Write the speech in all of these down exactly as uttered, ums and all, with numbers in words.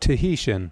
Tahitian.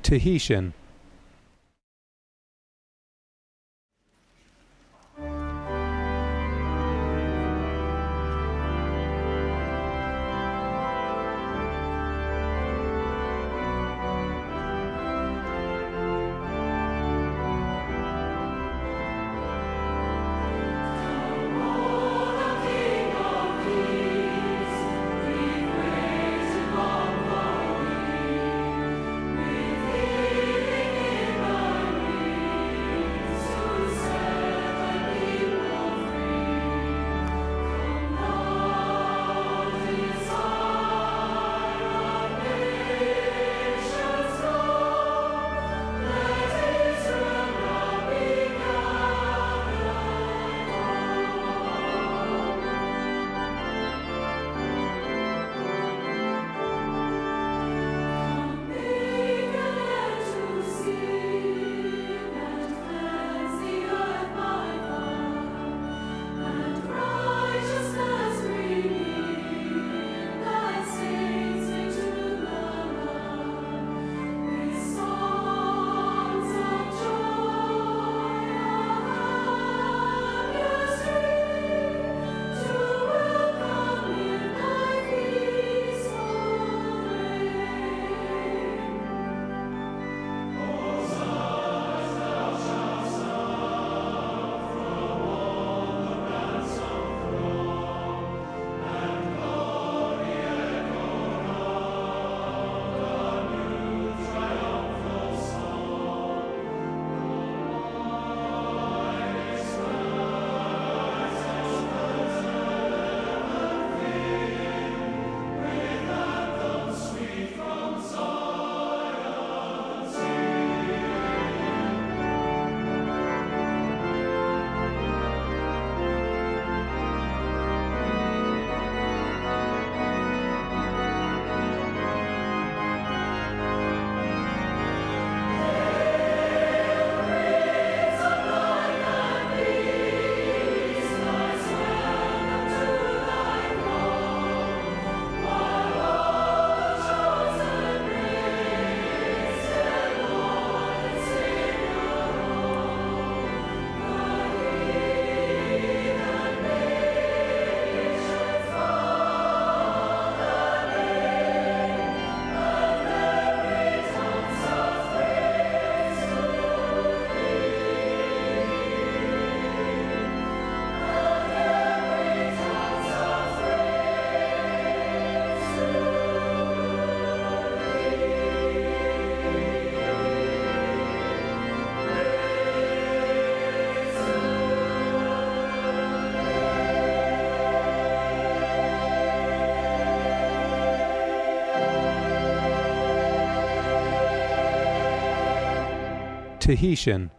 Tahitian. Tahitian.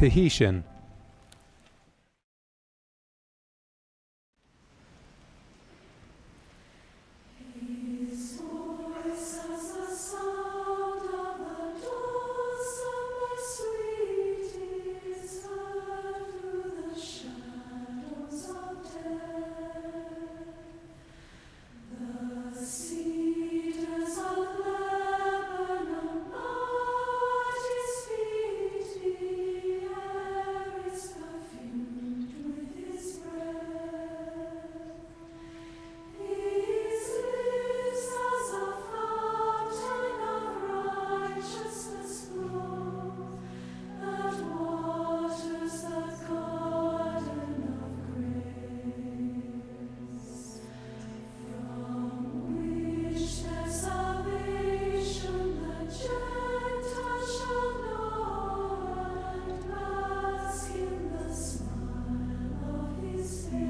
Tahitian. The cedars of Lebanon, at his feet the air is perfumed with his breath. His lips as a fountain of righteousness flow, that waters the garden of grace. From which their salvation the Gentiles shall know, and bask in the smile of his face.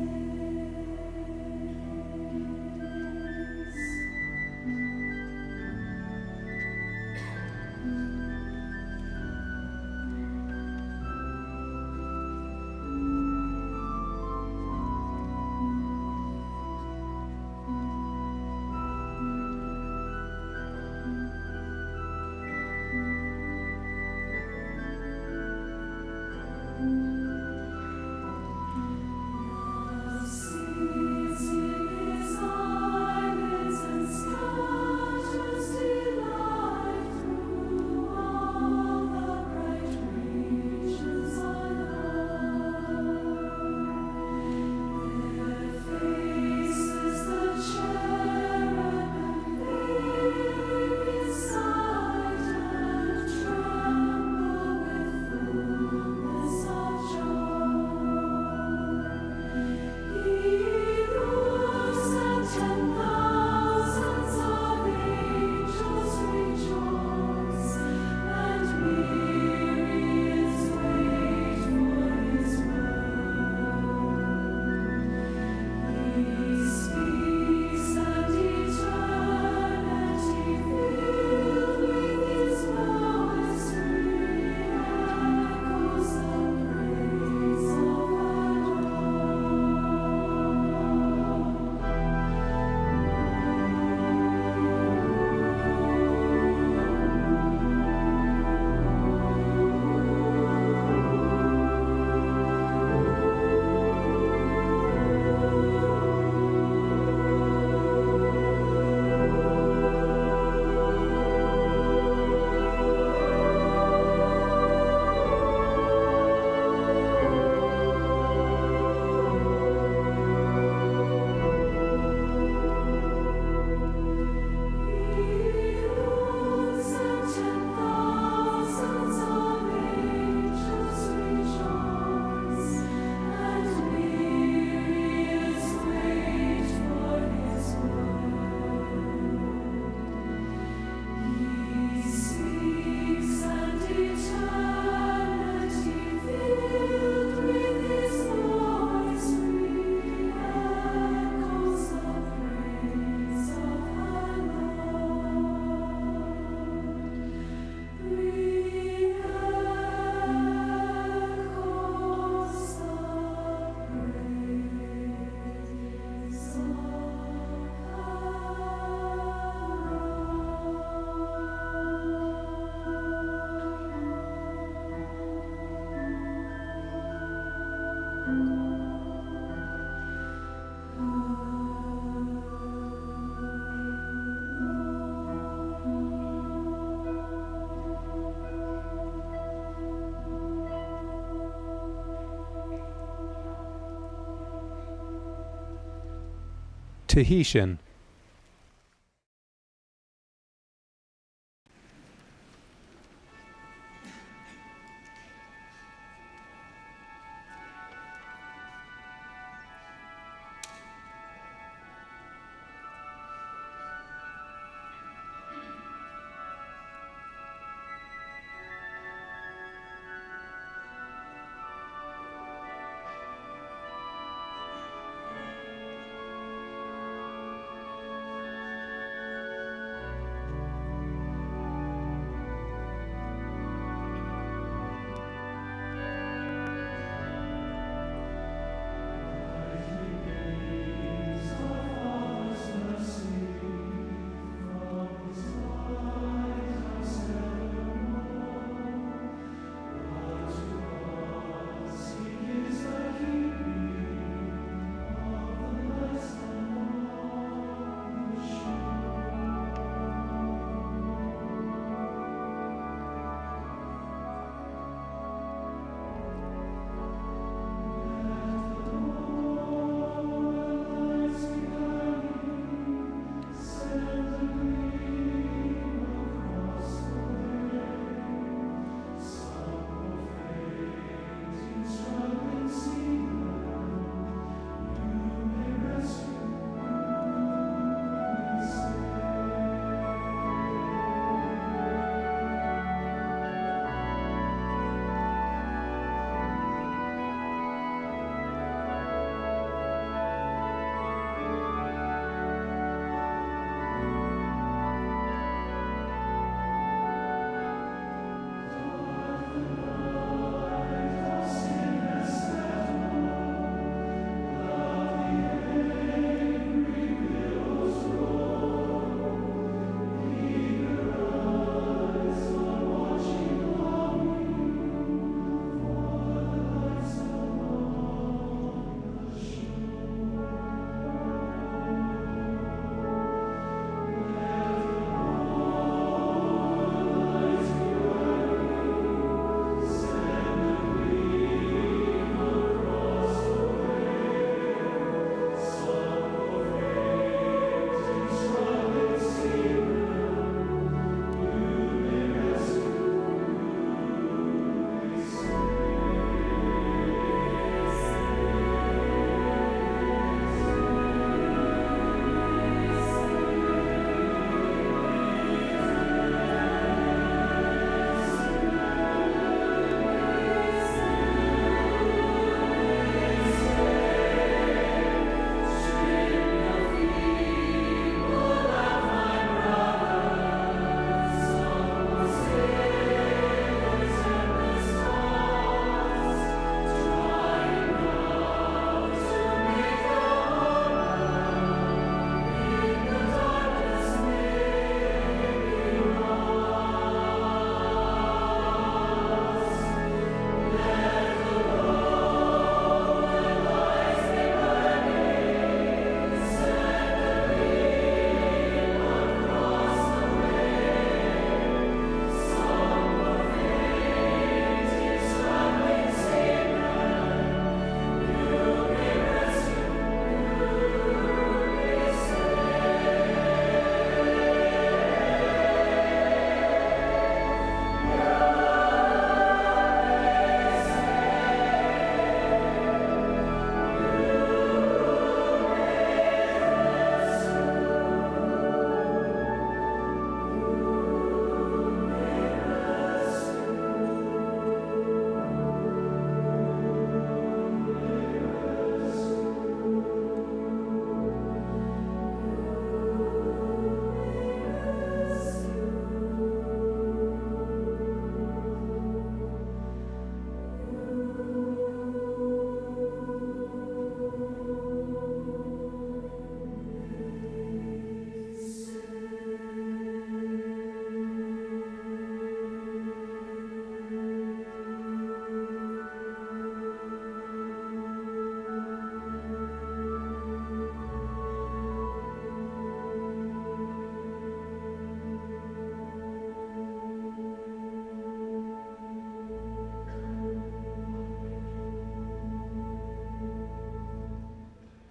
Tahitian.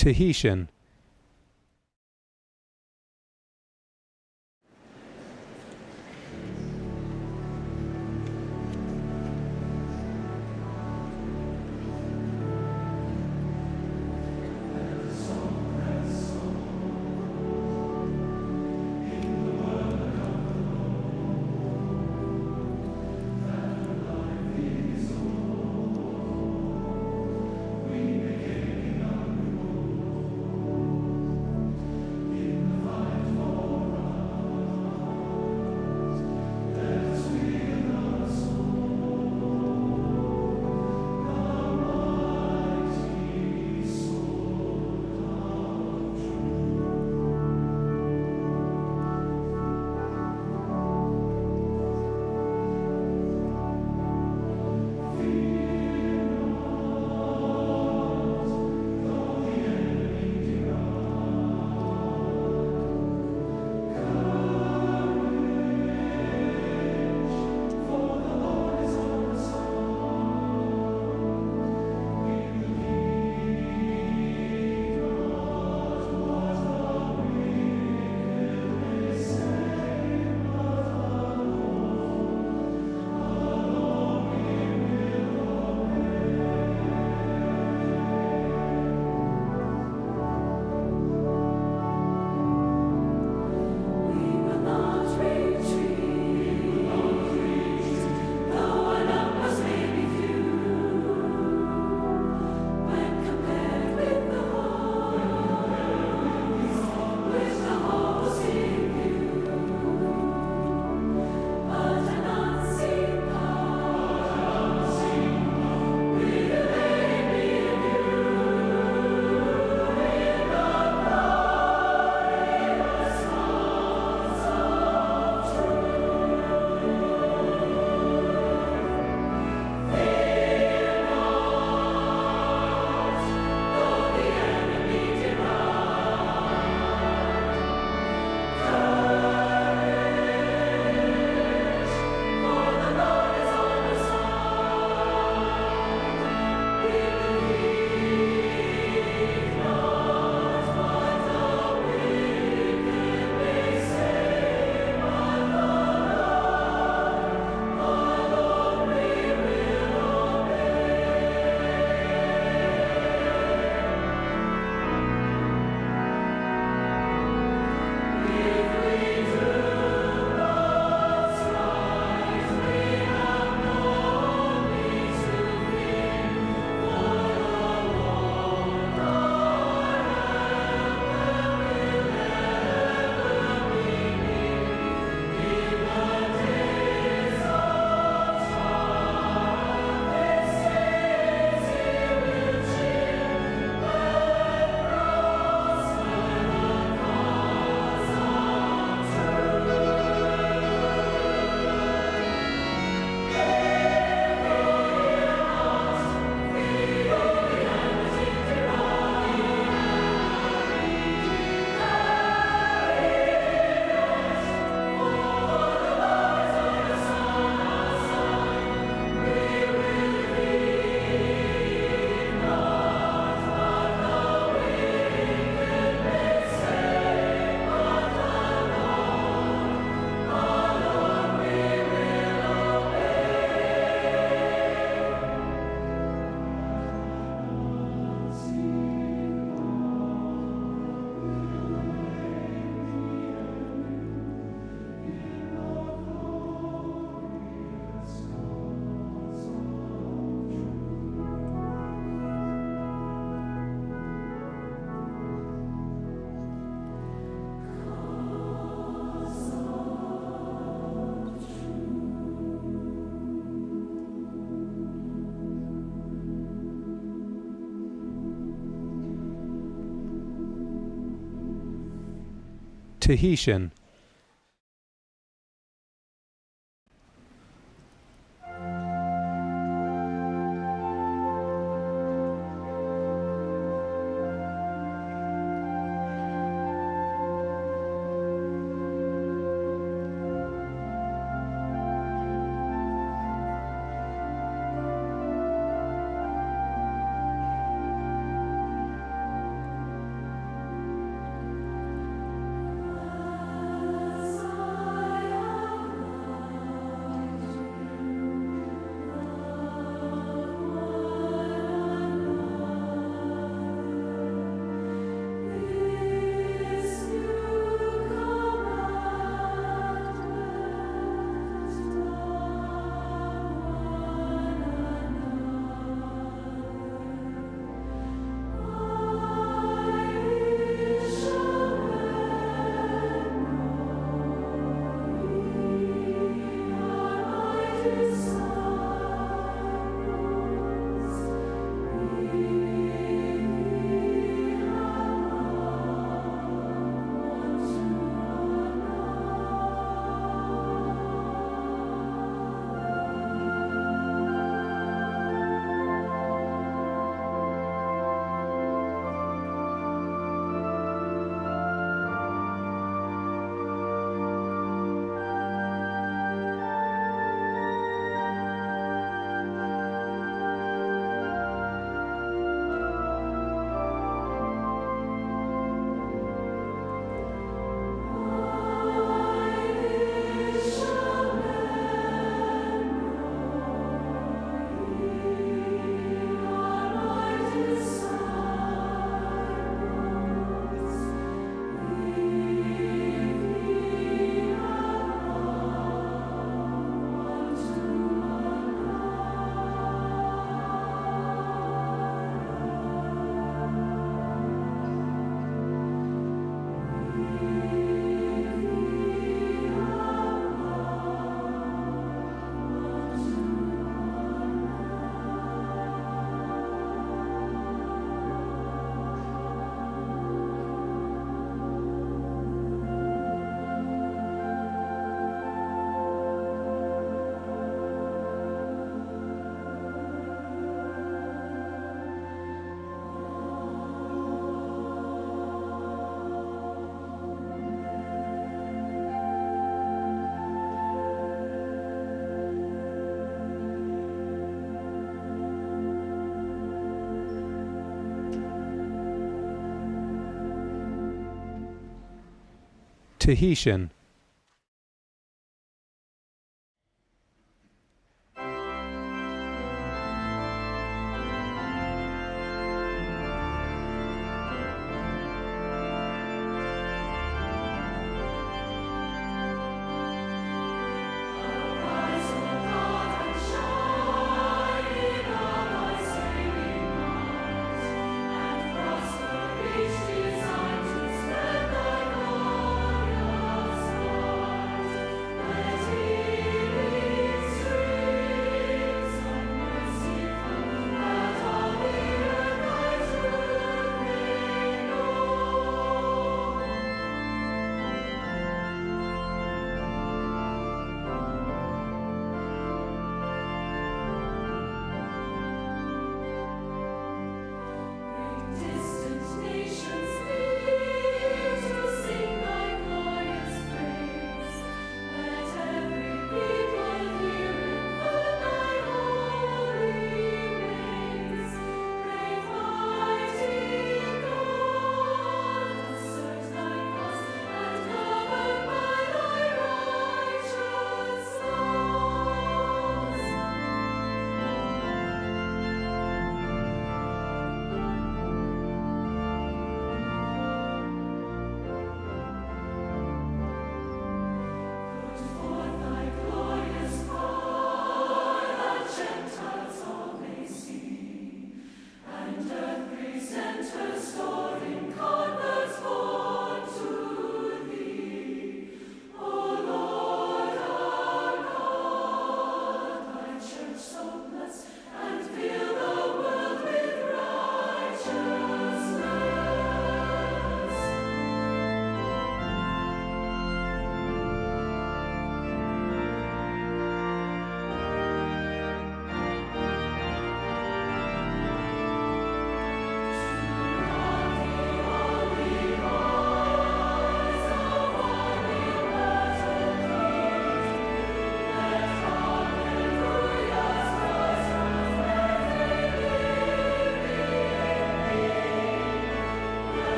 Tahitian. Tahitian. Tahitian.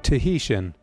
Tahitian.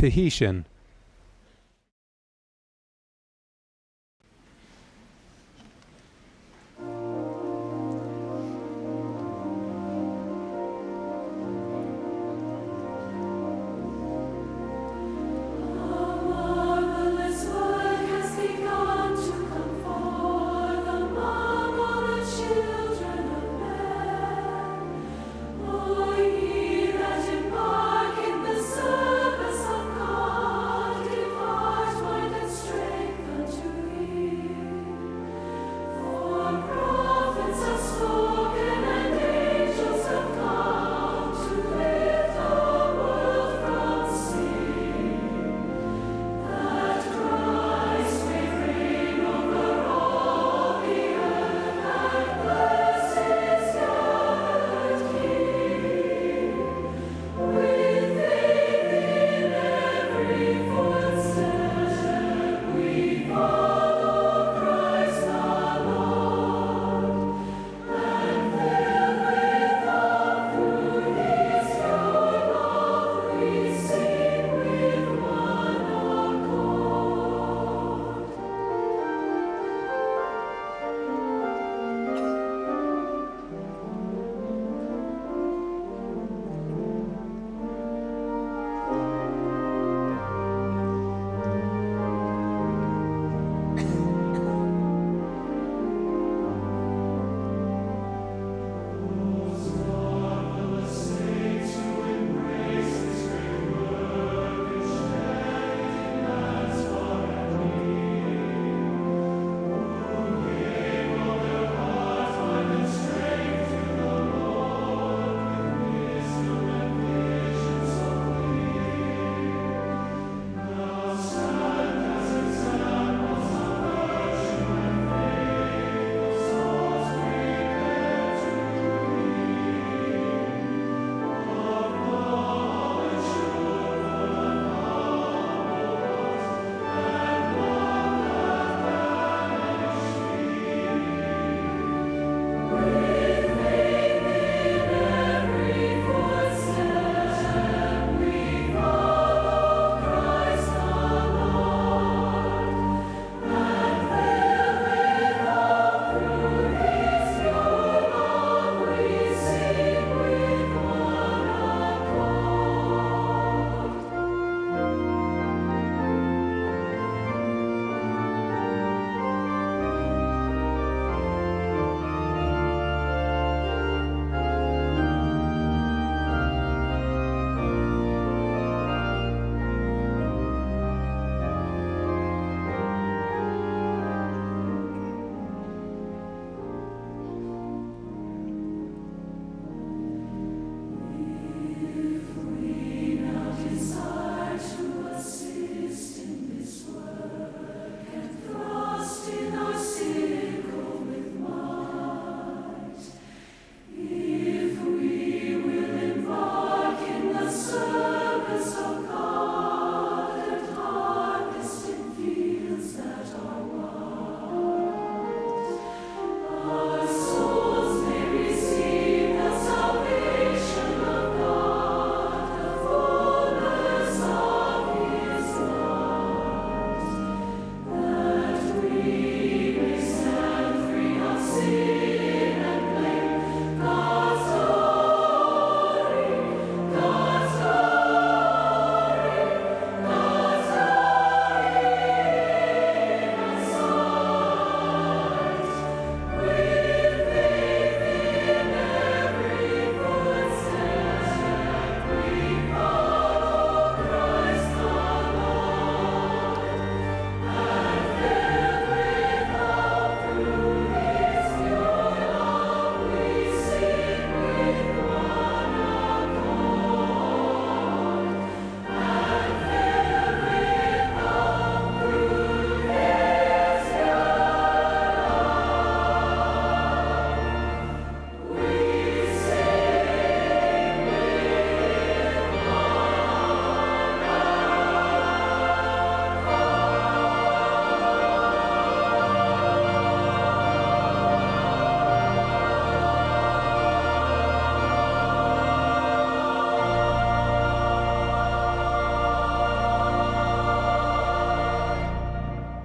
Tahitian.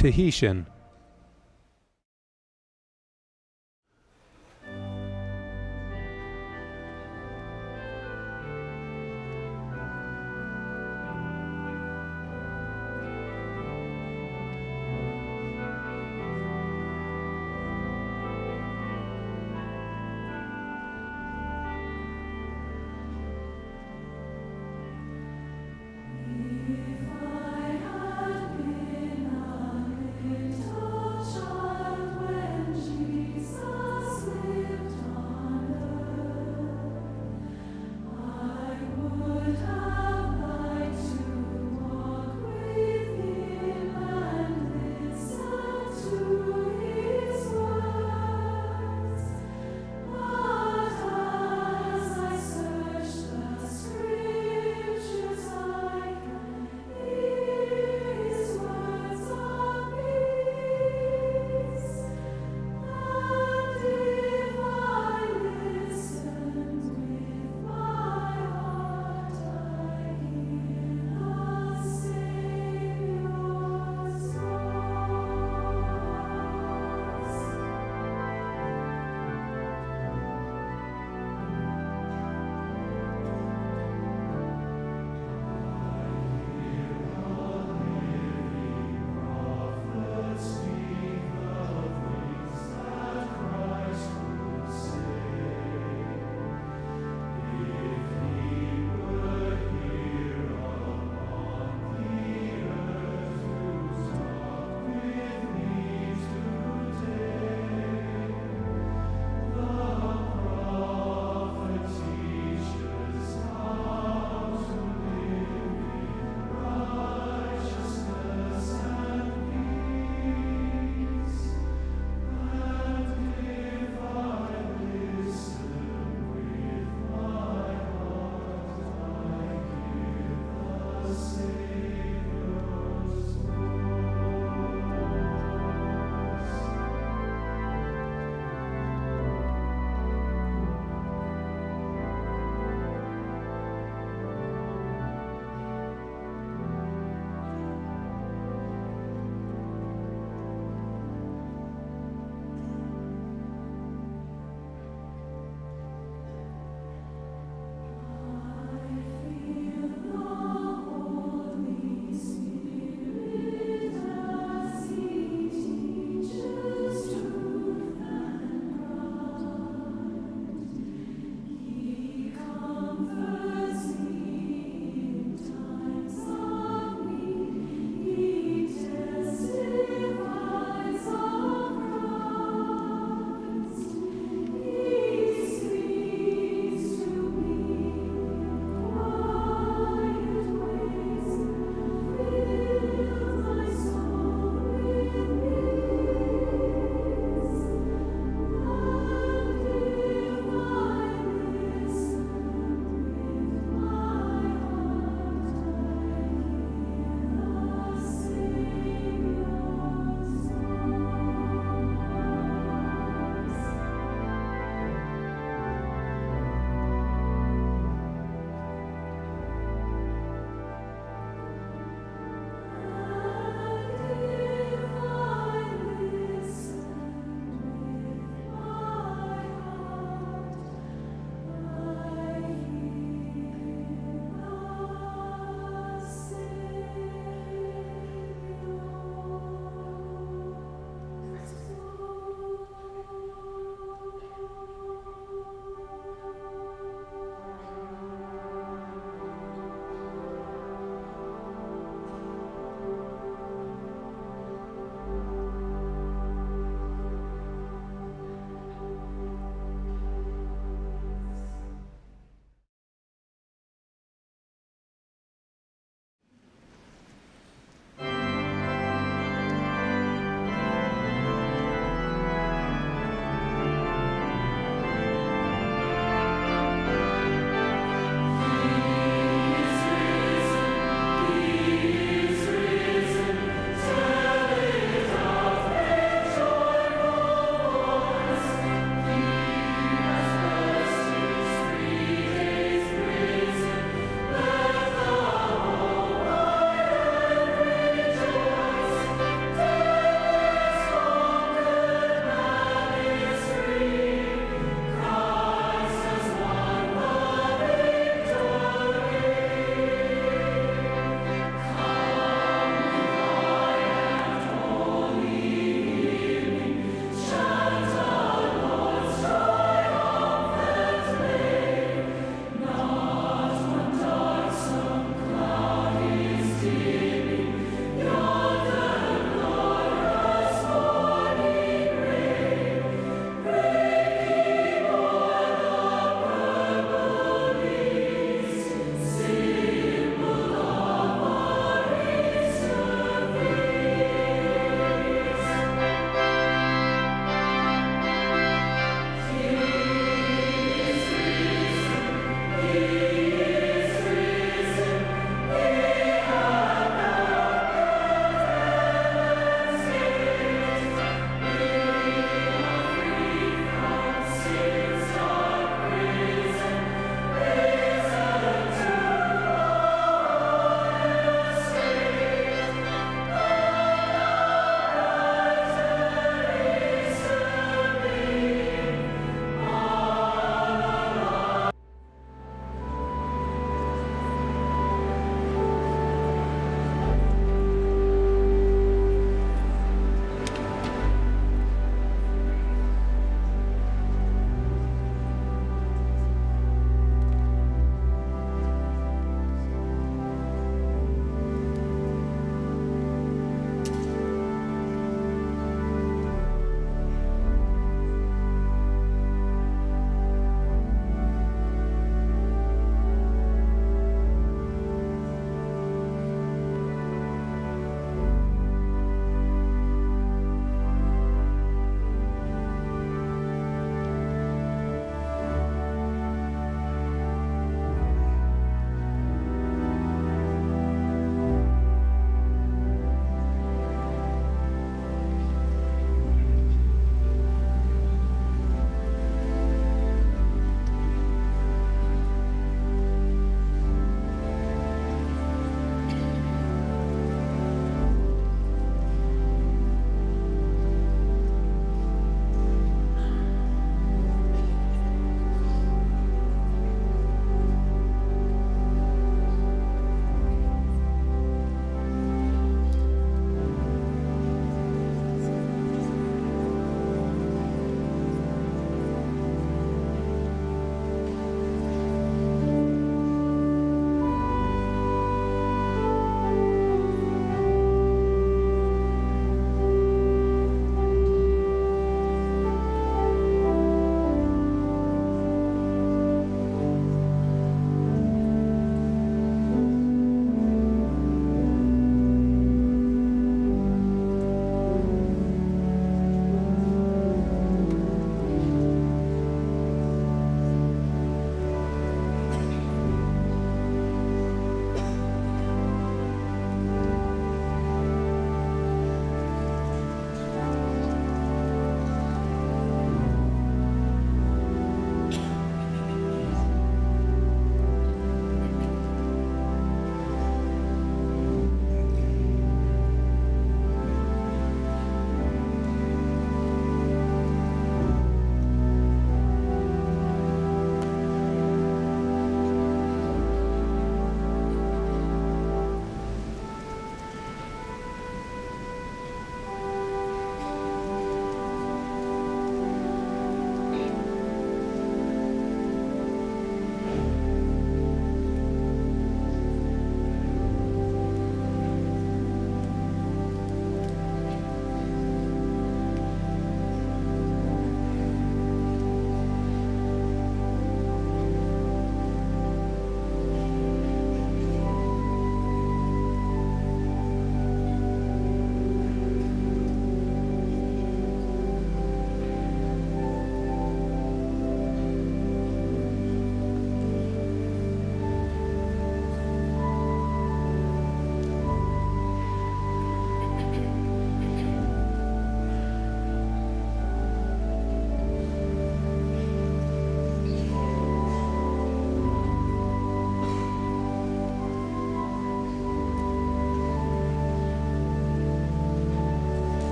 Tahitian.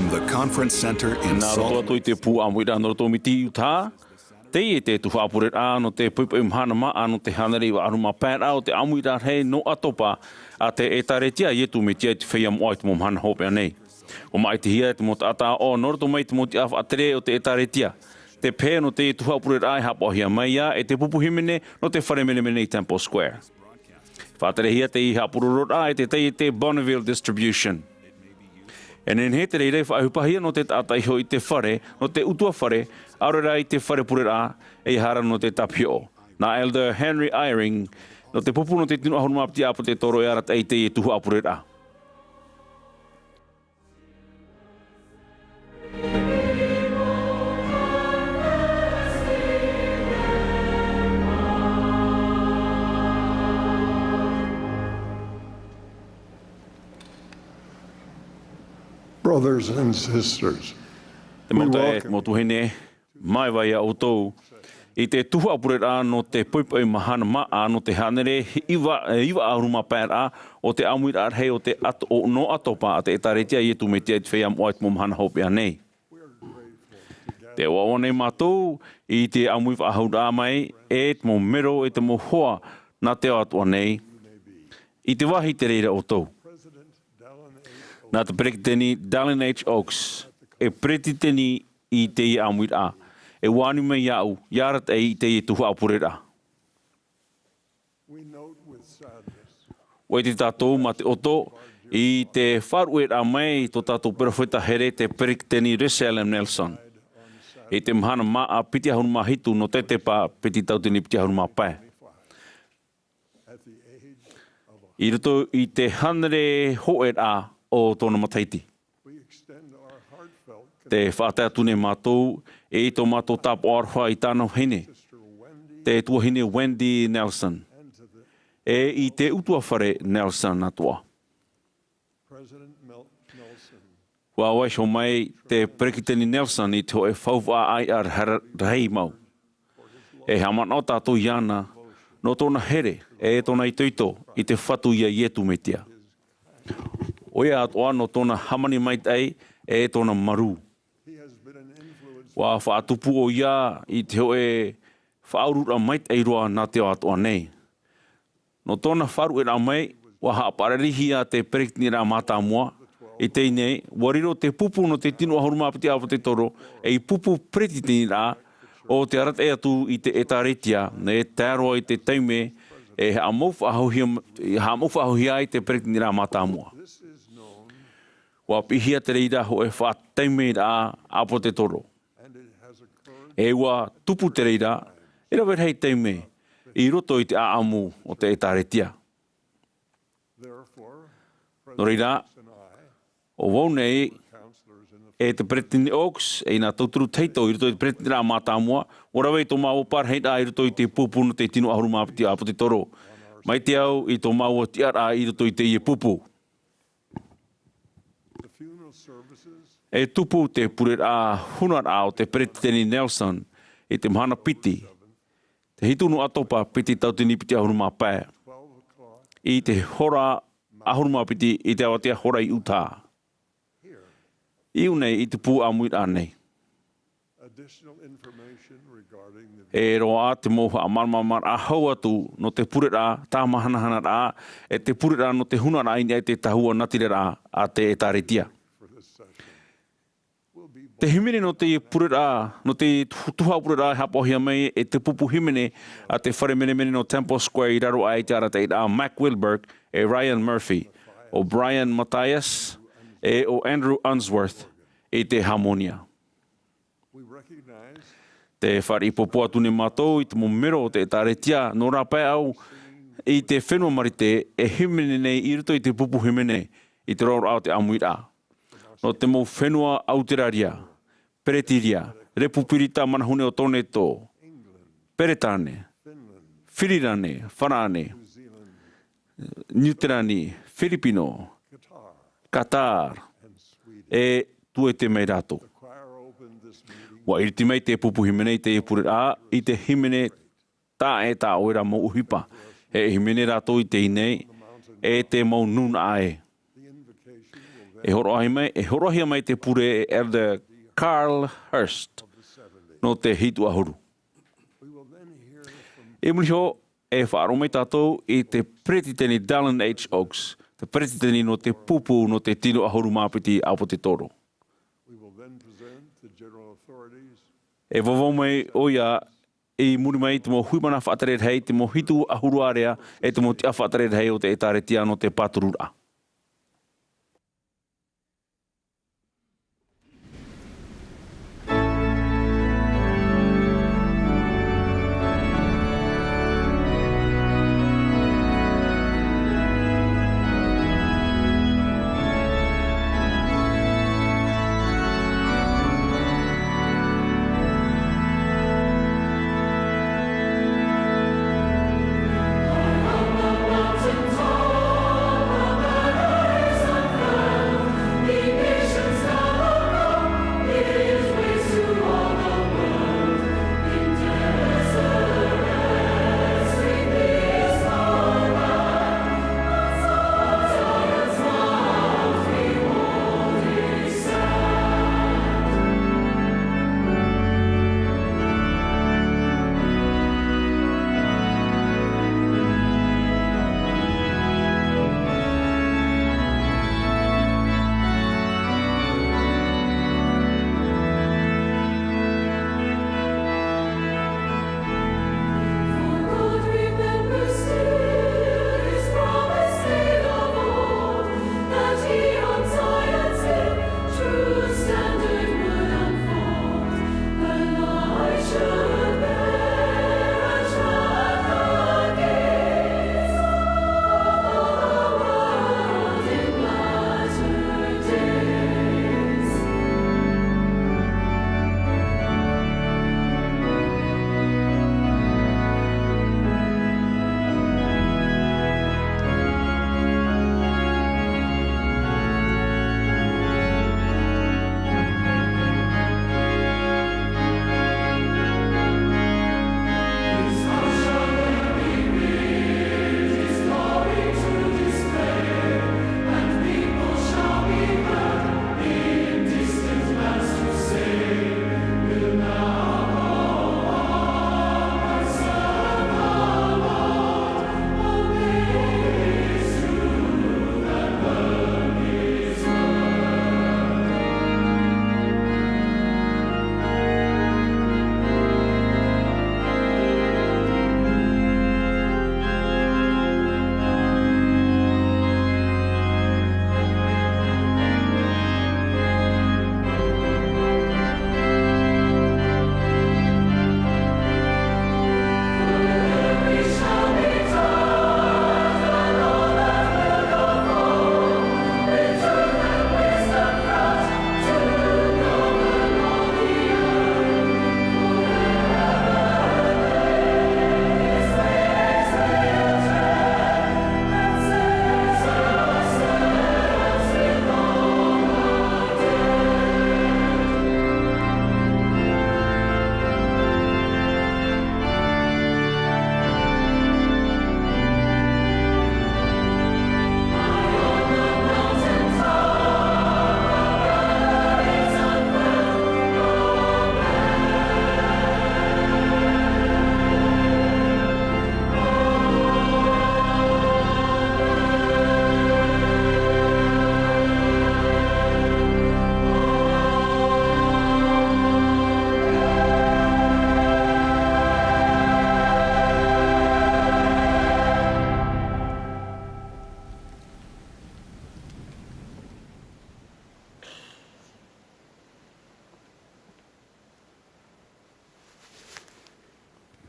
The Conference Center in Nā roto atu i te pū ʻāmuiraʻa nō roto Miti, Utah. Teie te tuhaʻa pureraʻa nō te poʻipoʻi mahana māʻa nō te hānere iva ʻahuru mā pae raʻa o te ʻāmuiraʻa rahi nō ʻAtopa a te ʻĒtārētia Ietu Metia i te feiā moʻa i te mau mahana hopeʻa nei. ʻUa māʻitihia te mau taʻata ʻāʻau nō roto mai i te mau tiʻa faʻatere o te ʻĒtārētia. Te pehe nō te tuhaʻa pureraʻa e haʻapaʻohia mai ā e te pupu hīmene nō te fare menemene i Temple Square. Faʻaterehia teie haʻapurororaʻa e te taiete Bonneville Distribution. E nehenehe te reira e faʻaʻohipahia nō te taʻata iho i te fare, nō te ʻutuāfare, ʻaore rā i te fare pureraʻa, ʻeiaha rā nō te tāpihoʻo. Nā Elder Henry Eyring, nō te pupu nō te tino ʻahuru mā piti ʻāpōsetolo e arataʻi i teie tuhaʻa pureraʻa. Brothers and sisters, Te mau taeaʻe, te mau tuahine, māuiui iā ʻoutou i te tuhaʻa pureraʻa nō te poʻipoʻi mahana māʻa nō te hānere iva, iva ʻahuru mā pae raʻa o te ʻāmuiraʻa rahi o te ʻato, o, nō ʻAtopa a te ʻĒtārētia Ietu Metia i te feiā moʻa i te mau mahana hopeʻa nei. Tē ʻoaʻoa nei mātou i te ʻāmui faʻahouraʻa mai e te mau mero e te mau hoa nā te ao atoʻa nei. I te vāhi te reira ʻoutou. Nā te peretiteni Dallin H. Oaks e peretiteni i teie ʻāmuiraʻa, e ʻua ani mai iāʻu, ʻia arataʻi i teie tuhaʻa pureraʻa. ʻUa ʻite tātou mā te ʻoto i te faʻaruʻeraʻa mai tō tātou perofeta here te peretiteni Russell M. Nelson. I te mahana māʻa piti ʻahuru mā hitu nō Tetepa piti tauatini piti ʻahuru mā pae. I roto i te hānere hōʻē raʻa o tōna matahiti. Tē faʻatae atu nei mātou i tō mātou tāpaʻo aroha i tāna vahine, te tuahine Wendy Nelson, e i te ʻutuāfare Nelson atoʻa. ʻUa vaiiho mai te peretiteni Nelson i te hōʻē faufaʻa ʻāiʻa rahi mau. E haʻamanaʻo tātou iāna nō tōna here e tōna itoito i te Fatu iā Ietu Metia. ʻOia atoʻa nō tōna hāmani maitaʻi e tōna marū. ʻUa faʻatupu ʻoia i te hōʻē faʻaururaʻa maitaʻi roa nā te ao atoʻa nei. Nō tōna faʻaruʻeraʻa mai, ʻua haʻapararihia te peretiteniraʻa mātāmua. I teie nei, ʻua riro te pupu nō te tino ʻahuru mā piti ʻāpōsetolo ei pupu peretiteniraʻa, ʻo tē arataʻi atu i te ʻĒtārētia, e tae roa i te taime e haʻamau faʻahou-, haʻamau faʻahouhia ai te peretiteniraʻa mātāmua. ʻUa piʻihia te reira hōʻē faʻataimeraʻa ʻāpōsetolo. E ʻua tupu te reira, e rave rahi taime, i roto i te ʻāʻamu o te ʻĒtārētia. Nō reira, ʻo vau nei, e te peretiteni Oaks, e nā tauturu tahito i roto i te peretiteniraʻa mātāmua, ʻua rave i tō māua parahiraʻa i roto i te pupu nō te tino ʻahuru mā piti ʻāpōsetolo. Mai te au i tō māua tiʻaraʻa i roto i teie pupu. E tupu te pureraʻa hunaraʻa o te peretiteni Nelson i te mahana piti, te hitu nō ʻAtopa piti tauatini piti ʻahuru mā pae, i te hora ʻahuru mā piti i te avatea hora i Utah. I ʻō nei i te pū ʻāmuiraʻa nei. E roaʻa te mau haʻamāramaramaraʻa hau atu nō te pureraʻa tāmahanahanaraʻa, e te pureraʻa nō te hunaraʻa i niʻa i te tahua natiraraʻa a te ʻĒtārētia. Te hīmene nō te pureraʻa, nō te tu-, tuhaʻa pureraʻa e haʻapaʻohia mai e te pupu hīmene a te fare menemene nō Temple Square i raro aʻe i te arataʻiraʻa a Mac Wilberg, e Ryan Murphy, ʻo Brian Mathias, e ʻo Andrew Unsworth i te hāmonia. Tē fāriʻi pōpō atu nei mātou i te mau mero o te ʻĒtārētia nō rāpae au i te fenua Marite e hīmene nei i roto i te pupu hīmene i te roaraʻa o te ʻāmuiraʻa. Nō te mau fenua Auteraria, Peretiria, Repupirita Manahune o Toneto, Peretāne, Firirane, Farāne, Niuterani, Firipino, Qatar, e tuete mai rātou. ʻUa iriti mai te pupu hīmene i te pureraʻa i te hīmene tā ʻoe e tā ʻoe ra mau ʻohipa. E hīmene rātou i teie nei, e te mau nūnaʻa ē. E hōroʻahia mai, e hōroʻahia mai te pure e Elder Carl Hurst nō te hitu ʻahuru. I muri iho, e faʻaroʻo mai tātou i te Peretiteni Dallin H. Oaks, te Peretiteni nō te pupu nō te tino ʻahuru mā piti ʻāpōtetoro. E vauvau mai ʻoia i muri mai i te mau hui mana faʻatere rahi, te mau hitu ʻahuru ārea, e te mau tiʻa faʻatere rahi o te ʻĒtārētia nō te pātururaʻa.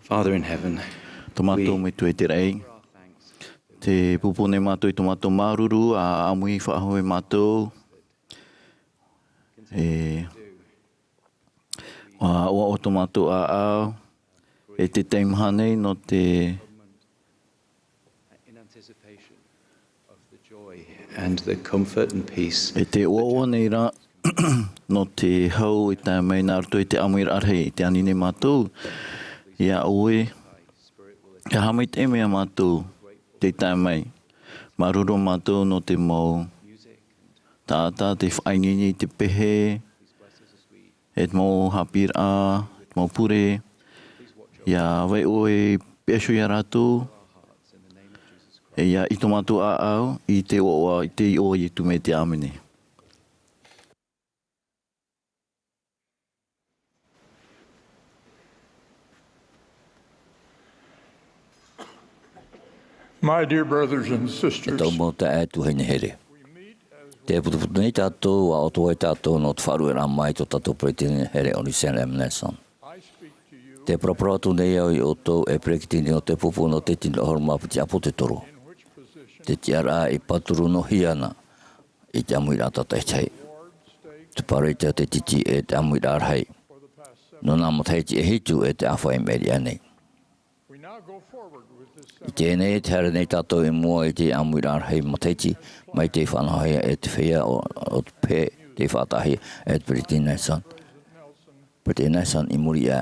Father in heaven, tō mātou Metua i te raʻi, tē pūpū nei mātou i tō mātou māuruuru, ʻa, ʻāmui faʻahou e mātou, e, ʻua, ʻua ʻoaʻoa tō mātou ʻāʻau, e te taimaha nei nō te and the comfort and peace. E te ʻoaʻoa nei rā, nō te hau e tae mai nā roto i te ʻāmuiraʻa rahi, tē ani nei mātou iā ʻoe, ʻia haʻamaitaʻi mai iā mātou, tē tae mai. Māuruuru mātou nō te mau Tātou te faʻaineine i te pehe, e te mau haʻapiʻiraʻa, e te mau pure, ʻia vai ʻoe e pēʻaso ia rātou, e ʻia ʻite mātou ʻāʻau, i te iʻoa, i te iʻoa o Iesu Mesia, ʻāmene. My dear brothers and sisters, e tau mau taeaʻe tuahine here. Tē putuputu nei tātou, ʻua ʻoto ai tātou nō te faʻaruʻeraʻa mai tō tātou peretiteni here ʻo Russell M. Nelson. Tē paraparau atu nei au ia ʻoutou e peretiteni nō te pupu nō te tino ʻahuru mā piti ʻāpōsetolo. Te tiʻaraʻa i pāturu noa hia na i te ʻāmuiraʻa tātaʻitahi. Te pāroita, te titi e te ʻāmuiraʻa rahi. Nō nā matahiti e hitu e te ʻāfaʻi i maʻiri aʻe nei. I teie nei, tē haere nei tātou i mua i te ʻāmuiraʻa rahi matahiti, mai tei faʻanahohia e te feiā o, o te pehe, tei faʻataʻahia e te peretiteni Nelson. Peretiteni Nelson i muri iho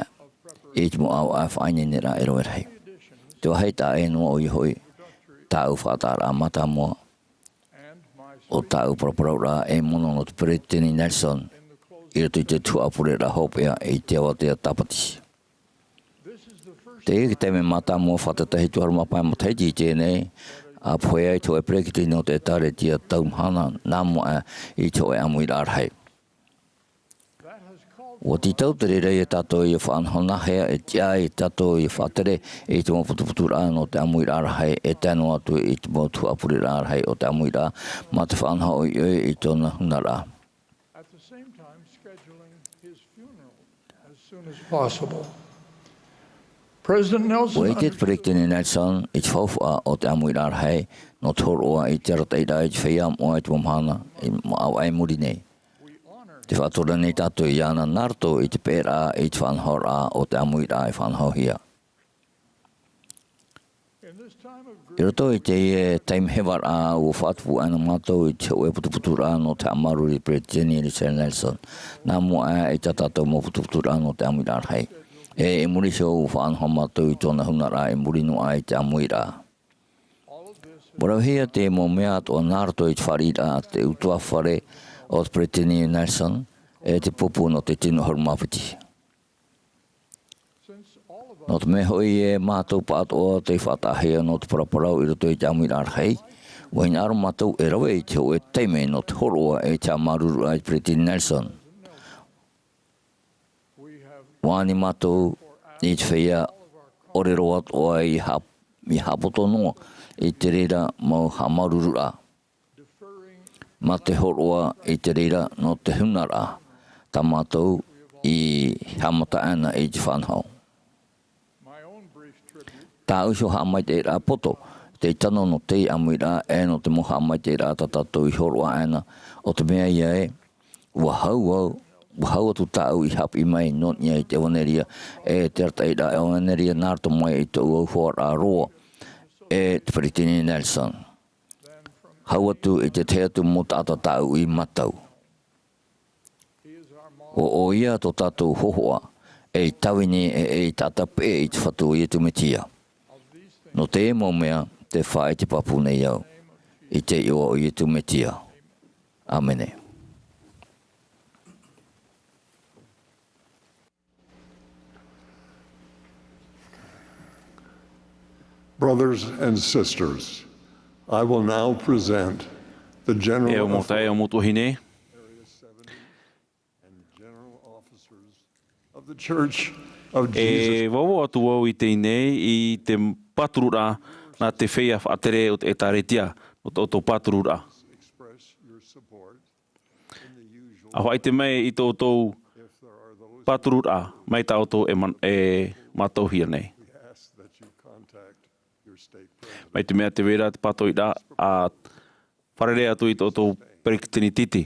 i te mau ʻāvaʻe faʻaineineraʻa e rave rahi. Te vāhi taʻa ʻē noa ʻoia hoʻi, tāʻu faʻataʻaraʻa mātāmua, ʻo tāʻu paraparauraʻa e mono nō te peretiteni Nelson, i roto i te tuhaʻa pureraʻa hopeʻa i te avatea tāpati. Teie te taime mātāmua fātata hitu ʻahuru mā pae matahiti i teie nei, ʻa pohe ai te hōʻē peretiteni nō te ʻĒtārētia tau mahana, nā mua aʻe i te hōʻē ʻāmuiraʻa rahi. ʻUa tītau te reira ia tātou ʻia faʻanahonahohia, e tiʻa ai tātou ʻia faʻatere i te mau putuputuraʻa nō te ʻāmuiraʻa rahi, e tae noa atu i te mau tuhaʻa pureraʻa rahi o te ʻāmuiraʻa, mā te faʻanaho ʻoiʻoi i tōna hunaraʻa. At the same time, scheduling his funeral as soon as possible. President Nelson ʻUa ʻite te peretiteni Nelson i te faufaʻa o te ʻāmuiraʻa rahi, nō te hōroʻa i te arataʻiraʻa i te feiā moʻa i te mau mahana i, ʻāvaʻe i muri nei. Tē faʻatura nei tātou iāna nā roto i te peʻeraʻa i te faʻanahoraʻa o te ʻāmuiraʻa i faʻanahohia. I roto i teie taime hevaraʻa, ʻua faʻatupu ana mātou i te hōʻē putuputuraʻa nō te haʻamāuruuru i te peretiteni Russell Nelson. Nā mua aʻe i tā tātou mau putuputuraʻa nō te ʻāmuiraʻa rahi. E, i muri iho ʻua faʻanaho mātou i tōna hunaraʻa i muri noa aʻe i te ʻāmuiraʻa. ʻUa ravehia te mau mea atoʻa nā roto i te fāriʻiraʻa a te ʻutuāfare o te peretiteni Nelson, e te pupu nō te tino ʻahuru mā piti. Nō te mea hoʻi ē mātou pāʻatoʻa tei faʻataʻahia nō te paraparau i roto i te ʻāmuiraʻa rahi, ʻua hinaʻaro mātou e rave i te hōʻē taime nō te hōroʻa i te haʻamāuruururaʻa i te peretiteni Nelson. ʻUa ani mātou i te feiā ʻore roa atoʻa i ha-, i haʻapoto noa i te reira mau haʻamāuruururaʻa. Mā te hōroʻa i te reira nō te hunaraʻa tā mātou i haʻamata ana i te faʻanaho. Tāʻu iho haʻamaitaʻiraʻa poto, tei tano nō te ʻāmuiraʻa e nō te mau haʻamaitaʻiraʻa tā tātou i hōroʻa ana, ʻo te mea ïa ē, ʻua hau au, ʻua hau atu tāʻu i haʻapiʻi mai nō niʻa i te ʻevanelia, e te arataʻiraʻa ʻevanelia nā roto mai i tōʻu auhoaraʻa roa, e te peretiteni Nelson. Hau atu i te tahi atu mau taʻata tāʻu i mātau. ʻO ʻoia tō tātou hōhoʻa, ei tāvini e ei taʻata peʻe i te Fatu o Iesu Mesia. Nō te mau mea, tē faʻaʻite pāpū nei au, i te iʻoa o Iesu Mesia. ʻĀmene. Brothers and sisters, I will now present the general E au mau taeaʻe, e au mau tuahine. Area seven and general officers of the Church of Jesus. E vauvau atu vau i teie nei i te pātururaʻa nā te feiā faʻatere o te ʻĒtārētia, nō tō ʻoutou pātururaʻa. Express your support ʻA faʻaʻite mai i tō ʻoutou pātururaʻa, mai tā ʻoutou e man-, e mātauhia nei. Mai te mea tē vai ra te pātoʻiraʻa, ʻa fārerei atu i tō ʻoutou peretiteni titi.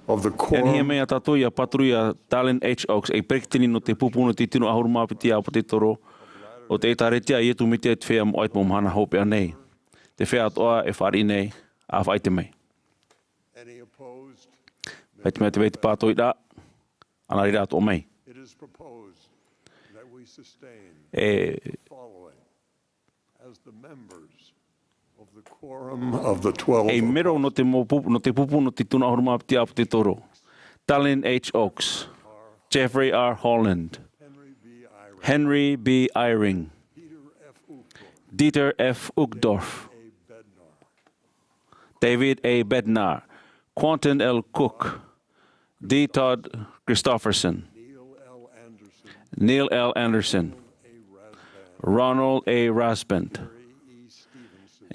E anihia mai ā tātou ʻia pāturu ia Dallin H. Oaks, ei peretiteni nō te pupu nō te tino ʻahuru mā piti ʻāpōsetolo o te ʻĒtārētia a Iesu Mesia i te Feiā Moʻa i te mau mahana hopeʻa nei. Te feiā atoʻa e fāriʻi nei, ʻa faʻaʻite mai. Mai te mea tē vai te pātoʻiraʻa, ʻa nā reira atoʻa mai. E As the members Ei mero nō te mau pupu, nō te pupu nō te tino ʻahuru mā piti ʻāpōsetolo: Dallin H. Oaks, Jeffrey R. Holland, Henry B. Eyring, Dieter F. Uchtdorf, David A. Bednar, Quentin L. Cook, D. Todd Christofferson, Neil L. Andersen, Ronald A. Rasband,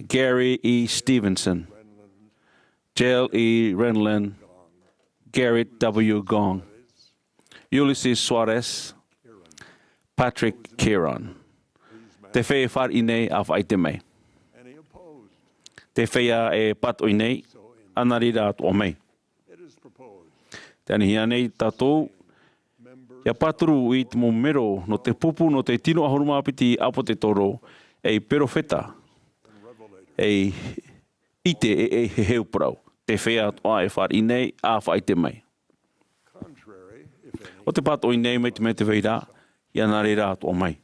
Gary E. Stevenson, Jell E. Renlund, Gerrit W. Gong, Ulisses Soares, Patrick Kieran. Te feiā e fāriʻi nei, ʻa faʻaʻite mai. Te feiā e pātoʻi nei, ʻa nā reira atoʻa mai. Tē anihia nei tātou ʻia pāturu i te mau mero nō te pupu nō te tino ʻahuru mā piti ʻāpōsetolo, ei perofeta, ei ʻite, e, e heheu parau. Te feiā atoʻa e fāriʻi nei, ʻa faʻaʻite mai. ʻO te pātoʻi nei, mai te mea tē vai ra, ʻia nā reira atoʻa mai.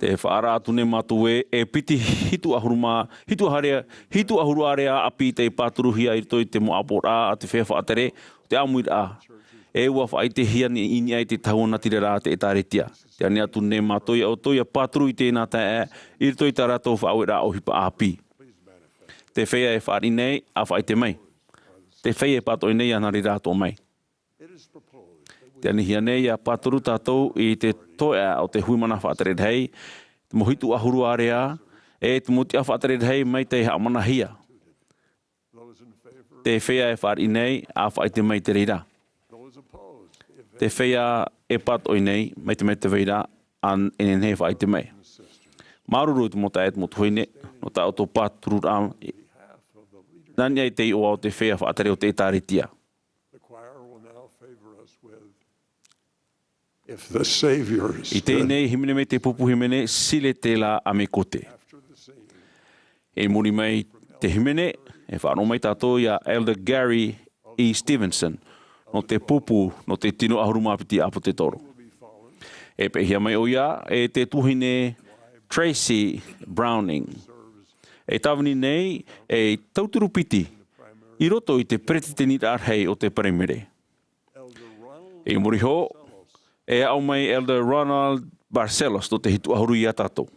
Tē faʻaara atu nei mātou ē, e piti hitu ʻahuru mā, hitu ārea, hitu ʻahuru ārea ʻāpī tei pāturuhia i roto i te mau ʻāpoʻoraʻa a te feiā faʻatere o te ʻāmuiraʻa. E ʻua faʻaʻitehia i niʻa i te tahua natirara a te ʻĒtārētia. Tē ani atu nei mātou ia ʻoutou ʻia pāturu i teie taeaʻe i roto i tā rātou faʻaueraʻa ʻohipa ʻāpī. Te feiā e fāriʻi nei, ʻa faʻaʻite mai. Te feiā e pātoʻi nei, ʻia nā reira atoʻa mai. Tē anihia nei ʻia pāturu tātou i te toeʻa o te hui mana faʻatere rahi, te mau hitu ʻahuru ārea, e te mau tiʻa faʻatere rahi mai tei haʻamanahia. Te feiā e fāriʻi nei, ʻa faʻaʻite mai i te reira. Te feiā e pātoʻi nei, mai te mea tē vai ra, ʻa nehenehe e faʻaʻite mai. Māuruuru i te mau taeaʻe, te mau tuahine, nō tā ʻoutou pātururaʻa, nā niʻa i te iʻoa o te feiā faʻatere o te ʻĒtārētia. I teie nei hīmene mai te pupu hīmene, Sile tēlā a me kote. I muri mai te hīmene, e faʻaroʻo mai tātou ia Elder Gary E. Stevenson, nō te pupu, nō te tino ʻahuru mā piti ʻāpōsetolo. E peʻehia mai ʻoia e te tuahine Tracy Browning. E tāvini nei ei tauturu piti i roto i te peretiteniraʻa rahi o te Paraimere. I muri iho, e aʻo mai Elder Ronald Barcelos nō te hitu ʻahuru ia tātou.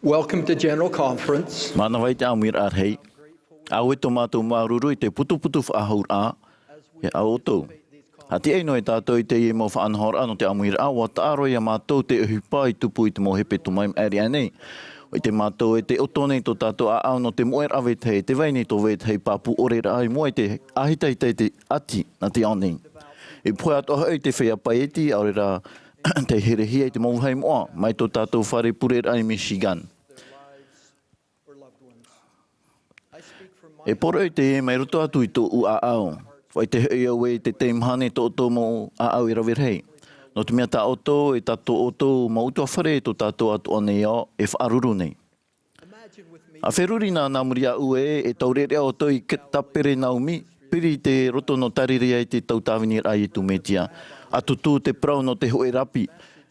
Welcome to General Conference. Mānava i te ʻāmuiraʻa rahi. ʻAuē tō mātou māuruuru i te putuputu faʻahouraʻa, e a ʻoutou. Hātiʻa noa e tātou i teie mau faʻanahoraʻa nō te ʻāmuiraʻa, ʻua taʻa roa ia mātou te ʻohipa i tupu i te mau hepetoma maʻiri aʻe nei. ʻO te mātou e te ʻoto nei tō tātou ʻāʻau nō te moʻeraʻa vetahi, e te vai nei tō vetahi pāpū ʻore raʻa i mua i te ʻāhitahita i te ʻati nā te ao nei. I pohe atoʻa hoʻi te feiā paieti, ʻaore rā, tei herehia i te mau vāhi moʻa, mai tō tātou fare pureraʻa i Michigan. E poroʻi teie mai roto atu i tōʻu ʻāʻau. Faʻaʻite hoʻi au ē, i te teimaha nei tō ʻoutou mau ʻāʻau e rave rahi. Nō te mea tā ʻoutou, e tā tō ʻoutou mau ʻutuāfare, tō tātou atoʻa nei ao, e faʻaruru nei. ʻA feruri nā, nā muri iāʻu ē, e taureʻareʻa ʻoutou i Ke-, Kaperenaumi, piri i te roto nō Tarirea i te tau tāviniraʻa a Iesu Mesia. ʻA tutū te parau nō te hōʻē rapi.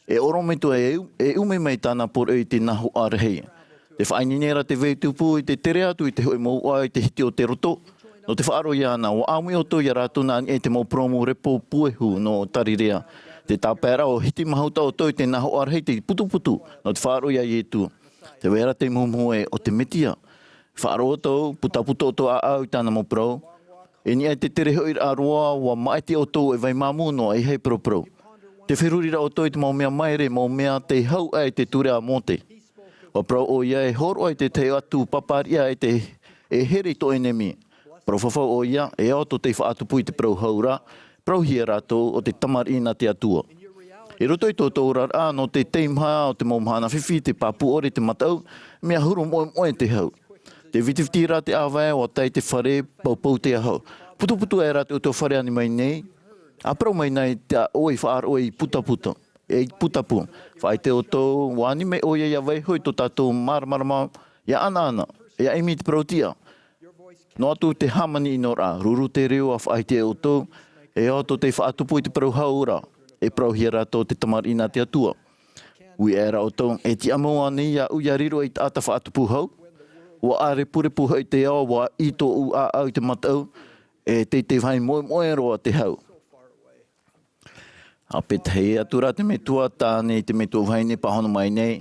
E ʻorometua e, e ʻume mai tāna poroʻi i te nahoʻa rahi. Tē faʻaineine ra te vai tupu i te tere atu i te hōʻē mouʻa i te hiti o te roto. Nō te faʻaroʻo iāna, ʻua ʻāmui ʻoutou ia rātou nā niʻa i te mau purōmu repo puehu nō Tarirea. Tē tāpaeraʻa ʻua hiti mahuta ʻoutou i te nahoʻa rahi te putuputu, nō te faʻaroʻo ia Iesu. Tē vai ra te muhumuhu ē, ʻo te Mesia. Faʻaroʻo ʻoutou, putapū tō ʻoutou ʻāʻau i tāna mau parau. I niʻa i te tere hoʻiraʻa roa, ʻua māʻiti ʻoutou e vai māmū noa, e ʻeiaha e paraparau. Tē feruri ra ʻoutou i te mau mea māere, mau mea tei hau aʻe i te ture a Mōse. ʻUa parau ʻoia, e hōroʻa i te tahi atu pāpāriʻa e te, e here i tō ʻenemi. Parau fafau ʻoia, e ao tō tei faʻatupu i te parau hau ra, parauhia rātou ʻo te tamariʻi nā te Atua. I roto i tō ʻoutou oraraʻa, nō te teimaha o te mau mahana fifi, te pāpū ʻore, te mataʻu, mea huru moʻemoʻe te hau. Tē vitiviti ra te ʻāvae, ʻua tae te fare, paupau te aho. Putuputu aʻera te ʻutuāfare ani mai nei, ʻa parau mai nei tā ʻoe i faʻaroʻo i putaputa, e i putapū. Faʻaʻite ʻoutou, ʻua ani mai ʻoia ia vaiiho i tō tātou māramarama, ia ʻanaʻana, ia ʻimi i te parau tiʻa. Noa atu te hāmani ʻino ra, ruru te reo ʻa faʻaʻite ʻoutou, e ao tō tei faʻatupu i te parau hau ra, e parauhia rātou ʻo te tamariʻi nā te Atua. Ui aʻera ʻoutou, e tiʻamau ānei iāʻu ia riro ei taʻata faʻatupu hau? ʻUa ʻārepurepu hoʻi te ao, ʻua ʻī tōʻu ʻāʻau i te mataʻu, e tei te vai moʻemoʻe roa te hau. ʻA pētahi atu rā te metua, tāne i te metua vahine pāhono mai nei,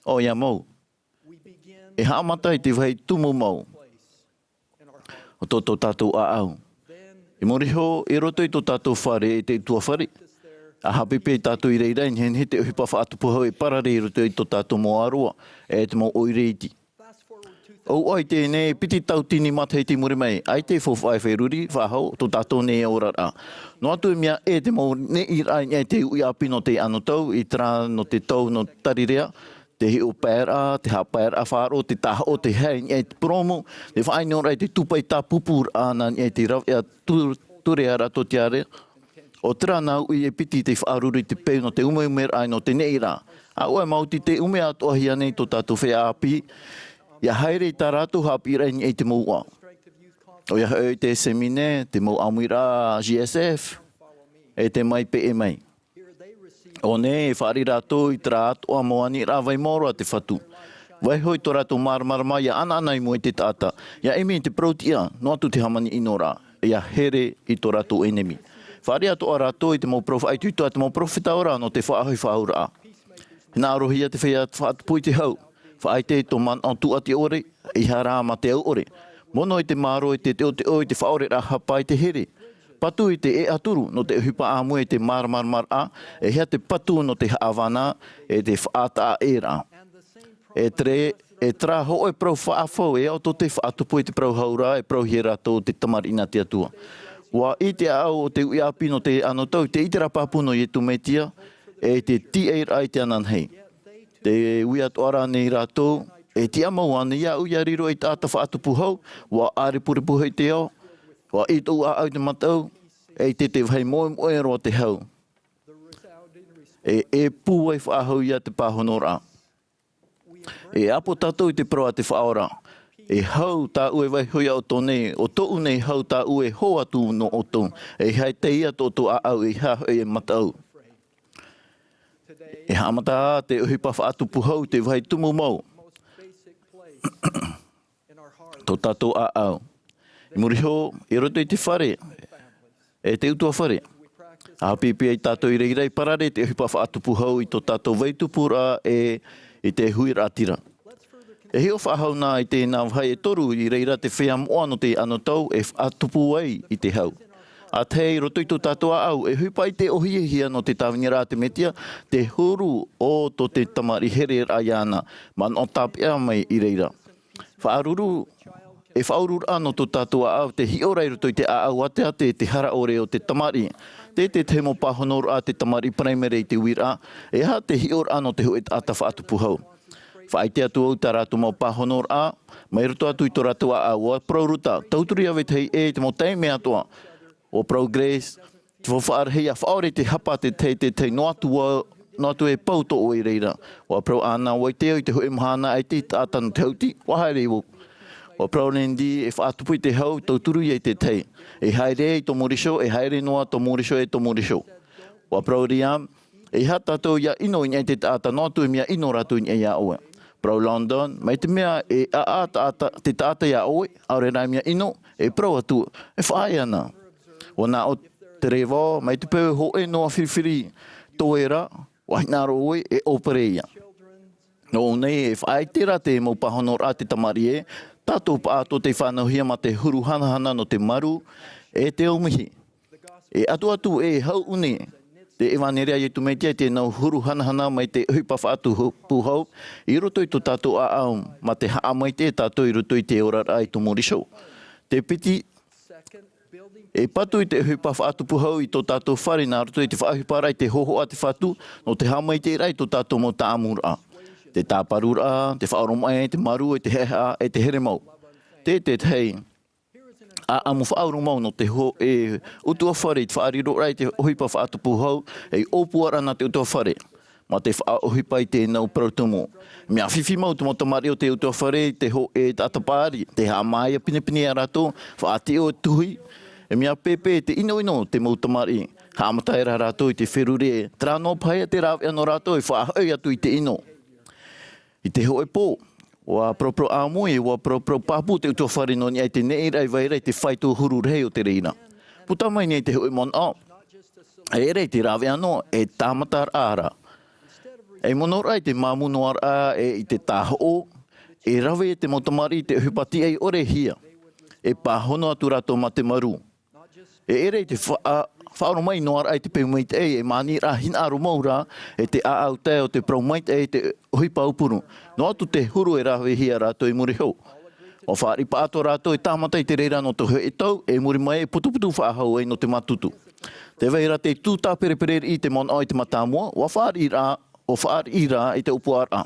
ʻoia mau. E haʻamata i te vāhi tumu mau o tō, tō tātou ʻāʻau. I muri iho, i roto i tō tātou fare, e te ʻutuāfare, ʻa haʻapiʻipiʻi tātou i reira, e nehenehe te ʻohipa faʻatupu hau e parare i roto i tō tātou mau ʻāroa, e te mau ʻoire iti. ʻOia i teie nei, e piti tauatini matahiti i muri mai, ʻaita e faufaʻa e feruri faʻahou tō tātou nei oraraʻa. Noa atu e mea ʻē te mau neʻiraʻa i niʻa i te uʻi ʻāpī nō te anotau, i terā nō te tau nō Tarirea, te hiʻo paeraʻa, te haʻapaeraʻa faʻaroʻo, te tāhoʻo, te hae i niʻa i te purōmu, te faʻaʻinoraʻa i te tūpaʻi tāpūpūraʻa nā niʻa i te raveʻa tu-, turearaʻa tōtiare. ʻO terā nā uʻi e piti tei faʻaruru i te peu nō te umeumeraʻa nō te neʻiraʻa. ʻAuē, maoti tē ʻume atoʻahia nei tō tātou feiā ʻāpī, ia haere i tā rātou haʻapiʻiraʻa i niʻa i te mouʻa. ʻOia hoʻi te Semine, te mau ʻāmuiraʻa G S F, e te Mai Peʻe Mai. ʻO nei, e fāriʻi rātou i terā atoʻa mau aniraʻa vai maoro a te Fatu. Vaiiho i tō rātou māramarama ia ʻanaʻana i mua i te taʻata, ia ʻimi i te parau tiʻa, noa atu te hāmani ʻino ra, ia here i tō rātou ʻenemi. Fāriʻi atoʻa rātou i te mau parau faʻaitoito a te mau perofeta ora nō te faʻahoʻi faʻahouraʻa. Hinaʻarohia te feiā faʻatupu i te hau. Faʻaʻite i tō manaʻo tūʻati ʻore, ʻeiaha rā mā te au ʻore. Mono i te mārō, i te teʻoteʻo, i te faʻaʻoreraʻa hapa, i te here. Patu i te ʻēʻa turu nō te ʻohipa ʻāmui, i te māramaramaraʻa, ʻeiaha te patu nō te haʻavānaʻa, e te faʻataʻaʻēraʻa. E tere, e terā hōʻē parau faʻahou, e ao tō tei faʻatupu i te parau hau ra, e parauhia rātou ʻo te tamariʻi nā te Atua. ʻUa ʻī te ʻāʻau o te uʻi ʻāpī nō te anotau i te ʻiteraʻa pāpū nō Iesu Mesia, e te tīaʻiraʻa i te ananahi. Tē ui atoʻa ra nei rātou, e tiʻamau ānei iāʻu ia riro ei taʻata faʻatupu hau, ʻua ʻārepurepu hoʻi te ao, ʻua ʻī tōʻu ʻāʻau i te mataʻu, e ʻaita e vai moʻemoʻe roa te hau. E, e pūai faʻahou ia te pāhonoraʻa. E ʻapo tātou i te parau a te Faʻaora. E hau tāʻu e vaiiho ia ʻoutou nei, ʻo tōʻu nei hau tāʻu e hō atu nō ʻoutou. E haere ia tō ʻoutou ʻāʻau, ʻeiaha hoʻi e mataʻu. E haʻamata te ʻohipa faʻatupu hau i te vāhi tumu mau. Tō tātou ʻāʻau. I muri iho, i roto i te fare, e te ʻutuāfare. ʻA haʻapiʻipiʻi ai tātou i reira i parare te ʻohipa faʻatupu hau i tō tātou vai tupuraʻa e i te huiraʻatira. E hiʻo faʻahou nā i tēnā vāhi e toru i reira te feiā moʻa nō te anotau e faʻatupu ai i te hau. ʻA tahi, i roto i tō tātou ʻāʻau, e ʻohipa ʻite ʻōhiehia nō te tāviniraʻa a te Mesia, te huru o tō te tamariʻi hereraʻa iāna, manaʻo tāpeʻa mai i reira. Faʻaruru, e faʻaururaʻa nō tō tātou ʻāʻau te hiʻo ra i roto i te ʻāʻau ʻāteʻate, te hara ʻore o te tamariʻi. Te, te tahi mau pāhonoraʻa a te tamariʻi paraimere i te uiraʻa, e aha te hiʻoraʻa nō te hōʻē taʻata faʻatupu hau. Faʻaʻite atu au tā rātou mau pāhonoraʻa, mai roto atu i tō rātou ʻāʻau, ʻua parau Ruta, tauturu ia vetahi ʻē i te mau taime atoʻa. ʻUa parau Grace, te faufaʻa rahi ʻia faʻaʻore te hapa a te tahi, te tahi noa atu ā, noa atu e pau tō ʻoe i reira. ʻUa parau Anna, ʻua ʻite au i te hōʻē mahana e te taʻata nō te hauti, ʻua haere vau. ʻUa parau Lindy, e faʻatupu i te hau, tauturu ia i te tahi. E haere i tō Mōrisō, e haere noa tō Mōrisō e tō Mōrisō. ʻUa parau Liam, e aha tātou ʻia ʻino i niʻa i te taʻata noa atu e mea ʻino rātou i niʻa iā ʻoe. Parau London, mai te mea e ʻaʻa taʻata, te taʻata iā ʻoe, ʻaore rā e mea ʻino, e parau atu, e faʻaea na. ʻUa nā ʻō Trevor, mai te peu e hōʻē noa firifiri tō ē ra, ʻua hinaʻaro ʻoe, e ʻōpere ia. Nō ʻō nei, e faʻaʻite ra te mau pāhonoraʻa a te tamariʻi ē, tātou pāʻatoʻa tei fānauhia mā te huru hanahana nō te maru, e te ʻaumihi. E ʻatuʻatu e hau ʻuni, te ʻevanelia a Iesu Mesia i te nau huru hanahana mai te ʻohipa faʻatupu hau, i roto i tō tātou ʻāʻau, mā te haʻamaitaʻi tātou i roto i te oraraʻa i tō Mōrisō. Te piti, e patu i te ʻohipa faʻatupu hau i tō tātou fare nā roto i te faʻaʻohiparaʻa i te hōhoʻa a te Fatu, nō te haʻamaitaʻiraʻa i tō tātou mau taʻamuraʻa. Te tāparuraʻa, te faʻaoromaʻi, te maru, e te haʻehaʻa, e te here mau. Te, te tahi ʻāʻamu faʻaurū mau nō te hōʻē ʻutuāfare i te faʻariroraʻa i te ʻohipa faʻatupu hau, ei ʻōpuaraʻa nā te ʻutuāfare. Mā te faʻaʻohipa i te nau parau tumu. Mea fifi mau te mau tamariʻi o te ʻutuāfare i te hōʻē taʻata paʻari, tē haʻamāia pinepine ia rātou, faʻatiʻo tuhi, e mea pēpē te ʻinoʻino te mau tamariʻi. Haʻamata aʻera rātou i te feruri, terā noa paha ia te rāveʻa nō rātou e faʻahoʻi atu i te ʻino. I te hōʻē pō, ʻua paraparau ʻāmui, ʻua paraparau pāpū te ʻutuāfare nō niʻa i te neʻiraʻa i vai ra i te faito huru rahi o te reira. Puta mai nei te hōʻē manaʻo, e ʻere i te rāveʻa noa, e tāmataraʻa ra. E mono ra i te māmū noa ra, e i te tāhoʻo, e rave te mau tamariʻi i te ʻohipa tiʻai ʻore hia. E pāhono atu rātou mā te maru. E ʻere i te faʻa-, faʻaoromaʻi noa ra i te peu maitaʻi, e māniraʻa hinaʻaro mau ra, e te ʻāʻau tae o te parau maitaʻi i te ʻohipa aupuru. Noa atu te huru e ravehia rātou i muri iho. ʻUa fāriʻi pāʻatoʻa rātou e tāmata i te reira nō te hōʻē tau, e muri mai e putuputu faʻahou ai nō te mātutu. Tē vai ra te tū tāperepereraʻa i te manaʻo i te mātāmua, ʻua fāriʻi ra, ʻua fāriʻi ra i te ʻōpuaraʻa.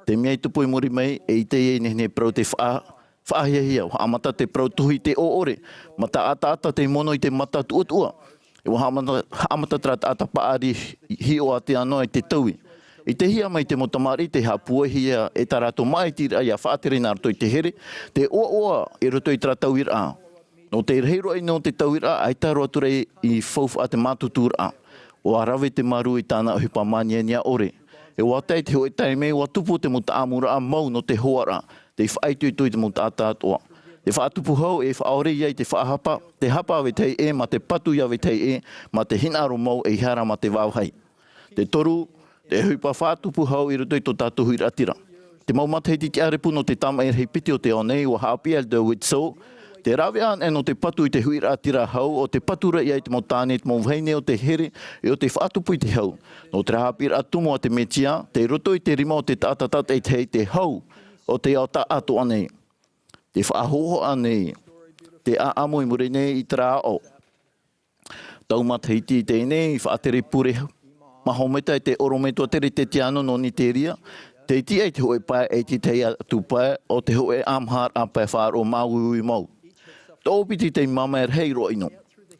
Te mea i tupu i muri mai, e ʻite e nehenehe e parau te faʻa-, faʻahiahia, ʻua haʻamata te parau tuhi i te ʻoʻore, mata ʻataʻata te mono i te mata tuʻatuʻa. E ʻua haʻamata, haʻamata terā taʻata paʻari hiʻo ātea noa i te taui. ʻItehia mai te mau tamariʻi tē haʻapūaihia e tā rātou māʻitiraʻa ʻia faʻatere nā roto i te here, te ʻoaʻoa i roto i terā tauiraʻa. Nō te rahi roa ʻino o te tauiraʻa, ʻaita roa atu ra i faufaʻa te mātuturaʻa. ʻUa rave te maru i tāna ʻohipa māniania ʻore. E ʻua tae te hōʻē taime, ʻua tupu te mau taʻamuraʻa mau nō te hoaraʻa, tei faʻaitoito i te mau taʻata atoʻa. Te faʻatupu hau e faʻaʻore ia i te faʻahapa, te hapa a vetahi ʻē, mā te patu ia vetahi ʻē, mā te hinaʻaro mau, ʻeiaha rā mā te vāvāhi. Te toru, te ʻohipa faʻatupu hau i roto i tō tātou huiraʻatira. Te mau matahiti tiʻarepu nō te tāmaʻi rahi piti o te ao nei, ʻua haʻapiʻi Elder Widtsoe, te rāveʻa anaʻe nō te patu i te huiraʻatira hau, ʻo te patu ra ia i te mau tāne, te mau vahine o te here, e ʻo te faʻatupu i te hau. Nō te haʻapiʻiraʻa tumu a te Mesia, tei roto i te rima o te taʻata tātaʻitahi te hau o te ao taʻatoʻa nei. Te faʻahōhoʻa nei, te ʻāʻamu i muri nei i terā aʻo. Tau matahiti i teie nei, i faʻatere pure Mahometa e te ʻorometua Teretetiano nō Niteria, tei tiʻa i te hōʻē pae e te tahi atu pae o te hōʻē ʻāmaharaʻa pae faʻaroʻo māuiui mau. Toʻopiti tei māmā e rahi roa ʻino.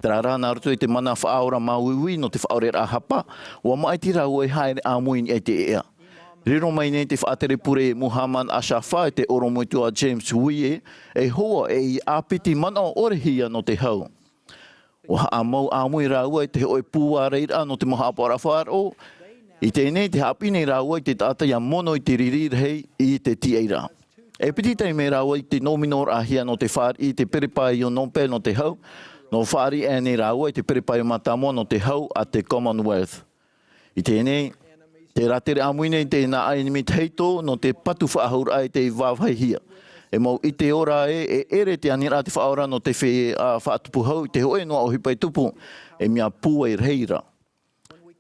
Terā rā, nā roto i te mana faʻaora māuiui nō te faʻaʻoreraʻa hapa, ʻua māʻiti rāua e haere ʻāmui i niʻa i te ʻēʻa. Riro mai nei te faʻatere pure Muhammad Ashafa e te ʻorometua James Wie, e hoa e ʻāpiti manaʻo ʻorehia nō te hau. ʻUa haʻamau ʻāmui rāua i te hōʻē pūaraʻa nō te mau haʻapaʻoraʻa faʻaroʻo. I teie nei, tē haʻapiʻi nei rāua i te taʻata ʻia mono i te riri rahi i te tiʻairaʻa. E piti taime rāua i te nōminoraʻahia nō te fāriʻi i te perepaio Nobel nō te hau, nō fāriʻi aʻe nei rāua i te perepaio mātāmua nō te hau a te Commonwealth. I teie nei, Te rātere ʻāmui nei te nā ʻainimi tahito nō te patu faʻahouraʻa i te vāvāhia. E mau ʻite ora ē, e ʻere te aniraʻa te faʻaora nō te feiā faʻatupu hau i te hōʻē noa ʻohipa e tupu, e mea pūai rahi ra.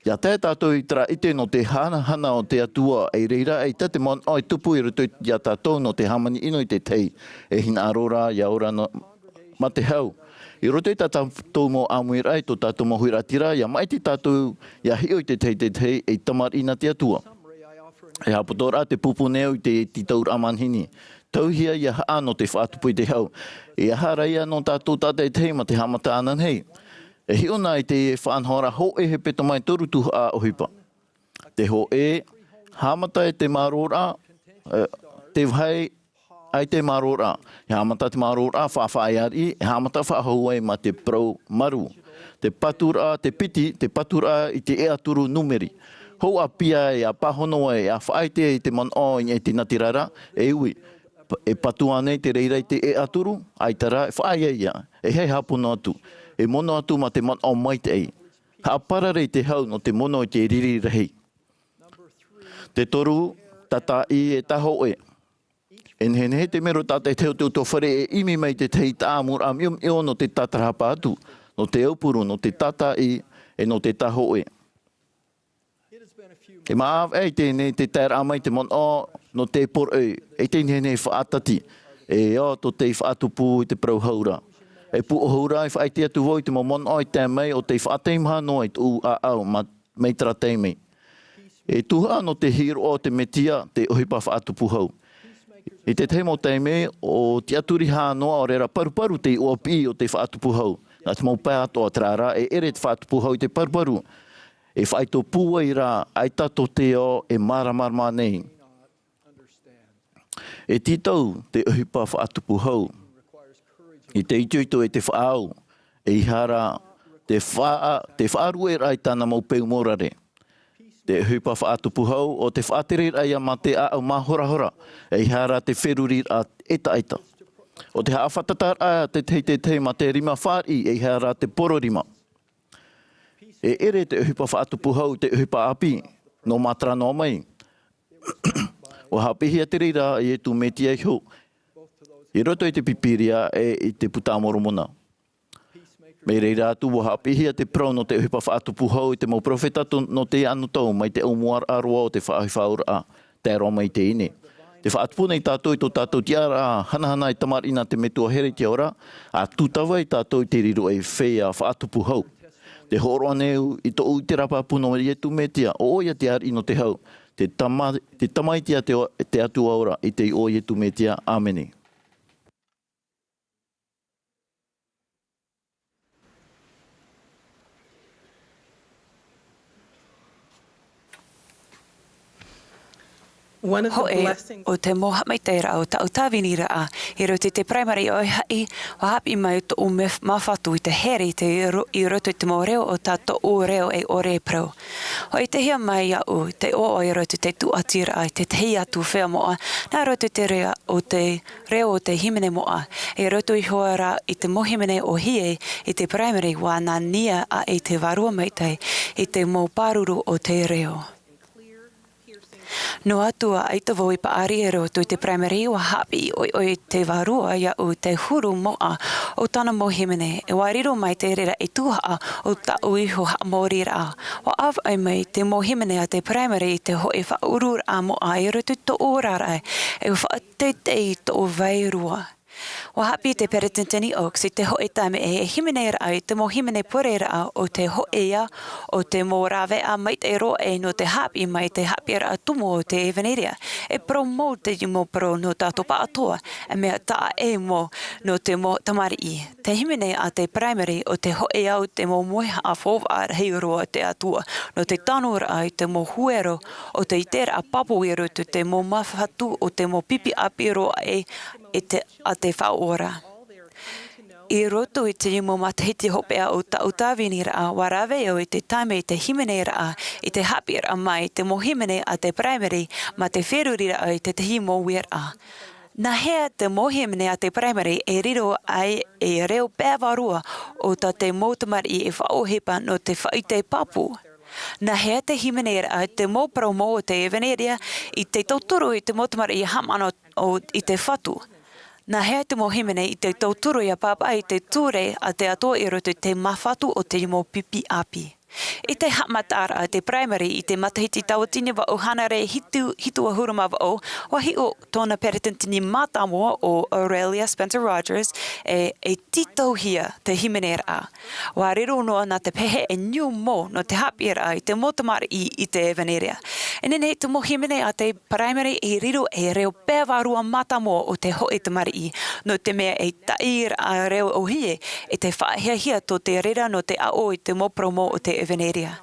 ʻIa tae tātou i terā ʻite nō te hanahana o te Atua, i reira ʻaita te manaʻo e tupu i roto iā tātou nō te hāmani ʻino i te tahi, e hinaʻaro ra ʻia ora nō, mā te hau. I roto i tā tātou mau ʻāmuiraʻa, i tō tātou mau huiraʻatira, ʻia maʻiti tātou ʻia hiʻo i te tahi, te tahi, ei tamariʻi nā te Atua. E haʻapotoraʻa te pupu nei au i te tītauraʻa manihini. Tauihia ʻia haʻa nō te faʻatupu i te hau. E aha rā ïa nō tātou tātaʻitahi mā te haʻamata ananahi? E hiʻo na i te faʻanahoraʻa hōʻē hepetoma e toru tuhaʻa ʻohipa. Te hōʻē, haʻamata e te mārōraʻa, e, te vāhi ʻaita e mārōraʻa. E haʻamata te mārōraʻa faʻafaʻaeariʻi, e haʻamata faʻahou ai mā te parau marū. Te paturaʻa, te piti, te paturaʻa i te ʻeʻa turu numeri. Hou ʻāpī ā, ʻia pāhono ai, ʻia faʻaʻite i te manaʻo i niʻa i te natirara, e ui. E patu ānei te reira i te ʻeʻa turu, ʻaita rā, e faʻaea ïa, e haʻapono atu, e mono atu mā te manaʻo maitaʻi. Haʻaparare i te hau nō te mono i te riri rahi. Te toru, tātaʻi e tāhōʻē. E nehenehe te mero tātaʻitahi o te ʻutuāfare e ʻimi mai i te tahi tāʻamuraʻa miʻomiʻo nō te tātarahapa atu, nō te aupuru, nō te tātaʻi, e nō te tāhōʻē. E māʻa ʻē i teie nei te taeraʻa mai te manaʻo nō te poroʻi, e te nehenehe faʻatati, e ao tō te faʻatupu i te parau hau ra. E pūʻohu ra, e faʻaʻite atu vau i te mau manaʻo i tae mai ʻo tei faʻataʻi maha noa i tōʻu ʻāʻau mā, mai terā taime. E tuhaʻa nō te hiʻo o te Mesia te ʻohipa faʻatupu hau. I te tahi mau taime, ʻo tiʻaturi hā noa, ʻaore rā paruparu te iʻoa piʻi o te faʻatupu hau. Nā te mau pae atoʻa, terā rā, e ʻere te faʻatupu hau i te paruparu. E faʻaitoito pūai rā, ʻaita tō te ao e māramarama nei. E tītau te ʻohipa faʻatupu hau i te itoito e te faʻaau, ʻeiaha rā te faʻa-, te faʻarueraʻa i tāna mau peu mōrare. Te ʻohipa faʻatupu hau ʻo te faʻatereraʻa ïa mā te ʻāʻau māhorahora, ʻeiaha rā te feruriraʻa ʻetaʻeta. ʻO te haʻafātataraʻa te tahi, te tahi mā te rima fāriʻi, ʻeiaha rā te poro rima. E ʻere te ʻohipa faʻatupu hau i te ʻohipa ʻāpī, nō mātara noa mai. ʻUa haʻapiʻihia te reira a Iesu Mesia iho, i roto i te Pīpīria e i te Puta a Moromona. Mai reira atu, ʻua haʻapiʻihia te parau nō te ʻohipa faʻatupu hau i te mau perofeta to-, nō te anotau mai te ʻōmuaraʻa roa o te faʻaʻohiparauraʻa, tae roa mai i teie nei. Tē faʻatupu nei tātou i tō tātou tiʻaraʻa hanahana e tamariʻi nā te Metua here i te ao ra, ʻa tūtava ai tātou i te riro ei feiā faʻatupu hau. Tē hōroʻa nei au i tōʻu ʻite pāpū nō Iesu Mesia, ʻo ʻoia te ariʻi nō te hau, te tama-, te tamaiti a te, te Atua ora, i te iʻoa o Iesu Mesia. ʻĀmene. Hōʻē o te mau haʻamaitaʻiraʻa o tāʻu tāviniraʻa i roto i te Primary ʻoia hoʻi, ʻua haʻapiʻi mai tōʻu mea māfatu i te here i te ro-, i roto i te mau reo o tā tōʻu reo e ʻore e parau. ʻUa ʻitehia mai iāʻu te ʻoaʻoa i roto i te tūʻatiraʻa i te tahi atu feiā moʻa, nā roto i te reo o te reo o te hīmene moʻa. I roto iho ā rā i te mau hīmene ʻōhie i te Primary, ʻua nā niʻa aʻe te Vārua Maitaʻi i te mau pāruru o te reo. Noa atu ā ʻaita vau i paʻari i roto i te Primary, ʻua haʻapiʻi ʻoiʻoi te Vārua iāʻu te huru moʻa o tāna mau hīmene, e ʻua riro mai te reira ei tuhaʻa o tāʻu iho haʻamoriraʻa. ʻUa ʻāvaʻe mai te mau hīmene a te Primary i te hōʻē faʻaururaʻa moʻa i roto i tōʻu oraraʻa, e ʻua faʻa- teitei i tōʻu vairua. ʻUa haʻapiʻi te Peretiteni Oaks i te hōʻē taime e hīmeneraʻa i te mau hīmene pureraʻa o te hōʻē ā, o te mau rāveʻa maitaʻi roa ē nō te haʻapiʻi mai te haʻapiʻiraʻa tumu o te ʻEvanelia. E parau mau te mau parau nō tātou pāʻatoʻa, e mea taʻa ʻē mau nō te mau tamariʻi. Te hīmene a te Primary o te hōʻē ā o te mau mauhaʻa faufaʻa rahi roa a te Atua, nō te tanuraʻa i te mau huero o te ʻiteraʻa pāpū i roto i te mau māfatu o te mau pipi ʻāpī roa ē, e te, a te Faʻaora. I roto i te mau matahiti hopeʻa o tāʻu tāviniraʻa, ʻua rave au i te taime i te hīmeneraʻa, i te haʻapiʻiraʻa mai te mau hīmene a te Primary, mā te feruriraʻa i te tahi mau uiraʻa. Nā hea te mau hīmene a te Primary e riro ai ei reo pae vārua o tā te mau tamariʻi e faʻaʻohipa nō te faʻaʻite pāpū? Nā hea te hīmene ra te mau parau mau o te evanelia i te tauturu i te mau tamariʻi ia haʻamana i te Fatu? Nā hea te mau hīmene i te tauturu ia pāpaʻi i te ture a te Atua i roto i te mau fatu o te mau pipi ʻāpī? I te haʻamata ra te primary i te matahiti tauatini vaʻu hānere hitu hitu ʻahuru mā vaʻu, ua hiʻo tōna peretiteni mātāmua o Aurelia Spencer Rogers e e tītauhia te hīmene ra. Ua riro noa nā te pehe e niu mau nō te haʻapiʻiraʻa i te mau tamariʻi i te evanelia. E nehenehe te mau hīmene a te primary e riro e reo pae vārua mātāmua o te hoʻe tamariʻi, nō te mea e taʻi ra reo ʻōhie e te faʻahiahia tō te reira nō te aʻo i te mau parau mau o te evanelia.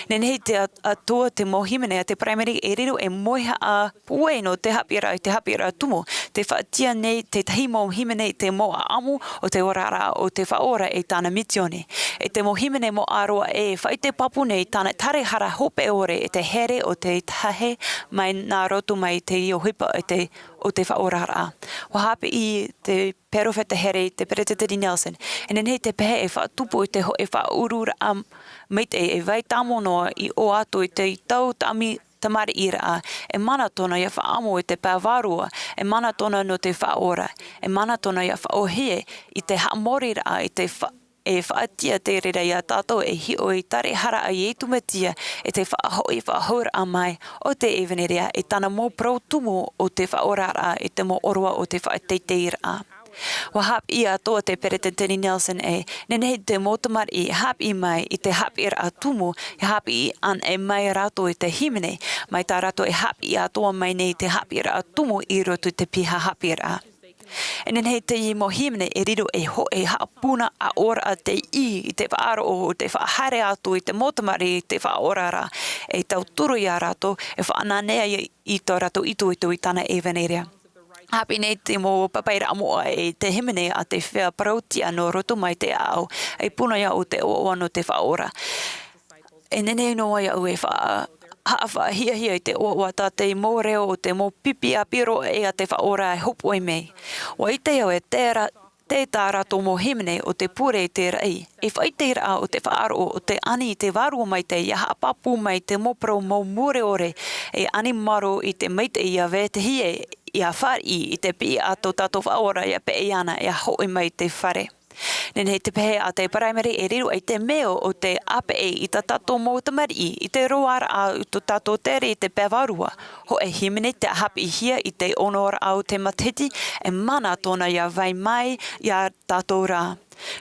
Nehenehe te atoa te mau hīmene a te primary e riro e moihaʻa puai nō te haʻapiʻiraʻa i te haʻapiʻiraʻa tumu, te faʻatia nei tētahi mau hīmene i te mau ʻaʻamu o te oraraʻa o te Faʻaora e tāna misioni. E te mau hīmene mau ʻāroa e faʻaite pāpū nei tāna tarahara hope ʻore e te here o te tahe mai nā roto mai te ʻohipa o te o te faʻaoraraʻa. Ua haʻapiʻi te perofeta here i te peretiteni Nelson, e nehenehe te pehe e faʻatupu i te hoʻe faʻaururaʻa maitaʻi e vai tāmau noa i ʻō atu i te tau tami tamariʻiraʻa, e mana tōna ia faʻaʻamu i te pae vārua, e mana tōna nō te Faʻaora, e mana tōna ia faʻaʻōhie i te haʻamoriraʻa i te fa e faʻatia te reira ia tātou e hiʻo i te tarahara a Iesu Mesia e te faʻahoʻi faʻahouraʻa mai o te evanelia e tāna mau parau tumu o te faʻaoraraʻa e te mau ʻōroʻa o te faʻateiteiraʻa. Ua haʻapiʻi atoa te peretiteni Nelson e nehenehe te mau tamariʻi e haʻapiʻi mai i te haʻapiʻiraʻa tumu e haʻapiʻi anaʻe mai rātou i te hīmene mai tā rātou e haʻapiʻi atoa mai nei i te haʻapiʻiraʻa tumu i roto i te piha haʻapiʻiraʻa. E nehenehe te mau hīmene e riro e hoʻe haʻapuna ʻaʻoraʻa te ʻī i te faʻaroʻo o te faʻahaere atu i te mau tamariʻi i te faʻaoraraʻa e tauturu ia rātou e faʻananea i tō rātou itoito i tāna evanelia. Haʻapiʻi nei te mau papairaʻa moʻa e te hīmene a te feiā parau tiʻa nō roto mai te ʻāʻau e puna ia o te ʻoaʻoa nō te Faʻaora. E nehenehe noa iaʻu e faʻa haʻafaʻahiahia i te ʻoaʻoa tā te mau reo o te mau pipi ʻāpī roa e a te Faʻaora e hōpoʻi mai. Ua ʻite au e tērā te tā rātou mau hīmene o te pure i te raʻi e faʻaiteraʻa o te faʻaroʻo o te ani i te vārua maitaʻi ia haʻapāpū mai te mau parau mau mure ʻore e ani maro i te maitaʻi ia vetahi e ia fāriʻi i te piʻi a tō tātou Faʻaora ia peʻe ana ia hoʻi mai i te fare. Nehenehe te pehe a te primary e riro ai te meo o te ʻāpeʻe i tā tātou mau tamariʻi i te roaraʻa o tō tātou tere i te pae vārua. Hoʻe hīmene te haʻapiʻihia i te onoraʻa o te matahiti e mana tōna ia vai mai ia tātou rā.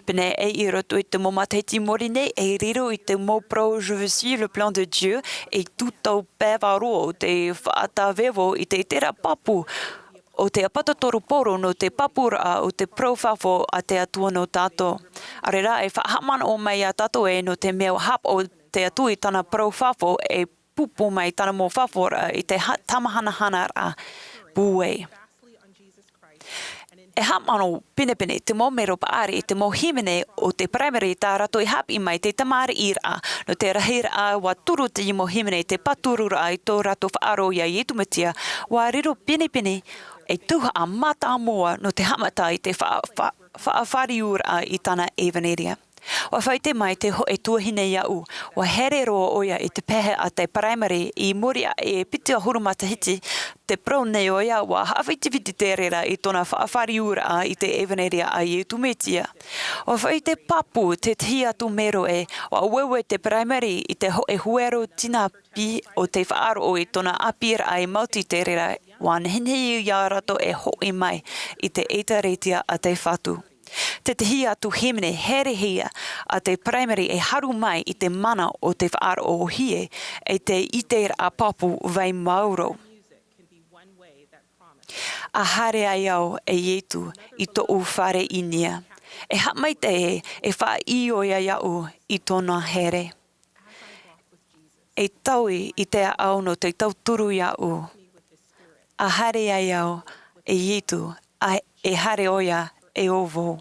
Pēnei i roto i te mau matahiti i muri nei e riro i te mau parau Je veux suivre le plan de Dieu e tūtau pae vārua o te faʻatāvevo i te terā pāpū o te ʻapatotoru Paulo nō te pāpūraʻa o te parau fafo a te Atua nō tātou. ʻAore rā e faʻahaʻamanaʻo mai ia tātou ē nō te mea ua haʻapaʻo te Atua i tāna parau fafo e pupu mai tāna mau fafauraʻa i te ha- tāmahanahanaraʻa pūai. E haʻamanaʻo pinepine te mau mero paʻari i te mau hīmene o te primary tā rātou i haʻapiʻi mai te tamariʻiraʻa nō te rahiraʻa ua turu te mau hīmene i te pātururaʻa i tō rātou faʻaroʻo ia Iesu Mesia. Ua riro pinepine e tuhaʻa mātāmua nō te haʻamata i te faʻa- faʻa- faʻafāriuraʻa i tāna evanelia. Ua faʻaite mai te hoʻe tuahine iaʻu, ua here roa ʻoia i te pehe a te primary i muri aʻe e piti ʻahuru matahiti. Te parau nei ʻoia ua haʻafitifiti te reira i tōna faʻafāriuraʻa i te evanelia a Iesu Mesia. Ua faʻaite pāpū tētahi atu mero ē ua ueue te primary i te hoʻe huero tinā pī o te faʻaroʻo i tōna ʻāpīraʻa e maoti te reira ua nehenehe ia rātou e hoʻi mai i te ʻētārētia a te Fatu. Tētahi atu hīmene herehia a te primary e haru mai i te mana o te faʻaroʻo ʻōhie e te ʻiteraʻa pāpū vai māuruuru. A haere ai au e Iesu i tōʻu fare i niʻa. E haʻamaitaʻi e faʻaʻī ʻoia iaʻu i tōna here. E taui i te ʻāʻau nō te tauturu iaʻu. A haere ai au e Iesu, a e haere ʻoia e ʻo vau.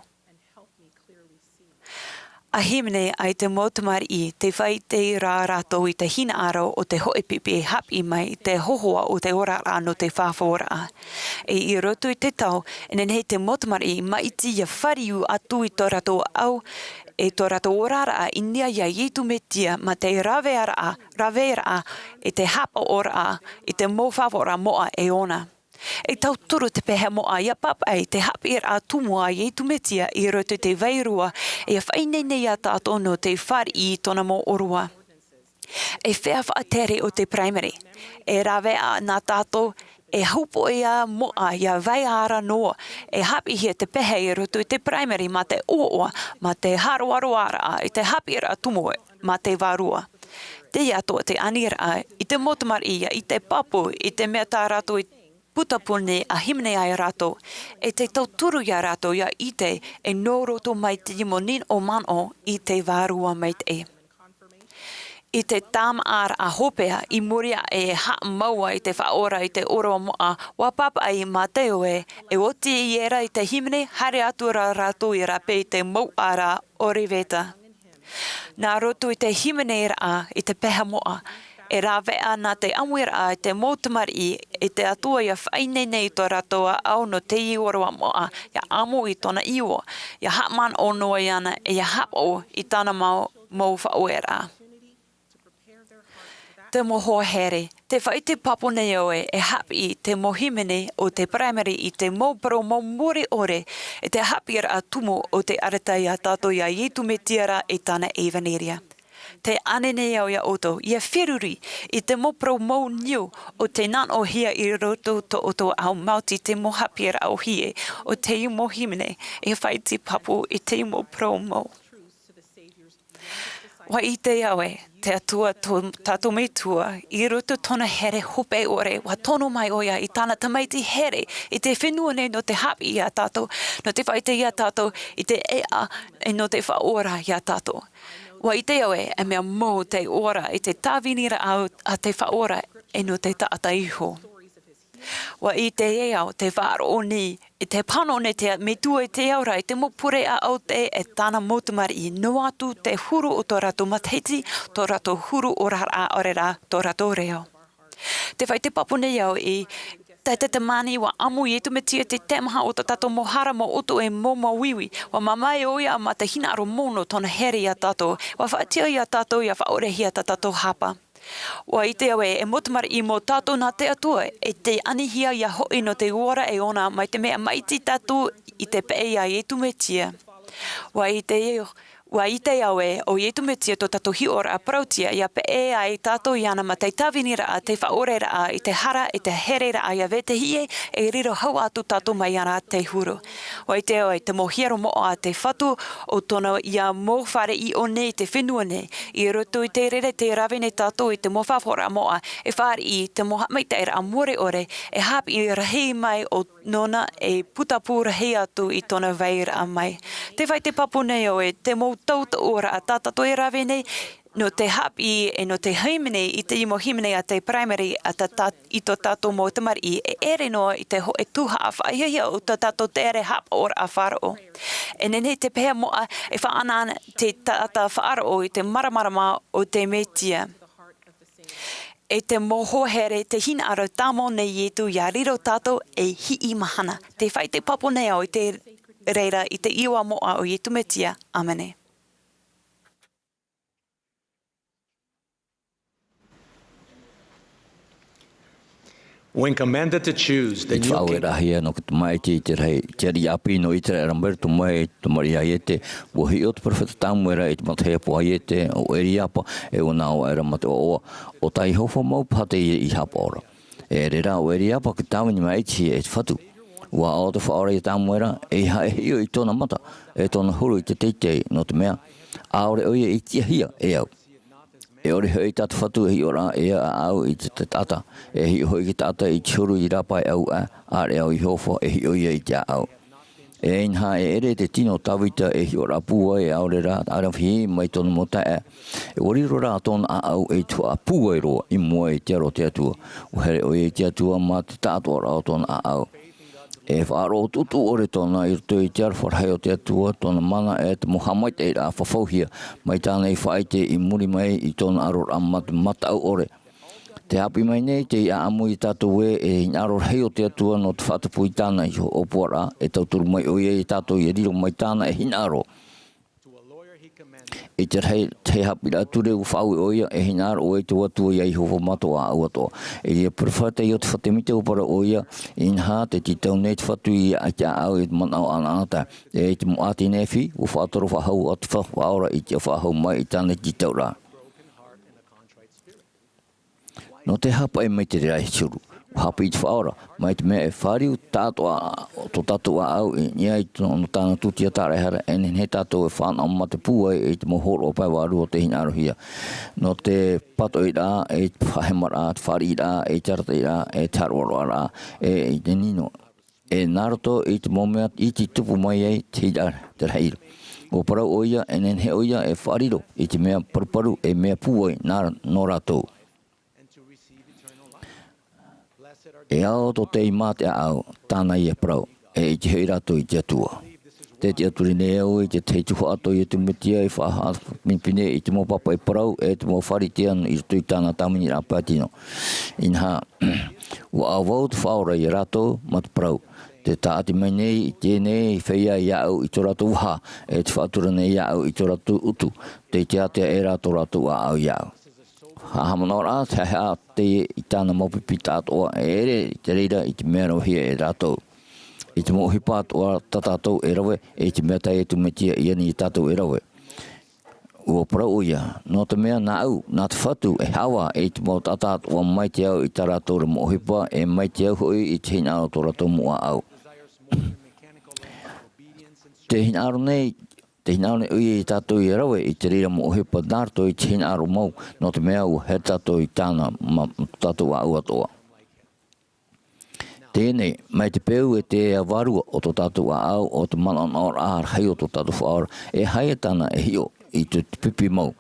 A hīmene ai te mau tamariʻi te faʻaite rā rātou i te hinaʻaro o te hoʻe pipi e haʻapiʻi mai i te hōhoʻa o te oraraʻa nō te fafauraʻa. E i roto i te tau e nehenehe te mau tamariʻi maʻiti ia fāriu atu i tō rātou ʻāʻau e tō rātou oraraʻa i niʻa iā Iesu Mesia mā te raveraʻa, raveraʻa i te haʻapaʻoraʻa i te mau faʻaora moʻa e ʻōna. E tauturu te pehe moʻa ʻia pāpaʻi te haʻapiʻiraʻa tumu a Iesu Mesia i roto i te vārua, ʻia faʻaineine iā tātou nō te fāriʻi i tōna mau ʻōroʻa. E feiā faʻatere o te Primary, e rave nā tātou, e hōpoiʻa moʻa ʻia vai ara noa, e haʻapiʻihia te pehe i roto i te Primary mā te ʻoaʻoa, mā te haroaroaraʻa i te haʻapiʻiraʻa tumu mā te vārua. Teie atoʻa te aniraʻa i te mau tamariʻi ʻia ʻite pāpū i te mea tā rātou i putapū nei ʻa hīmene ai rātou, e te tauturu iā rātou ʻia ʻite e nō roto mai te mau nīnaʻo manaʻo i te Vārua Maitaʻi. I te tāmāʻaraʻa hopeʻa i muri aʻe e haʻamau ai te Faʻaora i te ʻōroʻa moʻa, ʻua pāpaʻi Māteo ē, e oti i ērā i te hīmene, haere atu rā rātou i rāpae i te mouʻa ra Ōriveta. Nā roto i te hīmeneraʻa i te pehe moʻa, e rāveʻa nā te ʻāmuiraʻa i te mau tamariʻi i te Atua ʻia faʻaineine i tō rātou ʻāʻau nō te ʻōroʻa moʻa, ʻia ʻamu i tōna ʻīʻo, ʻia haʻamanaʻo noa iāna, e ʻia haʻapaʻo i tāna mau, mau faʻaueraʻa. Te mau hoa here, tē faʻaʻite pāpū nei au ē, e haʻapiʻi te mau hīmene o te Primary i te mau parau mau mure ʻore, i te haʻapiʻiraʻa tumu o te arataʻi iā tātou iā Iesu Mesia ra i tāna ʻevaneria. Tē ʻānei nei au iā ʻoutou, ʻia feruri i te mau parau mau niu o tē nānoʻohia i roto tō ʻoutou ʻāʻau maoti i te mau haʻapiʻiraʻa ʻōhie o te mau hīmene, e faʻaʻite pāpū i te mau parau mau. ʻUa ʻite au ē, te Atua tō tātou Metua, i roto tōna here hopeʻa ʻore, ʻua tono mai ʻoia i tāna Tamaiti here i te fenua nei nō te haʻapiʻi iā tātou, nō te faʻaʻite iā tātou i te ʻēʻa, e nō te faʻaora iā tātou. ʻUa ʻite au ē, e mea mau te ora i te tāviniraʻa a te Faʻaora, e nō te taʻata iho. ʻUa ʻite au, tē faʻaroʻo nei, e tē pāhono nei te Metua i te ao ra, i te mau pure ʻāʻau e tāna mau tamariʻi, noa atu te huru o tō rātou matahiti, tō rātou huru oraraʻa ʻaore rā, tō rātou reo. Tē faʻaʻite pāpū nei au i te, te tamani ʻua ʻamu Iesu Mesia i te tae maha o tō tātou mau hara, mau ʻoto e mau, mau uiui. ʻUa mamae ʻoia mā te hinaʻaro mau nō tōna here iā tātou. ʻUa faʻatiʻa iā tātou ʻia faʻaʻorehia tā tātou hapa. ʻUa ʻite au ē, e mau tamariʻi mau tātou nā te Atua, e tē anihia ʻia hoʻi nō te ora e ʻōna, mai te mea maʻiti tātou i te peʻe iā Iesu Mesia. ʻUa ʻite, ʻua ʻite au ē, ʻo Iesu Mesia tō tātou hiʻoraʻa parauʻtiʻa, ʻia peʻe ai tātou iāna mā te tāviniraʻa, te faʻaoreraʻa, i te hara, i te hereraʻa ʻia vetahi ʻē, e riro hau atu tātou mai iāna te huru. ʻUa ʻite au ē, te mau hiero moʻa a te Fatu, ʻo tōna ïa mau fare i ʻō nei i te fenua nei, i roto i te reira tē rave nei tātou i te mau faʻaora moʻa, e fāriʻi i te mau haʻamaitaʻiraʻa mure ʻore, e haʻapiʻi rahi mai ʻo nōna e putapū rahi atu i tōna vairaʻa mai. Tē faʻaʻite pāpū nei au ē, te mau tautooraʻa tā tātou e rave nei, nō te haʻapiʻi e nō te hīmene i te mau hīmene a te Primary a tā, tā, i tō tātou mau tamariʻi, e ʻere noa i te hōʻē tuhaʻa faʻahiahia o tō tātou tere haʻapaʻoraʻa faʻaroʻo. E nehenehe te pehe moʻa e faʻaʻanaʻana te taʻata faʻaroʻo i te māramarama o te Mesia. E te mau hoa here, te hinaʻaro tāmau nei Iesu ʻia riro tātou ei hiʻi mahana. Tē faʻaʻite pāpū nei au i te reira i te iʻoa moʻa o Iesu Mesia. ʻĀmene. When commanded to choose the I te new king, faʻaueraʻahia nō te tamaiti i te rahi, te ariʻi ʻāpī nō Iteraera, Roberto mai, tamariʻi a Iete, ʻua hiʻo te perofeta Samuera i te matahiapo a Iete, ʻo Eriapa, e ʻua nā ʻō aʻera mā te ʻoaʻoa, ʻo tā Iehova mau paha teie i haʻapaʻo ra. E ʻere rā ʻo Eriapa, ka tāvini maʻitihia e te Fatu. ʻUa ʻoaʻoa te Faʻaora ia Samuera, ʻeiaha e hiʻo i tōna mata, e tōna huru i te teitei, nō te mea, ʻaore ʻoia i tiʻahia e au. E ʻore hoʻi tā te Fatu e hiʻo ra e ʻaʻau i te, te taʻata, e hiʻo hoʻi te taʻata i te huru i rāpae ʻau aʻe, ʻāreʻa ʻo Iehova e hiʻo ia i te ʻaʻau. E inaha e ʻere te tino o Tavita e hiʻoraʻa pūai, ʻaore rā, ʻaravihi mai tōna mau taeaʻe. ʻUa riro rā tōna ʻaʻau ei tuhaʻa pūai roa i mua i te aro o te Atua. ʻUa here ʻoia i te Atua mā te taʻatoʻaraʻa o tōna ʻaʻau. E faʻaroʻo tuʻutuʻu ʻore tōna i roto i te aroha rahi o te Atua, tōna mana e te mau haʻamaitaʻiraʻa fafauhia mai tāna i faʻaʻite i muri mai i tōna aroraʻa mā te mataʻu ʻore. Tē haʻapiʻi mai nei te ʻāʻamu ia tātou ē, e hinaʻaro rahi o te Atua nō te faʻatupu i tāna iho ʻōpuaraʻa, e tauturu mai ʻoia ia tātou ʻia riro mai tāna e hinaʻaro. I te rahi, te haʻapiʻiraʻa ture ʻua faʻaue ʻoia, e hinaʻaro ʻoe i tō Atua ia Iehova mā tō ʻāʻau atoʻa. E ia perofeta Iotefa Temita ʻua parau ʻoia, inaha, tē tītau nei te Fatu ia i te ʻāʻau i te manaʻo ʻanaʻanatae. E i te mau ʻāti Nephi, ʻua faʻatoro faʻahou atu te Faʻaora i te faʻahou mai i tāna tītauraʻa. Nō te hāpaʻi mai te reira e te huru, ʻua haʻapiʻi te Faʻaora, mai te mea e fāriu tāʻātoʻa tō tātou ʻāʻau i niʻa i tō, nō tāna tūtia tāraʻehara, e nehenehe tātou e fānaʻo mā te pūai i te mau hōroʻa pae vārua o tē hinaʻarohia. Nō te pātoʻiraʻa, e te faʻahemaraʻa, te fāriʻiraʻa, e te arataʻiraʻa, e te haroʻaroʻaraʻa, e i te nino. E nā roto i te mau mea iti tupu mai ai te hira, te rahi ra. ʻUa parau ʻoia, e nehenehe ʻoia e faʻariro i te mea paruparu, e mea pūai nā, nō rātou. E ao tō tei mā te ʻāʻau, tāna ia parau, e ʻite hoʻi rātou i te Atua. Tē tiʻaturi nei au i te tahi tuhaʻa tō Iesu Mesia i faʻahāpinepine i te mau pāpaʻi parau, e te mau Pharisea i roto i tāna tāviniraʻa pae tino. Inaha, ʻua ʻāvau te Faʻaora ia rātou, mā te parau. Tē tāʻati mai nei i teie nei feiā iāʻu i tō rātou vaha, e tē faʻatura nei iāʻu i tō rātou utu, tei tiaʻi ʻē rā tō rātou ʻāʻau iāʻu. Haʻamanaʻo rā, te haʻehaʻa teie i tāna mau pipi tāʻātoʻa, e ʻere i te reira i te mea ravehia e rātou. I te mau ʻohipa atoʻa tā tātou e rave, e i te mea tā Iesu Mesia i ani ia tātou e rave. ʻUa parau ʻoia, nō te mea nāʻu, nā te Fatu, e haʻavā i te mau taʻata atoʻa mai te ao i tā rātou mau ʻohipa, e mai te ao hoʻi i te hinaʻaro o tō rātou mau ʻāʻau. Tē hinaʻaro nei, tē hinaʻaro nei ʻoia ia tātou ia rave i te reira mau ʻohipa nā roto i te hinaʻaro mau, nō te mea ʻua here tātou i tāna, mā, tō tātou ʻāʻau atoʻa. Teie nei, mai te peu e te vārua o tō tātou ʻāʻau, o te manaʻonaʻoraʻa rahi o tō tātou Faʻaora, e aha ia tāna e hiʻo i te, te pipi mau.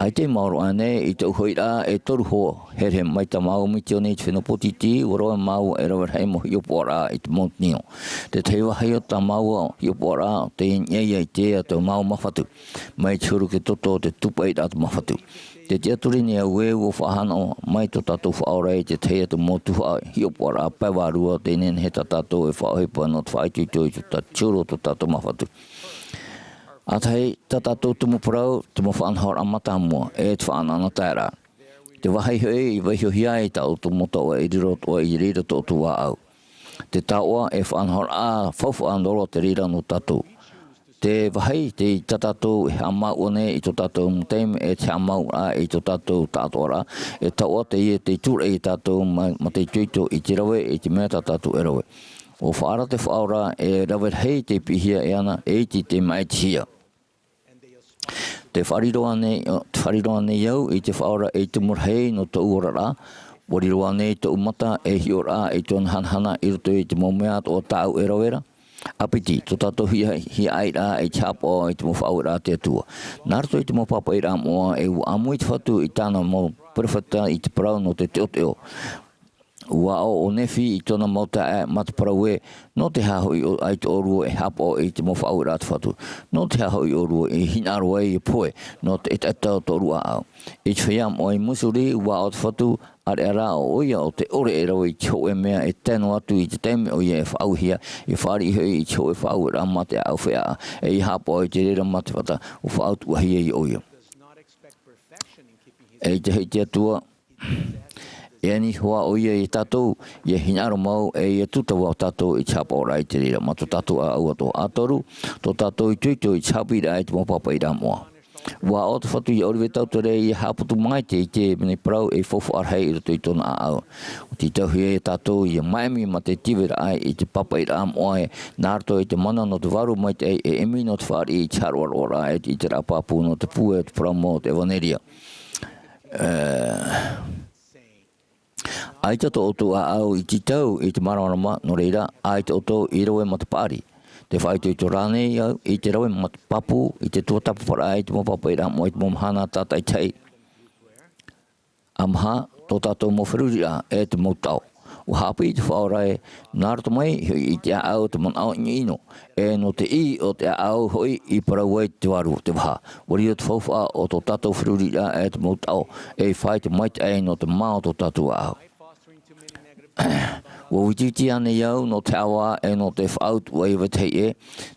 ʻAita e maoro ānei i te ʻuhoʻiraʻa e toru hoa, here mai tā māua misiōni i te fenua pōtiti, ʻua rave māua e rave rahi mau hiʻopoʻaraʻa i te mau nino. Te tahi vāhi o tā māua hiʻopoʻaraʻa, tei niʻa ia i te ea tō māua māfatu, mai te huru ki te toto o te tūpaʻiraʻa o te māfatu. Tē tiʻaturi nei au ē ʻua faʻahanaʻo mai tō tātou Faʻaora i te tahi atu mau tuhaʻa hiʻopoʻaraʻa pae vārua, tē nehenehe tā tātou e faʻaʻohipa nō te faʻaitoito i tō tā-, te huru o tō tātou māfatu. ʻA tahi, tā tātou tumu parau, te mau faʻanahoraʻa mātāmua, e te faʻanaʻanataeraʻa. Te vāhi hoʻi i vaihohia ai tā ʻoutou mau taoʻa i riro atoʻa i reira tō ʻoutou ʻāʻau. Te taoʻa e faʻanahoraʻa faufaʻa noa roa te reira nō tātou. Te vāhi, tei tā tātou e haʻamāuʻa nei i tō tātou mau taime, e te haʻamāuʻaraʻa i tō tātou taʻatoʻaraʻa, e taoʻa teie tei tūraʻi ia tātou mā, mā te itoito i te rave, i te mea tā tātou e rave. ʻUa faʻaara te Faʻaora, e rave rahi tei piʻihia e ana, e iti tei māʻitihia. Tē faʻariro ānei, tē faʻariro ānei au i te Faʻaora ei tumu rahi nō tōʻu oraraʻa? ʻUa riro ānei tōʻu mata ei hiʻoraʻa i tōna hanahana i roto i te mau mea atoʻa tāʻu e rave ra? ʻA piti, tō tātou hiaʻai, hiaʻairaʻa i te haʻapaʻo i te mau faʻaueraʻa a te Atua. Nā roto i te mau pāpaʻiraʻa moʻa, e ʻua ʻāmui te Fatu i tāna mau perofeta i te parau nō te teʻoteʻo. ʻUa aʻo ʻo Nephi i tōna mau taeaʻe mā te parau ē, nō te aha hoʻi ʻo, ʻaita ʻōrua e haʻapaʻo i te mau faʻaueraʻa a te Fatu? Nō te aha hoʻi ʻōrua i hinaʻaro ai e pohe nō te ʻetaʻeta o tōʻu ʻāʻau? I te feiā moʻa i Missouri, ʻua aʻo te Fatu, ʻāreʻa rā ʻo ʻoia ʻo tē ʻore e rave i te hōʻē mea e tae noa atu i te taime ʻoia e faʻaauhia, e fāriʻi hoʻi i te hōʻē faʻaueraʻa mā te ʻāʻau feʻaʻa, e ia haʻapaʻo i te reira mā te fata, ʻua faʻautuʻahia ia ʻoia. E ʻite hoʻi te Atua, e ani hoʻi ʻoia ia tātou, ia hinaʻaro mau, e ia tūtava tātou i te haʻapaʻoraʻa i te reira, mā tō tātou ʻāʻau atoʻa. ʻA toru, tō tātou itoito i te haʻapiʻiraʻa i te mau pāpaʻiraʻa moʻa. ʻUa aʻo te Fatu ia ʻOlive Tautore ia haʻaputu maite i te mea parau ei faufaʻa rahi i roto i tōna ʻāʻau. ʻUa tītauhia ia tātou ia māʻimi mā te tiveraʻa i te pāpaʻiraʻa moʻa ē, nā roto i te mana nō te Vārua Maitaʻi, e ʻimi nō te fāriʻi i te haʻaroʻaroʻaraʻa, e te ʻiteraʻa pāpū nō te pūai o te parau mau o te ʻevanelia. Ē, ʻaita tō ʻoutou ʻāʻau i tītau i te māramarama, nō reira, ʻaita ʻoutou i rave mā te paʻari. Tē faʻaitoito rānei au i te rave mā te pāpū, i te tuatāpaparaʻa, i te mau pāpaʻiraʻa moʻa, i te mau mahana tātaʻitahi? ʻA maha, tō tātou mau feruriraʻa, e te mau taʻo. ʻUa haʻapiʻi te Faʻaora ē, nā roto mai hoʻi i te ʻāʻau te manaʻo ʻinoʻino, e nō te ʻī o te ʻāʻau hoʻi i parau ai te vārua, te vaha. ʻUa riro te faufaʻa o tō tātou feruriraʻa e te mau taʻo, ei fāito maitaʻi nō te mā o tō tātou ʻāʻau. ʻUa vitiviti ānei au nō te ʻāvaʻe nō te faʻautuʻa i vetahi ʻē?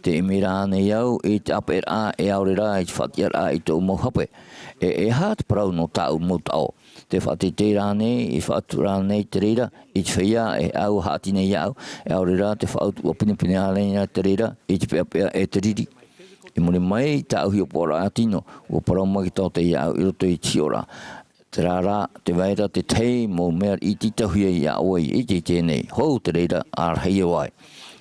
Tē ʻimi ra ānei au i te ʻāpeʻeraʻa e ʻaore rā i te faʻatiʻaraʻa i tōʻu mau hape? E, e aha te parau nō tāʻu mau taʻo? Te faʻateitei rānei, e faʻatuʻu rānei te reira i te feiā e ʻau haʻati nei iāʻu, e ʻaore rā te faʻautuʻa pinepine ānei te reira i te peʻapeʻa e te riri? I muri mai i tāʻu hiʻopoʻaraʻa tino, ʻua parau mai te Taʻata iāʻu i roto i te hiʻoraʻa. Terā rā, tē vai ra te tahi mau mea iti tauhia iā ʻoe i teie nei, hou te reira ʻārahi e vai.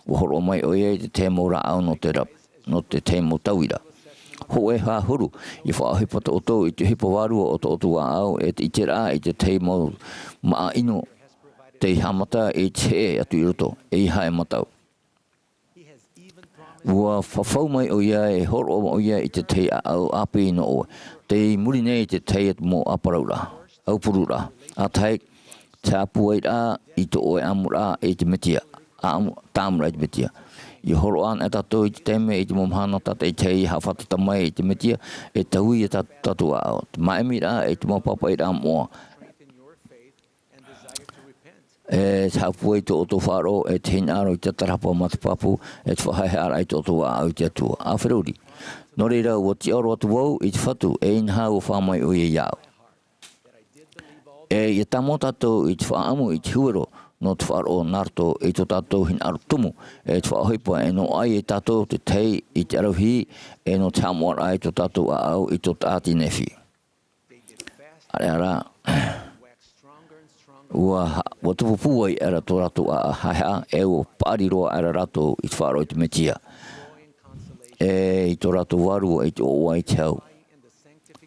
ʻUa hōroʻa mai ʻoia i te tahi mau rāʻau nō te ra-, nō te tahi mau tauira. Hōʻē ʻahuru, ʻia faʻaʻohipa tō ʻoutou i te ʻohipa vārua o tō ʻoutou ʻāʻau, e te ʻiteraʻa i te tahi mau māʻa ʻino tei haʻamata i te heʻe atu i roto, ʻeiaha e matau. ʻUa fafau mai ʻoia e hōroʻa ʻoia i te tahi ʻāʻau ʻāpī nō ʻoe, tei muri nei i te tahi atu mau ʻāparauraʻa, ʻaupururaʻa. ʻA tahi, te haʻapūairaʻa i tō ʻoe ʻamuraʻa i te Mesia, ʻamu-, tāʻamuraʻa i te Mesia. ʻIa hōroʻa anaʻe tātou i te taime, i te mau mahana tātaʻitahi e haʻafātata mai i te Mesia, e taui ia tā-, tātou ʻāʻau. Te māʻimiraʻa i te mau pāpaʻiraʻa moʻa. E te haʻapūai tō ʻoutou faʻaroʻo, e te hinaʻaro i te tātarahapa mā te pāpū, e te faʻahaʻehaʻaraʻa i tō ʻoutou ʻāʻau i te Atua. ʻA feruri. Nō reira, ʻua tiʻaoro atu vau i te Fatu, e inaha ʻua fā mai ʻoia iāʻu. E ʻia tāmau tātou i te faʻaʻamu i te huero nō te faʻaroʻo nā roto i tō tātou hinaʻaro tumu, e te faʻaʻohipa e noaʻa ai e tātou te tahi i te ʻaravihi, e nō te haʻamoʻaraʻa i tō tātou ʻāʻau i tō Taʻata Nefi. ʻĀreʻa rā, ʻua ha-, ʻua tupu pūai aʻera tō rātou ʻāʻau haʻehaʻa, e ʻua paʻari roa aʻera rātou i te faʻaroʻo i te Mesia. E i tō rātou vārua i te ʻoaʻoa i te hau.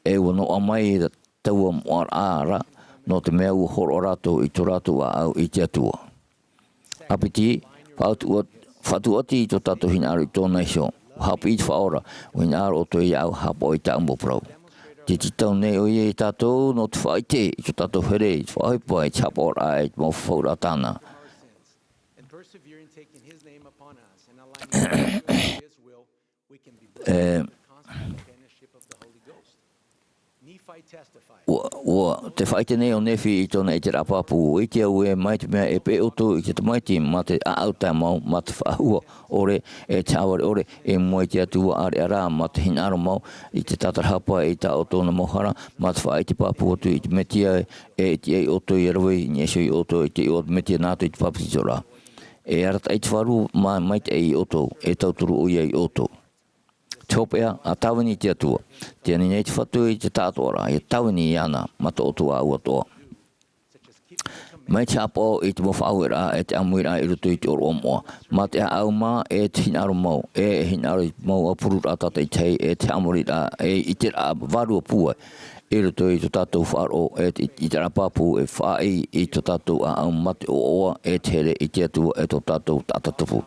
E ʻua noaʻa mai taua moʻaraʻa ra, nō te mea ʻua hōroʻa rātou i tō rātou ʻāʻau i te Atua. ʻA piti, faʻatuʻa-, faʻatuʻati i tō tātou hinaʻaro i tōna iho. ʻUa haʻapiʻi te Faʻaora, ʻua hinaʻaro ʻoutou iāʻu, haʻapaʻo i tāʻu mau parau. Tē tītau nei ʻoia iā tātou nō te faʻaʻite i tō tātou here, i te faʻaʻohipa, i te haʻapaʻoraʻa, i te mau fafauraʻa tāna. E, ʻua, ʻua, tē faʻaʻite nei ʻo Nefi i tōna ʻiteraʻa pāpū, ʻua ʻite au ē, mai te mea e peʻe ʻoutou i te tamaiti mā te ʻāʻau tae mau, mā te faʻahua ʻore, e te haʻavare ʻore, i mua i te Atua, ʻāreʻa rā, mā te hinaʻaro mau, i te tātarahapa, i tā ʻoutou mau hara, mā te faʻaʻite pāpū atu i te Mesia, e, e tiʻa iā ʻoutou ʻia rave i niʻa iho iā ʻoutou, i te iʻoa o te Mesia nā roto i te papetitoraʻa. E arataʻi te Faʻaroʻo mā-, maitaʻi iā ʻoutou, e tauturu ʻoia iā ʻoutou. Te hopeʻa, ʻa tāvini i te Atua. Tē ani nei te Fatu i te taʻatoʻaraʻa, ʻia tāvini iāna, mā tō ʻoutou ʻāʻau atoʻa. Mai te haʻapaʻo i te mau faʻaueraʻa, e te ʻāmuiraʻa i roto i te ʻōroʻa moʻa. Mā te ʻāʻau mā, e te hinaʻaro mau, e, e hinaʻaro i te mau ʻaupururaʻa tātaʻitahi, e te haʻamoriraʻa, e ʻiteraʻa vārua pūai. I roto i tō tātou faʻaroʻo, e te, i te ʻiteraʻa pāpū, e faʻaʻī i tō tātou ʻāʻau mā te ʻoaʻoa, e te here i te Atua, e tō tātou taʻata tupu.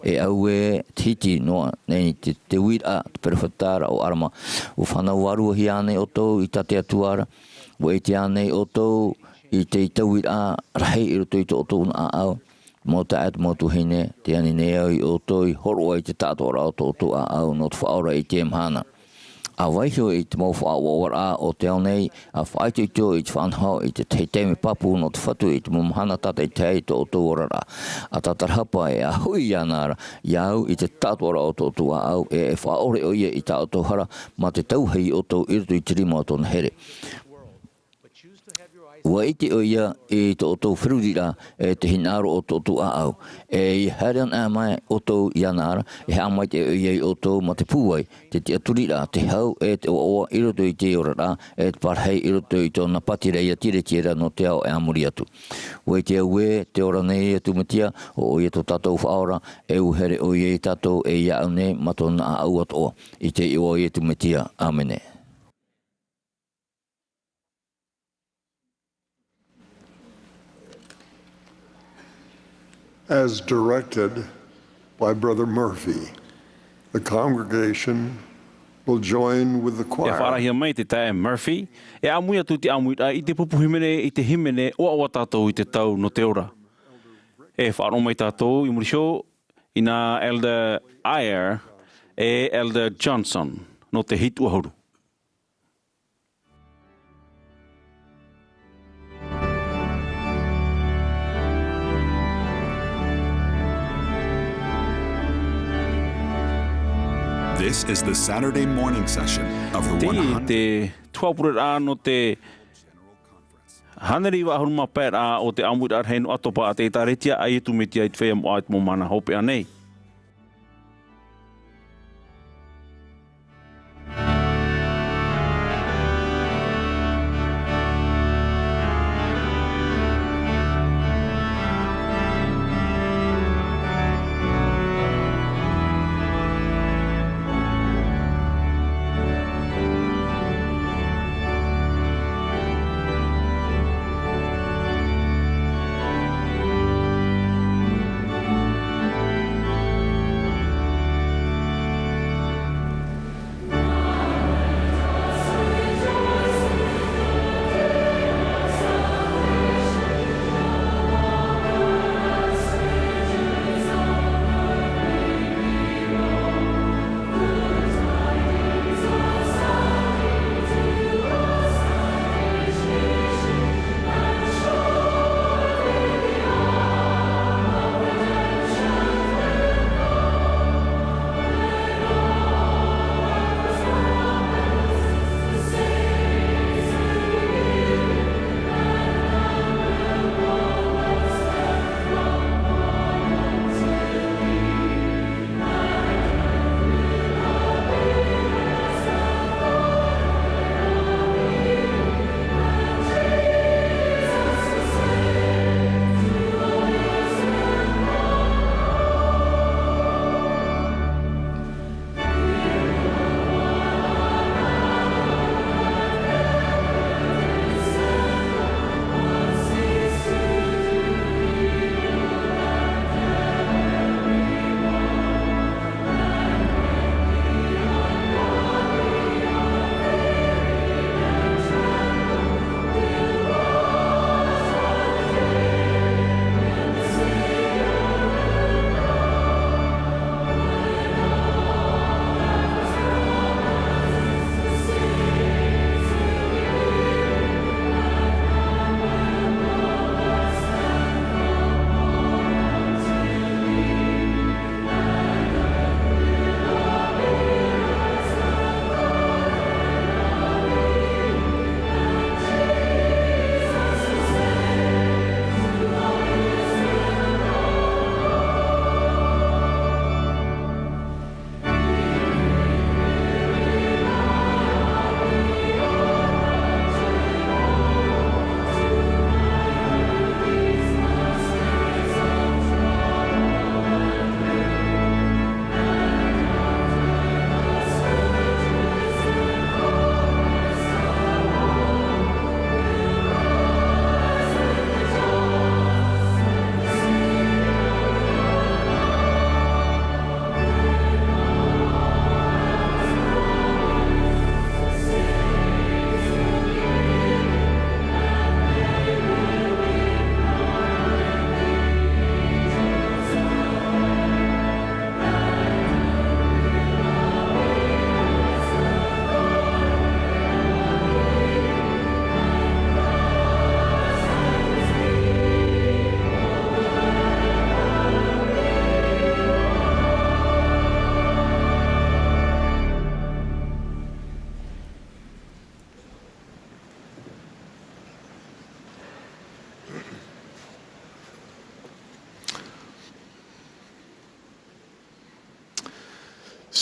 E au ē, tē hiti noa nei te, te uiraʻa, te peropheta ra ʻo Alama, ʻua fānau vārua hia ānei ʻoutou i tā te Atua ra, ʻua ʻite ānei ʻoutou i te, i te uiraʻa rahi i roto i tō ʻoutou ʻāʻau, mau taeaʻe, mau tuahine, tē ani nei au iā ʻoutou i hōroʻa i te taʻatoʻaraʻa o tō ʻoutou ʻāʻau nō te Faʻaora i teie mahana. ʻA vaiiho i te mau faʻaʻoaʻoaraʻa o te ao nei, ʻa faʻaitoito i te faʻanaho i te tahi taime pāpū nō te Fatu i te mau mahana tātaʻitahi i tō ʻoutou oraraʻa. ʻA tātarahapa e ʻa hoʻi iāna ra, iāʻu i te taʻatoʻaraʻa o tō ʻoutou ʻāʻau, e, e faʻaʻore ʻoia i tā ʻoutou hara, mā te tauahi iā ʻoutou i roto i te rima o tōna here. ʻUa ʻite ʻoia i tō ʻoutou feruriraʻa, e te hinaʻaro o tō ʻoutou ʻāʻau. E ʻia haere anaʻe mai ʻoutou iāna ra, e haʻamaitaʻi ʻoia iā ʻoutou mā te pūai, te tiʻaturiraʻa, te hau, e te ʻoaʻoa i roto i te oraraʻa, e te parahi i roto i tōna pātireia tiretiera nō te ao e a muri atu. ʻUa ʻite au ē, tē ora nei atu Mesia, ʻo ʻoia tō tātou Faʻaora, e ʻua here ʻoia iā tātou, e iāʻu nei, mā tōna ʻāʻau atoʻa. I te iʻoa o Iesu Mesia. ʻĀmene. As directed by Brother Murphy, the congregation will join with the choir. E faʻaarahia mai te taeaʻe Murphy, e ʻāmui atu te ʻāmuiraʻa i te pupu hīmene, i te hīmene, ʻOaʻoa Tātou i te Tau nō te Ora. E faʻaroʻo mai tātou i muri iho, inā Elder Eyre, e Elder Johnson, nō te hitu ʻahuru. This is the Saturday morning session of the Teie te tuhaʻa pureraʻa nō te hānere iva ʻahuru mā pae raʻa o te ʻāmuiraʻa rahi nō ʻAtopa a te ʻĒkālesia a Iesu Mesia i te feiā moʻa i te mau mahana hopeʻa nei.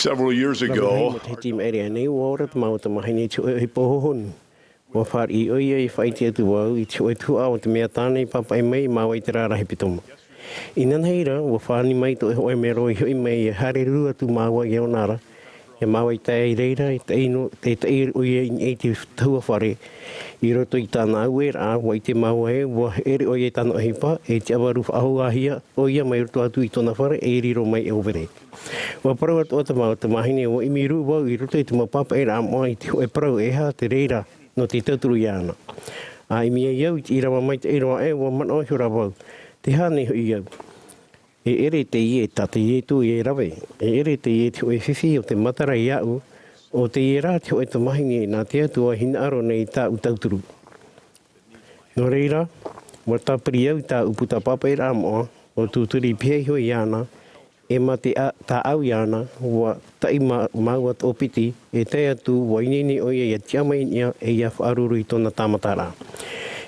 Several years ago, matahiti i maʻiri aʻe nei, ʻua ora te mau tamahine i te hōʻē ʻohipa hōhonu. ʻUa fāriʻi ʻoia i faʻaʻite atu vau i te hōʻē tuhaʻa o te mea tāna i pāpaʻi mai māua i terā ra hepetoma. Inanahi ra, ʻua fāni mai tō ʻoe hōʻē mero i hoʻi mai e haere ruru atu māua iā ʻōna ra, iā māua i tae i reira, i taʻi nō, tē taʻi ʻoia i niʻa i te tahua fare, i roto i tāna aueraʻa, ʻua ʻite māua ē, ʻua ʻere ʻoia i tāna ʻohipa, e te ʻavaru faʻahouhia ʻoia mai roto atu i tōna fare, e riro mai e ʻōvere. ʻUa parau atoʻa te mau tamahine, ʻua ʻimi rū vau i roto i te mau pāpaʻiraʻa moʻa i te hōʻē parau e aha te reira nō te tauturu iāna. ʻA ʻimi ai au i te ʻīrava maitaʻi roa ē, ʻua manaʻo ihora vau, te aha nei hoʻi au? E ʻere teie tā te Iesu e rave, e ʻere teie te hōʻē fifi o te matara iāʻu, ʻo teie rā te hōʻē tamahine nā te Atua i hinaʻaro nei i tāʻu tauturu. Nō reira, ʻua tāpiri au i tāʻu puta pāpaʻiraʻa moʻa, ʻua tūturi pihaʻi iho iāna, e mā te a-, tāʻau iāna, ʻua taʻi mā-, māua tō piti, e tae atu, ʻua ineine ʻoia ʻia tiʻa mai i niʻa, e ʻia faʻaruru i tōna tāmataraʻa.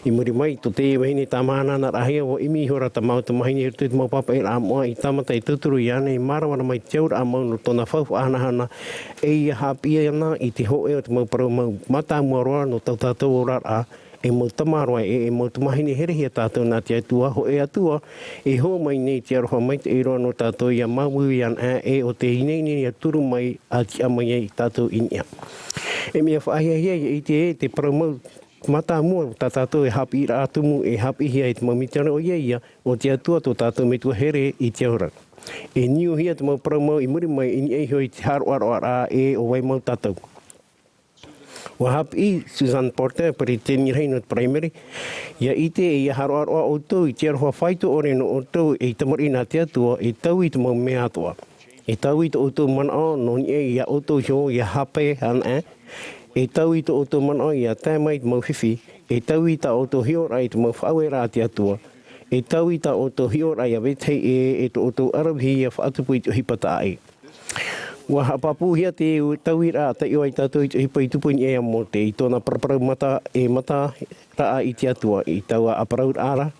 I muri mai, tō teie vahine tāmāhanahanaraʻahia, ʻua ʻimi ihora tā māua tamāhine i roto i te mau pāpaʻiraʻa moʻa, i tāmata e tauturu iāna, e māramarama i te auraʻa mau nō tōna faufaʻa hanahana, e ʻia haʻapiʻi ana i te hōʻē o te mau parau mau mātāmua roa nō tō tātou oraraʻa, e mau tamaroa ē, e mau tamāhine herehia tātou nā te Atua, hōʻē Atua, e hō mai nei te aroha maitaʻi roa nō tātou ʻia māuiui ana, e ʻo te ineine ʻia turu mai, ʻa tiʻa mai ai tātou i niʻa. E mea faʻahiahia ʻia ʻite ē, te parau mau mātāmua tā tātou e haʻapiʻiraʻa tumu, e haʻapiʻihia e te mau misiōnare, ʻoia ia, ʻo te Atua tō tātou metua here i te ao ra. E niuhia te mau parau mau i muri mai i niʻa iho i te haʻaroʻaroʻaraʻa ē ʻo vai mau tātou. ʻUa haʻapiʻi Susan Porter, peretiteni rahi nō te Paraimere, ʻia ʻite e ʻia haʻaroʻaroʻa ʻoutou i te aroha faito ʻore nō ʻoutou ei tamariʻi nā te Atua, e taui i te mau mea atoʻa. E taui i tō ʻoutou manaʻo nō niʻa iā ʻoutou iho ʻia hape anaʻe. E taui i tō ʻoutou manaʻo ʻia tae mai i te mau fifi. E taui i tā ʻoutou hiʻoraʻa i te mau faʻaueraʻa a te Atua. E taui i tā ʻoutou hiʻoraʻa ʻia vetahi ʻē, e tō ʻoutou ʻaravihi ʻia faʻatupu i te ʻohipa taʻa ʻē. ʻUa haʻapāpūhia te tauiraʻa a taiʻo ai tātou i te ʻohipa i tupu i niʻa iā Mōte, i tōna paraparau mata, e mataraʻa i te Atua, i taua ʻāparauraʻa ra.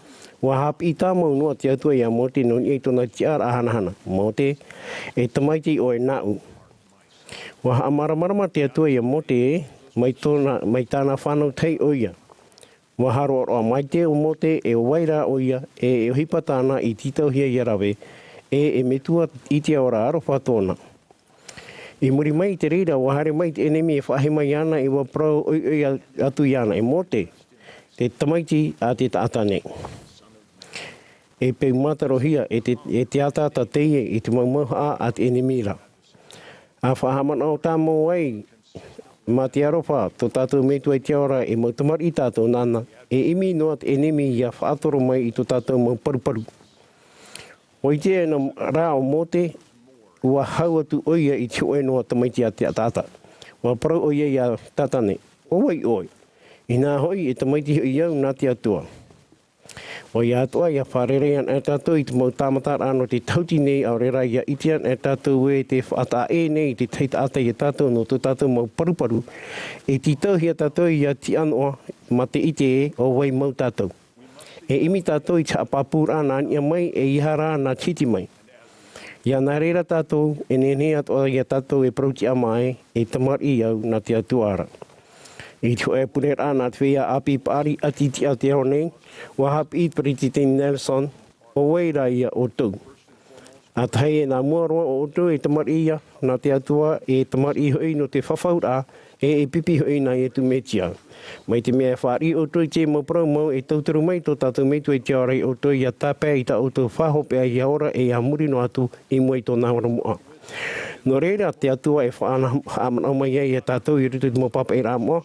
ʻUa haʻapiʻi tāmau noa te Atua iā Mōte nō niʻa i tōna tiʻaraʻa hanahana. Mōte, e tamaiti ʻoe nāʻu. ʻUa haʻamāramarama te Atua iā Mōte, mai tōna, mai tāna fānau tahi ʻoia. ʻUa haʻaroʻaroʻa maitaʻi ʻo Mōte, e ʻo vai rā ʻoia, e, e ʻohipa tāna i tītauhia iā rave, e, e metua i te ao ra aroha tōna. I muri mai i te reira, ʻua haere mai te ʻenemi e faʻaʻite mai iāna, e ʻua parau ʻoiʻoi a-, atu iāna, e Mōte, te tamaiti a te taʻata nei. E peu mātarohia, e te, e te ataata teie i te mau mauhaʻa a te ʻenemi ra. ʻA faʻahaʻamanaʻo tāmau ai, mā te aroha tō tātou Metua i te ao ra e mau tamariʻi tātou nāna, e ʻimi noa te ʻenemi ʻia faʻatoro mai i tō tātou mau paruparu. ʻUa ʻite ana rā ʻo Mōte, ʻua hau atu ʻoia i te hōʻē noa tamaiti a te taʻata. ʻUa parau ʻoia iā Tātane, ʻo vai ʻoe? Inā hoʻi, e tamaiti hoʻi au nā te Atua. ʻOia atoʻa, ʻia fārerei ana tātou i te mau tāmataraʻa nō te tahuti nei, ʻaore rā ʻia ʻite ana tātou ē tē faʻataʻa ʻē nei te tahi taʻata iā tātou nō tō tātou mau paruparu, e tītauhia tātou ʻia tiʻa noa, mā te ʻite ē, ʻo vai mau tātou. E ʻimi tātou i te haʻapāpūraʻa nā niʻa mai, e ʻeiaha rā nā te hiti mai. ʻIa nā reira tātou, e nehenehe atoʻa iā tātou e parau tiʻamā ē, e tamariʻi au nā te Atua ra. I te hōʻē pureraʻa nā te feiā ʻāpī paʻari ʻati tiʻa te ao nei, ʻua haʻapiʻi Peretiteni Nelson, ʻo vai rā ia ʻoutou? ʻAtahi e nā mua roa o ʻoutou e tamariʻi ia nā te Atua, e tamariʻi hoʻi nō te fafauraʻa, e, e pipi hoʻi nā Iesu Mesia. Mai te mea e fāriʻi ʻoutou i te mau parau mau e tauturu mai tō tātou Metua i te ao ra iā ʻoutou, ʻia tāpae i tā ʻoutou faʻahopeʻa ʻia ora e ʻia muri noa atu i mua i tōna ora moʻa. Nō reira, te Atua e faʻana-, haʻamanaʻo mai ai iā tātou i roto i te mau pāpaʻiraʻa moʻa.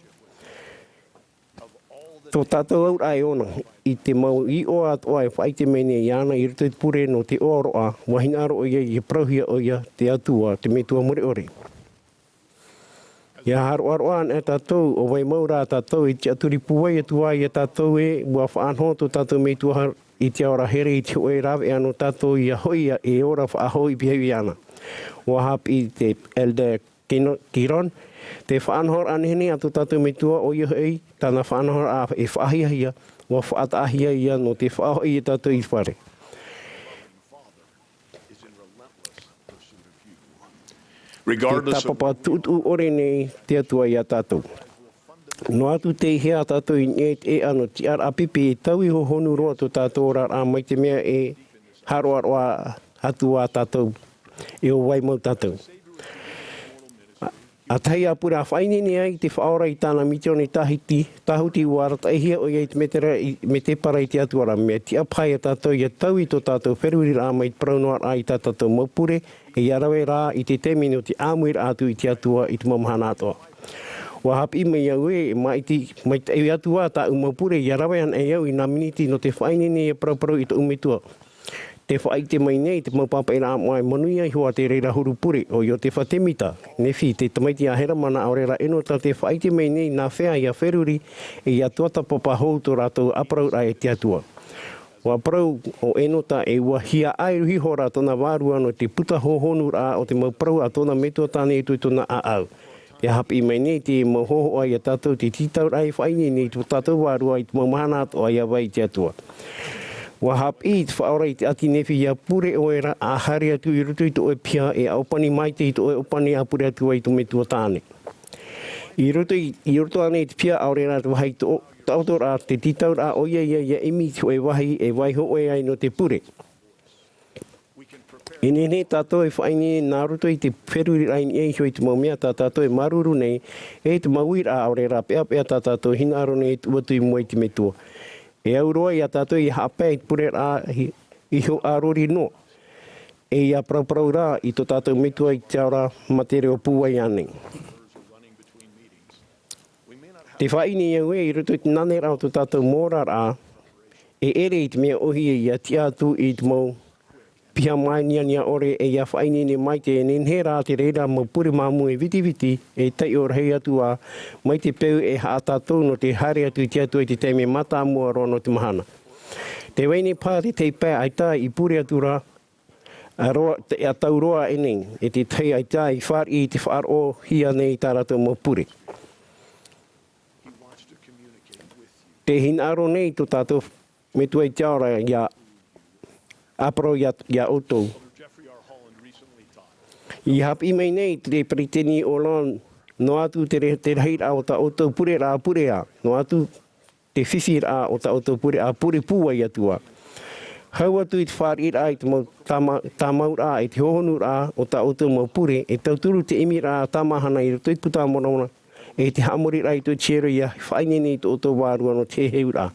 Tō tātou auraʻa e ʻona, i te mau iʻoa atoʻa e faʻaʻite mai nei iāna i roto i te pure nō te ʻoaʻoa, ʻua hinaʻaro ʻoia ʻia parauhia ʻoia, te Atua, te Metua mure ʻore. ʻIa haʻaroʻaroʻa ana tātou, ʻo vai mau rā tātou, i te tiʻaturi pūai atu ā iā tātou ē, ʻua faʻanaho tō tātou Metua i te ao ra here i te hōʻē rāveʻa nō tātou ʻia hoʻi e ora faʻahou i pihaʻi iāna. ʻUa haʻapiʻi te Elder Kino-, Kiron, te faʻanahoraʻa nehenehe a tō tātou Metua, ʻoia hoʻi, tāna faʻanahoraʻa e faʻahiahia, ʻua faʻataʻahia ia nō te faʻahoʻi iā tātou i te fare. Te tāpapa tuʻutuʻu ʻore nei te Atua iā tātou. Noa atu tei hea tātou i niʻa i te ʻēʻa nō te tiʻaraʻa pipi, e taui hohonu roa tō tātou oraraʻa mai te mea e haʻaroʻaroʻa atu ā tātou, e ʻo vai mau tātou. ʻA, ʻa tahi ā pure ʻa faʻaineine ai te Faʻaora i tāna misiōni tāhuti, tāhuti ʻua arataʻihia ʻoia i te mētēpara i, mētēpara i te Atua ra, mea tiʻa paha iā tātou ʻia taui tō tātou feruriraʻa mai te parau noa ra i tā tātou mau pure, e ʻia rave rā i te taime nō te ʻāmuiraʻa atu i te Atua i te mau mahana atoʻa. ʻUa haʻapiʻi mai au ē, e maʻiti, maitaʻi atu ā tāʻu mau pure, ʻia rave ana e au i nā miniti nō te faʻaineine ʻia paraparau i tōʻu Metua. Tē faʻaʻite mai nei te mau pāpaʻiraʻa moʻa e manuia iho ā te reira huru pure, ʻo Iotefa Temita, Nefi, te tamaiti a Heramana, ʻaore rā Enota, tē faʻaʻite mai nei nā hea ʻia feruri, e ʻia tuatāpapa hou tō rātou ʻāparauraʻa e te Atua. ʻUa parau ʻo Enota ē ʻua hiaʻai iho ra tōna vārua nō te puta hōhonuraʻa o te mau parau a tōna metua tāne i tōna ʻāʻau. Tē haʻapiʻi mai nei te mau hōhoʻa ia tātou te tītauraʻa e faʻaineine i tō tātou vārua i te mau mahana atoʻa ʻia vai i te Atua. ʻUa haʻapiʻi te Faʻaora i te ʻāti Nephi ʻia pure ʻoe ra, ʻa haere atu i roto i tō ʻoe piha, e ʻōpani maitaʻi tō ʻoe ʻōpani ʻa pure atu ai i tō metua tāne. I roto i, i roto ānei i te piha, ʻaore rā te vāhi tō, taʻoto rā te tītauraʻa ʻoia ia, ʻia ʻimi i te hōʻē vāhi e vaiiho ʻoe ai nō te pure. E nehenehe tātou e faʻaineine nā roto i te feruriraʻa i niʻa iho i te mau mea tā tātou e māuruuru nei, e te mau uiraʻa ʻaore rā peʻapeʻa tā tātou e hinaʻaro nei e tuʻu atu i mua i te Metua. E au roa ia tātou ʻia haʻapae i te pureraʻa i, i hōʻē ʻārori noa. E ʻia parauparau rā i tō tātou Metua i te Ao ra mā te reo pūai ānei. Te faʻaineine au ē, i roto i te naneraʻa o tō tātou moʻaraʻa, e ʻere i te mea ʻōhie ʻia tiʻa atu i te mau piha māniania ʻore, e ʻia faʻaineine maitaʻi e nehenehe rā te reira mau pure māmū e vitiviti, e taiʻo rahi atu ā, mai te peu e haʻa tātou nō te haere atu i te Atua i te taime mātāmua roa nō te mahana. Tē vai nei paha te tahi pae ʻaita i pure atu ra, ʻa roa, te, ʻa tau roa ānei, e te tahi ʻaita i fāriʻi i te faʻaroʻohia nei i tā rātou mau pure. Tē hinaʻaro nei tō tātou Metua i te Ao ra ʻia ʻāparau ia, ia ʻoutou. ʻIa haʻapiʻi mai nei te Peretiteni Holland, noa atu te re-, te rahiraʻa o tā ʻoutou pureraʻa pure ā, noa atu te fifiraʻa o tā ʻoutou pure ā pure pūai atu ā. Hau atu i te fāriʻiraʻa i te mau tāma-, tāmauraʻa, i te hōhonuraʻa o tā ʻoutou mau pure, e tauturu te ʻimiraʻa tāmahana i roto i te Puta a Moromona, e te haʻamoriraʻa i tō ʻoutou hiero ʻia faʻaineine i tō ʻoutou vārua nō te heheuraʻa.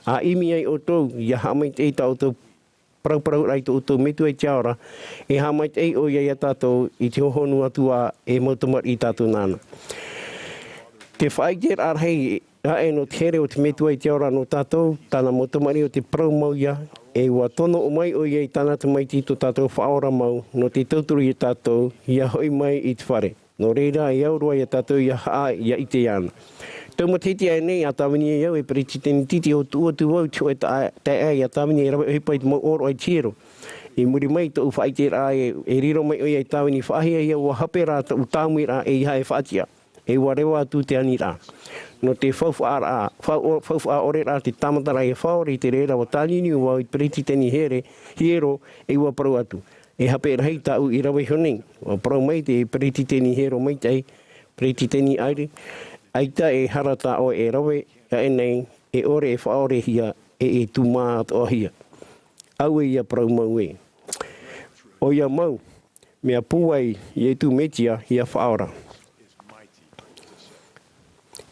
ʻA ʻimi ai ʻoutou, ʻia haʻamaitaʻi i tā ʻoutou parauparau ra i tō ʻoutou Metua i te Ao ra, e haʻamaitaʻi ʻoia ia tātou i te hōhonu atu ā e mau tamariʻi tātou nāna. Te faʻaʻiteraʻa rahi aʻe nō te here o te Metua i te Ao ra nō tātou, tāna mau tamariʻi ʻo tē parau mau ïa, e ʻua tono mai ʻoia i tāna Tamaiti tō tātou Faʻaora mau, nō te tauturu ia tātou, ʻia hoʻi mai i te fare. Nō reira, e au roa ia tātou ʻia haʻa, ʻia ʻite iāna. Tau matahiti aʻe nei, ʻa tāvini ai au e Peretiteni Titi ʻo tuʻu atu vau i te hōʻē tae-, taeaʻe ʻia tāvini e rave ʻohipa i te mau ʻōroʻa i te hiero. I muri mai i tōʻu faʻaʻiteraʻa e, e riro mai ʻoia i tāvini faʻahiahia, ʻua hape rā tōʻu tāmuiraʻa e ʻeiaha e faʻatiʻa. E ʻua reva atu te aniraʻa. Nō te faufaʻaraʻa, fau-, faufaʻa ʻore rā te tāmataraʻa e faʻaora i te reira ʻua tāniuniu vau i te Peretiteni Here, Hiero, e ʻua parau atu. E hape rahi tāʻu i rave iho nei. ʻUa parau mai te Peretiteni Hiero maitaʻi, Peretiteni Eyring, ʻaita e hara tā ʻoe e rave aʻe nei, e ʻore e faʻaorehia, e, e tūmā atoʻahia. Auē ïa parau mau ē. ʻOia mau, mea pūai Ietu Metia ʻia faʻaora.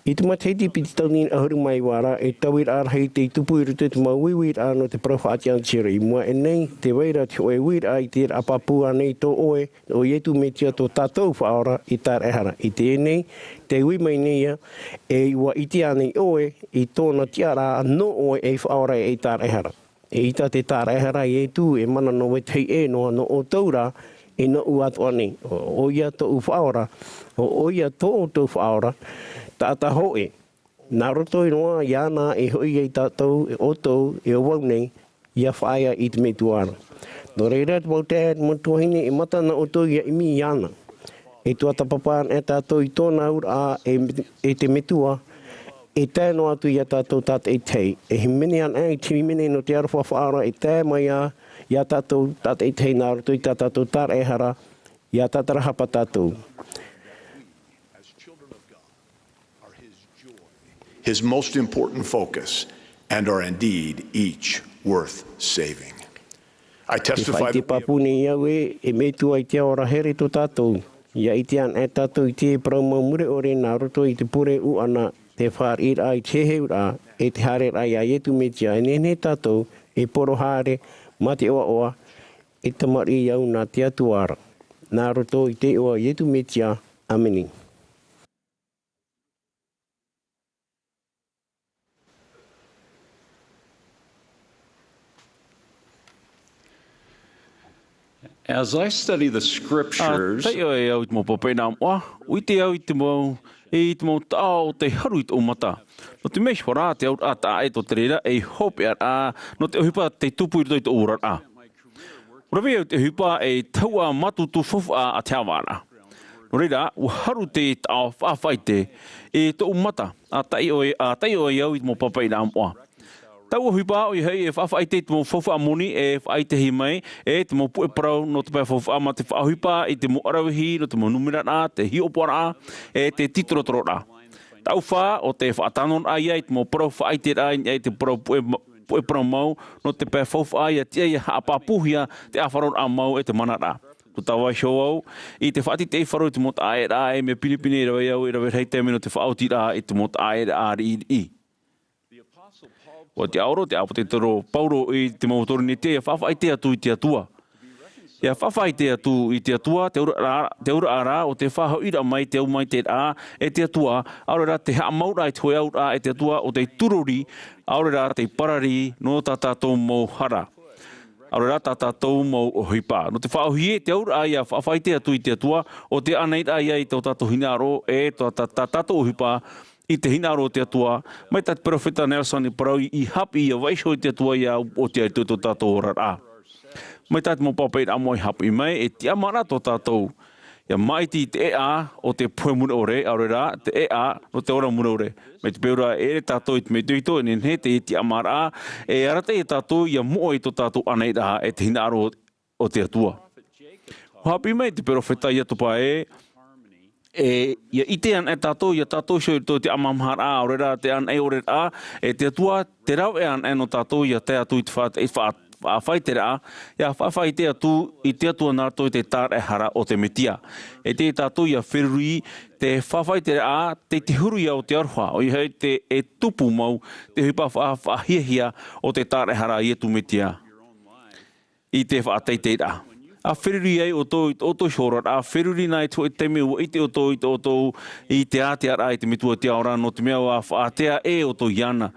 I te matahiti piti tauatini ʻahuru mā iva ra, e tauiraʻa rahi tei tupu i roto i te mau uiuiraʻa nō te parau faʻatiʻa a te hiero. I mua aʻe nei, tē vai ra te hōʻē uiraʻa i te raʻa pāpū ānei tō ʻoe, ʻo Ietu Metia tō tātou Faʻaora i tāraʻehara. I teie nei, tē ui mai nei ïa, e ʻua ʻite ānei ʻoe i tōna tiʻaraʻa nō ʻoe ei Faʻaora ei tāraʻehara. Eʻita te tāraʻehara a Ietu e mana nō vetahi ʻē noa nō ʻoutou rā, e nōʻu atoʻa nei. ʻO, ʻoia tōʻu Faʻaora, ʻo, ʻoia tō ʻoutou Faʻaora, taʻata hōʻē. Nā roto noa iāna e hoʻi ai tātou, e ʻoutou, e ʻo vau nei, ʻia faʻaea i te Metua ra. Nō reira, te mau taeaʻe, te mau tuahine, e mata na ʻoutou ʻia ʻimi iāna. E tuatāpapa ana tātou i tōna auraʻa, e, e te Metua, e tae noa atu ia tātou tātaʻitahi. E hīmene ana i te hīmene nō te aroha Faʻaora, e tae mai ā, ia tātou tātaʻitahi nā roto i tā tātou tāraʻehara, ʻia tātarahapa tātou. His most important focus, and are indeed each worth saving. I testify that we have Te faʻaʻite pāpū nei au ē, e Metua i te Ao ra, here tō tātou. ʻIa ʻite ana tātou i te parau mau mure ʻore nā roto i te pure ʻuʻana, te fāriʻiraʻa i te heheuraʻa, e te haereraʻa ia Ietu Metia, e nehenehe tātou e poro haere mā te ʻoaʻoa, e tamariʻi au nā te Atua ra. Nā roto i te iʻoa o Ietu Metia, ʻāmene. As I study the scriptures, ʻa taiʻo e au i te mau papaʻi nā moʻa, ʻua ʻite au i te mau, i te mau taʻo o tei haru i tōʻu mata. Nō te mea i hora te auraʻa taʻa ʻē tō te reira ei hopeʻaraʻa nō te ʻohipa tei tupu i roto i tōʻu oraraʻa. ʻUa rave au i te ʻohipa ei tahuʻa mātutu faufaʻa a te haʻavāraʻa. Nō reira, ʻua haru te taʻo faʻafaʻaʻite i tōʻu mata, ʻa taiʻo e, ʻa taiʻo e au i te mau papaʻi nā moʻa. Taua ʻohipa ʻoia hoʻi e faʻafaʻaʻite i te mau faufaʻa moni e faʻaʻitehia mai, e te mau puʻe parau nō te pae faufaʻa mā te faʻaʻohipa i te mau ʻaravihi nō te mau numeraraʻa, te hiʻopoʻaraʻa, e te tītorotororaʻa. Taʻu fā, ʻo te faʻatānoraʻa ia i te mau parau faʻaʻiteraʻa i niʻa i te parau puʻe ma-, puʻe parau mau nō te pae faufaʻa ʻia tiʻa ʻia haʻapāpūhia te ʻāfaroraʻa mau e te manaraʻa. ʻUa tāvaiho au i te faʻatītīʻaifaro i te mau taʻaʻēraʻa e mea pinepine e rave au, e rave rahi taime nō te faʻaotiraʻa i te mau taʻaʻēraʻa riʻiriʻi. ʻUa tiʻaoro te ʻāpōsetolo Paulo i te mau Korinetia ʻia faʻafaʻaʻite atu i te Atua. ʻIa faʻafaʻaʻite atu i te Atua, te auraʻa, te auraʻa ra ʻo te faʻahoʻiraʻa mai, te aumāiteraʻa e te Atua, ʻaore rā te haʻamauraʻa i te hōʻē auraʻa e te Atua, ʻo tei turori, ʻaore rā tei parari nō tā tātou mau hara. ʻAore rā tā tātou mau ʻohipa. Nō te faʻaʻōhie, te auraʻa ʻia faʻafaʻaʻite atu i te Atua, ʻo te anairaʻa ia i tō tātou hinaʻaro, e tō tā, tā tātou ʻohipa, i te hinaʻaro o te Atua, mai tā te peropheta Nelson i parau, ʻia haʻapiʻi ʻia vaiiho i te Atua ʻia upoʻotiʻa i tō, tō tātou oraraʻa. Mai tā te mau papaʻi nā moʻa i haʻapiʻi mai, e tiʻamāraʻa tō tātou. ʻIa māʻiti i te ʻēʻa o te pohe mure ʻore, ʻaore rā, te ʻēʻa nō te ora mure ʻore. Mai te peu ra e ʻere tātou i te mea itoito, e nehenehe te tiʻamāraʻa, e arataʻi ia tātou ʻia moʻe i tō tātou anairaʻa, e te hinaʻaro o te Atua. ʻUa haʻapiʻi mai te peropheta Iakoba ē, e, ʻia ʻite anaʻe tātou, ʻia tātou iho i roto i te ʻāmahamaharaʻa, ʻaore rā te anaʻe ʻore ra, e te Atua, tē rave anaʻe nō tātou ʻia tae atu i te faʻa-, i faʻa-, faʻafaʻaʻiteraʻa, ʻia faʻafaʻaʻite atu i te Atua nā roto i te tāraʻehara o te Mesia. E ʻite tātou ʻia feruri te faʻafaʻaʻiteraʻa, tei te huru ia o te aroha, ʻoia hoʻi te, e tupu mau, te ʻohipa faʻa-, faʻahiahia o te tāraʻehara a Iesu Mesia. I te faʻateiteiraʻa. ʻA feruri ai ʻoutou i tō ʻoutou iho oraraʻa, feruri nā i te hōʻē taime ʻua ʻite ʻoutou i tō ʻoutou i te ātearaʻa i te Metua o te ao ra, nō te mea ʻua faʻatea ʻē ʻoutou iāna.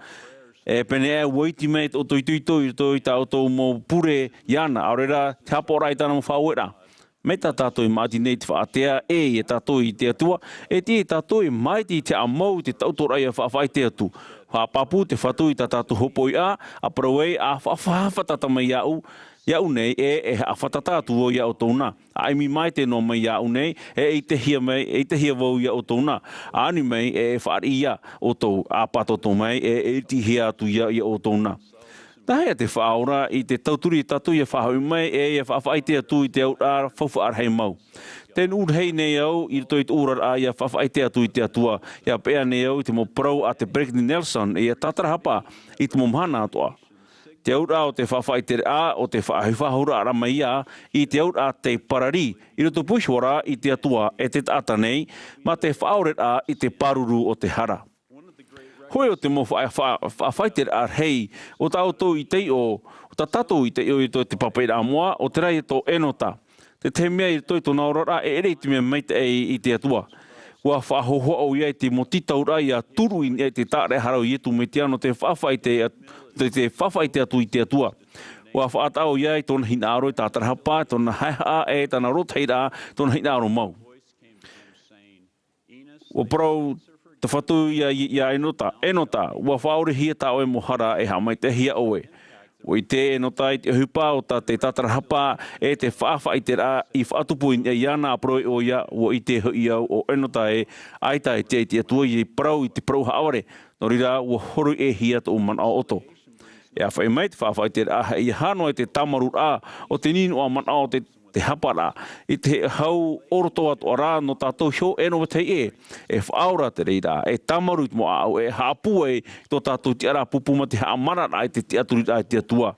E pēneiaʻe ʻua iti mai tō ʻoutou itoito i roto i tā ʻoutou mau pure iāna, ʻaore rā te hapaʻoraʻa i tāna mau faʻaueraʻa. Mai tā tātou e māʻiti nei i te faʻatea ʻē ia tātou i te Atua, e ʻite tātou e māʻiti i te haʻamau i te taʻutoraʻa ʻia faʻafaʻaʻite atu. Haʻapāpū te Fatu i tā tātou hopoiʻa, ʻa parau ai, ʻa faʻa-, faʻa-, fātata mai iāʻu, iāʻu nei, e, e haʻafātata atu vau ia ʻoutou na. ʻA ʻimi maitaʻi noa mai iāʻu nei, e ʻitehia mai, e ʻitehia vau ia ʻoutou na. ʻA ani mai, e, e fāriʻi ia ʻoutou, ʻa pātōtō mai, e, e ʻitehia atu ia, ia ʻoutou na. Nā hea te Faʻaora i te tauturu ia tātou ʻia faʻahoʻi mai, e ʻia faʻafaʻaʻite atu i te auraʻa faufaʻa rahi mau. Tē nuʻu rahi nei au i roto i tōʻu oraraʻa ʻia faʻafaʻaʻite atu i te Atua, ʻia peʻa nei au i te mau parau a te Peresideni Nelson, e ʻia tātarahapa i te mau mahana atoʻa. Te auraʻa o te faʻafaʻaʻiteraʻa, ʻo te faʻahifahouraʻa mai ia i te auraʻa tei parari, i roto pū iho ra i te Atua e te taʻata nei, mā te faʻaoreraʻa i te pāruru o te hara. Hōʻē o te mau faʻa-, faʻa-, faʻafaʻaʻiteraʻa rahi, ʻo tā ʻoutou i taiʻo, ʻo tā tātou i taiʻo i roto i te papaʻiraʻa moʻa, ʻo terā ia tō Enota. Te tahi mea i roto i tōna oraraʻa, e ʻere i te mea maitaʻi i te Atua. ʻUa faʻahohoʻa ʻoia i te mau tītauraʻa ʻia turu i niʻa i te tāraʻehara o Iesu Mesia nō te faʻafaʻaʻite, te, te faʻafaʻaʻite atu i te Atua. ʻUa faʻataʻa ʻoia i tōna hinaʻaro, i tātarahapa, i tōna haʻehaʻa, e tāna rōtahiraʻa, tōna hinaʻaro mau. ʻUa parau te Fatu ia, ia Enota, Enota, ʻua faʻaorehia tā ʻoe mau hara e haʻamaitaʻihia ʻoe. ʻUa ʻite Enota i te ʻohipa o tā te tātarahapa e te faʻafaʻaʻiteraʻa i faʻatupu i niʻa iāna, ʻa parau ʻoia, ʻua ʻite hoʻi au ʻo Enota ē, ʻaita e tiʻa i te Atua i parau i te parau haʻavare, nō reira ʻua hōroʻahia tōʻu manaʻo ʻoto. E ʻāfaʻi mai te faʻafaʻaʻiteraʻa, e ʻeiaha noa i te tāmarūraʻa o te nīnoa manaʻo o te te haparaʻa, i te hau ʻoroto atoʻa rā nō tātou iho e nō vetahi ʻē, e faʻaora te reira, e tāmarū i te mau ʻāʻau, e haʻapūai i tō tātou tiʻaraʻa pūpū mā te haʻamararaʻa i te tiʻaturiraʻa i te Atua.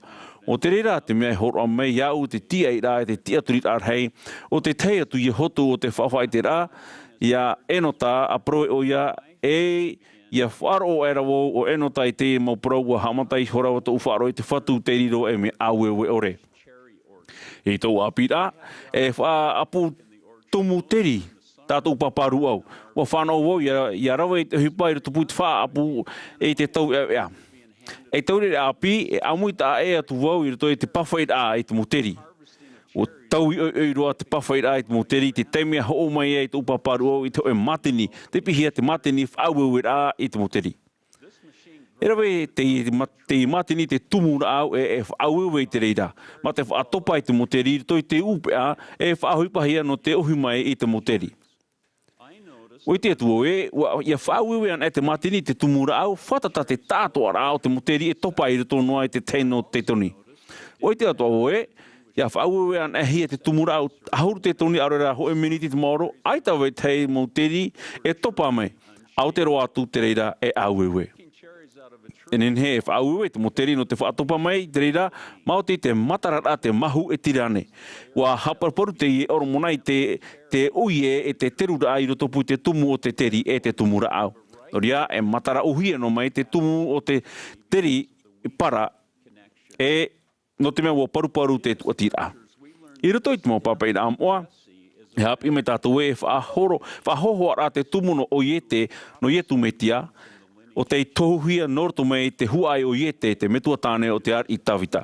ʻO te reira te mea e hōroʻa mai iāʻu te tīaʻiraʻa, e te tiʻaturiraʻa rahi, ʻo te tahi atu ia hotu o te faʻafaʻaʻiteraʻa, ia Enota, ʻa parau ʻoia, e, ʻia faʻaroʻo aʻera vau ʻo Enota i te mau parau ʻua haʻamata iho rā tōʻu faʻaroʻo i te Fatu tei riro ei mea ʻāueue ʻore. I tōʻu ʻāpīraʻa, e faʻaʻapu tumu teri tā tōʻu pāpā rūʻau. ʻUa fānaʻo vau ʻia, ʻia rave i te ʻohipa i roto pū i te faʻaʻapu i te tauʻeʻaʻeʻa. E taureʻareʻa ʻāpī, e ʻāmui taʻa ʻē atu vau i roto i te pāfaʻiraʻa i te mau teri. ʻUa Tau ʻoiʻoi roa te pāfaʻiraʻa i te mau teri, te taime a hoʻo mai ai tōʻu pāpā rūʻau i te hōʻē mātini, tei pīhia te mātini faʻaueueraʻa i te mau teri. E rave te, ma-, te mātini te tumu rāʻau e, e faʻaueue i te reira. Mā te faʻatopa i te mau teri i roto i te ʻūpeʻa, e faʻaʻohipahia nō te ʻohi mai i te mau teri. ʻUa ʻite atu ʻoe, ʻua, ʻia faʻaueue anaʻe te mātini te tumu rāʻau, fātata te tāʻātoʻaraʻa o te mau teri e topa i roto noa i te tahi nō te toni. ʻUa ʻite atu ʻoe, ʻia faʻaueue anaʻehia te tumu rāʻau ʻahuru te toni, ʻaore rā hōʻē miniti te maoro, ʻaita vetahi mau teri e topa mai, ʻaore roa atu te reira e aueue. E nehenehe e faʻaueue te mau teri nō te faʻatopa mai te reira, maoti te matararaʻa te mahu e tirane. ʻUa haʻaparuparu teie ʻoromeʻa i te, te ʻoire e te teruraʻa i rotopū i te tumu o te teri e te tumu rāʻau. Nō reira, e matara ʻōhie noa mai te tumu o te teri para e nō te mea ʻua paruparu te tūʻatiraʻa. I roto i te mau pāpaʻiraʻa moʻa, e haʻapiʻi mai tātou e faʻahoro, faʻahōhoʻaraʻa te tumu nō ʻoiete, nō Ietu Metia, ʻo tei tohuhia nō roto mai te huaʻai o Ietu, te metua tāne o te ariʻi Tavita.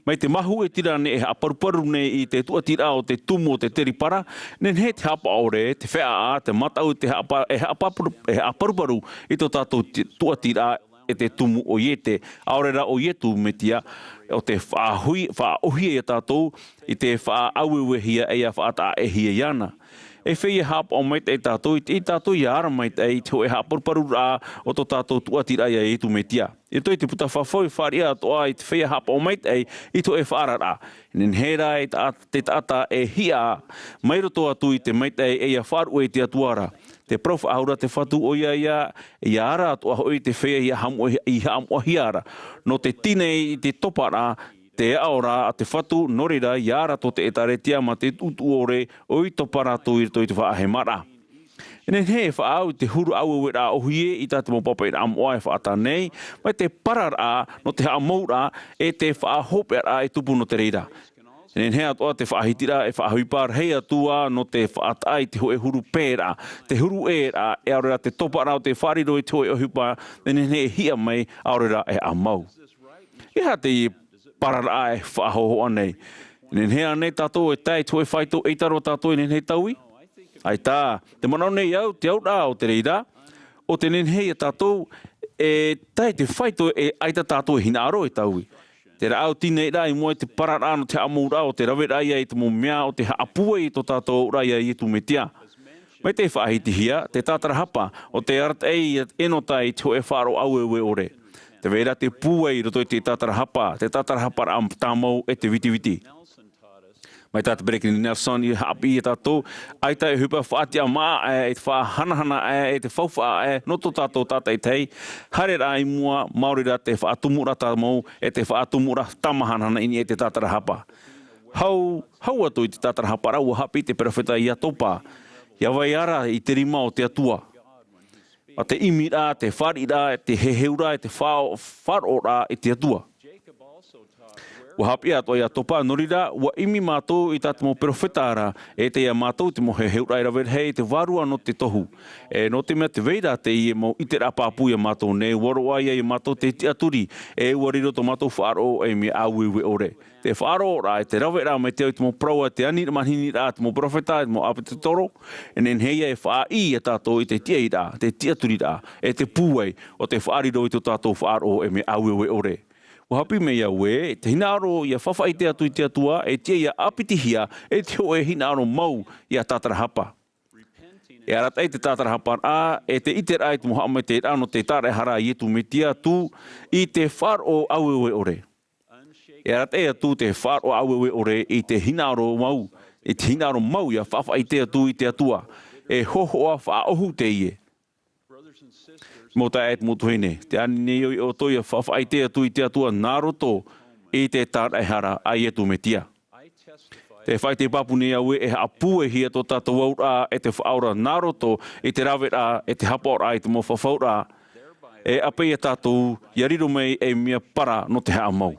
Mai te mahu e tirane e haʻaparuparu nei i te tūʻatiraʻa o te tumu o te teri para, nehenehe te haʻapaʻo ʻore, te feʻaʻa, te mataʻu, te haʻapa-, e haʻapaparu-, e haʻaparuparu i tō tātou ti-, tūʻatiraʻa e te tumu o Ietu, ʻaore rā ʻo Ietu Metia, ʻo te faʻaʻohi-, faʻaʻohie ia tātou i te faʻaueuehia e ʻia faʻataʻahia iāna. E feiā haʻapaʻo maitaʻi tātou, i te, i tātou ʻia ara maitaʻi i te hōʻē haʻaparuparuraʻa o tō tātou tūʻatiraʻa ia Ietu Metia. I roto i te puta fafau e fāriʻi atoʻa i te feiā haʻapaʻo maitaʻi i te hōʻē faʻaararaʻa. Nehenehe rā e ta-, te taʻata e hiʻa mai roto atu i te maitaʻi e ʻia faʻaruʻe i te Atua ra. Te parau faʻahou ra te Fatu ʻoia ia, ʻia ara atoʻa hoʻi te feiā ʻia haʻamoʻa-, ʻia haʻamoʻahia ra. Nō te tīnei i te toparaʻa, te aʻo ra a te Fatu, nō reira ʻia ara tō te ʻĒtārētia mā te tuʻutuʻu ʻore, ʻoi topa rātou i roto i te faʻahemaraʻa. E nehenehe e faʻaau i te huru aueueraʻa ʻōhie i tā te mau pāpaʻiraʻa moʻa e faʻatae nei, mai te pararaʻa nō te haʻamauraʻa e te faʻahopeʻaraʻa e tupu nō te reira. E nehenehe atoʻa te faʻahitiraʻa e faʻaʻohipa rahi atu ā nō te faʻataʻa i te hōʻē huru pēraʻa, te huru ʻēraʻa, e ʻaore rā te toparaʻa o te faʻariro i te hōʻē ʻohipa, e nehenehe e hiʻa mai, ʻaore rā e haʻamau. E aha teie pararaʻa e faʻahōhoʻa nei? E nehenehe ānei tātou e tae i te hōʻē faito ʻeita roa tātou e nehenehe e taui? ʻAita, tē manaʻo nei au, te auraʻa o te reira, ʻo tē nehenehe ia tātou e tae i te faito e ʻaita tātou e hinaʻaro e taui. Te rāʻau tīnei ra i mua i te pararaʻa nō te haʻamauraʻa ʻo te raveraʻa ia i te mau mea ʻo te haʻapūai i tō tātou auraʻa ia Ietu Metia. Mai te faʻahitihia, te tātarahapa, ʻo te arataʻi ia ʻenota i te hōʻē faʻaroʻo aueue ʻore. Tē vai ra te pūai i roto i te tātarahapa, te tātarahaparaʻa tāmau e te vitiviti. Mai tā te Peresideni Nelson i haʻapiʻi ia tātou, ʻaita e ʻohipa faʻatiʻamāʻa ʻē, e te faʻahanahana ʻē, e te faufaʻa ʻē, nō tō tātou tātaʻitahi, haereraʻa i mua, maori rā te faʻatumuraʻa tāmau, e te faʻatumuraʻa tāmahanahana i niʻa i te tātarahapa. Hau, hau atu i te tātarahaparaʻa ʻua haʻapiʻi te perofeta Iakoba, ʻia vai ara i te rima o te Atua. Mā te ʻimiraʻa, te fāriʻiraʻa, te heheuraʻa, te faʻa-, faʻaroʻoraʻa i te Atua. ʻUa haʻapiʻi atoʻa Iakoba, nō reira, ʻua ʻimi mātou i tā te mau perofeta ra, e ʻite ia mātou te mau heheuraʻa e rave rahi i te vārua nō te tohu. E nō te mea tē vai ra teie mau ʻiteraʻa pāpū ia mātou nei, ʻua roaʻa ia mātou te tiʻaturi, e ʻua riro tō mātou faʻaroʻo ei mea aueue ʻore. Te faʻaroʻoraʻa, e te raveraʻa mai te au i te mau parau a te ani mahiniraʻa, te mau perofeta, te mau ʻāpōsetolo, e nehenehe ia e faʻaʻī ia tātou i te tiʻairaʻa, te tiʻaturiraʻa, e te pūai, ʻo te faʻariro i tō tātou faʻaroʻo ei mea aueue ʻore. ʻUa haʻapiʻi mai au ē, te hinaʻaro ʻia faʻaʻite atu i te Atua, e tiʻa ʻia ʻāpitihia, e te hōʻē hinaʻaro mau ʻia tātarahapa. E arataʻi te tātarahaparaʻa, e te ʻiteraʻa i te mau haʻamaitaʻiraʻa nō te tāraʻehara a Ietu Metia atu i te faʻaroʻo aueue ʻore. E arataʻi atu te faʻaroʻo aueue ʻore i te hinaʻaro mau, i te hinaʻaro mau ʻia faʻaʻite atu i te Atua, e hōhoʻa faʻaʻohu teie. Mau taeaʻe, mau tuahine, tē ani nei ʻoutou ʻia faʻaʻite atu i te Atua nā roto i te tāraʻehara a Ietu Metia. Tē faʻaʻite pāpū nei au ē, e haʻapūaihia tō tātou auraʻa e te Faʻaora nā roto i te raveraʻa, e te haʻapaʻoraʻa i te mau fafauraʻa, e ʻāpeʻe ia tātou ʻia riro mai ei mea para nō te haʻamau.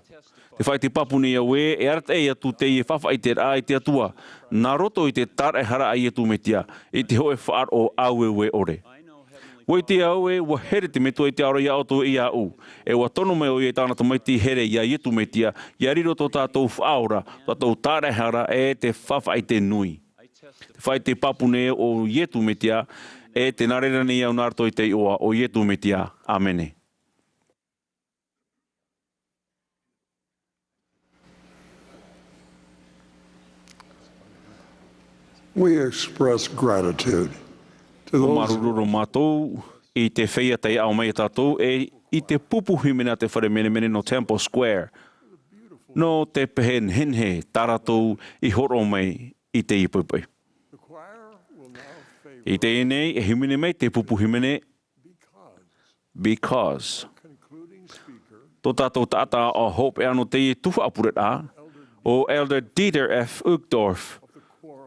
Tē faʻaʻite pāpū nei au ē, e arataʻi atu teie faʻaʻiteraʻa i te Atua, nā roto i te tāraʻehara a Ietu Metia, i te hōʻē faʻaroʻo aueue ʻore. ʻUa ʻite au ē, ʻua here te Metua i te aʻo ra iā ʻoutou e iāʻu. ʻE ʻua tono mai ʻoia i tāna tamaiti here iā Iesu Mesia, ʻia riro tō tātou Faʻaora, tō tātou Tāraʻehara ʻe te Faʻaʻite Nui. Tē faʻaʻite pāpū nei au ʻo Iesu Mesia, ʻe tē nā reira nei au nā roto i te iʻoa o Iesu Mesia. ʻĀmene. We express gratitude to those. ʻUa māuruuru mātou i te feiā tei aʻo mai iā tātou, ʻe i te pupu hīmene a te fare menemene nō Temple Square, nō te pehe nehenehe tā rātou i hōroʻa mai i teie poʻipoʻi. I teie nei, e hīmene mai te pupu hīmene Because. Tō tātou taʻata hopeʻa nō teie tuhaʻa pureraʻa, ʻo Elder Dieter F. Uchtdorf,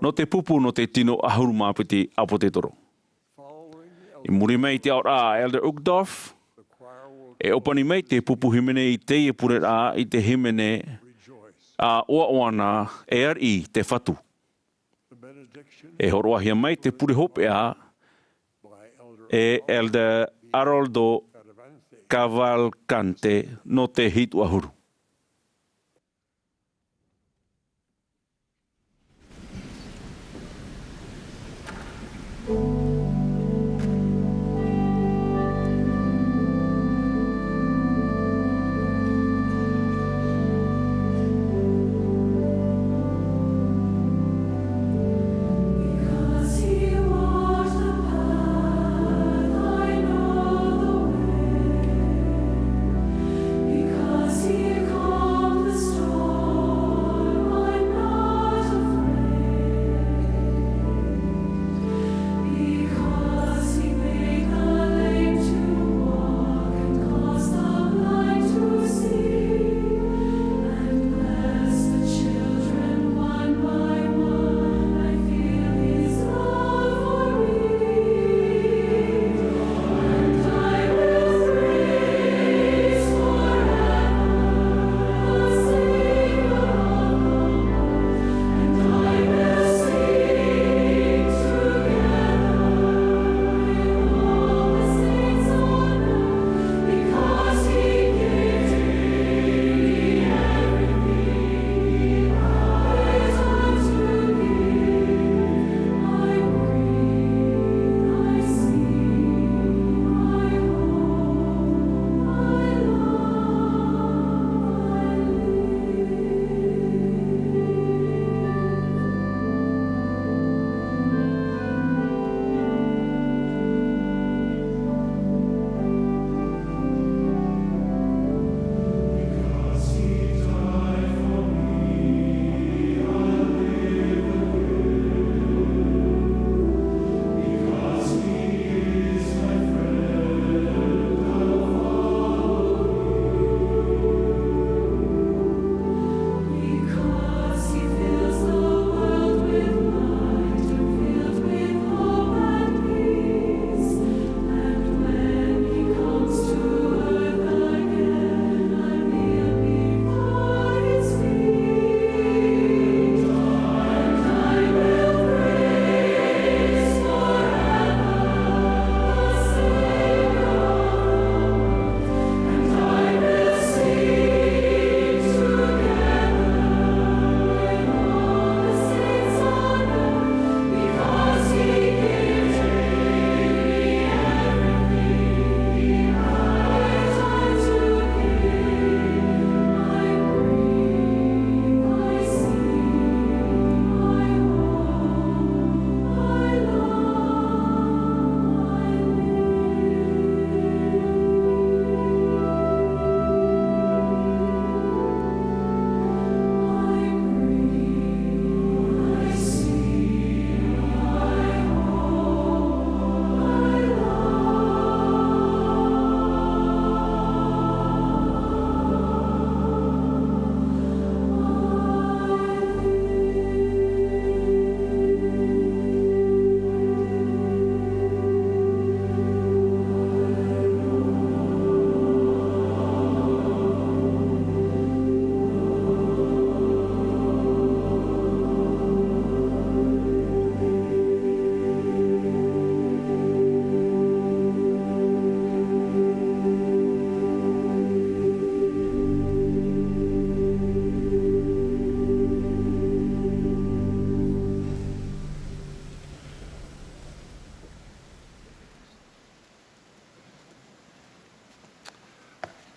nō te pupu nō te tino ʻahuru mā piti ʻāpōsetolo. I muri mai i te aʻoraʻa a Elder Uchtdorf, e ʻōpani mai te pupu hīmene i teie pureraʻa i te hīmene, ʻa ʻoaʻoa na, E Ariʻi te Fatu. E hōroʻahia mai te pure hopeʻa e Elder Aroldo Cavalcante nō te hitu ʻahuru.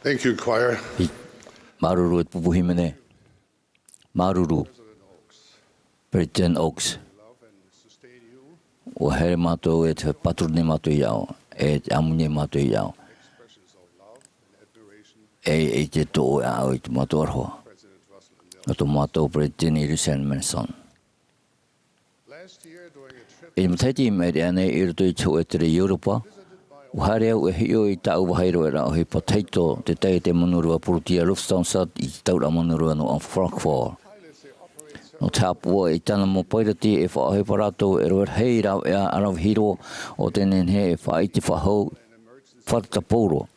Thank you, choir. Māuruuru e te pupu hīmene. Māuruuru, Peretiteni Oaks. ʻUa haere mātou e te pāturu nei mātou iā ʻoe, e te ʻāmui nei mātou iā ʻoe. E, e te toʻo e ʻaʻau i tō mātou aroha. Nō tō mātou Peretiteni Russell M. Nelson. I te matahiti i maʻiri aʻe nei i roto i te hōʻē tere i Europa, ʻua haere au e hiʻo i tāʻu vāhi roa ra ʻohipa tahito, te taiete manureva Purūtia Lufthansa i te tauraʻa manureva nō Frankfurt. Nō te haʻapaʻo i tāna mau pairati e faʻaʻohipa rātou e rave rahi rāveʻa ʻaravihi roa ʻo tē nehenehe e faʻaʻite faʻahou, fātata pauroa.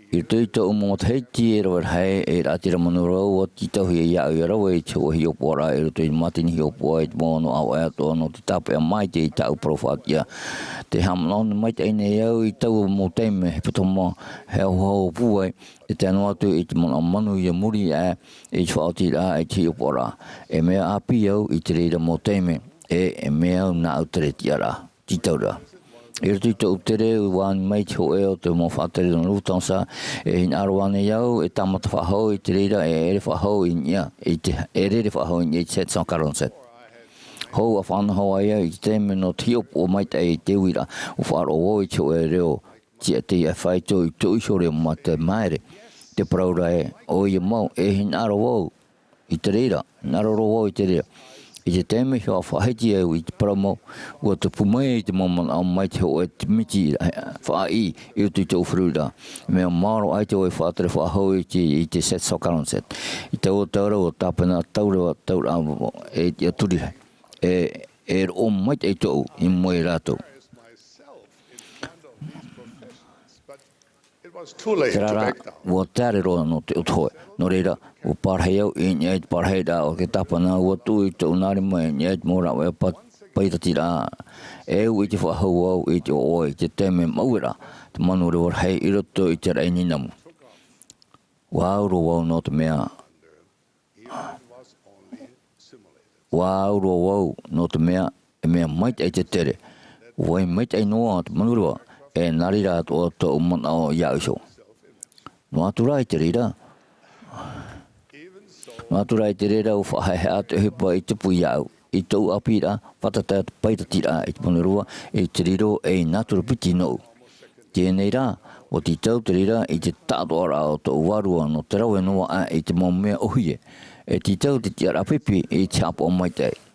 I roto i tōʻu mau matahiti e rave rahi ei raʻatira manureva, ʻua tītauhia iāʻu ʻia rave i te hōʻē hiʻopoʻaraʻa i roto i te mātini hiʻopoʻa i te mau ʻāvaʻe atoʻa nō te tāpeʻa maitaʻi i tāʻu parau faʻatiʻa. Tē haʻamanaʻo maitaʻi nei au i taua mau taime, hepetoma, haʻohaʻo pūai, e tae noa atu i te manaʻo manuia muri aʻe i te faʻaotiraʻa i te hiʻopoʻaraʻa. E mea ʻāpī au i te reira mau taime, e, e mea au nāʻu te tiʻaraʻa. Tītau ra. I roto i tōʻu tere, ʻua ani mai te hōʻē o te mau faʻatere nō Lufthansa, e hinaʻaro ānei au e tāmata faʻahou i te reira, e ʻere faʻahou i niʻa, i te, e rere faʻahou i niʻa i te sept cent quarante-sept. Hou ʻa faʻanaho ai au i te taime nō te hiʻopoʻa maitaʻi i te uiraʻa, ʻua faʻaroʻo vau i te hōʻē reo, tiʻa tei faito i tōʻu iho reo mā te maere, te parau ra ē, ʻoia mau, e hinaʻaro vau, i te reira, hinaʻaro roa vau i te reira. I te taime ʻua faʻahiti au i te parau mau, ʻua tupu mai te mau manaʻo mai te hōʻē te miti, faʻaʻī, i roto i tōʻu feruriraʻa. Mea maoro ʻaita vau e faʻatere faʻahou i te, i te sept cent quarante-sept. I taua tau ra ʻua tāpena tauraʻa, tauraʻa, e, e turi. E, e roʻo maitaʻi tōʻu i mua ia rātou. It was too late to back down. Terā rā, ʻua taere roa nō te ʻoto hoe. Nō reira, ʻua parahi au i niʻa i te parahiraʻa o te tāpana, ʻua tuʻu i tōʻu nā rima i niʻa i te mau rāveʻa pa-, pairatiraʻa. E uʻi te faʻahou au i te ʻoaʻoa i te taime maueraʻa, te manureva rahi i roto i te raʻi nīnamu. ʻUa au roa vau nō te mea ʻUa au roa vau, nō te mea, e mea maitaʻi te tere. ʻUa vai maitaʻi noa te manureva, e nā reira atoʻa tōʻu manaʻo iāʻu iho. Noa atu rā i te reira. Noa atu rā i te reira, ʻua faʻahaʻehaʻa te ʻohipa i tupu iāʻu, i tōʻu ʻāpīraʻa, fātata te pairatiraʻa i te manureva, i te riro ei nātura piti nōʻu. Teie nei rā, ʻua tītau te reira i te taʻatoʻaraʻa o tōʻu vārua nō te rave noa aʻe i te mau mea ʻōhie. E tītau te tiʻaraʻa pipi i te haʻapaʻo maitaʻi.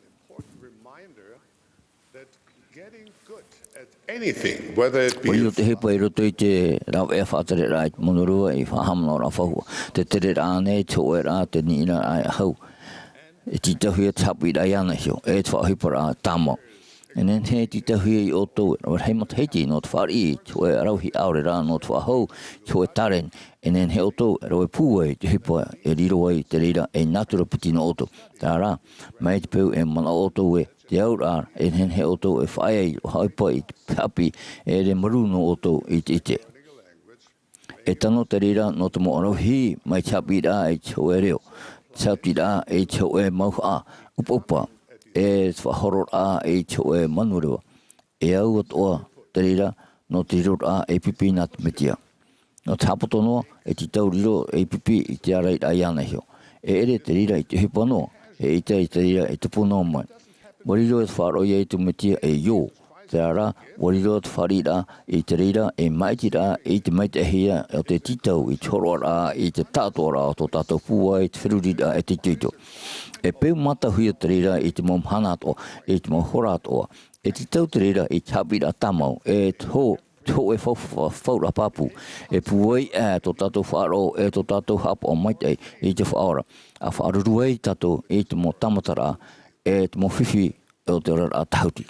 Anything, whether it be ʻOia te ʻohipa i roto i te rāveʻa faʻatereraʻa i te manureva i faʻahaʻamanaʻoraʻa faʻahou. Te tereraʻa nei, te hōʻēraʻa, te niʻiraʻa e hau. E tītauhia te haʻapiʻiraʻa iāna iho, e te faʻaʻohiparaʻa tāmau. E nehenehe e tītauhia iā ʻoutou e rave rahi matahiti nō te fāriʻi i te hōʻē ʻaravihi ʻaore rā nō te faʻahou i te hōʻē taleni. E nehenehe ʻoutou e rave pūai i te ʻohipa e riro ai te reira ei nātura piti nō ʻoutou. Terā rā, mai te peu e manaʻo ʻoutou ē te auraʻa, e nehenehe ʻoutou e faʻaea i te ʻohipa i te haʻapiʻi e ʻere marū nō ʻoutou i te ʻite. E tano te reira nō te mau ʻaravihi mai te haʻapiʻiraʻa i te hōʻē reo, te sautiraʻa i te hōʻē mauhaʻa ʻupaʻupa, e te faʻahororaʻa i te hōʻē manureva. E au atoʻa te reira nō te riroraʻa ei pipi nā te Mesia. Nō te haʻapoto noa, e tītau riro ei pipi i te ārairaʻa iāna iho. E ʻere te reira i te ʻohipa noa, e ʻita i te reira e tupu noa mai. ʻUa riro te faʻaroʻo ia i te Mesia e ʻio, terā rā, ʻua riro te fāriʻiraʻa i te reira ei māʻitiraʻa i te maitaʻihia o te tītau i te hōroʻaraʻa i te taʻatoʻaraʻa o tō tātou pūai i te feruriraʻa e te itoito. E peu mātauhia te reira i te mau mahana atoʻa, i te mau hora atoʻa. E tītau te reira i te haʻapiʻiraʻa tāmau, e te hō-, te hōʻē fau-, fa-, fauraʻa pāpū. E pūai aʻe tō tātou faʻaroʻo, e tō tātou haʻapaʻo maitaʻi i te Faʻaora. ʻA faʻaruru ai tātou i te mau tāmataraʻa, e te mau fifi o te oraraʻa tāhuti.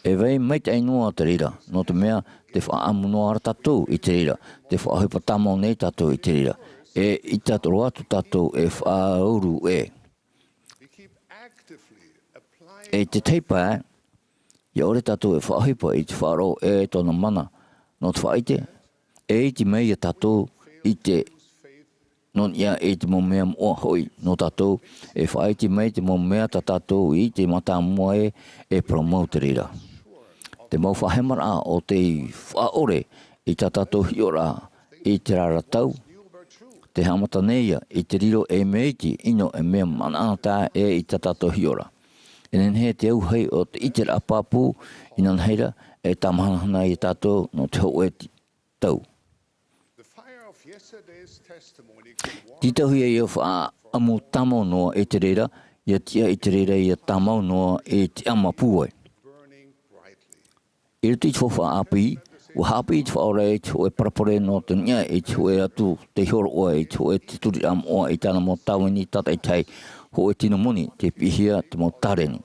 E vai maitaʻi noa te reira, nō te mea, tē faʻaʻamu noa ra tātou i te reira, tē faʻaʻohipa tāmau nei tātou i te reira. E ʻita roa atu tātou e faʻauru ē. E te teipa, ʻia ʻore tātou e faʻaʻohipa i te Faʻaroʻo e tōna mana, nō te faʻaʻite, e iti mai ia tātou i te nō niʻa i te mau mea moʻa hoʻi nō tātou, e faʻaiti mai te mau mea tā tātou i ʻite mātāmua ē, e parau mau te reira. Te mau faʻahemaraʻa o tei faʻaʻore i tā tātou hiʻoraʻa, i te rā tau, te haʻamata nei ia i te riro ei mea iti, ʻino ei mea manaʻo tā ʻē i tā tātou hiʻoraʻa. E nehenehe te auahi o te ʻiteraʻa pāpū, inanahi rā, e tāmahanahana ia tātou nō te hōʻē ti-, tau. Tītauhia ia faʻaʻamu tāmau noa i te reira, ia tiʻa i te reira ia tāmau noa i te ʻama pūai. I roto i te faufaʻa ʻāpī, ʻua haʻapiʻi te Faʻaora i te hōʻē parabole nō te niʻa i te hōʻē atu tei hōroʻa i te hōʻē tiʻaturiraʻa moʻa i tāna mau tāvini tātaʻitahi, hōʻē tino moni tei piʻihia te mau tāreni.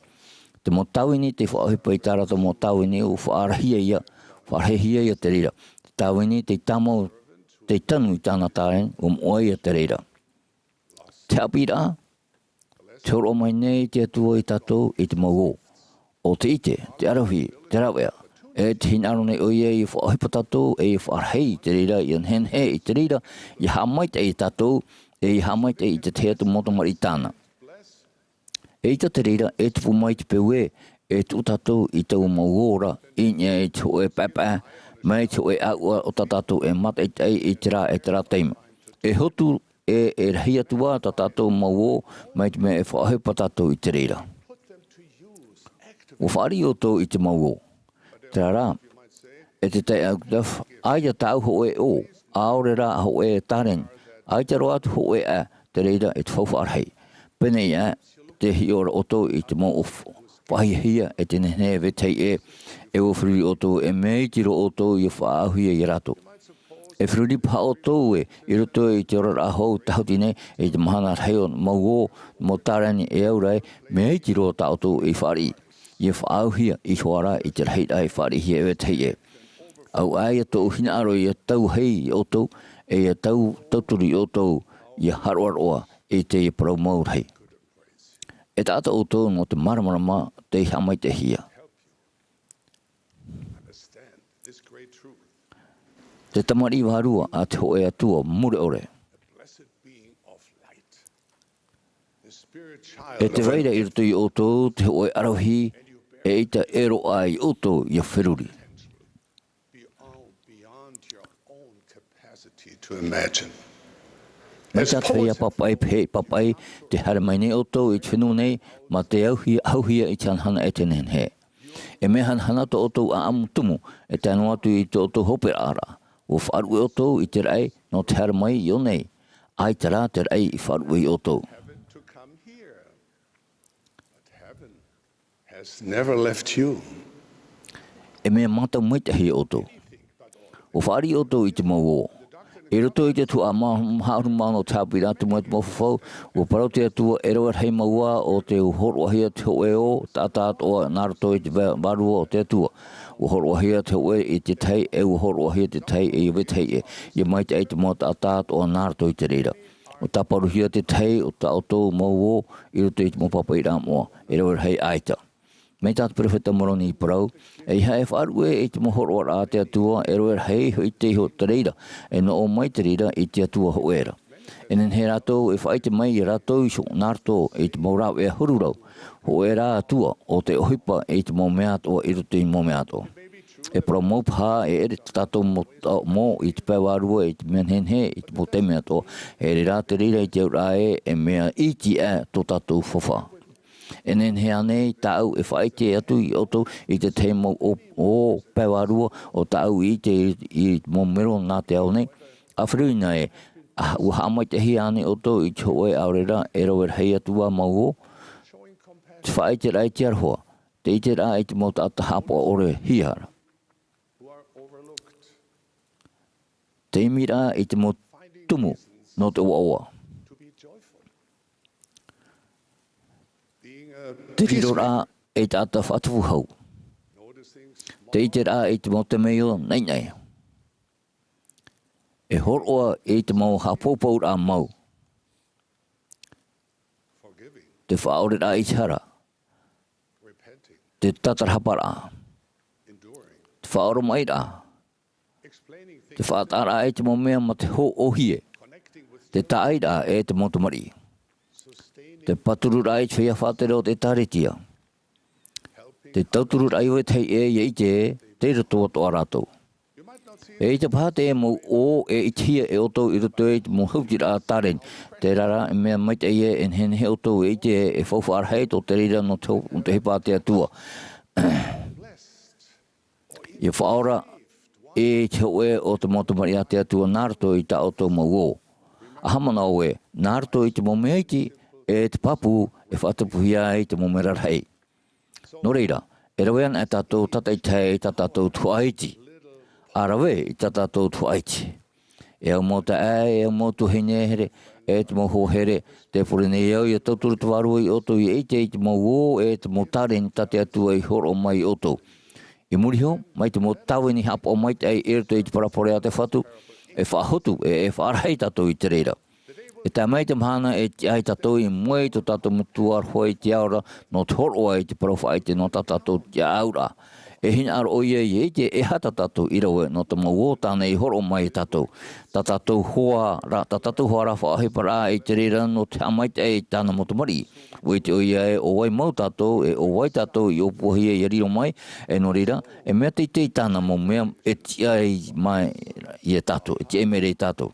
Te mau tāvini tei faʻaʻohipa i tā rātou mau tāvini, ʻua faʻarahihia, faʻarahihia ia te reira. Te tāvini tei tāmau, tei tanu i tāna tāreni, ʻua moʻa ia te reira. Te haʻapiʻiraʻa, te hōroʻa mai nei te Atua ia tātou i te mau ō. ʻO te ʻite, te ʻaravihi, te rāveʻa, e te hinaʻaro nei ʻoia ia faʻaʻohipa tātou, e ia faʻarahi i te reira, ia nehenehe i te reira, ia haʻamaitaʻi ia tātou, e ia haʻamaitaʻi i te tahi atu mau tamariʻi tāna. Eʻita te reira, e tupu mai te peu ē, e tuʻu tātou i taua mau ō ra, i niʻa i te hōʻē paepae, mai te hōʻē ʻāuʻa o tā tātou e mātaʻitaʻi i terā, e terā taime. E hotu, e, e rahi atu ā tā tātou mau ō, mai te mea e faʻaʻohipa tātou i te reira. ʻUa fāriʻi ʻoutou i te mau ō. Terā rā, e te taeaʻe Gustav, ʻaita tāʻu hōʻē ō, ʻaore rā hōʻē tāreni, ʻaita roa atu hōʻē ʻae, te reira e te faufaʻa rahi. Pēneiaʻe, tē hiʻo ra ʻoutou i te mau ʻōf-, faʻahiahia e te nehenehe e vetahi ʻē, e ʻua feruri ʻoutou, e mea iti roa ʻoutou ia faʻaauhia ia rātou. E feruri paha ʻoutou ē, i roto i te oraraʻa hou tāhuti nei, i te mahana rahi o mau ō, mau tāreni e au ra ē, mea iti roa tā ʻoutou i fāriʻi. Ia faʻaauhia i te hoʻi ra i te rahiraʻa i fāriʻihia e vetahi ʻē. ʻAuʻa ia tōʻu hinaʻaro ia tauahi ia ʻoutou, e ia tau-, tauturu ia ʻoutou, ia haroʻaroʻa i teie parau mau rahi. E taʻata ʻoutou nō te māramarama tei haʻamaitaʻihia. Te tamariʻi vārua a te hōʻē Atua mure ʻore. E tē vai ra i roto ia ʻoutou te hōʻē ʻaravihi, eʻita e roaʻa ia ʻoutou ia feruri. Mai tā te feiā pāpaʻi, pēhea i pāpaʻi, tē haere mai nei ʻoutou i te fenua nei, mā te auhia, auhia i te hanahana e te nehenehe. E mea hanahana tō ʻoutou ʻāʻamu tumu, e tae noa atu i tō ʻoutou hoperaʻa ra. ʻUa faʻaruʻe ʻoutou i te raʻi nō te haere mai i ʻō nei. ʻAita rā te raʻi i faʻaruʻe ia ʻoutou. E mea mātau maitaʻi ia ʻoutou. ʻUa fāriʻi ʻoutou i te mau ō. I roto i te tuhaʻa mā-, maha ʻahuru mā ono o te haʻapiʻiraʻa tumu e te mau fafau, ʻua parau te Atua, e rave rahi mau ā ʻo tē hōroʻahia te hōʻē ō, taʻata atoʻa nā roto i te vā-, vārua o te Atua. ʻUa hōroʻahia te hōʻē i te tahi, e ʻua hōroʻahia te tahi e ia vetahi ʻē. Ia maitaʻi te mau taʻata atoʻa nā roto i te reira. ʻUa tāparuhia te tahi o tā ʻoutou mau ō i roto i te mau pāpaʻiraʻa moʻa, e rave rahi ʻaita. Mai tā te peropheta Moroni i parau, ʻeiaha e faʻaruʻe i te mau hōroʻaraʻa a te Atua, e rave rahi hoʻi te iho te reira, e noʻo mai te reira i te Atua hōʻē ra. E nehenehe rātou e faʻaʻite mai ia rātou iho nā roto i te mau rāveʻa huru rau, hōʻē rā Atua ʻo tē ʻohipa i te mau mea atoʻa i roto i te mau mea atoʻa. E parau mau paha, e ʻere tā tātou mau taʻo mō i te pae vārua, i te mea nehenehe, i te mau taime atoʻa, e ʻere rā te reira i te auraʻa ē, e mea iti aʻe tō tātou faufaʻa. E nehenehe ānei tāʻu e faʻaʻite atu ia ʻoutou i te tahi mau ō, ō pae vārua ʻo tāʻu i ʻite i, i te mau mero nā te ao nei? ʻA feruri na ē, ʻa, ʻua haʻamaitaʻihia ānei ʻoutou i te hōʻē ʻaore rā e rave rahi atu ā mau ō? Te faʻaʻiteraʻa i te aroha, te ʻiteraʻa i te mau taʻata haʻapaʻo ʻore hia ra. Te imiraʻa i te mau tumu nō te ʻoaʻoa. Te riroraʻa ei taʻata faʻatupu hau. Te ʻiteraʻa i te mau temeio naʻinaʻi. E hōroʻa i te mau haʻapoupouraʻa mau. Te faʻaʻoreraʻa i te hara. Te tatarahaparaʻa. Te faʻaoromaʻiraʻa. Te faʻataʻaraʻa i te mau mea mā te hōʻē ʻōhie. Te tāʻairaʻa e te mau tamariʻi. Te pātururaʻa i te feiā faʻatere o te ʻĒtārētia. Te tautururaʻa i vetahi ʻē ia ʻite ē, tei roto atoʻa rātou. E ʻaita paha te mau ʻō e ʻitehia e ʻoutou i roto i te mau hautiraʻa tāreni. Terā rā, e mea maitaʻi ē, e nehenehe ʻoutou e ʻite e faufaʻa rahi tō te reira nō te ho-, nō te ʻohipa a te Atua. ʻIa faʻaora i te hōʻē o te mau tamariʻi a te Atua nā roto i tā ʻoutou mau ʻō. ʻA haʻamanaʻo ē, nā roto i te mau mea iti, e te pāpū e faʻatupuhia ai te mau mea rarahi. Nō reira, e rave ana e tātou tātaʻitahi i tā tātou tuhaʻa iti. ʻA rave i tā tātou tuhaʻa iti. E au mau taeaʻe, e au mau tuahine here, e te mau hoa here, tē pure nei au ʻia tauturu te Vārua ia ʻoutou ʻia ʻite i te mau ʻō, e te mau tāreni tā te Atua i hōroʻa mai ia ʻoutou. I muri iho, mai te mau tāvini haʻapaʻo maitaʻi i roto i te parabole a te Fatu, e faʻahotu, e, e faʻarahi tātou i te reira. E tae mai te mahana e tiʻa ai tātou i mua i tō tātou Metua aroha i te ao ra nō te hōroʻa i te parau faʻaʻite nō tā tātou tiʻaʻauraʻa. E hinaʻaro ʻoia ʻia ʻite e aha tā tātou i rave nō te mau ʻō tāna i hōroʻa mai ia tātou. Tā tātou hoa ra, tā tātou hoa ra faʻaʻohiparaʻa i te reira nō te haʻamaitaʻi i tāna mau tamariʻi. ʻUa ʻite ʻoia ē ʻo vai mau tātou, e ʻo vai tātou i ʻōpuahia ʻia riro mai, e nō reira, e mea teitei tāna mau mea e tiʻa mai ia tātou, e tiʻa mai ra ia tātou.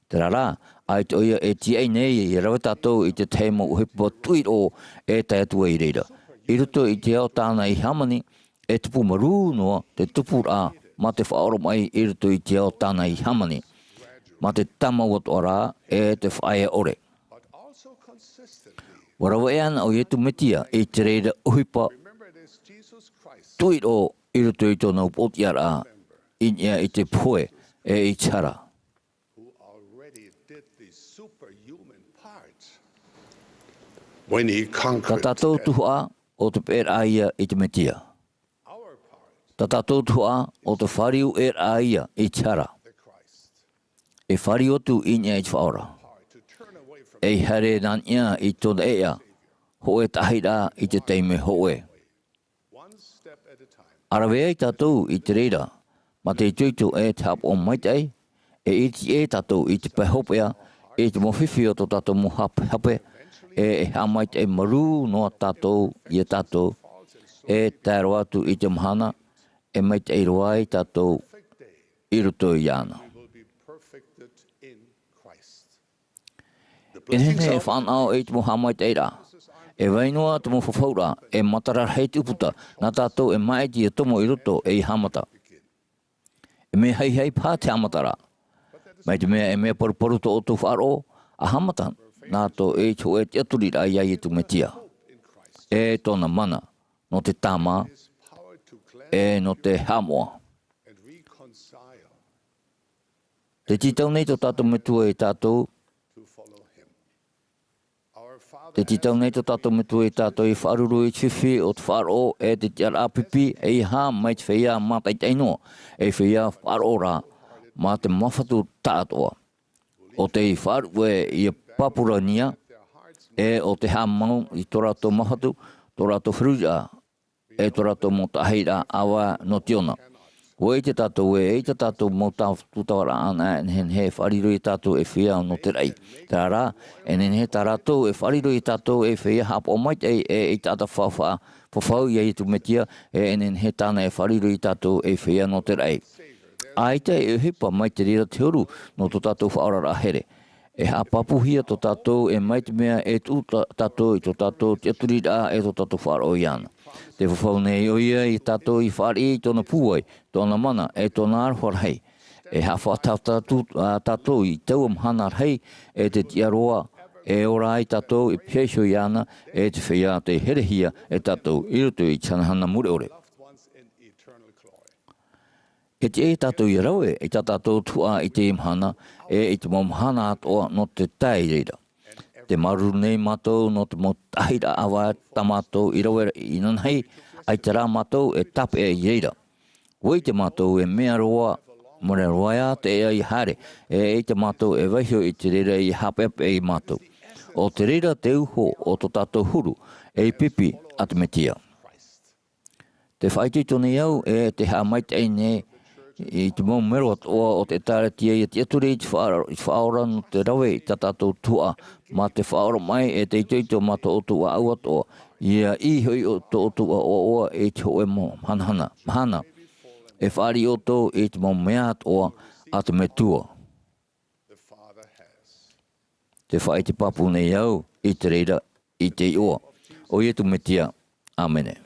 Terā rā, ʻaita ʻoia e tiʻa nei ʻia rave tātou i te tahi mau ʻohipa tuʻiroʻo e tae atu ai i reira. I roto i te ao tāna i hāmani, e tupu marū noa te tupuraʻa mā te faʻaoromaʻi i roto i te ao tāna i hāmani. Mā te tāmau atoʻa rā, e te faʻaea ʻore. ʻUa rave ana ʻo Iesu Mesia i te reira ʻohipa tuʻiroʻo i roto i tōna upoʻotiʻaraʻa i niʻa i te pohe e i te hara. Who already did the superhuman part when he conquered death. Tā tātou tuhaʻa ʻo te peʻeraʻa ia i te Mesia. Our part Tā tātou tuhaʻa ʻo te fāriueraʻa ia i te hara. The Christ. E fāriu atu i niʻa i te Faʻaora. Part to turn away from E haere nā niʻa i tōna ʻēʻa, hōʻē taʻahiraʻa i te taime hōʻē. One step at a time. ʻA rave ai tātou i te reira, mā te itoito e te haʻapaʻo maitaʻi, e ʻiriti ʻē tātou i te pae hopeʻa, i te mau fifi o tō tātou mau hapehape, e, e haʻamaitaʻi marū noa tātou ia tātou, e tae roa atu i te mahana, e maitaʻi roa ai tātou i roto iāna. We will be perfected in Christ. E nehenehe e fānaʻo i te mau haʻamaitaʻiraʻa. E vai noa te mau fafauraʻa, e matara rahi te ʻūputa, nā tātou e māʻiti ʻia tomo i roto e ʻia haʻamata. E mea haihai paha te haʻamataraʻa. Mai te mea e mea paruparu tō ʻoutou faʻaroʻo, ʻa haʻamata nā tō ʻoutou e tiʻaturiraʻa ia Iesu Mesia. E tōna mana, nō te tāmā, e nō te haʻamoʻa. Te tītau nei tō tātou Metua ia tātou, te tītau nei tō tātou Metua ia tātou i faʻaruru i te fifi o te faʻaroʻo e te tiʻaraʻa pipi e ʻia haʻa mai te feiā mātaʻitaʻi noa, e feiā faʻaroʻo rā, mā te māfatu taʻatoʻa. ʻO tei faʻaruʻe ia pāpūrania, e ʻo te haʻamau i tō rātou māfatu, tō rātou feruriraʻa, e tō rātou mau taʻahiraʻa ʻāvae nō te ona. ʻUa ʻite tātou ē, eʻita tātou mau tū-, tūtavaraʻa anaʻe e nehenehe e faʻariro ia tātou ei feiā nō te raʻi. Terā rā, e nehenehe tā rātou e faʻariro ia tātou ei feiā haʻapaʻo maitaʻi e, e taʻata fa-, fa-, fafau ia Iesu Mesia, e, e nehenehe tāna e faʻariro ia tātou ei feiā nō te raʻi. ʻAita e ʻohipa mai te reira te huru nō tō tātou faʻaoraraʻa here. E haʻapāpūhia tō tātou, e mai te mea e tuʻu tā-, tātou i tō tātou tiʻaturiraʻa e tō tātou faʻaroʻo iāna. Tē fafau nei ʻoia ia tātou i fāriʻi i tōna pūai, tōna mana, e tōna aroha rahi. E haʻafaʻataʻa tātou, ā, tātou i taua mahana rahi, e te tiʻa roa, e ora ai tātou i pihaʻi iho iāna, e te feiā tei herehia e tātou i roto i te hanahana mure ʻore. E tiʻa ia tātou ʻia rave i tā tātou tuhaʻa i teie mahana, e i te mau mahana atoʻa nō te tae i reira. Tē māuruuru nei mātou nō te mau taʻahiraʻa ʻāvae tā mātou i rave inanahi, ʻaita rā mātou e tāpeʻa i reira. ʻUa ʻite mātou e mea roa, mea roa ia te ea i haere, e ʻaita mātou e vaiiho i te reira i haʻapeʻapeʻa ia mātou. ʻO te reira te uho o tō tātou huru, ei pipi a te Mesia. Tē faʻaitoito nei au, e tē haʻamaitaʻi nei i te mau mero atoʻa o te ʻĒtārētia ʻia tiʻaturi i te faʻa-, i te Faʻaora nō te rave i tā tātou tuhaʻa, mā te faʻaoromaʻi e te itoito mā tō ʻoutou ʻāʻau atoʻa, ʻia ʻī hoʻi ʻo tō ʻoutou ʻoaʻoa i te hōʻē mau hanahana, mahana. E fāriʻi ʻoutou i te mau mea atoʻa a te Metua. Te Faʻaʻite pāpū nei au i te reira i te iʻoa o Iesu Mesia. ʻĀmene.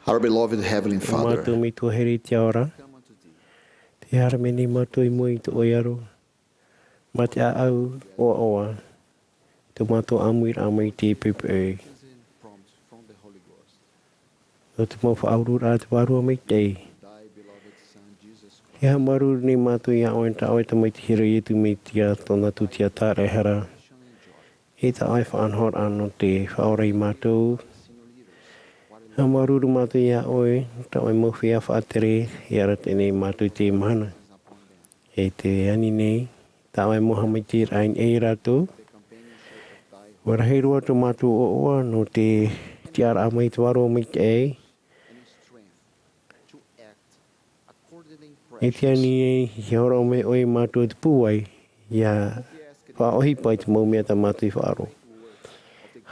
Our beloved Heavenly Father, mātou Metua here i te ao ra, tē haere mai nei mātou i mua i tō ʻoe aro, mā te ʻāʻau ʻoaʻoa, tō mātou ʻāmuiraʻa mai te poʻipoʻi. Nō te mau faʻaururaʻa a te Vārua Maitaʻi. E haʻamāuruuru nei mātou iā ʻoe, tā ʻoe Tamaiti here, Iesu Mesia, tōna tūtia tāraʻehara. E tā ʻoe faʻanahoraʻa nō te faʻaora ia mātou. Nā māuruuru mātou iā ʻoe, tā ʻoe mau feiā faʻatere, e arataʻi nei mātou i teie mahana. E te ani nei, tā ʻoe mau haʻamaitaʻiraʻa i niʻa ia rātou. ʻUa rahi roa tō mātou ʻoaʻoa nō te tiʻaraʻa mai te Vārua Maitaʻi. E te ani nei, ʻia hōroʻa mai ʻoe iā mātou te pūai, ʻia faʻaʻohipa i te mau mea tā mātou i faʻaroʻo.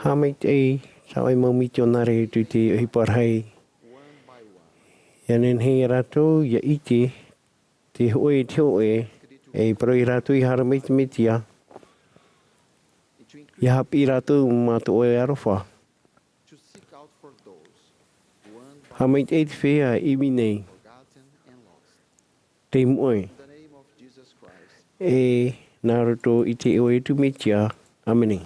Haʻamaitaʻi, tā ʻoe mau mitionare i tū i te ʻohipa rahi. ʻIa nehenehe ia rātou, ʻia ʻite, te hōʻē i te hōʻē, e parau ia rātou ʻia haere mai te Mesia, ʻia haʻapiʻi rātou mā tō ʻoe aroha. Haʻamaitaʻi te feiā e ivi nei. Tei mua. E nā roto i te iʻoa o Iesu Mesia. ʻĀmene.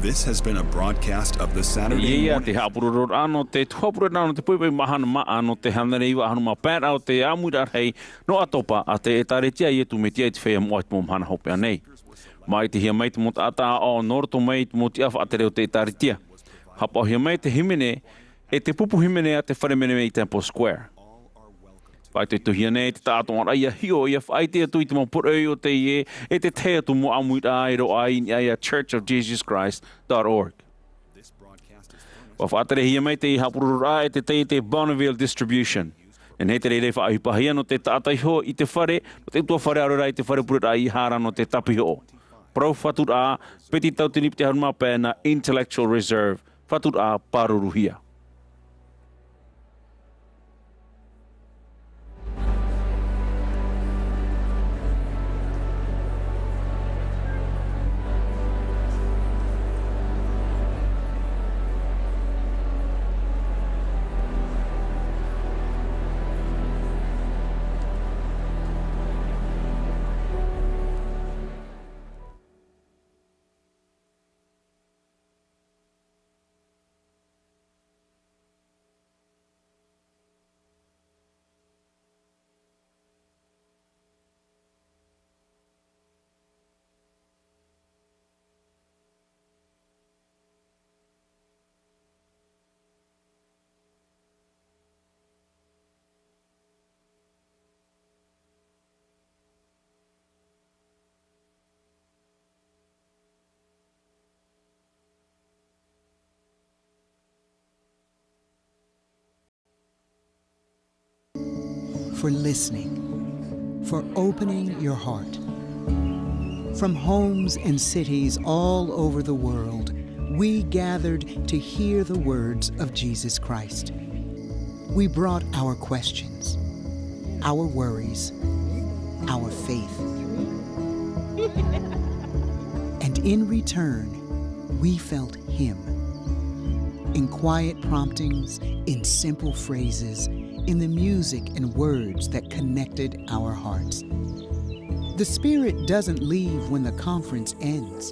This has been a broadcast of the Saturday Ia, morning. Te haʻapurororaʻa nō te tuhaʻa pureraʻa nō te poipoi mahana maʻa nō te hānere iva ʻahuru mā pae o te ʻāmuiraʻa rahi nō ʻAtopa a te ʻĒtārētia a Iesu Mesia i te feiā moʻa i te mau mahana hopeʻa nei. Māʻitihia mai te mau taʻata aʻo nō roto mai i te mau tiʻa faʻatere o te ʻĒtārētia. Haʻapaʻohia mai te hīmene, e te pupu hīmene a te fare menemene i Temple Square. Faʻaitoitohia nei te taʻatoʻaraʻa ia hiʻo, ia faʻaʻite atu i te mau poroʻi o teie, e te tahi atu mau ʻāmuiraʻa e roaʻa i niʻa iā Church of Jesus Christ dot org. ʻUa faʻaterehia mai te haʻapurororaʻa e te taiete Bonneville Distribution. Nehenehe te reira e faʻaʻohipahia nō te taʻata iho i te fare, nō te ʻutuāfare ʻaore rā i te fare pureraʻa i Hara nō te tāpihoʻo. Parau faturaʻa, piti tauatini piti ʻahuru mā pae nā Intellectual Reserve, faturaʻa pāruruhia. For listening, for opening your heart. From homes and cities all over the world, we gathered to hear the words of Jesus Christ. We brought our questions, our worries, our faith. And in return, we felt Him. In quiet promptings, in simple phrases, in the music and words that connected our hearts. The Spirit doesn't leave when the conference ends.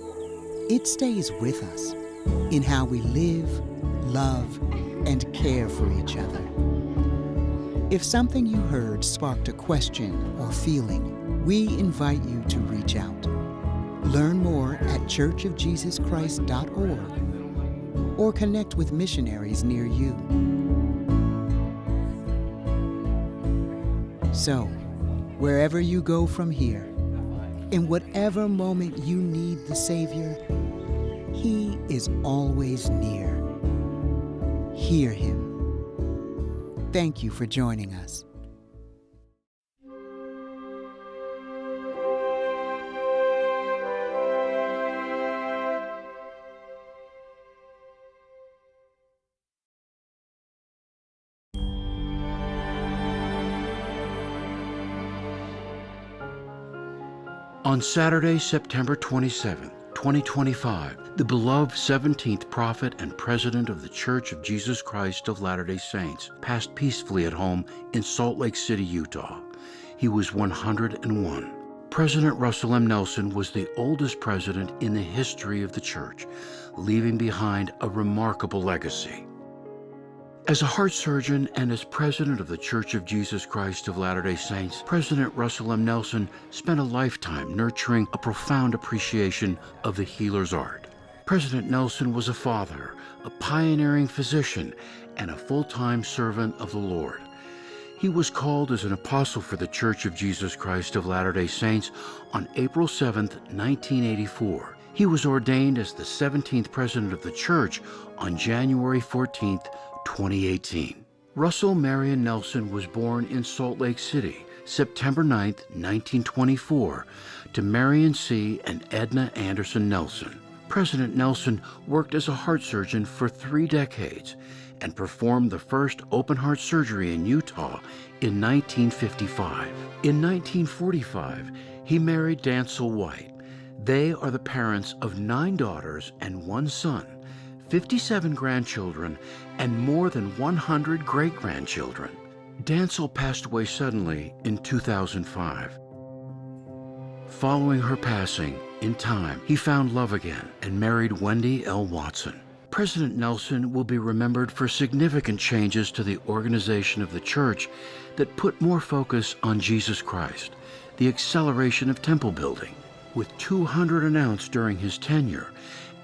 It stays with us in how we live, love, and care for each other. If something you heard sparked a question or feeling, we invite you to reach out. Learn more at church of jesus christ dot org or connect with missionaries near you. So, wherever you go from here, in whatever moment you need the Savior, He is always near. Hear Him. Thank you for joining us. On Saturday, September twenty-seventh, twenty twenty-five, the beloved seventeenth prophet and president of The Church of Jesus Christ of Latter-day Saints passed peacefully at home in Salt Lake City, Utah. He was one hundred and one. President Russell M. Nelson was the oldest president in the history of the church, leaving behind a remarkable legacy. As a heart surgeon and as president of The Church of Jesus Christ of Latter-day Saints, President Russell M. Nelson spent a lifetime nurturing a profound appreciation of the healer's art. President Nelson was a father, a pioneering physician, and a full-time servant of the Lord. He was called as an apostle for The Church of Jesus Christ of Latter-day Saints on April seventh, nineteen eighty-four. He was ordained as the seventeenth president of the church on January fourteenth, twenty eighteen. Russell Marion Nelson was born in Salt Lake City, September ninth, nineteen twenty-four, to Marion C. and Edna Anderson Nelson. President Nelson worked as a heart surgeon for three decades and performed the first open-heart surgery in Utah in nineteen fifty-five. In nineteen forty-five, he married Dancel White. They are the parents of nine daughters and one son, fifty-seven grandchildren, and more than one hundred great-grandchildren. Dancel passed away suddenly in two thousand five. Following her passing, In time, he found love again and married Wendy L. Watson. President Nelson will be remembered for significant changes to the organization of the church that put more focus on Jesus Christ, the acceleration of temple building, with two hundred announced during his tenure,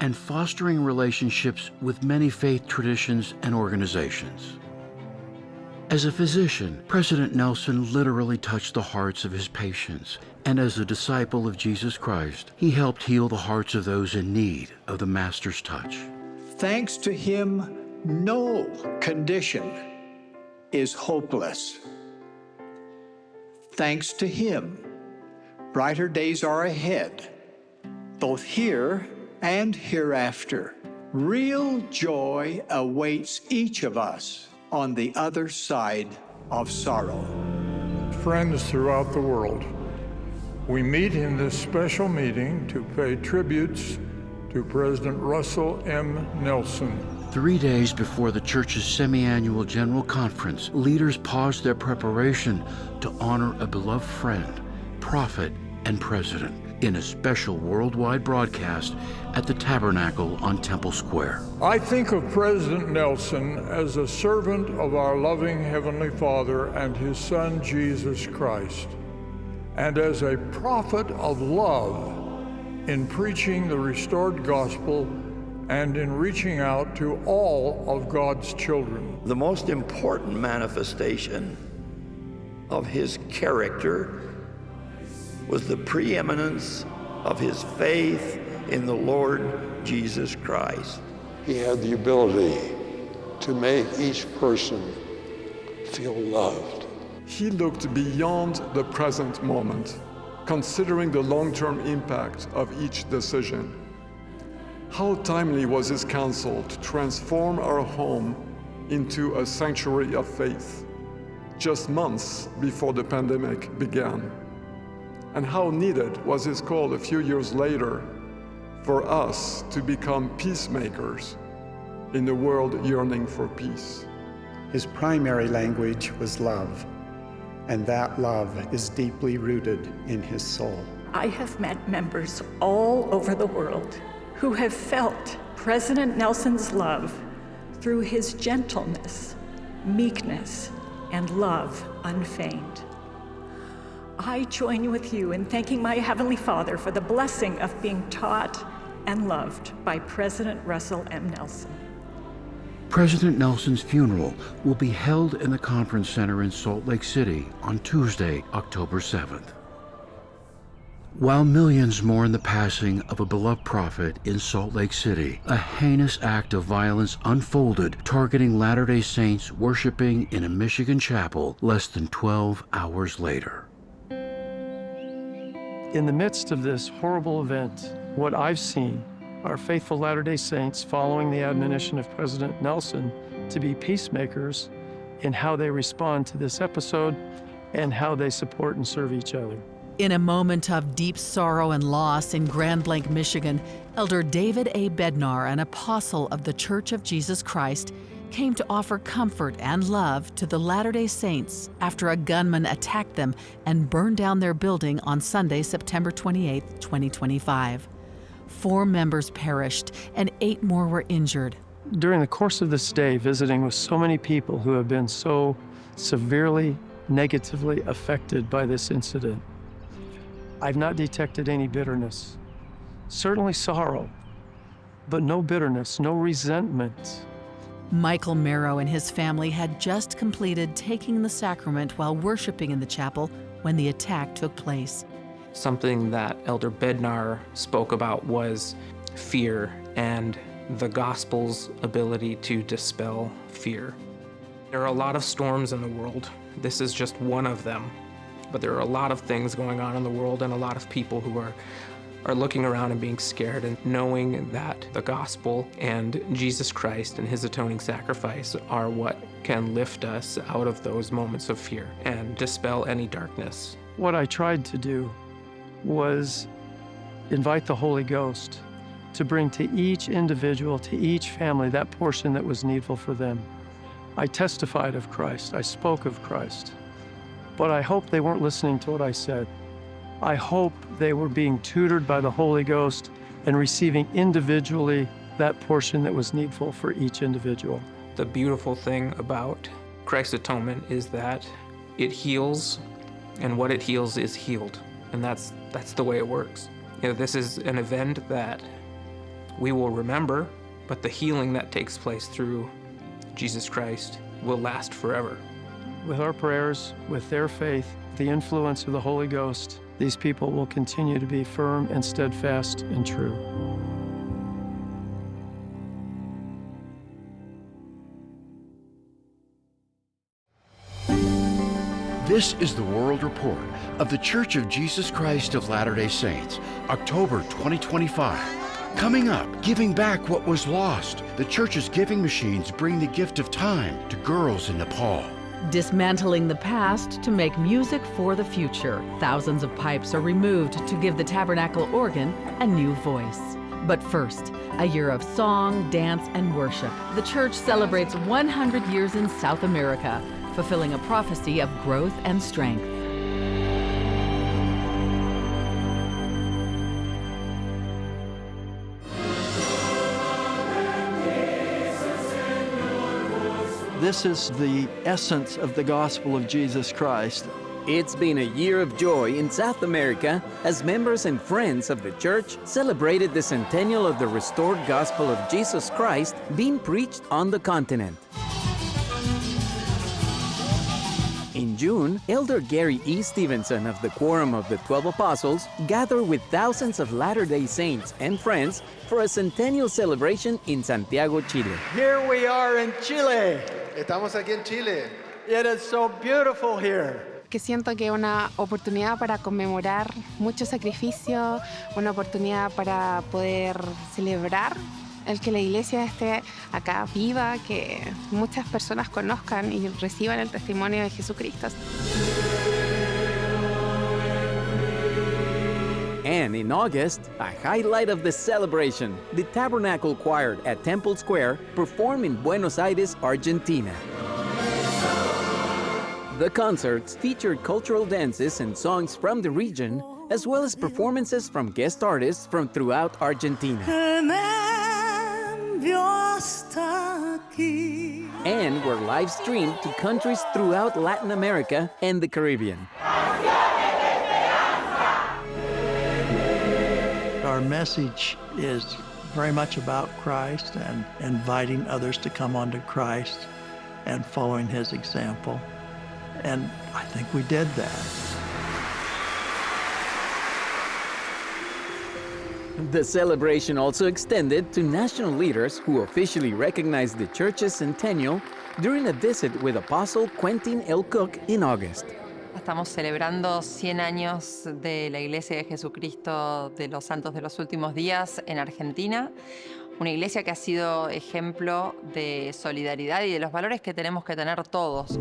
and fostering relationships with many faith traditions and organizations. As a physician, President Nelson literally touched the hearts of his patients, and as a disciple of Jesus Christ, he helped heal the hearts of those in need of the Master's touch. Thanks to him, no condition is hopeless. Thanks to him, brighter days are ahead, both here and hereafter. Real joy awaits each of us on the other side of sorrow. Friends throughout the world, we meet in this special meeting to pay tributes to President Russell M. Nelson. Three days before the church's semi-annual general conference, leaders paused their preparation to honor a beloved friend, prophet, and president in a special worldwide broadcast at the Tabernacle on Temple Square. I think of President Nelson as a servant of our loving Heavenly Father and His Son, Jesus Christ, and as a prophet of love in preaching the restored gospel and in reaching out to all of God's children. The most important manifestation of his character was the preeminence of his faith in the Lord Jesus Christ. He had the ability to make each person feel loved. He looked beyond the present moment, considering the long-term impact of each decision. How timely was his counsel to transform our home into a sanctuary of faith, just months before the pandemic began. And how needed was his call a few years later for us to become peacemakers in a world yearning for peace. His primary language was love, and that love is deeply rooted in his soul. I have met members all over the world who have felt President Nelson's love through his gentleness, meekness, and love unfeigned. I join with you in thanking my Heavenly Father for the blessing of being taught and loved by President Russell M. Nelson. President Nelson's funeral will be held in the conference center in Salt Lake City on Tuesday, October seventh. While millions mourn the passing of a beloved prophet in Salt Lake City, a heinous act of violence unfolded, targeting Latter-day Saints worshiping in a Michigan chapel less than twelve hours later. In the midst of this horrible event, what I've seen are faithful Latter-day Saints following the admonition of President Nelson to be peacemakers in how they respond to this episode and how they support and serve each other. In a moment of deep sorrow and loss in Grand Blanc, Michigan, Elder David A. Bednar, an apostle of The Church of Jesus Christ, came to offer comfort and love to the Latter-day Saints after a gunman attacked them and burned down their building on Sunday, September twenty-eighth, twenty twenty-five. Four members perished and eight more were injured. During the course of this day, visiting with so many people who have been so severely negatively affected by this incident, I've not detected any bitterness. Certainly sorrow, but no bitterness, no resentment. Michael Marrow and his family had just completed taking the sacrament while worshiping in the chapel when the attack took place. Something that Elder Bednar spoke about was fear and the gospel's ability to dispel fear. There are a lot of storms in the world. This is just one of them. But there are a lot of things going on in the world and a lot of people who are, are looking around and being scared, and knowing that the gospel and Jesus Christ and his atoning sacrifice are what can lift us out of those moments of fear and dispel any darkness. What I tried to do was invite the Holy Ghost to bring to each individual, to each family, that portion that was needful for them. I testified of Christ. I spoke of Christ. But I hope they weren't listening to what I said. I hope they were being tutored by the Holy Ghost and receiving individually that portion that was needful for each individual. The beautiful thing about Christ's atonement is that it heals, and what it heals is healed. And that's, that's the way it works. You know, this is an event that we will remember, but the healing that takes place through Jesus Christ will last forever. With our prayers, with their faith, the influence of the Holy Ghost, these people will continue to be firm and steadfast and true. This is the World Report of The Church of Jesus Christ of Latter-day Saints, October twenty twenty-five. Coming up, giving back what was lost. The church's giving machines bring the gift of time to girls in Nepal. Dismantling the past to make music for the future. Thousands of pipes are removed to give the tabernacle organ a new voice. But first, a year of song, dance, and worship. The church celebrates one hundred years in South America, fulfilling a prophecy of growth and strength. This is the essence of the gospel of Jesus Christ. It's been a year of joy in South America as members and friends of the church celebrated the centennial of the restored gospel of Jesus Christ being preached on the continent. In June, Elder Gary E. Stevenson of the Quorum of the Twelve Apostles gathered with thousands of Latter-day Saints and friends for a centennial celebration in Santiago, Chile. Here we are in Chile. Estamos aquí en Chile. It is so beautiful here. Que siento que es una oportunidad para conmemorar mucho sacrificio, una oportunidad para poder celebrar el que la iglesia esté acá viva, que muchas personas conozcan y reciban el testimonio de Jesucristo. And in August, a highlight of the celebration, the Tabernacle Choir at Temple Square performed in Buenos Aires, Argentina. The concerts featured cultural dances and songs from the region, as well as performances from guest artists from throughout Argentina. And were live streamed to countries throughout Latin America and the Caribbean. Our message is very much about Christ and inviting others to come onto Christ and following his example. And I think we did that. The celebration also extended to national leaders who officially recognized the church's centennial during a visit with Apostle Quentin L. Cook in August. Estamos celebrando cien años de la Iglesia de Jesucristo de los Santos de los Últimos Días en Argentina, una iglesia que ha sido ejemplo de solidaridad y de los valores que tenemos que tener todos.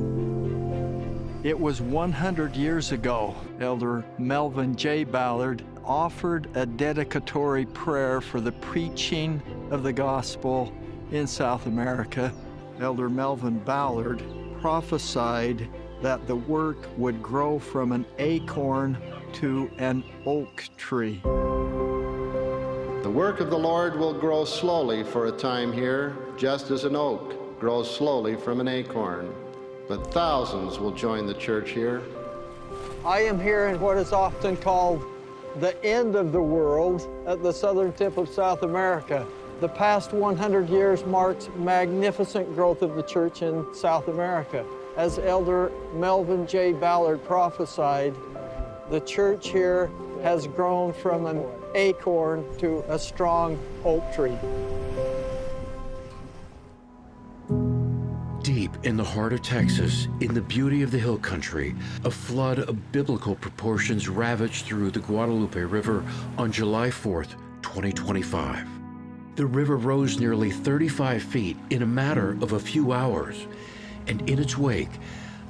It was one hundred years ago, Elder Melvin J. Ballard offered a dedicatory prayer for the preaching of the gospel in South America. Elder Melvin Ballard prophesied that the work would grow from an acorn to an oak tree. The work of the Lord will grow slowly for a time here, just as an oak grows slowly from an acorn. But thousands will join the church here. I am here in what is often called the end of the world at the southern tip of South America. The past one hundred years marks magnificent growth of the church in South America. As Elder Melvin J. Ballard prophesied, the church here has grown from an acorn to a strong oak tree. Deep in the heart of Texas, in the beauty of the hill country, a flood of biblical proportions ravaged through the Guadalupe River on July fourth, twenty twenty-five. The river rose nearly thirty-five feet in a matter of a few hours, and in its wake,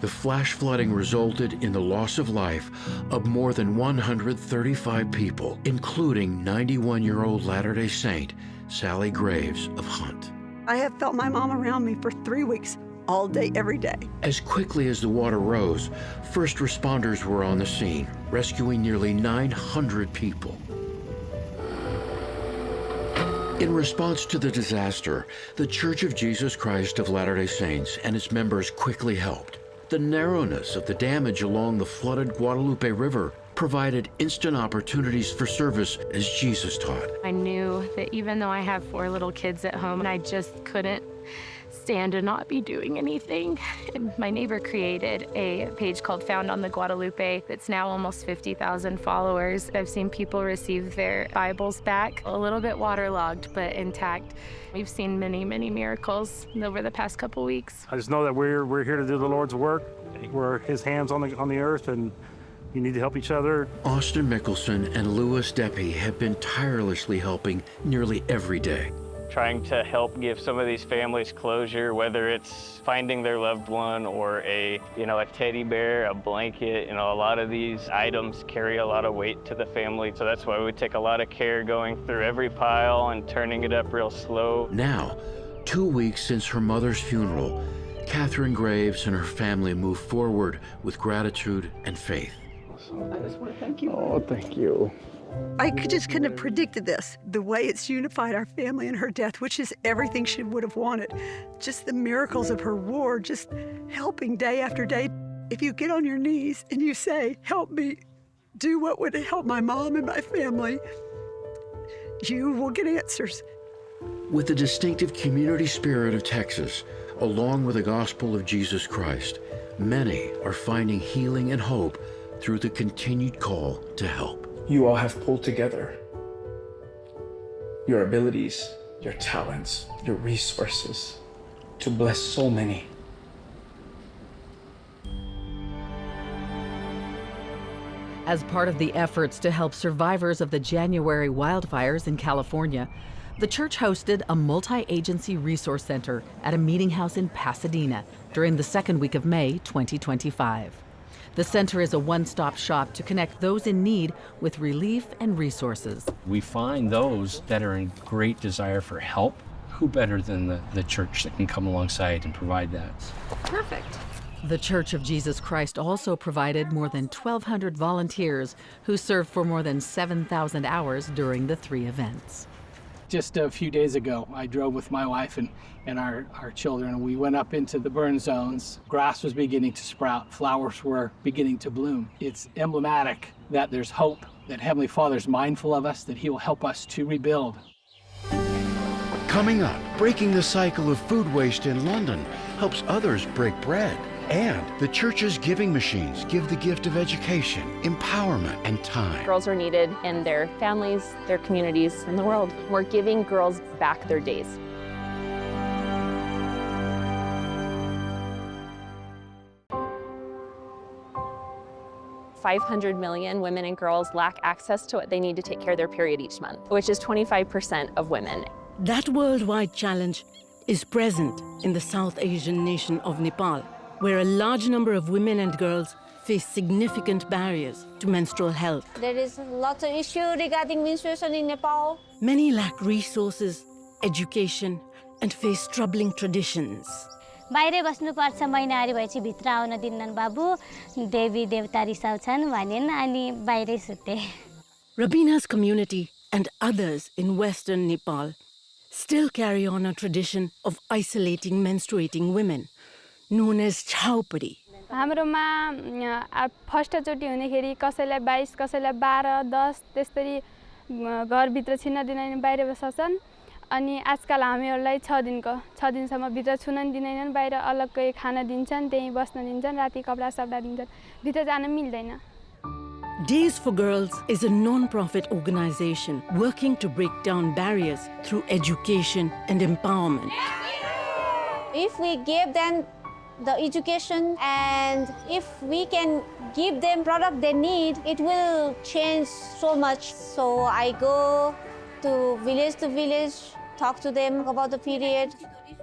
the flash flooding resulted in the loss of life of more than one hundred thirty-five people, including ninety-one-year-old Latter-day Saint Sally Graves of Hunt. I have felt my mom around me for three weeks. all day, every day. As quickly as the water rose, first responders were on the scene, rescuing nearly nine hundred people. In response to the disaster, The Church of Jesus Christ of Latter-day Saints and its members quickly helped. The narrowness of the damage along the flooded Guadalupe River provided instant opportunities for service as Jesus taught. I knew that even though I have four little kids at home, I just couldn't stand to not be doing anything. And my neighbor created a page called Found on the Guadalupe that's now almost fifty thousand followers. I've seen people receive their Bibles back, a little bit waterlogged, but intact. We've seen many, many miracles over the past couple weeks. I just know that we're, we're here to do the Lord's work. We're his hands on the, on the earth, and you need to help each other. Austin Mickelson and Louis Deppy have been tirelessly helping nearly every day. Trying to help give some of these families closure, whether it's finding their loved one or a, you know, a teddy bear, a blanket. You know, a lot of these items carry a lot of weight to the family. So that's why we take a lot of care going through every pile and turning it up real slow. Now, two weeks since her mother's funeral, Catherine Graves and her family move forward with gratitude and faith. I just want to thank you. Oh, thank you. I could, just couldn't have predicted this, the way it's unified our family in her death, which is everything she would have wanted. Just the miracles of her ward, just helping day after day. If you get on your knees and you say, "Help me do what would help my mom and my family," you will get answers. With the distinctive community spirit of Texas, along with the gospel of Jesus Christ, many are finding healing and hope through the continued call to help. You all have pulled together your abilities, your talents, your resources to bless so many. As part of the efforts to help survivors of the January wildfires in California, the church hosted a multi-agency resource center at a meeting house in Pasadena during the second week of May twenty twenty-five. The center is a one-stop shop to connect those in need with relief and resources. We find those that are in great desire for help. Who better than the, the church that can come alongside and provide that? Perfect. The Church of Jesus Christ also provided more than twelve hundred volunteers who served for more than seven thousand hours during the three events. Just a few days ago, I drove with my wife and, and our, our children, and we went up into the burn zones. Grass was beginning to sprout, flowers were beginning to bloom. It's emblematic that there's hope, that Heavenly Father's mindful of us, that He will help us to rebuild. Coming up, breaking the cycle of food waste in London helps others break bread. And the church's giving machines give the gift of education, empowerment, and time. Girls are needed in their families, their communities, and the world. We're giving girls back their days. Five hundred million women and girls lack access to what they need to take care of their period each month, which is twenty-five percent of women. That worldwide challenge is present in the South Asian nation of Nepal, where a large number of women and girls face significant barriers to menstrual health. There is lots of issue regarding menstruation in Nepal. Many lack resources, education, and face troubling traditions. बाहिरै बस्नुपर्छ, महिनाहरू भएपछि भित्र आउन दिन्नन् बाबु, देवी देवता रिसाउँछन् भनिन्, अनि बाहिरै सुते। Rabina's community and others in western Nepal still carry on a tradition of isolating menstruating women, known as chhaupari. हाम्रोमा, अ, आ, फर्स्ट चोटि हुँदाखेरि कसैलाई बाइस, कसैलाई बाह्र, दस, त्यसरी, अ, घरभित्र छिर्न दिँदैन, बाहिर बस्छन्। अनि आजकाल हामीहरूलाई छ दिनको, छ दिनसम्म भित्र छुन नि दिँदैनन्, बाहिर अलग्गै खान दिन्छन्, त्यहीँ बस्न दिन्छन्, राति कपडा सपडा दिन्छन्, भित्र जान मिल्दैन। Days for Girls is a non-profit organization working to break down barriers through education and empowerment. If we give them the education and if we can give them product they need, it will change so much. So I go to village to village, talk to them about the period.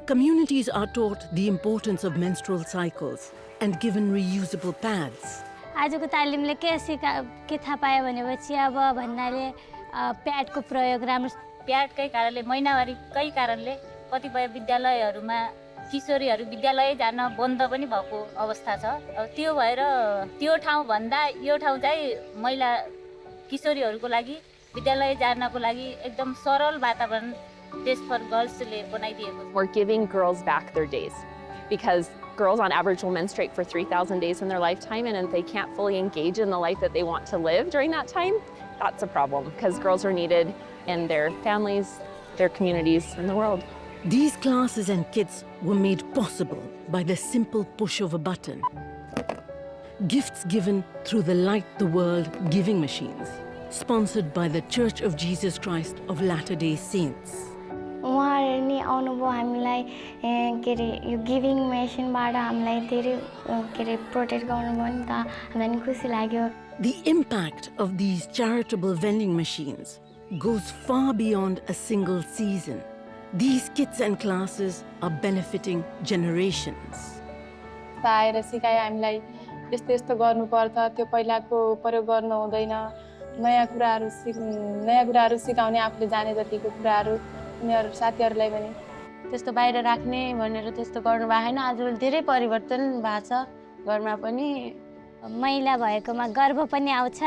Communities are taught the importance of menstrual cycles and given reusable pads. आजको तालिमले के सिका-, के थाहा पायो भनेपछि अब भन्नाले, अ, प्याडको प्रयोग राम्रो। प्याडकै कारणले, महिनावारीकै कारणले कतिपय विद्यालयहरूमा किशोरीहरू विद्यालय जान बन्द पनि भएको अवस्था छ। अब त्यो भएर त्यो ठाउँभन्दा यो ठाउँ चाहिँ महिला किशोरीहरूको लागि विद्यालय जानको लागि एकदम सरल वातावरण Days for Girls ले बनाइदिएको छ। We're giving girls back their days because girls on average will menstruate for three thousand days in their lifetime, and if they can't fully engage in the life that they want to live during that time, that's a problem because girls are needed in their families, their communities, and the world. These classes and kits were made possible by the simple push of a button. Gifts given through the Light the World giving machines, sponsored by The Church of Jesus Christ of Latter-day Saints. उहाँहरू नि आउनुभयो, हामीलाई, ए, के अरे, यो गिभिङ मेसिनबाट हामीलाई धेरै, अ, के अरे, प्रोटेक्ट गर्नुभयो नि त, हामीलाई नि खुसी लाग्यो। The impact of these charitable vending machines goes far beyond a single season. These kits and classes are benefiting generations. आएर सिकायो हामीलाई, यस्तो यस्तो गर्नुपर्छ, त्यो पहिलाको प्रयोग गर्नु हुँदैन, नयाँ कुराहरू सिक-, नयाँ कुराहरू सिकाउने, आफूले जाने जतिको कुराहरू उनीहरू साथीहरूलाई पनि। त्यस्तो बाहिर राख्ने भनेर त्यस्तो गर्नुभएको छैन। आजभोलि धेरै परिवर्तन भएको छ घरमा पनि। महिला भएकोमा गर्व पनि आउँछ।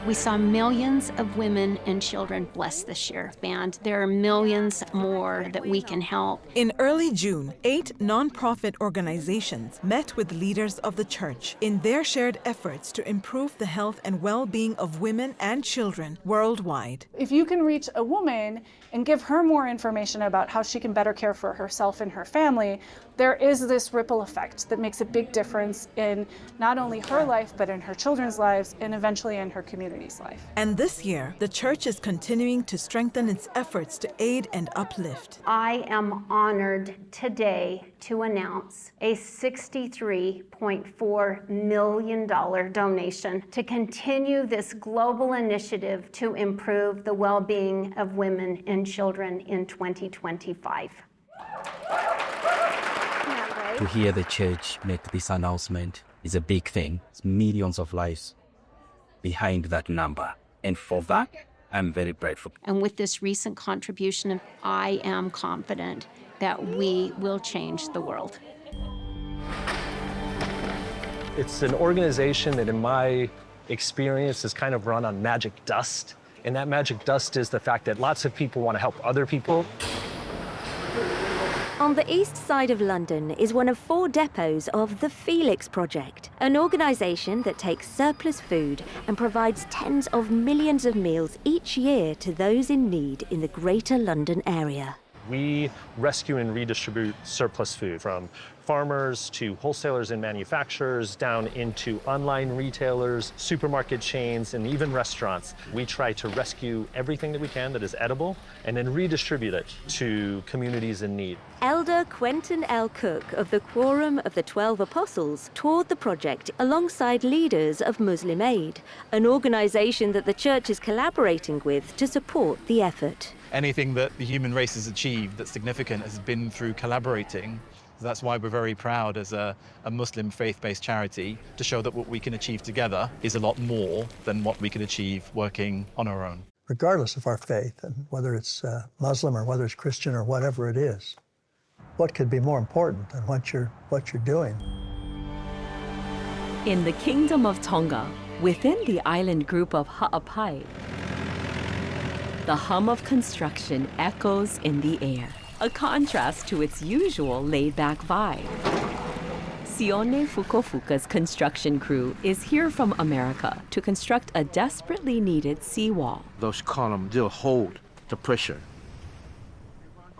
We saw millions of women and children blessed this year, and there are millions more that we can help. In early June, eight non-profit organizations met with leaders of the church in their shared efforts to improve the health and well-being of women and children worldwide. If you can reach a woman and give her more information about how she can better care for herself and her family, there is this ripple effect that makes a big difference in not only her life, but in her children's lives, and eventually in her community's life. And this year, the church is continuing to strengthen its efforts to aid and uplift. I am honored today to announce a sixty-three point four million dollar donation to continue this global initiative to improve the well-being of women and children in twenty twenty-five. To hear the church make this announcement is a big thing. It's millions of lives behind that number. And for that, I'm very grateful. And with this recent contribution, I am confident that we will change the world. It's an organization that, in my experience, is kind of run on magic dust. And that magic dust is the fact that lots of people want to help other people. On the east side of London is one of four depots of the Felix Project, an organisation that takes surplus food and provides tens of millions of meals each year to those in need in the Greater London area. We rescue and redistribute surplus food from farmers to wholesalers and manufacturers, down into online retailers, supermarket chains, and even restaurants. We try to rescue everything that we can that is edible and then redistribute it to communities in need. Elder Quentin L. Cook of the Quorum of the Twelve Apostles toured the project alongside leaders of Muslim Aid, an organisation that the church is collaborating with to support the effort. Anything that the human race has achieved that's significant has been through collaborating. So that's why we're very proud as a, a Muslim faith-based charity to show that what we can achieve together is a lot more than what we can achieve working on our own. Regardless of our faith, and whether it's, uh, Muslim or whether it's Christian or whatever it is, what could be more important than what you're, what you're doing? In the Kingdom of Tonga, within the island group of Haʻapai, the hum of construction echoes in the air, a contrast to its usual laid-back vibe. Sione Fukofuka's construction crew is here from America to construct a desperately needed seawall. Those columns, they'll hold the pressure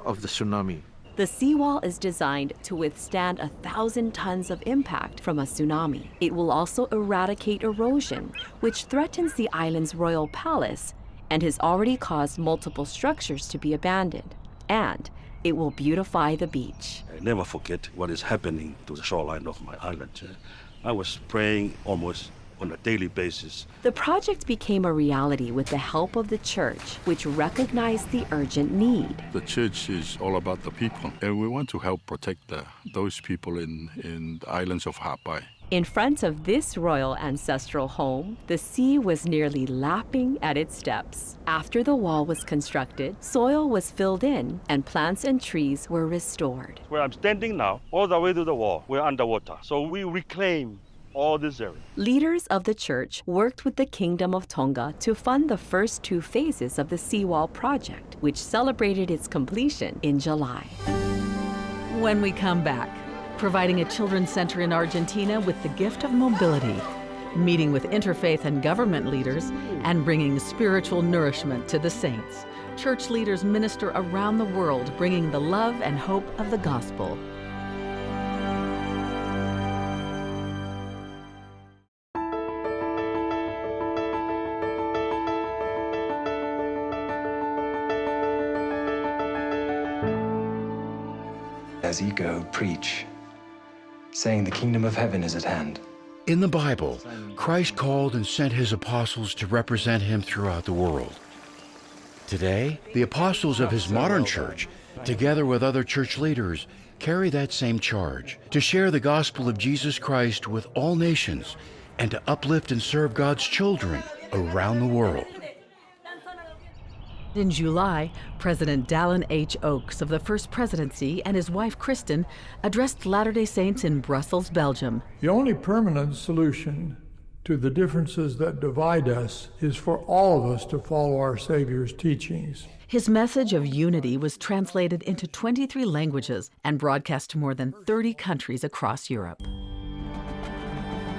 of the tsunami. The seawall is designed to withstand a thousand tons of impact from a tsunami. It will also eradicate erosion, which threatens the island's royal palace and has already caused multiple structures to be abandoned. And it will beautify the beach. I never forget what is happening to the shoreline of my island. I was praying almost on a daily basis. The project became a reality with the help of the church, which recognized the urgent need. The church is all about the people, and we want to help protect the, those people in, in the islands of Haʻapai. In front of this royal ancestral home, the sea was nearly lapping at its depths. After the wall was constructed, soil was filled in and plants and trees were restored. Where I'm standing now, all the way to the wall, we're underwater. So we reclaim all this area. Leaders of the church worked with the Kingdom of Tonga to fund the first two phases of the seawall project, which celebrated its completion in July. When we come back, providing a children's center in Argentina with the gift of mobility, meeting with interfaith and government leaders, and bringing spiritual nourishment to the saints. Church leaders minister around the world, bringing the love and hope of the gospel. As ye go, preach, saying, "The kingdom of heaven is at hand." In the Bible, Christ called and sent his apostles to represent him throughout the world. Today, the apostles of his modern church, together with other church leaders, carry that same charge to share the gospel of Jesus Christ with all nations and to uplift and serve God's children around the world. In July, President Dallin H. Oaks of the First Presidency and his wife Kristin addressed Latter-day Saints in Brussels, Belgium. The only permanent solution to the differences that divide us is for all of us to follow our Savior's teachings. His message of unity was translated into twenty-three languages and broadcast to more than thirty countries across Europe.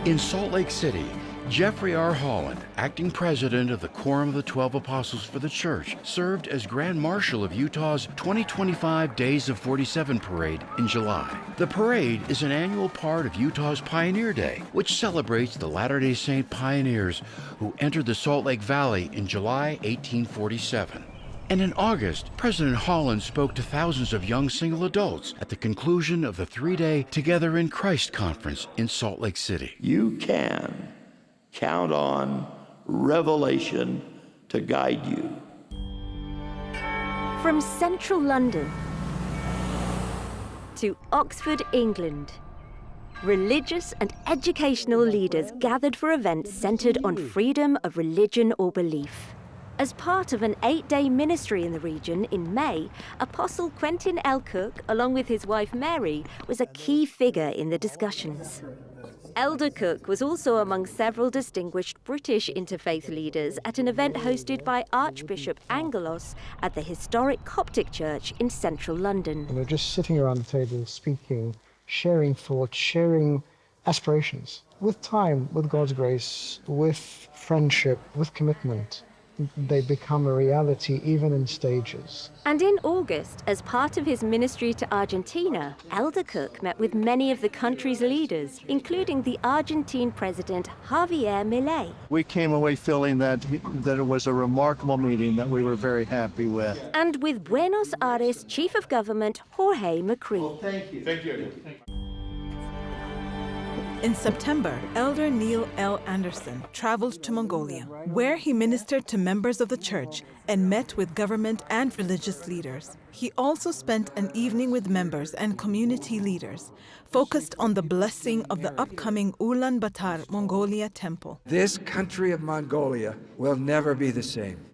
In Salt Lake City, Jeffrey R. Holland, acting president of the Quorum of the Twelve Apostles for the Church, served as Grand Marshal of Utah's twenty twenty-five Days of forty-seven parade in July. The parade is an annual part of Utah's Pioneer Day, which celebrates the Latter-day Saint pioneers who entered the Salt Lake Valley in July eighteen forty-seven. And in August, President Holland spoke to thousands of young single adults at the conclusion of the three-day Together in Christ conference in Salt Lake City. You can count on revelation to guide you. From central London to Oxford, England, religious and educational leaders gathered for events centered on freedom of religion or belief. As part of an eight-day ministry in the region in May, Apostle Quentin L. Cook, along with his wife Mary, was a key figure in the discussions. Elder Cook was also among several distinguished British interfaith leaders at an event hosted by Archbishop Angelos at the historic Coptic Church in central London. And we're just sitting around the table, speaking, sharing thoughts, sharing aspirations. With time, with God's grace, with friendship, with commitment, they become a reality, even in stages. And in August, as part of his ministry to Argentina, Elder Cook met with many of the country's leaders, including the Argentine President Javier Milei. We came away feeling that, that it was a remarkable meeting that we were very happy with. And with Buenos Aires Chief of Government Jorge Macri. Well, thank you. Thank you. In September, Elder Neil L. Andersen traveled to Mongolia, where he ministered to members of the church and met with government and religious leaders. He also spent an evening with members and community leaders, focused on the blessing of the upcoming Ulaanbaatar Mongolia Temple. This country of Mongolia will never be the same.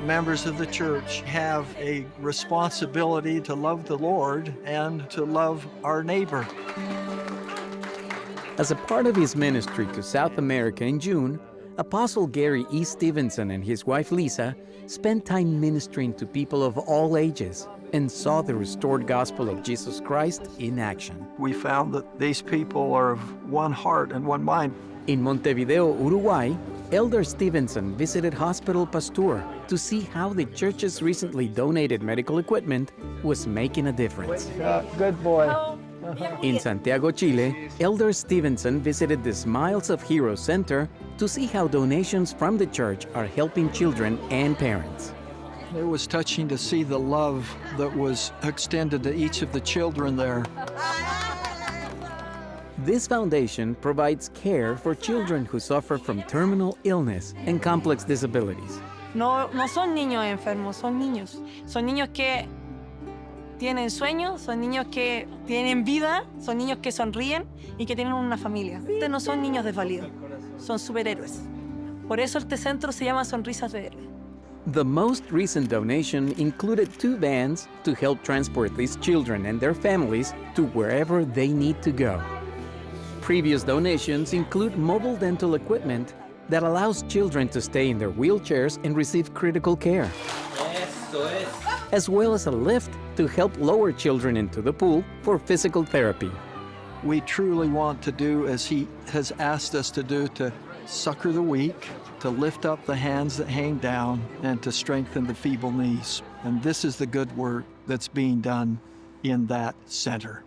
Members of the church have a responsibility to love the Lord and to love our neighbor. As a part of his ministry to South America in June, Apostle Gary E. Stevenson and his wife Lisa spent time ministering to people of all ages and saw the restored gospel of Jesus Christ in action. We found that these people are of one heart and one mind. In Montevideo, Uruguay, Elder Stevenson visited Hospital Pasteur to see how the church's recently donated medical equipment was making a difference. Good boy. In Santiago, Chile, Elder Stevenson visited the Smiles of Heroes Center to see how donations from the church are helping children and parents. It was touching to see the love that was extended to each of the children there. This foundation provides care for children who suffer from terminal illness and complex disabilities. No, no son niños enfermos, son niños. Son niños que tienen sueños, son niños que tienen vida, son niños que sonríen y que tienen una familia. No son niños desvalidos, son superhéroes. Por eso este centro se llama Sonrisas de Héroes. The most recent donation included two vans to help transport these children and their families to wherever they need to go. Previous donations include mobile dental equipment that allows children to stay in their wheelchairs and receive critical care, as well as a lift to help lower children into the pool for physical therapy. We truly want to do as he has asked us to do, to succor the weak, to lift up the hands that hang down, and to strengthen the feeble knees. And this is the good work that's being done in that center.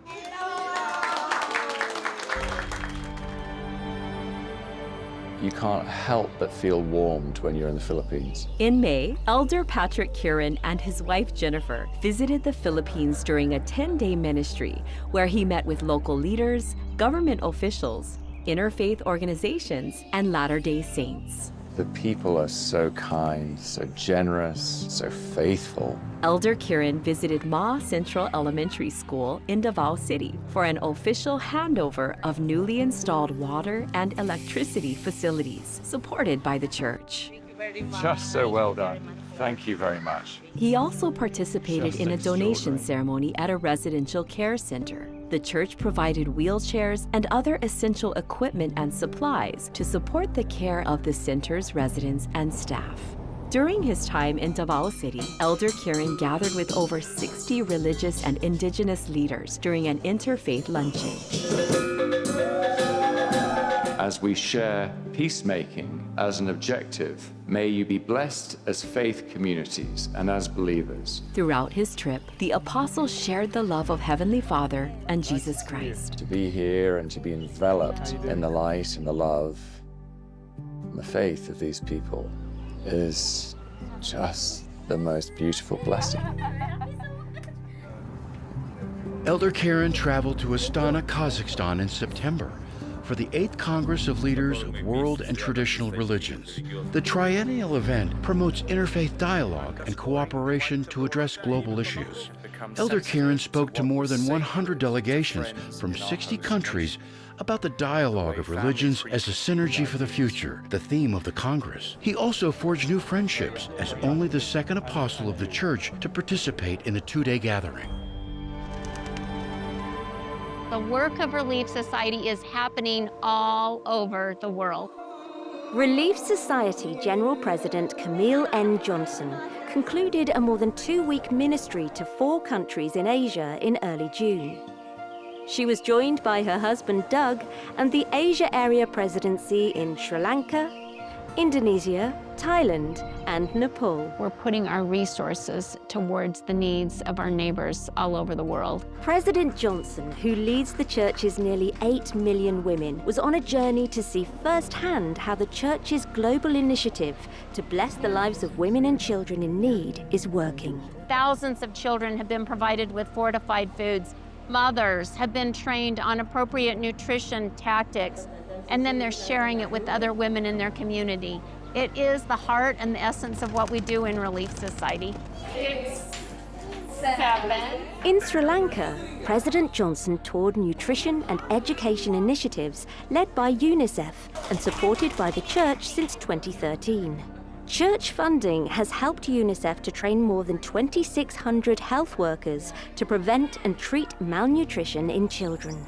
You can't help but feel warmed when you're in the Philippines. In May, Elder Patrick Kieran and his wife Jennifer visited the Philippines during a ten-day ministry where he met with local leaders, government officials, interfaith organizations, and Latter-day Saints. The people are so kind, so generous, so faithful. Elder Kieran visited Ma Central Elementary School in Davao City for an official handover of newly installed water and electricity facilities supported by the church. Just so well done. Thank you very much. He also participated in a donation ceremony at a residential care center. The church provided wheelchairs and other essential equipment and supplies to support the care of the center's residents and staff. During his time in Davao City, Elder Kieran gathered with over sixty religious and indigenous leaders during an interfaith luncheon. As we share peacemaking as an objective, may you be blessed as faith communities and as believers. Throughout his trip, the apostle shared the love of Heavenly Father and Jesus Christ. To be here and to be enveloped in the light and the love and the faith of these people is just the most beautiful blessing. Elder Kieran traveled to Astana, Kazakhstan in September for the eighth Congress of Leaders of World and Traditional Religions. The triennial event promotes interfaith dialogue and cooperation to address global issues. Elder Kieran spoke to more than one hundred delegations from sixty countries about the dialogue of religions as a synergy for the future, the theme of the Congress. He also forged new friendships as only the second apostle of the church to participate in a two-day gathering. The work of Relief Society is happening all over the world. Relief Society General President Camille N. Johnson concluded a more than two-week ministry to four countries in Asia in early June. She was joined by her husband Doug and the Asia Area Presidency in Sri Lanka, Indonesia, Thailand, and Nepal. We're putting our resources towards the needs of our neighbors all over the world. President Johnson, who leads the church's nearly eight million women, was on a journey to see firsthand how the church's global initiative to bless the lives of women and children in need is working. Thousands of children have been provided with fortified foods. Mothers have been trained on appropriate nutrition tactics, and then they're sharing it with other women in their community. It is the heart and the essence of what we do in Relief Society. Six, seven. In Sri Lanka, President Johnson toured nutrition and education initiatives led by UNICEF and supported by the church since twenty thirteen. Church funding has helped UNICEF to train more than twenty-six hundred health workers to prevent and treat malnutrition in children.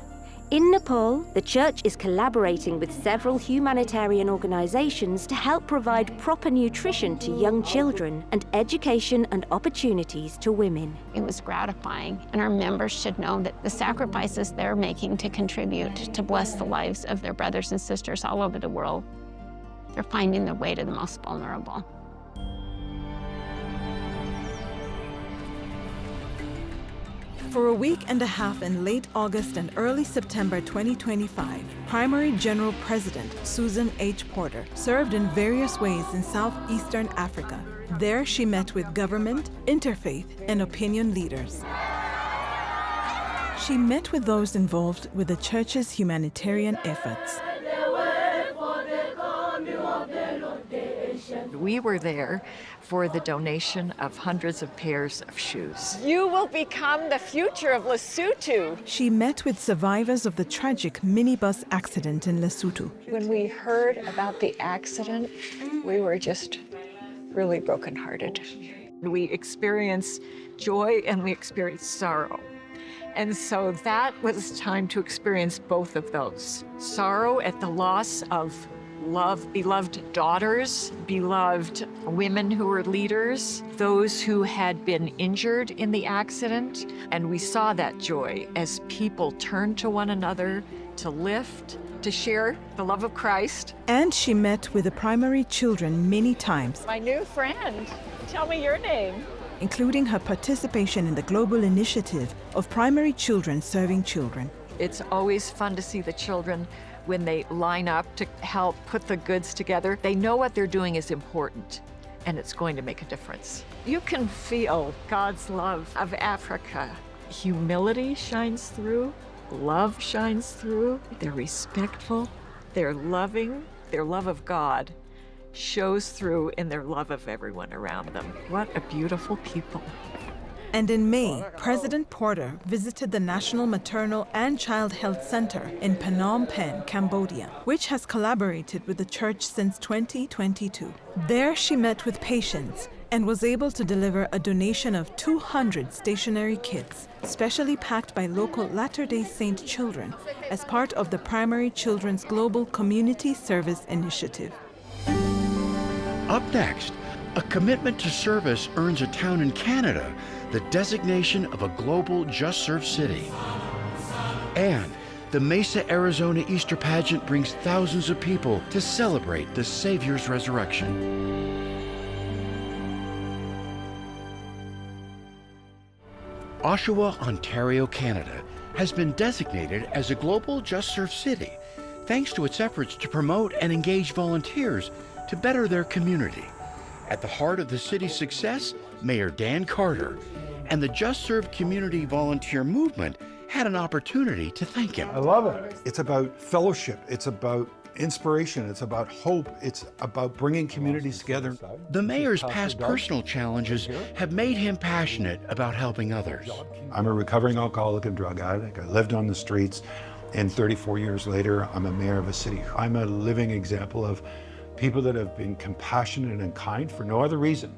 In Nepal, the church is collaborating with several humanitarian organizations to help provide proper nutrition to young children and education and opportunities to women. It was gratifying, and our members should know that the sacrifices they're making to contribute to bless the lives of their brothers and sisters all over the world, they're finding their way to the most vulnerable. For a week and a half in late August and early September twenty twenty-five, Primary General President Susan H. Porter served in various ways in southeastern Africa. There she met with government, interfaith, and opinion leaders. She met with those involved with the church's humanitarian efforts. We were there for the donation of hundreds of pairs of shoes. You will become the future of Lesotho. She met with survivors of the tragic minibus accident in Lesotho. When we heard about the accident, we were just really brokenhearted. We experience joy and we experience sorrow. And so that was time to experience both of those. Sorrow at the loss of love, beloved daughters, beloved women who were leaders, those who had been injured in the accident. And we saw that joy as people turned to one another to lift, to share the love of Christ. And she met with the primary children many times. My new friend. Tell me your name. Including her participation in the global initiative of primary children serving children. It's always fun to see the children when they line up to help put the goods together. They know what they're doing is important, and it's going to make a difference. You can feel God's love of Africa. Humility shines through, love shines through. They're respectful, they're loving, their love of God shows through in their love of everyone around them. What a beautiful people. And in May, President Porter visited the National Maternal and Child Health Center in Phnom Penh, Cambodia, which has collaborated with the church since twenty twenty-two. There she met with patients and was able to deliver a donation of two hundred stationery kits, specially packed by local Latter-day Saint children, as part of the Primary Children's Global Community Service Initiative. Up next, a commitment to service earns a town in Canada the designation of a global Just Serve City. And the Mesa Arizona Easter Pageant brings thousands of people to celebrate the Savior's resurrection. Oshawa, Ontario, Canada, has been designated as a global Just Serve city thanks to its efforts to promote and engage volunteers to better their community. At the heart of the city's success, Mayor Dan Carter, and the Just Serve community volunteer movement had an opportunity to thank him. I love it. It's about fellowship. It's about inspiration. It's about hope. It's about bringing communities together. The mayor's past personal challenges have made him passionate about helping others. I'm a recovering alcoholic and drug addict. I lived on the streets, and thirty-four years later, I'm a mayor of a city. I'm a living example of people that have been compassionate and kind for no other reason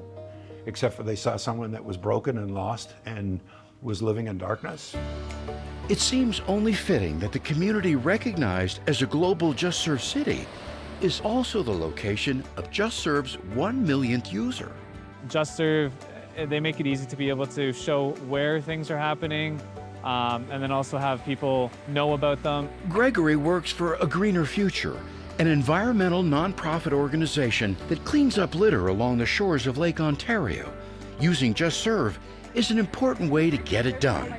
except for they saw someone that was broken and lost and was living in darkness. It seems only fitting that the community recognized as a global Just Serve city is also the location of Just Serve's one millionth user. Just Serve, eh, they make it easy to be able to show where things are happening, um, and then also have people know about them. Gregory works for A Greener Future, an environmental nonprofit organization that cleans up litter along the shores of Lake Ontario. Using Just Serve is an important way to get it done.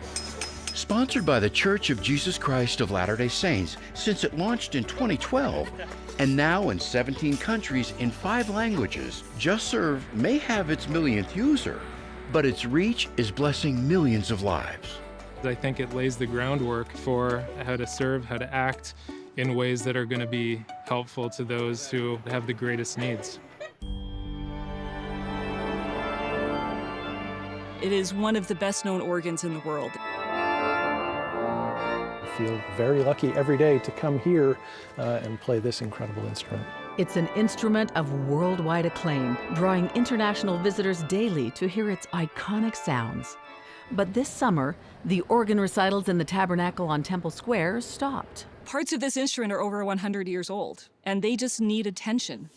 Sponsored by The Church of Jesus Christ of Latter-day Saints since it launched in twenty twelve, and now in seventeen countries in five languages, Just Serve may have its millionth user, but its reach is blessing millions of lives. I think it lays the groundwork for how to serve, how to act in ways that are gonna be helpful to those who have the greatest needs. It is one of the best known organs in the world. I feel very lucky every day to come here, uh, and play this incredible instrument. It's an instrument of worldwide acclaim, drawing international visitors daily to hear its iconic sounds. But this summer, the organ recitals in the Tabernacle on Temple Square stopped. Parts of this instrument are over one hundred years old, and they just need attention.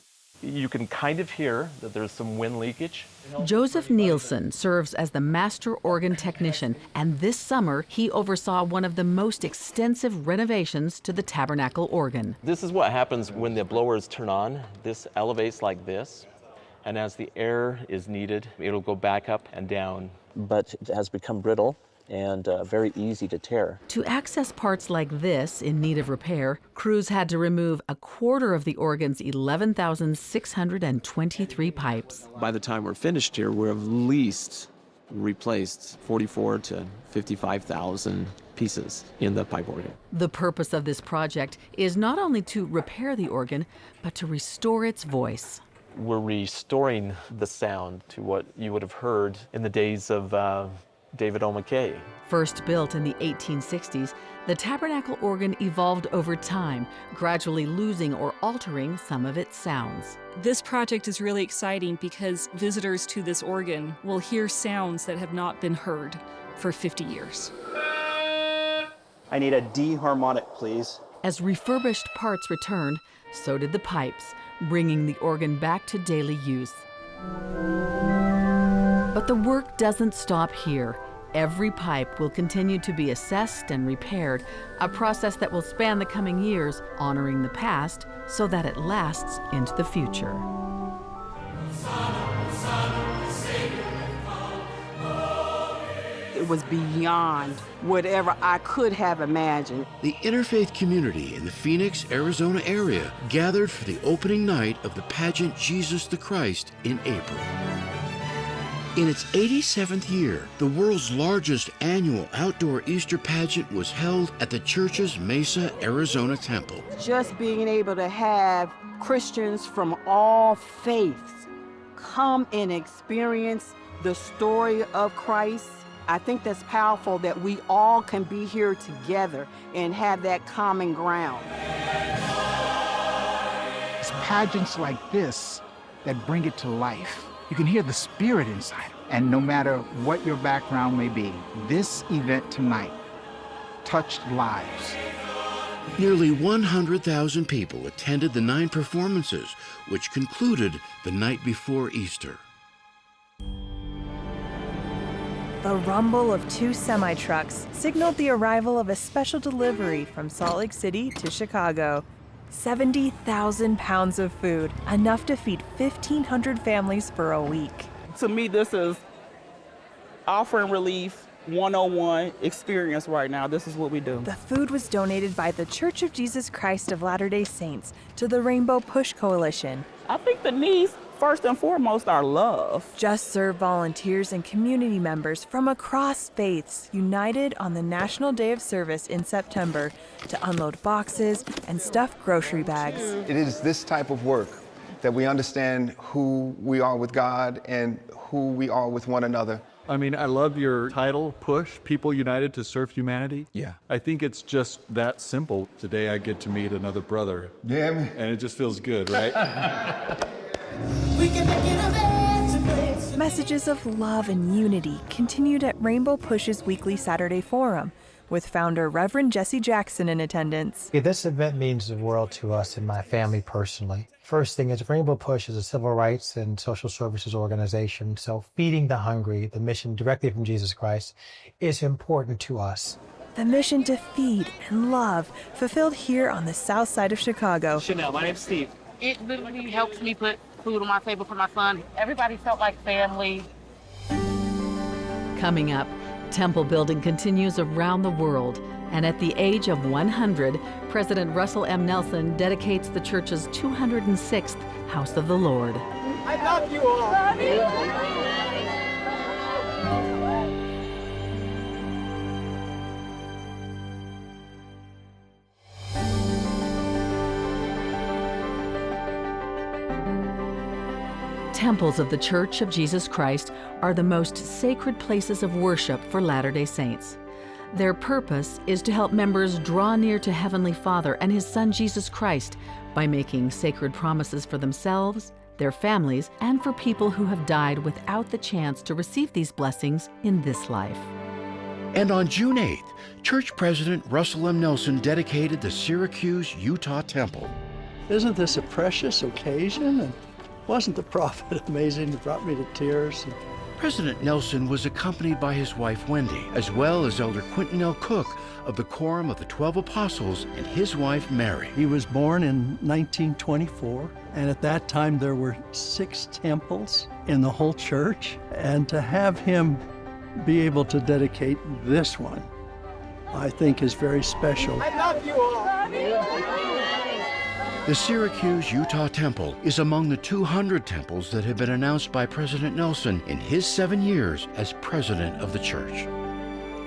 You can kind of hear that there's some wind leakage. Joseph Nielsen serves as the master organ technician, and this summer he oversaw one of the most extensive renovations to the Tabernacle organ. This is what happens when the blowers turn on. This elevates like this, and as the air is needed, it'll go back up and down. But it has become brittle and, uh, very easy to tear. To access parts like this in need of repair, crews had to remove a quarter of the organ's eleven thousand six hundred and twenty-three pipes. By the time we're finished here, we've at least replaced forty-four to fifty-five thousand pieces in the pipe organ. The purpose of this project is not only to repair the organ, but to restore its voice. We're restoring the sound to what you would have heard in the days of, uh, David O. McKay. First built in the eighteen sixties, the Tabernacle organ evolved over time, gradually losing or altering some of its sounds. This project is really exciting because visitors to this organ will hear sounds that have not been heard for fifty years. I need a D harmonic, please. As refurbished parts returned, so did the pipes, bringing the organ back to daily use. But the work doesn't stop here. Every pipe will continue to be assessed and repaired, a process that will span the coming years, honoring the past so that it lasts into the future. It was beyond whatever I could have imagined. The interfaith community in the Phoenix, Arizona area gathered for the opening night of the pageant Jesus the Christ in April. In its eighty-seventh year, the world's largest annual outdoor Easter pageant was held at the church's Mesa, Arizona temple. Just being able to have Christians from all faiths come and experience the story of Christ, I think that's powerful that we all can be here together and have that common ground. It's pageants like this that bring it to life. You can hear the spirit inside it. And no matter what your background may be, this event tonight touched lives. Nearly one hundred thousand people attended the nine performances, which concluded the night before Easter. The rumble of two semi-trucks signaled the arrival of a special delivery from Salt Lake City to Chicago. Seventy thousand pounds of food, enough to feed fifteen hundred families for a week. To me, this is offering relief one oh one experience right now. This is what we do. The food was donated by The Church of Jesus Christ of Latter-day Saints to the Rainbow Push Coalition. I think the needs, first and foremost, are love. Just serve volunteers and community members from across faiths united on the National Day of Service in September to unload boxes and stuff grocery bags. It is this type of work that we understand who we are with God and who we are with one another. I mean, I love your title, Push, People United to Serve Humanity. Yeah. I think it's just that simple. Today I get to meet another brother. Yeah, man. And it just feels good, right? We can make it a better place. Messages of love and unity continued at Rainbow Push's weekly Saturday Forum, with founder Reverend Jesse Jackson in attendance. This event means the world to us and my family personally. First thing is, Rainbow Push is a civil rights and social services organization, so feeding the hungry, the mission directly from Jesus Christ, is important to us. The mission to feed and love fulfilled here on the south side of Chicago. Chanel, my name's Steve. It literally helps me put food on my table for my son. Everybody felt like family. Coming up, temple building continues around the world, and at the age of one hundred, President Russell M. Nelson dedicates the church's two hundred sixth House of the Lord. I love you all. Love you. Temples of The Church of Jesus Christ are the most sacred places of worship for Latter-day Saints. Their purpose is to help members draw near to Heavenly Father and His Son Jesus Christ by making sacred promises for themselves, their families, and for people who have died without the chance to receive these blessings in this life. And on June eighth, Church President Russell M. Nelson dedicated the Syracuse Utah Temple. Isn't this a precious occasion? And wasn't the prophet amazing? It brought me to tears. President Nelson was accompanied by his wife Wendy, as well as Elder Quentin L. Cook of the Quorum of the Twelve Apostles and his wife Mary. He was born in nineteen twenty-four, and at that time there were six temples in the whole church, and to have him be able to dedicate this one, I think, is very special. I love you all. The Syracuse Utah Temple is among the two hundred temples that have been announced by President Nelson in his seven years as president of the church.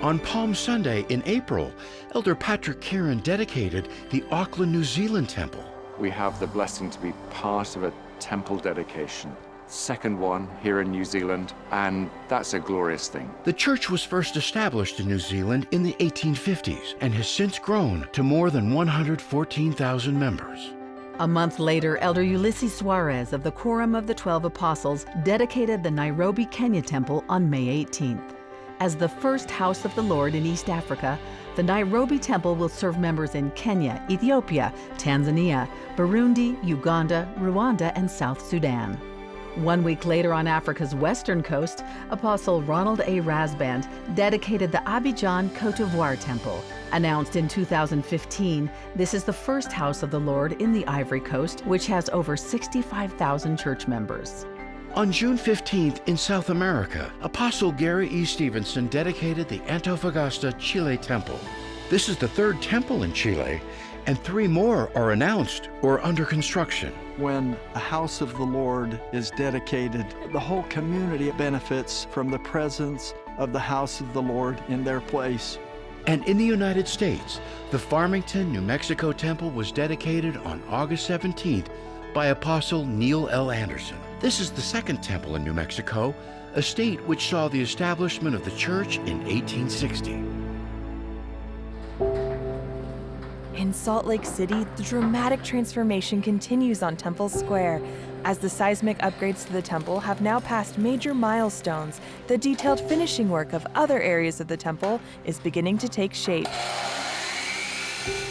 On Palm Sunday in April, Elder Patrick Kieran dedicated the Auckland, New Zealand Temple. We have the blessing to be part of a temple dedication, second one here in New Zealand, and that's a glorious thing. The church was first established in New Zealand in the eighteen fifties and has since grown to more than one hundred fourteen thousand members. A month later, Elder Ulisses Soares of the Quorum of the Twelve Apostles dedicated the Nairobi Kenya Temple on May eighteenth. As the first house of the Lord in East Africa, the Nairobi Temple will serve members in Kenya, Ethiopia, Tanzania, Burundi, Uganda, Rwanda, and South Sudan. One week later, on Africa's western coast, Apostle Ronald A. Rasband dedicated the Abidjan Cote d'Ivoire Temple. Announced in two thousand fifteen, this is the first house of the Lord in the Ivory Coast, which has over sixty-five thousand church members. On June fifteenth, in South America, Apostle Gary E. Stevenson dedicated the Antofagasta Chile Temple. This is the third temple in Chile, and three more are announced or under construction. When a house of the Lord is dedicated, the whole community benefits from the presence of the house of the Lord in their place. And in the United States, the Farmington, New Mexico Temple was dedicated on August seventeenth by Apostle Neil L. Andersen. This is the second temple in New Mexico, a state which saw the establishment of the church in eighteen sixty. In Salt Lake City, the dramatic transformation continues on Temple Square. As the seismic upgrades to the temple have now passed major milestones, the detailed finishing work of other areas of the temple is beginning to take shape.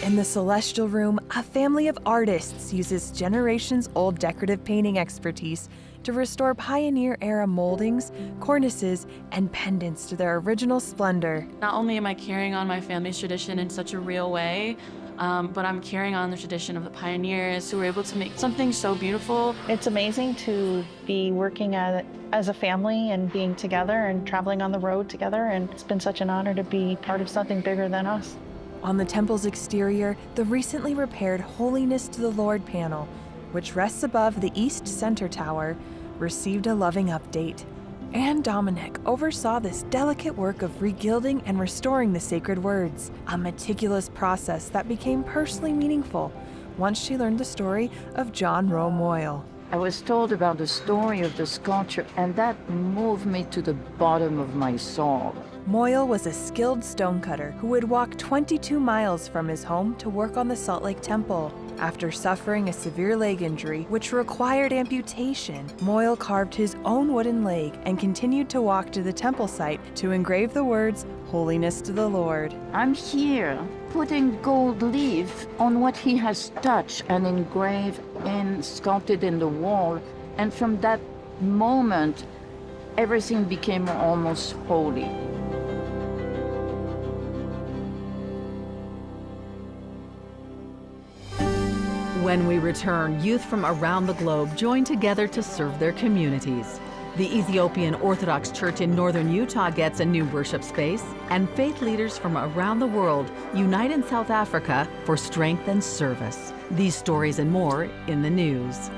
In the Celestial Room, a family of artists uses generations-old decorative painting expertise to restore pioneer-era moldings, cornices, and pendants to their original splendor. Not only am I carrying on my family's tradition in such a real way, um, but I'm carrying on the tradition of the pioneers who were able to make something so beautiful. It's amazing to be working as, as a family and being together and traveling on the road together, and it's been such an honor to be part of something bigger than us. On the temple's exterior, the recently repaired Holiness to the Lord panel, which rests above the east center tower, received a loving update. Anne Dominic oversaw this delicate work of regilding and restoring the sacred words, a meticulous process that became personally meaningful once she learned the story of John Rowe Moyle. I was told about the story of the sculpture, and that moved me to the bottom of my soul. Moyle was a skilled stonecutter who would walk twenty-two miles from his home to work on the Salt Lake Temple. After suffering a severe leg injury, which required amputation, Moyle carved his own wooden leg and continued to walk to the temple site to engrave the words, "Holiness to the Lord." I'm here putting gold leaf on what he has touched and engraved and sculpted in the wall. And from that moment, everything became almost holy. When we return, youth from around the globe join together to serve their communities. The Ethiopian Orthodox Church in northern Utah gets a new worship space, and faith leaders from around the world unite in South Africa for strength and service. These stories and more in the news.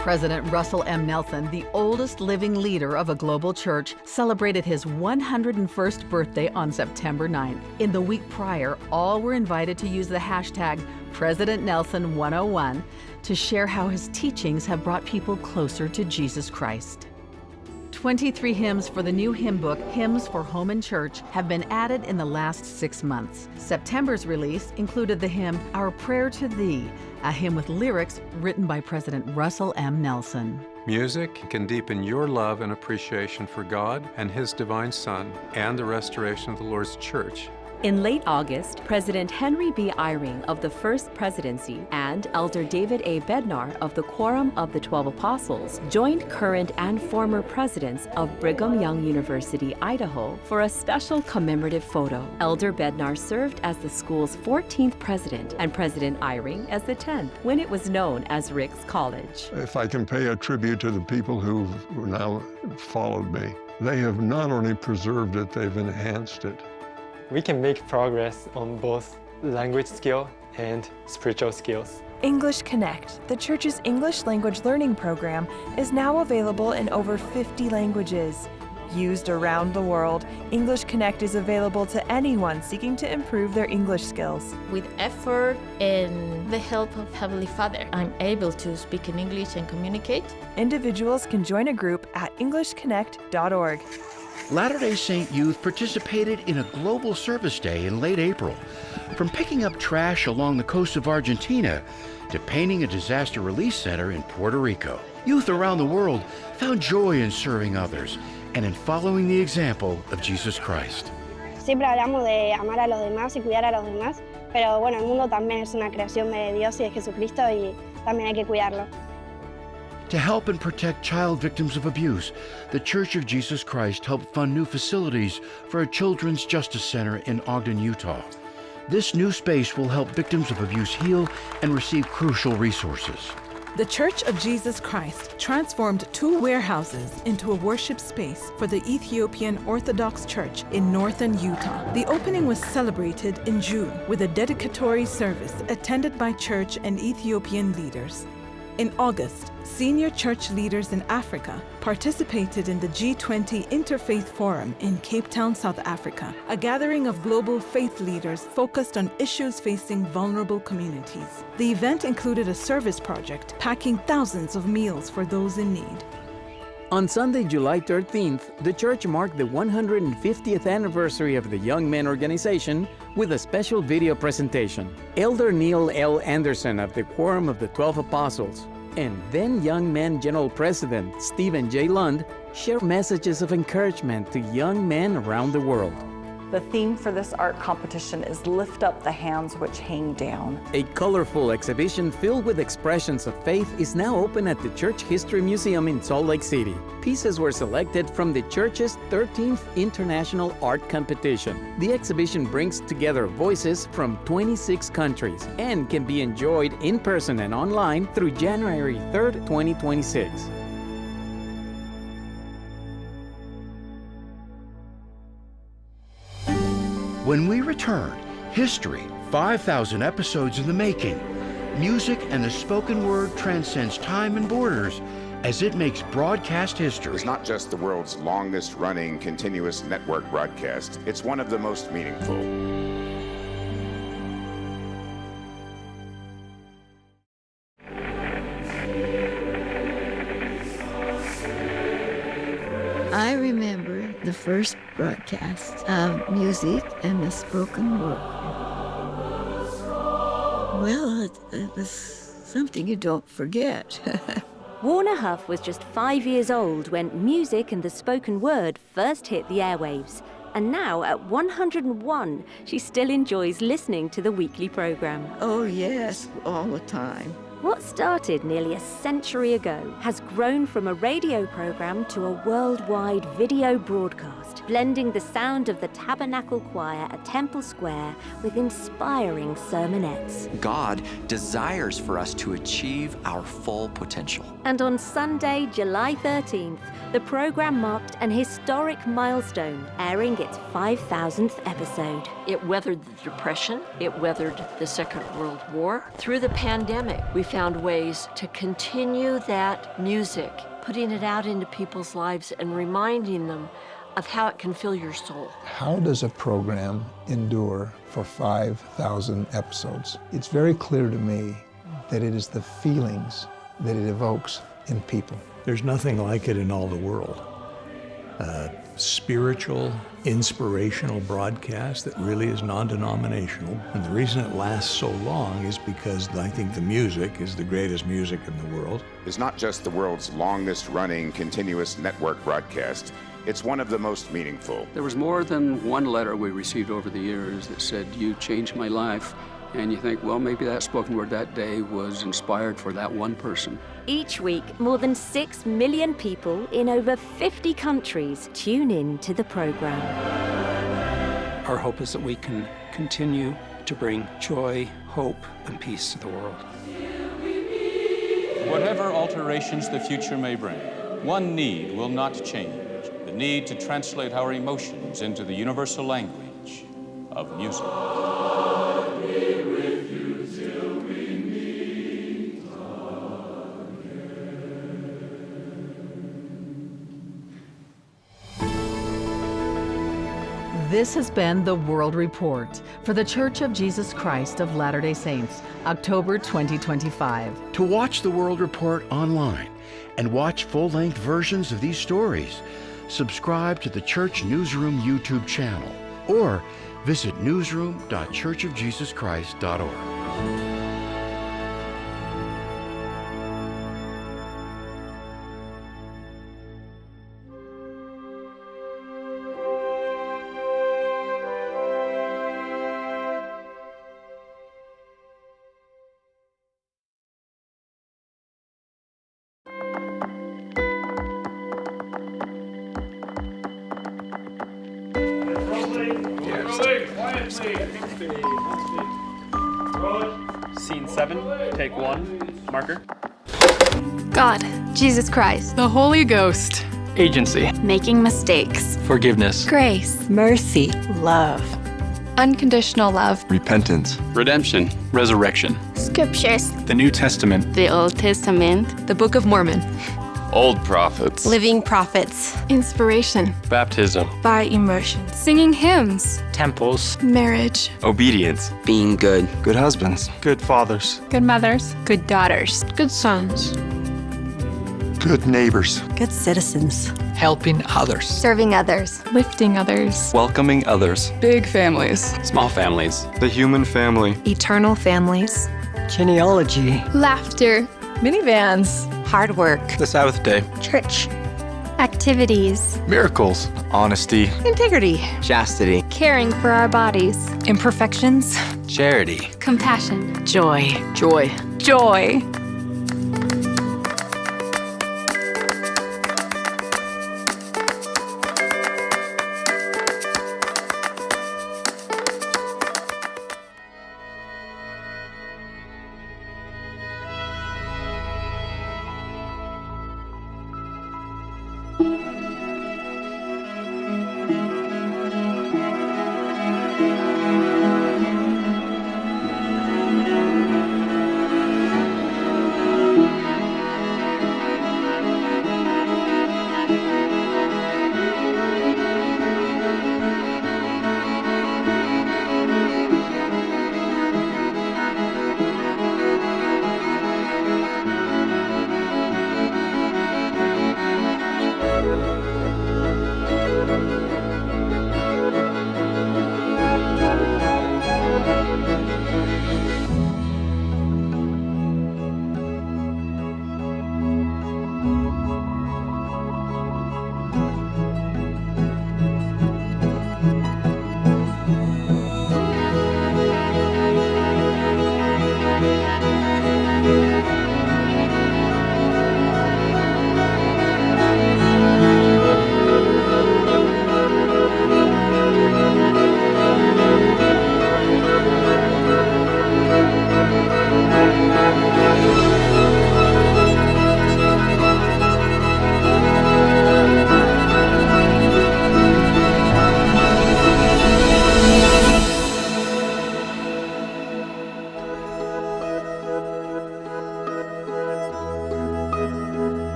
President Russell M. Nelson, the oldest living leader of a global church, celebrated his one hundred and first birthday on September ninth. In the week prior, all were invited to use the hashtag President Nelson one oh one to share how his teachings have brought people closer to Jesus Christ. Twenty-three hymns for the new hymn book, Hymns for Home and Church, have been added in the last six months. September's release included the hymn, Our Prayer to Thee, a hymn with lyrics written by President Russell M. Nelson. Music can deepen your love and appreciation for God and His divine Son and the restoration of the Lord's church. In late August, President Henry B. Eyring of the First Presidency and Elder David A. Bednar of the Quorum of the Twelve Apostles joined current and former presidents of Brigham Young University, Idaho, for a special commemorative photo. Elder Bednar served as the school's fourteenth president and President Eyring as the tenth, when it was known as Ricks College. If I can pay a tribute to the people who've now followed me, they have not only preserved it, they've enhanced it. We can make progress on both language skill and spiritual skills. English Connect, the church's English language learning program, is now available in over fifty languages. Used around the world, English Connect is available to anyone seeking to improve their English skills. With effort and the help of Heavenly Father, I'm able to speak in English and communicate. Individuals can join a group at english connect dot org. Latter-day Saint youth participated in a global service day in late April. From picking up trash along the coast of Argentina to painting a disaster relief center in Puerto Rico, youth around the world found joy in serving others and in following the example of Jesus Christ. Siempre hablamos de amar a los demás y cuidar a los demás, pero bueno, el mundo también es una creación de Dios y de Jesucristo y también hay que cuidarlo. To help and protect child victims of abuse, The Church of Jesus Christ helped fund new facilities for a children's justice center in Ogden, Utah. This new space will help victims of abuse heal and receive crucial resources. The Church of Jesus Christ transformed two warehouses into a worship space for the Ethiopian Orthodox Church in northern Utah. The opening was celebrated in June with a dedicatory service attended by church and Ethiopian leaders. In August, senior church leaders in Africa participated in the G twenty Interfaith Forum in Cape Town, South Africa, a gathering of global faith leaders focused on issues facing vulnerable communities. The event included a service project packing thousands of meals for those in need. On Sunday, July thirteenth, the church marked the one hundred fiftieth anniversary of the Young Men Organization with a special video presentation. Elder Neil L. Andersen of the Quorum of the Twelve Apostles and then Young Men General President Stephen J. Lund share messages of encouragement to young men around the world. The theme for this art competition is Lift Up the Hands Which Hang Down. A colorful exhibition filled with expressions of faith is now open at the Church History Museum in Salt Lake City. Pieces were selected from the church's thirteenth International Art Competition. The exhibition brings together voices from twenty-six countries and can be enjoyed in person and online through January third, twenty twenty-six. When we return, history, five thousand episodes in the making. Music and the spoken word transcends time and borders as it makes broadcast history. It's not just the world's longest running continuous network broadcast, it's one of the most meaningful. I remember the first broadcast of music and the spoken word. Well, it, it was something you don't forget. Warner Huff was just five years old when music and the spoken word first hit the airwaves. And now, at one hundred and one, she still enjoys listening to the weekly programme. Oh, yes, all the time. What started nearly a century ago has grown from a radio programme to a worldwide video broadcast, blending the sound of the Tabernacle Choir at Temple Square with inspiring sermonettes. God desires for us to achieve our full potential. And on Sunday, July thirteenth, the programme marked an historic milestone, airing its five thousandth episode. It weathered the Depression, it weathered the Second World War. Through the pandemic, we found ways to continue that music, putting it out into people's lives and reminding them of how it can fill your soul. How does a program endure for five thousand episodes? It's very clear to me that it is the feelings that it evokes in people. There's nothing like it in all the world. A spiritual, inspirational broadcast that really is non-denominational. And the reason it lasts so long is because I think the music is the greatest music in the world. It's not just the world's longest running continuous network broadcast, it's one of the most meaningful. There was more than one letter we received over the years that said, "You changed my life." And you think, "Well, maybe that spoken word that day was inspired for that one person." Each week, more than six million people in over fifty countries tune in to the programme. Our hope is that we can continue to bring joy, hope, and peace to the world. Whatever alterations the future may bring, one need will not change: the need to translate our emotions into the universal language of music. This has been The World Report for The Church of Jesus Christ of Latter-day Saints, October twenty twenty-five. To watch The World Report online and watch full-length versions of these stories, subscribe to the Church Newsroom YouTube channel or visit newsroom dot church of jesus christ dot org. Scene seven, take one, marker. God, Jesus Christ, the Holy Ghost, agency, making mistakes, forgiveness, grace, mercy, love, unconditional love, repentance, redemption, resurrection, scriptures, the New Testament, the Old Testament, the Book of Mormon, old prophets, living prophets, inspiration, baptism, by immersion, singing hymns, temples, marriage, obedience, being good, good husbands, good fathers, good mothers, good daughters, good sons, good neighbors, good citizens, helping others, serving others, lifting others, welcoming others, big families, small families, the human family, eternal families, genealogy, laughter, minivans, hard work, the Sabbath day, church, activities, miracles, honesty, integrity, chastity, caring for our bodies, imperfections, charity, compassion, joy, joy, joy.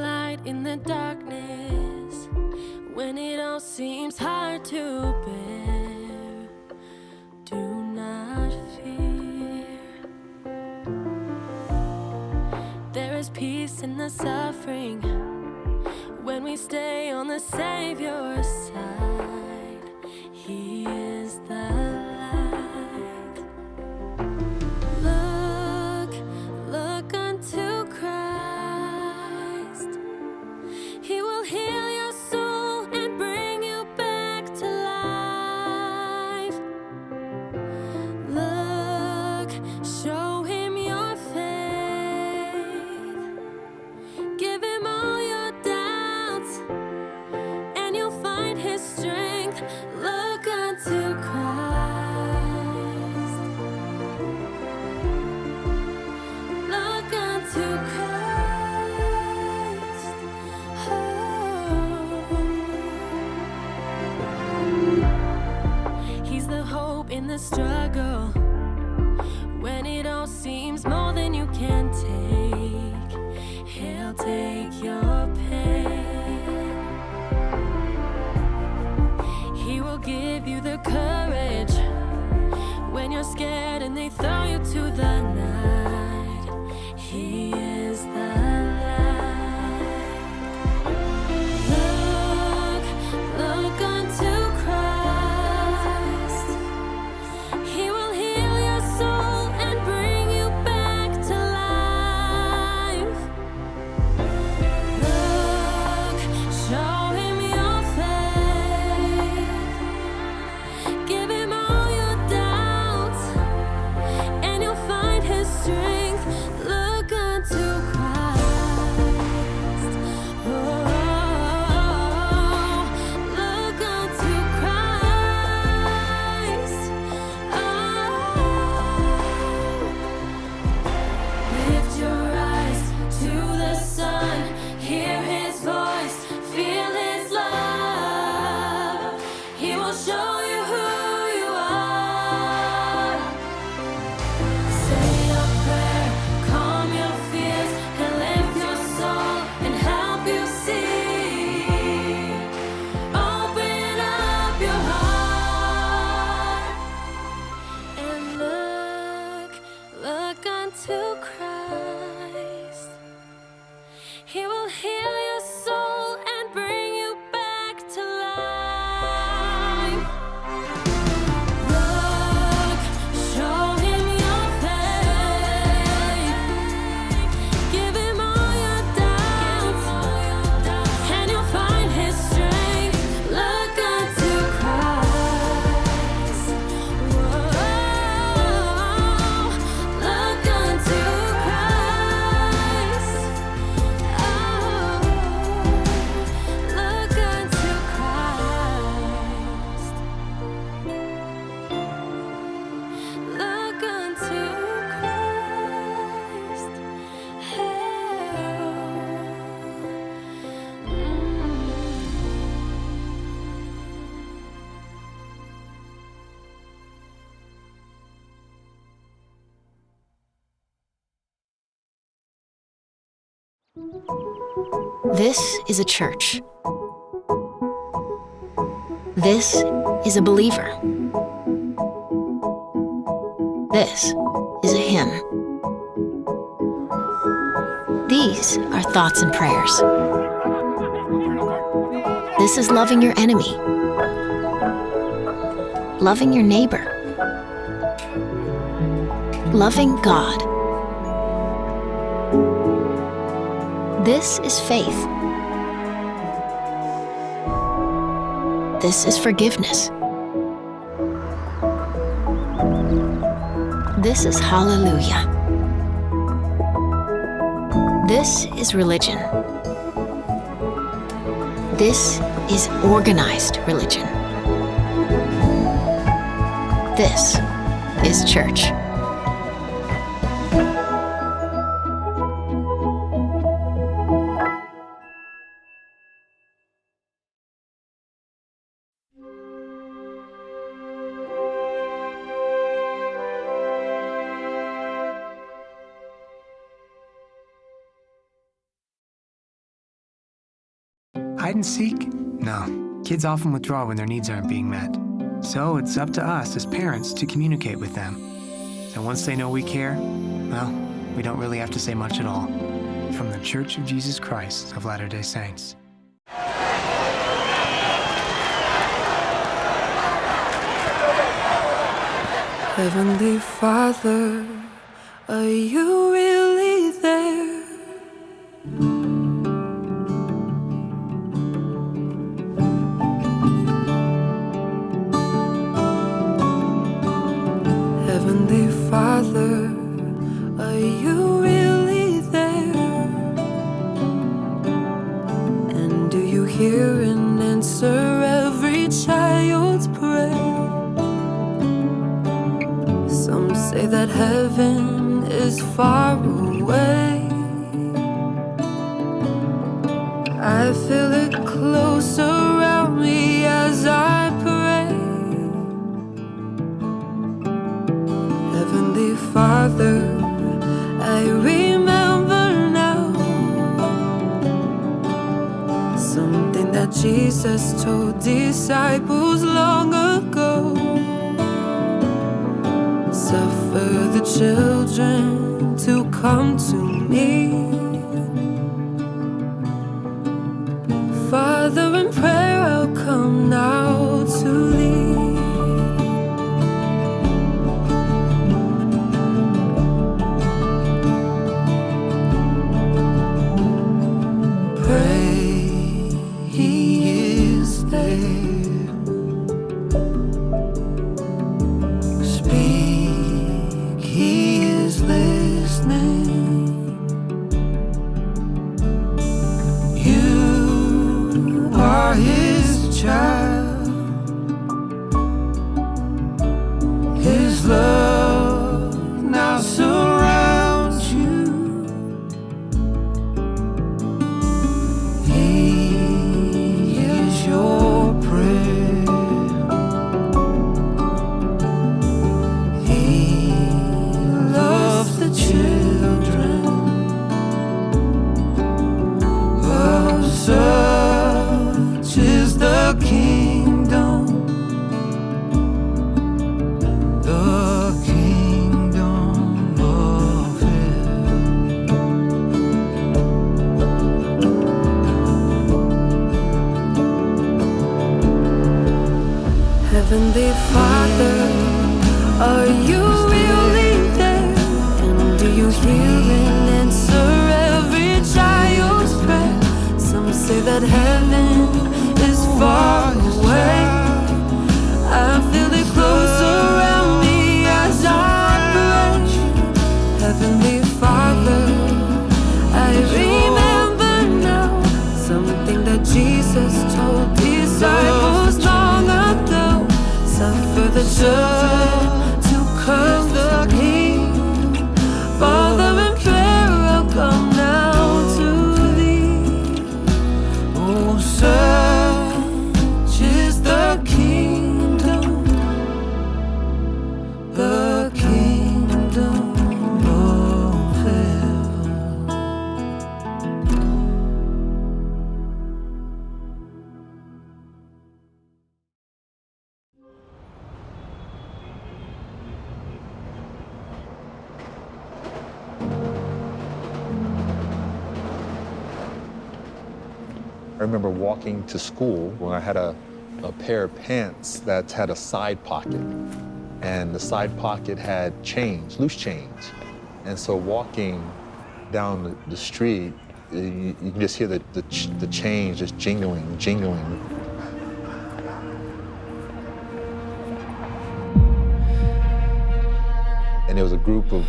Light in the darkness, when it all seems hard to bear, do not fear. There is peace in the suffering when we stay on the Savior's side. He is the light. Look, look unto Christ. He will heal your soul and bring you back to life. Look, show him your faith. Give him all your doubts, and you'll find his strength. Look unto Christ. Look unto Christ. Oh. He's the hope in the struggle. When it all seems more than you can take, he'll take your pain. He will give you the courage when you're scared and they throw you to the night. He is the light. Look, look unto Christ. He will heal your soul and bring you back to life. Look, show him your faith. Give him all your doubts, and you'll find his strength. Look unto Christ. Oh, look unto Christ. Oh, lift your eyes to the sun, hear his voice, feel his love. He will show you who you are. Say a prayer, calm your fears, and lift your soul and help you see. Open up your heart and look, look unto Christ. He will heal your soul and bring you back to life. Look, show him your faith. Give him all your doubts, and you'll find his strength. Look unto Christ. Whoa, look unto Christ. Oh, look unto Christ. Look unto Christ. Oh. Mm. This is a church. This is a believer. This is a hymn. These are thoughts and prayers. This is loving your enemy, loving your neighbor, loving God. This is faith. This is forgiveness. This is hallelujah. This is religion. This is organized religion. This is church. Hide and seek? No. Kids often withdraw when their needs aren't being met. So it's up to us as parents to communicate with them. And once they know we care, well, we don't really have to say much at all. From The Church of Jesus Christ of Latter-day Saints. Heavenly Father, are you really there? Heavenly Father, are you really there? And do you hear and answer every child's prayer? Some say that heaven is far away. I feel it close around me as I pray. Heavenly Father, I remember now something that Jesus told disciples long ago. Suffer the children to come to me. Father, in prayer I'll come now to thee. Pray, he is there. Speak, he is listening. You are his child. His love now surrounds you. He hears your prayer. He loves the children. Of such is the kingdom, the kingdom of heaven. Heavenly Father, are you really there? And do you hear and answer every child's prayer? Some say that heaven is far away. I feel it close around me as I pray. Heavenly Father, I remember now something that Jesus told disciples long ago. Suffer the church to come to me. Father, in prayer I'll come now to thee. Oh, such is the kingdom, the kingdom of heaven. I remember walking to school when I had a, a pair of pants that had a side pocket, and the side pocket had change, loose change. And so walking down the, the street, you, you can just hear the, the, ch- the change just jingling, jingling. And it was a group of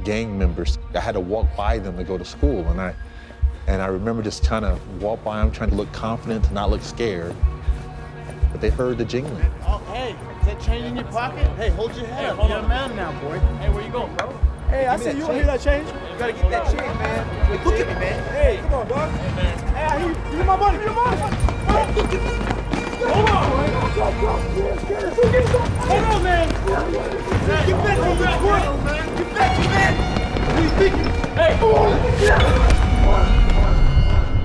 gang members. I had to walk by them to go to school, and I and I remember just trying to walk by them, trying to look confident, to not look scared. But they heard the jingling. Oh, hey, is that change in your pocket? Hey, hold your head up. You're a man now, boy. Hey, where you going, bro? Hey, I see you don't hear that change. You gotta get that change, man. Look at me, man. Hey, come on, dog. Hey, man. Hey, I hear you. You my buddy. You my buddy. Hold on. Hold on, man. Get back on the court. Get back, get back. What are you thinking? Hey.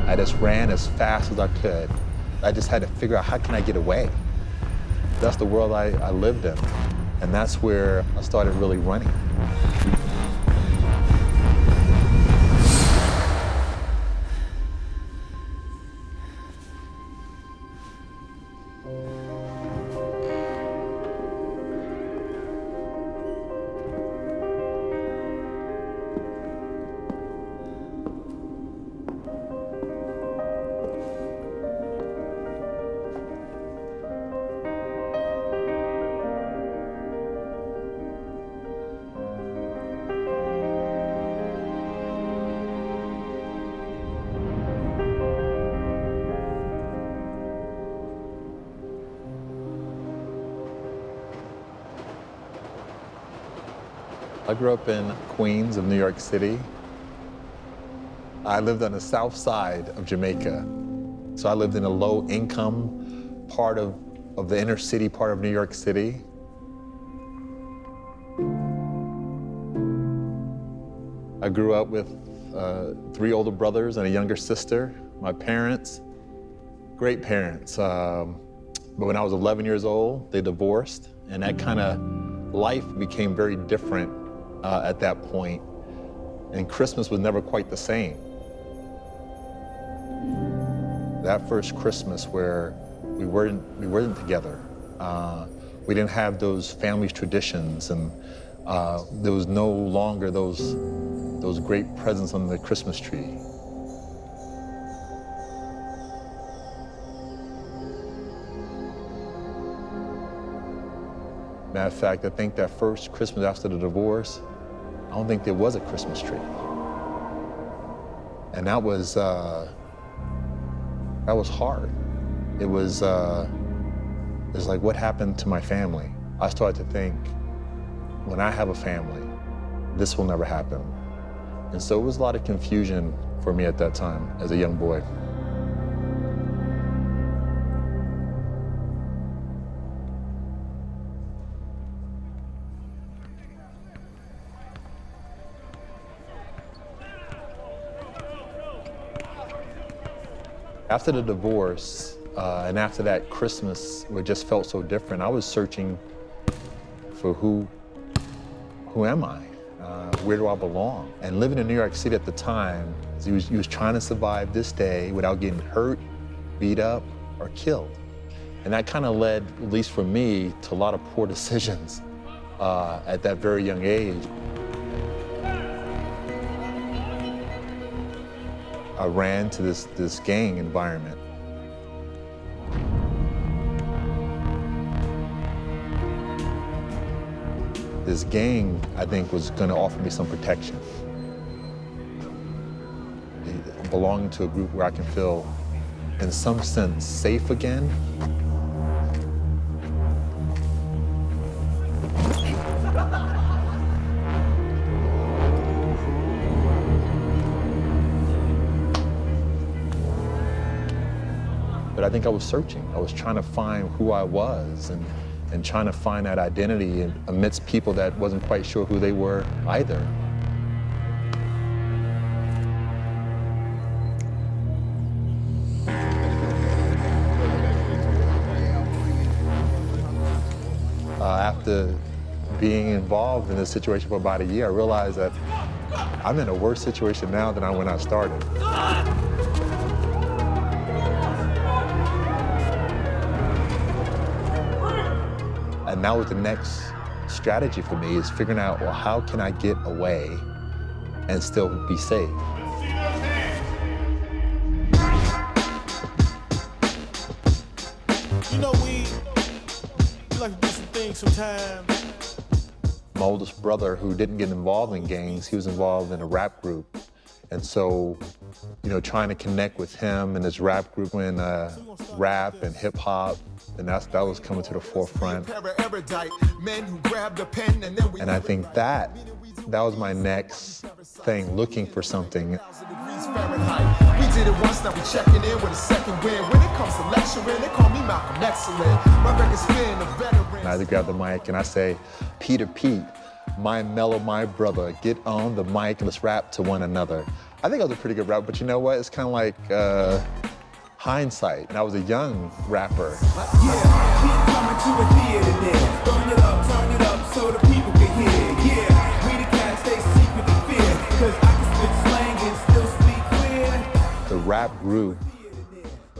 I I just ran as fast as I could. I just had to figure out, how can I get away? That's the world I, I lived in. And that's where I started really running. I grew up in Queens of New York City. I lived on the south side of Jamaica. So I lived in a low income part of, of the inner city part of New York City. I grew up with, uh, three older brothers and a younger sister. My parents, great parents. Um, but when I was eleven years old, they divorced, and that kinda life became very different, uh, at that point. And Christmas was never quite the same. That first Christmas where we weren't, we weren't together, uh, we didn't have those family traditions, and, uh, there was no longer those, those great presents on the Christmas tree. Matter of fact, I think that first Christmas after the divorce, I don't think there was a Christmas tree. And that was, uh, that was hard. It was, uh, it's like, what happened to my family? I started to think, when I have a family, this will never happen. And so it was a lot of confusion for me at that time as a young boy. After the divorce, uh, and after that Christmas, where it just felt so different, I was searching for who, who am I? Uh, where do I belong? And living in New York City at the time, you was, you was trying to survive this day without getting hurt, beat up, or killed. And that kinda led, at least for me, to a lot of poor decisions, uh, at that very young age. I ran to this, this gang environment. This gang, I think, was gonna offer me some protection. Belonging to a group where I can feel, in some sense, safe again. But I think I was searching. I was trying to find who I was and, and trying to find that identity amidst people that wasn't quite sure who they were either. Uh, after being involved in this situation for about a year, I realized that I'm in a worse situation now than I, when I started. And that was the next strategy for me, is figuring out, well, how can I get away and still be safe? You know, we, we like to do some things sometimes. My oldest brother, who didn't get involved in gangs, he was involved in a rap group. And so, you know, trying to connect with him and his rap group in, uh, rap and hip hop, and that's, that was coming to the forefront. And I think that, that was my next thing, looking for something. We did it once, now we checking in with a second wind. When it comes to lecturing, they call me Malcolm X. My record spin, a veteran. And I grab the mic and I say, "Peter Pete, my mellow, my brother, get on the mic and let's rap to one another." I think I was a pretty good rapper, but you know what? It's kinda like, uh, hindsight. And I was a young rapper. The rap grew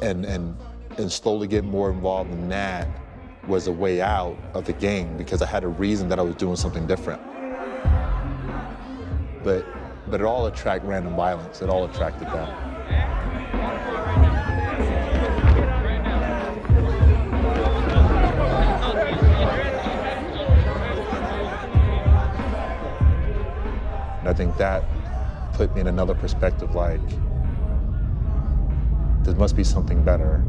and, and, and slowly get more involved in that was a way out of the gang because I had a reason that I was doing something different. But, but it all attracted random violence. It all attracted that. And I think that put me in another perspective, like, there must be something better.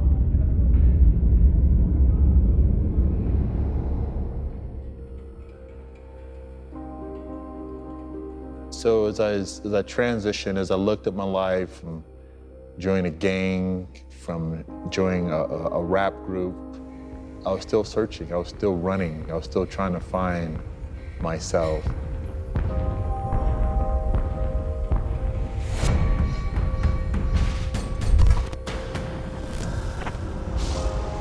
So as I, as I transitioned, as I looked at my life, from joining a gang, from joining a, a, a rap group, I was still searching, I was still running, I was still trying to find myself.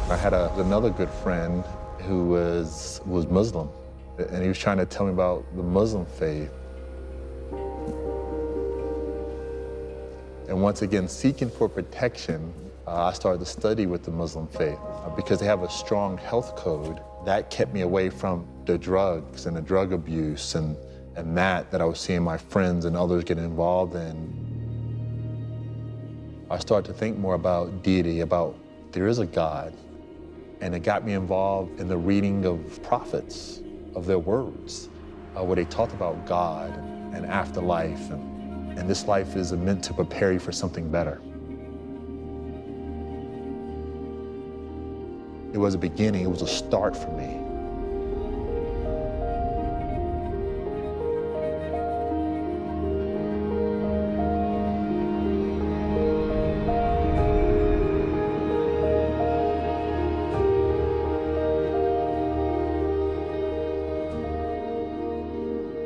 I had a, another good friend who was, was Muslim, and he was trying to tell me about the Muslim faith. And once again, seeking for protection, uh, I started to study with the Muslim faith, uh, because they have a strong health code that kept me away from the drugs and the drug abuse and, and that, that I was seeing my friends and others get involved in. I started to think more about deity, about there is a God. And it got me involved in the reading of prophets, of their words, uh, where they talked about God and afterlife, and, and this life is meant to prepare you for something better. It was a beginning, it was a start for me.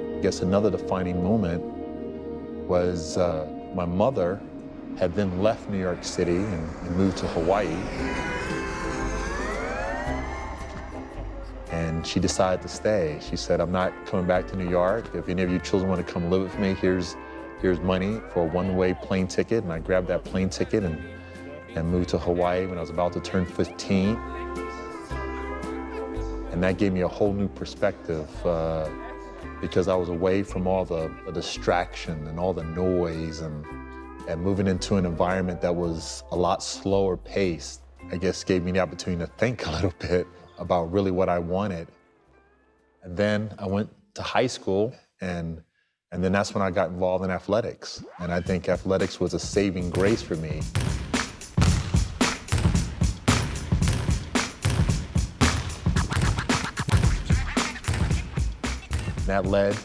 I guess another defining moment was, uh, my mother had then left New York City and, and moved to Hawaii. And she decided to stay. She said, "I'm not coming back to New York. If any of you children wanna come live with me, here's, here's money for a one-way plane ticket." And I grabbed that plane ticket and, and moved to Hawaii when I was about to turn fifteen. And that gave me a whole new perspective, uh, because I was away from all the, the distraction and all the noise and, and moving into an environment that was a lot slower paced, I guess, gave me the opportunity to think a little bit about really what I wanted. And then I went to high school, and, and then that's when I got involved in athletics. And I think athletics was a saving grace for me. That led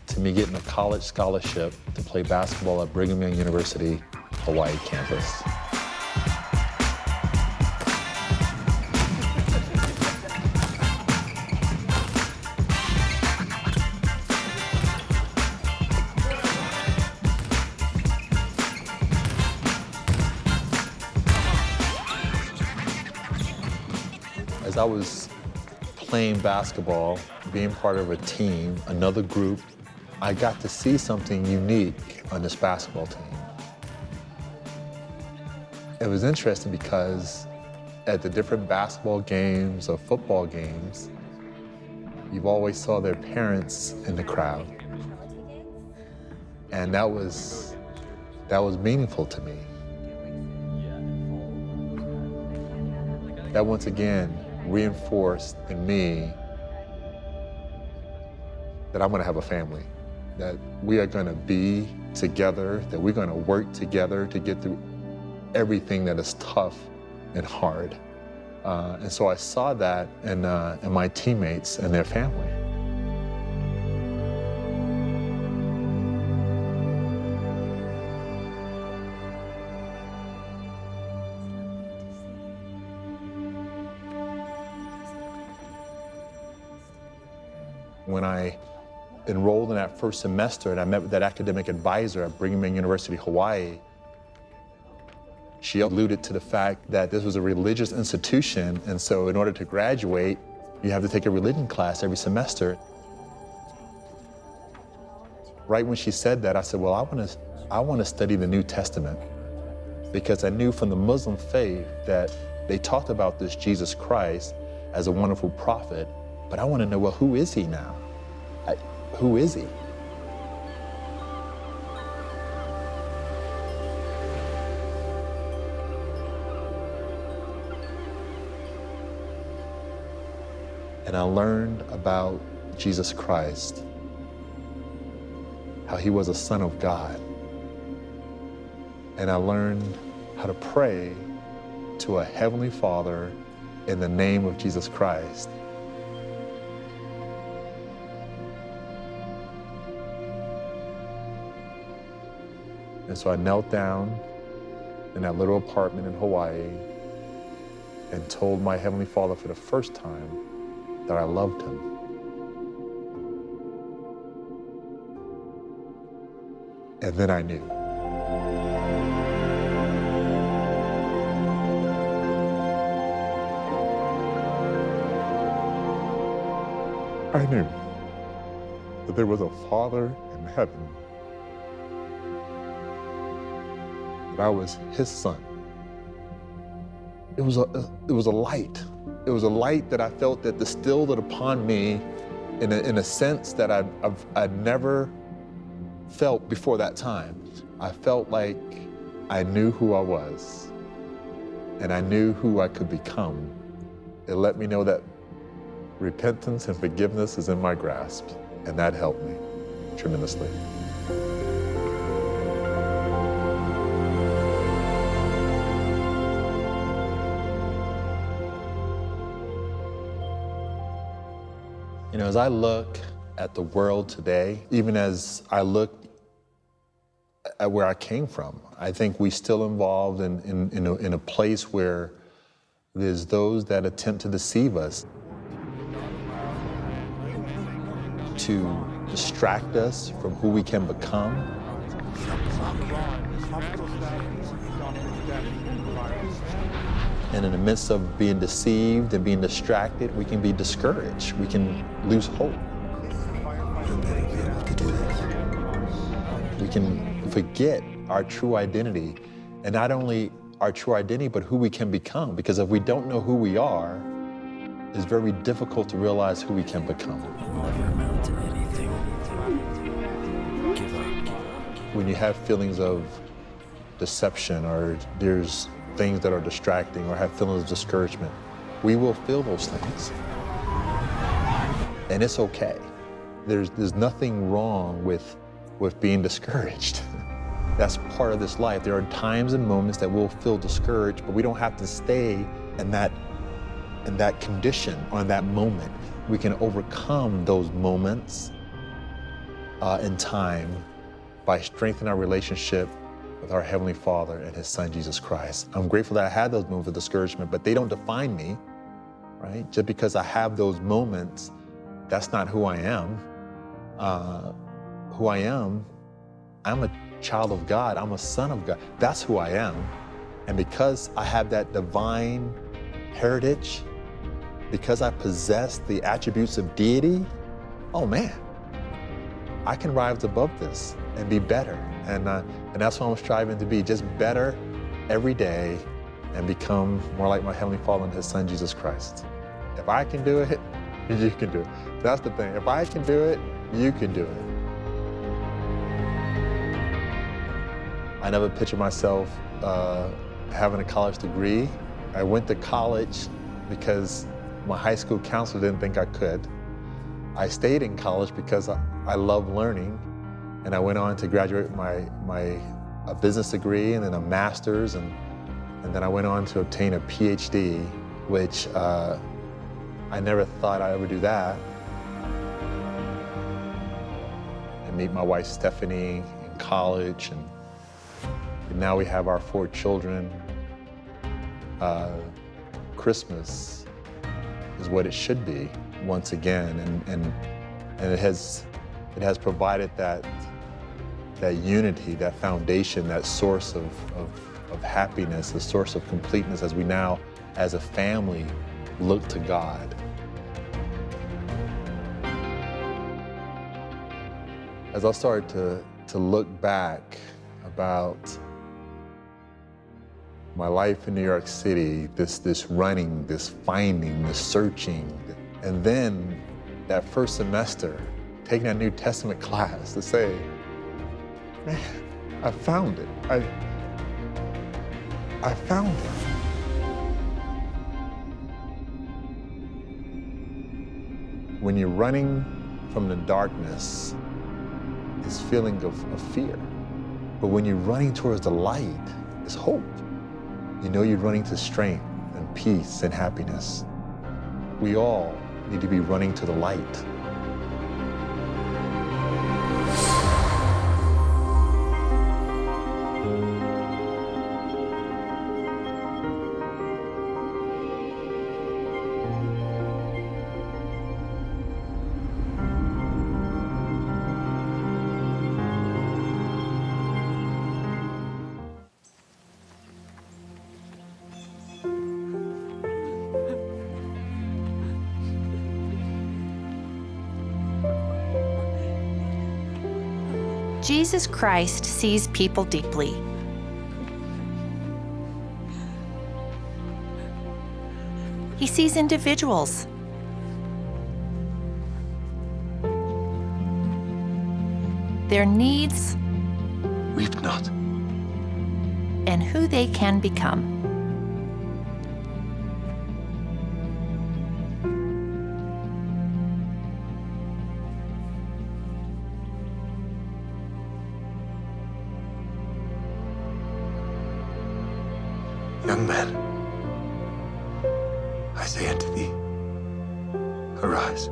to me getting a college scholarship to play basketball at Brigham Young University Hawaii campus. As I was playing basketball, being part of a team, another group, I got to see something unique on this basketball team. It was interesting because at the different basketball games or football games, you've always saw their parents in the crowd. And that was, that was meaningful to me. That once again reinforced in me that I'm gonna have a family, that we are gonna be together, that we're gonna work together to get through everything that is tough and hard. Uh, and so I saw that in, uh, in my teammates and their family. When I enrolled in that first semester and I met with that academic advisor at Brigham Young University Hawaii, she alluded to the fact that this was a religious institution, and so in order to graduate, you have to take a religion class every semester. Right when she said that, I said, "Well, I wanna, I wanna study the New Testament," because I knew from the Muslim faith that they talked about this Jesus Christ as a wonderful prophet, but I wanna know, well, who is he now? I, who is he? And I learned about Jesus Christ, how he was a son of God. And I learned how to pray to a heavenly Father in the name of Jesus Christ. And so I knelt down in that little apartment in Hawaii and told my Heavenly Father for the first time that I loved him. And then I knew. I knew that there was a Father in heaven, that I was his son. It was a, it was a light. It was a light that I felt that distilled it upon me in a, in a sense that I've, I've, I'd never felt before that time. I felt like I knew who I was, and I knew who I could become. It let me know that repentance and forgiveness is in my grasp, and that helped me tremendously. You know, as I look at the world today, even as I look at where I came from, I think we still involved in, in, in a, in a place where there's those that attempt to deceive us, to distract us from who we can become. And in the midst of being deceived and being distracted, we can be discouraged. We can lose hope. You'll never be able to do this. We can forget our true identity, and not only our true identity, but who we can become. Because if we don't know who we are, it's very difficult to realize who we can become. It'll never amount to anything. Give up. When you have feelings of deception or there's things that are distracting or have feelings of discouragement, we will feel those things. And it's okay. There's, there's nothing wrong with, with being discouraged. That's part of this life. There are times and moments that we'll feel discouraged, but we don't have to stay in that, in that condition or in that moment. We can overcome those moments, uh, in time by strengthening our relationship with our Heavenly Father and His Son, Jesus Christ. I'm grateful that I had those moments of discouragement, but they don't define me, right? Just because I have those moments, that's not who I am. Uh, who I am, I'm a child of God. I'm a son of God. That's who I am. And because I have that divine heritage, because I possess the attributes of deity, oh man, I can rise above this and be better. And, uh, and that's what I'm striving to be, just better every day and become more like my Heavenly Father and His Son, Jesus Christ. If I can do it, you can do it. That's the thing. If I can do it, you can do it. I never pictured myself, uh, having a college degree. I went to college because my high school counselor didn't think I could. I stayed in college because I, I love learning, and I went on to graduate my, my, a business degree and then a master's, and, and then I went on to obtain a P H D, which, uh, I never thought I'd ever do that. And meet my wife Stephanie in college, and, and now we have our four children. Uh, Christmas is what it should be once again, and, and, and it has It has provided that, that unity, that foundation, that source of, of, of happiness, a source of completeness as we now, as a family, look to God. As I started to, to look back about my life in New York City, this, this running, this finding, this searching. And then that first semester, taking a New Testament class to say, "Man, I found it. I, I found it." When you're running from the darkness, it's feeling of, of fear. But when you're running towards the light, it's hope. You know you're running to strength and peace and happiness. We all need to be running to the light. Jesus Christ sees people deeply. He sees individuals, their needs, weep not, and who they can become. Young man, I say unto thee, arise.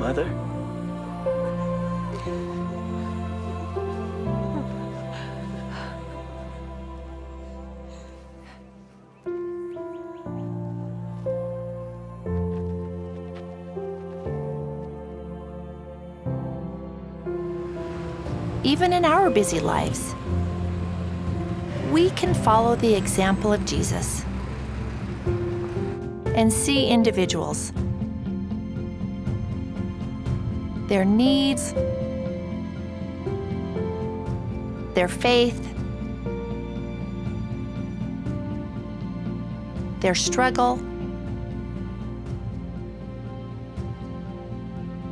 Mother? Even in our busy lives, we can follow the example of Jesus and see individuals, their needs, their faith, their struggle,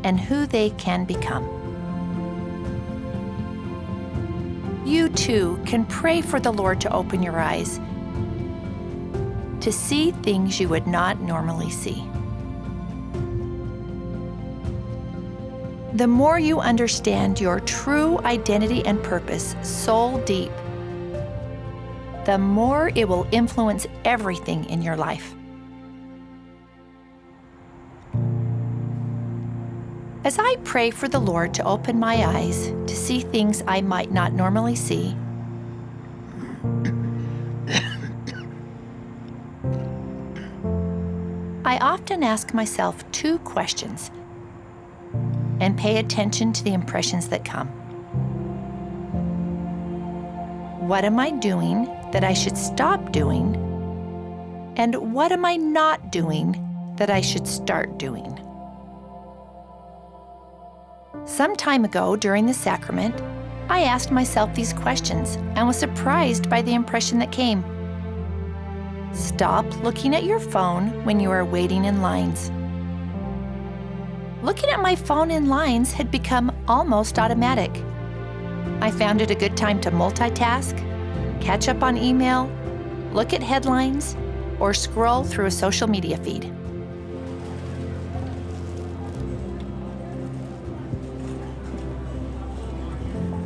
and who they can become. You too can pray for the Lord to open your eyes to see things you would not normally see. The more you understand your true identity and purpose, soul deep, the more it will influence everything in your life. As I pray for the Lord to open my eyes to see things I might not normally see, I often ask myself two questions and pay attention to the impressions that come. What am I doing that I should stop doing? And what am I not doing that I should start doing? Some time ago, during the sacrament, I asked myself these questions and was surprised by the impression that came. Stop looking at your phone when you are waiting in lines. Looking at my phone in lines had become almost automatic. I found it a good time to multitask, catch up on email, look at headlines, or scroll through a social media feed.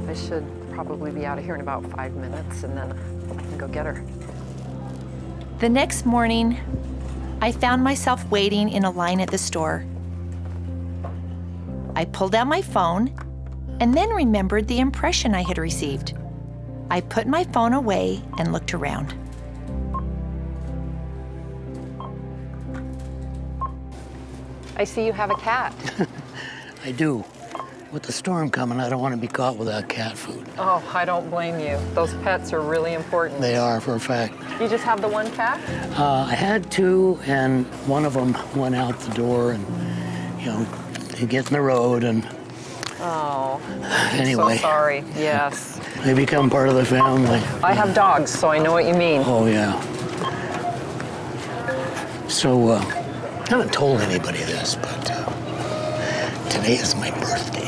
I should probably be out of here in about five minutes, and then I can go get her. The next morning, I found myself waiting in a line at the store, I pulled out my phone and then remembered the impression I had received. I put my phone away and looked around. I see you have a cat. I do. With the storm coming, I don't want to be caught without cat food. Oh, I don't blame you. Those pets are really important. They are, for a fact. You just have the one cat? Uh, I had two, and one of them went out the door and, you know, to get in the road. And Oh, I'm so anyway, sorry. Yes. They become part of the family. I have dogs, so I know what you mean. Oh, yeah. So, uh, I haven't told anybody this, but, uh, today is my birthday.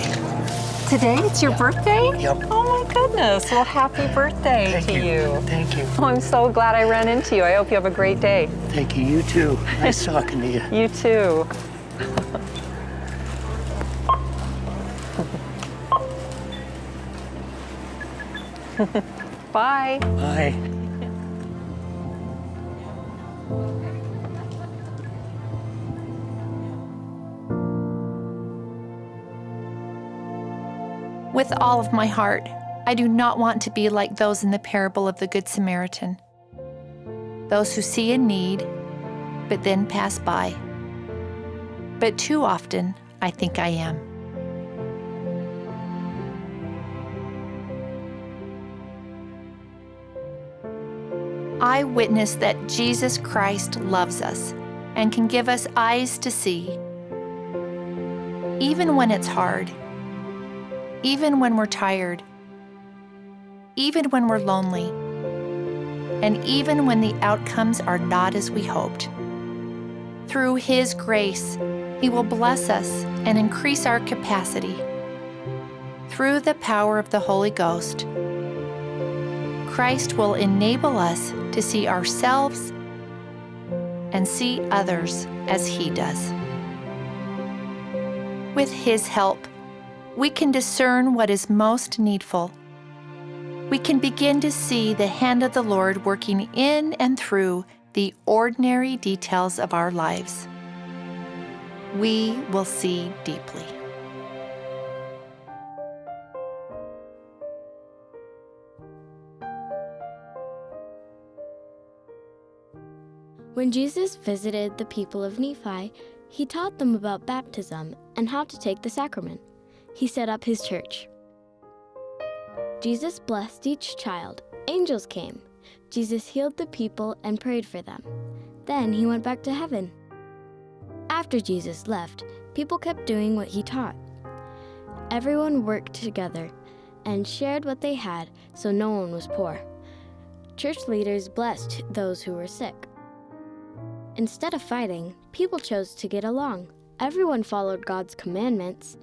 Today it's your birthday? Yep. Oh my goodness. Well, happy birthday to you. Thank you. Oh, I'm so glad I ran into you. I hope you have a great day. Thank you. You too. Nice talking to you. You too. Bye. Bye. With all of my heart, I do not want to be like those in the parable of the Good Samaritan. Those who see a need, but then pass by. But too often, I think I am. I witness that Jesus Christ loves us and can give us eyes to see, even when it's hard, even when we're tired, even when we're lonely, and even when the outcomes are not as we hoped. Through His grace, He will bless us and increase our capacity. Through the power of the Holy Ghost, Christ will enable us to see ourselves and see others as He does. With His help, we can discern what is most needful. We can begin to see the hand of the Lord working in and through the ordinary details of our lives. We will see deeply. When Jesus visited the people of Nephi, He taught them about baptism and how to take the sacrament. He set up His church. Jesus blessed each child. Angels came. Jesus healed the people and prayed for them. Then He went back to heaven. After Jesus left, people kept doing what He taught. Everyone worked together and shared what they had so no one was poor. Church leaders blessed those who were sick. Instead of fighting, people chose to get along. Everyone followed God's commandments,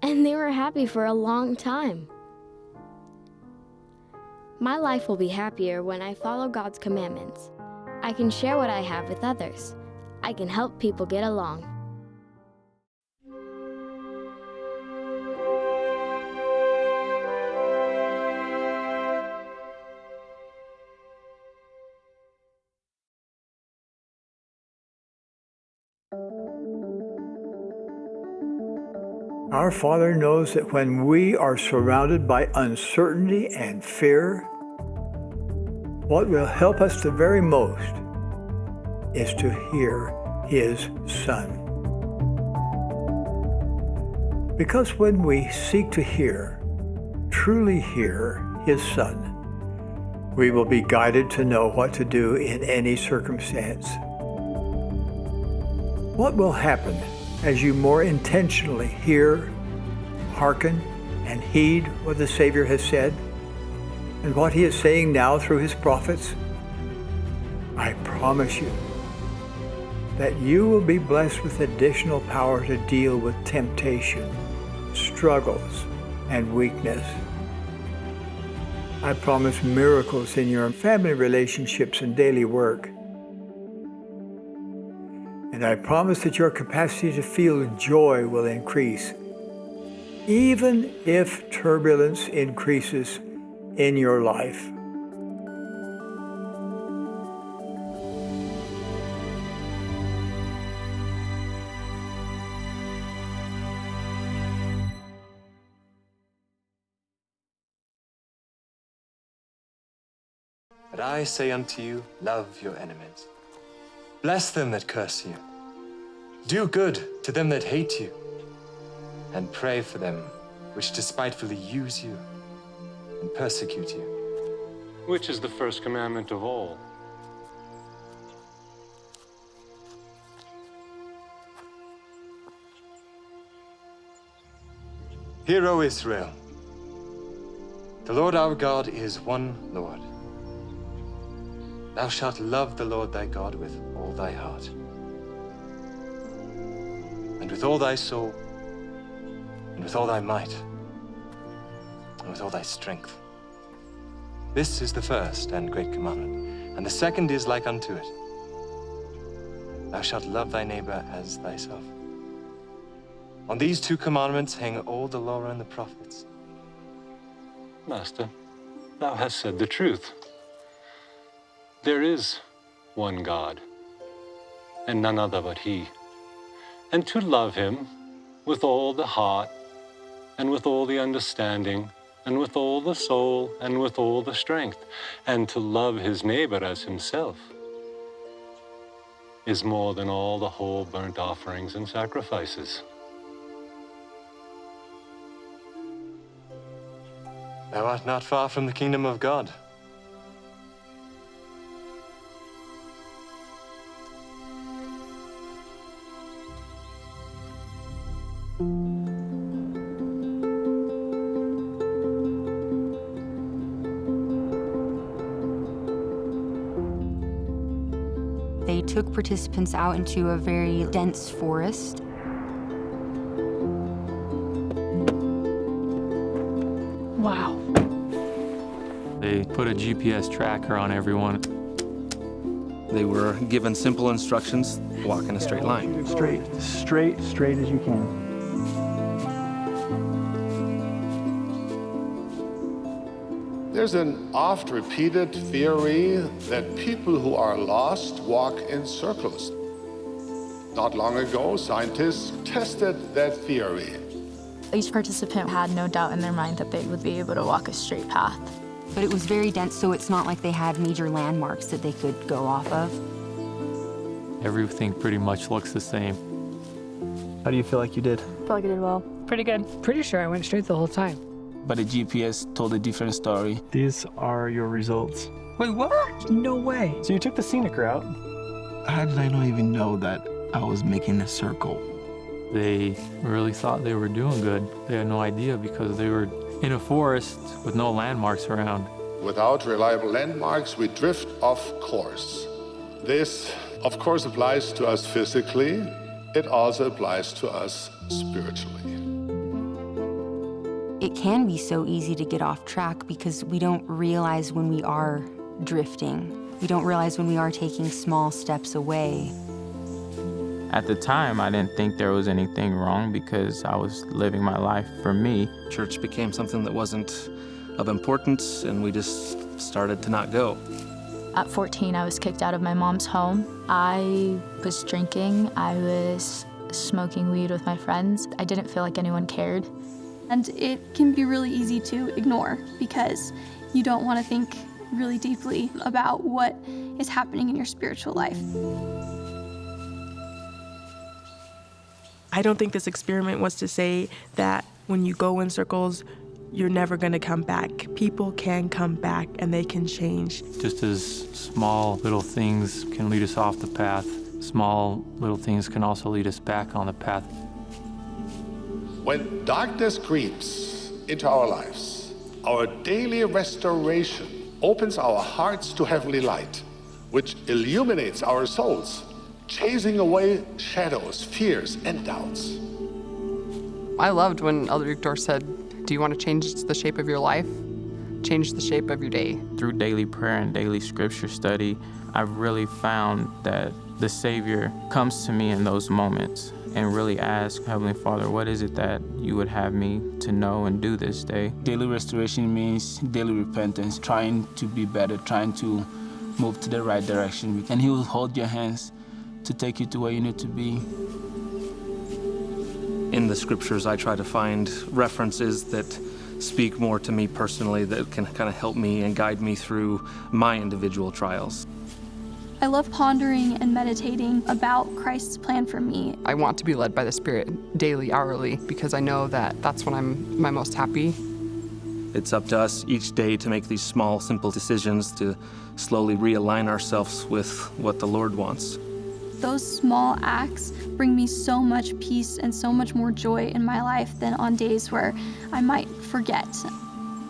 and they were happy for a long time. My life will be happier when I follow God's commandments. I can share what I have with others. I can help people get along. Our Father knows that when we are surrounded by uncertainty and fear, what will help us the very most is to hear His Son. Because when we seek to hear, truly hear His Son, we will be guided to know what to do in any circumstance. What will happen as you more intentionally hear, hearken, and heed what the Savior has said and what He is saying now through His prophets? I promise you that you will be blessed with additional power to deal with temptation, struggles, and weakness. I promise miracles in your family relationships and daily work. And I promise that your capacity to feel joy will increase, even if turbulence increases in your life. But I say unto you, love your enemies. Bless them that curse you. Do good to them that hate you. And pray for them which despitefully use you and persecute you. Which is the first commandment of all? Hear, O Israel, the Lord our God is one Lord. Thou shalt love the Lord thy God with all thy heart, and with all thy soul, and with all thy might, and with all thy strength. This is the first and great commandment, and the second is like unto it. Thou shalt love thy neighbor as thyself. On these two commandments hang all the law and the prophets. Master, thou hast said the truth. There is one God, and none other but He. And to love Him with all the heart, and with all the understanding, and with all the soul, and with all the strength, and to love his neighbor as himself, is more than all the whole burnt offerings and sacrifices. Thou art not far from the kingdom of God. They took participants out into a very dense forest. Wow. They put a G P S tracker on everyone. They were given simple instructions: walk in a straight line. Straight, straight, straight as you can. There's an oft-repeated theory that people who are lost walk in circles. Not long ago, scientists tested that theory. Each participant had no doubt in their mind that they would be able to walk a straight path. But it was very dense, so it's not like they had major landmarks that they could go off of. Everything pretty much looks the same. How do you feel like you did? I feel like I did well. Pretty good. Pretty sure I went straight the whole time. But the G P S told a different story. These are your results. Wait, what? No way. So you took the scenic route? How did I not even know that I was making a circle? They really thought they were doing good. They had no idea because they were in a forest with no landmarks around. Without reliable landmarks, we drift off course. This, of course, applies to us physically. It also applies to us spiritually. It can be so easy to get off track because we don't realize when we are drifting. We don't realize when we are taking small steps away. At the time, I didn't think there was anything wrong because I was living my life for me. Church became something that wasn't of importance, and we just started to not go. At fourteen, I was kicked out of my mom's home. I was drinking. I was smoking weed with my friends. I didn't feel like anyone cared. And it can be really easy to ignore because you don't want to think really deeply about what is happening in your spiritual life. I don't think this experiment was to say that when you go in circles, you're never gonna come back. People can come back and they can change. Just as small little things can lead us off the path, small little things can also lead us back on the path. When darkness creeps into our lives, our daily restoration opens our hearts to heavenly light, which illuminates our souls, chasing away shadows, fears, and doubts. I loved when Elder Uchtdorf said, "Do you want to change the shape of your life? Change the shape of your day." Through daily prayer and daily scripture study, I've really found that the Savior comes to me in those moments and really asks, "Heavenly Father, what is it that you would have me to know and do this day?" Daily restoration means daily repentance, trying to be better, trying to move to the right direction. And He will hold your hands to take you to where you need to be. In the scriptures, I try to find references that speak more to me personally that can kind of help me and guide me through my individual trials. I love pondering and meditating about Christ's plan for me. I want to be led by the Spirit daily, hourly, because I know that that's when I'm my most happy. It's up to us each day to make these small, simple decisions to slowly realign ourselves with what the Lord wants. Those small acts bring me so much peace and so much more joy in my life than on days where I might forget.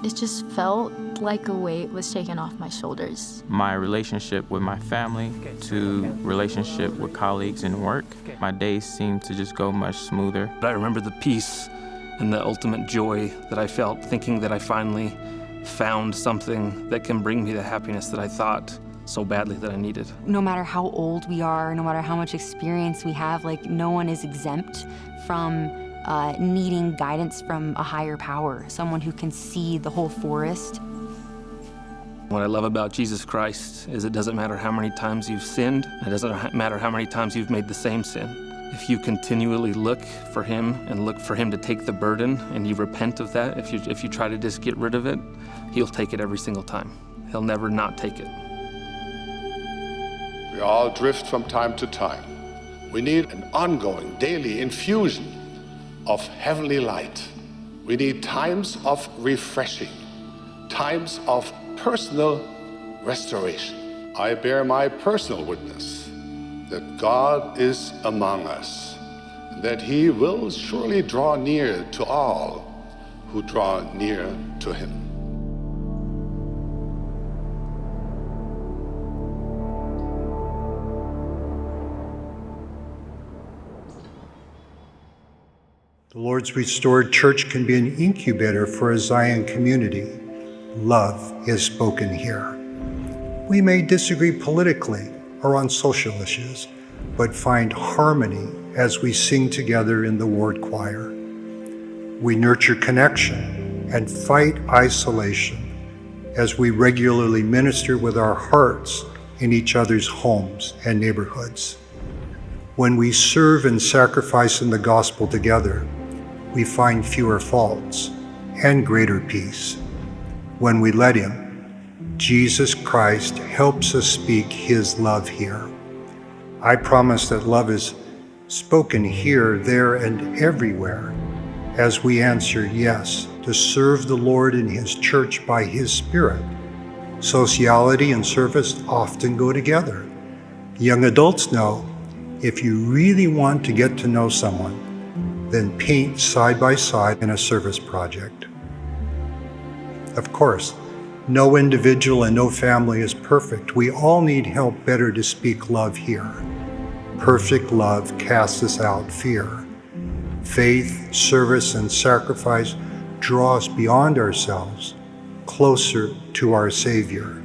It just felt like a weight was taken off my shoulders. My relationship with my family to relationship with colleagues and work, my days seemed to just go much smoother. But I remember the peace and the ultimate joy that I felt, thinking that I finally found something that can bring me the happiness that I thought so badly that I needed. No matter how old we are, no matter how much experience we have, like, no one is exempt from uh, needing guidance from a higher power, someone who can see the whole forest. What I love about Jesus Christ is it doesn't matter how many times you've sinned, it doesn't ha- matter how many times you've made the same sin. If you continually look for Him and look for Him to take the burden and you repent of that, if you, if you try to just get rid of it, He'll take it every single time. He'll never not take it. We all drift from time to time. We need an ongoing, daily infusion of heavenly light. We need times of refreshing, times of personal restoration. I bear my personal witness that God is among us, and that He will surely draw near to all who draw near to Him. The Lord's restored church can be an incubator for a Zion community. Love is spoken here. We may disagree politically or on social issues, but find harmony as we sing together in the ward choir. We nurture connection and fight isolation as we regularly minister with our hearts in each other's homes and neighborhoods. When we serve and sacrifice in the gospel together, we find fewer faults and greater peace. When we let Him, Jesus Christ helps us speak His love here. I promise that love is spoken here, there, and everywhere as we answer yes to serve the Lord and His church by His Spirit. Sociality and service often go together. Young adults know, if you really want to get to know someone, then paint side by side in a service project. Of course, no individual and no family is perfect. We all need help better to speak love here. Perfect love casts out fear. Faith, service, and sacrifice draw us beyond ourselves, closer to our Savior.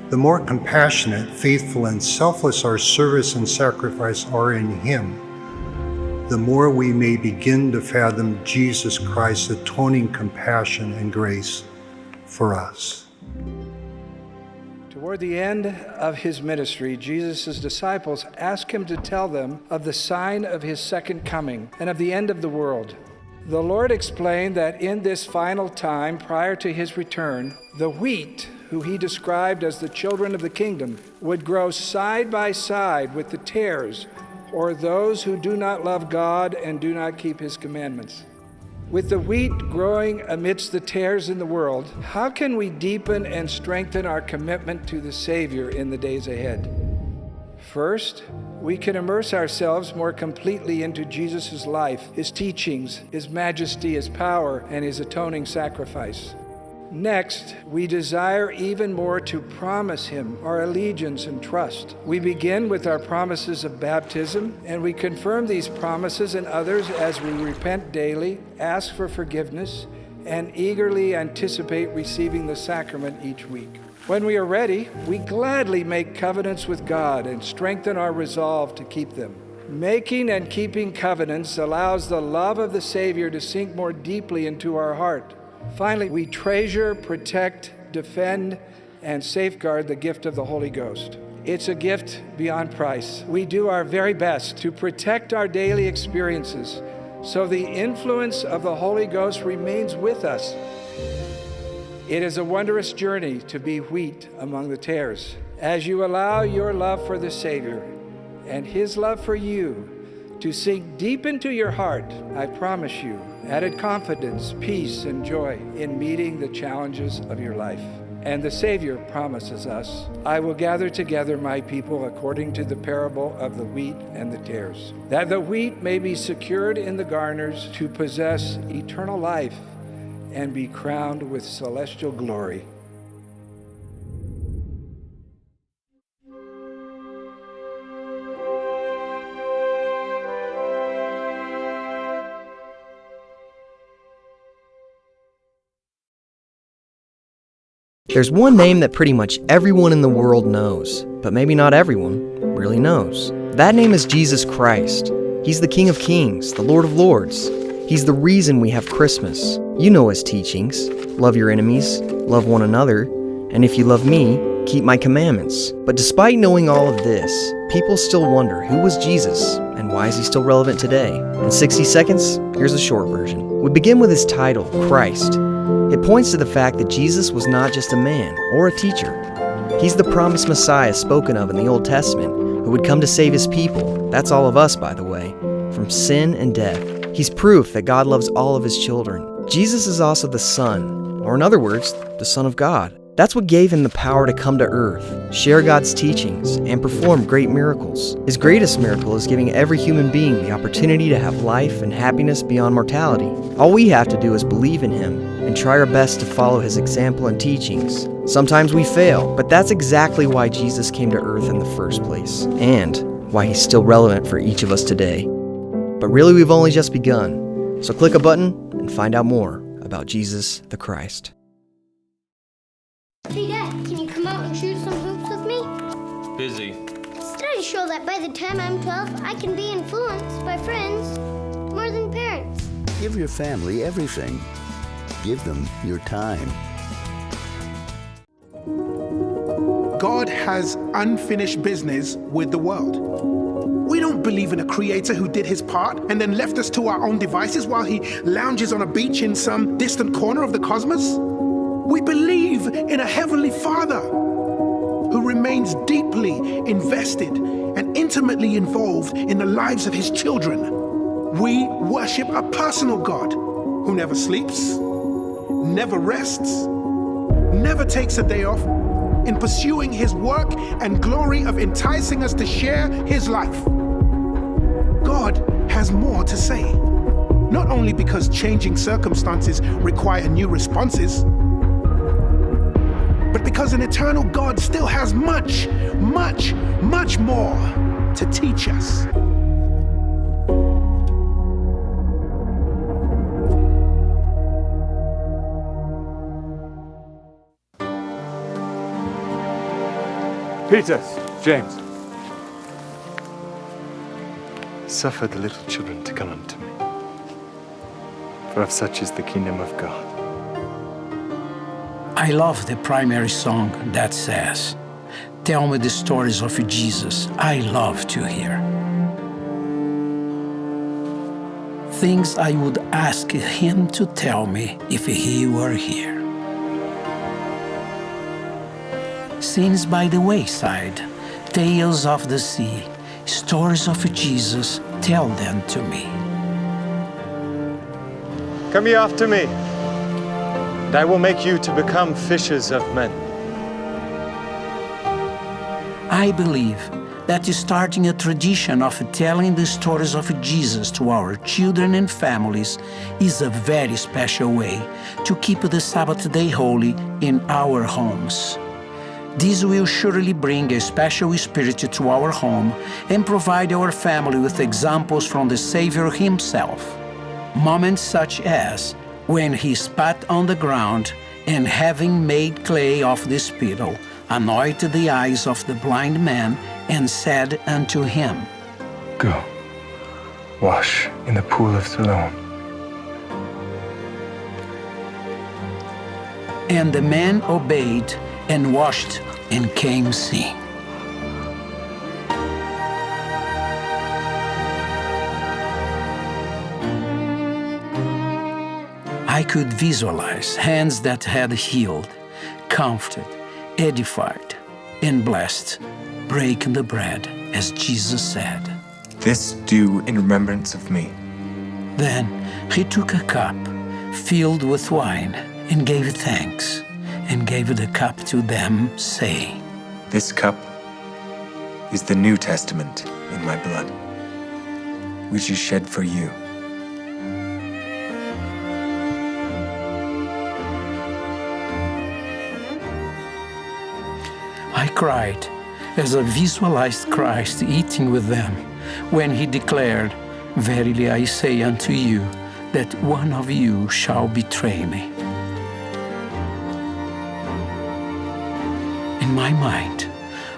The more compassionate, faithful, and selfless our service and sacrifice are in Him, the more we may begin to fathom Jesus Christ's atoning compassion and grace for us. Toward the end of His ministry, Jesus' disciples asked Him to tell them of the sign of His second coming and of the end of the world. The Lord explained that in this final time, prior to His return, the wheat, who He described as the children of the kingdom, would grow side by side with the tares, or those who do not love God and do not keep His commandments. With the wheat growing amidst the tares in the world, how can we deepen and strengthen our commitment to the Savior in the days ahead? First, we can immerse ourselves more completely into Jesus' life, His teachings, His majesty, His power, and His atoning sacrifice. Next, we desire even more to promise Him our allegiance and trust. We begin with our promises of baptism, and we confirm these promises in others as we repent daily, ask for forgiveness, and eagerly anticipate receiving the sacrament each week. When we are ready, we gladly make covenants with God and strengthen our resolve to keep them. Making and keeping covenants allows the love of the Savior to sink more deeply into our heart. Finally, we treasure, protect, defend, and safeguard the gift of the Holy Ghost. It's a gift beyond price. We do our very best to protect our daily experiences so the influence of the Holy Ghost remains with us It is a wondrous journey to be wheat among the tares. As you allow your love for the Savior and His love for you to sink deep into your heart, I promise you added confidence, peace, and joy in meeting the challenges of your life. And the Savior promises us, "I will gather together my people according to the parable of the wheat and the tares, that the wheat may be secured in the garners to possess eternal life and be crowned with celestial glory." There's one name that pretty much everyone in the world knows, but maybe not everyone really knows. That name is Jesus Christ. He's the King of Kings, the Lord of Lords. He's the reason we have Christmas. You know his teachings. Love your enemies, love one another, and if you love me, keep my commandments. But despite knowing all of this, people still wonder, who was Jesus, and why is he still relevant today? In sixty seconds, here's a short version. We begin with his title, Christ. It points to the fact that Jesus was not just a man or a teacher. He's the promised Messiah spoken of in the Old Testament, who would come to save his people, that's all of us, by the way, from sin and death. He's proof that God loves all of his children. Jesus is also the Son, or in other words, the Son of God. That's what gave him the power to come to earth, share God's teachings, and perform great miracles. His greatest miracle is giving every human being the opportunity to have life and happiness beyond mortality. All we have to do is believe in him and try our best to follow his example and teachings. Sometimes we fail, but that's exactly why Jesus came to earth in the first place, and why he's still relevant for each of us today. But really, we've only just begun. So click a button and find out more about Jesus the Christ. Hey, Dad, can you come out and shoot some hoops with me? Busy. Studies show that by the time I'm twelve, I can be influenced by friends more than parents. Give your family everything. Give them your time. God has unfinished business with the world. We don't believe in a creator who did his part and then left us to our own devices while he lounges on a beach in some distant corner of the cosmos. We believe in a heavenly Father who remains deeply invested and intimately involved in the lives of his children. We worship a personal God who never sleeps, never rests, never takes a day off in pursuing his work and glory of enticing us to share his life. God has more to say, not only because changing circumstances require new responses, but because an eternal God still has much, much, much more to teach us. Peter, James, suffer the little children to come unto me, for of such is the kingdom of God. I love the primary song that says, "Tell me the stories of Jesus. I love to hear." Things I would ask him to tell me if he were here. Scenes by the wayside, tales of the sea, stories of Jesus, tell them to me. Come ye after me, and I will make you to become fishers of men. I believe that starting a tradition of telling the stories of Jesus to our children and families is a very special way to keep the Sabbath day holy in our homes. This will surely bring a special spirit to our home and provide our family with examples from the Savior himself. Moments such as when he spat on the ground and, having made clay of the spittle, anointed the eyes of the blind man and said unto him, "Go, wash in the pool of Siloam." And the man obeyed and washed and came seeing. I could visualize hands that had healed, comforted, edified, and blessed, breaking the bread, as Jesus said. "This do in remembrance of me." Then he took a cup filled with wine and gave thanks, and gave the cup to them, saying, "This cup is the New Testament in my blood, which is shed for you." I cried as I visualized Christ eating with them when he declared, "Verily I say unto you, that one of you shall betray me." In my mind,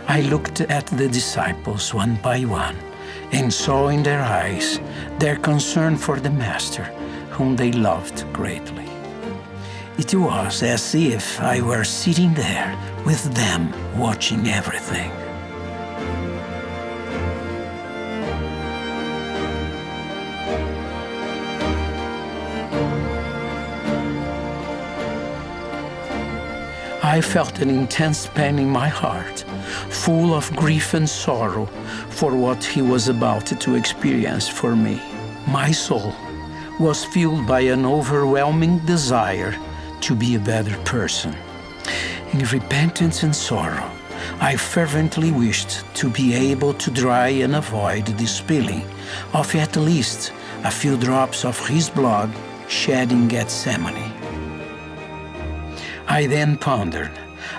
I looked at the disciples one by one and saw in their eyes their concern for the Master, whom they loved greatly. It was as if I were sitting there with them, watching everything. I felt an intense pain in my heart, full of grief and sorrow for what he was about to experience for me. My soul was filled by an overwhelming desire to be a better person. In repentance and sorrow, I fervently wished to be able to dry and avoid the spilling of at least a few drops of his blood shed in Gethsemane. I then pondered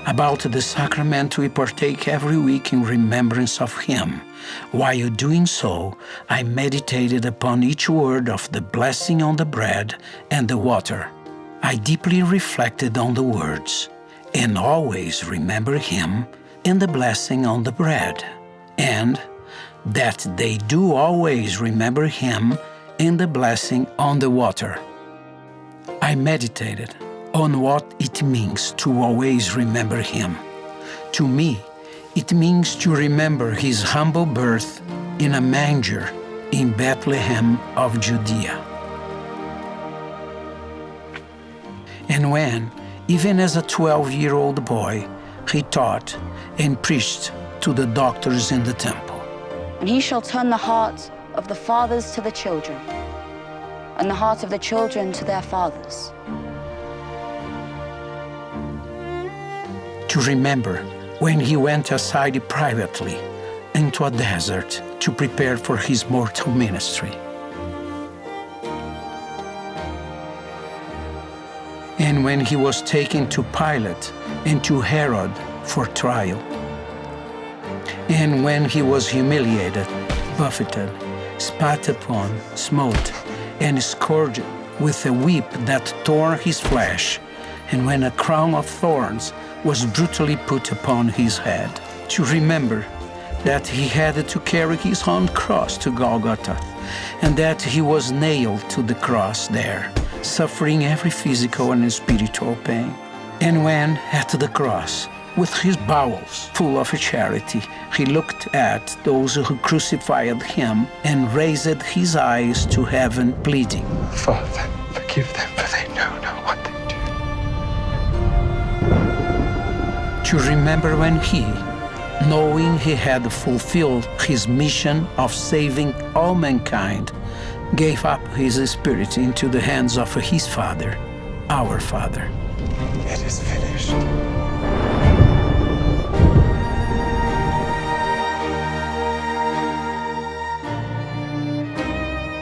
about the sacrament we partake every week in remembrance of him. While doing so, I meditated upon each word of the blessing on the bread and the water. I deeply reflected on the words, "And always remember him in the blessing on the bread," and that they do always remember him in the blessing on the water. I meditated on what it means to always remember him. To me, it means to remember his humble birth in a manger in Bethlehem of Judea. And when, even as a twelve-year-old boy, he taught and preached to the doctors in the temple. And he shall turn the hearts of the fathers to the children, and the hearts of the children to their fathers. To remember when he went aside privately into a desert to prepare for his mortal ministry. And when he was taken to Pilate and to Herod for trial. And when he was humiliated, buffeted, spat upon, smote, and scourged with a whip that tore his flesh, and when a crown of thorns was brutally put upon his head, to remember that he had to carry his own cross to Golgotha, and that he was nailed to the cross there, suffering every physical and spiritual pain. And when at the cross, with his bowels full of charity, he looked at those who crucified him and raised his eyes to heaven, pleading, "Father, forgive them, for they know not what they do." To remember when he, knowing he had fulfilled his mission of saving all mankind, gave up his spirit into the hands of his Father, our Father. It is finished.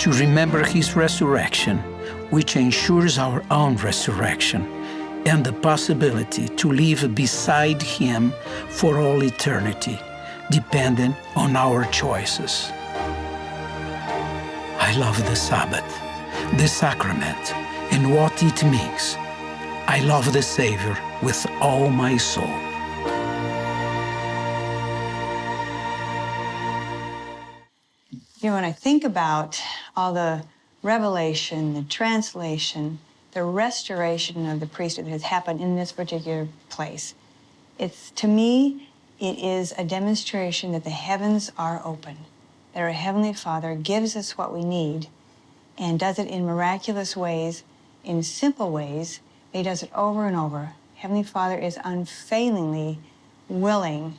To remember his resurrection, which ensures our own resurrection and the possibility to live beside him for all eternity, dependent on our choices. I love the Sabbath, the sacrament, and what it means. I love the Savior with all my soul. You know, when I think about all the revelation, the translation, the restoration of the priesthood that has happened in this particular place, it's, to me, it is a demonstration that the heavens are open, that our Heavenly Father gives us what we need and does it in miraculous ways in simple ways, but he does it over and over. Heavenly Father is unfailingly willing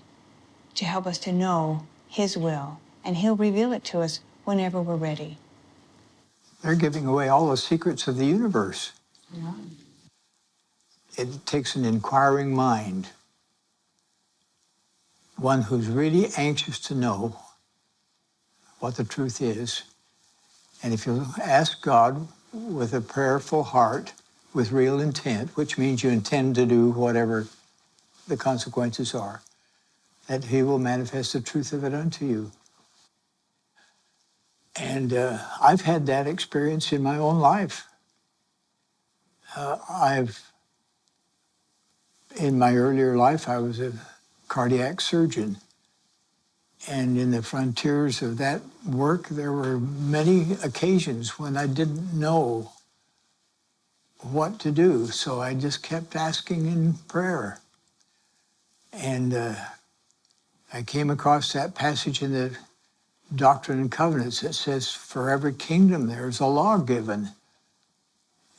to help us to know his will, and he'll reveal it to us whenever we're ready. They're giving away all the secrets of the universe. Yeah. It takes an inquiring mind, one who's really anxious to know what the truth is. And if you ask God with a prayerful heart, with real intent, which means you intend to do whatever the consequences are, that he will manifest the truth of it unto you. And, uh, I've had that experience in my own life. Uh, I've, in my earlier life, I was a cardiac surgeon. And in the frontiers of that work, there were many occasions when I didn't know what to do, so I just kept asking in prayer. And, uh, I came across that passage in the Doctrine and Covenants that says, "For every kingdom, there's a law given,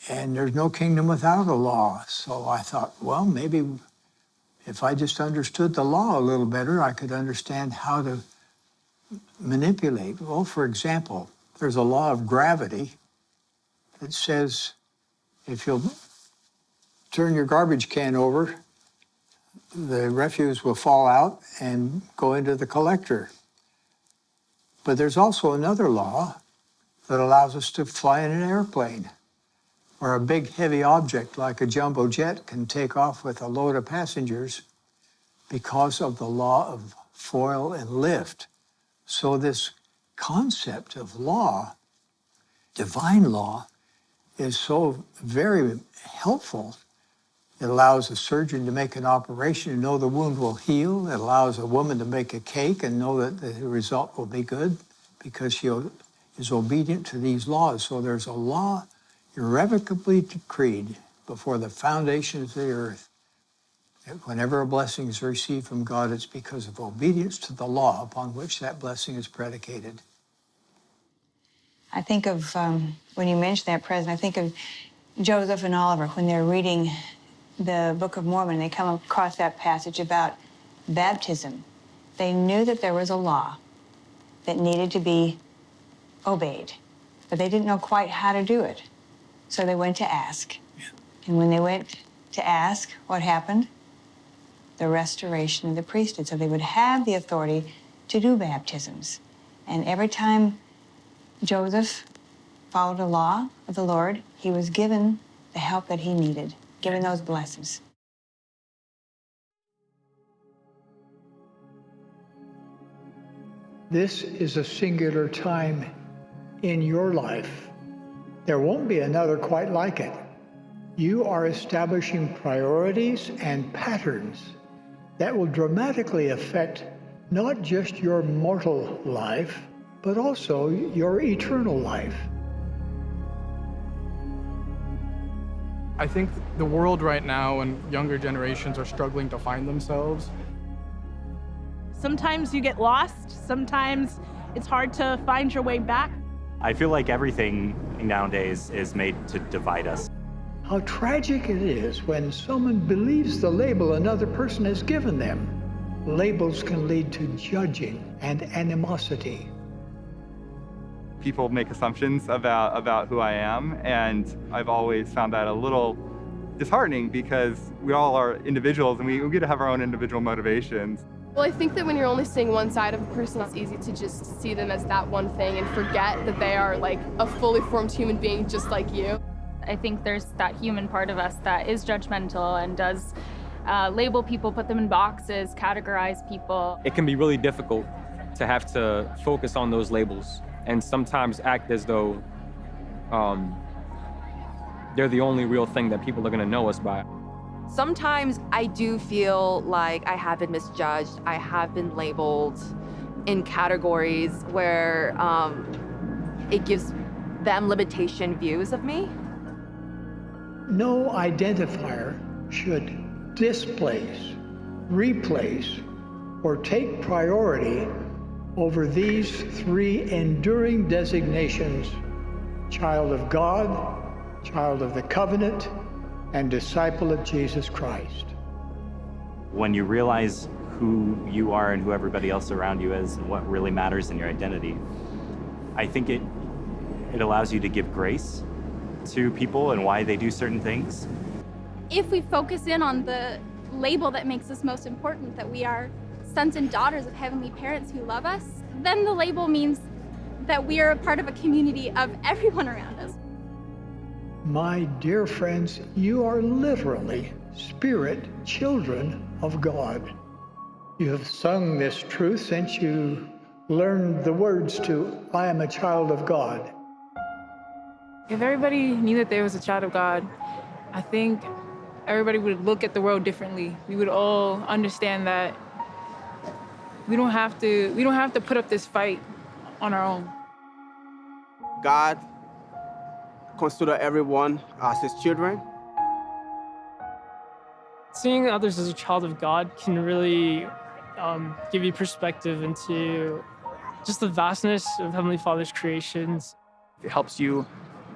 and there's no kingdom without a law." So I thought, "Well, maybe if I just understood the law a little better, I could understand how to manipulate." Well, for example, there's a law of gravity that says if you'll turn your garbage can over, the refuse will fall out and go into the collector. But there's also another law that allows us to fly in an airplane, where a big heavy object like a jumbo jet can take off with a load of passengers because of the law of foil and lift. So this concept of law, divine law, is so very helpful. It allows a surgeon to make an operation and know the wound will heal. It allows a woman to make a cake and know that the result will be good because she o-, is obedient to these laws. So there's a law irrevocably decreed before the foundations of the earth that whenever a blessing is received from God, it's because of obedience to the law upon which that blessing is predicated. I think of, um, when you mention that, President, I think of Joseph and Oliver when they're reading the Book of Mormon. They come across that passage about baptism. They knew that there was a law that needed to be obeyed, but they didn't know quite how to do it. So they went to ask. Yeah. And when they went to ask, what happened? The restoration of the priesthood. So they would have the authority to do baptisms. And every time Joseph followed a law of the Lord, he was given the help that he needed, given those blessings. This is a singular time in your life. There won't be another quite like it. You are establishing priorities and patterns that will dramatically affect not just your mortal life, but also your eternal life. I think the world right now and younger generations are struggling to find themselves. Sometimes you get lost, sometimes it's hard to find your way back. I feel like everything nowadays is made to divide us. How tragic it is when someone believes the label another person has given them. Labels can lead to judging and animosity. People make assumptions about, about who I am, and I've always found that a little disheartening because we all are individuals and we, we get to have our own individual motivations. Well, I think that when you're only seeing one side of a person, it's easy to just see them as that one thing and forget that they are, like, a fully formed human being just like you. I think there's that human part of us that is judgmental and does, uh, label people, put them in boxes, categorize people. It can be really difficult to have to focus on those labels and sometimes act as though, um, they're the only real thing that people are gonna know us by. Sometimes I do feel like I have been misjudged. I have been labeled in categories where, um, it gives them limitation views of me. No identifier should displace, replace, or take priority over these three enduring designations: child of God, child of the covenant, and disciple of Jesus Christ. When you realize who you are and who everybody else around you is and what really matters in your identity, I think it, it allows you to give grace to people and why they do certain things. If we focus in on the label that makes us most important, that we are sons and daughters of heavenly parents who love us, then the label means that we are a part of a community of everyone around us. My dear friends, you are literally spirit children of God. You have sung this truth since you learned the words to "I am a child of God." If everybody knew that they was a child of God, I think everybody would look at the world differently. We would all understand that we don't have to, we don't have to put up this fight on our own. God consider everyone as his children. Seeing others as a child of God can really, um, give you perspective into just the vastness of Heavenly Father's creations. It helps you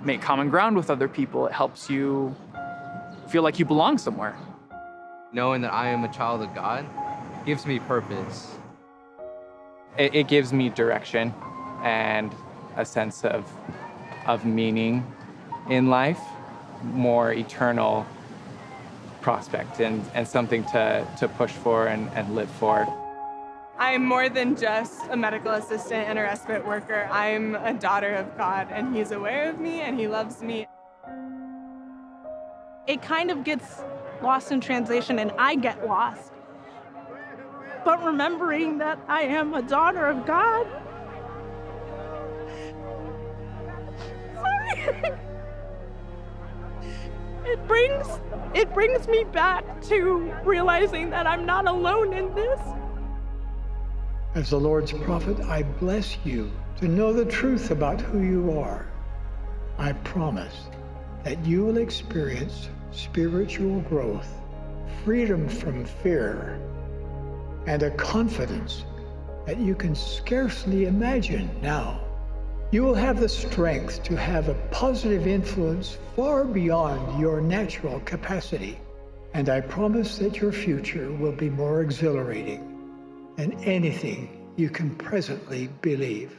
make common ground with other people. It helps you feel like you belong somewhere. Knowing that I am a child of God gives me purpose. It, it gives me direction and a sense of, of meaning in life, more eternal prospect and, and something to, to push for and, and live for. I'm more than just a medical assistant and a respite worker. I'm a daughter of God, and he's aware of me, and he loves me. It kind of gets lost in translation, and I get lost. But remembering that I am a daughter of God, sorry. It brings, it brings me back to realizing that I'm not alone in this. As the Lord's prophet, I bless you to know the truth about who you are. I promise that you will experience spiritual growth, freedom from fear, and a confidence that you can scarcely imagine now. You will have the strength to have a positive influence far beyond your natural capacity, and I promise that your future will be more exhilarating than anything you can presently believe.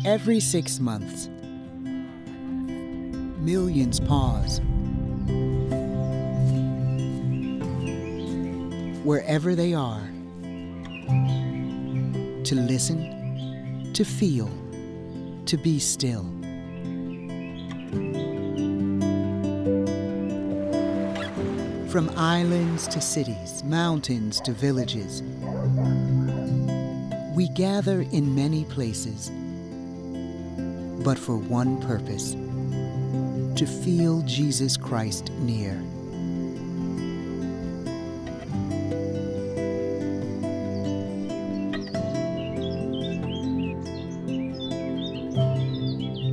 Every six months, millions pause wherever they are to listen, to feel, to be still. From islands to cities, mountains to villages, we gather in many places, but for one purpose: to feel Jesus Christ near.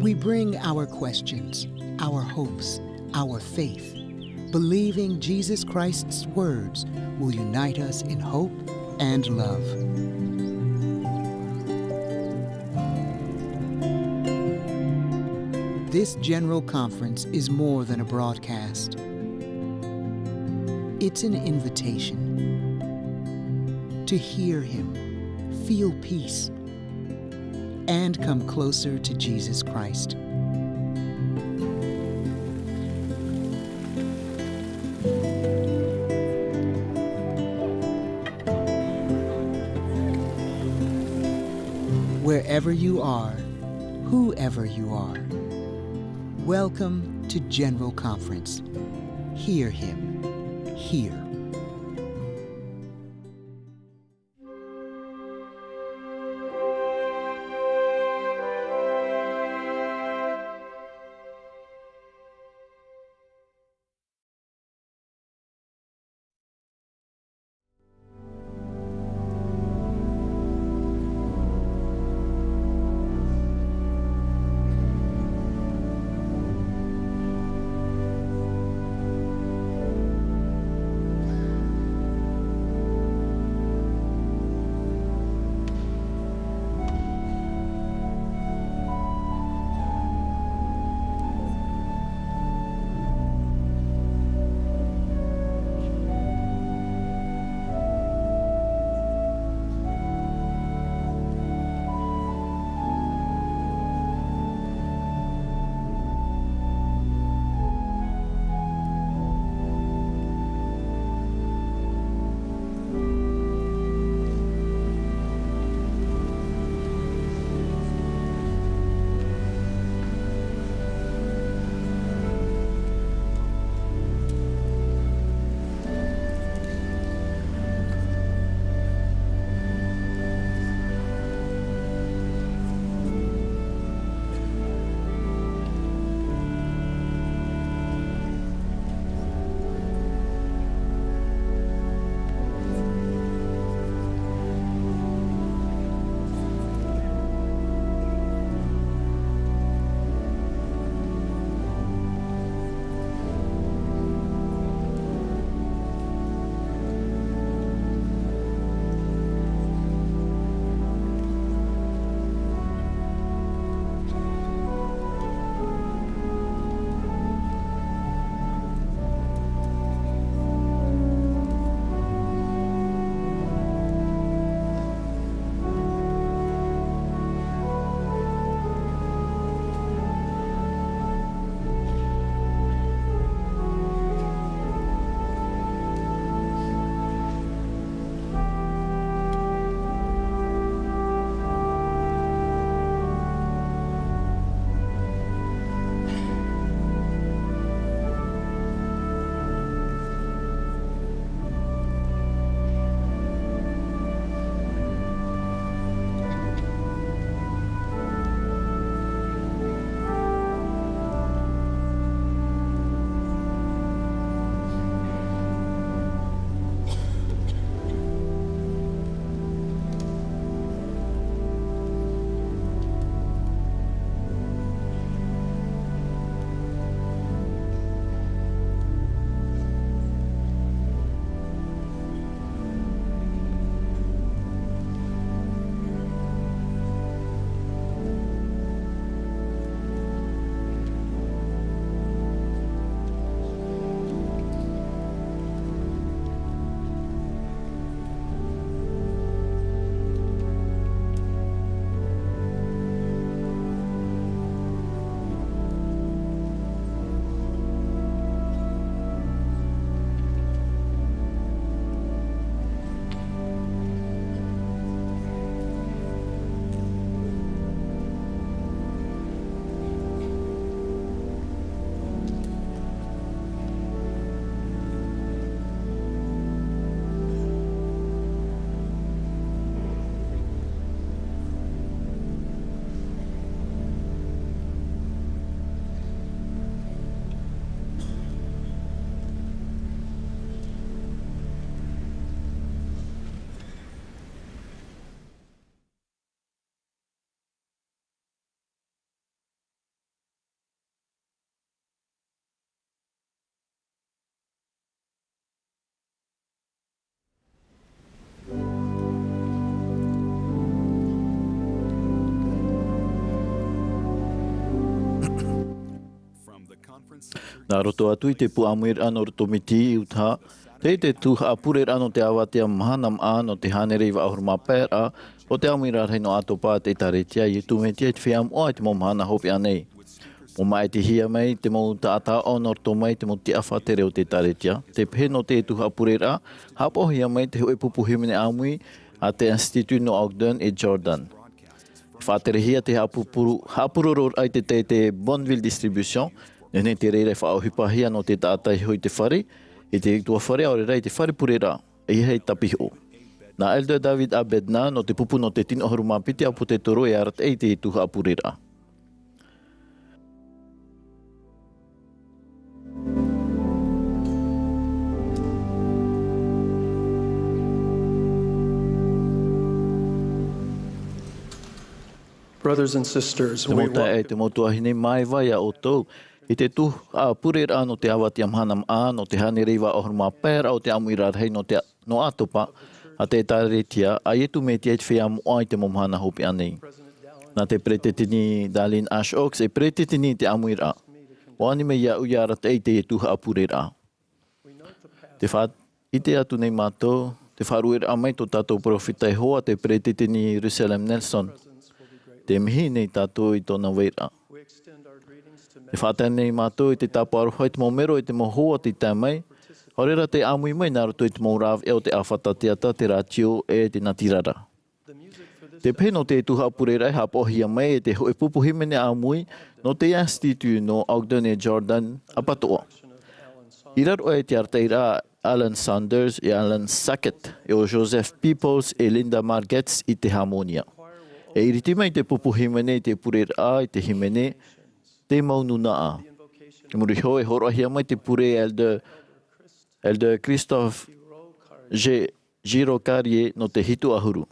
We bring our questions, our hopes, our faith, believing Jesus Christ's words will unite us in hope and love. This general conference is more than a broadcast. It's an invitation to hear him, feel peace, and come closer to Jesus Christ. Wherever you are, whoever you are, welcome to General Conference. Hear him here. Nā roto atu i te pū ʻāmuiraʻa nō roto mai i Utah, tei te tuhaʻa pureraʻa nō te avatea mahana maʻa nō te hānere iva ʻahuru mā pae raʻa o te ʻāmuiraʻa rahi nō ʻAtopa a te ʻĒkālesia, Iesu Mesia i te feiā moʻa i te mau mahana hopeʻa nei. Mau māʻitihia mai te mau taʻata aʻo nō roto mai te mau tiʻafaʻatere o te ʻĒkālesia. Tē pehe nō te tuhaʻa pureraʻa, haʻapaʻohia mai te hōʻē pupu hīmene ʻāmui a te Institut nō Ogden e Jordan. Faʻaterehia te haʻapūpū-, haʻapūrororaʻa i te, te, te Bonneville Distribution, nehenehe te reira e faʻaʻohipahia nō te taʻata i hoʻi i te fare, i te utuafare, ʻaore rā i te fare pureraʻa, ʻeiaha e tāpihoʻo. Nā Elder David A. Bednar, nō te pupu nō te tino ʻahuru mā piti ʻāpōsetolo, e arataʻi i te tuhaʻa pureraʻa. Brothers and sisters, Te mau taeaʻe, te mau tuahine, māuiui iā ʻoutou i te tuhaʻa pureraʻa nō te avatea mahana maʻa nō te hānere iva ʻahuru mā pae raʻa o te ʻāmuiraʻa rahi nō te, nō ʻAtopa a te ʻĒkālesia a Iesu Mesia i te feiā moʻa i te mau mahana hopeʻa nei. Nā te peresideni Dallin H. Oaks e peresideni i te ʻāmuiraʻa. ʻUa ani mai iāʻu ʻia arataʻi i te tuhaʻa pureraʻa. Tē faʻaʻite atu nei mātou, tē faʻaruʻeraʻa mai tō tātou peropheta Iehova, te peresideni Russell M. Nelson. Tē mihi nei tātou i tōna vairaʻa. Tē faʻatae nei mātou i te tāpaʻo aroha i te mau mero e te mau hoa tei tae mai, ʻaore rā tei ʻāmui mai nā roto i te mau rāveʻa o te ʻāfata teata, te rātio, e te natirara. Tē pehe nō te tuhaʻa pureraʻa e haʻapaʻohia mai e te hōʻē pupu hīmene ʻāmui nō te Institut nō Ogden e Jordan ʻapatoʻa. I raro aʻe i te arataʻiraʻa a Allen Saunders e Allen Sackett, e ʻo Joseph Peoples e Linda Margetts i te hāmōnia. E iriti mai te pupu hīmene i te pureraʻa i te hīmene Te Mau Nūnaʻa. I muri iho e hōroʻahia mai te pure Elder, Elder Christophe G. Girocarier nō te hitu ʻahuru.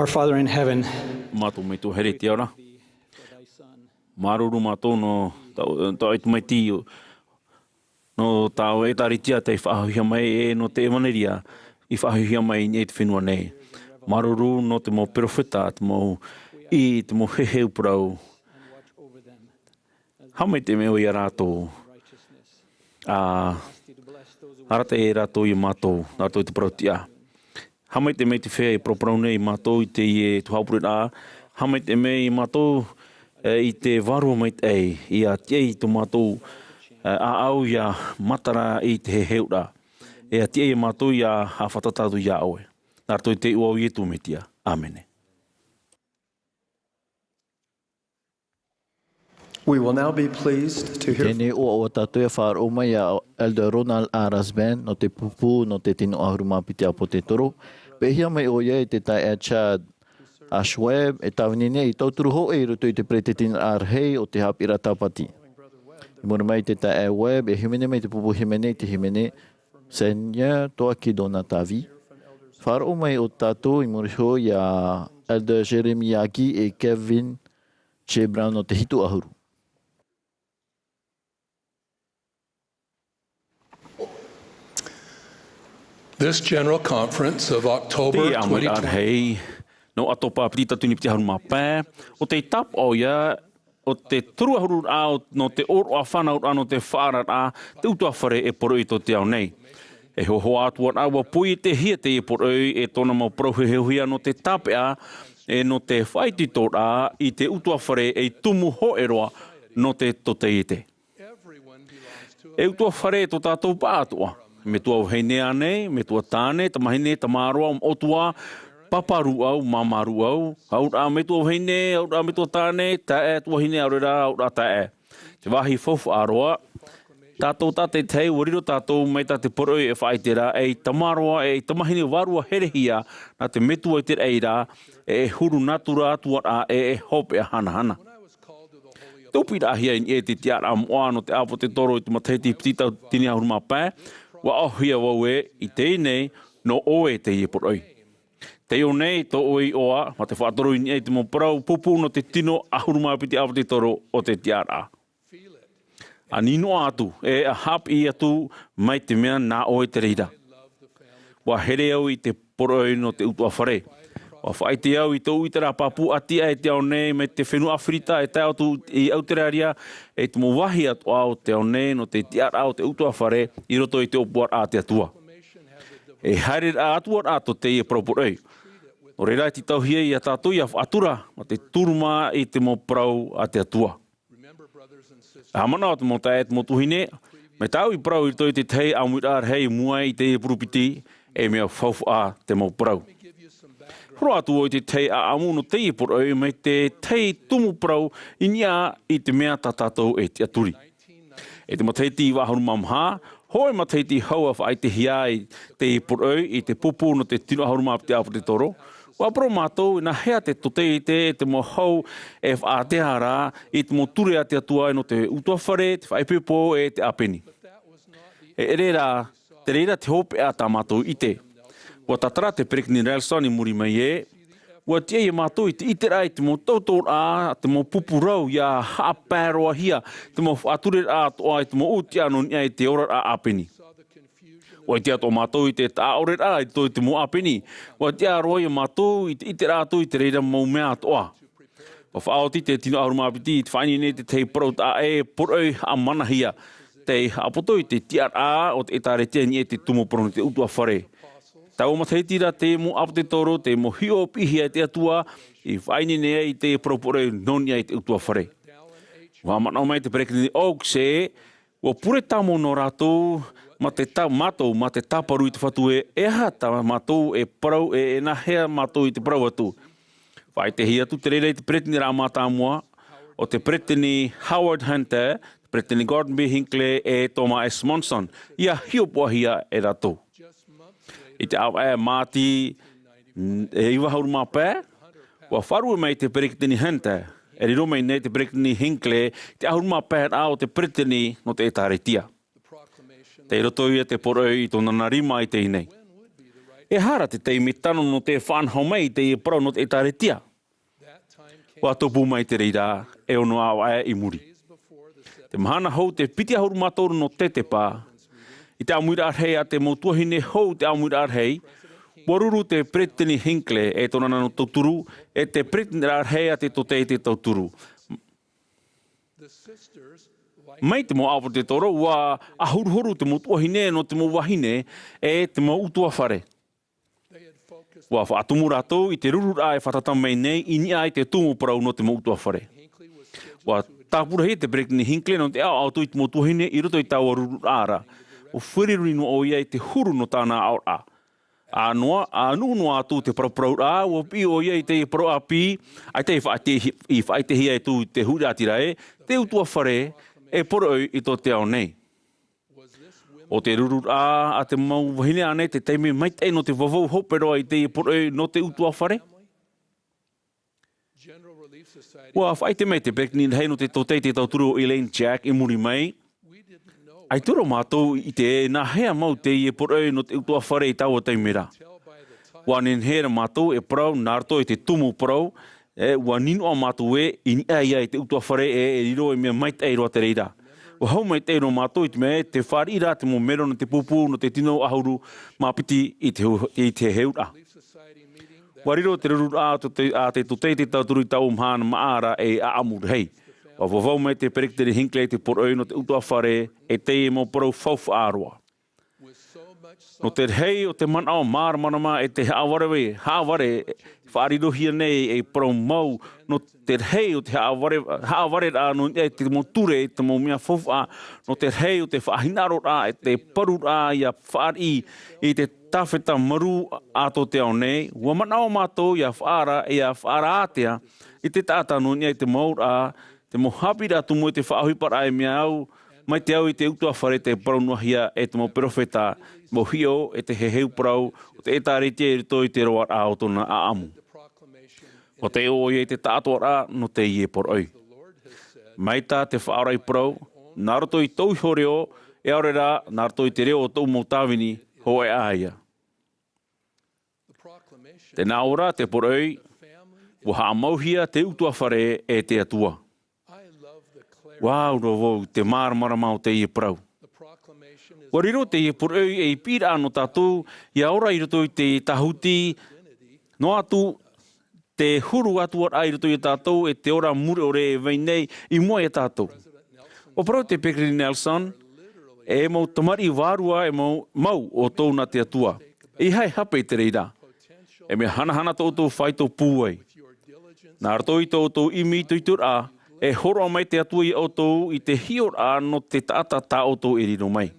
Our Father in heaven, Mātou Metua here i te ao ra. Māuruuru mātou nō tō, tō ʻoe tamaiti, nō tā ʻoe ʻēkālesia tei faʻahoʻihia mai, e nō te ʻevanelia i faʻahoʻihia mai i niʻa i te fenua nei. Māuruuru nō te mau perofeta, te mau ʻī, te mau heheu parau. Haʻamaitaʻi mai ʻoe ia rātou. ʻA arataʻi ia rātou ia mātou, nā roto i te parau tiʻa. Haʻamaitaʻi mai te feiā e paraparau nei ia mātou i teie tuhaʻa pure rā. Haʻamaitaʻi mai ia mātou, e, i te vārua maitaʻi, ʻia tiʻa i tō mātou, e, ʻāʻau ʻia matara i te heheuraʻa. E ʻia tiʻa ia mātou ʻia haʻafātata atu ia ʻoe. Nā roto i te iʻoa o Iesu Mesia. ʻĀmene. We will now be pleased to hear Teie nei ʻoaʻoa tātou ʻia faʻaroʻo mai ia Elder Ronald A. Rasband, nō te pupu, nō te tino ʻahuru mā piti ʻāpōsetolo. Pēhia mai ʻoia i te taeaʻe Chad H. Webb, e tāvini nei ei tauturu hōʻē i roto i te peretiteniraʻa rahi o te haʻapiʻiraʻa Tāpati. I muri mai i te taeaʻe Webb, e hīmene mai te pupu hīmene i te hīmene, Seigneur, toi qui donnes ta vie. Faʻaroʻo mai ʻo tātou i muri iho ia Elder Jeremy Yagi e Kevin J. Brown nō te hitu ʻahuru. This General Conference of October Teie ʻāmuiraʻa rahi, nō ʻOtopa piti tauatini piti ʻahuru mā pae, ʻo tei tāpaʻo ïa, ʻo te toru ʻahuru rā, nō te ʻōroʻa fānauraʻa, nō te faʻaararaʻa, te ʻutuāfare e poroʻi i tō te ao nei. E hōhoʻa atu ā rā, ʻua poietehia teie poroʻi e tōna mau parau heheuhia nō te tāpeʻa, e nō te faʻaitoitoraʻa i te ʻutuāfare ei tumu hōʻē roa nō te totaiete. E ʻutuāfare tō tātou pāʻātoʻa. Metua vahine ānei, metua tāne, tamahine, tamāroa, ʻotua, pāpā rūʻau, māmā rūʻau, auraʻa metua vahine, auraʻa metua tāne, taeaʻe tuahine, ʻaore rā, auraʻa taeaʻe. Te vāhi faufaʻa roa, tātou tātaʻitahi, ʻua riro tātou mai tā te poroʻi e faʻaʻite ra, ei tamāroa, ei tamahine vārua herehia, nā te metua i te raʻi ra, e huru nātura atu ā rā, e hopeʻa hanahana. Tē ʻōpuaraʻahia i niʻa i te tiʻaraʻa moʻa nō te ʻāpōsetolo i te matahiti piti tauatini ʻahuru mā pae, ʻua ʻaohia vau ē, i teie nei, nō ʻoe teie poroʻi. Tei ʻō nei tō ʻoe iʻoa, mā te faʻatoro i niʻa i te mau parau pupu nō te tino ʻahuru mā piti ʻāpōsetolo o te tiʻaraʻa. ʻA nīnoa atu, e ʻa haʻapiʻi atu mai te mea nā ʻoe te reira. ʻUa here au i te poroʻi nō te ʻutuāfare. ʻUa faʻaʻite au i tōʻu ʻiteraʻa pāpū ʻati aʻe i te ao nei mai te fenua ʻĀfirika e tae atu i ʻAuteraria, e te mau vāhi atoʻa o te ao nei nō te tiʻaraʻa o te ʻutuāfare i roto i te ʻōpuaraʻa a te Atua. E haereraʻa atu ā rā tō teie parau poroʻi. Nō reira, e tītauhia ia tātou ʻia faʻatura, mā te turu mā i te mau parau a te Atua. ʻA manaʻo te mau taeaʻe, te mau tuahine, mai tāʻu i parau i roto i te tahi ʻāmuiraʻa rahi i mua i teie pūrupiti, e mea faufaʻa te mau parau. Horo atu vau i te tahi ʻāʻamu nō teie poroʻi mai te tahi tumu parau i niʻa i te mea tā tātou e tiʻaturi. I te matahiti iva ʻahuru mā maha, hōʻē matahiti hau ʻa faʻaʻitehia ai teie poroʻi i te pupu nō te tino ʻahuru mā piti ʻāpōsetolo, ʻua parau mātou, e nāhea te totaiete, te mau hau e faʻaʻātea ra i te mau ture a te Atua nō te ʻutuāfare, te faʻaipoipo, e te ʻāpeni. E ʻere rā, te reira te hopeʻa tā mātou ʻite. ʻUa tātara te Peresideni Nelson i muri mai ē, ʻua tiʻa ia mātou i te ʻiteraʻa i te mau tautoraʻa, te mau pupu rau ʻia haʻapaeroahia, te mau faʻatureraʻa atoʻa i te mau ʻūtiʻa nō niʻa i te oraraʻa ʻāpeni. ʻUa ʻite atoʻa mātou i te taʻaʻoreraʻa i roto i te mau ʻāpeni. ʻUa tiʻa roa ia mātou i te ʻiteraʻa atu i te reira mau mea atoʻa. ʻUa faʻaoti te tino ʻahuru mā piti i te faʻaineine i te tahi parau taʻa ʻē, poroʻi haʻamanahia, tei haʻapoto i te tiʻaraʻa o te ʻĒtārētia i niʻa i te tumu parau nō te ʻutuāfare. Taua matahiti rā te mau ʻāpōsetolo, te mau hiʻo piʻihia e te Atua, i faʻaineine ai i te parau poroʻi nō niʻa i te ʻutuāfare. ʻUa haʻamanaʻo mai te Peresideni Oaks ē, ʻua pure tāmau nō rātou, mā te tā-, mātou, mā te tāparu i te Fatu ē, e aha tā mātou e parau, e, e nāhea mātou i te parau atu. Faʻaʻitehia atu te reira i te Peresideni rā mātāmua, ʻo te Peresideni Howard Hunter, te Peresideni Gordon B. Hinckley, e Thomas S. Monson, ʻia hiʻopoʻahia e rātou. I te ʻāvaʻe Māti, n-, e iva ʻahuru mā pae, ʻua faʻaruʻe mai te Peresideni Hunter, e riro mai nei te Peresideni Hinckley, te ʻahuru mā pae rā o te Peresideni nō te ʻĒtārētia. Tei roto ia te poroʻi i tōna nā rima i teie nei. E aha ra te taime tano nō te faʻanaho mai i teie parau nō te ʻĒtārētia? ʻUa tupu mai te reira, e ono aʻo aʻe i muri. Te mahana hou te piti ʻahuru mā toru nō Tetepa, i te ʻāmuiraʻa rahi a te mau tuahine hou te ʻāmuiraʻa rahi, ʻua ruru te Peretiteni Hinckley e tōna nano tauturu, e te Peretiteniraʻa rahi a te Tōtaiete Tauturu. Mai te mau ʻāpōsetolo, ʻua ʻahuruhuru te mau tuahine nō te mau vahine, e te mau ʻutuāfare. ʻUa faʻatumu rātou i te rururaʻa e fātata mai nei i niʻa i te tumu parau nō te mau ʻutuāfare. ʻUa tāpura hia te Peretiteni Hinckley nō te ʻaʻo atu i te mau tuahine i roto i taua rururaʻa ra. ʻUa fāriʻi noa ʻoia i te huru nō tāna ʻaʻoraʻa. ʻA noa, ʻa nuʻu noa atu te paraparauraʻa, ʻua piʻi ʻoia i te parau ʻāpī, ʻaita i faʻaʻite-, i faʻaʻitehia atu i te huiraʻatira ē, te ʻutuāfare, e poroʻi i tō te ao nei. ʻO te rururaʻa a te mau vahine ānei te taime maitaʻi nō te vavau hope roa i teie poroʻi nō te ʻutuāfare? ʻUa faʻaʻite mai te Peretiteni Rahi nō te Tōtaiete Tauturu ʻo Elaine Jack i muri mai, ʻaita roa mātou i ʻite e nāhea mau teie poroʻi nō te ʻutuāfare i taua taime ra. ʻUa nehenehe rā mātou e parau nā roto i te tumu parau, e, ʻua ninoʻa mātou ē, i niʻa ia i te ʻutuāfare e, e riro ei mea maitaʻi roa te reira. ʻUa hau maitaʻi roa mātou i te mea ē, tē fāriʻi ra te mau melo nō te pūpū, nō te tino ʻahuru mā piti i te hu-, i te heheuraʻa. ʻUa riro te rururaʻa a te, a te Tōtaiete Tauturu i taua mahana māʻa ra ei ʻaʻamu rahi. ʻUa vavau mai te Peretiteni Hinckley te poroʻi nō te ʻutuāfare e teie mau parau faufaʻa roa. Nō te rahi o te manaʻo māramarama e te haʻavare, haʻavare faʻarirohia nei ei parau mau, nō te rahi o te haʻavare, haʻavareraʻa nō niʻa i te mau ture, i te mau mea faufaʻa, nō te rahi o te faʻahinaʻaroraʻa, e te paruraʻa ʻia fāriʻi i te tāfeta marū a tō te ao nei, ʻua manaʻo mātou ʻia faʻaara, ʻia faʻaara ātea i te taʻata nō niʻa i te mau ra, te mau haʻapiʻiraʻa tumu e te faʻaʻohiparaʻa e mea au, mai te au i te ʻutuāfare tei parau noa hia e te mau perofeta, te mau hiʻo e te heheu parau o te ʻĒtārētia i roto i te roaraʻa o tōna ʻaʻamu. ʻUa taiʻo ʻoia i te taʻatoʻaraʻa nō teie poroʻi. Mai tā te Faʻaora i parau, nā roto i tōʻu iho reo, e ʻaore rā, nā roto i te reo o tōʻu mau tāvini, hōʻē ā ia. Tē nā ʻō ra te poroʻi, ʻua haʻamauhia te ʻutuāfare e te Atua. ʻUa au roa vau i te māramarama o teie parau. ʻUa riro teie poroʻi ei piʻiraʻa nō tātou, ʻia ora i roto i te tāhuti, noa atu te huru atuaraʻa i roto ia tātou, e te ora mure ʻore e vai nei i mua ia tātou. ʻUa parau te Peretiteni Nelson, e mau tamariʻi vārua e mau, mau ʻoutou nā te Atua. ʻEiaha e hape i te reira. E mea hanahana tō ʻoutou faito pūai. Nā roto i tō ʻoutou ʻimi itoitoraʻa, e hōroʻa mai te Atua ia ʻoutou i te hiʻoraʻa nō te taʻata tā ʻoutou e riro mai.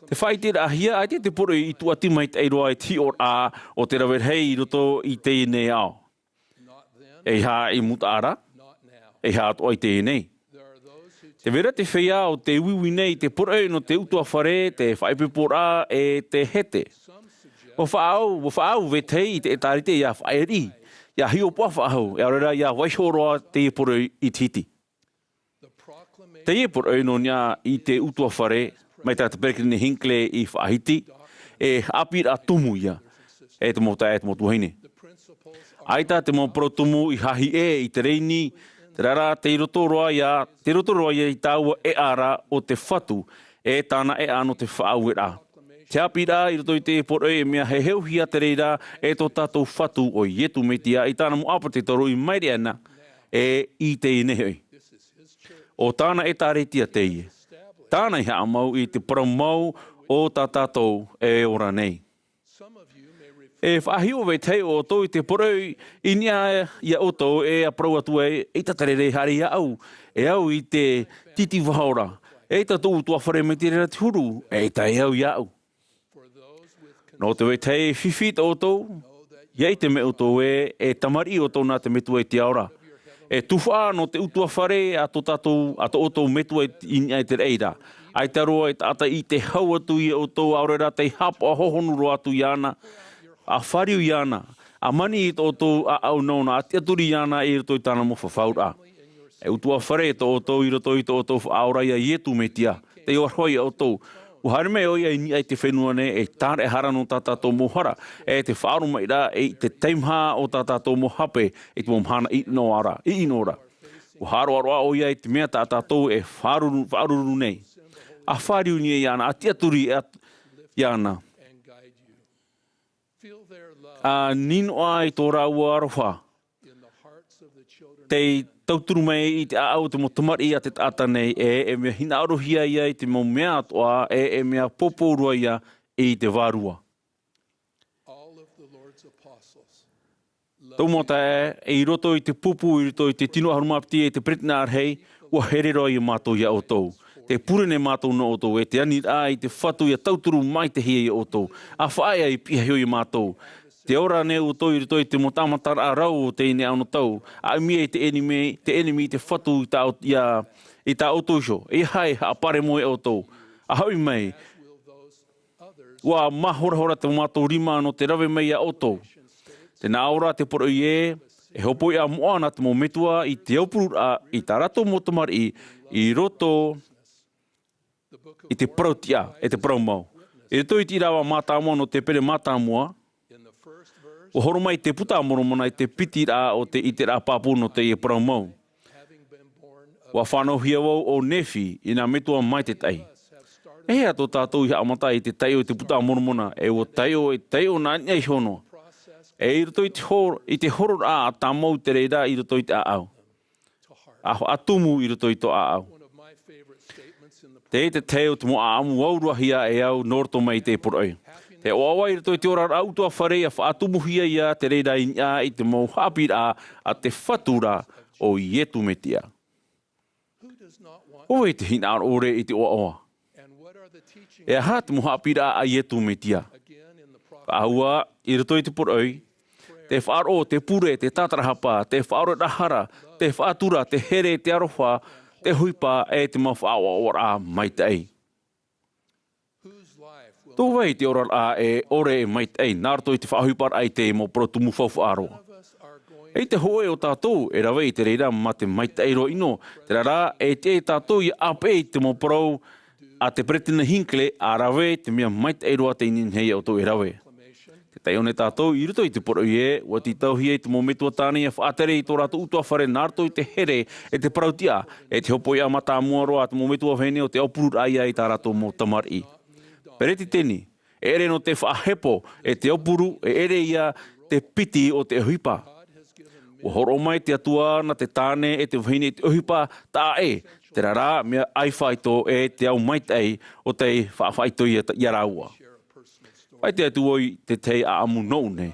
Tē faʻaʻitehia, ʻaita te poroʻi i tūʻati maitaʻi roa i te hiʻoraʻa o te rave rahi i roto i teie nei ao. ʻEiaha i mutaʻa ra, ʻeiaha atoʻa i teie nei. Tē vai ra te feiā ʻo tē uiui nei i te poroʻi nō te ʻutuāfare, te faʻaipoiporaʻa, e te hete. ʻUa faʻaau, ʻua faʻaau vetahi i te ʻĒtārētia ʻia faʻaʻite, ʻia hiʻopoʻa faʻahou, e ʻaore rā ʻia vaiiho roa teie poroʻi i te hiti. Teie poroʻi nō niʻa i te ʻutuāfare, mai tā te Peretiteni Hinckley i faʻahiti, e haʻapiʻiraʻa tumu ia, e te mau taeaʻe, e te mau tuahine. ʻAita te mau parau tumu i hahi ʻē i te rēni, terā rā, tei roto roa ia, tei roto roa ia i taua ʻēʻa ra o te Fatu, e tāna ʻēʻa nō te faʻaueraʻa. Te haʻapiʻiraʻa i roto i te poroʻi e mea heheuhia te reira e tō tātou Fatu ʻo Ietu Metia i tāna mau ʻāpōsetolo i mairi aʻena, e i teie nei hoʻi. ʻO tāna ʻĒtārētia teie. Tāna i haʻamau i te parau mau o tā tātou e ora nei. E faʻahiʻo vetahi o ʻoutou i te poroʻi i niʻa ia ʻoutou e parau atu ai, ʻeita te reira e haere iāʻu, e au i te titi vahaora, ʻeita tōʻu ʻutuāfare mai te reira te huru, ʻeita e au iāʻu. Nō te vetahi e fifi tō ʻoutou, ʻia ʻite mai ʻoutou ē, e tamariʻi ʻoutou nā te Metua i te ao ra. E tuhaʻa nō te ʻutuāfare a tō tātou, a tō ʻoutou Metua i, i niʻa i te reira. ʻAita roa e taʻata i te hau atu ia ʻoutou, ʻaore rā tei haʻapaʻo hohonu roa atu iāna, ʻa fāriu iāna, ʻa mani i tō ʻoutou ʻāʻau nōna, ʻa tiʻaturi iāna i roto i tāna mau fafauraʻa. E ʻutuāfare tō ʻoutou i roto i tō ʻoutou Faʻaora ia Ietu Metia, tei ʻō roa ia ʻoutou. Ua haere mai ʻoia i niʻa i te fenua nei, e tāraʻehara nō tā tātou mau hara, e te faʻaromaʻiraʻa i te teimaha o tā tātou mau hape, i te mau mahana ʻino ra, ʻino ra. Ua haʻaroʻaroʻa ʻoia i te mea tā tātou e faʻaruru, faʻaruru nei. ʻA fāriu nei iāna, ʻa tiʻaturi iāna. ʻA nīnoa i tō rāua aroha. Tei tauturu mai i te ʻāʻau o te mau tamariʻi a te taʻata nei, e, e mea hinaʻarohia ia i te mau mea atoʻa, e, e mea pōpō roa ia i te vārua. Tō mau taeaʻe, i roto i te pupu, i roto i te tino ʻahuru mā piti e te peretina ʻārahi, ua here roa ia mātou iā ʻoutou. Tē pure nei mātou nō ʻoutou, e te aniraʻa i te Fatu ʻia tauturu maitaʻi ia ʻoutou. ʻA faʻaea i pihaʻi iho ia mātou. Tē ora nei ʻoutou i roto i te mau tāmataraʻa rau o teie nei ʻano tau. ʻA ʻimi i te ʻenemi, te ʻenemi i te Fatu i tā, ia, i tā ʻoutou iho. ʻEiaha e haʻaparemo ia ʻoutou. ʻA hoʻi mai. Ua māhorahora tō mātou rima nō te rave mai iā ʻoutou. Tē nā ʻō ra te poroʻi ē, e hopoiʻa moʻa na te mau metua i te aupururaʻa i tā rātou mau tamariʻi i roto i te parau tiʻa, e te parau mau. I roto i te ʻīrava mātāmua nō te pene mātāmua, ua horo mai te Buka a Moromona i te piti ra o te ʻiteraʻa pāpū nō teie parau mau. Ua fānauhia vau ʻo Nephi i nā metua maitaʻi. E hea tō tātou i haʻamata i te taiʻo i te Buka a Moromona, e ua taiʻo, e taiʻo nā niʻa iho noa. E i roto i te hor-, i te hororaʻa ʻa tāmau te reira i roto i te ʻāʻau. ʻA faʻatumu i roto i tō ʻāʻau. Te, te tahi o te mau ʻāʻamu auruahia e au nō roto mai i te poroʻi. Te ʻoaʻoa i roto i te oraraʻa ʻutuāfare ʻia faʻatumuhia ia te reira i niʻa i te mau haʻapiʻiraʻa a te Fatu ra ʻo Iesu Mesia. ʻO vai tē hinaʻaro ʻore i te ʻoaʻoa? E aha te mau haʻapiʻiraʻa a Iesu Mesia? Faʻahou ā, i roto i te poroʻi, te faʻaroʻo, te pure, te tātarahapa, te faʻaoreraʻa hara, te faʻatura, te here, te aroha, te ʻohipa, e te mau faʻaʻoaʻoaraʻa maitaʻi. Tō vai te oraraʻa e ʻore e maitaʻi nā roto i te faʻaʻohiparaʻa i te mau parau tumu faufaʻa roa? ʻEita hōʻē o tātou e rave i te reira mā te maitaʻi roa ʻino, terā rā, e tiʻa ia tātou ʻia ʻāpeʻe i te mau parau a te Peresideni Hinckley, ʻa rave te mea maitaʻi roa tei nehenehe ia ʻoutou e rave. Tē taiʻo nei tātou i roto i te poroʻi ē, ua tītauhia i te mau metua tāne ʻia faʻatere i tō rātou ʻutuāfare nā roto i te here, e te parau tiʻa, e te hopoiʻa mātāmua roa a te mau metua vahine o te aupururaʻa ia i tā rātou mau tamariʻi. Peresideni, e ʻere nō te faʻahepo, e te aupuru, e ʻere ia te piti o te ʻohipa. Ua hōroʻa mai te Atua nā te tāne e te vahine i te ʻohipa taʻa ʻē, terā rā, mea ʻaifāito e te au maitaʻi o tei faʻaʻamu ia, ia rāua. Faʻaʻite atu vau i te tahi ʻāʻamu nōʻu nei.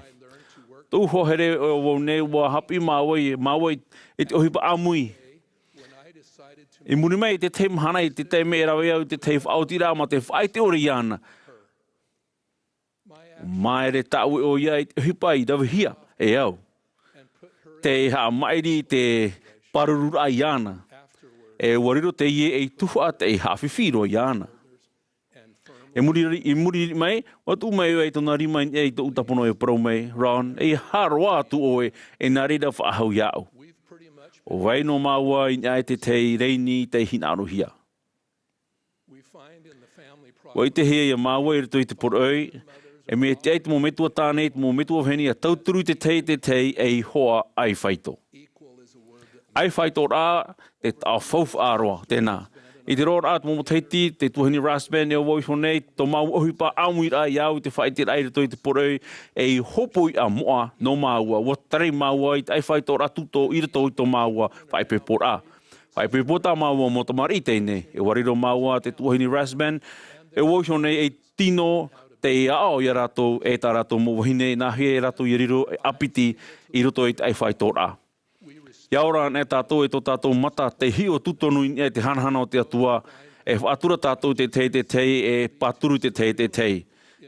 Tōʻu hoa here ʻo vau nei, ua haʻapiʻi māua i, māua i, i te ʻohipa ʻāmui. I muri mai i te tahi mahana, i te taime e rave au i te tahi faʻaotiraʻa mā te faʻaʻite ʻore iāna. Māere tāʻue ʻoia i te ʻohipa i ravehia e au. Tei haʻamaʻiri i te pārururaʻa iāna. E ua riro teie ei tuhaʻa tei haʻafifi roa iāna. I muri, i muri mai, ua tuʻu mai ʻoia i tōna rima i niʻa i tōʻu tāpono e parau mai, Ron, ʻeiaha roa atu ʻoe, e nā reira faʻahou iāʻu. ʻO vai noa māua i niʻa i te tahi rēni tei hinaʻarohia. Ua ʻitehia ia māua i roto i te poroʻi, e mea tiʻa i te mau metua tāne, i te mau metua vahine ʻia tauturu i te tahi, te tahi ei hoa ʻaifāito. ʻAifāitoraʻa, te taʻo faufaʻa roa, tēnā. I te roaraʻa o te mau matahiti, te tuahine Rasband, e au vau iho nei, tō māua ʻohipa ʻāmuiraʻa ia au i te faʻaʻiteraʻa i roto i te poroʻi, ei hopoiʻa moʻa nō māua, ua tarai māua i te ʻaifāitoraʻa tūtō i roto i tō māua faʻaipoiporaʻa. Faʻaipoipo tā māua mau tamariʻi teie nei, e ua riro māua te tuahine Rasband, e au vau iho nei ei tino tei aʻo ia rātou, e tā rātou mau vahine, nā hea ia rātou ʻia riro e ʻāpiti i roto i te ʻaifāitoraʻa. ʻIa ora anaʻe tātou e tō tātou mata tei hiʻo tūtonu i niʻa i te hanahana o te Atua, e faʻatura tātou te tahi, te tahi, e pāturu te tahi, te tahi.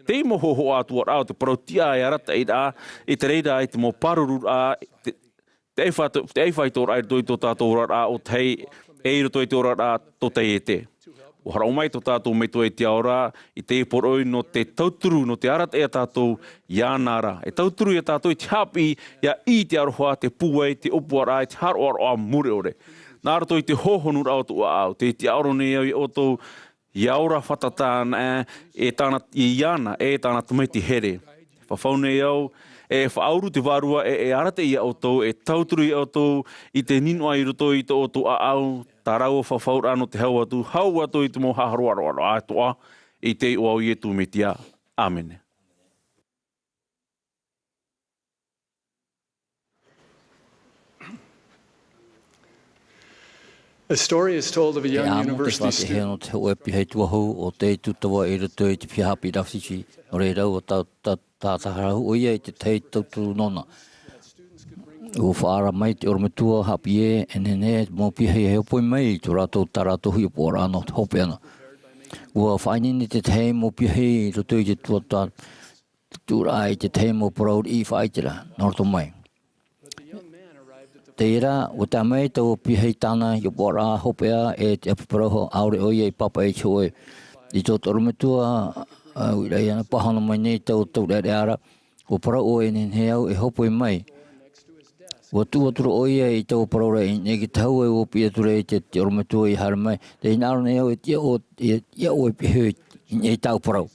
Te mau hōhoʻa atu ra o te parau tiʻa e arataʻiraʻa, i te reira i te mau pārururaʻa, te, te ʻaifā-, te ʻaifāitoraʻa i roto i tō tātou oraraʻa ʻo tahi, e i roto i te oraraʻa tō taiete. Ua hōroʻa mai tō tātou Metua i te Ao ra, i teie poroʻi nō te tauturu, nō te arataʻi ia tātou iāna ra. E tauturu ia tātou i te haʻapiʻi, ʻia ʻī i te aroha, te pūai, te ʻōpuaraʻa, i te haroʻaroʻa mure ʻore. Nā roto i te hōhonuraʻa o tōʻu ʻāʻau, tē tiʻaoro nei au ia ʻoutou, ʻia ora fātata ana e tāna, iāna e tāna tamaiti here. Fafau nei au, e faʻauru te Vārua e, e arataʻi ia ʻoutou, e tauturu ia ʻoutou i te ninoʻa i roto i tō ʻoutou ʻāʻau, tā rāua fafauraʻa nō te hau atu, hau atu i te mau haʻaroaroa atoʻa, i te iʻoa o Iesu Mesia. ʻĀmene. A story is told of a young university student. Te amo te faʻatehe nō te hōʻē piahi tuahou o te tūtava i roto i te piha haʻapiʻiraʻa Fiji. Nō reira, ʻua tā, tā, tātaharahu ʻoia i te tahi tauturu nōna. ʻUa faʻaara mai te ʻorometua haʻapiʻi ē, e nehenehe te mau piahi e hōpoi mai i tō rātou, tā rātou hiʻopoʻaraʻa nō te hopeʻa na. ʻUa faʻaineine te tahi mau piahi i roto i te tuatāpapa tuʻuraʻa i te tahi mau parau riʻi faʻaiteraʻa, nā roto mai. Teie rā, ʻua tae mai taua piahi tāna hiʻopoʻaraʻa hopeʻa e te ʻapi parau ʻaore ʻoia i pāpaʻi i te hōʻē. I tō te ʻorometua, ā, uiraʻa iāna pāhono mai nei taua taureʻareʻa ra, ʻua parau ʻoia e nehenehe au e hōpoi mai. ʻUa tuʻu atu ra ʻoia i taua parau ra i niʻa i te tahu e ʻua piʻi atu ra i te, te ʻorometua ʻia haere mai. Tē hinaʻaro nei au e tiʻa ʻoe, e tiʻa ʻoe e piahi i niʻa i tāʻu parau.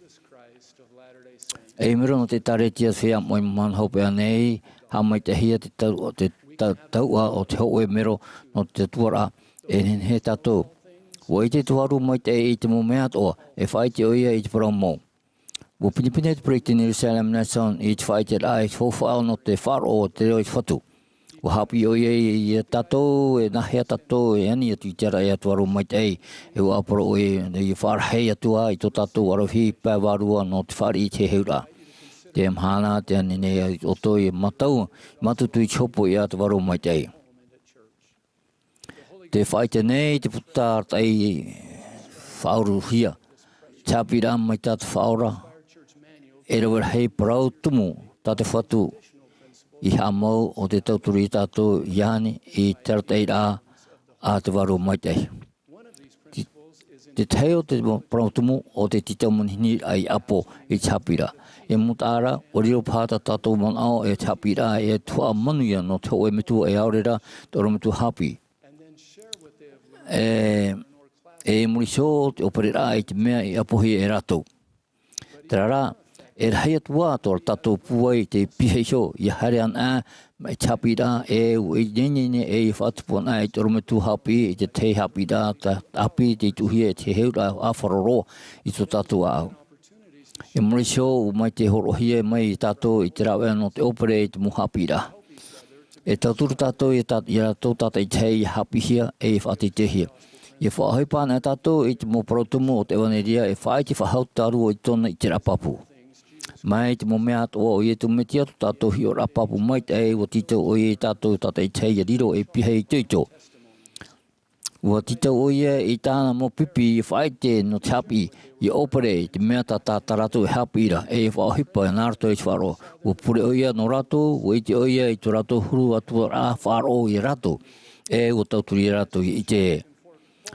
E mero nō te ʻĒkālesia Feiā Moʻe i Mahana Hopeʻa nei, haʻamaitaʻihia te tau-, te ta-, tauʻa o te hōʻē mero nō te tuatāpaparaʻa, e nehenehe tātou. ʻUa ʻite te Vārua Maitaʻi i te mau mea atoʻa, e faʻaʻite ʻoia i te parau mau. ʻUa pinepine te Peresideni Russell M. Nelson i te faʻaʻiteraʻa i te faufaʻa nō te faʻaroʻo o te reo i te Fatu. ʻUa haʻapiʻi ʻoia ia tātou, e nāhea tātou e ani atu i te āraʻi a te Vārua Maitaʻi, e ʻua ʻāparau ʻoia, ʻia faʻarahi atu ā i tō tātou aravihi pae vārua nō te fāriʻi i te heheuraʻa. Te mahana, tē ani nei ʻoutou e mātau, mātutu i te hopoiʻa a te Vārua Maitaʻi. Tē faʻaʻite nei te puta arataʻi faʻauruhia, te haʻapiʻiraʻa mai tā te Faʻaora, e rave rahi parau tumu tā te Fatu i haʻamau ʻo tē tauturu ia tātou i ani i te arataʻiraʻa a te Vārua Maitaʻi. Te, te tahi o te parau tumu ʻo te tītau manihini i ʻapo i te haʻapiʻiraʻa. E mau taʻata, ʻua riro paha tā tātou manaʻo e te haʻapiʻiraʻa e tuhaʻa manuia nō te hōʻē metua e ʻaore rā te ʻorometua haʻapiʻi. E, e i muri iho te ʻōpereraʻa i te mea i ʻapohia e rātou. Terā rā, e rahi atu ā tō tātou pūai i te piha iho, ʻia haere anaʻe mai te haʻapiʻiraʻa, e ʻua ineine e ʻia faʻatupu anaʻe i te ʻorometua haʻapiʻi, i te tahi haʻapiʻiraʻa, tā, ʻāpī tei tuʻuhia e te heheuraʻa ʻāfaroroa i tō tātou ʻāʻau. E muri iho, ʻua mai tē hōroʻahia mai ia tātou i te rāveʻa nō te ʻōpere i te mau haʻapiʻiraʻa. E tauturu tātou ia tā, ia rātou tātaʻitahi ʻia haʻapiʻihia e ʻia faʻateiteihia. ʻIa faʻaʻohipa anaʻe tātou i te mau parau tumu o te ʻEvanelia e faʻaʻite faʻahou tāua i tōna ʻiteraʻa pāpū. Mai te mau mea atoʻa o Iesu Mesia tō tātou hiʻoraʻa pāpū maitaʻi, ʻua tītau ʻoia ia tātou tātaʻitahi ʻia riro ei piha itoito. ʻUa tītau ʻoia i tāna mau pipi ʻia faʻaʻite nō te haʻapiʻi, ʻia ʻōpere i te mea tā, tā, tā rātou e haʻapiʻi ra, e ʻia faʻaʻohipa nā roto i te faʻaroʻo. ʻUa pure ʻoia nō rātou, ʻua ʻite ʻoia i tō rātou huru atu ra faʻaroʻo ia rātou, e ʻua tauturu ia rātou ʻia ʻite ē.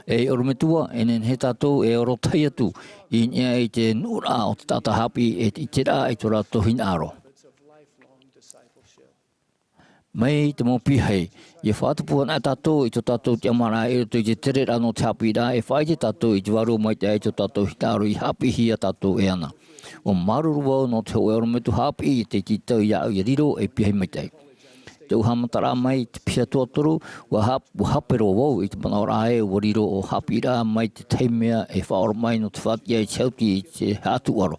E ʻorometua, e nehenehe tātou e oro tahi atu i niʻa i te nuʻuraʻa o te taʻata haʻapiʻi, e te ʻiteraʻa i tō rātou hinaʻaro. Mai te mau piahi, ʻia faʻatupu anaʻe tātou i tō tātou tiʻamāraʻa i roto i te tereraʻa nō te haʻapiʻiraʻa, e faʻaʻite tātou i te Vārua Maitaʻi i tō tātou hinaʻaro ʻia haʻapiʻihia tātou e ana. ʻUa māuruuru vau nō te hōʻē ʻorometua haʻapiʻi tei tītau iāʻu ʻia riro ei piahi maitaʻi. Tōʻu haʻamataraʻa mai te piha tuatoru, ʻua hap-, ʻua hape roa vau i te manaʻoraʻa ē ʻua riro ʻo haʻapiʻiraʻa mai te tahi mea e faʻaora mai nō te faʻatiʻa i te hauti i te haʻatuʻaro.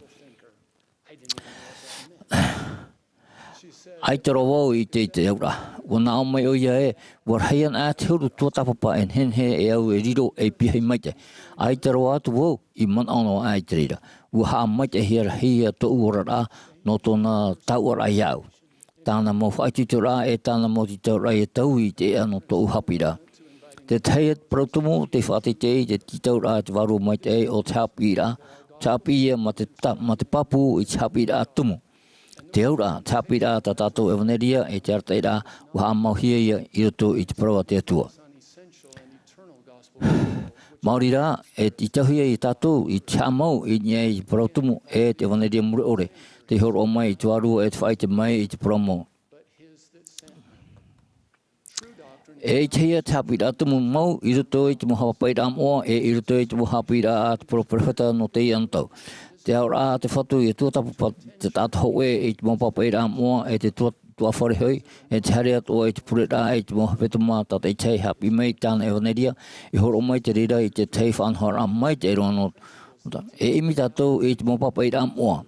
ʻAita roa vau i te, i te auraʻa. ʻUa nā ʻō mai ʻoia ē, ʻua rahi ana te huru tuatāpapa e nehenehe e au e riro ei piahi maitaʻi. ʻAita roa atu vau i manaʻo noa aʻe i te reira. ʻUa haʻamaitaʻihia rahi ia tōʻu oraraʻa nō tōna taʻuaraʻa iāʻu. Tāna mau faʻaitoitoraʻa e tāna mau tītauraʻa ʻia taui i te ʻēʻa nō tōʻu haʻapiʻiraʻa. Te tahi parau tumu, tē faʻateitei i te tītauraʻa a te Vārua Maitaʻi o te haʻapiʻiraʻa, te haʻapiʻi ia mā te ta-, mā te pāpū i te haʻapiʻiraʻa tumu. Te auraʻa, te haʻapiʻiraʻa tā tātou ʻevanelia, e te arataʻiraʻa, ʻua haʻamauhia ia i roto i te parau a te Atua. Maori rā, e tītauhia ia tātou i te haʻamau i niʻa i te parau tumu, e te ʻevanelia mure ʻore, tei hōroʻa mai i te Vārua e te faʻaʻite mai i te parau mau. E ʻitehia te haʻapiʻiraʻa tumu mau i roto i te mau haʻapaʻiraʻa moʻa, e i roto i te mau haʻapiʻiraʻa a te peropheta nō teie anotau. Te aʻoraʻa a te Fatu i te tuatāpapa, te taʻata hōʻē i te mau pāpaʻiraʻa moʻa, e te tua-, tuatāfare hoʻi, e te haere atoʻa i te pureraʻa i te mau hepetoma tātaʻitahi haʻapiʻi mai i tāna ʻevanelia, i hōroʻa mai te reira i te tahi faʻanahoraʻa maitaʻi roa nō, nō tā-, e ʻimi tātou i te mau pāpaʻiraʻa moʻa.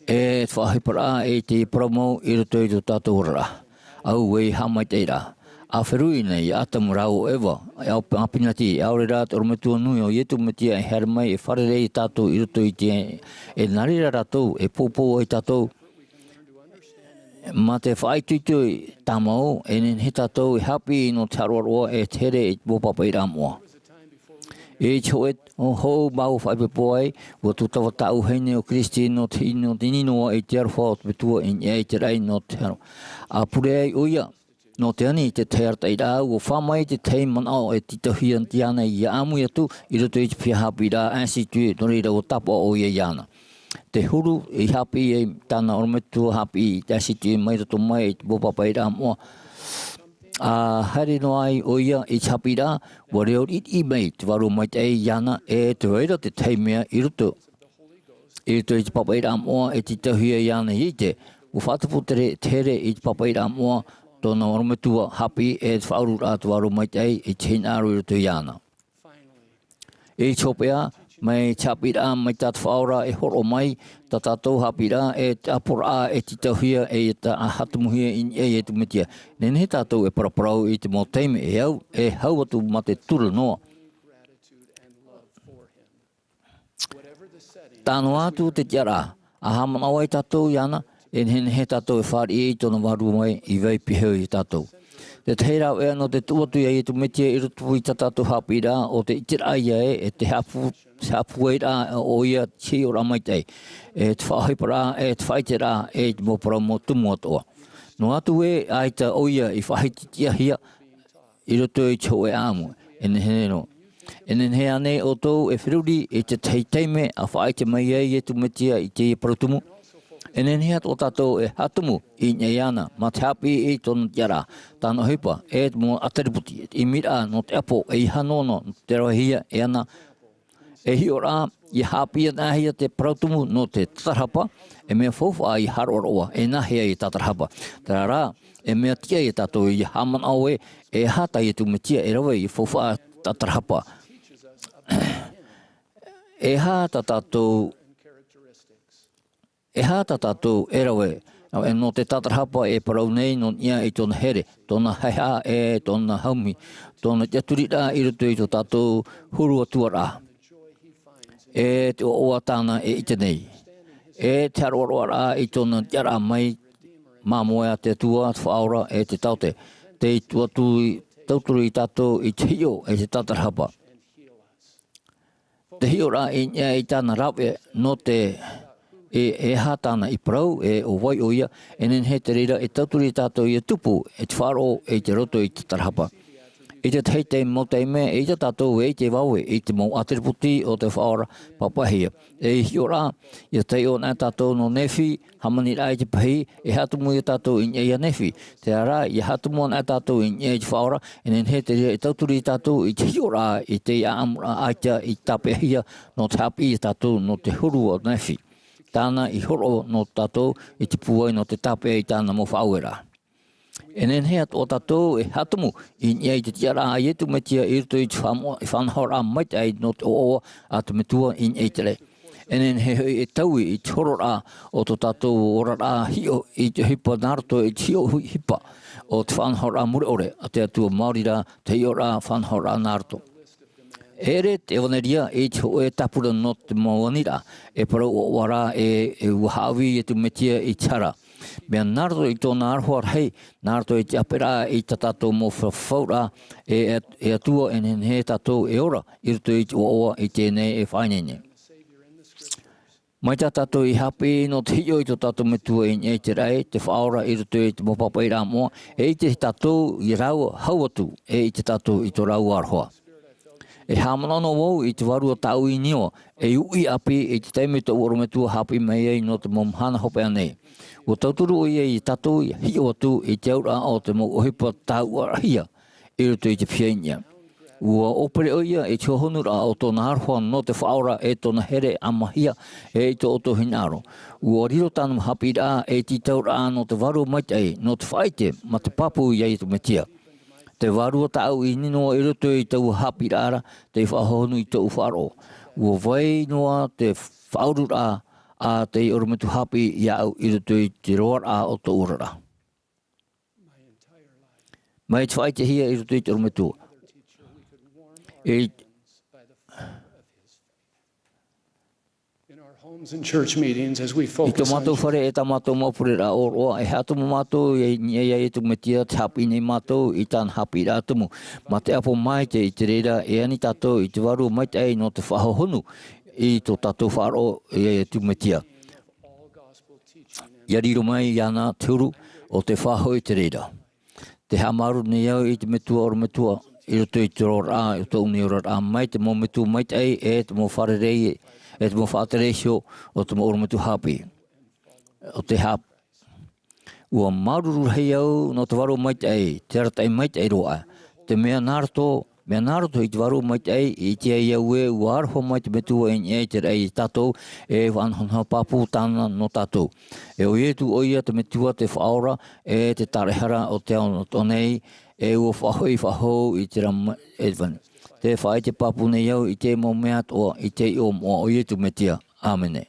E te faʻaʻohiparaʻa i te parau mau i roto i tō tātou oraraʻa. Auē e haʻamaitaʻiraʻa. ʻA feruri nei iā Atamu rāua ʻo Eva, e ʻāpinati, ʻaore rā te ʻorometua nui o Iesu Mesia e haere mai e fārerei iā tātou i roto i te, e nā reira rātou, e poupou ai tātou. Mā te faʻaitoito tāmau, e nehenehe tātou e haʻapiʻi nō te haʻaroaroa e te here i te mau pāpaʻiraʻa moʻa. I te hōʻē hou māua faʻaipoipo ai, ʻua tūtava tāʻu vahine ʻo Kristi nō te, nō te ʻino i te aroha o te Metua i niʻa i te raʻi nō te aro. ʻA pure ai ʻoia, nō te ani i te tahi arataʻiraʻa, ʻua fā mai te tahi manaʻo e tītauhia iāna ʻia ʻāmui atu i roto i te piha haʻapiʻiraʻa Insitu, nō reira ʻua tāpaʻo ʻoia iāna. Te huru i haʻapiʻi ai tāna ʻorometua haʻapiʻi i te Insitu mai roto mai i te mau pāpaʻiraʻa moʻa. ʻA haere noa ai ʻoia i te haʻapiʻiraʻa, ʻua reo riʻiriʻi mai te Vārua Maitaʻi iāna, e tē vai ra te tahi mea i roto, i roto i te pāpaʻiraʻa moʻa e tītauhia iāna ʻia ʻite, ʻua faʻatupu te re-, te here i te pāpaʻiraʻa moʻa, tōna ʻorometua haʻapiʻi, e te faʻaururaʻa a te Vārua Maitaʻi i te hinaʻaro i roto iāna. I te hopeʻa, mai te haʻapiʻiraʻa mai tā te Faʻaora e hōroʻa mai, tā tātou haʻapiʻiraʻa, e te ʻāpoʻoraʻa e tītauhia, e tā-, haʻatumuhia i niʻa iā Iesu Mesia. Nehenehe tātou e paraparau i te mau taime e au, e hau atu mā te tura noa. Tae noa atu te tiʻaraʻa, ʻa haʻamanaʻo ai tātou iāna, e nehenehe tātou e fāriʻi i tōna vārua mai i vai pihaʻi iā tātou. Te tahi rāveʻa nō te tuʻu atu iā Iesu Mesia i roto i tā tātou haʻapiʻiraʻa, ʻo te ʻiteraʻa ïa ē, e te haʻapū-, te haʻapūairaʻa ʻoia i te hiʻoraʻa maitaʻi, e te faʻaʻohiparaʻa, e te faʻaʻiteraʻa, e te mau parau mau tumu atoʻa. Noa atu ē, ʻaita ʻoia i faʻahitihia, i roto i te hōʻē ʻāʻamu, e nehenehe nō. E nehenehe ānei ʻoutou e feruri i te tahi taime ʻa faʻaʻite mai ai Iesu Mesia i teie parau tumu? E nehenehe atoʻa tātou e haʻatumu i niʻa iāna, mā te haʻapiʻi i tōna tiʻaraʻa, tāna ʻohipa, e te mau ʻāterepoti, te ʻimiraʻa nō te ʻapo, e ʻeiaha noa nō te ravehia e ana, e hiʻoraʻa, ʻia haʻapiʻi anaʻe hia te parau tumu nō te tātarahapa, e mea faufaʻa ʻia haʻaroaroa, e nāhea ïa tātarahapa. Terā rā, e mea tiʻa iā tātou ʻia haʻamanaʻo ē, e aha tā Iesu Mesia e rave ʻia faufaʻa tātarahapa. E aha tā tātou E aha tā tātou e rave, e nō te tātarahapa e parau nei nō niʻa i tōna here, tōna haʻehaʻa e tōna haumi, tōna tiʻaturiraʻa i roto i tō tātou huru atuaraʻa. E te ʻoaʻoa tāna e ʻite nei. E te haʻaroaroaraʻa i tōna tiʻaraʻa mai, māmoe a te Atua, te Faʻaora, e te taote. Tei tuʻu atu i, tauturu iā tātou i te hiʻo e te tātarahapa. Te hiʻoraʻa i niʻa i tāna rave nō te, e, e aha tāna i parau, e ʻo vai ʻoia, e nehenehe te reira e tauturu iā tātou ʻia tupu, e te faʻaroʻo, e te roto i te tātarahapa. I te tahi mau taime, e ʻaita tātou e ʻite vave i te mau ʻāterepoti o te Faʻaora pāpaʻihia. E hiʻoraʻa, ʻia taiʻo anaʻe tātou nō Nephi, hāmaniraʻa i te pahī, e haʻatumu iā tātou i niʻa iā Nephi. Terā rā, ʻia haʻatumu anaʻe tātou i niʻa i te Faʻaora, e nehenehe te reira e tauturu iā tātou i te hiʻoraʻa i te ʻāʻamuraʻa ʻaita i tāpeʻahia nō te haʻapiʻi iā tātou nō te huru o Nephi. Tāna i hōroʻa nō tātou i te pūai nō te tāpeʻa i tāna mau faʻaueraʻa. E nehenehe atoʻa tātou e haʻatumu i niʻa i te tiʻaraʻa a Iesu Mesia i roto i te faʻamo-, i faʻanahoraʻa maitaʻi nō te ʻoaʻoa a te Metua i niʻa i te raʻi. E nehenehe hoʻi e taui i te hororaʻa o tō tātou oraraʻa hiʻo i te ʻohipa nā roto i te hiʻo ʻohipa o te faʻanahoraʻa mure ʻore a te Atua, maori rā te hiʻoraʻa faʻanahoraʻa nā roto. E ʻere te ʻevanelia i te hōʻē tāpura nō te mau aniraʻa, e parau ʻoaʻoa rā ē, e ʻua haʻavī Iesu Mesia i te hara. Mea nā roto i tōna aroha rahi, nā roto i te ʻāperaʻa i tā tātou mau fa-, fafauraʻa, e, e, e Atua, e nehenehe tātou e ora i roto i te ʻoaʻoa i teie nei e faʻaineine. Mai tā tātou i haʻapiʻi nō te hiʻo i tō tātou Metua i niʻa i te raʻi, te Faʻaora i roto i te mau pāpaʻiraʻa moʻa, e ʻite tātou i rāua hau atu, e ʻite tātou i tō rāua aroha. Te haʻamanaʻo noa vau i te vārua tāʻu i Nīnoa, e uʻi ʻāpī i te taime tōʻu ʻorometua haʻapiʻi mai ai nō te mau mahana hopeʻa nei. ʻUa tauturu ʻoia iā tātou ʻia hiʻo atu i te auraʻa o te mau ʻohipa tāuʻarahia i roto i te pihaʻi i niʻa. ʻUa ʻōpere ʻoia i te hohonuraʻa o tōna aroha nō te Faʻaora e tōna here ʻāmahia e i tō ʻoutou hinaʻaro. ʻUa riro tāna haʻapiʻiraʻa ei tītauraʻa nō te vārua maitaʻi, nō te faʻaʻite mā te pāpū iā Iesu Mesia. Te vārua tāʻu i Nīnoa i roto i taua haʻapiʻiraʻa ra, tei faʻahohonu i tōʻu faʻaroʻo. ʻUa vai noa te faʻaururaʻa a te ʻorometua haʻapiʻi iāʻu i roto i te roaraʻa o tōʻu oraraʻa. Mai te faʻaʻitehia i roto i te ʻorometua. I In our homes and church meetings, as we I tō focus on mātou fare e tā mātou mau pureraʻa ʻōroʻa, e haʻatumu mātou i niʻa iā Iesu Mesia, te haʻapiʻi nei mātou i tāna haʻapiʻiraʻa tumu. Mā te ʻapo maitaʻi i te reira, e ani tātou i te vārua maitaʻi nō te faʻahohonu i tō tātou faʻaroʻo iā Iesu Mesia. ʻIa riro mai iāna te huru o te faʻahoʻi i te reira. Te haʻamāuruuru nei au i te Metua ʻorometua, i roto i te roaraʻa, i tōʻu nei oraraʻa, mai te mau metua maitaʻi, e te mau fārerei, e te mau faʻatere iho o te mau ʻorometua haʻapiʻi. ʻO te hap-, ʻua māuruuru rahi au nō te vārua maitaʻi, te arataʻi maitaʻi roa. Te mea nā roto, mea nā roto i te vārua maitaʻi, i te ai au ē, ʻua aroha mai te Metua i niʻa i te raʻi iā tātou, e faʻanahonaho pāpū tāna nō tātou. E ʻo Iesu ʻoia te Metua, te Faʻaora, e te Tāraʻehara o te ao noa atoʻa nei, e ʻua faʻahoʻi faʻahou i te rā ma-, e vani. Te faʻaʻite pāpū nei au i te mau mea atoʻa, i te iʻoa moʻa o Iesu Mesia. ʻĀmene.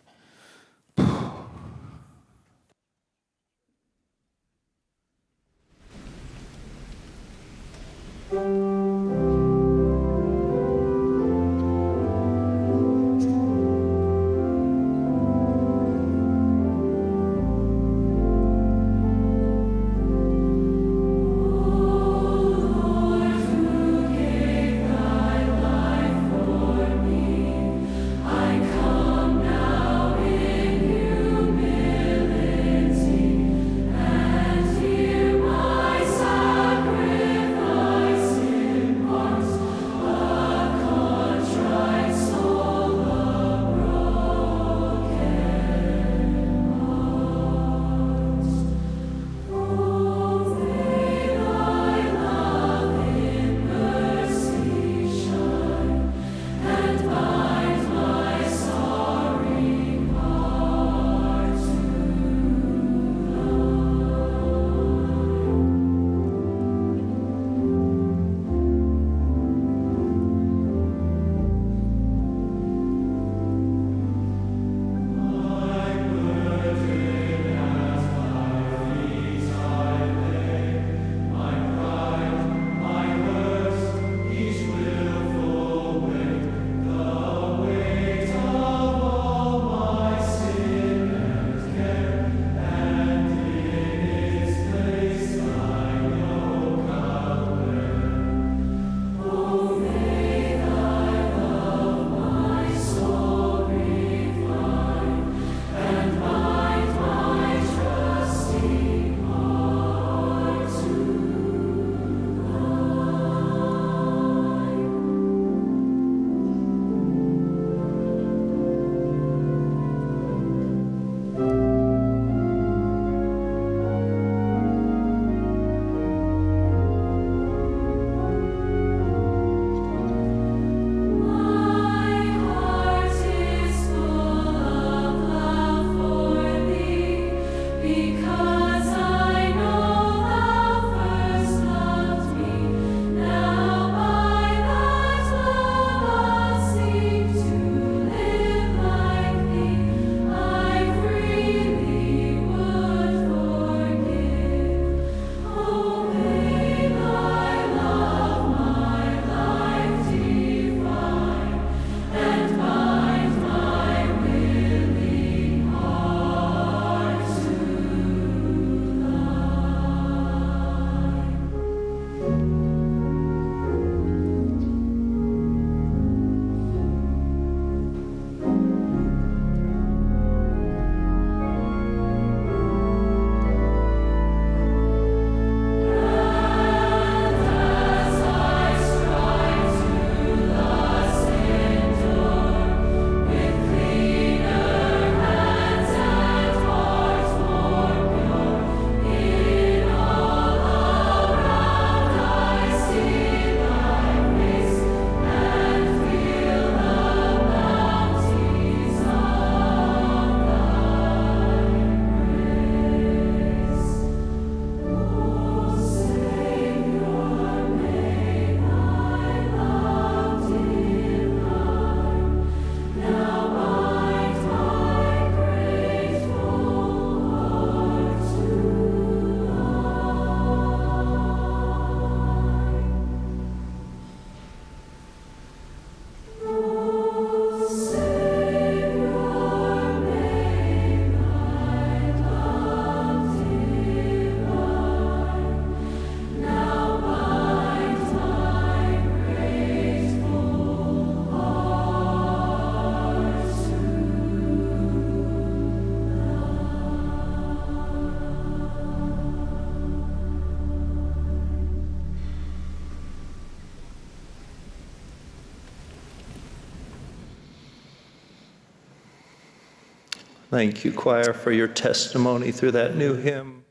Thank you, choir, for your testimony through that new hymn.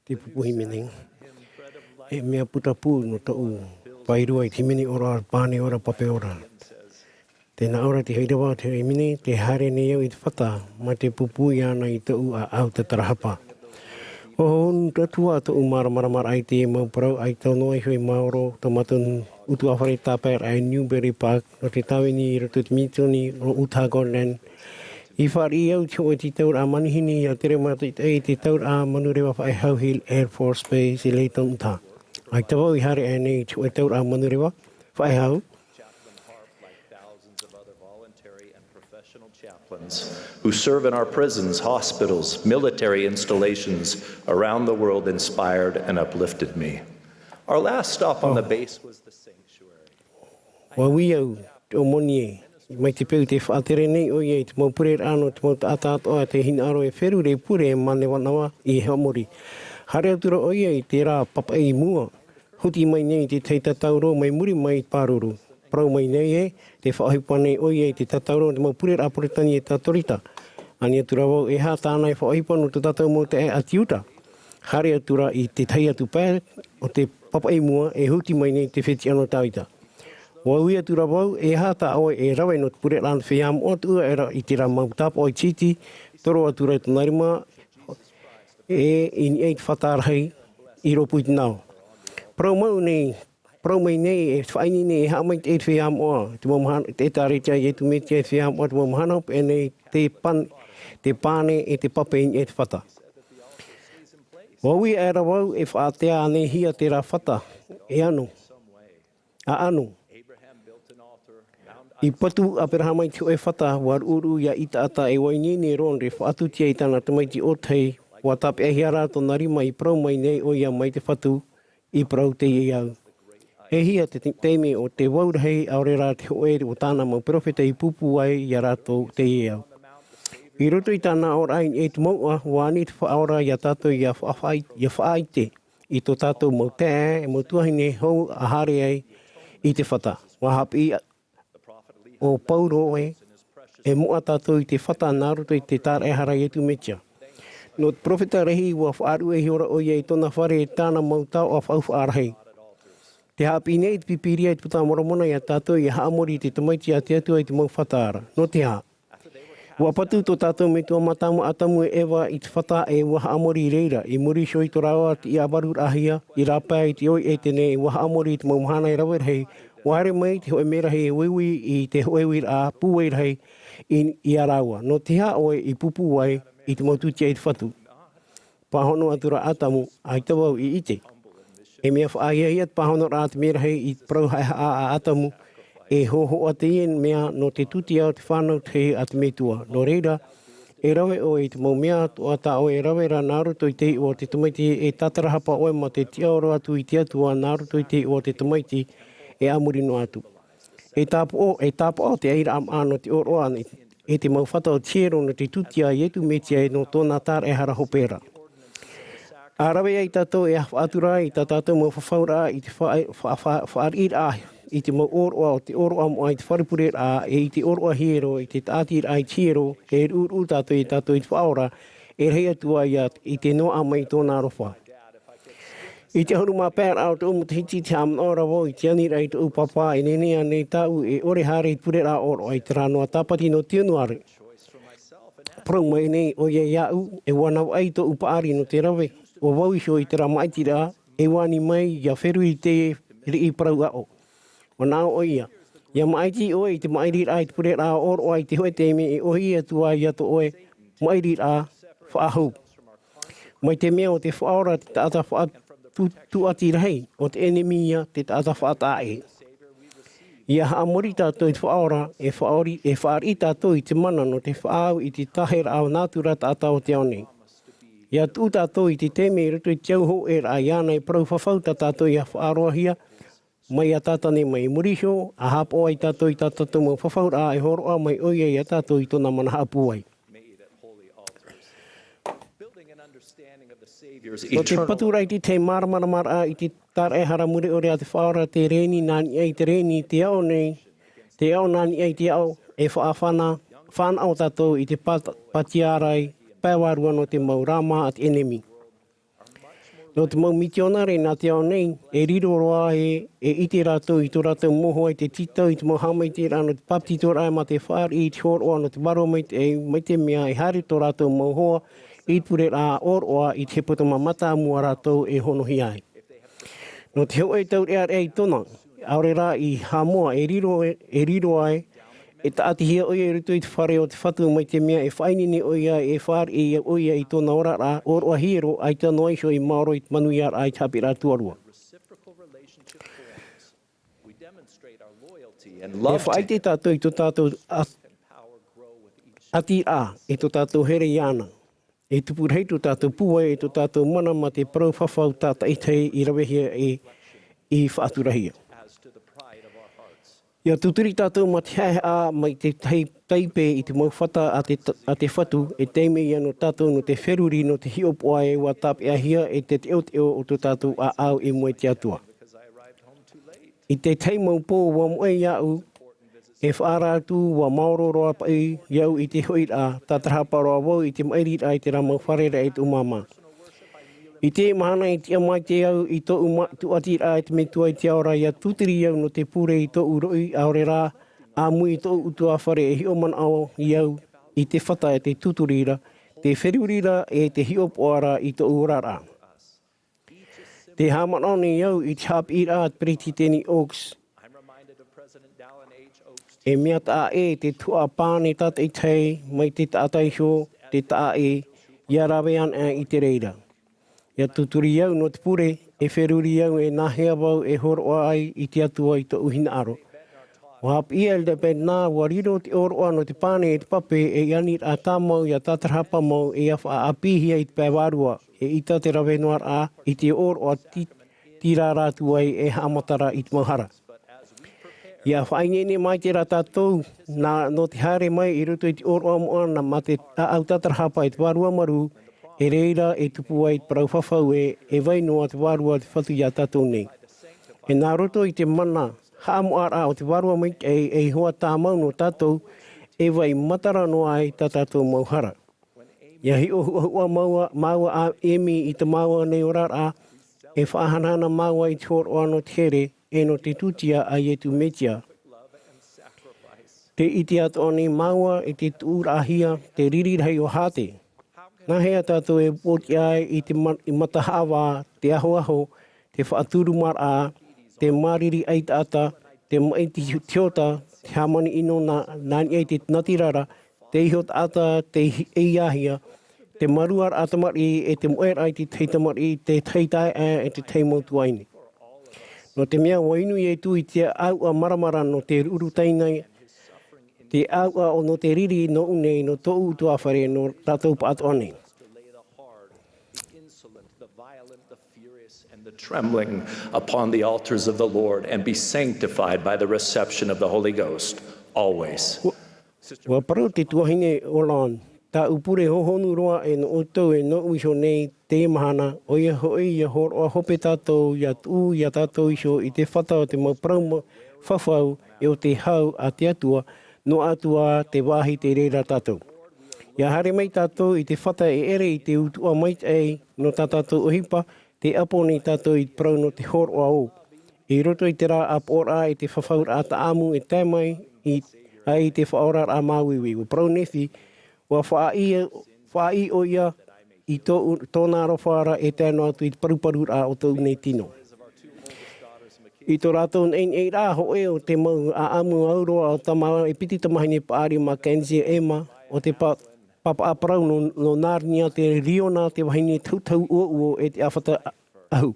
Te pupu hīmene. E mea putapū nō tōʻu faʻaroʻo i te hīmene ora, Pane ora, Pape ora. Tēnā ora te haʻapiʻi o te hīmene, tē haere nei au i te fata, mā te pupū iāna i tōʻu ʻāʻau tātarahapa. ʻO honu atu ā tōʻu māramarama i te mau parau, ʻaita noa iho e maoro tō mātou ʻutuāfare tāpaeraʻa i Newbury Park, nō te tāvini i roto i te Minitoni o Utah Gordon. I fāriʻi au i te hōʻē tītauraʻa manihini ʻia tere mai i te tauraʻa manureva faʻehau Hill Air Force Base i Layton, Utah. ʻAita vau i haere aʻe nei i te hōʻē tauraʻa manureva faʻehau. Chaplains who serve in our prisons, hospitals, military installations around the world inspired and uplifted me. Our last stop on the base was the sanctuary. Ua ui au, te ʻōmoni ē, mai te peu tē faʻatere nei ʻoia i te mau pureraʻa nō te mau taʻata atoʻa tē hinaʻaro e feruri pure e mānaʻonaʻo i haʻamori. Haere atu ra ʻoia i terā papaʻi i mua, huti mai nei i te tahi tātauro mai muri mai i te pāruru. Parau mai nei ē, tē faʻaʻohipa nei ʻoia i te tātauro nō te mau pureraʻa Peretānia Katorika. Ani atu ra vau, e aha tāna e faʻaʻohipa nō tō tātou mau taeaʻe ʻāti Iuta? Haere atu ra i te tahi atu pae o te papaʻi i mua e huti mai nei te fetiʻa nō Tāvita. Ua ui atu ra vau, e aha tā ʻoe e rave nō te pureraʻa nō te feiā moʻa tuʻu aʻera i terā mau tāpaʻo itiiti, toro atu ra i tōna rima, e i niʻa i te fata rahi i rōpū i te nao. Parau mau nei, parau mai nei, e faʻaineine e haʻamaitaʻi te feiā moʻa, te mau mahana, te ʻĒtārētia a Iesu Mesia i te feiā moʻa, te mau mahana hopeʻa nei, te pan-, te pane e te pape i niʻa i te fata. Ua ui aʻera vau, e faʻaātea anehia terā fata, e ano. ʻAʻano. I patu ʻo Aberahama i te hōʻē fata, ua ruʻuruʻu ia Isaaka, e ua ineine e Lorne, faʻatūtia i tāna tamaiti ʻōtahi, ua tāpeʻahia rā tōna rima i parau mai nei ʻoia mai te Fatu, i parau teie au. E hia te te-, taime o te vau rahi, ʻaore rā te hōʻē o tāna mau peropheta i pūpū ai ia rātou teie au. I roto i tāna aʻoraʻa i niʻa i te mouʻa, ua ani te Faʻaora ia tātou ʻia faʻa-, faʻa-, ʻia faʻaʻite i tō tātou mau taeaʻe, mau tuahine hou a haere ai i te fata. Ua haʻapiʻi ʻo Paulo ē, e moʻa tātou i te fata nā roto i te tāraʻehara a Iesu Mesia. Nō te peropheta rahi, ua faʻaruʻe ihora ʻoia i tōna fare e tāna mau taoʻa faʻaufaʻa rahi. Tē haʻapiʻi nei te Pīpīria i te Puta a Moromona ia tātou ʻia haʻamori i te tamaiti a te Atua i te mau fata ra. Nō te aha? Ua patu tō tātou metua mātāmua ʻo Atamu e Eva i te fata ʻe ua haʻamori i reira, i muri iho i tō rāua tiʻavaruraʻahia, i rāpae i te ʻoi ʻētene, ʻe ua haʻamori i te mau mahana e rave rahi, ua haere mai te hōʻē merahi e uiui i te hōʻē uiraʻa pūai rahi i, ia rāua. Nō te aha ʻoe i pūpū ai i te mau tūtia i te Fatu? Pāhono atu ra Atamu, ʻaita vau i ʻite. E mea faʻahiahia te pāhonoraʻa a te merahi i te parau haʻehaʻa a Atamu, e hōhoʻa teie mea nō te tūtia o te fānau tahi a te Metua. Nō reira, e rave ʻoe i te mau mea atoʻa tā ʻoe e rave ra nā roto i te iʻoa o te tamaiti, e tātarahapa ʻoe mā te tiʻaoro atu i te Atua nā roto i te iʻoa o te tamaiti, e a muri noa atu. E tāpaʻo, e tāpaʻo te ʻairaʻa maʻa nō te ʻōroʻa e te mau fata o te hiero nō te tūtia a Iesu Mesia ʻe nō tōna tāraʻehara hopeʻa ra. ʻA rave ai tātou e faʻatura i tā tātou mau fafauraʻa i te fa-, fa-, fa-, fāriʻiraʻa i te mau ʻōroʻa o te ʻōroʻa moʻa i te fare pureraʻa ʻe i te ʻōroʻa hiero, i te tāʻatiraʻa i te hiero, e ruʻuruʻu tātou ia tātou i te Faʻaora, e rahi atu ā ia i te noaʻa mai i tōna aroha. I te ʻahuru mā pae raʻa o tōʻu matahiti, tē haʻamanaʻo ra vau i te aniraʻa i tōʻu pāpā e nehenehe ānei tāʻu e ʻore haere i te pureraʻa ʻōroʻa i terā noa tāpati nō te unu ʻāreʻa. Parau mai nei ʻoia iāʻu, e ʻua navaʻi tōʻu paʻari nō te rave, ʻua vau iho i terā māʻitiraʻa, e ʻua ani mai ʻia feruri i te riʻi parau aʻo. ʻUa nā ʻō ʻoia, ʻia māʻiti ʻoe i te maʻiriraʻa i te pureraʻa ʻōroʻa i te hōʻē taime e ʻōhie atu ai ia tō ʻoe maʻiriraʻa faʻahou. Mai te mea ʻo te Faʻaora te taʻata faʻa-, tū-, tūʻati rahi, ʻo te ʻenemi ia te taʻata faʻataʻa ʻē. ʻIa haʻamori tātou i te Faʻaora, e faʻaori-, e fāriʻi tātou i te mana nō te faʻaau i te tāheraʻa nātura taʻata o te ao nei. ʻIa tuʻu tātou i te taime i roto i te au hōʻēraʻa iāna e parau fafau tā tātou ʻia faʻaroahia, mai ia Tātane mai. I muri iho, ʻa haʻapaʻo ai tātou i tā tātou mau fafauraʻa e hōroʻa mai ʻoia ia tātou i tōna mana haʻapūai. Nō te patu ra i te tahi māramaramaraʻa i te tāraʻehara mure ʻore a te Faʻaora, te rēni nā niʻa i te rēni, te aʻo nei, te aʻo nā niʻa i te aʻo, e faʻafana, fānaʻo tātou i te pātiarai pae vārua nō te mau rāmā a te ʻenemi. Nō te mau mitionare nā te ao nei, e riro roa e ʻite rātou i tō rātou mau hoa i te tītau i te mau haʻamaitaʻiraʻa nō te pāpetitoraʻa mā te fāriʻi i te hōroʻa nō te vārua maitaʻi, mai te mea e haere tō rātou mau hoa i te pureraʻa ʻōroʻa i te hepetoma mātāmua rātou e honohia ai. Nō te hōʻē taureʻareʻa i tōna, ʻaore rā i Hamoa e riro e riro ai, e taʻatihia ʻoia i roto i te fare o te Fatu mai te mea e faʻaineine ʻoia e fāriʻi ʻoia i tōna oraraʻa ʻōroʻa hiero, ʻaita noa iho i maoro i te manuiaraʻa i te haʻapiʻiraʻa tuarua. E faʻaʻite tātou i tō tātou ʻatiraʻa e tō tātou here iāna. E tupu rahi tō tātou pūai e tō tātou mana mā te parau fafau tātaʻitahi i ravehia e i faʻaturahia. Ia tūturi tātou mā te haʻehaʻa mai te taipe i te mau fata a te Fatu e taime ia nō tātou nō te feruri nō te hiʻopoʻa e ua tāpeʻahia e te teʻoteʻo o tō tātou ʻāʻau i mua i te Atua. I te tahi mau pō ua moʻe iāʻu e faʻaara atu ua maoro roa paʻi iāʻu i te hoʻiraʻa tātarahapa roa vau i te maʻiriraʻa i te rā mau fare raʻa i tōʻu māmā. I te mahana i tiʻa mai te au i tōʻu tūʻatiraʻa i te metua i te ao ra ia tūturi au nō te pure i tōʻu roʻi ʻaore rā ʻāmui i tōʻu utuāfare e hiʻomanaʻo iāʻu i te fata e te tūturi ra, te feruri ra e te hiʻopoʻa ra i tōʻu oraraʻa. Te haʻamanaʻo nei au i te haʻapiʻiraʻa a te peretiteni Oaks. E mea taʻa ʻē te tuhaʻa pane tātaʻitahi mai te taʻata iho te taʻa ʻē ia rave ana i te reira. Ia tūturi au nō te pure e feruri au e nāhea vau e hōroʻa ai i te Atua i tōʻu hinaʻaro. Ua haʻapiʻi a Elder Bednar ua riro te ʻōroʻa nō te pane e te pape e aniraʻa tāmau ia tātarahapa mau e ia faʻaʻāpīhia i te pae vārua. E ʻita te rave noa raʻa i te ʻōroʻa tīrā rātou ai e haʻamatara i te mau hara. Ia faʻaineine mai te rā tātou nō te haere mai i roto i te ʻōroʻa moʻa nā mā te ʻāʻau tātarahapa i te vārua marū. E reira e tupu ai te parau fafau e e vai noa te vārua te Fatu iā tātou nei. E nā roto i te mana haʻamoʻaraʻa o te vārua maitaʻi e hoa tāmau nō tātou e vai matara noa ai tā tātou mau hara. Ia hiʻo huʻahuʻa māua a emi i te māua nei oraraʻa e faʻahanahana māua i te hōroʻa nō te here e nō te tūtia a iesu mesia. Te ʻite atoʻa nei māua i te tuʻuraʻahia te riri rahi o hāte. Nāhea tātou e pōtiʻa ai i te matahaʻavā, te ahoaho, te faʻaturumaraʻa, te māriri ʻaitaʻata, te maʻi tiota, te hāmani ʻino nā niʻa i te natirara, te iho taʻata te ʻeiahia, te maruaraʻa tamariʻi e te moʻeraʻa i te tahi tamariʻi, te tahi taeaʻe e te tahi mau tuahine. Nō te mea ua inu iesu i te ʻāuʻa maramara nō te urutaina, te ʻāuʻa nō te riri nō ʻu nei nō tōʻu utuāfare nō rātou pāʻatoʻa nei. And the trembling upon the altars of the Lord, and be sanctified by the reception of the Holy Ghost always. Ua parau te tuahine Holland, tāʻu pure hohonu roa e nō ʻoutou e nō ʻu iho nei teie mahana, ʻoia hoʻi ia hōroʻa hope tātou ia tuʻu iā tātou iho i te fata o te mau parau fafau e o te hau a te Atua, noa atu ā te vāhi tei reira tātou. Ia haere mai tātou i te fata e ʻere i te utuʻa maitaʻi nō tā tātou ʻohipa, te ʻapo nei tātou i te parau nō te hōroʻa ō. I roto i te rā ʻāpoʻoraʻa i te fafauraʻa taʻamu e tae mai ai te faʻaoraraʻa māuiui. Ua parau Nephi, ua faʻaʻī ʻoia i tōna aroha ra e tae noa atu i te paruparuraʻa o tōʻu nei tino. I tō rātou neʻineʻiraʻa hoʻē o te mau ʻaʻamu auroa o tamaʻa e piti tamahine paʻari Mackenzie Emma, o te pāpaʻa parau nō Nārnia te riona te vahine tautau uouo e te ʻāfata ʻahu.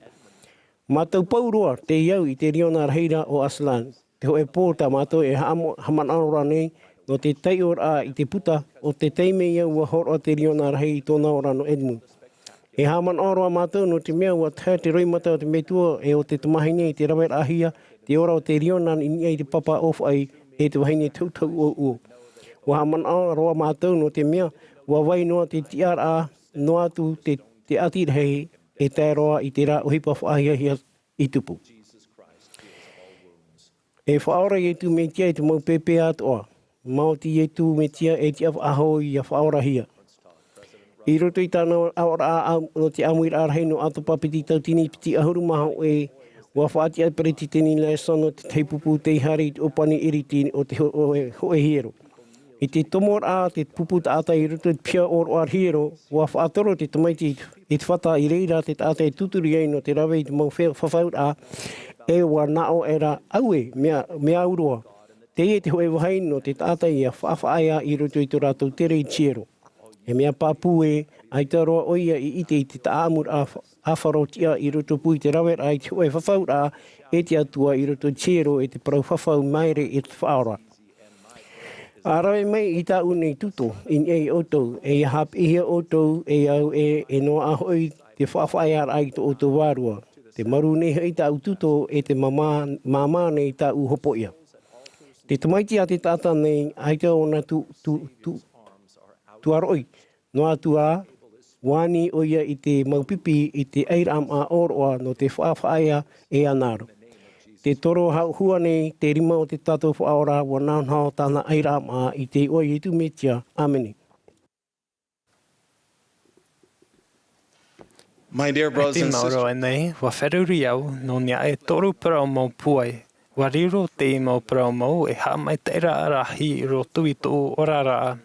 Mātou pau roa tei au i te riona rahi ra o Aslan. Te hoʻē pō tā mātou e haʻamanaʻo ra nei nō te taiʻoraʻa i te puta o te taime ia ua hōroʻa te riona rahi i tōna ora nō Edmund. E haʻamanaʻo roa mātou nō te mea ua tae te roimata o te Metua e o te tamahine i te raveraʻahia te ora o te riona i niʻa i te papa ʻōfaʻi e te vahine tautau uouo. Ua haʻamanaʻo roa mātou nō te mea ua vai noa te tiʻaraʻa noa atu te ʻati rahi e tae roa i te rā ʻohipa faʻahiahia i tupu. E faʻaora iesu mesia i te mau pēpē atoʻa. Maoti Iesu Mesia e tiʻa faʻahou ia faʻaorahia. I roto i tāna aʻoraʻa nō te ʻāmuiraʻa rahi nō ʻAtopa piti tautini piti ʻahuru mā hōʻē, ua faʻatiʻa Peretiteni Nelson te tahi pupu tei haere i te ʻōpani ʻiriti o te hōʻē hiero. I te tomoraʻa te pupu taʻata i roto i te piha ʻōroʻa hiero, ua faʻatoro te tamaiti i te fata i reira te taʻata e tūturi ai nō te rave i te mau fafauraʻa, e ua naʻo ʻera, auē, mea, mea au roa. Teie te hōʻē vāhi nō te taʻata ia faʻafaʻaea i roto i tō rātou tere i te hiero. E mea pāpū ē, ʻaita roa ʻoia i ʻite i te taʻamuraʻa ʻāfarotiʻa i roto pū i te raveraʻa i te hōʻē fafauraʻa e te Atua i roto i te hiero e te parau fafau maere i te faʻaora. ʻA rave mai i tāʻu nei tuto, i niʻa iā ʻoutou, e ia haʻapiʻihia ʻoutou, e au ē, e noaʻa hoʻi te faʻafaʻaearaʻa i tō ʻoutou vārua. Te marū nei hoʻi tāʻu tuto, e te māmā, māmā nei tāʻu hopoiʻa. Te tamaiti a te taʻata nei, ʻaita ʻōna tu, tu, tu, tuaroʻi, noa atu ā, ua ani ʻoia i te mau pipi i te ʻairaʻa ʻōroʻa nō te faʻafaʻaea e ana ra. Te toro hauhua nei te rima o te tātou Faʻaora, ua nahonaho tāna ʻairaʻa i te iʻoa o Iesu Mesia. ʻĀmene. My dear brothers and sisters, maoro nei, ua feruri au, nō niʻa e toru parau mau pūai. Ua riro te mau parau mau e haʻamaitaʻiraʻa rahi i roto i tōʻu oraraʻa.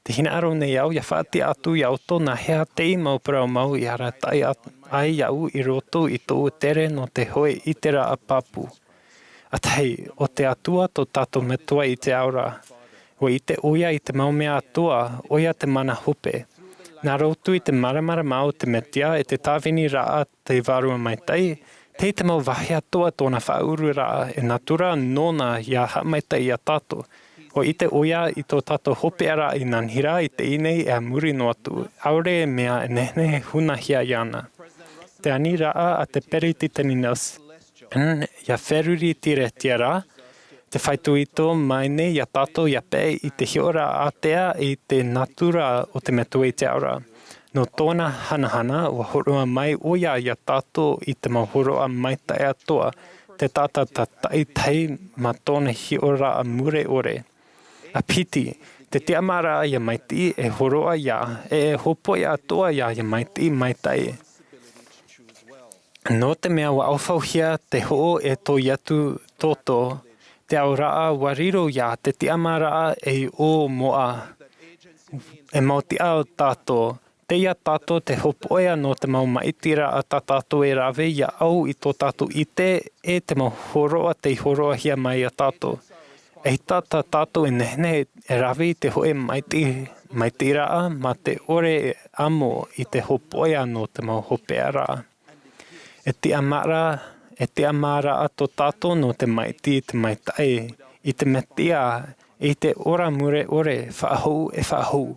Te hinaʻaro nei au ia faʻatiʻa atu iā ʻoutou nā hea te mau parau mau i arataʻi ai iāʻu i roto i tōʻu tere nō te hōʻē ʻiteraʻa pāpū. ʻA tahi, ʻo te Atua tō tātou Metua i te ao ra. Ua ʻite ʻoia i te mau mea atoʻa, ʻoia te mana hope. Nā roto i te māramarama o te Mesia e te tāviniraʻa te Vārua Maitaʻi, tei te mau vāhi atoʻa tōna faʻaururaʻa e nātura nōna ia haʻamaitaʻi iā tātou. Ua ʻite ʻoia i tō tātou hopeʻaraʻa i nā niʻa i teie nei e a muri noa atu, ʻaore e mea e nehenehe hunahia iāna. Te aniraʻa a te Peretiteni Nelson, ia feruri tīretiʻa ra, te faʻaitoito mai nei iā tātou ia peʻe i te hiʻoraʻa ātea i te nātura o te Metua i te ao ra. Nō tōna hanahana, ua hōroʻa mai ʻoia iā tātou i te mau hōroʻa maitaʻi atoʻa, te taʻata tātaʻitahi mā tōna hiʻoraʻa mure ʻore. ʻA piti, te tiʻamāraʻa ia Maitaʻi e hōroʻa ia, e e hōpoiʻa atoʻa ia ia Maitaʻi maitaʻi. Nō te mea ua ʻaufauhia te hoʻo e tō Iesu toto, te aoraʻa ua riro ia te tiʻamāraʻa ei ʻō moʻa. E mau tiʻa o tātou, teie tātou te hōpoiʻa nō te mau maitiraʻa tā tātou e rave ia au i tō tātou ʻite e te mau hōroʻa tei hōroʻahia mai iā tātou. ʻAita tā tātou e nehenehe e rave i te hōʻē maitaʻi, maitaʻiraʻa mā te ʻore e amo i te hōpoiʻa nō te mau hopeʻaraʻa. E tiʻamāraʻa, e tiʻamāraʻa tō tātou nō te Maitaʻi i te maitaʻi, i te Mesia, i te ora mure ʻore, faʻahou e faʻahou.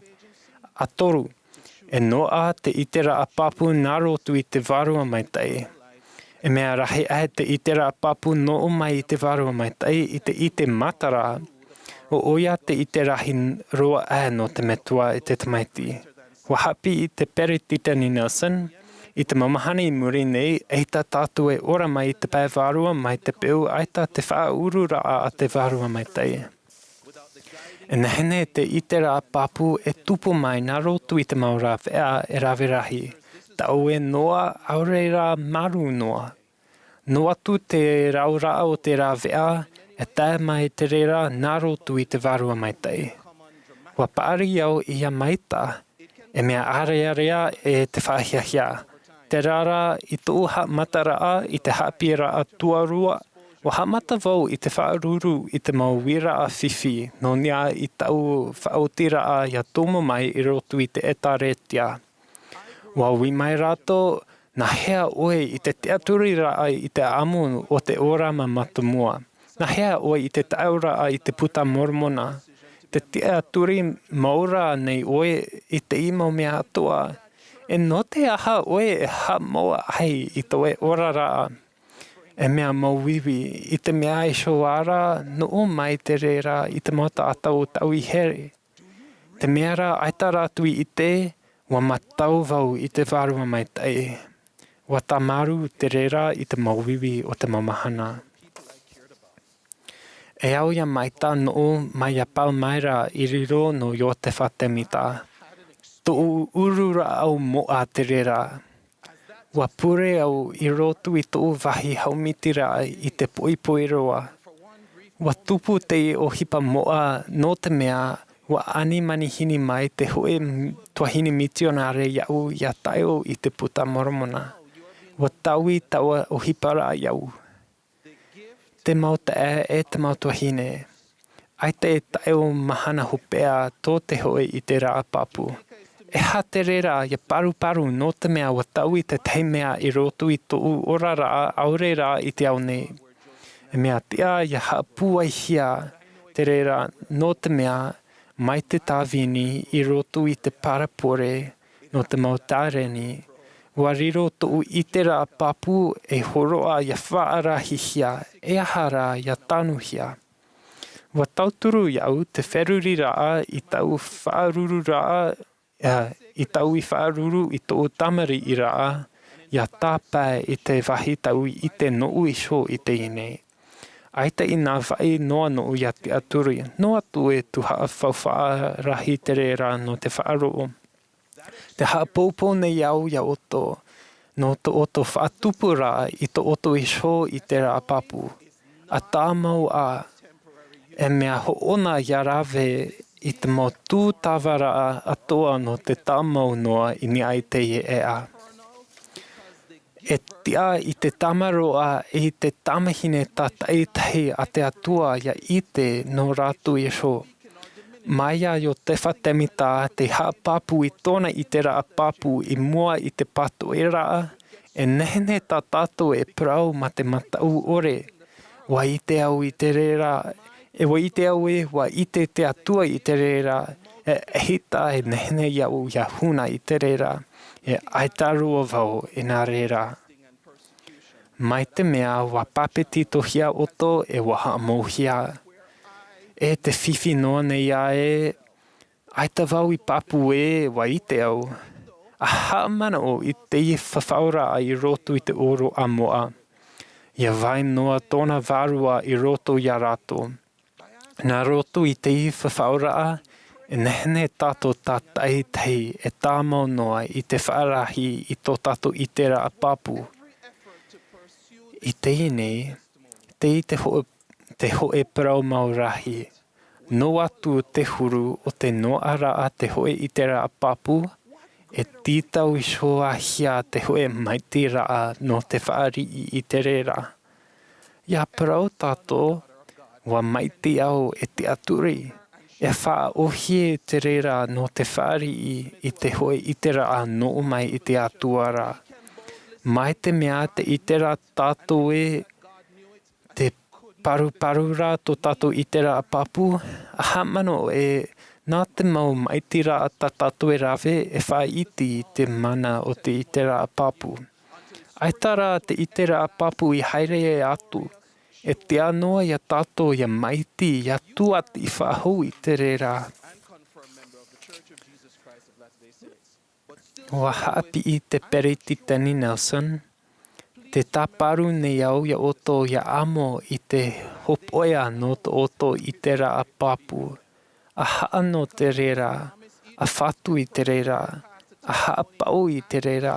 ʻA toru, e noaʻa te ʻiteraʻa pāpū nā roto i te Vārua Maitaʻi. E mea rahi aʻe te ʻiteraʻa pāpū nō ʻō mai i te Vārua Maitaʻi i te ʻite matara. ʻO ʻoia te ʻite rahi roa aʻe nō te Metua e te Tamaiti. Ua haʻapiʻi te Peretiteni Nelson, i te mau mahana i muri nei, ʻaita tātou e ora mai i te pae vārua mai te peu ʻaita te faʻaururaʻa a te Vārua Maitaʻi. E nehenehe te ʻiteraʻa pāpū e tupu mai nā roto i te mau rāveʻa e rave rahi, taʻu e noa ʻaore rā marū noa. Noa atu te rauraʻa o te rāveʻa e tae mai te reira nā roto i te Vārua Maitaʻi. Ua paʻari au ia maitaʻi, e mea ārearea e te faʻahiahia. Terā rā i tōʻu haʻamataraʻa i te haʻapiʻiraʻa tuarua, ua haʻamata vau i te faʻaruru i te mau uiraʻa fifi, nō niʻa i tāʻu faʻaotiraʻa ia tomo mai i roto i te ʻĒtārētia. Ua ui mai rātou, nā hea ʻoe i te tiʻaturiraʻa i te ʻamo o te ora mātāmua? Nā hea ʻoe i te taʻoraʻa i te Puta Moromona? Te tiʻaturi mau ra nei ʻoe i te mau mea atoʻa? E nō te aha ʻoe e haʻamau ai i tō ʻoe oraraʻa? E mea mau uiui, i te mea e hōroʻa ra, nō ʻō mai te reira i te mau taʻata o tāʻu i here. Te mea rā ʻaita rātou i ʻite, ua mātau vau i te Vārua Maitaʻi. Ua tāmarū te reira i te mau uiui o te mau mahana. E au ia maita noʻu mai ia Palmyra i riro nō Iosepha Semita. Tōʻu uru rāʻau moʻa te reira. Ua pure au i roto i tōʻu vāhi haumiti raʻa i te poʻipoʻi roa. Ua tupu te ʻohipa moʻa nō te mea ua ani manihini mai te hōʻē tuahine mitionare iaʻu ia taʻeo i te puta Moromona. Ua taui taua ʻohipa raʻa iaʻu. Te mau taʻa e te mau tuahine. ʻAita e taʻeo mahana hopeʻa tō te hōʻē ʻiteraʻa pāpū. E aha te reira ia paruparu nō te mea ua taui tētahi mea i roto i tōʻu oraraʻa ʻaore rā i te ao nei. E mea tiʻa ia haʻapūaihia te reira nō te mea mai te tāvini i roto i te parapore nō te mau tāreni. Ua riro tōʻu ʻiteraʻa pāpū e hōroʻa ia faʻarahihia e aha rā ia tanuhia. Ua tauturu iaʻu te feruriraʻa i taʻu faʻarururaʻa i taʻu i faʻaruru i tōʻu tamariʻiraʻa ia tāpae i te vāhi taʻu i ʻite noʻu iho i teie nei. ʻAita i nā vaʻi noa noʻu ia tiʻaturi noa atu e tuhaʻa faufaʻa rahi te reira nō te faʻaroʻo. Te haʻapoupou nei au ia ʻoutou nō tō ʻoutou faʻatupu raʻa i tō ʻoutou iho ʻiteraʻa pāpū. A tāmau ā e mea hoʻona ia rave i te mau tūtavaraʻa atoʻa nō te tāmau noa i niʻa i teie ʻēʻa. E tiʻa i te tamaroa e i te tamahine tātaʻitahi a te Atua ia ʻite nō rātou iho. Mai ia Iosepha Semita te haʻapāpū i tōna ʻiteraʻa pāpū i mua i te pātoʻiraʻa, e nehenehe tā tātou e parau mā te mataʻu ʻore. Ua ʻite au i te reira, e ua ʻite au e ua ʻite te Atua i te reira, e ʻaita e nehenehe iaʻu ia huna i te reira, e ʻaita roa vau i nā reira. Mai te mea ua pāpetitohia ʻoutou e ua haʻamauhia. E te fifi noa nei ā e, ʻaita vau i pāpū e ua ʻite au. A haʻamanaʻo i teie fafauraʻa i roto i te ʻōroʻa moʻa. Ia vai noa tōna vārua i roto ia rātou. Nā roto i teie fafauraʻa, e nehenehe tātou tātaʻitahi e tāmau noa i te faʻarahi i tō tātou ʻiteraʻa pāpū. I teie nei, tei te hōʻē, te hōʻē parau mau rahi. Noa atu te huru o te noaʻa raʻa te hōʻē ʻiteraʻa pāpū, e tītau iho ā hia te hōʻē maitaʻi raʻa nō te faʻariʻi i te reira. Ia parau tātou, ua maitaʻi au e tiʻaturi, e faʻaʻōhie te reira nō te faʻariʻi i te hōʻē ʻiteraʻa nō ʻō mai i te Atua ra. Mai te mea te ʻiteraʻa tātou e te paruparu rā tō tātou ʻiteraʻa pāpū, a haʻamanaʻo e nā te mau maitaʻi raʻa tā tātou e rave e faʻaʻite i te mana o te ʻiteraʻa pāpū. ʻAita rā te ʻiteraʻa pāpū i haere atu, e tiʻa noa ia tātou ia maitaʻi, ia tūʻati faʻahou i te reira. Ua haʻapiʻi te Peretiteni Nelson, tē tāparu nei au ia ʻoutou ia amo i te hōpoiʻa nō tō ʻoutou ʻiteraʻa pāpū. A haʻano te reira, a fatu i te reira, a haʻapaʻo i te reira,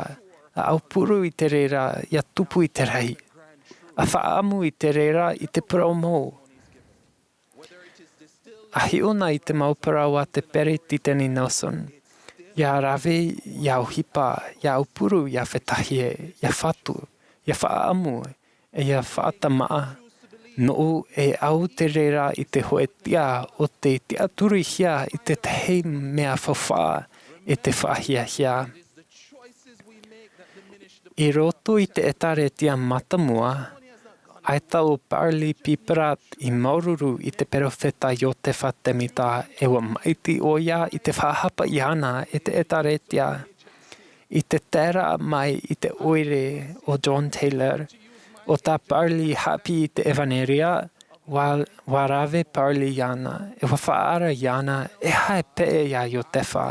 a aupuru i te reira ia tupu i te rahi, a faʻaʻamu i te reira i te parau mau. A hiʻo na i te mau parau a te Peretiteni Nelson, ia rave, ia ʻohipa, ia aupuru, ia fetahia, ia fatu, ia faʻaʻamu, e ia faʻatamaʻa. Noʻu e au te reira i te hōʻē tiʻa o te tiʻaturihia i tētahi mea faufaʻa e te faʻahiahia. I roto i te ʻētāretia mātāmua, ʻaita ʻo Parley P. Pratt i māuruuru i te peropheta Iosepha Semita e ua maitaʻi ʻoia i te faʻahapa iāna e te ʻētāretia. I te taeraʻa mai i te ʻoire o John Taylor, ʻo tā Parley haʻapiʻi i te ʻevanelia, ua, ua rave Parley iāna, e ua faʻaara iāna, e aha e peʻe ia Iosepha.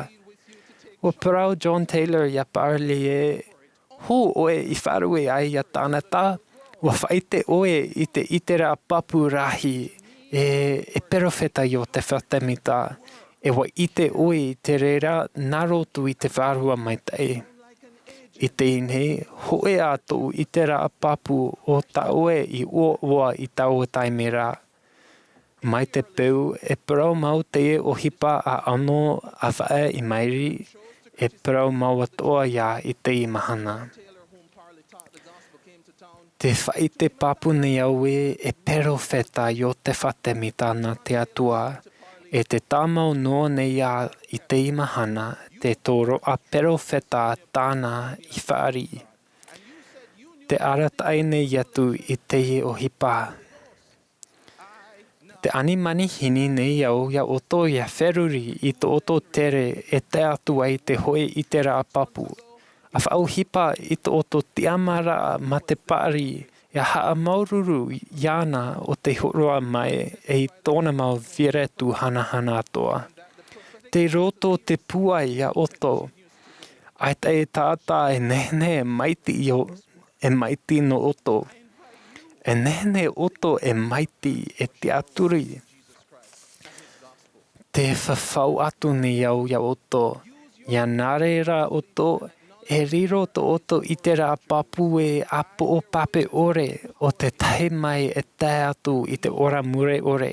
Ua parau John Taylor ia Parley e, hou ʻoe i faʻarue ai ia tāna taʻata, ua faʻaʻite ʻoe i te ʻiteraʻa pāpū rahi, E, e perofeta Iotefa Temita, e ʻua ʻite ʻoe i te reira nā roto i te Vārua Maitaʻi. I teie nei, hōʻē ā tōʻu ʻiteraʻa pāpū ʻo tā ʻoe i ʻoaʻoa i taua taime ra. Mai te peu, e parau mau teie ʻohipa ʻa ʻAno, ʻa Vaʻa i mairi, e parau mau atoʻa ia i teie mahana. Tē faʻaʻite pāpū nei au ē, e perofeta Iotefa Temita nā te Atua, e tē tāmau noa nei ā i teie mahana, te tōroʻa perofeta tāna i fāriʻi. Tē arataʻi nei atu i teie ʻohipa. Tē ani manihini nei au ia ʻoutou ʻia feruri i tō ʻoutou tere e tae atu ai te hōʻē ʻiteraʻa pāpū. ʻA faʻaʻohipa i tō ʻoutou tiʻamāraʻa mā te paʻari, ʻia haʻamāuruuru iāna ʻo tei hōroʻa mai e i tōna mau viratu hanahana atoʻa. Tei roto te pūai ia ʻoutou. ʻAita e taʻata e nehenehe e maitaʻi ʻo, e maitaʻi nō ʻoutou. E nehenehe ʻoutou e maitaʻi, e tiʻaturi. Tē fafau atu nei au ia ʻoutou, ʻia nā reira ʻoutou, e riro tō ʻoutou ʻiteraʻa pāpū e ʻāpoʻo pape ʻore ʻo te tahi mai e tae atu i te ora mure ʻore.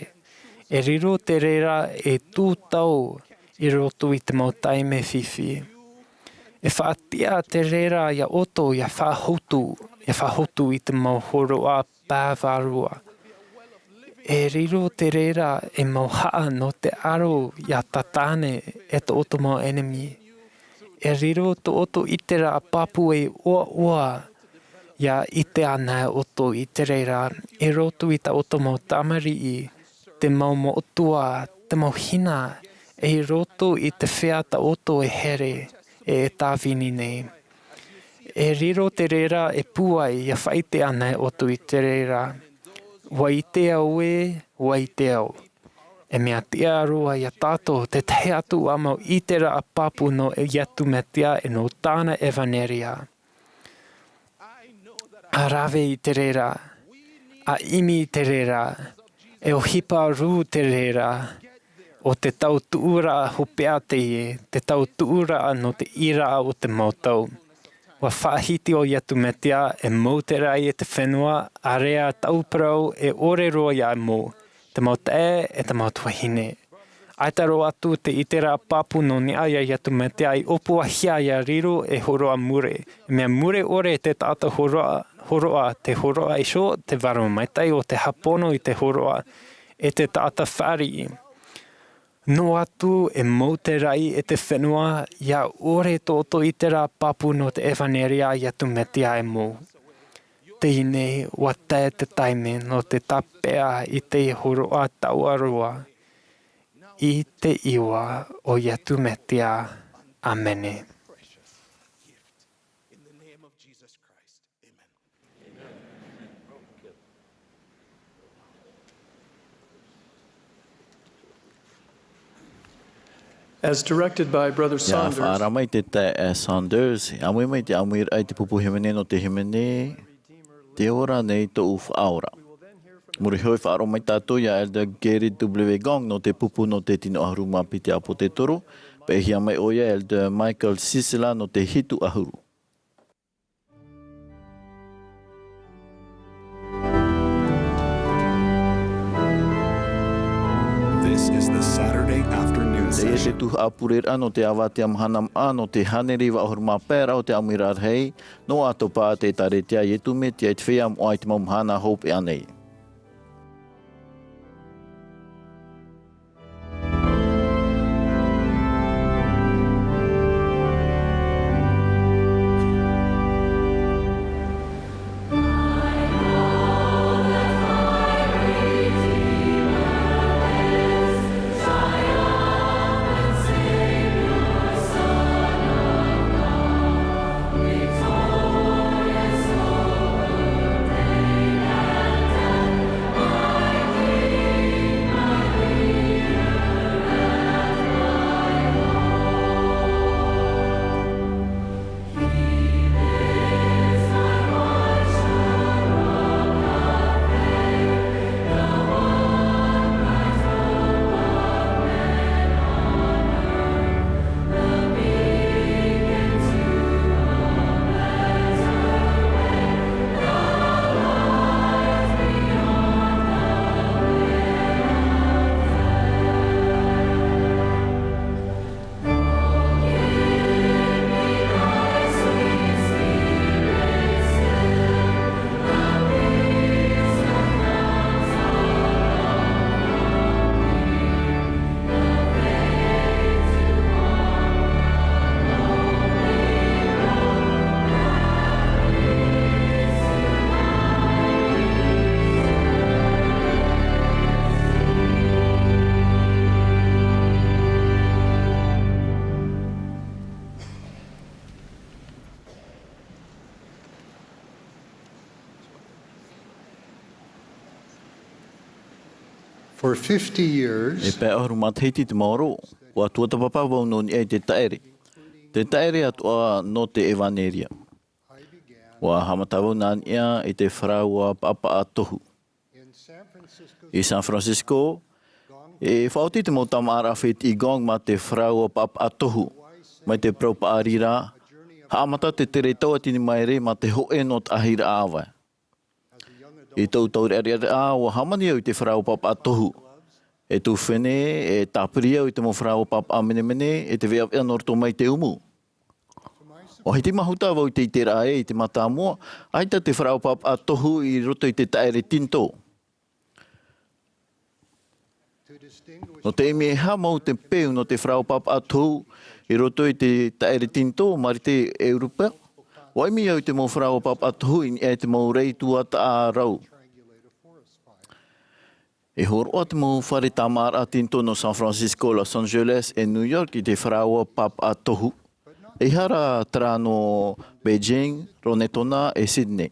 E riro te reira e tūtau i roto i te mau taime fifi. E faʻatiʻa te reira ia ʻoutou ʻia faʻahotu, ʻia faʻahotu i te mau hōroʻa pae vārua. E riro te reira e mau haʻa nō te aro ʻia tātane e tō ʻoutou mau ʻenemi. E riro tō ʻoutou ʻiteraʻa pāpū e ʻoaʻoa ʻia ʻite anaʻe ʻoutou i te reira, i roto i tā ʻoutou mau tamariʻi, te mau moʻotua, te mau hina, e i roto i te feiā tā ʻoutou e here, e e tāvini nei. E riro te reira e pūai ʻia faʻaʻite anaʻe ʻoutou i te reira. ʻUa ʻite au ē, ʻua ʻite au. E mea tiʻa roa ia tātou te tahi atu ā mau ʻiteraʻa pāpū nō Iesu Mesia e nō tāna ʻevaneria. ʻA rave i te reira, ʻa ʻimi i te reira, e ʻohipa rū te reira, ʻo te tau tuʻuraʻa hopeʻa teie, te tau tuʻuraʻa nō te ʻīraʻa o te mau tau. ʻUa faʻahiti ʻo Iesu Mesia e mau te raʻi e te fenua, ʻāreʻa taʻu parau e ʻore roa ia mau, te mau taeaʻe e te mau tuahine. ʻAita roa atu te ʻiteraʻa pāpū nō niʻa ia Iesu Mesia i ʻōpuahia ʻia riro e hōroʻa mure. E mea mure ʻore te taʻata hōroʻa, hōroʻa, te hōroʻa iho, te Vārua Maitaʻi ʻo tē hāpono i te hōroʻa, e te taʻata fāriʻi. Noa atu e mau te raʻi e te fenua, ʻia ʻore tō ʻoutou ʻiteraʻa pāpū nō te ʻevaneria a Iesu Mesia e mau. Teie nei, ʻua tae te taime nō te tāpeʻa i te hōroʻa taua roa, i te iʻoa o Iesu Mesia. ʻĀmene. As directed by Brother Saunders. Ia faʻaara mai te taeaʻe Saunders, ʻāmui mai te ʻāmuiraʻa i te pupu hīmene nō te hīmene, Tē ora nei tōʻu Faʻaora. Muri iho e faʻaroʻo mai tātou ia Elder Gary W. Gong nō te pupu nō te tino ʻahuru mā piti ʻāpōsetolo, pāʻehia mai ʻoia Elder Michael Sisela nō te hitu ʻahuru. This is the Saturday afternoon session. Teie te tuhaʻa pureraʻa nō te avatea mahana maʻa nō te hānere iva ʻahuru mā pae ra o te ʻāmuiraʻa rahi, nō ʻAtopa, te ʻēkālesia a Iesu Mesia i te feiā moʻa i te mau mahana hopeʻa nei. For fifty years, e pae ʻahuru matahiti te maoro, ʻua tuatāpapa vau nō niʻa i te taʻere. Te taʻere atoʻa nō te ʻevaneria. ʻUa haʻamata vau nā niʻa i te faraoa paʻapaʻa tohu. I San Francisco, e faʻaoti te mau tāmāʻaraʻa fētiʻi gong mā te faraoa paʻapaʻa tohu. Mai te parau paʻari ra, haʻamata te tere tauatini maere mā te hōʻē nō te ʻāhiraʻa ʻāvae. I tōʻu taureʻareʻa, ʻua hāmani au i te faraoa paʻapaʻa tohu. E tuʻu fēnei, e tāpiri au i te mau faraoa paʻapaʻa menemene, e te veʻaveʻa nō roto mai te umu. ʻUa hiti mahuta vau i te iteraʻa ē i te mātāmua, ʻaita te faraoa paʻapaʻa tohu i roto i te taʻere tinitō. Nō te ʻimi e aha mau te peu nō te faraoa paʻapaʻa tohu i roto i te taʻere tinitō, Marite ʻEuropa, ʻua ʻimi au i te mau faraoa paʻapaʻa tohu i niʻa i te mau rei tuatāʻa rau. E hōroʻa te mau fare tāmāʻaraʻa tinitō nō San Francisco, Los Angeles, e New York i te faraoa paʻapaʻa tohu. ʻEiaha rā terā nō Beijing, Rarotonga, e Sydney.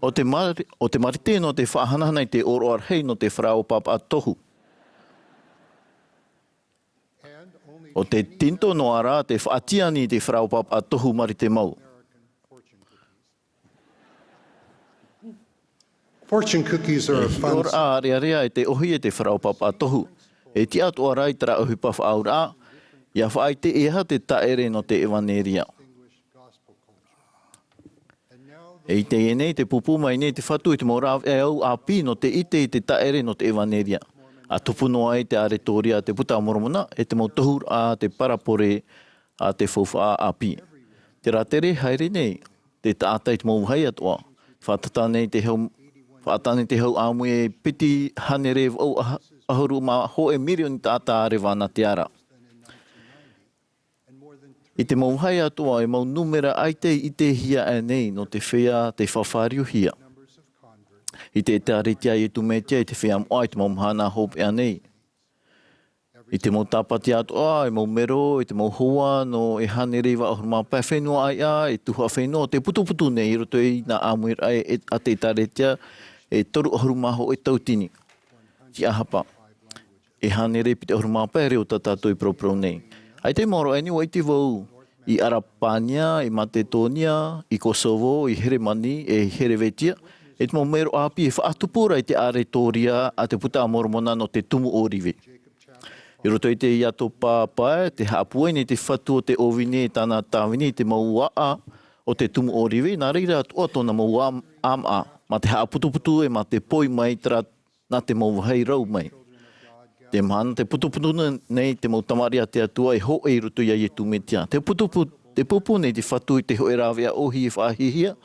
ʻO te mari-, ʻo te Marite nō te faʻahanahana i te ʻōroʻa rahi nō te faraoa paʻapaʻa tohu. ʻO te tinitō noa rā te faʻatiani i te faraoa paʻapaʻa tohu Marite mau. Fortune cookies are a fun hiʻoraʻa ʻārearea e te ʻohi e te faraoa paʻapaʻa tohu. E tiʻa atoʻa rā i terā ʻohipa faʻaauraʻa, ʻia faʻaʻite e aha te taʻere nō te ʻevaneria. E i teie nei, te pūpū mai nei te Fatu i te mau rāveʻa ʻāpī nō te ʻite i te taʻere nō te ʻevaneria. ʻA tupu noa ai te ʻāreatoria a te Buka a Moromona, e te mau tohuraʻa a te parabole a te faufaʻa ʻāpī. Terā tere haere nei te taʻata i te mau vāhi atoʻa. Faʻataʻa nei te hau, faʻataʻa nei te hau ʻāmui e piti hānere vaʻu ʻaha-, ʻahuru mā hōʻē mirioni taʻata a reva na te ara. I te mau vāhi atoʻa, e mau nūmera ʻaita i ʻitehia aʻe nei nō te feiā tei fāriuhia i te ʻĒtārētia a Iesu Mesia i te feiā moʻa i te mau mahana hopeʻa nei. I te mau tāpati atoʻa, e mau mero, i te mau hoa nō e hānere iva ʻahuru mā pae fenua ʻāiʻa, e tuhaʻa fenua o te putuputu nei i roto i nā ʻāmuiraʻa e, a te ʻĒtārētia, e toru ʻahuru mā hōʻē tauatini. Tiʻahapa. E hānere piti ʻahuru mā pae reo tā tātou i paraparau nei. ʻAita i maoro aʻe nei, ʻua ʻite vau i ʻArapānia, i Matetōnia, i Kosovo, i Heremani, e i Herevetia, e te mau mero ʻāpī e faʻatupu ra i te ʻāreatoria a te Buka a Moromona nō te tumu ʻōrive. I roto i te Iatopa pae, tē haʻapūai nei te Fatu o te ʻōvini e tāna tāvini i te mau ʻāʻa o te tumu ʻōrive, nā reira atoʻa tōna mau ʻā-, ʻāmaʻa, mā te haʻaputuputu e mā te poi mai terā nā te mau vāhi rau mai. Te mahana tē putuputu nei te mau tamariʻi a te Atua e hōʻē i roto ia Iesu Mesia. Tē putupu-, tē pūpū nei te Fatu i te hōʻē rāveʻa ʻōhie e faʻahiahia,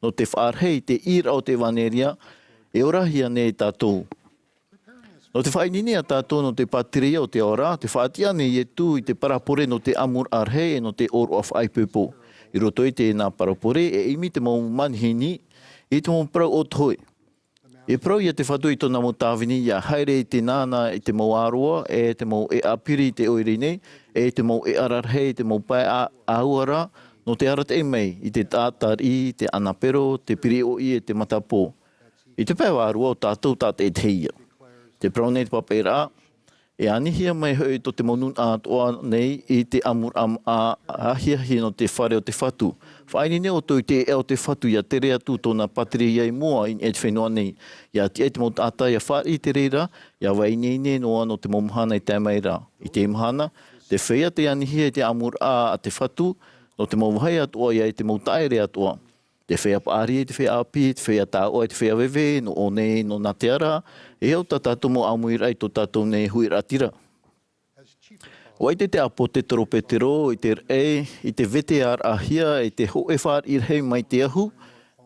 nō te faʻarahi i te ʻīraʻa o te ʻevaneria, e orahia nei tātou. Nō te faʻaineine ia tātou nō te pātireia o te ao ra, tē faʻatiʻa nei Iesu i te parabole nō te ʻamuraʻa rahi e nō te ʻōroʻa faʻaipoipo. I roto i teie nā parabole, e ʻimi te mau manihini i te mau parau ʻōtohe. E parau ia te Fatu i tōna mau tāvini ʻia haere i te nānā i te mau ʻāroa, e te mau ʻēʻa piri i te ʻoire nei, e te mau ʻēʻa rarahi i te mau pae ʻa-, ʻāua ra, nō te arataʻi mai i te taʻata riʻi, te anapero, te piriʻoʻi, e te matapō. I te pae vārua ʻo tātou tātaʻitahi ïa. Tē parau nei te papaʻiraʻa, e anihia mai hoʻi tō te mau nūnaʻa atoʻa nei i te ʻamuraʻa ahiahi nō te fare o te Fatu. Faʻaineine ʻoutou i te ʻēʻa o te Fatu ʻia tere atu tōna pātireia i mua i niʻa i te fenua nei. ʻIa tiʻa i te mau taʻata ʻia fāriʻi i te reira, ʻia vaiineine noa nō te mau mahana i tae mai ra. I teie mahana, te feiā tei anihia i te ʻamuraʻa a te Fatu, nō te mau vāhi atoʻa ʻia i te mau taʻere atoʻa. Te feiā paʻari, te feiā ʻāpī, te feiā tāuʻa, te feiā veve, nō ʻō nei, nō nā te ara, e au tā tātou mau ʻāmuiraʻa i tō tātou nei huiraʻatira. ʻUa ʻite te ʻāpōsetolo Petero, i te raʻi, i te vetearaʻahia, i te hōʻē fāriʻi rahi mai te ahu,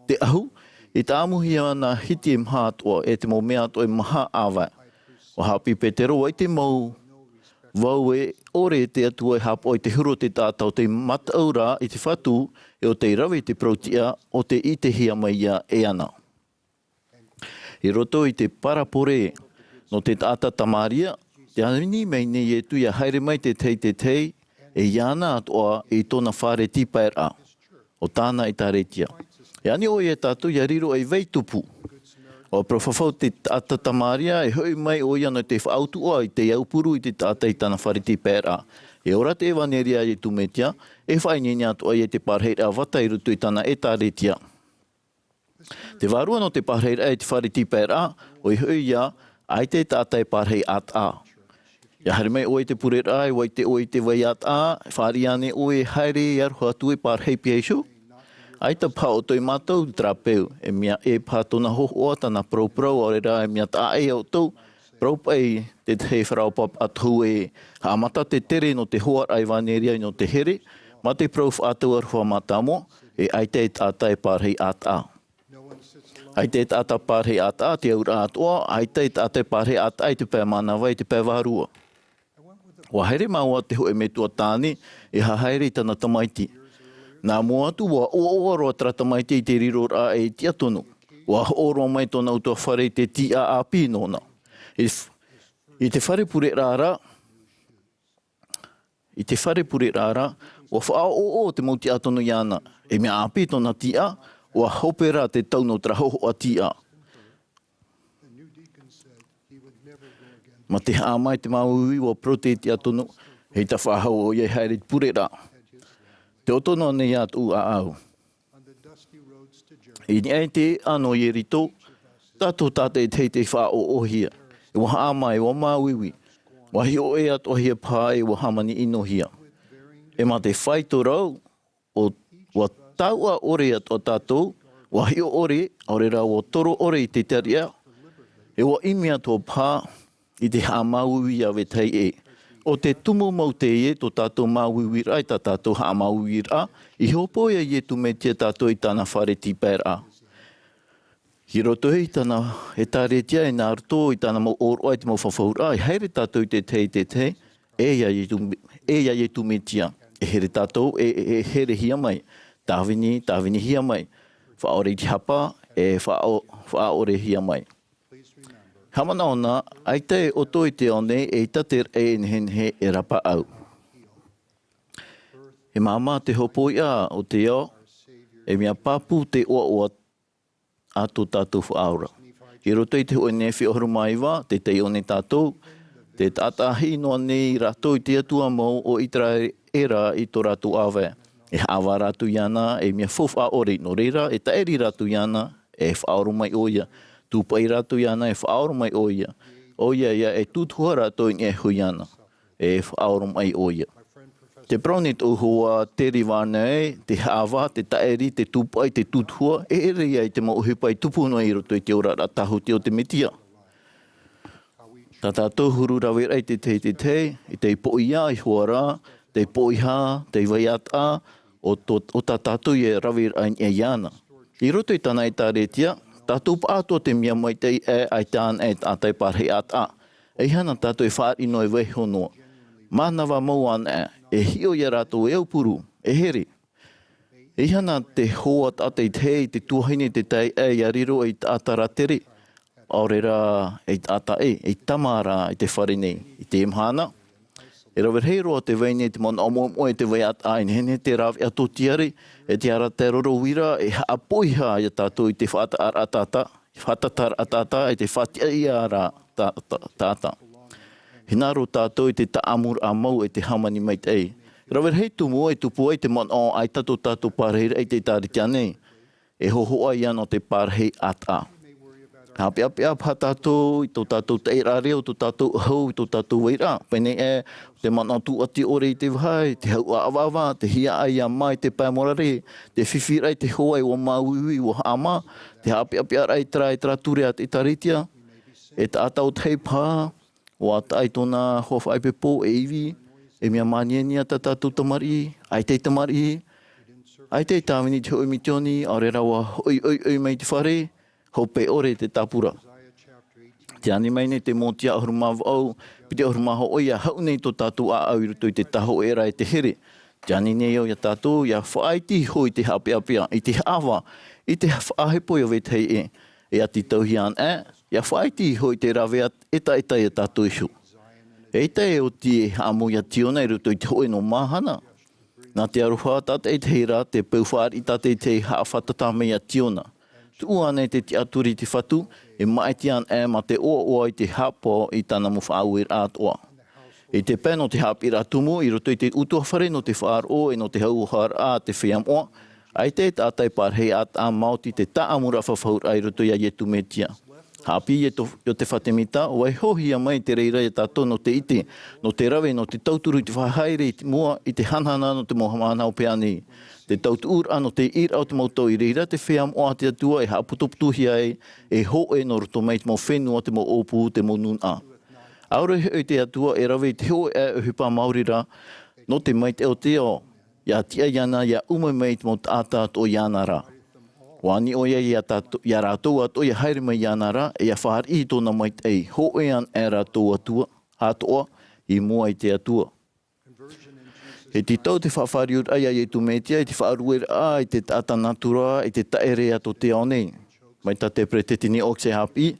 te ahu, i tāʻamuhia nā hiti e maha atoʻa, e te mau mea atoʻa e maha ʻāvae. ʻUa haʻapiʻi Petero, ʻua ʻite mau vau e ʻore te Atua e haʻapaʻo i te huru o te taʻata ʻo tei mataʻu ra i te Fatu, e ʻo tei rave i te parau-tiʻa ʻo tei ʻitehia mai ïa e ana. I roto i te parabole nō te taʻata Tamaria, tē ani mai nei Iesu ʻia haere mai te tahi, te tahi, e iāna atoʻa i tōna fare tīpaeraʻa, ʻo tāna ʻĒtārētia. E ani ʻoia ia tātou ʻia riro ei vai tupu. ʻUa parau fafau te taʻata Tamaria, e hoʻi mai ʻoia nō te faʻautuʻa i te aupuru i te taʻata i tāna fare tīpaeraʻa. E ora te ʻevanelia a Iesu Mesia, e faʻaineine atoʻa ia i te pārahiraʻa vata i roto i tāna ʻētāretia. Te vārua nō te pārahiraʻa i te fare tīpaeraʻa, ʻoia hoʻi ia, ʻaita e taʻata e pārahi ʻātaʻa. ʻIa haere mai ʻoe i te pureraʻa, ʻua ʻite ʻoe i te vai ʻātaʻa, e fāriʻi ānei ʻoe e haere e aroha atu e pārahi i a Iesu? ʻAita paha ʻoutou e mātau te terā peu, e mea ʻē paha tōna hōhoʻa, tāna parauparau, ʻaore rā e mea taʻa ʻē ia ʻoutou, parau paʻi te tahi e faraopa paʻatohu e haʻamata te tere nō te hoʻaraʻa ʻevanelia nō te here, mā te parau faʻatau aroha mātāmua, e ʻaita e taʻata e pārahi ʻātaʻa. ʻAita e taʻata pārahi ʻātaʻa, te auraʻa atoʻa, ʻaita e taʻata e pārahi ʻātaʻa i te pae mānava, i te pae vārua. ʻUa haere māua te hōʻē metua tāne, e hahaere i tāna tamaiti. Nā mua atu, ʻua ʻoaʻoa roa terā tamaiti i te riroraʻa e tiʻa tonu. ʻUa hoʻo roa mai tōna ʻutuāfare i te tīʻa ʻāpī nōna. I, i te fare pureraʻa ra, i te fare pureraʻa ra, ʻua faʻaʻoʻoʻo te mau tiʻa tonu iāna. E mea ʻāpī tōna tīʻa, ʻua hope rā te tau nō terā hōhoʻa tīʻa. Mā te haʻamā i te māuiui, ʻua parau te tiʻa tonu, ʻeita faʻahou ʻoia e haere i te pureraʻa. Tē ʻoto noa nei ā tōʻu ʻāʻau. I niʻa i te ʻēʻa nō Ieriko, tātou tātaʻitahi tei faʻaʻoʻohia. E ʻua haʻamā, e ʻua māuiui. ʻUa hiʻo ʻē atoʻahia paha, e ʻua hāmani ʻinohia. E mā te faito rau, ʻo, ʻua tauʻa ʻore atoʻa tātou, ʻua hiʻo ʻore, ʻaore rā ʻua toro ʻore i te tariʻa, e ʻua ʻimi atoʻa paha i te haʻamāuiui i te vetahi ʻē. ʻO te tumu mau teie tō tātou māuiuiraʻa i tā tātou haʻamāuiuiraʻa, i hōpoi ia Iesu Mesia tātou i tāna fare tīpaeraʻa. I roto i tāna ʻētāretia, e nā roto i tāna mau ʻōroʻa i te mau fafauraʻa, e haere tātou i te tahi, te tahi, e ia Iesu, e ia Iesu Mesia. E here tātou, e, e, e herehia mai. Tāvini, tāvinihia mai. Faʻaʻore i te hapa, e faʻaʻo-, faʻaʻorehia mai. Haʻamanaʻo na, ʻaita e ʻoto i te ao nei, ʻeita te raʻi e nehenehe e rapaʻau. E māmā te hōpoiʻa o te ao, e mea pāpū te ʻoaʻoa a tō tātou Faʻaora. I roto i te hōʻē Nephi ʻahuru mā iva, tē taiʻo nei tātou, tē taʻataʻahi noa nei rātou i te Atua mau o Iteraera i tō rātou ʻāvae. E haʻavā rātou iāna, e mea faufaʻa ʻore, nō reira, e tāʻiri rātou iāna, e faʻaora mai ʻoia. Tūpaʻi rātou iāna, e faʻaora mai ʻoia. ʻOia ia, e tūtuhā rātou i niʻa iho iāna. E faʻaora mai ʻoia. Tē parau nei tōʻu hoa Terry Varner, te haʻavā, te tāʻiri, te tūpaʻi, te tūtuhā, e ʻere ia i te mau ʻohipa i tupu noa i roto i te oraraʻa tāhuti o te Mesia. Tā tātou huru raveraʻa i te tahi, te tahi, i te poʻia, i hoara, te poʻihā, te vai ʻātaʻa, o tō, o tā tātou ia raveraʻa i niʻa iāna. I roto i tāna ʻētāretia, tātou pāʻatoʻa te mea maitaʻi ʻē, ʻaita anaʻe e taʻata e pārahi ʻātaʻa. ʻEiaha na tātou e fāriʻi noa e vaiiho noa. Mānava mau anaʻe, e hiʻo ia rātou e aupuru, e here. ʻEiaha na te hoa tātaʻitahi, te tuahine, te taeaʻe, ʻia riro ei taʻata rātere, ʻaore rā ei taʻata ʻē, ei tama rā i te fare nei, i teie mahana. E rave rahi roa te vai nei te manaʻo moemoe, te vai ʻātaʻa, e nehenehe te rāveʻa tōtiare, e te ara taeroro uira, e haʻapoʻihā ia tātou i te faʻataʻaraʻa taʻata, faʻataʻaraʻa taʻata, e te faʻatiʻaraʻa tā-, tā-, taʻata. Hinaʻaro tātou i te taʻamuraʻa mau e te hāmani maitaʻi. Rave rahi tumu e tupu ai te manaʻo ʻaita tō tātou pārahiraʻa i te ʻētāretia nei. E hōhoʻa ia nō te pārahi ʻātaʻa. Haʻapeʻapeʻa paha tātou i tō tātou taʻiraʻa reo, tō tātou ʻahu, i tō tātou vairaʻa. Pēnei ē, te manaʻo tūʻati ʻore i te vahi, te hau ʻāvaʻava, te hiaʻai ia mā i te pae morare, te fifi raʻa i te hoa e ʻua māuiui, ʻua haʻamā, te haʻapeʻapeʻaraʻa i terā, i terā ture a te ʻētāretia. E taʻata ʻōtahi paha, ʻua taʻa i tōna hoa faʻaipoipo, e ivi, e mea māniania tā tātou tamariʻi, ʻaita e tamariʻi, ʻaita e tāvini i te hōʻē misiōni, ʻaore rā ʻua hoʻi ʻoiʻoi mai i te fare, hope ʻore te tāpura. Tē ani mai nei te Mōtia ʻahuru mā vaʻu, piti ʻahuru mā hōʻē, ʻia haʻu nei tō tātou ʻāʻau i roto i te tāhōʻēraʻa e te here. Tē ani nei au ia tātou, ʻia faʻaiti iho i te haʻapeʻapeʻa, i te haʻavā, i te faʻahepo i a vetahi ʻē, e ʻati tauihaʻa anaʻe, ʻia faʻaiti iho i te rāveʻa ʻetaʻeta ia tātou iho. ʻEita e oti e haʻamau ia Tiona i roto i te hōʻē noa mahana. Nā te aroha tātaʻitahi ra, te peu fāriʻi tātaʻitahi haʻafātata mai ia Tiona. tuʻu ānei te tiʻaturi i te Fatu, e maʻiti anaʻe mā te ʻoaʻoa i te haʻapaʻo i tāna mau faʻaueraʻa atoʻa. I te pae nō te haʻapiʻiraʻa tumu, i roto i te ʻutuāfare nō te faʻaroʻo e nō te hauhaʻaraʻa a te feiā moʻa, ʻaita e taʻata e pārahi atoʻa maoti te tāʻamuraʻa fafauraʻa i roto iā Iesu Mesia. Haʻapiʻi e to-, Iosepha Semita, ʻua hiʻohia mai te reira iā tātou nō te ʻite, nō te rave, nō te tauturu i te faʻahaere i mua i te hanahana nō te mau haʻamanaʻo pēnei. Te tautuʻuraʻa nō te ʻīraʻa o te mau tau i reira te feiā moʻa a te Atua e haʻaputuputuhia ai, e hōʻē nō roto mai te mau fenua, te mau ʻōpū, te mau nūnaʻa. ʻAore hoʻi te Atua e rave i te hōʻē ʻohipa maori rā, nō te maitaʻi o te ao, ʻia tiʻa iāna ʻia ʻūmai mai i te mau taʻata atoʻa iāna rā. ʻUa ani ʻoia iā tātou, iā rātou atoʻa ʻia haere mai iāna rā, e ʻia fāriʻi i tōna maitaʻi, hōʻē anaʻe rātou atoʻa, atoʻa, i mua i te Atua. E tītau te faʻafāriuraʻa iā Iesu Mesia i te faʻarueraʻa i te taʻata nātura, i te taʻere a tō te ao nei. Mai tā te peresideni Oaks e haʻapiʻi,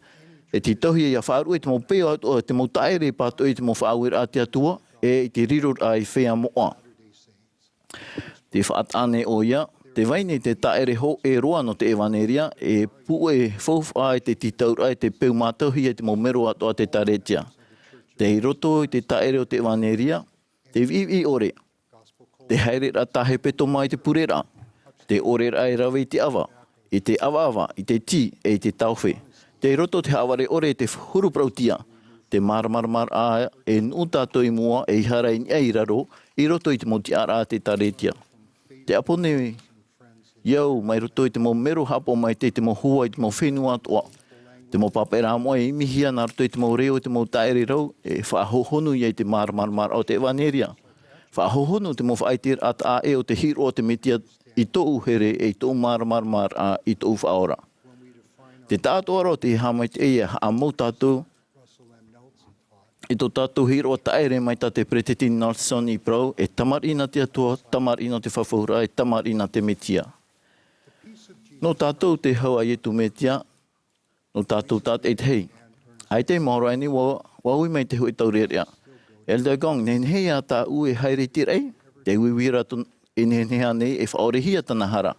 e tītauhia ʻia faʻaruʻe i te mau peu atoʻa, te mau taʻere pātoʻi i te mau faʻaueraʻa a te Atua, e i te riroraʻa i feiā moʻa. Tē faʻataʻa nei ʻoia, tē vai nei te taʻere hōʻē roa nō te ʻevanelia, e puʻe faufaʻa i te tītauraʻa i te peu mātauhia i te mau mero atoʻa a te ʻēkālesia. Tei roto i te taʻere o te ʻevanelia, te viʻiviʻi ʻore, te haereraʻa tāhepetoma i te pureraʻa, te ʻoreraʻa e rave i te ʻava, i te ʻavaʻava, i te tī, e i te taofe. Tei roto te haʻavare ʻore, te huru parauʻtiʻa, te māramaramaraʻa e nuʻu tātou i mua, e ʻeiaha i niʻa i raro, i roto i te mau tiʻaraʻa a te ʻēkālesia. Tē ʻapo nei au, mai roto i te mau mero haʻapaʻo maitaʻi, te mau hoa i te mau fenua atoʻa. Te mau pāpaʻiraʻa moʻa e imihia nā roto i te mau reo, i te mau taʻere rau, e faʻahohonu ia i te māramaramaraʻa o te ʻevanelia. Faʻahohonu te mau faʻaʻiteraʻa taʻa ʻē o te hiʻo o te Mesia i tōʻu here, e i tōʻu māramaramaraʻa, i tōʻu faʻaora. Te taʻatoʻaraʻa o te haʻamaitaʻi e haʻamau tātou, i tō tātou hiʻo taʻere mai tā te peresideni Nelson i parau, e tamariʻi nā te Atua, tamariʻi nō te fafauraʻa, e tamariʻi nā te Mesia. Nō tātou te hau a Iesu Mesia, nō tātou tātaʻitahi. ʻAita e maoro aʻe nei, ʻua, ʻua ui mai te hōʻē taurearea. Elder Gong, nehenehe ā tāʻu e haere i te raʻi, te uiui ra tō, e nehenehe ānei e faʻaorehia tāna hara.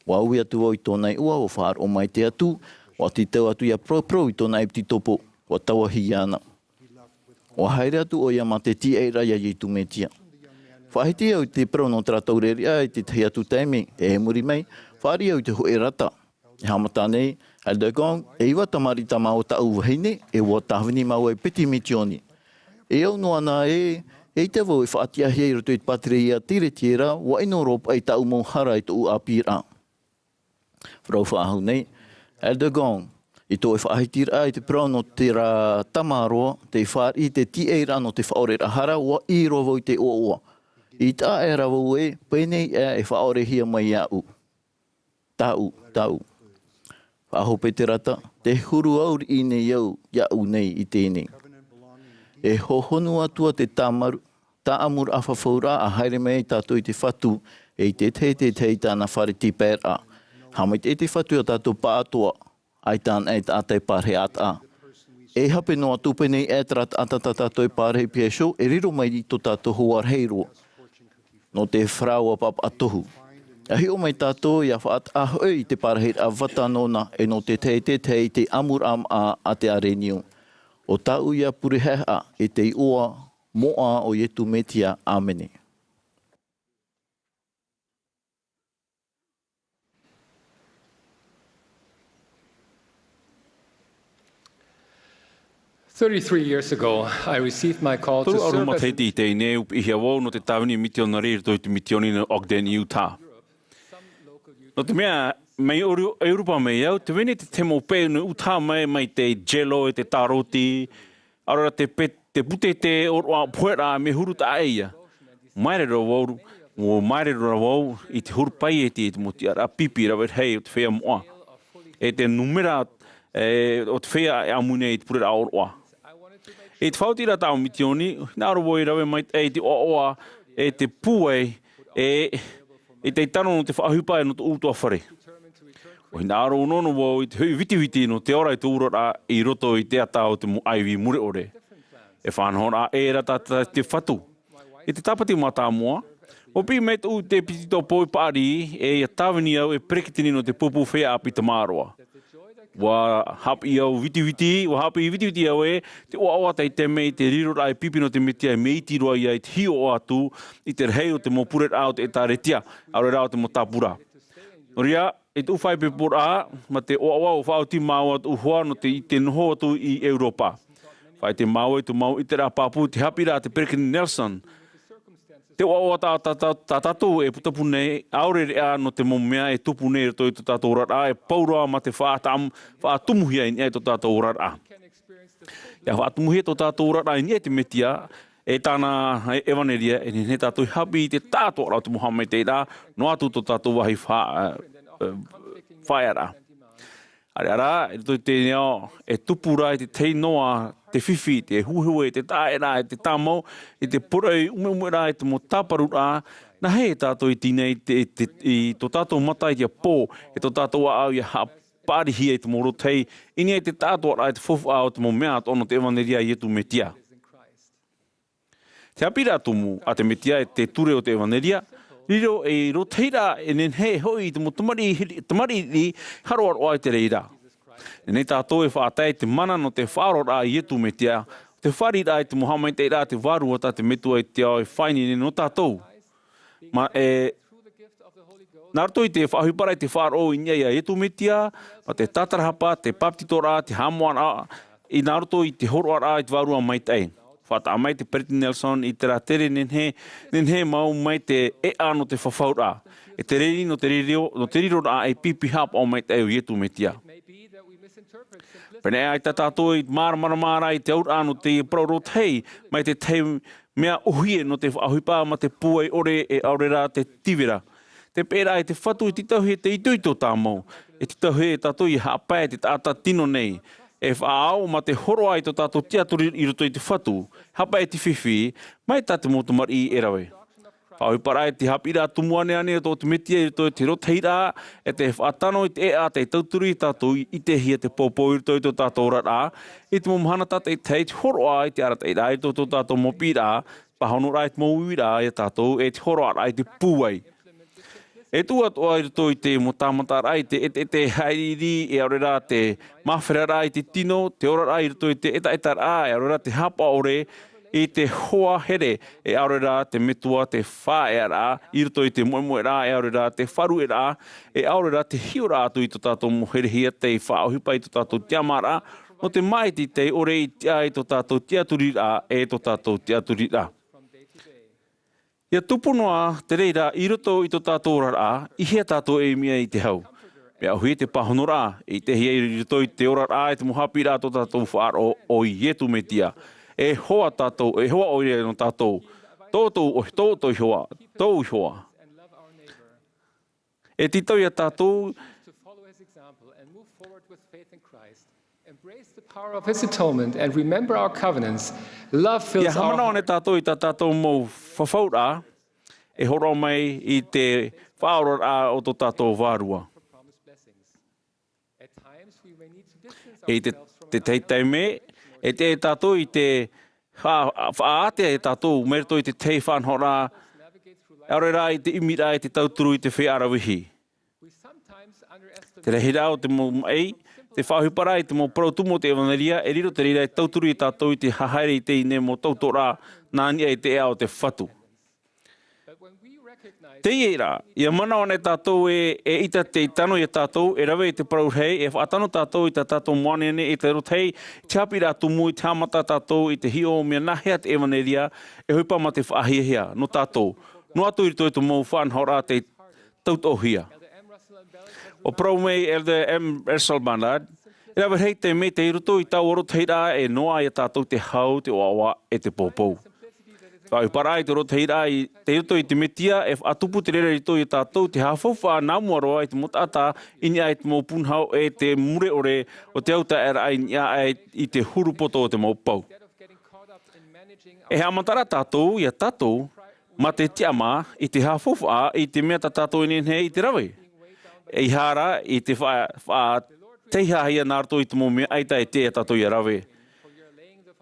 ʻUa ui atu vau i tōna iʻoa, ʻua faʻaroʻo mai te Atua, ʻua tītau atu ʻia paraparau i tōna ʻepetitopo, ʻua tauahi iāna. ʻUa haere atu ʻoia mā te tīaʻiraʻa iā Iesu Mesia. Faʻahiti au i te parau nō terā taurearea i te tahi atu taime, e muri mai, fāriʻi au i te hōʻē rata. E haʻamata nei, Elder Gong, e iva tamariʻi tāmau o tāʻu vahine, e ua tāvini māua e piti misioni. E au noa na ē, eʻita vau e faʻatiʻahia i roto i te pātireia tiretiera, ʻua ʻino roa paʻi tāʻu mau hara i tōʻu ʻāpīraʻa. Parau faʻahou nei, Elder Gong, i tō ʻoe faʻahitiraʻa i te parau nō terā tamaroa, tei fāriʻi i te tīaʻiraʻa nō te faʻaoreraʻa hara, ʻua ʻī roa vau i te ʻoaʻoa. I taʻa ra vau ē, pēnei ā e faʻaorehia mai iāʻu. Tāʻu, tāʻu. Faʻahope te rata, tē huru au riʻi nei au, iāʻu nei i teie nei. E hohonu atu ā te tāmaru, tāʻamuraʻa fafauraʻa a haere mai tātou i te Fatu, e i te tahi, te tahi i tāna fare tīpaeraʻa. Haʻamaitaʻi te Fatu iā tātou pāʻatoʻa, ʻaita anaʻe taʻata e pārahi atoʻa. E hape noa atu pēnei ē terā taʻata tā tātou e pārahi piha iho, e riro mai i tō tātou hoa rahi roa. Nō te faraoa pāpaʻa tohu. ʻA hiʻo mai tātou ʻia faʻataʻa hoʻi i te pārahiraʻa vata nōna e nō te tahi, te tahi i te ʻamuraʻa maʻa a te ʻārenio. ʻO tāʻu ia pure haʻehaʻa i te iʻoa moʻa o Iesu Mesia. ʻĀmene. Thirty-three years ago, I received my call to Toru ʻahuru serve as matahiti i teie nei, ʻua piʻihia vau nō te tāvini mitionare i roto i te misioni nō Ogden, Utah. Nō te mea, mai ʻEuropa mai au, tē vai nei te tahi mau peu nō Utah mai, mai te jello, e te tāroti, ʻaore rā te pe-, te pūtete ʻōroʻa, poheraʻa, mea huru taʻa ʻē ia. Māere roa vau, ʻua māere roa vau i te huru paieti, i te mau tiʻaraʻa pipi rave rahi o te feiā moʻa. E te nūmera, e, o te feiā e ʻāmui nei i te pureraʻa ʻōroʻa. I te faʻaotiraʻa tāʻu misioni, hinaʻaro vau i rave maitaʻi i te ʻoaʻoa, e te pūai, e, e tei tano nō te faʻaʻohipa e nō tōʻu ʻutuāfare. ʻUa hinaʻaro ʻōnoʻono vau i te hoʻi vitiviti nō te ora i tōʻu oraraʻa i roto i te ata o te mau ʻāivi mure ʻore. E faʻanahoraʻa ʻē ra tātou i te Fatu. I te Tāpati Mātāmua, ʻua piʻi mai tōʻu ʻēpititopo i paʻari, e ʻia tāvini au e peretiteni nō te pupu feiā ʻāpī tamaroa. ua haʻapiʻi au vitiviti, ua haʻapiʻi vitiviti au ē, te ʻoaʻoa tei te mea i te riroraʻa e pipi nō te Metia e mea iti roa ia i te hiʻo atu i te rahi o te mau pureraʻa o te ʻĒtāretia, ʻaore rā o te mau tāpura. Nō reira, i tōʻu faʻaipoiporaʻa, mā te ʻoaʻoa ʻua faʻaoti māua tōʻu hoa nō te, i te noho atu i Europa. Faʻaʻite māua i tō mau ʻiteraʻa pāpū i te haʻapiʻiraʻa a te Peresideni Nelson. Te ʻoaʻoa tā, tā, tā, tā tātou e putapū nei, ʻaore rā nō te mau mea e tupu nei i roto i tō tātou oraraʻa, e pau roa mā te faʻatam-, faʻatumuhia i niʻa i tō tātou oraraʻa. ʻIa faʻatumuhia tō tātou oraraʻa i niʻa i te Metia, e tāna e-, ʻevanelia, e nehenehe tātou e haʻapiʻi i te taʻatoʻaraʻa o te mau haʻamaitaʻiraʻa, noa atu tō tātou vāhi fa-, e, e, faʻaearaʻa. ʻAreʻa rā, i roto i teie nei ao, e tupu rā i te tahi noa te fifi, te huehue, te taʻaʻēraʻa, te tāmau, i te poroʻi ʻumeʻumeraʻa, i te mau tāparuraʻa, nāhea tātou e tīnai i te, i te, i tō tātou mata i te pō, e tō tātou ʻāʻau ʻia haʻapāriʻihia i te mau rōtahi, i niʻa i te taʻatoʻaraʻa, i te faufaʻa o te mau mea atoʻa nō te ʻevanelia a Ietu Metia. Te haʻapiʻiraʻa tumu a te Metia e te ture o te ʻevanelia, riro ei rōtahiraʻa e nehenehe e hoʻi i te mau tamariʻi, tamariʻi haroharoa i te reira. Nehenehe tātou e faʻatae i te mana nō te faʻaoraraʻa a Ietu Metia, te fāriʻiraʻa i te mau haʻamaitaʻiraʻa a te Vārua tā te Metua i te ao e faʻaineine nō tātou. Mā, e, nā roto i te faʻaʻohiparaʻa i te faʻaroʻo i niʻa ia Ietu Metia, mā te tātarahapa, te bāpetizoraʻa, te haʻamoʻaraʻa, i nā roto i te hōroʻaraʻa i te Vārua Maitaʻi. Faʻataʻa mai te Peresideni Nelson i te rā tere nehenehe, nehenehe mau mai te ʻēʻa nō te fafauraʻa. E te riri nō te riro, nō te riroraʻa ei pipi haʻapaʻo maitaʻi o Ietu Metia. Pēneiaʻe tā tātou e māramarama ra i te auraʻa nō te parau rōtahi, mai te tahi mea ʻōhie nō te faʻaʻohipa mā te pūai ʻore e ʻaore rā te tīvera. Te peʻeraʻa i te Fatu e tītauhia te itoito tāmau. E tītauhia e tātou ʻia haʻapae te taʻata tino nei. E faʻaau mā te hōroʻa i tō tātou tiʻaturi i roto i te Fatu. Haʻapae te fifi, mai tā te mau tamariʻi e rave. Faʻaʻohiparaʻa i te haʻapiʻiraʻa tumu āneāne o tō te Metia i roto i te rōtahiraʻa, e te faʻatano i te ʻēʻa tei tauturu ia tātou i ʻitehia te poupou i roto i tō tātou oraraʻa, i te mau mahana tātaʻitahi te hōroʻa i te arataʻiraʻa i tō, tō tātou mau piʻiraʻa, pāhonoraʻa i te mau uiraʻa ia tātou, e te hōroʻaraʻa i te pūai. E tuʻu atoʻa i roto i te mau tāmataraʻa i te ʻeteʻete haʻiriʻiri, e ʻaore rā te māferaraʻa i te tino, te oraraʻa i roto i te ʻetaʻetaraʻa, e ʻaore rā te haʻapaʻo ʻore, i te hoa here, e ʻaore rā te Metua te faʻaearaʻa, i roto i te moemoeraʻa, e ʻaore rā te faʻarueraʻa, e ʻaore rā te hiʻoraʻa atu i tō tātou mau herehia tei faʻaʻohipa i tō tātou tiʻamāraʻa, nō te māʻiti tei ʻore i tiʻa i tō tātou tiʻaturiraʻa, e tō tātou tiʻaturiraʻa. ʻIa tupu noa te reira i roto i tō tātou oraraʻa, i hea tātou e ʻimi ai i te hau. Mea ʻōhie te pāhonoraʻa, i ʻitehia i roto i te oraraʻa e te mau haʻapiʻiraʻa tō tātou faʻaroʻo, ʻo Ietu Metia. E hoa tātou, e hoa ʻoia nō tātou. Tō, tō, tō, tō Ihoa, tō Ihoa. E tītau ia tātou. To follow his example and move forward with faith in Christ. Embrace the power of his atonement and remember our covenants. Love fills our hearts. ʻIa haʻamanaʻo ānei tātou i tā tātou mau fafauraʻa, e hōroʻa mai i te faʻaoraraʻa o tō tātou Vārua. For promised blessings. At times we may need to distance ourselves from. I te, te tahi taime, e te, e tātou i te fa-, faʻaātea e tātou, mai roto i te tahi faʻanahoraʻa, ʻaore rā i te ʻimiraʻa, i te tauturu i te feiā ravehi. We sometimes underestimate. Te rahiraʻa o te mau maʻi, te faʻaʻohiparaʻa i te mau parau tumu o te ʻevanelia, e riro te reira e tauturu ia tātou i te haere i teie nei mau tautoʻoraʻa, nā niʻa i te ʻēʻa o te Fatu. Teie rā, ʻia manaʻo ānei tātou ē, eʻita tei tano ia tātou, e rave i te parau rahi, e faʻatano tātou i tā tātou mau āneāne, i te rōtahi, i te haʻapiʻiraʻa tumu, i te haʻamata tātou i te hiʻo mea nāhea te ʻevanelia, e ʻohipa mā te faʻahiahia, nō tātou. Noa atu i roto i te mau faʻanahoraʻa tei tautoʻohia. ʻUa parau mai Elder M. Russell Ballard, e rave rahi te mea i roto i taua rōtahiraʻa e noaʻa ia tātou te hau, te ʻoaʻoa, e te poupou. Faʻaʻohiparaʻa i te rōtahiraʻa i, tei roto i te Metia, e faʻatupu te reira i roto ia tātou te haʻafaufaʻa nā mua roa i te mau taʻata i niʻa i te mau pūnaho e te mure ʻore o te autaʻeraʻa i niʻa aʻe i te huru poto o te mau pou. E haʻamataraʻa tātou ia tātou, mā te tiʻamā i te haʻafaufaʻa i te mea tā tātou e nehenehe i te rave. ʻEiaha rā i te fa-, faʻa-, teiaha ia nā roto i te mau mea ʻaita e tiʻa ia tātou ia rave.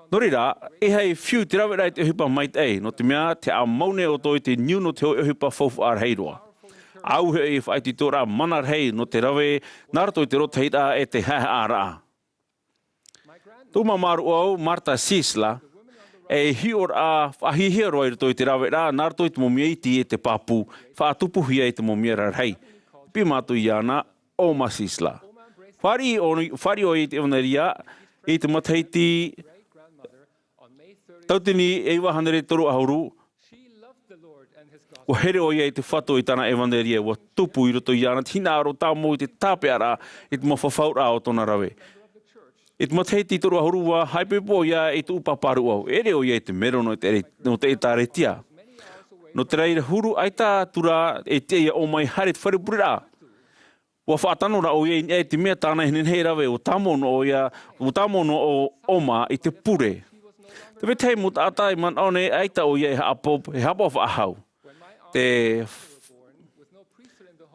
Nō reira, e ʻere fiu te raveraʻa i te ʻohipa maitaʻi, nō te mea, te haʻamau nei ʻoutou i te niu nō te hōʻē ʻohipa faufaʻa rahi roa. Auahi e faʻaitoitoraʻa mana rahi nō te rave nā roto i te rotahiraʻa e te haʻehaʻaraʻa. Tōʻu māmā rūʻau, Martha Sisler, e hiʻoraʻa faʻahiahia roa i roto i te raveraʻa nā roto i te mau mea iti e te pāpū, faʻatupuhia i te mau mea rarahi. Piʻi mātou iāna, Oma Sisler. Fāriʻi ʻō-, fāriʻi ʻoia i te ʻevanelia i te matahiti tauatini e iva hānere toru ʻahuru, ʻua here ʻoia i te Fatu i tāna ʻevanelia, ʻua tupu i roto iāna te hinaʻaro tāmau i te tāpeʻaraʻa i te mau fafauraʻa o tōna rave. I te matahiti toru ʻahuru ʻua haʻaipoipo ʻoia i tōʻu pāpā rūʻau. ʻEʻere ʻoia i te mero nō te ʻēre-, nō te ʻĒtāretia. Nō te reira huru, ʻaita atu rā e tiʻa iā Oma e haere i te fare pureraʻa. ʻUa faʻatano rā ʻoia i niʻa i te mea tāna e nehenehe e rave, ʻua tāmau noa ʻoia, ʻua tāmau noa ʻo Oma i te pure. Te vetahi mau taʻata i manaʻo nei, ʻaita ʻoia e haʻapaʻo, e haʻapaʻo faʻahou. Te,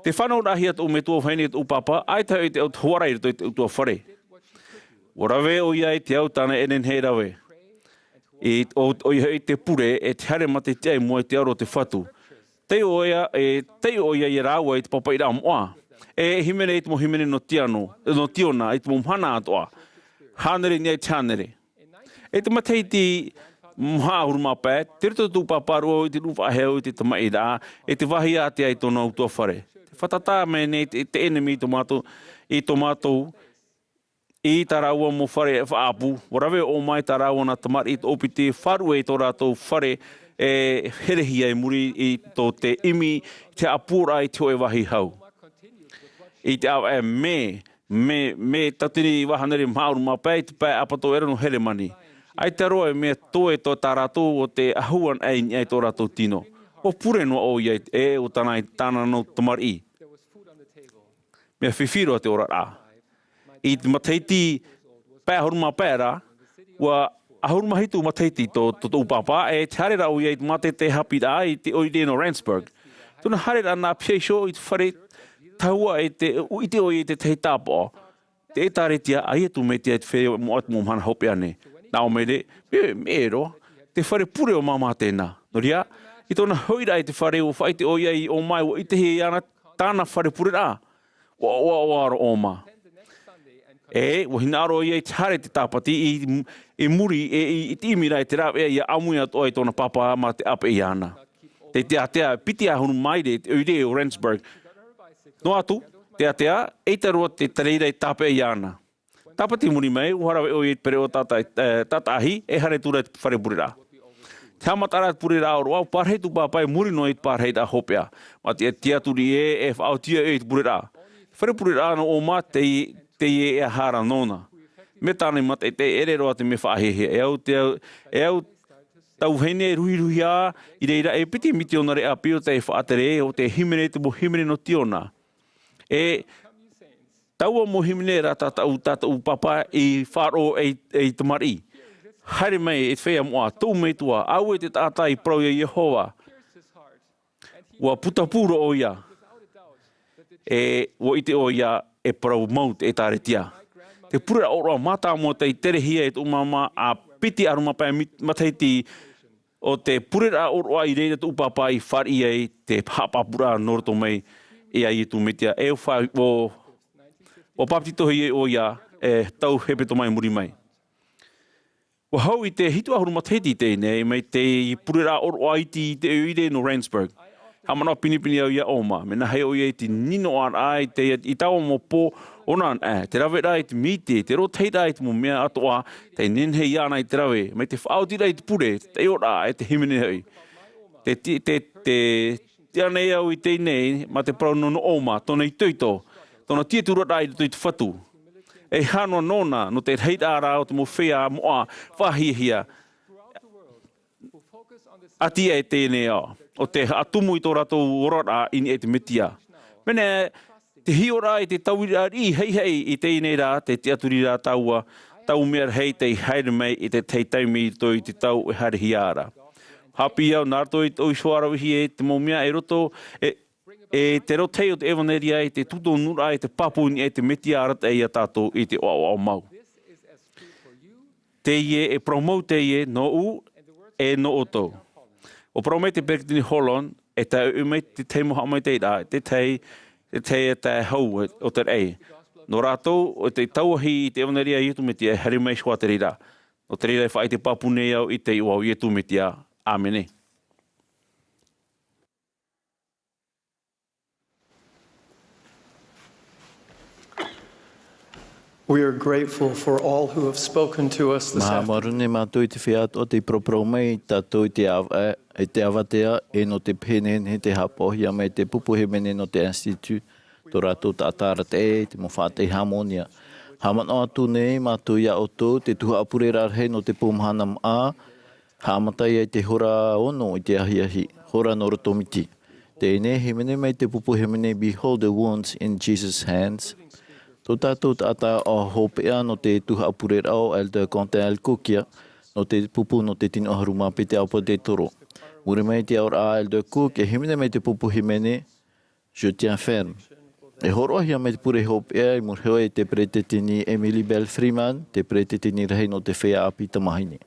te fānauraʻahia tōʻu metua vahine e tōʻu pāpā, ʻaita hoʻi te au te hoara i roto i te ʻutuāfare. ʻUa rave ʻoia i te au tāna e nehenehe e rave. I, ʻo, ʻoia hoʻi te pure, e te haere mā te tiʻa i mua i te aro o te Fatu. Taiʻo ʻoia, e, taiʻo ʻoia iā rāua i te pāpaʻiraʻa moʻa. E hīmene i te mau hīmene nō Tiano, nō Tiona, i te mau mahana atoʻa. Hānere i niʻa i te hānere. I te matahiti maha ʻahuru mā pae, tei roto tōʻu pāpā rūʻau i te nuʻu faʻahou i te tamaʻiraʻa, i te vāhi ātea i tōna ʻutuāfare. Te fātata mai nei te, te ʻenemi i tō mātou, i tō mātou, i tā rāua mau fare faʻaʻapu, ʻua rave ʻo Oma e tā rāua nā tamariʻi tōpiti e faʻaruʻe i tō rātou fare e herehia i muri i tō te ʻimi, te haʻapūraʻa i te hōʻē vāhi hau. I te ʻāvaʻe mē, mē, mē tauatini iva hānere maha ʻahuru mā pae i te pae ʻapatoʻera nō Heremani. ʻAita roa e mea toe tō tā rātou ʻo tē ʻahu ana i niʻa i tō rātou tino. ʻUa pure noa ʻoia i te ʻē o tāna, tāna nō tamariʻi. Mea fifi roa te oraraʻa. I te matahiti pae ʻahuru mā pae ra, ʻua ʻahuru mā hitu matahiti tō, tō tōʻu pāpā, e te haere ra ʻoia i te mātete haʻapiʻiraʻa i te ʻoire nō Randsburg. Tōna haereraʻa nā Piha iho i te fare tahua e te, ʻua ʻite ʻoia i te tahi tāpaʻo. Te ʻĒtāretia a Iesu Mesia i te feiā moʻa i te mau mahana hopeʻa nei. Nā ʻō mai ra, mea, mea roa, te fare pure o māmā tēnā. Nō reira, i tōna hoʻiraʻa i te fare ʻua faʻaʻite ʻoia i Oma e ʻua ʻitehia iāna tāna fare pureraʻa. ʻUa, ʻua, ʻua ʻoaʻoa roa Oma. E, ʻua hinaʻaro ʻoia i te haere i te Tāpati i, i muri, e, i, i te ʻimiraʻa i te rāveʻa ʻia ʻāmui atoʻa i tōna pāpā mā te ʻāpeʻe iāna. Te, te ʻātea, piti ʻahuru māere te ʻoire o Randsburg. Noa atu, te ʻātea, ʻeita roa te reira e tāpeʻa iāna. Tāpati i muri mai, ʻua rave ʻoia i te pereʻoʻo tāta-, e, tātaʻahi, e haere atu ra i te fare pureraʻa. Te haʻamataraʻa te pureraʻa ʻōroʻa, ʻua parahi tōʻu pāpā i muri noa i te parahiraʻa hopeʻa. Mā te, te tiʻaturi ē, e faʻaoti ʻoia i te pureraʻa. Te fare pureraʻa nō Oma, tei, teie e aha ra nōna. Mea tāna i mātaʻitaʻi, ʻeʻere roa te mea faʻahiahia. E au te au, e au tau vahine ruhiruhia i reira e piti mitiōnare ʻāpī o tei faʻatere, ʻo tē hīmene i te mau hīmene nō Tiona. E taua mau hīmene ra tā tāʻu, tā tāʻu pāpā i faʻaroʻo ei, ei tamariʻi. Haere mai e te feiā moʻa, tōʻu metua, ʻaore te taʻata i parau iā Iehova. ʻUa putapū roa ʻoia. E ʻua ʻite ʻoia e parau mau te ʻĒtāretia. Te pureraʻa ʻōroʻa mātāmua tei terehia e tōʻu māmā ʻa piti ʻahuru mā pae mi-, matahiti ʻo te pureraʻa ʻōroʻa i reira tōʻu pāpā i fāriʻi ai te haʻapāpūraʻa nō roto mai iā Iesu Mesia. E ʻua fa-, ʻua, ʻua pāpetitohia ʻoia e tau hepetoma i muri mai. ʻUa hau i te hitu ʻahuru matahiti i teie nei, mai te pureraʻa ʻōroʻa iti i te ʻoire nō Randsburg. Haʻamanaʻo pinepine au iā Oma, mea nāhea ʻoia i te ninoʻaraʻa i te, i taua mau pō ʻōna anaʻe, te raveraʻa i te mīti, te rotahiraʻa i te mau mea atoʻa, tei nehenehe iāna i te rave, mai te faʻaotiraʻa i te pure, te taiʻoraʻa, e te hīmene hoʻi. Te, te, te, te, tiʻa nei au i teie nei, mā te parau nō, nō Oma, tōna itoito, tōna tiʻaturiraʻa i roto i te Fatu. E hānoa nōna, nō te rahiraʻa ra o te mau feiā moʻa faʻahiahia. ʻAti e teie nei ao, ʻo tē haʻatumu i tō rātou oraraʻa i niʻa i te Mesia. Mea nā, te hiʻoraʻa i te tauiraʻa riʻi haʻihaʻi i teie nei rā, te tiʻaturi ra taua, taua mea rahi tei haere mai i te tahi taime i roto i te tau e haerehia ra. Haʻapiʻi au nā roto i te ʻohipa ravehia e te mau mea e roto, e, e te rotahi o te ʻevanelia i te tūtonuraʻa i te pāpū i niʻa i te Mesia arataʻi iā tātou i te ʻoaʻoa mau. Teie e parau mau teie nōʻu e nō ʻoutou. ʻUa parau mai te Peresideni Holland, e tae ʻoʻe mai te tahi mau haʻamaitaʻiraʻa, te tahi, te tahi e tae hau o te raʻi. Nō rātou, ʻo tei tauahi i te ʻevanelia a Iesu Mesia, e haere mai hoʻi te reira. Nō te reira e faʻaʻite pāpū nei au i te iʻoa o Iesu Mesia. ʻĀmene. We are grateful for all who have spoken to us this afternoon. Māuruuru nei mātou i te feiā atoʻa tei paraparau mai ia tātou i te ava-, i te avatea, e nō te pehe nehenehe tei haʻapaʻohia mai te pupu hīmene nō te Institut, tō rātou taʻata arataʻi, te mau faʻataʻi hāmōnia. Haʻamanaʻo atu nei mātou ia ʻoutou, te tuhaʻa pureraʻa rahi nō te pou mahana maʻa, haʻamata ia i te hora ono i te ahiahi, hora nō roto miti. Teie nei, hīmene mai te pupu hīmene, Behold the Wounds in Jesus' Hands. Tō tātou taʻata hopeʻa nō te tuhaʻa pureraʻa, ʻo Elder Quentin L. Cook ia, nō te pupu nō te tino ʻahuru mā piti ʻāpōsetolo. Muri mai i te aʻoraʻa a Elder Cook, e hīmene mai te pupu hīmene, Je tiens ferme. E hōroʻahia mai te pure hopeʻa i muri iho i te peretiteni Emily Belle Freeman, te peretiteni rahi nō te feiā ʻāpī tamāhine.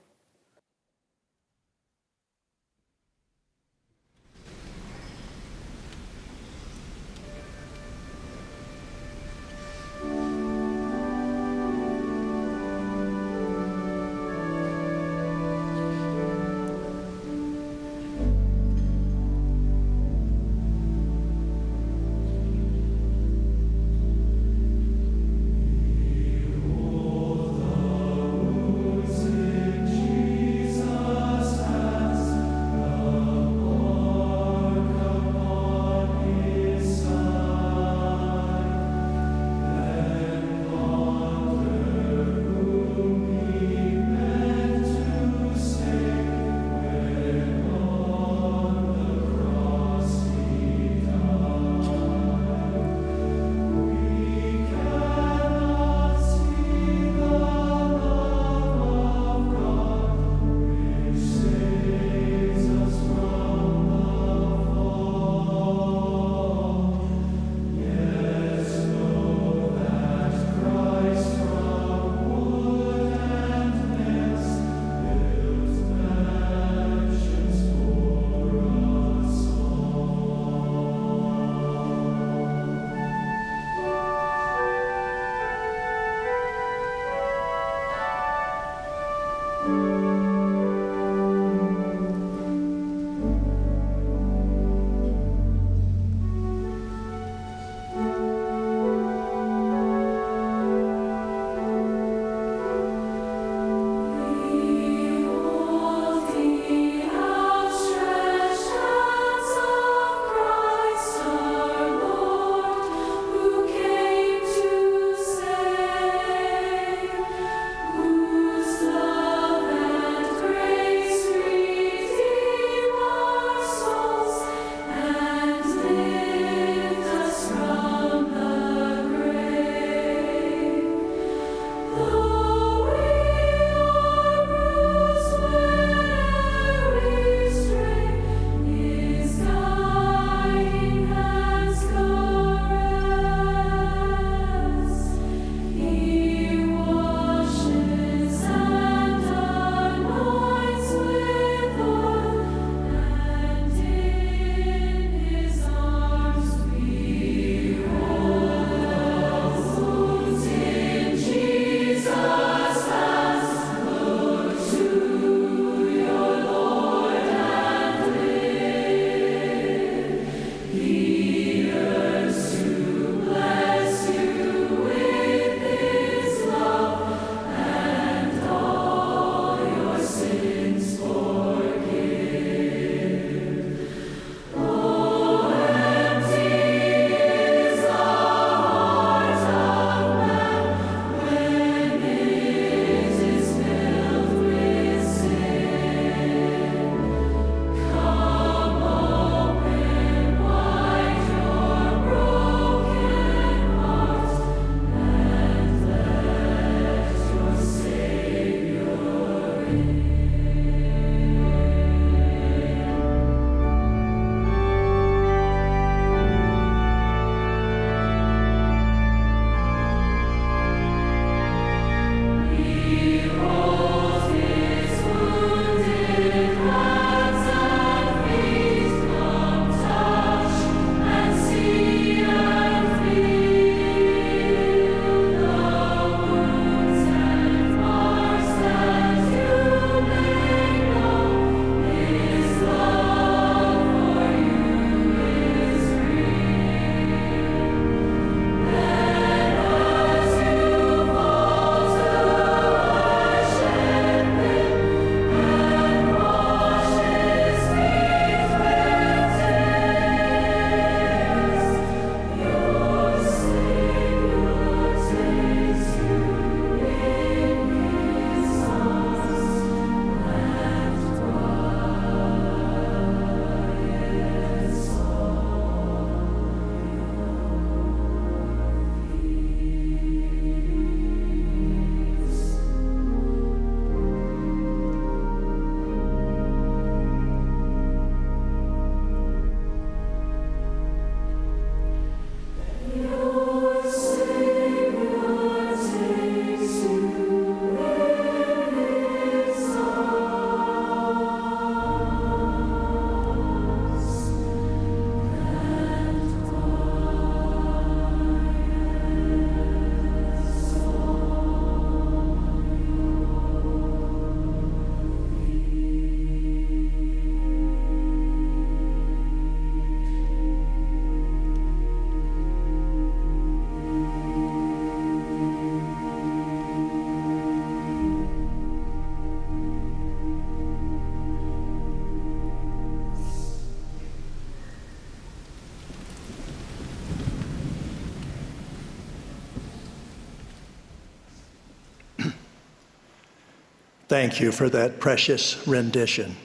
Thank you for that precious rendition.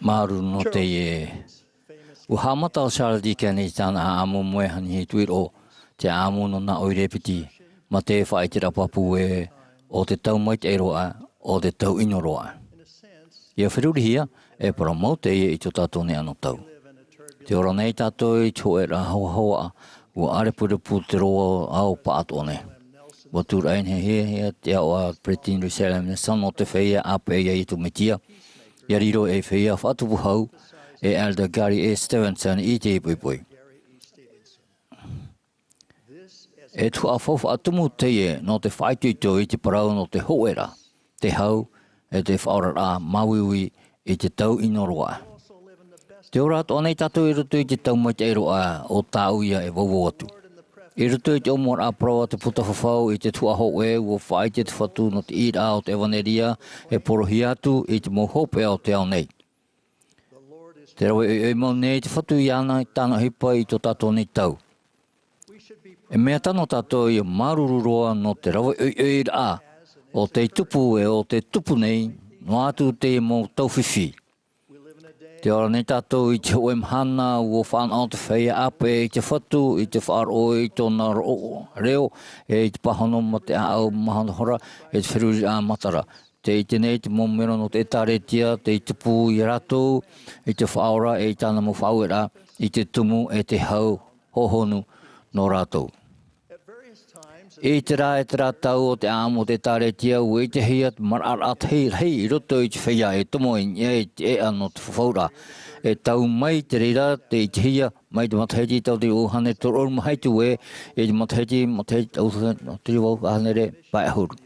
Māuruuru nō teie. Ua haʻamata ʻo Charles Dickens i tāna ʻāʻamu moeʻa anihi tuiroʻo, te ʻāʻamu nō nā ʻoire piti, mā te faʻaʻiteraʻa pāpū ē, ʻo te tau maitaʻi roa, ʻo te tau ʻino roa. ʻIa ferurihia, e parau mau teie i tō tātou nei anotau. Tē ora nei tātou i te hōʻē ra hoahoa, ua ʻārepurepu te roa ao pāʻatoʻa nei. Ua tūraʻi nei hia te ao a Peresideni Russell M. Nelson nō te feiā ʻāpeʻe ia Iesu Mesia, ʻia riro ei feiā faʻatupu hau, e Elder Gary E. Stevenson i te poipoi. E tuhaʻa faufaʻa tumu teie nō te faʻaitoito i te parau nō te hōʻē ra, te hau, e te faʻaoraraʻa māuiui i te tau ʻino roa. Tē ora atoʻa nei tātou i roto i te tau maitaʻi roa o tāʻu ia e vauvau atu. I roto i te ʻōmuaraʻa parau a te puta fafau i te tuhaʻa hōʻē, ua faʻaʻite te Fatu nō te ʻīraʻa o te ʻevanelia, e porohia atu i te mau hopeʻa o te ao nei. Tē rave ʻoiʻoi mau nei te Fatu iāna i tāna ʻohipa i tō tātou nei tau. E mea tano tātou ʻia māuruuru roa nō te rave ʻoiʻoiraʻa o tei tupu e ʻo tē tupu nei, noa atu teie mau tau fifi. Tē ora nei tātou i te hōʻē mahana, ua fānaʻo te feiā ʻāpeʻe i te Fatu, i te faʻaroʻo i tōna roʻo, reo, e i te pāhono mā te ʻāʻau mahana hora, e te feruriraʻa matara. Tē ʻite nei te mau mero nō te ʻĒtārētia, tei tupu ia rātou, i te Faʻaora, e i tāna mau faʻaueraʻa, i te tumu, e te hau, hohonu, nō rātou. I terā, e terā tau o te ʻāʻamu o te ʻĒtārētia, ua ʻitehia te maraʻaraʻa tahi rahi i roto i te feiā e tomo i niʻa i te ʻēʻa nō te fafauraʻa. E tau mai te reira, tē ʻitehia, mai te matahiti tauatini ʻahuru mā hitu ē, i te matahiti, matahiti tauatini ʻahuru mā hānere pae ʻahuru.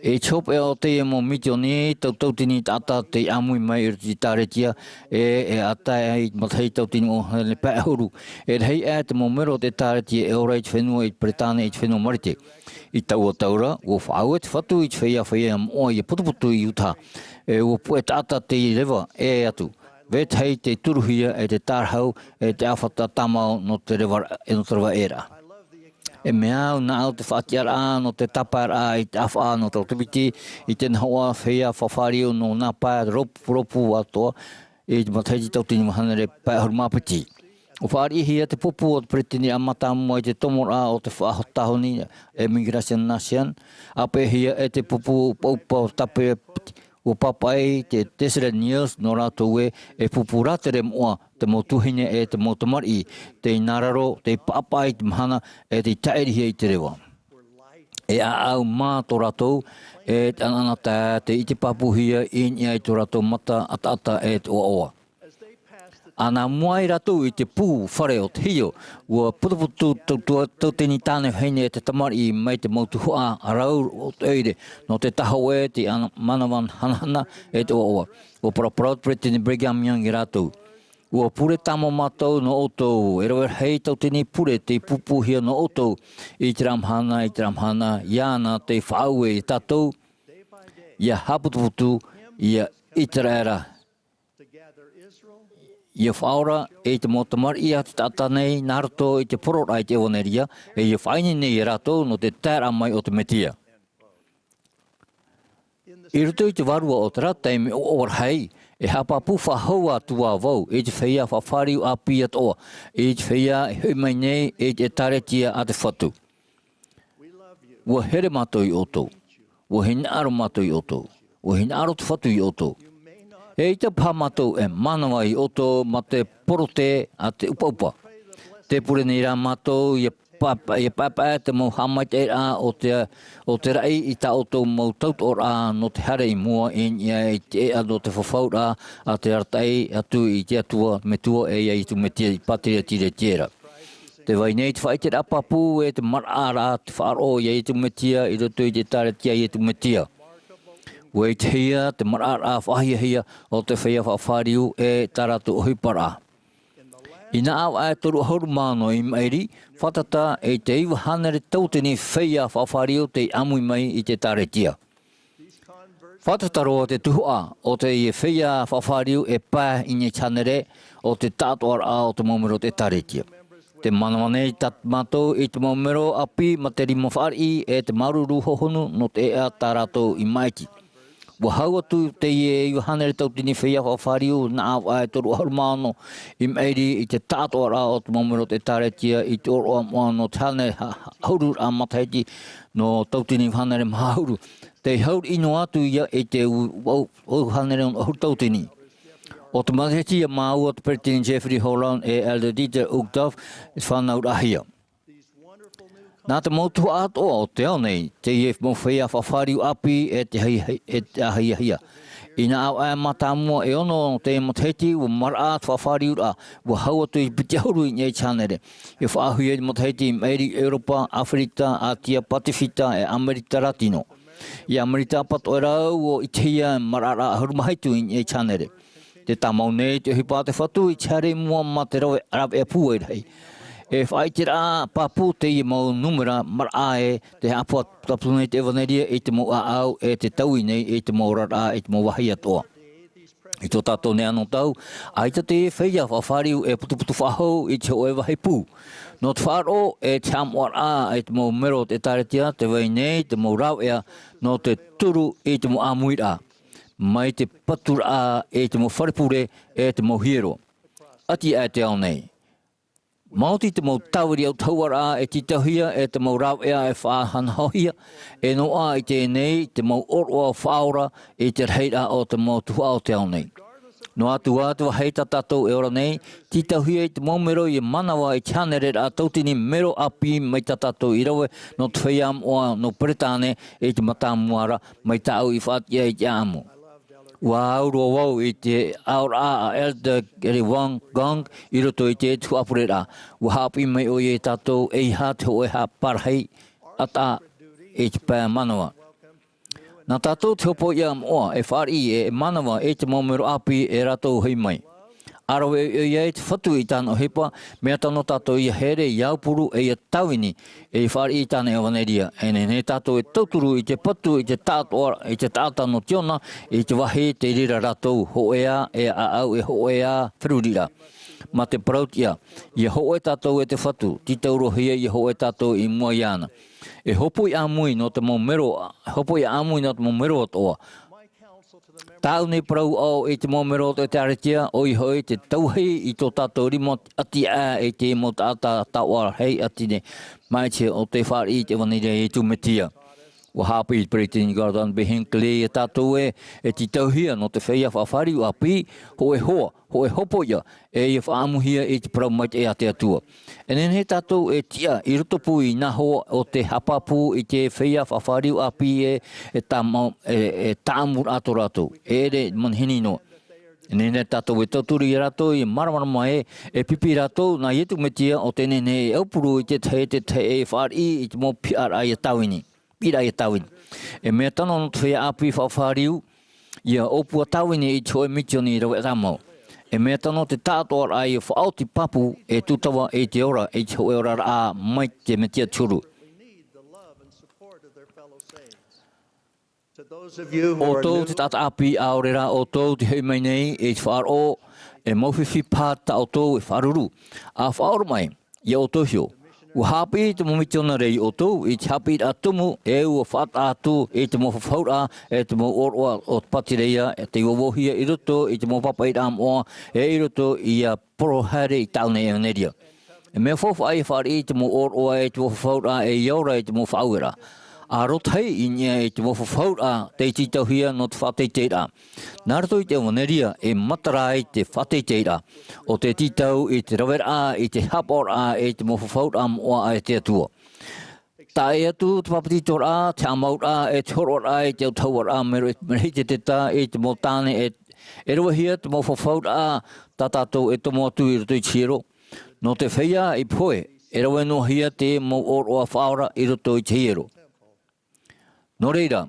E te hopeʻa o teie mau mitioni, tau tauatini taʻata tei ʻāmui mai i roto i te ʻĒtārētia, e, e ʻātae ai matahiti tauatini ʻahuru mā hānere pae ʻahuru. E rahi aʻe te mau mero o te ʻĒtārētia e ora i te fenua i Peretāne, i te fenua Marite. I taua tau ra, ua faʻaue te Fatu i te feiā, feiā moʻa ʻia putuputu i Utah. E ua puʻe taʻata tei reva ʻē atu. Vetahi tei turuhia e te tārahu, e te ʻāfata tāmau nō te reva, e nō te reva ʻē ra. E mea au nāʻu te faʻatiʻaraʻa nō te tāpaeraʻa i te ʻāfaʻa nō te roto piti, i te nohoʻa feiā faʻafāriu nō nā pae rōpū, rōpū atoʻa, i te matahiti tauatini mā hānere pae ʻahuru mā piti. ʻUa fāriʻihia te pupu o te peretiteniraʻa mātāmua i te tomoraʻa o te faʻatāhoni, Emigration Nation, ʻāpeʻehia e te pupu ʻupaʻupa o te tāpeʻa piti, ʻua pāpaʻi te Thessalonians nō rātou ē, e pupu rātere moʻa, te mau tuahine e te mau tamariʻi, tei nā raro, tei pāpaʻi i te mahana, e tei tāʻirihia i te reva. E ʻāʻau mā tō rātou, e te ʻanaʻanatae, tei ʻite pāpūhia i niʻa i tō rātou mata ʻataʻata e te ʻoaʻoa. ʻAna mua ai rātou i te pū fare o te hio, ua putuputu tau, tau, tauatini tāne vahine e te tamariʻi mai te mau tuhaʻa rau o te ʻoire, nō te tahoʻē, te ana-, mānava hanahana e te ʻoaʻoa. ʻUa paraparau te Peretiteni Brigham Young ia rātou. ʻUa pure tāmau mātou nō ʻoutou, e rave rahi tauatini pure tei pūpūhia nō ʻoutou, i terā mahana, i terā mahana, iāna tei faʻaue ia tātou, ʻia haʻaputuputu, ʻia ʻĪteraʻera, ʻia faʻaora, e te mau tamariʻi a te taʻata nei, nā roto i te poroʻraʻa i te ʻevanelia, e ʻia faʻaineine ia rātou nō te taeraʻa mai o te Mesia. I roto i te vārua o terā taime ʻoaʻoa rahi, e haʻapāpū faʻahou atu ā vau, i te feiā faʻafāriu ʻāpī atoʻa, i te feiā e hoʻi mai nei, i te ʻĒtārētia a te Fatu. ʻUa here mātou ia ʻoutou. ʻUa hinaʻaro mātou ia ʻoutou. ʻUa hinaʻaro te Fatu ia ʻoutou. E ʻaita paha mātou e mānava ia ʻoutou mā te porote a te ʻupaʻupa. Tē pure nei rā mātou ʻia pāpaʻi, ʻia pāpaʻi te mau haʻamaitaʻiraʻa o te, o te raʻi i tā ʻoutou mau tautoʻoraʻa nō te haere i mua i niʻa i te ʻēʻa nō te fafauraʻa a te arataʻi atu i te Atua, Metua e ia Iesu Mesia i pātiretiretiera. Tē vai nei te faʻaʻiteraʻa pāpū e te maraʻaraʻa te faʻaroʻo ia Iesu Mesia i roto i te ʻĒtārētia a Iesu Mesia. ʻUa ʻitehia te maraʻaraʻa faʻahiahia o te feiā faʻafāriu e tā rātou ʻohiparaʻa. I nā ʻāvaʻe toru ʻahuru mā ono i maʻiri, fātata i te iva hānere tauatini feiā faʻafāriu tei ʻāmui mai i te ʻĒtārētia. Fātata roa te tuhaʻa o teie feiā faʻafāriu e pae i niʻa i te hānere o te taʻatoʻaraʻa o te mau mero o te ʻĒtārētia. Te manaʻo nei tā mātou i te mau mero ʻāpī mā te rima fāriʻi e te māuruuru hohonu nō te ʻeʻa tā rātou i māʻiti. ʻUa hau atu teie e iva hānere tautini feiā faʻafāriu nā ʻāvaʻe e toru ʻahuru mā ono i maʻiri i te taʻatoʻaraʻa o te mau mero o te ʻĒkālesia i te ʻōroʻa moʻa nō te hānere ha-, ha-, ʻahuru matahiti nō tautini hānere maha ʻahuru. Tei hauriʻi noa atu ia i te u-, u-, u-, hānere ʻahuru tautini. ʻO te matahiti ia māua te Peresideni Jeffrey Holland e Elder Dieter Uchtdorf i te fānauraʻahia. Nā te mau tuhaʻa atoʻa o te ao nei, teie mau feiā faʻafāriu ʻāpī e te ahi-, e te ahiahia. I nā ʻāvaʻe mātāmua e ono o te matahiti, ʻua maraʻa te faʻafāriuraʻa, ʻua hau atu i te piti ʻahuru i niʻa i te hānere. ʻIa faʻaauhia i te matahiti i maʻiri i ʻEuropa, ʻĀfirika, ʻĀtia, Pasifika, e ʻAmerika Latino. I ʻAmerika ʻapatoʻa e rau ʻua ʻitehia e maraʻaraʻa ʻahuru mā hitu i niʻa i te hānere. Tē tāmau nei te ʻohipa a te Fatu i te haere i mua mā te rave, rāveʻa pūai rahi. E faʻaʻiteraʻa pāpū teie mau nūmera maraʻa ē, tē haʻaputapū nei te ʻevanelia i te mau ʻāʻau e tē taui nei i te mau oraraʻa i te mau vāhi atoʻa. I tō tātou nei anotau, ʻaita te feiā faʻafāriu e putuputu faʻahou i te hōʻē vāhi pū. Nō te faʻaroʻo e te haʻamoʻaraʻa i te mau mero o te ʻĒkālesia, tē vai nei te mau rāveʻa nō te turu i te mau ʻāmuiraʻa, mai te paturaʻa i te mau fare pure e te mau hiero. ʻAti aʻe te ao nei. Maoti te mau tāviri autahuʻaraʻa e tītauhia e te mau rāveʻa e faʻahanahohia, e noaʻa i teie nei te mau ʻōroʻa faʻaora i te rahiraʻa o te mau tuhaʻa o te ao nei. Noa atu ā te vāhi tā tātou e ora nei, tītauhia i te mau mero ʻia manava i te hānereraʻa tautini mero ʻāpī mai tā tātou i rave nō te feiā moʻa nō Peretāne i te mātāmua ra mai tāʻu i faʻatiʻa i te ʻāʻamu. ʻUa ʻaurua vau i te aʻoraʻa a Elder Gary Wang Gong i roto i te tuhaʻa pureraʻa. ʻUa haʻapiʻi mai ʻoia ia tātou ʻeiaha te hōʻē haʻaparahi ʻataʻa i te pae manava. Nā tātou te hopoiʻa moʻa e fāriʻi e, e manava i te mau mero ʻāpī e rātou hoʻi mai. ʻA rave ʻoia i te Fatu i tāna ʻohipa, mea tano tātou ʻia haere, ʻia aupuru, e ʻia tāvini, e ʻia fāriʻi i tāna ʻevanelia. E nehenehe tātou e tauturu i te patu, i te taʻatoʻa, i te taʻata nō Tiona, i te vāhi tei reira rātou, hōʻē ā e ʻāʻau e hōʻē ā feruriraʻa. Mā te parautiʻa, ʻia hōʻē tātou e te Fatu, tītauhia ʻia hōʻē tātou i mua iāna. E hopoiʻa ʻāmui nō te mau mero, hopoiʻa ʻāmui nō te mau mero atoʻa. Tāʻu nei parau aʻo i te mau mero o te ʻĒkālesia, ʻoia hoʻi te tauahi i tō tātou rima ʻati aʻe i te mau taʻata taoʻa rahi ʻati nei, māʻiti o tē fāriʻi i te ʻevanelia a Iesu Mesia. ʻUa haʻapiʻi te Peresideni Gordon B. Hinckley ia tātou ē, e tītauhia nō te feiā faʻafāriu ʻāpī, hōʻē hoa, hōʻē hopoiʻa, e ʻia faʻaʻamuhia i te parau maitaʻi a te Atua. E nehenehe tātou e tiʻa i roto pū i nā hoa o te haʻapāpū i te feiā faʻafāriu ʻāpī ē, e tāmau, e, e tāʻamuraʻa tō rātou. E ʻere manihini noa. E nehenehe tātou e tauturu ia rātou, ʻia māramarama ē, e pipi rātou nā Iesu Mesia ʻo tē nehenehe e aupuru i te tahi, te tahi e fāriʻi i te mau piʻiraʻa ʻia tāvini. Piʻiraʻa ʻia tāvini. E mea tano nō te feiā ʻāpī faʻafāriu, ʻia ʻōpua tāvini i te hōʻē misioni rave tāmau. E mea tano te taʻatoʻaraʻa ʻia faʻaoti pāpū e tūtava i te ora, i te hōʻē oraraʻa mai te Mesia te huru. ʻOutou te taʻata ʻāpī ʻaore rā ʻoutou te hoʻi mai nei i te faʻaroʻo, e mau fifi paha tā ʻoutou e faʻaruru. ʻA faʻaoromaʻi, ʻia ʻoutou hiʻo. ʻUa haʻapiʻi te mau mitionare ia ʻoutou i te haʻapiʻiraʻa tumu, e ʻua faʻataʻa atu i te mau fafauraʻa, e te mau ʻōroʻa o te Pātireia, e tei vauvauhia i roto i te mau pāpaʻiraʻa moʻa, e i roto ia poro haere i tāʻu nei ʻevanelia. E mea faufaʻa ʻia fāriʻi i te mau ʻōroʻa e te mau fafauraʻa e ʻia ora i te mau faʻaueraʻa. ʻA rotahi i niʻa i te mau fafauraʻa tei tītauhia nō te faʻateiteiraʻa. Nā roto i te ʻevanelia e matara ai te faʻateiteiraʻa. ʻO te tītau i te raveraʻa, i te haʻapaʻoraʻa, i te mau fafauraʻa moʻa a te Atua. Taʻa ʻē atu te papetitoraʻa, te haʻamauraʻa, e te hōroʻaraʻa i te autahuʻaraʻa Mero-, Merehiteseteta, i te mau tāne e, e ravehia te mau fafauraʻa tā tātou e tomo atu i roto i te hiero. Nō te feiā i pohe, e rave noa hia te mau ʻōroʻa faʻaora i roto i te hiero. Nō reira,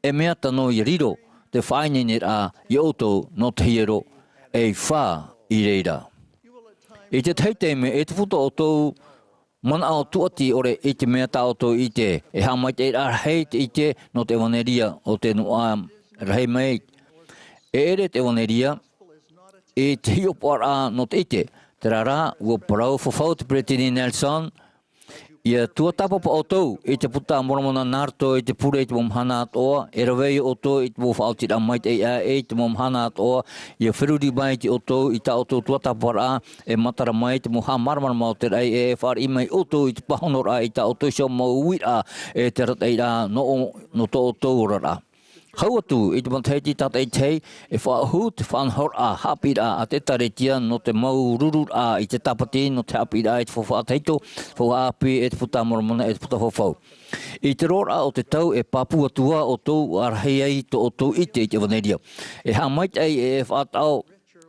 e mea tano ʻia riro te faʻaineineraʻa ia ʻoutou nō te hiero, e fā i reira. I te tahi taime, e tupu tō ʻoutou manaʻo tūʻati ʻore i te mea tā ʻoutou e ʻite, e haʻamaitaʻiraʻa rahi te ʻite nō te ʻevanelia o te noaʻa rahi mai. E ʻere te ʻevanelia i te hiʻopoʻaraʻa nō te ʻite, Terā rā, ʻua parau fafau te Peresideni Nelson, ʻia tuatāpapa ʻoutou i te Buka a Moromona nā roto i te pure i te mau mahana atoʻa, e rave ia ʻoutou i te mau faʻaotiraʻa maitaʻi aʻe i te mau mahana atoʻa, ʻia feruri mai ʻoutou i tā ʻoutou tuatāpaparaʻa, e matara mai te mau haʻamāramarama o te raʻi, e fāriʻi mai ʻoutou i te pāhonoraʻa i tā ʻoutou iho mau uiraʻa, e te arataʻiraʻa nō, nō tō ʻoutou oraraʻa. Hau atu i te matahiti tātaʻitahi, e faʻaʻohu te faʻanahoraʻa haʻapiʻiraʻa a te ʻĒkālesia nō te mau rururaʻa i te Tāpati, nō te haʻapiʻiraʻa i te faufaʻa tahito, faufaʻa ʻāpī, e te Buka a Moromona, e te Buka Fafau. I te roaraʻa o te tau e pāpū atu ā ʻoutou ʻa rahi ai tō ʻoutou ʻite i te ʻEvanelia. E haʻamaitaʻi e faʻataʻo,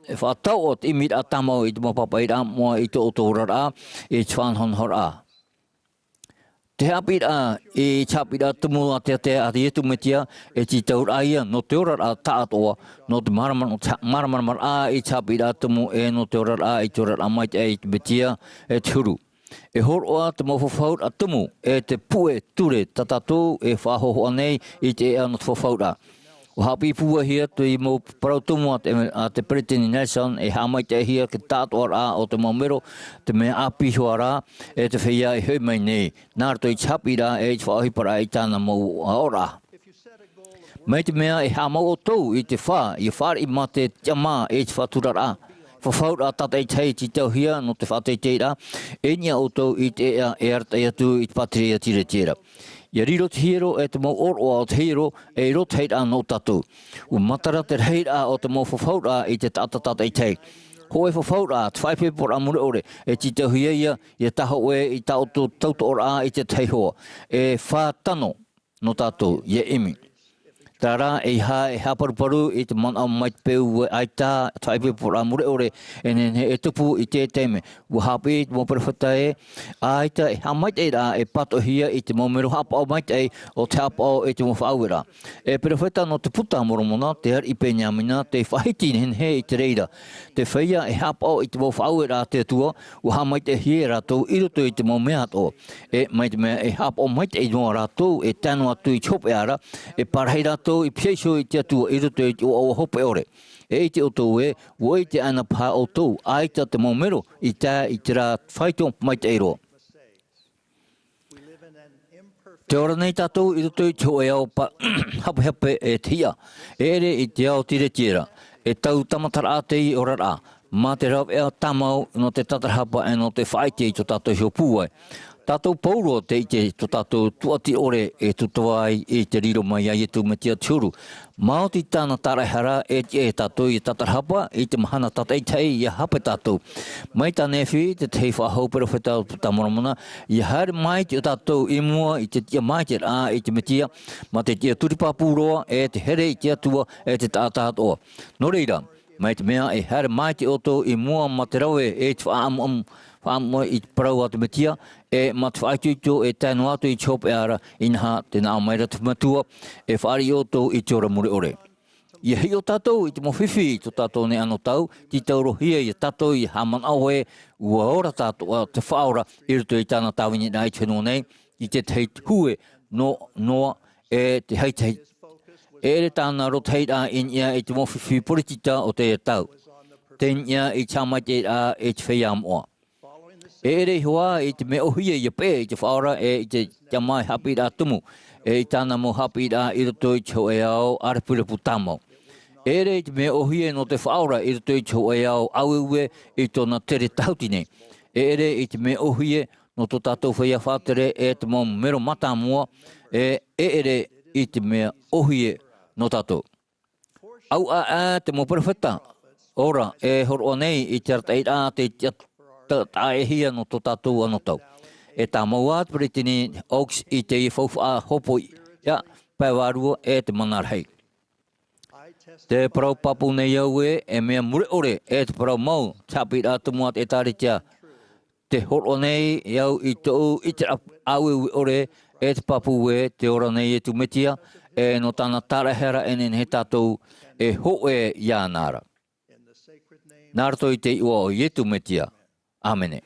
e faʻataʻo te ʻimiraʻa tāmau i te mau pāpaʻiraʻa moʻa i tō ʻoutou oraraʻa, i te faʻanahonahoraʻa. Te haʻapiʻiraʻa, i te haʻapiʻiraʻa tumu a te, te, a Iesu Mesia, e tītauraʻa ia nō te oraraʻa tāʻātoʻa, nō te māramarama, te ha-, māramarama i te haʻapiʻiraʻa tumu e nō te oraraʻa i te oraraʻa maitaʻi i te Mesia, e te huru. E hōroʻa te mau fafauraʻa tumu, e te puʻe ture tā tātou e faʻahōhoʻa nei i te ʻēʻa nō te fafauraʻa. ʻUa haʻapiʻi pūaihia te mau parau tumu a te, a te Peresideni Nelson, e haʻamaitaʻihia te tāʻātoʻaraʻa o te mau mero, te mea ʻāpī hoʻi rā, e te feiā e hoʻi mai nei, nā roto i te haʻapiʻiraʻa e i te faʻaʻohiparaʻa i tāna mau oraraʻa. Mai te mea e haʻamau ʻoutou i te fā, ʻia fāriʻi mā te tiʻamā e te faʻaturaraʻa, fafauraʻa tātaʻitahi e tītauhia nō te faʻateiteiraʻa, e niʻa ʻoutou i te ʻēʻa e arataʻi atu i te pātireia tīretiera. ʻIa riro te hiero e te mau ʻōroʻa o te hiero, e riro te hairaʻa nō tātou. ʻUa matara te rahiraʻa o te mau fafauraʻa i te taʻata tātaʻitahi. Hōʻē fafauraʻa, te faʻaipoiporaʻa mure ʻore, e tītauhia ia, ʻia tahoʻē i tā ʻoutou tautoʻoraʻa i te tahi hoa. E fā tano nō tātou, ʻia ʻimi. Terā rā, ʻeiaha e haʻaparuparu i te manaʻo mai te peu ē ʻaita te faʻaipoiporaʻa mure ʻore e nehenehe e tupu i te taime. ʻUa haʻapiʻi te mau perofeta ē, ʻaita e haʻamaitaʻiraʻa e pātoʻihia i te mau mero haʻapaʻo maitaʻi o te haʻapaʻo i te mau faʻaueraʻa. E perofeta nō te Buka a Moromona, te ariʻi Beniamina, tei faʻahiti nehenehe i te reira. Te feiā e haʻapaʻo i te mau faʻaueraʻa a te Atua, ʻua haʻamaitaʻihia rātou i roto i te mau mea atoʻa. E mai te mea e haʻapaʻo maitaʻi noa rātou e tae noa atu i te hopeʻa ra, e parahi rātou i piha iho i te Atua i roto i te ʻoaʻoa hope ʻore. E ʻite ʻoutou ē, ʻua ʻite anaʻe paha ʻoutou, ʻaita te mau mero i tae i terā faito maitaʻi roa. Tē ora nei tātou i roto i te hōʻē ao pa-, hapehape e te hiʻa. E ʻere i te ao tīretiera, e tau tāmataraʻa te oraraʻa, mā te rāveʻa tāmau nō te tatarahapa e nō te faʻaʻite i tō tātou iho pūai. Tātou pauroa tē ʻite tō tātou tuati ʻore e tūtava ai i te riro mai a Iesu Mesia te huru. Maoti tāna tāraʻehara e tiʻa ia tātou ʻia tatarahapa i te mahana tātaʻitahi ʻia hape tātou. Mai tā Nephi, te tahi faʻahou perofeta o te Buka a Moromona, ʻia haere mai te, ʻo tātou i mua i te tiʻa maitaʻiraʻa i te Mesia, mā te tiʻa turi pāpū roa e te here i te Atua e te taʻata atoʻa. Nō reira, mai te mea e haere maitaʻi ʻoutou i mua mā te rave e te faʻaʻamuʻamu, faʻaʻamuʻamu i te parau a te Mesia, e mā te faʻaitoito e tae noa atu i te hopeʻa ra, inaha, tē nā ʻō mai ra te Metua, e fāriʻi ʻoutou i te ora mure ʻore. ʻIa hiʻo tātou i te mau fifi i tō tātou nei anotau, tītauhia ia tātou ʻia haʻamanaʻo ē, ʻua ora tātou, ā, te Faʻaora i roto i tāna tāviniraʻa i te fenua nei, i te tahi hue nō, noa e te haitahi. E ʻere tāna rōtahi ra i niʻa i te mau fifi poritita o teie tau. Tei niʻa i te haʻamaitaʻiraʻa i te feiā moʻa. E ʻere iho ā i te mea ʻōhie ʻia peʻe i te Faʻaora e i te tiʻamā haʻapiʻiraʻa tumu, e i tāna mau haʻapiʻiraʻa i roto i te hōʻē ao ʻārepurepu tāmau. E ʻere i te mea ʻōhie nō te Faʻaora i roto i te hōʻē ao ʻāueue i tōna tere tahuti nei. E ʻere i te mea ʻōhie nō tō tātou feiā faʻatere e te mau mero mātāmua, e, e ʻere i te mea ʻōhie nō tātou. ʻAuʻa ā te mau perofeta ora e hōroʻa nei i te arataʻiraʻa tei tiʻa-, ta-, taʻa-ʻē-hia nō tō tātou anotau. E tāmau ā te Peresideni Oaks i teie faufaʻa hopoiʻa, pae vārua e te mana rahi. Tē parau pāpū nei au ē, e mea mure ʻore e te parau mau, te haʻapiʻiraʻa tumu a te ʻĒkālesia, tē hōroʻa nei au i tōʻu ʻiteraʻa ʻāueue ʻore, e te pāpū ē tē ora nei Iesu Mesia, e nō tāna tāraʻehara e nehenehe tātou e hōʻē iāna ra. Nā roto i te iʻoa o Iesu Mesia. ʻĀmene.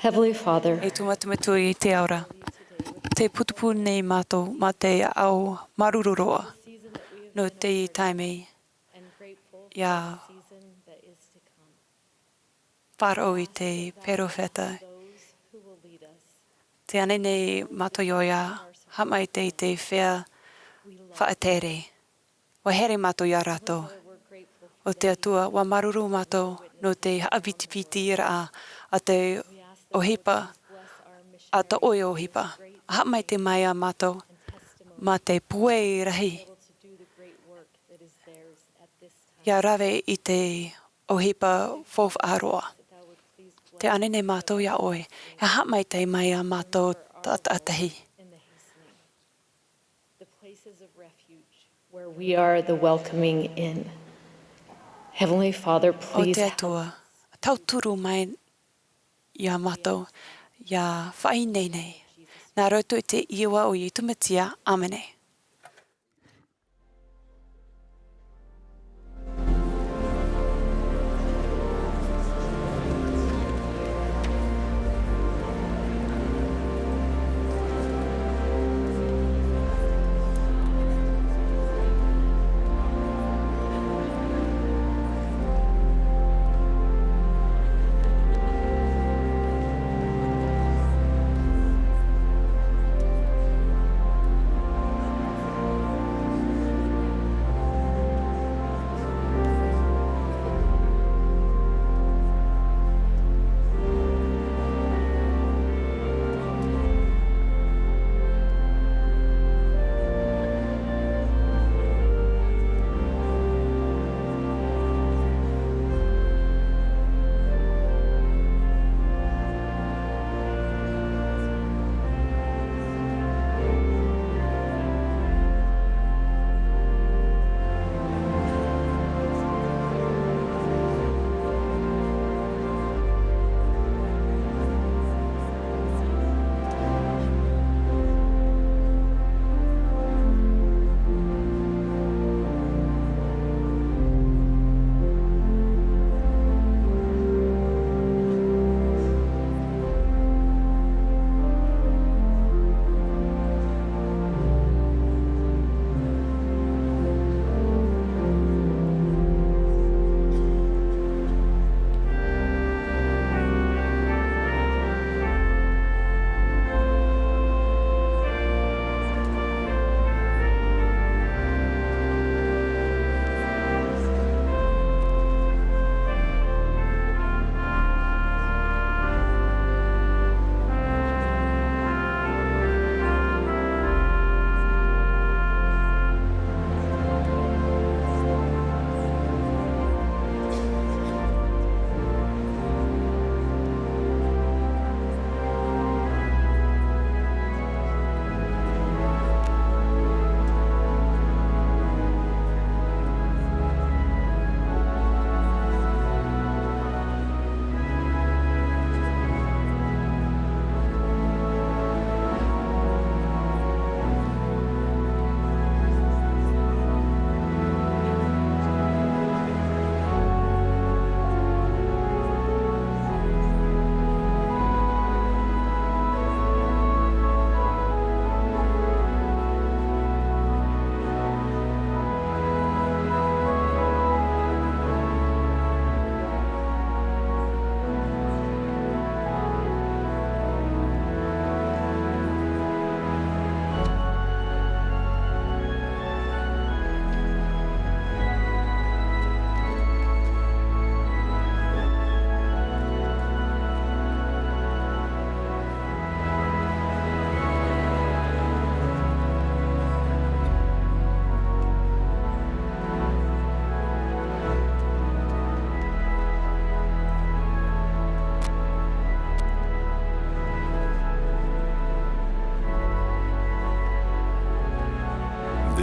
Heavenly Father, e te Metua i te ao ra, tē putupū nei mātou mā te ao māuruuru roa nō teie taime, ʻia faʻaroʻo i te perofeta. Tē ani nei mātou iā ʻoe ʻia haʻamaitaʻi i te feiā faʻatere. ʻUa haere mātou iā rātou. ʻO te Atua, ʻua māuruuru mātou nō te haʻapiʻipiʻiraʻa a te ʻohipa, a tō ʻoe ʻohipa. ʻA haʻamaitaʻi mai iā mātou mā te pūai rahi ʻia rave i te ʻohipa faufaʻa roa. Tē ani nei mātou iā ʻoe, ʻia haʻamaitaʻi mai iā mātou tātaʻitahi. The places of refuge where we are the welcoming in. Heavenly Father, please help. ʻO te Atua, tauturu mai iā mātou, ʻia faʻaineine. Nā roto i te iʻoa o Iesu Mesia, ʻāmene.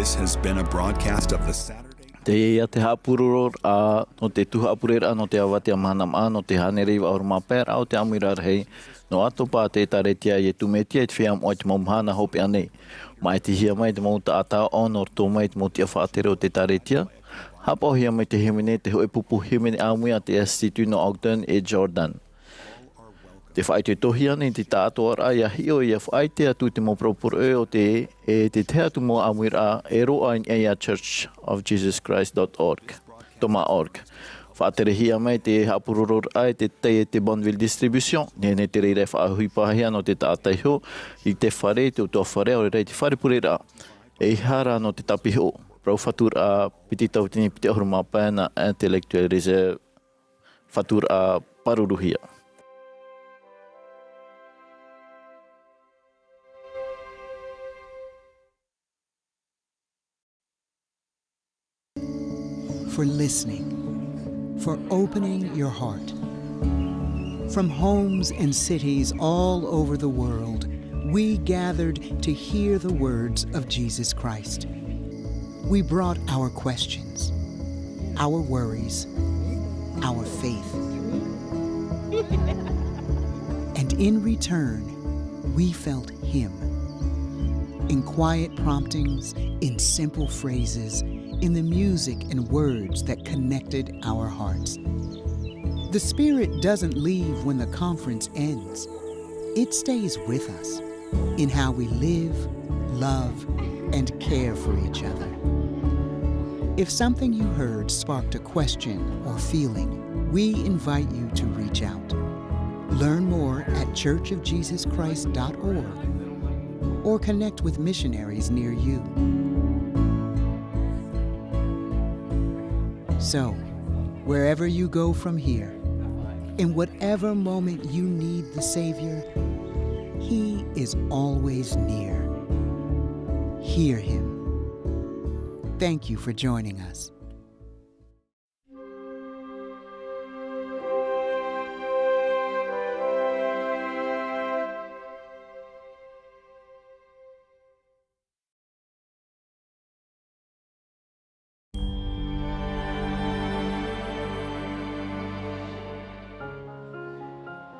This has been a broadcast of the Saturday. Teie ia te haʻapurororaʻa nō te tū haʻapureraʻa nō te avatea mahana maʻa nō te hānere iva ʻahuru mā pae raʻa o te ʻāmuiraʻa rahi. Nō ʻAtopa te ʻĒkālesia a Iesu Mesia i te feiā moʻa i te mau mahana hopeʻa nei. Māʻitihia mai te mau taʻata ʻaʻau nō roto mai i te mau tiʻa faʻatere o te ʻĒkālesia. Haʻapaʻohia mai te hīmene, te hōʻē pupu hīmene ʻāmui a te Institut nō Ogden e Jordan. Te faʻaitoitohia nei te taʻatoʻaraʻa ia hiʻo ia faʻaite atu te mau poroporoʻe o te, e te tahi atu mau ʻāmuiraʻa e roaʻa i niʻa ia church of jesus christ dot org, toma org. Faʻaterehia mai te haʻapurororaʻa e te tai e te Bonneville Distribution, nehenehe te reira e faʻaʻohipahia nō te taʻata iho, i te fare, te utuafare, ʻaore rā i te fare pureraʻa. E ʻeiaha rā nō te tāpiho, parau faturaʻa piti tauatini piti ʻahuru mā pae nā Intellectuel Reserve, faturaʻa pāruruhia. For listening, for opening your heart. From homes and cities all over the world, we gathered to hear the words of Jesus Christ. We brought our questions, our worries, our faith. And in return, we felt Him. In quiet promptings, in simple phrases, in the music and words that connected our hearts. The Spirit doesn't leave when the conference ends. It stays with us in how we live, love, and care for each other. If something you heard sparked a question or feeling, we invite you to reach out. Learn more at church of jesus christ dot org or connect with missionaries near you. So, wherever you go from here, in whatever moment you need the Savior, He is always near. Hear Him. Thank you for joining us.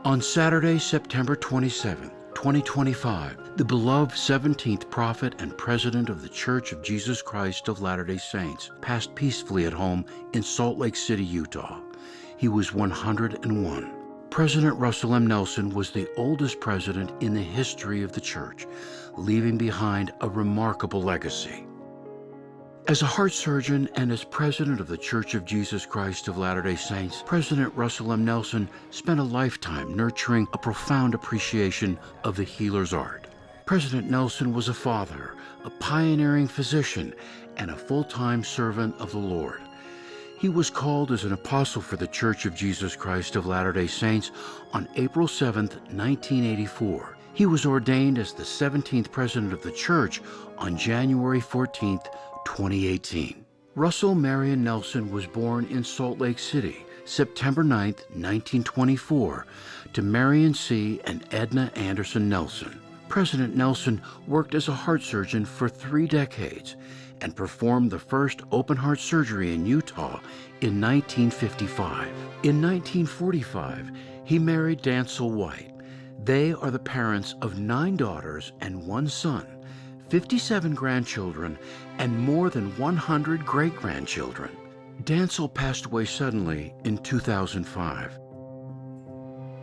On Saturday, September twenty-seventh, twenty twenty-five, the beloved seventeenth prophet and president of the Church of Jesus Christ of Latter-day Saints passed peacefully at home in Salt Lake City, Utah. He was one hundred and one. President Russell M. Nelson was the oldest president in the history of the church, leaving behind a remarkable legacy. As a heart surgeon and as president of the Church of Jesus Christ of Latter-day Saints, President Russell M. Nelson spent a lifetime nurturing a profound appreciation of the healer's art. President Nelson was a father, a pioneering physician, and a full-time servant of the Lord. He was called as an apostle for the Church of Jesus Christ of Latter-day Saints on April seventh, nineteen eighty-four. He was ordained as the seventeenth president of the church on January fourteenth, twenty eighteen. Russell Marion Nelson was born in Salt Lake City, September ninth, nineteen twenty-four, to Marion C. and Edna Anderson Nelson. President Nelson worked as a heart surgeon for three decades and performed the first open-heart surgery in Utah in nineteen fifty-five. In nineteen forty-five, he married Dancel White. They are the parents of nine daughters and one son, fifty-seven grandchildren, and more than one hundred great-grandchildren. Dancel passed away suddenly in two thousand five.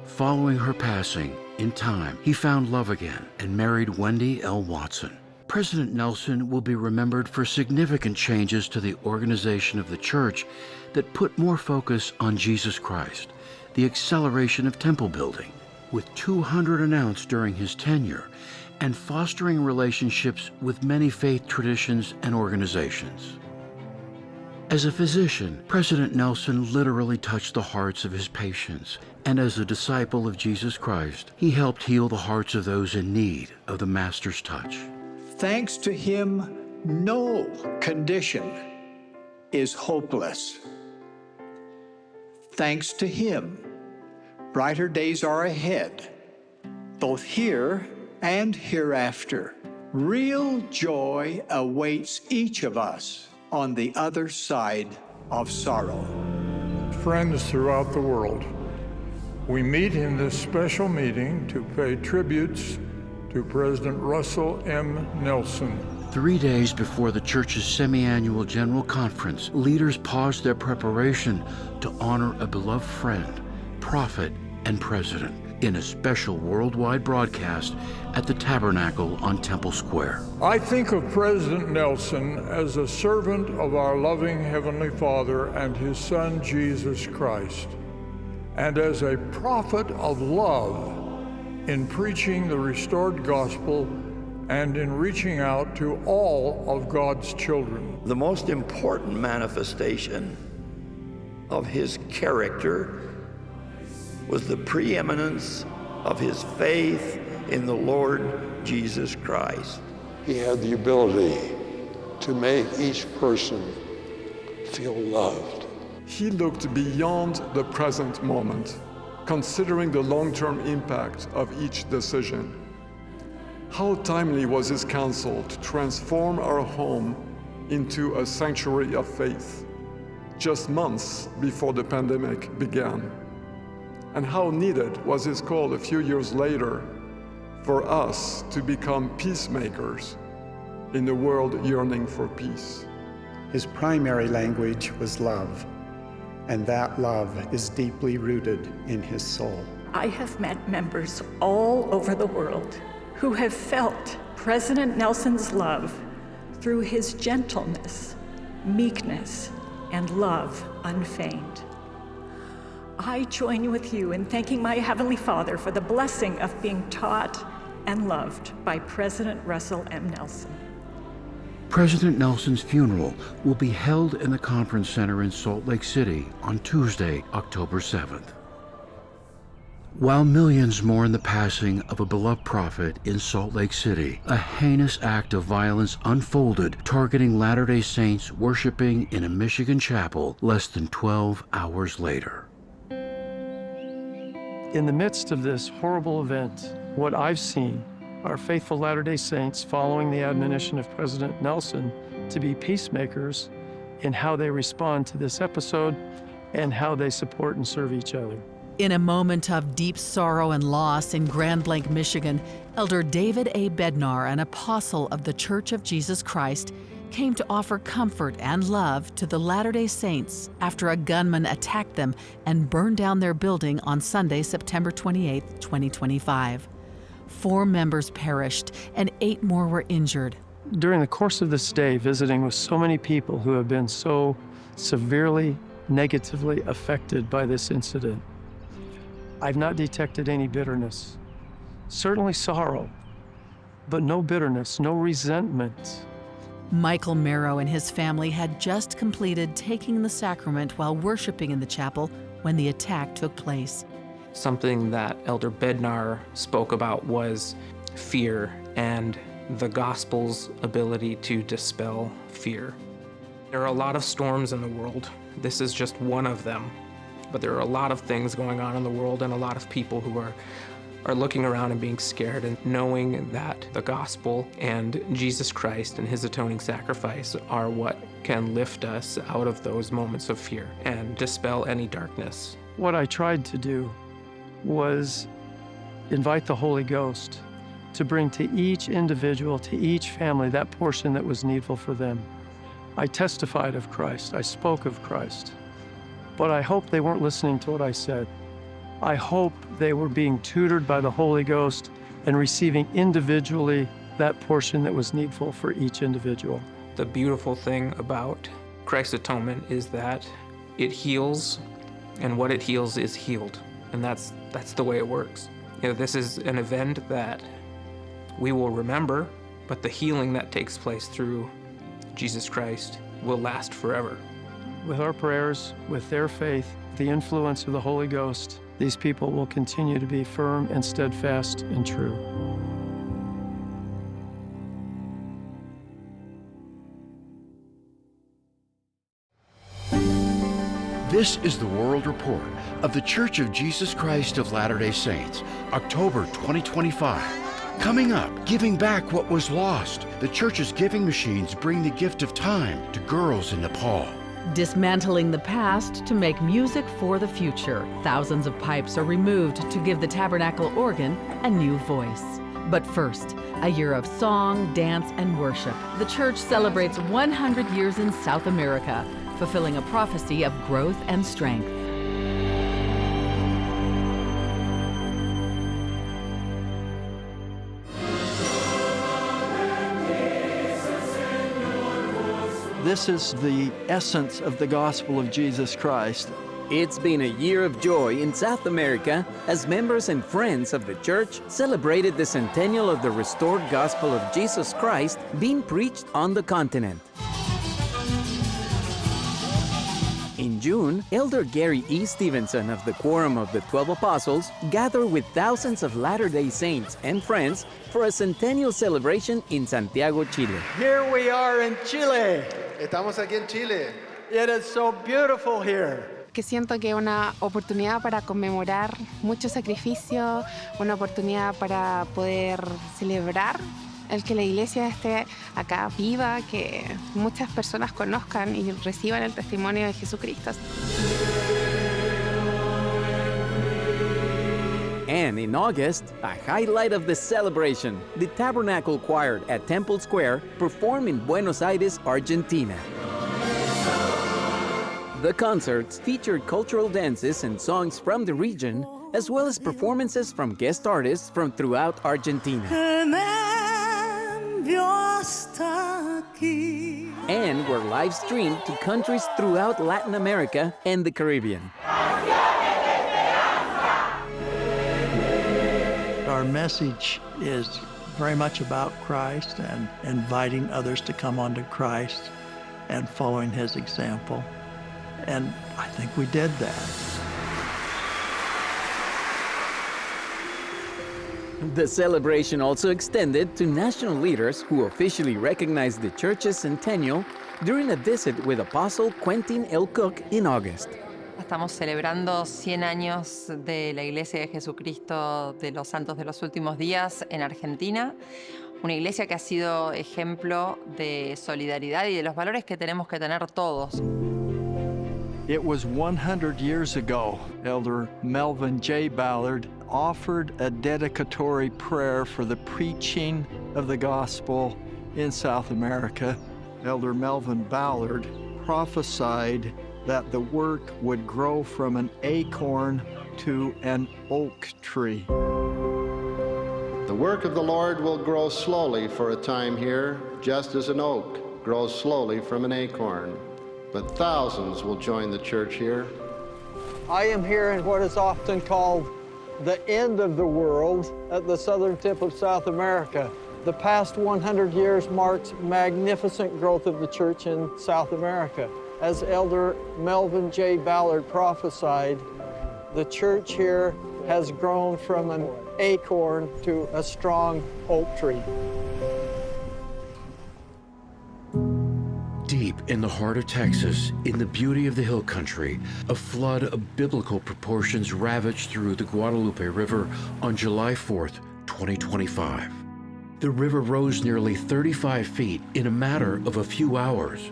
Following her passing, in time, he found love again and married Wendy L. Watson. President Nelson will be remembered for significant changes to the organization of the church that put more focus on Jesus Christ, the acceleration of temple building, with two hundred announced during his tenure, and fostering relationships with many faith traditions and organizations. As a physician, President Nelson literally touched the hearts of his patients, and as a disciple of Jesus Christ, he helped heal the hearts of those in need of the Master's touch. Thanks to him, no condition is hopeless. Thanks to him, brighter days are ahead, both here and hereafter. Real joy awaits each of us on the other side of sorrow. Friends throughout the world, we meet in this special meeting to pay tributes to President Russell M. Nelson. Three days before the church's semi-annual general conference, leaders paused their preparation to honor a beloved friend, prophet, and president. in a special worldwide broadcast at the Tabernacle on Temple Square. I think of President Nelson as a servant of our loving Heavenly Father and His Son, Jesus Christ, and as a prophet of love in preaching the restored gospel and in reaching out to all of God's children. The most important manifestation of his character was the preeminence of his faith in the Lord Jesus Christ. He had the ability to make each person feel loved. He looked beyond the present moment, considering the long-term impact of each decision. How timely was his counsel to transform our home into a sanctuary of faith, just months before the pandemic began. And how needed was his call a few years later for us to become peacemakers in a world yearning for peace. His primary language was love, and that love is deeply rooted in his soul. I have met members all over the world who have felt President Nelson's love through his gentleness, meekness, and love unfeigned. I join with you in thanking my Heavenly Father for the blessing of being taught and loved by President Russell M. Nelson. President Nelson's funeral will be held in the conference center in Salt Lake City on Tuesday, October seventh. While millions mourn the passing of a beloved prophet in Salt Lake City, a heinous act of violence unfolded, targeting Latter-day Saints worshiping in a Michigan chapel less than twelve hours later. In the midst of this horrible event, what I've seen are faithful Latter-day Saints following the admonition of President Nelson to be peacemakers in how they respond to this episode and how they support and serve each other. In a moment of deep sorrow and loss in Grand Blanc, Michigan, Elder David A. Bednar, an apostle of The Church of Jesus Christ, came to offer comfort and love to the Latter-day Saints after a gunman attacked them and burned down their building on Sunday, September twenty-eighth, twenty twenty-five. Four members perished and eight more were injured. During the course of this day, visiting with so many people who have been so severely negatively affected by this incident, I've not detected any bitterness. Certainly sorrow, but no bitterness, no resentment. Michael Marrow and his family had just completed taking the sacrament while worshiping in the chapel when the attack took place. Something that Elder Bednar spoke about was fear and the gospel's ability to dispel fear. There are a lot of storms in the world. This is just one of them. But there are a lot of things going on in the world and a lot of people who are, are looking around and being scared, and knowing that the gospel and Jesus Christ and his atoning sacrifice are what can lift us out of those moments of fear and dispel any darkness. What I tried to do was invite the Holy Ghost to bring to each individual, to each family, that portion that was needful for them. I testified of Christ. I spoke of Christ. But I hope they weren't listening to what I said. I hope they were being tutored by the Holy Ghost and receiving individually that portion that was needful for each individual. The beautiful thing about Christ's atonement is that it heals, and what it heals is healed. And that's, that's the way it works. You know, this is an event that we will remember, but the healing that takes place through Jesus Christ will last forever. With our prayers, with their faith, the influence of the Holy Ghost, these people will continue to be firm and steadfast and true. This is the World Report of The Church of Jesus Christ of Latter-day Saints, October twenty twenty-five. Coming up, giving back what was lost. The church's giving machines bring the gift of time to girls in Nepal. Dismantling the past to make music for the future. Thousands of pipes are removed to give the Tabernacle organ a new voice. But first, a year of song, dance, and worship. The church celebrates one hundred years in South America, fulfilling a prophecy of growth and strength. This is the essence of the gospel of Jesus Christ. It's been a year of joy in South America as members and friends of the church celebrated the centennial of the restored gospel of Jesus Christ being preached on the continent. In June, Elder Gary E. Stevenson of the Quorum of the Twelve Apostles gathered with thousands of Latter-day Saints and friends for a centennial celebration in Santiago, Chile. Here we are in Chile. Estamos aquí en Chile. It is so beautiful here. Que siento que es una oportunidad para conmemorar mucho sacrificio, una oportunidad para poder celebrar el que la iglesia esté acá viva, que muchas personas conozcan y reciban el testimonio de Jesucristo. And in August, a highlight of the celebration, the Tabernacle Choir at Temple Square performed in Buenos Aires, Argentina. The concerts featured cultural dances and songs from the region, as well as performances from guest artists from throughout Argentina. And were live streamed to countries throughout Latin America and the Caribbean. Our message is very much about Christ and inviting others to come onto Christ and following his example. And I think we did that. The celebration also extended to national leaders who officially recognized the church's centennial during a visit with Apostle Quentin L. Cook in August. Estamos celebrando cien años de la Iglesia de Jesucristo de los Santos de los Últimos Días en Argentina, una iglesia que ha sido ejemplo de solidaridad y de los valores que tenemos que tener todos. It was one hundred years ago, Elder Melvin J. Ballard offered a dedicatory prayer for the preaching of the gospel in South America. Elder Melvin Ballard prophesied that the work would grow from an acorn to an oak tree. The work of the Lord will grow slowly for a time here, just as an oak grows slowly from an acorn. But thousands will join the church here. I am here in what is often called the end of the world at the southern tip of South America. The past one hundred years marks magnificent growth of the church in South America. As Elder Melvin J. Ballard prophesied, the church here has grown from an acorn to a strong oak tree. Deep in the heart of Texas, in the beauty of the hill country, a flood of biblical proportions ravaged through the Guadalupe River on July fourth, twenty twenty-five. The river rose nearly thirty-five feet in a matter of a few hours,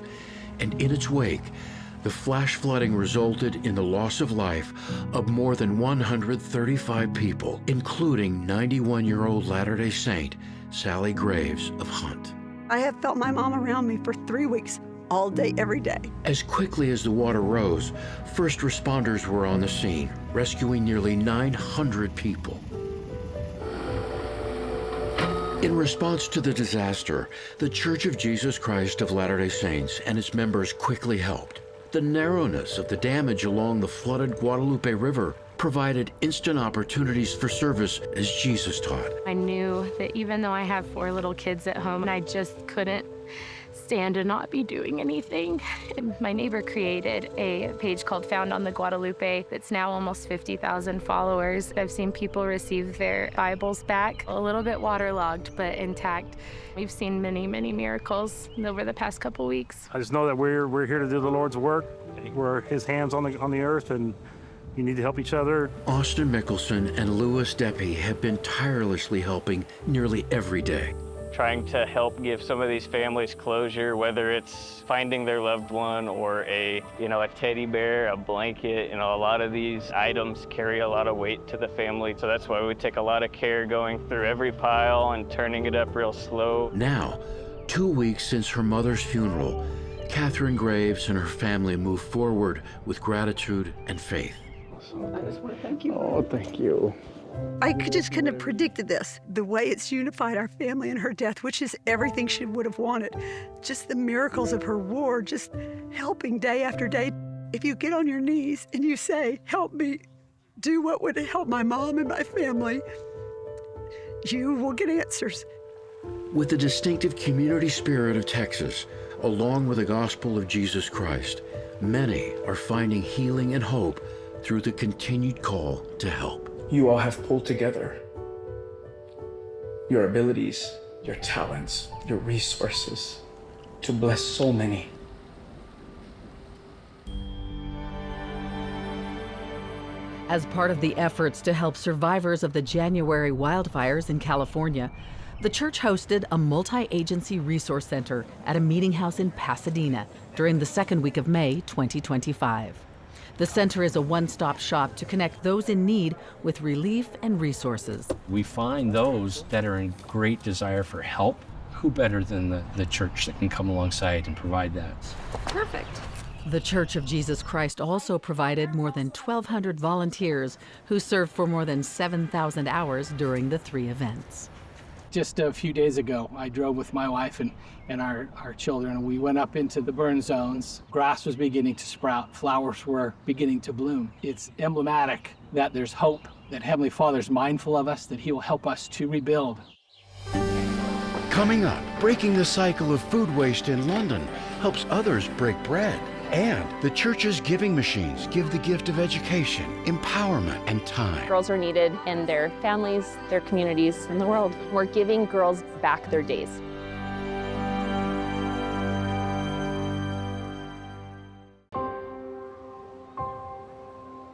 and in its wake, the flash flooding resulted in the loss of life of more than one hundred thirty-five people, including ninety-one-year-old Latter-day Saint Sally Graves of Hunt. I have felt my mom around me for three weeks, all day, every day. As quickly as the water rose, first responders were on the scene, rescuing nearly nine hundred people. In response to the disaster, The Church of Jesus Christ of Latter-day Saints and its members quickly helped. The narrowness of the damage along the flooded Guadalupe River provided instant opportunities for service as Jesus taught. I knew that even though I have four little kids at home, I just couldn't stand to not be doing anything. My neighbor created a page called Found on the Guadalupe that's now almost fifty thousand followers. I've seen people receive their Bibles back, a little bit waterlogged, but intact. We've seen many, many miracles over the past couple weeks. I just know that we're, we're here to do the Lord's work. We're his hands on the, on the earth, and you need to help each other. Austin Mickelson and Louis Deppy have been tirelessly helping nearly every day. Trying to help give some of these families closure, whether it's finding their loved one or a, you know, a teddy bear, a blanket. You know, a lot of these items carry a lot of weight to the family. So that's why we take a lot of care going through every pile and turning it up real slow. Now, two weeks since her mother's funeral, Catherine Graves and her family move forward with gratitude and faith. I just want to thank you. Oh, thank you. I could, just couldn't have predicted this, the way it's unified our family in her death, which is everything she would have wanted. Just the miracles of her ward, just helping day after day. If you get on your knees and you say, "Help me do what would help my mom and my family," you will get answers. With the distinctive community spirit of Texas, along with the gospel of Jesus Christ, many are finding healing and hope through the continued call to help. You all have pulled together your abilities, your talents, your resources to bless so many. As part of the efforts to help survivors of the January wildfires in California, the church hosted a multi-agency resource center at a meeting house in Pasadena during the second week of May twenty twenty-five. The center is a one-stop shop to connect those in need with relief and resources. We find those that are in great desire for help. Who better than the, the church that can come alongside and provide that? Perfect. The Church of Jesus Christ also provided more than twelve hundred volunteers who served for more than seven thousand hours during the three events. Just a few days ago, I drove with my wife and, and our, our children, and we went up into the burn zones. Grass was beginning to sprout, flowers were beginning to bloom. It's emblematic that there's hope, that Heavenly Father's mindful of us, that He will help us to rebuild. Coming up, breaking the cycle of food waste in London helps others break bread. And the church's giving machines give the gift of education, empowerment, and time. Girls are needed in their families, their communities, and the world. We're giving girls back their days.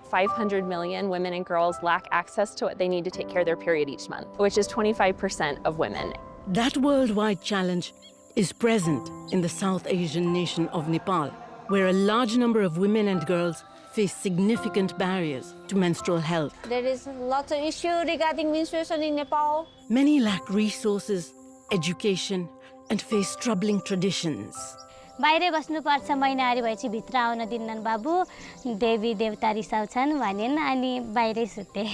Five hundred million women and girls lack access to what they need to take care of their period each month, which is twenty-five percent of women. That worldwide challenge is present in the South Asian nation of Nepal, where a large number of women and girls face significant barriers to menstrual health. There is lots of issue regarding menstruation in Nepal. Many lack resources, education, and face troubling traditions. बाहिरै बस्नुपर्छ, महिनावारी भएपछि भित्र आउन दिन्नन् बाबु, देवी देवता रिसाउँछन् भनिन्, अनि बाहिरै सुते।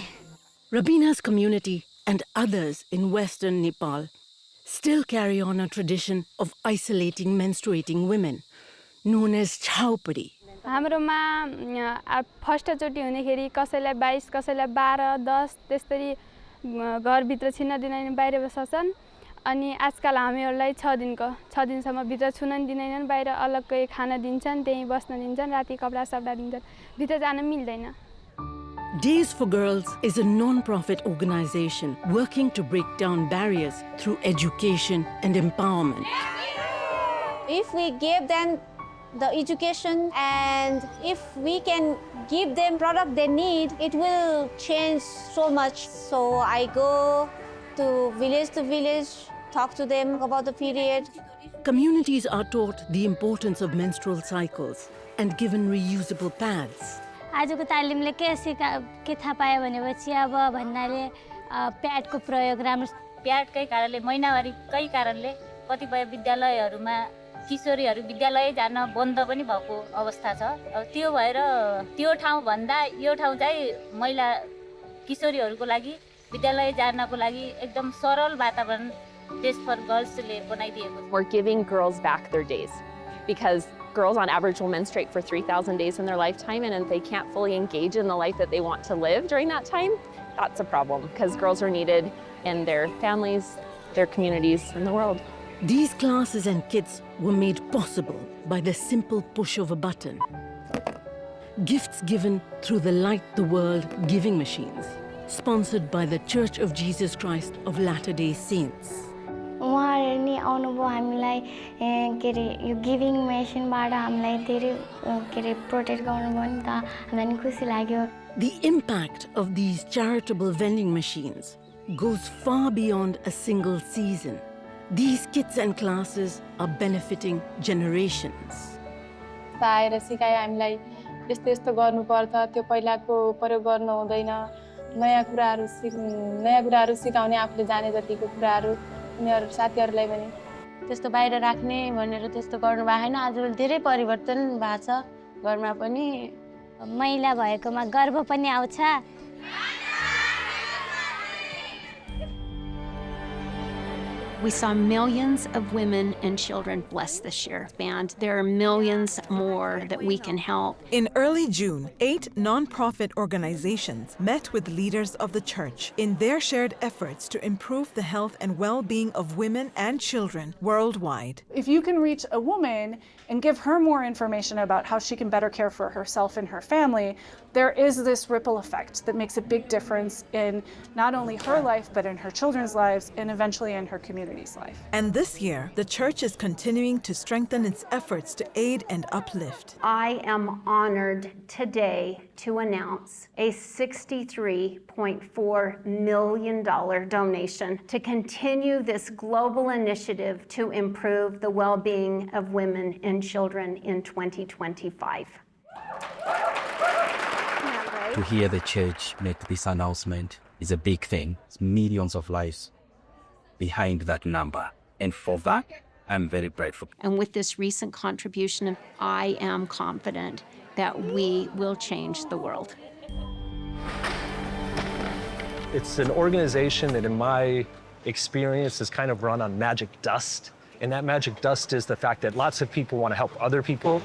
Rabina's community and others in western Nepal still carry on a tradition of isolating menstruating women, known as chhaupadi. हाम्रोमा, अ, आ, फर्स्ट चोटि हुँदाखेरि कसैलाई बाइस, कसैलाई बाह्र, दस, त्यस्तरी, अ, घरभित्र छिर्न दिँदैन, बाहिर बस्छन्। अनि आजकाल हामीहरूलाई छ दिनको, छ दिनसम्म भित्र छुन नि दिँदैनन्, बाहिर अलग्गै खान दिन्छन्, त्यहीँ बस्न दिन्छन्, राति कपडा सपडा दिन्छन्, भित्र जान मिल्दैन। Days for Girls is a non-profit organization working to break down barriers through education and empowerment. If we give them the education and if we can give them product they need, it will change so much. So I go to village to village, talk to them about the period. Communities are taught the importance of menstrual cycles and given reusable pads. आजको तालिमले के सिका, के थाहा पायो भनेपछि, अब भन्नाले, अ, प्याडको प्रयोग राम्रो। प्याडकै कारणले, महिनावारीकै कारणले कतिपय विद्यालयहरूमा किशोरीहरू विद्यालय जान बन्द पनि भएको अवस्था छ। अब त्यो भएर त्यो ठाउँभन्दा यो ठाउँ चाहिँ महिला किशोरीहरूको लागि विद्यालय जानको लागि एकदम सरल वातावरण Days for Girls ले बनाइदिएको छ। We're giving girls back their days because girls on average will menstruate for three thousand days in their lifetime, and if they can't fully engage in the life that they want to live during that time, that's a problem because girls are needed in their families, their communities, and the world. These classes and kits were made possible by the simple push of a button. Gifts given through the Light the World giving machines, sponsored by the Church of Jesus Christ of Latter-day Saints. उहाँहरू नि आउनुभयो हामीलाई, ए, के अरे, यो गिभिङ मेसिनबाट हामीलाई धेरै, अ, के अरे, प्रोटेक्ट गर्नुभयो नि त, हामीलाई नि खुसी लाग्यो। The impact of these charitable vending machines goes far beyond a single season. These kits and classes are benefiting generations. आएर सिकायो हामीलाई, यस्तो यस्तो गर्नुपर्छ, त्यो पहिलाको प्रयोग गर्नु हुँदैन, नयाँ कुराहरू सिक-, नयाँ कुराहरू सिकाउने, आफूले जाने जतिको कुराहरू उनीहरू साथीहरूलाई पनि। त्यस्तो बाहिर राख्ने भनेर त्यस्तो गर्नुभएको छैन। आजभोलि धेरै परिवर्तन भएको छ घरमा पनि। महिला भएकोमा गर्व पनि आउँछ। We saw millions of women and children blessed this year, and there are millions more that we can help. In early June, eight nonprofit organizations met with leaders of the church in their shared efforts to improve the health and well-being of women and children worldwide. If you can reach a woman and give her more information about how she can better care for herself and her family, there is this ripple effect that makes a big difference in not only her life, but in her children's lives, and eventually in her community's life. And this year, the church is continuing to strengthen its efforts to aid and uplift. I am honored today to announce a sixty-three point four million dollar donation to continue this global initiative to improve the well-being of women and children in twenty twenty-five. To hear the church make this announcement is a big thing. It's millions of lives behind that number. And for that, I'm very grateful. And with this recent contribution, I am confident that we will change the world. It's an organization that, in my experience, is kind of run on magic dust. And that magic dust is the fact that lots of people want to help other people.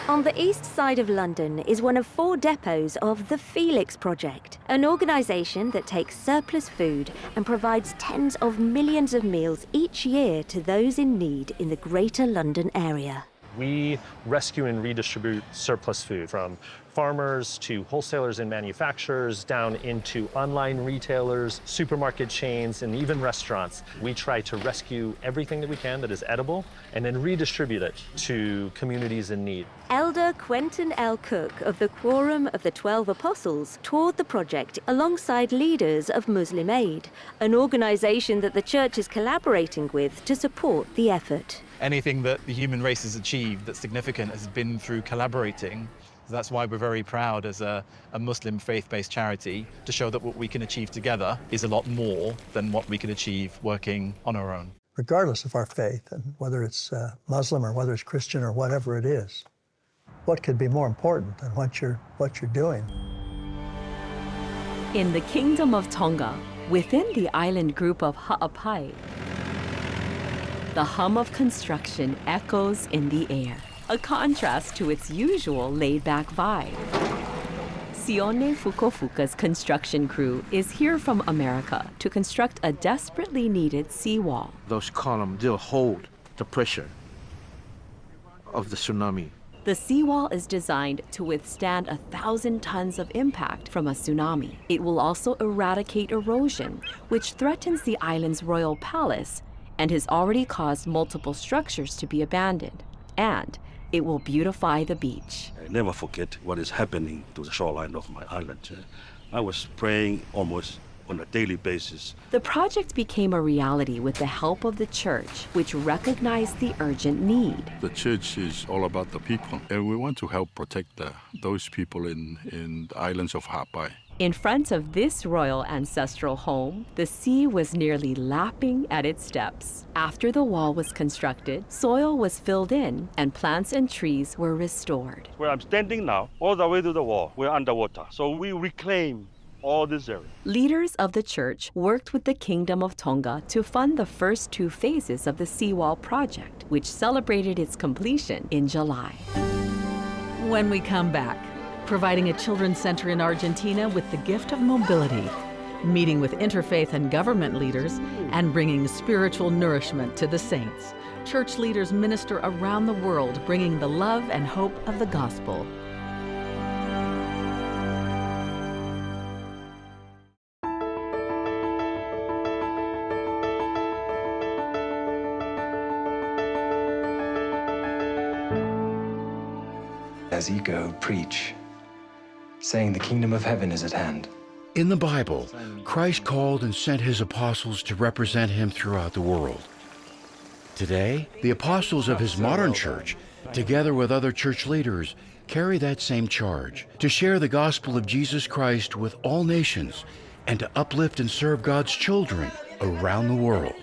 On the east side of London is one of four depots of the Felix Project, an organisation that takes surplus food and provides tens of millions of meals each year to those in need in the Greater London area. We rescue and redistribute surplus food from farmers to wholesalers and manufacturers, down into online retailers, supermarket chains, and even restaurants. We try to rescue everything that we can that is edible and then redistribute it to communities in need. Elder Quentin L. Cook of the Quorum of the Twelve Apostles toured the project alongside leaders of Muslim Aid, an organisation that the church is collaborating with to support the effort. Anything that the human race has achieved that's significant has been through collaborating. So that's why we're very proud as a, a Muslim faith-based charity to show that what we can achieve together is a lot more than what we can achieve working on our own. Regardless of our faith, and whether it's, uh, Muslim or whether it's Christian or whatever it is, what could be more important than what you're, what you're doing? In the Kingdom of Tonga, within the island group of Haʻapai, the hum of construction echoes in the air, a contrast to its usual laid-back vibe. Sione Fukofuka's construction crew is here from America to construct a desperately needed seawall. Those columns, they'll hold the pressure of the tsunami. The seawall is designed to withstand a thousand tons of impact from a tsunami. It will also eradicate erosion, which threatens the island's royal palace and has already caused multiple structures to be abandoned. And it will beautify the beach. I never forget what is happening to the shoreline of my island. I was praying almost on a daily basis. The project became a reality with the help of the church, which recognized the urgent need. The church is all about the people, and we want to help protect the, those people in, in the islands of Haʻapai. In front of this royal ancestral home, the sea was nearly lapping at its steps. After the wall was constructed, soil was filled in and plants and trees were restored. Where I'm standing now, all the way to the wall, we're underwater. So we reclaim all this area. Leaders of the church worked with the Kingdom of Tonga to fund the first two phases of the seawall project, which celebrated its completion in July. When we come back, providing a children's center in Argentina with the gift of mobility, meeting with interfaith and government leaders, and bringing spiritual nourishment to the saints. Church leaders minister around the world, bringing the love and hope of the gospel. As ye go, preach, saying, "The kingdom of heaven is at hand." In the Bible, Christ called and sent his apostles to represent him throughout the world. Today, the apostles of his modern church, together with other church leaders, carry that same charge to share the gospel of Jesus Christ with all nations and to uplift and serve God's children around the world.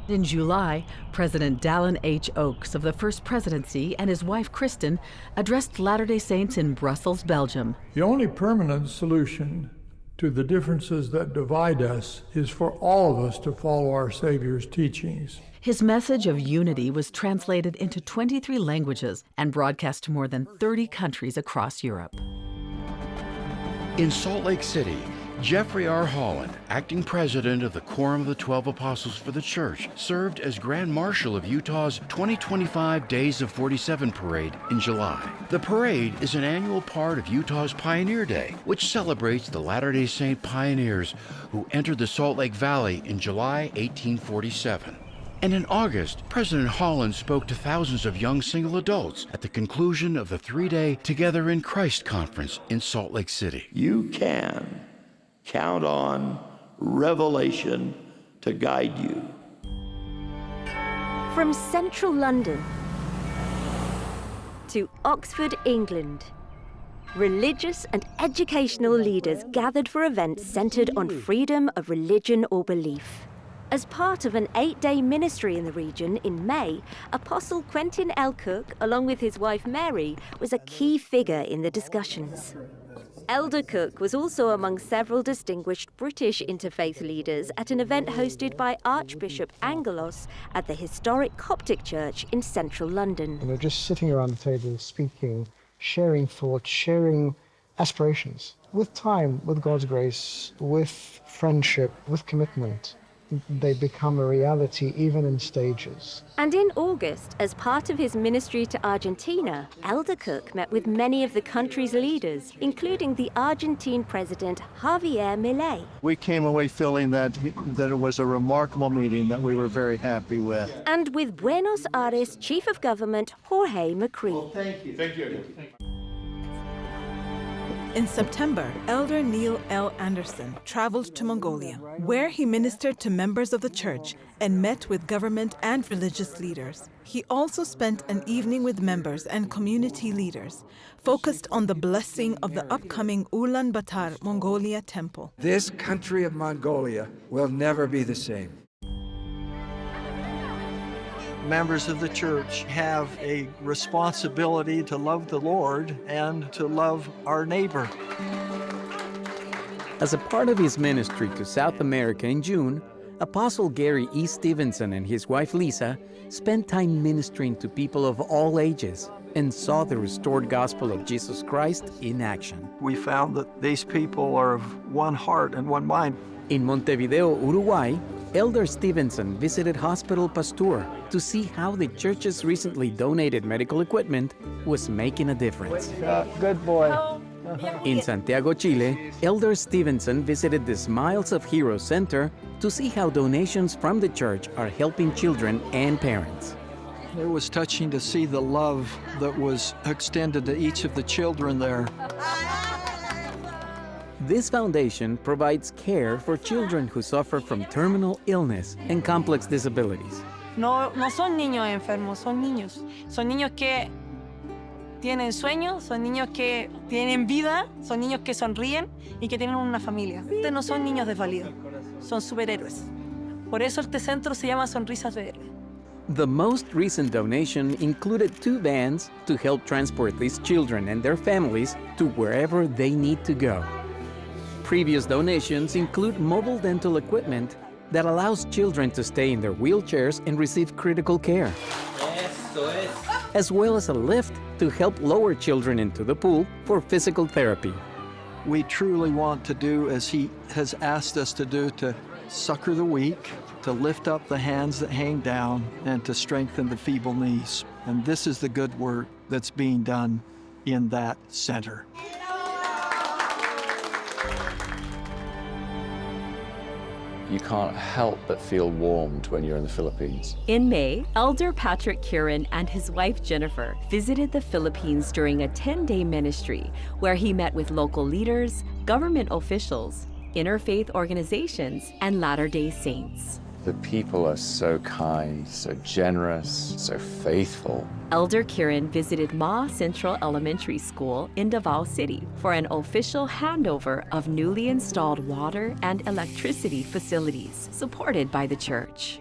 In July, President Dallin H. Oaks of the First Presidency and his wife Kristin addressed Latter-day Saints in Brussels, Belgium. The only permanent solution to the differences that divide us is for all of us to follow our Savior's teachings. His message of unity was translated into twenty-three languages and broadcast to more than thirty countries across Europe. In Salt Lake City, Jeffrey R. Holland, acting president of the Quorum of the Twelve Apostles for the Church, served as Grand Marshal of Utah's twenty twenty-five Days of forty-seven parade in July. The parade is an annual part of Utah's Pioneer Day, which celebrates the Latter-day Saint pioneers who entered the Salt Lake Valley in July eighteen forty-seven. And in August, President Holland spoke to thousands of young single adults at the conclusion of the three-day Together in Christ conference in Salt Lake City. You can count on revelation to guide you. From central London to Oxford, England, religious and educational leaders gathered for events centered on freedom of religion or belief. As part of an eight-day ministry in the region in May, Apostle Quentin L. Cook, along with his wife Mary, was a key figure in the discussions. Elder Cook was also among several distinguished British interfaith leaders at an event hosted by Archbishop Angelos at the historic Coptic Church in central London. And we're just sitting around the table, speaking, sharing thoughts, sharing aspirations. With time, with God's grace, with friendship, with commitment, they become a reality, even in stages. And in August, as part of his ministry to Argentina, Elder Cook met with many of the country's leaders, including the Argentine President Javier Milei. We came away feeling that, that it was a remarkable meeting that we were very happy with. And with Buenos Aires Chief of Government Jorge Macri. Well, thank you. Thank you. In September, Elder Neil L. Andersen traveled to Mongolia, where he ministered to members of the church and met with government and religious leaders. He also spent an evening with members and community leaders, focused on the blessing of the upcoming Ulaanbaatar Mongolia Temple. This country of Mongolia will never be the same. Members of the church have a responsibility to love the Lord and to love our neighbor. As a part of his ministry to South America in June, Apostle Gary E. Stevenson and his wife Lisa spent time ministering to people of all ages and saw the restored gospel of Jesus Christ in action. We found that these people are of one heart and one mind. In Montevideo, Uruguay, Elder Stevenson visited Hospital Pasteur to see how the church's recently donated medical equipment was making a difference. Uh, good boy. In Santiago, Chile, Elder Stevenson visited the Smiles of Heroes Center to see how donations from the church are helping children and parents. It was touching to see the love that was extended to each of the children there. This foundation provides care for children who suffer from terminal illness and complex disabilities. No, no son niños enfermos, son niños. Son niños que tienen sueños, son niños que tienen vida, son niños que sonríen y que tienen una familia. Este no son niños desvalidos, son superhéroes. Por eso este centro se llama Sonrisas de Héroes. The most recent donation included two vans to help transport these children and their families to wherever they need to go. Previous donations include mobile dental equipment that allows children to stay in their wheelchairs and receive critical care, as well as a lift to help lower children into the pool for physical therapy. We truly want to do as he has asked us to do, to succor the weak, to lift up the hands that hang down, and to strengthen the feeble knees. And this is the good work that's being done in that center. You can't help but feel warmed when you're in the Philippines. In May, Elder Patrick Curran and his wife Jennifer visited the Philippines during a ten-day ministry where he met with local leaders, government officials, interfaith organizations, and Latter-day Saints. The people are so kind, so generous, so faithful. Elder Curran visited Ma Central Elementary School in Davao City for an official handover of newly installed water and electricity facilities supported by the church.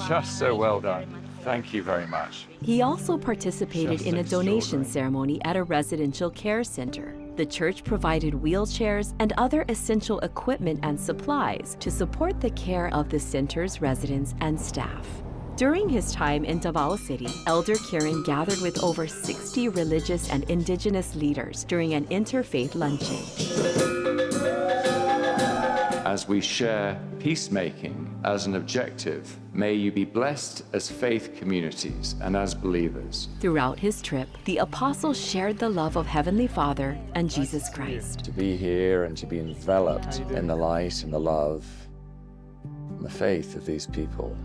Just so well done. Thank you very much. He also participated in a donation ceremony at a residential care center. The church provided wheelchairs and other essential equipment and supplies to support the care of the center's residents and staff. During his time in Davao City, Elder Kieran gathered with over sixty religious and indigenous leaders during an interfaith luncheon. As we share peacemaking as an objective, may you be blessed as faith communities and as believers. Throughout his trip, the apostle shared the love of Heavenly Father and Jesus Christ. To be here and to be enveloped in the light and the love and the faith of these people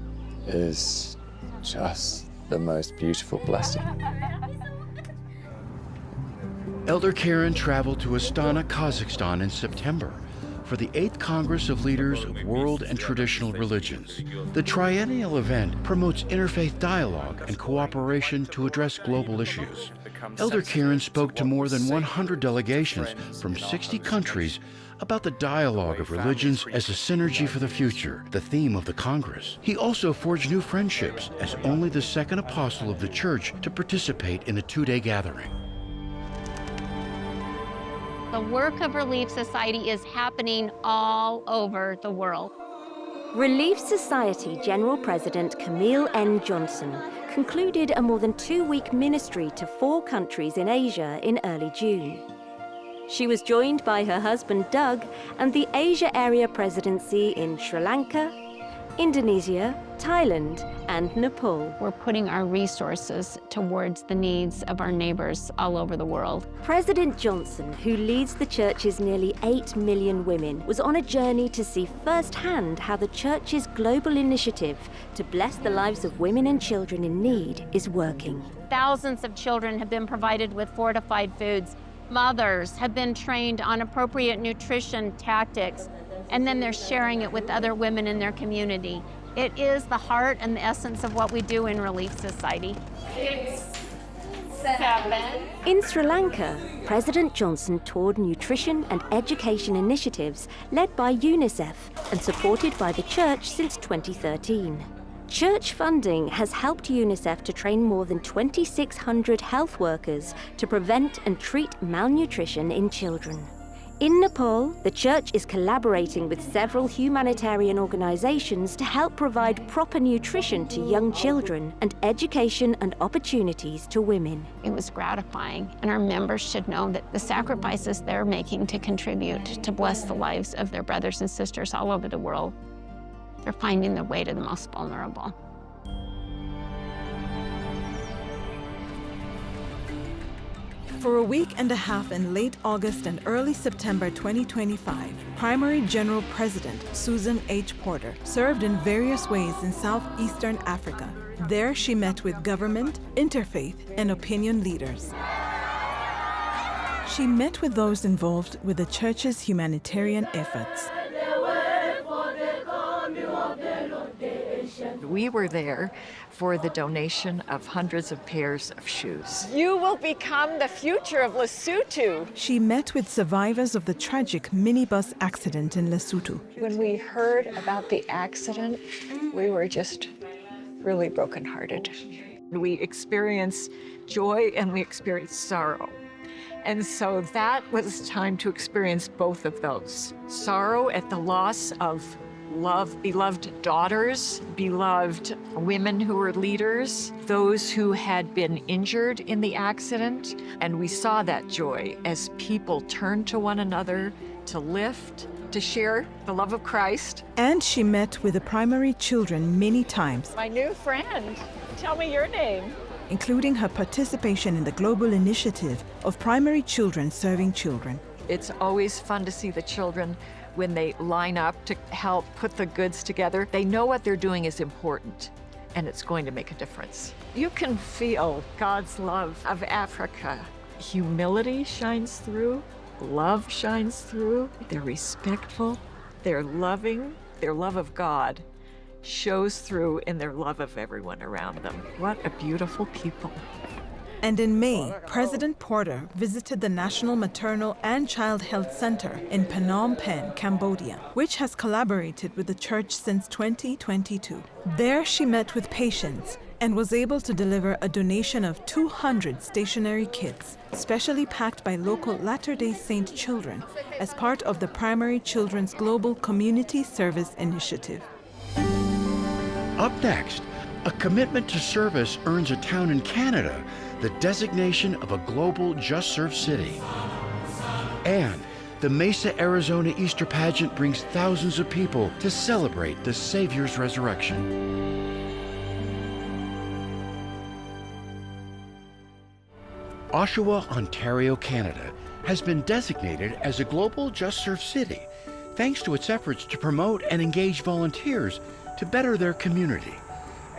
is just the most beautiful blessing. Elder Kieran traveled to Astana, Kazakhstan in September for the eighth Congress of Leaders of World and Traditional Religions. The triennial event promotes interfaith dialogue and cooperation to address global issues. Elder Kieran spoke to more than one hundred delegations from sixty countries about the dialogue of religions as a synergy for the future, the theme of the Congress. He also forged new friendships as only the second apostle of the church to participate in the two-day gathering. The work of Relief Society is happening all over the world. Relief Society General President Camille N. Johnson concluded a more than two-week ministry to four countries in Asia in early June. She was joined by her husband Doug and the Asia Area Presidency in Sri Lanka, Indonesia, Thailand, and Nepal. We're putting our resources towards the needs of our neighbors all over the world. President Johnson, who leads the church's nearly eight million women, was on a journey to see firsthand how the church's global initiative to bless the lives of women and children in need is working. Thousands of children have been provided with fortified foods. Mothers have been trained on appropriate nutrition tactics, and then they're sharing it with other women in their community. It is the heart and the essence of what we do in Relief Society. Six, seven. In Sri Lanka, President Johnson toured nutrition and education initiatives led by UNICEF and supported by the church since twenty thirteen. Church funding has helped UNICEF to train more than twenty-six hundred health workers to prevent and treat malnutrition in children. In Nepal, the church is collaborating with several humanitarian organizations to help provide proper nutrition to young children and education and opportunities to women. It was gratifying, and our members should know that the sacrifices they're making to contribute to bless the lives of their brothers and sisters all over the world, they're finding their way to the most vulnerable. For a week and a half in late August and early September twenty twenty-five, Primary General President Susan H. Porter served in various ways in southeastern Africa. There she met with government, interfaith, and opinion leaders. She met with those involved with the church's humanitarian efforts. We were there for the donation of hundreds of pairs of shoes. You will become the future of Lesotho. She met with survivors of the tragic minibus accident in Lesotho. When we heard about the accident, we were just really brokenhearted. We experienced joy and we experienced sorrow. And so that was time to experience both of those. Sorrow at the loss of love, beloved daughters, beloved women who were leaders, those who had been injured in the accident. And we saw that joy as people turned to one another to lift, to share the love of Christ. And she met with the primary children many times. My new friend, tell me your name. Including her participation in the global initiative of primary children serving children. It's always fun to see the children when they line up to help put the goods together. They know what they're doing is important, and it's going to make a difference. You can feel God's love of Africa. Humility shines through, love shines through. They're respectful, they're loving, their love of God shows through in their love of everyone around them. What a beautiful people. And in May, President Porter visited the National Maternal and Child Health Center in Phnom Penh, Cambodia, which has collaborated with the church since twenty twenty-two. There she met with patients, and was able to deliver a donation of two hundred stationery kits, specially packed by local Latter-day Saint children, as part of the Primary Children's Global Community Service Initiative. Up next, a commitment to service earns a town in Canada the designation of a global Just Serve city. And the Mesa Arizona Easter pageant brings thousands of people to celebrate the Savior's resurrection. Oshawa, Ontario, Canada, has been designated as a global Just Serve city thanks to its efforts to promote and engage volunteers to better their community.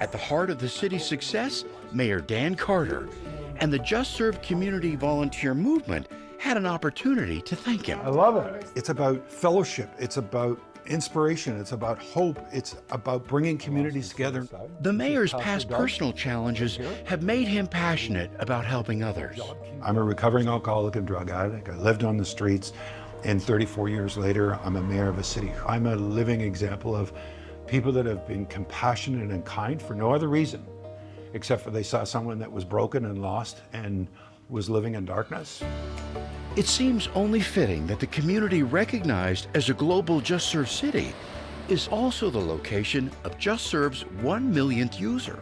At the heart of the city's success, Mayor Dan Carter, and the Just Serve community volunteer movement had an opportunity to thank him. I love it. It's about fellowship. It's about inspiration. It's about hope. It's about bringing communities together. The mayor's past personal challenges have made him passionate about helping others. I'm a recovering alcoholic and drug addict. I lived on the streets, and thirty-four years later, I'm a mayor of a city. I'm a living example of people that have been compassionate and kind for no other reason except for they saw someone that was broken and lost and was living in darkness. It seems only fitting that the community recognized as a global Just Serve city is also the location of Just Serve's one millionth user.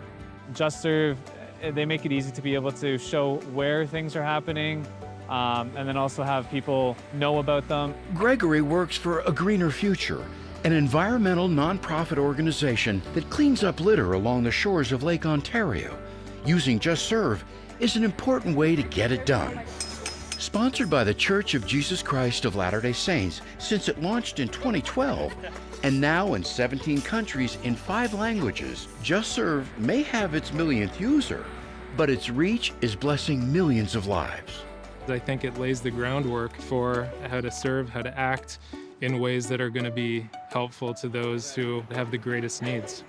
Just Serve, eh, they make it easy to be able to show where things are happening, um, and then also have people know about them. Gregory works for A Greener Future, an environmental nonprofit organization that cleans up litter along the shores of Lake Ontario. Using Just Serve is an important way to get it done. Sponsored by The Church of Jesus Christ of Latter-day Saints since it launched in twenty twelve, and now in seventeen countries in five languages, Just Serve may have its millionth user, but its reach is blessing millions of lives. I think it lays the groundwork for how to serve, how to act in ways that are gonna be helpful to those who have the greatest needs.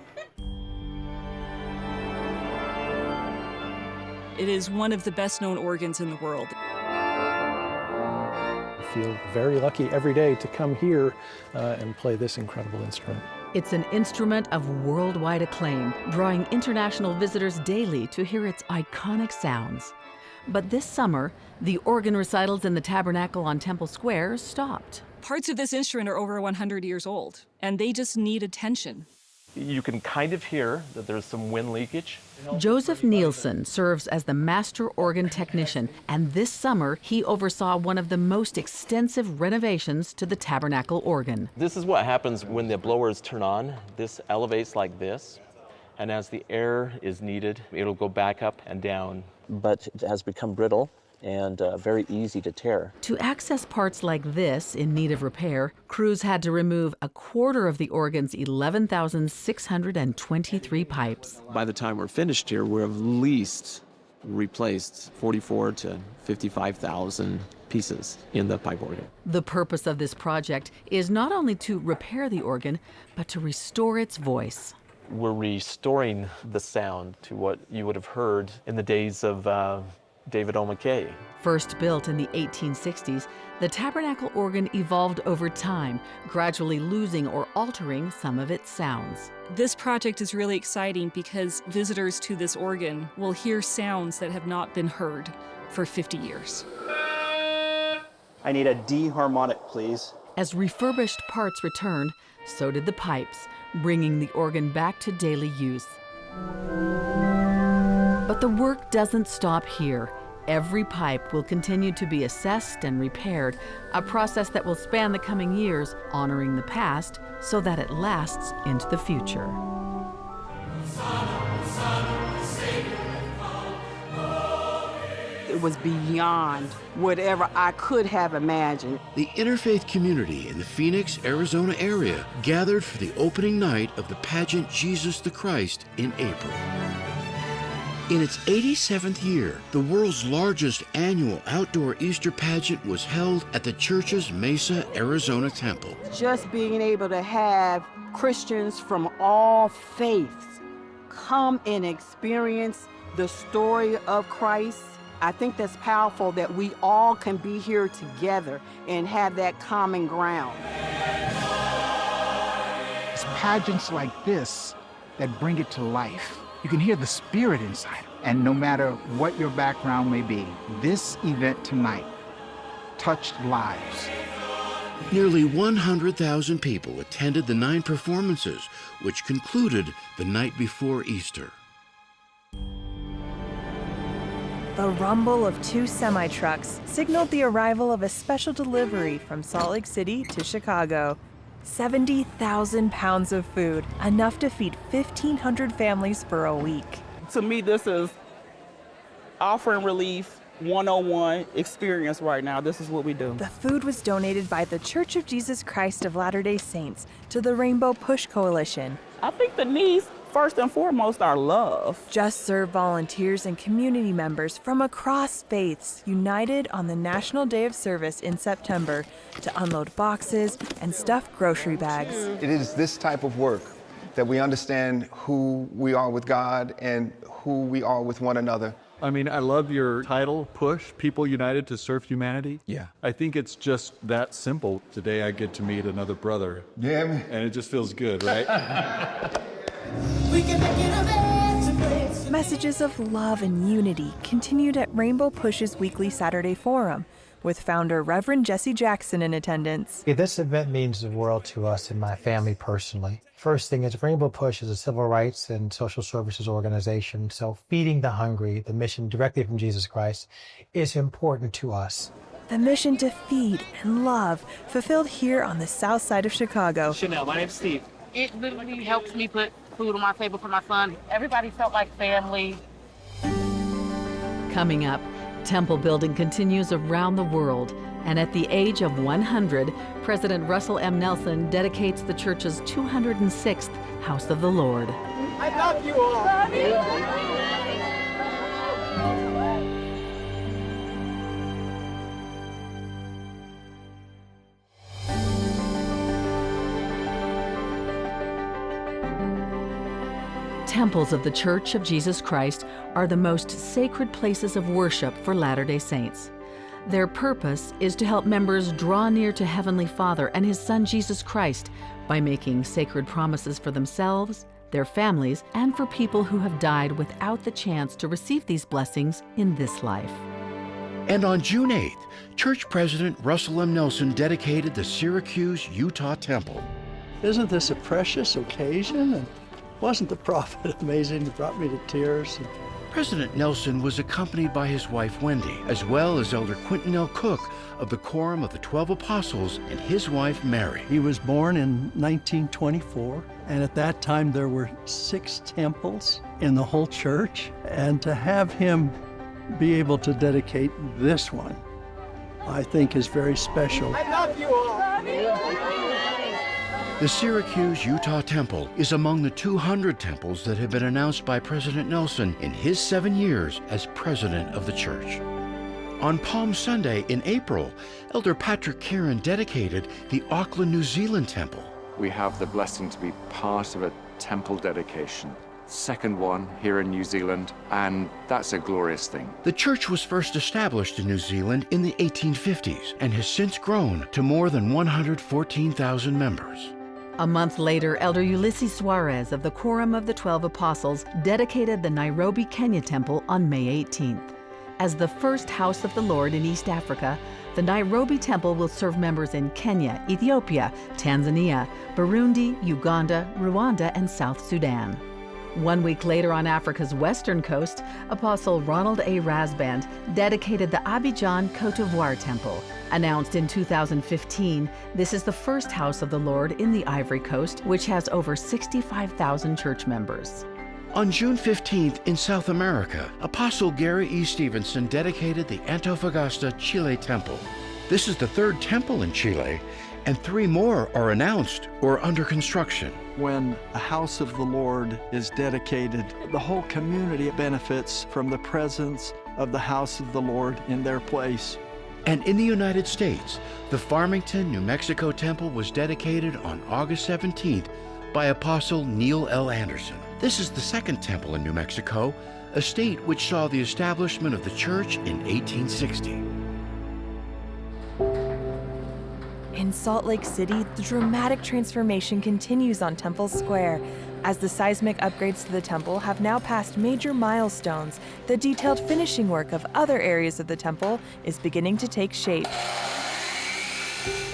It is one of the best known organs in the world. I feel very lucky every day to come here, uh, and play this incredible instrument. It's an instrument of worldwide acclaim, drawing international visitors daily to hear its iconic sounds. But this summer, the organ recitals in the Tabernacle on Temple Square stopped. Parts of this instrument are over one hundred years old, and they just need attention. You can kind of hear that there's some wind leakage. Joseph Nielsen serves as the master organ technician, and this summer he oversaw one of the most extensive renovations to the Tabernacle organ. This is what happens when the blowers turn on. This elevates like this, and as the air is needed, it'll go back up and down. But it has become brittle and, uh, very easy to tear. To access parts like this in need of repair, crews had to remove a quarter of the organ's eleven thousand six hundred and twenty-three pipes. By the time we're finished here, we're at least replaced forty-four to fifty-five thousand pieces in the pipe organ. The purpose of this project is not only to repair the organ, but to restore its voice. We're restoring the sound to what you would have heard in the days of, uh, David O. McKay. First built in the eighteen sixties, the Tabernacle organ evolved over time, gradually losing or altering some of its sounds. This project is really exciting because visitors to this organ will hear sounds that have not been heard for fifty years. I need a D harmonic, please. As refurbished parts returned, so did the pipes, bringing the organ back to daily use. But the work doesn't stop here. Every pipe will continue to be assessed and repaired, a process that will span the coming years, honoring the past so that it lasts into the future. It was beyond whatever I could have imagined. The interfaith community in the Phoenix, Arizona area gathered for the opening night of the pageant Jesus the Christ in April. In its eighty-seventh year, the world's largest annual outdoor Easter pageant was held at the church's Mesa Arizona Temple. Just being able to have Christians from all faiths come and experience the story of Christ, I think that's powerful that we all can be here together and have that common ground. It's pageants like this that bring it to life. You can hear the spirit inside. And no matter what your background may be, this event tonight touched lives. Nearly one hundred thousand people attended the nine performances, which concluded the night before Easter. The rumble of two semi-trucks signaled the arrival of a special delivery from Salt Lake City to Chicago. Seventy thousand pounds of food, enough to feed fifteen hundred families for a week. To me, this is offering relief one oh one experience right now. This is what we do. The food was donated by The Church of Jesus Christ of Latter-day Saints to the Rainbow Push Coalition. I think the needs, first and foremost, are love. JustServe volunteers and community members from across faiths united on the National Day of Service in September to unload boxes and stuff grocery bags. It is this type of work that we understand who we are with God and who we are with one another. I mean, I love your title, Push, People United to Serve Humanity. Yeah. I think it's just that simple. Today I get to meet another brother. Yeah, man. And it just feels good, right? We can make it a bad place. Messages of love and unity continued at Rainbow Push's weekly Saturday Forum, with founder Reverend Jesse Jackson in attendance. Okay, this event means the world to us and my family personally. First thing is, Rainbow Push is a civil rights and social services organization, so feeding the hungry, the mission directly from Jesus Christ, is important to us. The mission to feed and love, fulfilled here on the south side of Chicago. Chanel, my name's Steve. It literally helps me put food on my table for my son. Everybody felt like family. Coming up, temple building continues around the world, and at the age of one hundred, President Russell M. Nelson dedicates the church's two hundred sixth House of the Lord. I love you all. Temples of The Church of Jesus Christ are the most sacred places of worship for Latter-day Saints. Their purpose is to help members draw near to Heavenly Father and His Son Jesus Christ by making sacred promises for themselves, their families, and for people who have died without the chance to receive these blessings in this life. And on June eighth, Church President Russell M. Nelson dedicated the Syracuse Utah Temple. Isn't this a precious occasion? And wasn't the prophet amazing? It brought me to tears. President Nelson was accompanied by his wife, Wendy, as well as Elder Quentin L. Cook of the Quorum of the Twelve Apostles and his wife, Mary. He was born in nineteen twenty-four, and at that time there were six temples in the whole church, and to have him be able to dedicate this one, I think, is very special. I love you all. The Syracuse Utah Temple is among the two hundred temples that have been announced by President Nelson in his seven years as president of the church. On Palm Sunday in April, Elder Patrick Kieran dedicated the Auckland, New Zealand Temple. We have the blessing to be part of a temple dedication. Second one here in New Zealand, and that's a glorious thing. The church was first established in New Zealand in the eighteen fifties and has since grown to more than one hundred fourteen thousand members. A month later, Elder Ulysses Soares of the Quorum of the Twelve Apostles dedicated the Nairobi Kenya Temple on May eighteenth. As the first house of the Lord in East Africa, the Nairobi Temple will serve members in Kenya, Ethiopia, Tanzania, Burundi, Uganda, Rwanda, and South Sudan. One week later, on Africa's western coast, Apostle Ronald A. Rasband dedicated the Abidjan Cote d'Ivoire Temple. Announced in two thousand fifteen, this is the first house of the Lord in the Ivory Coast, which has over sixty-five thousand church members. On June fifteenth, in South America, Apostle Gary E. Stevenson dedicated the Antofagasta Chile Temple. This is the third temple in Chile, and three more are announced or under construction. When a house of the Lord is dedicated, the whole community benefits from the presence of the house of the Lord in their place. And in the United States, the Farmington, New Mexico Temple was dedicated on August seventeenth by Apostle Neil L. Andersen. This is the second temple in New Mexico, a state which saw the establishment of the church in eighteen sixty. In Salt Lake City, the dramatic transformation continues on Temple Square, As the seismic upgrades to the temple have now passed major milestones, the detailed finishing work of other areas of the temple is beginning to take shape.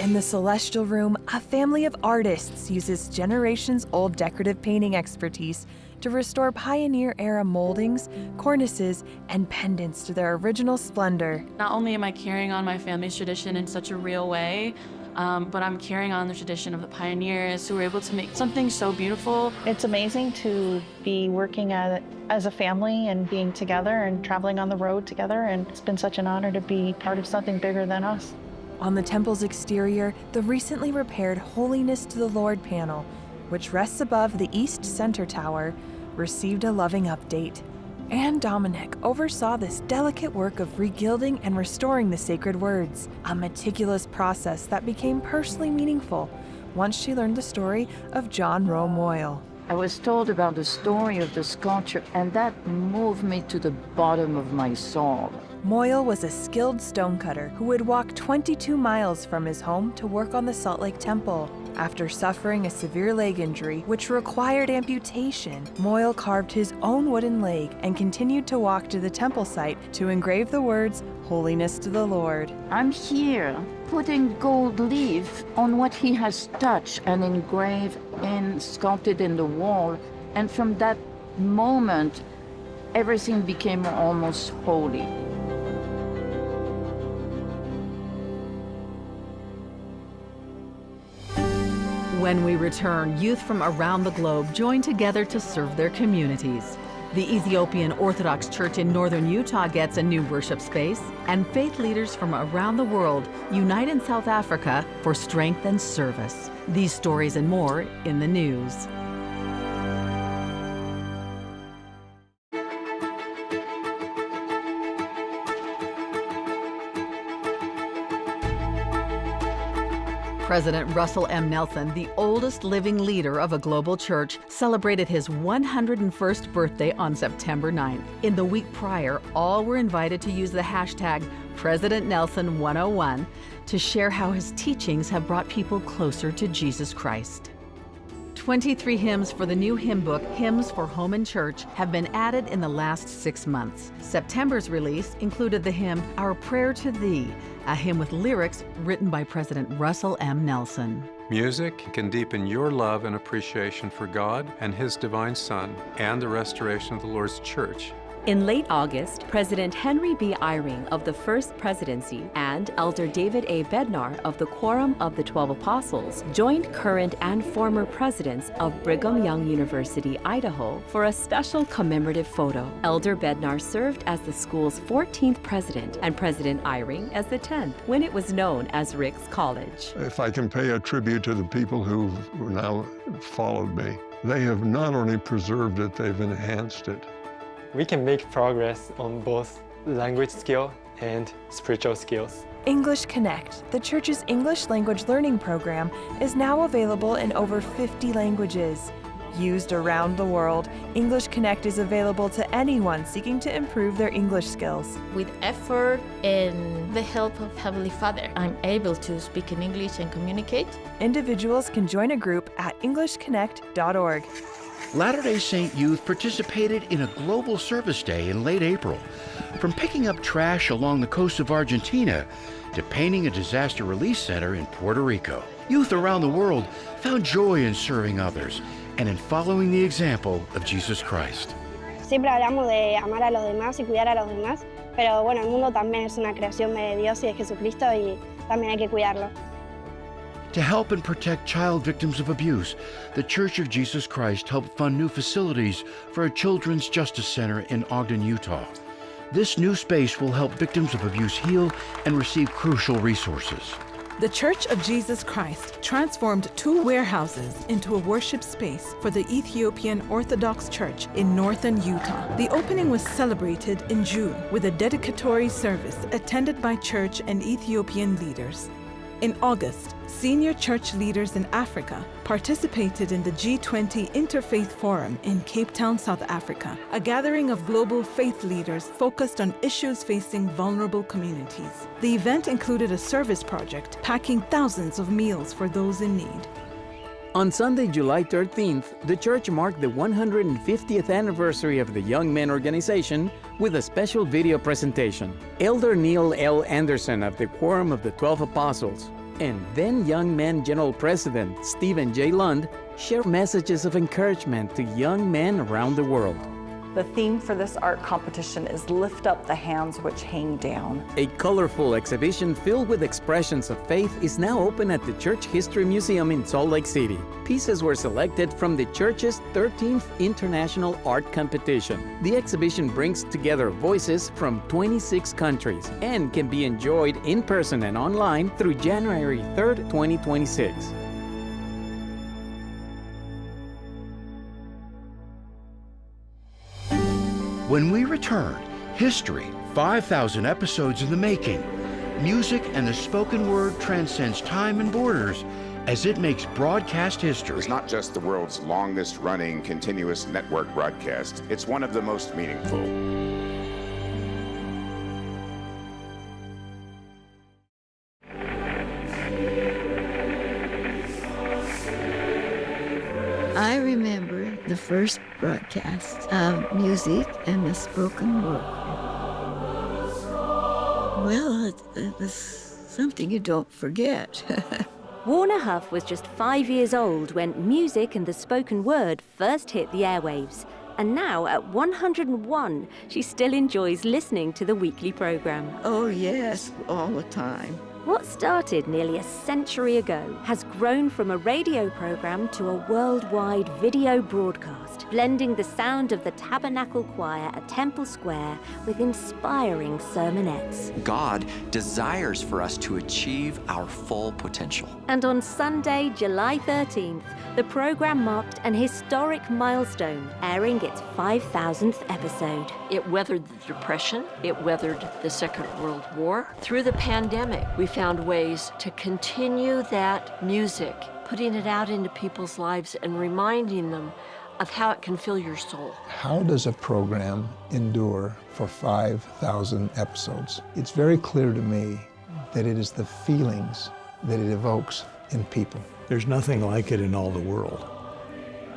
In the celestial room, a family of artists uses generations-old decorative painting expertise to restore pioneer-era moldings, cornices, and pendants to their original splendor. Not only am I carrying on my family's tradition in such a real way, um, but I'm carrying on the tradition of the pioneers who were able to make something so beautiful. It's amazing to be working as, as a family and being together and traveling on the road together, and it's been such an honor to be part of something bigger than us. On the temple's exterior, the recently repaired Holiness to the Lord panel, which rests above the east center tower, received a loving update. Anne Dominic oversaw this delicate work of regilding and restoring the sacred words, a meticulous process that became personally meaningful once she learned the story of John Rowe Moyle. I was told about the story of the sculpture, and that moved me to the bottom of my soul. Moyle was a skilled stonecutter who would walk twenty-two miles from his home to work on the Salt Lake Temple. After suffering a severe leg injury, which required amputation, Moyle carved his own wooden leg and continued to walk to the temple site to engrave the words, "Holiness to the Lord." I'm here putting gold leaf on what he has touched and engraved and sculpted in the wall. And from that moment, everything became almost holy. When we return, youth from around the globe join together to serve their communities. The Ethiopian Orthodox Church in northern Utah gets a new worship space, and faith leaders from around the world unite in South Africa for strength and service. These stories and more in the news. President Russell M. Nelson, the oldest living leader of a global church, celebrated his one hundred and first birthday on September ninth. In the week prior, all were invited to use the hashtag President Nelson one oh one to share how his teachings have brought people closer to Jesus Christ. Twenty-three hymns for the new hymn book, Hymns for Home and Church, have been added in the last six months. September's release included the hymn, Our Prayer to Thee, a hymn with lyrics written by President Russell M. Nelson. Music can deepen your love and appreciation for God and His divine Son and the restoration of the Lord's church. In late August, President Henry B. Eyring of the First Presidency and Elder David A. Bednar of the Quorum of the Twelve Apostles joined current and former presidents of Brigham Young University, Idaho, for a special commemorative photo. Elder Bednar served as the school's fourteenth president and President Eyring as the tenth when it was known as Ricks College. If I can pay a tribute to the people who've now followed me, they have not only preserved it, they've enhanced it. We can make progress on both language skill and spiritual skills. English Connect, the church's English language learning program, is now available in over fifty languages. Used around the world, English Connect is available to anyone seeking to improve their English skills. With effort and the help of Heavenly Father, I'm able to speak in English and communicate. Individuals can join a group at english connect dot org. Latter-day Saint youth participated in a global service day in late April. From picking up trash along the coast of Argentina to painting a disaster relief center in Puerto Rico, youth around the world found joy in serving others and in following the example of Jesus Christ. Siempre hablamos de amar a los demás y cuidar a los demás, pero bueno, el mundo también es una creación de Dios y de Jesucristo y también hay que cuidarlo. To help and protect child victims of abuse, The Church of Jesus Christ helped fund new facilities for a children's justice center in Ogden, Utah. This new space will help victims of abuse heal and receive crucial resources. The Church of Jesus Christ transformed two warehouses into a worship space for the Ethiopian Orthodox Church in northern Utah. The opening was celebrated in June with a dedicatory service attended by church and Ethiopian leaders. In August, senior church leaders in Africa participated in the G twenty Interfaith Forum in Cape Town, South Africa, a gathering of global faith leaders focused on issues facing vulnerable communities. The event included a service project packing thousands of meals for those in need. On Sunday, July thirteenth, the church marked the one hundred fiftieth anniversary of the Young Men Organization with a special video presentation. Elder Neil L. Andersen of the Quorum of the Twelve Apostles and then Young Men General President Stephen J. Lund share messages of encouragement to young men around the world. The theme for this art competition is Lift Up the Hands Which Hang Down. A colorful exhibition filled with expressions of faith is now open at the Church History Museum in Salt Lake City. Pieces were selected from the church's thirteenth International Art Competition. The exhibition brings together voices from twenty-six countries and can be enjoyed in person and online through January third, twenty twenty-six. When we return, history, five thousand episodes in the making. Music and the spoken word transcends time and borders as it makes broadcast history. It's not just the world's longest running continuous network broadcast, it's one of the most meaningful. I remember the first broadcast of music and the spoken word. Well, it, it was something you don't forget. Warner Huff was just five years old when music and the spoken word first hit the airwaves. And now, at one hundred and one, she still enjoys listening to the weekly programme. Oh, yes, all the time. What started nearly a century ago has grown from a radio programme to a worldwide video broadcast, blending the sound of the Tabernacle Choir at Temple Square with inspiring sermonettes. God desires for us to achieve our full potential. And on Sunday, July thirteenth, the programme marked an historic milestone, airing its five thousandth episode. It weathered the Depression, it weathered the Second World War. Through the pandemic, we found ways to continue that music, putting it out into people's lives and reminding them of how it can fill your soul. How does a program endure for five thousand episodes? It's very clear to me that it is the feelings that it evokes in people. There's nothing like it in all the world.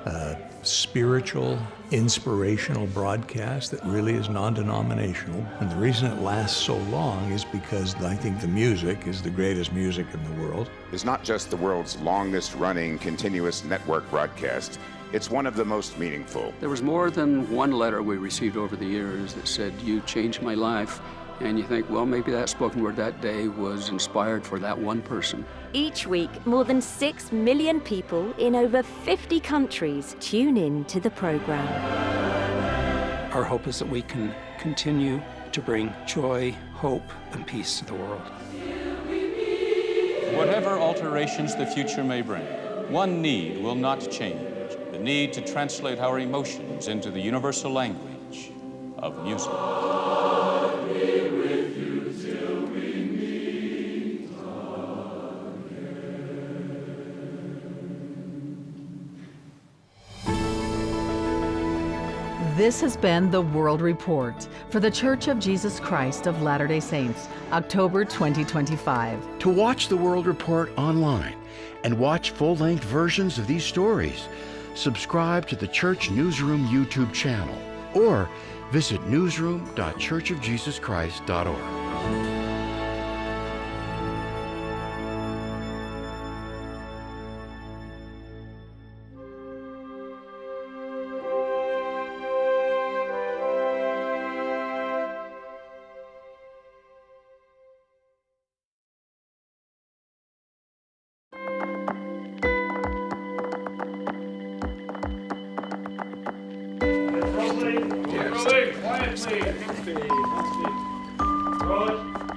A spiritual, inspirational broadcast that really is non-denominational. And the reason it lasts so long is because I think the music is the greatest music in the world. It's not just the world's longest running continuous network broadcast, it's one of the most meaningful. There was more than one letter we received over the years that said, "You changed my life." And you think, "Well, maybe that spoken word that day was inspired for that one person." Each week, more than six million people in over fifty countries tune in to the programme. Our hope is that we can continue to bring joy, hope, and peace to the world. Whatever alterations the future may bring, one need will not change: the need to translate our emotions into the universal language of music. This has been The World Report for The Church of Jesus Christ of Latter-day Saints, October twenty twenty-five. To watch The World Report online and watch full-length versions of these stories, subscribe to the Church Newsroom YouTube channel or visit newsroom dot church of jesus christ dot org.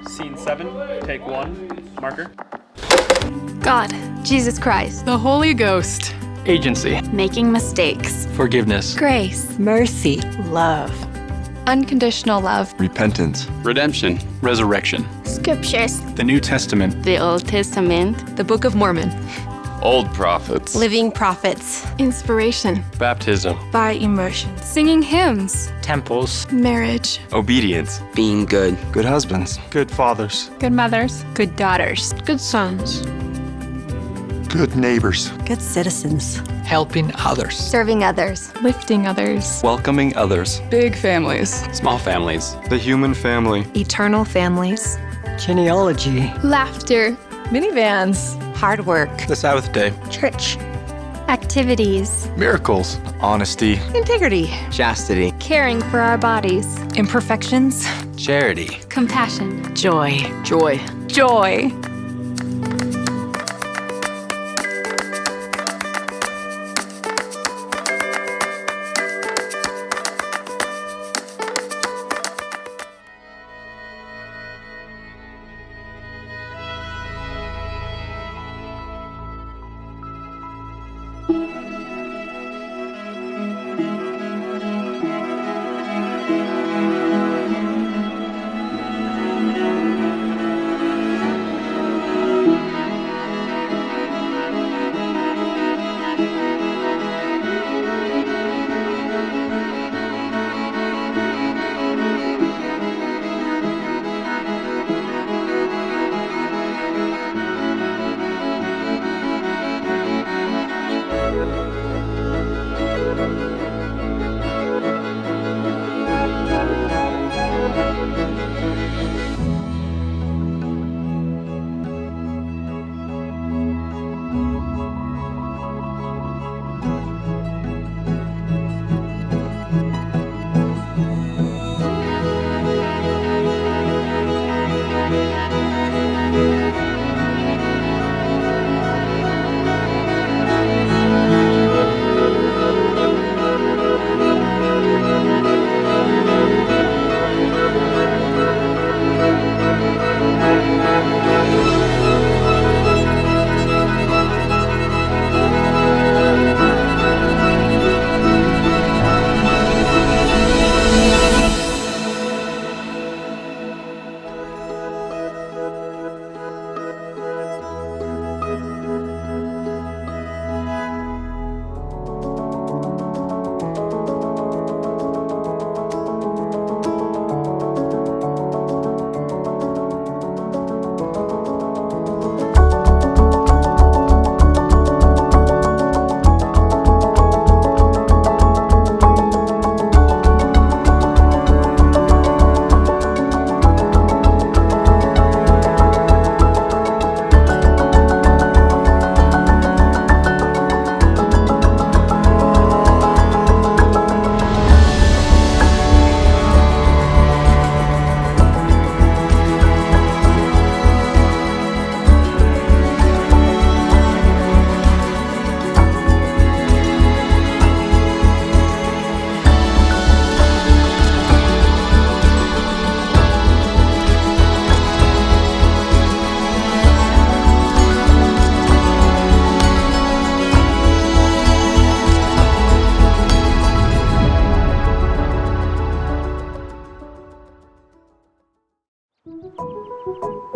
Scene seven, take one, marker. God, Jesus Christ, the Holy Ghost. Agency. Making mistakes. Forgiveness. Grace. Mercy. Love. Unconditional love. Repentance. Redemption. Resurrection. Scriptures. The New Testament. The Old Testament. The Book of Mormon. Old prophets. Living prophets. Inspiration. Baptism. By immersion. Singing hymns. Temples. Marriage. Obedience. Being good. Good husbands. Good fathers. Good mothers. Good daughters. Good sons. Good neighbors. Good citizens. Helping others. Serving others. Lifting others. Welcoming others. Big families. Small families. The human family. Eternal families. Genealogy. Laughter. Minivans. Hard work. The Sabbath day. Church. Activities. Miracles. Honesty. Integrity. Chastity. Caring for our bodies. Imperfections. Charity. Compassion. Joy. Joy. Joy.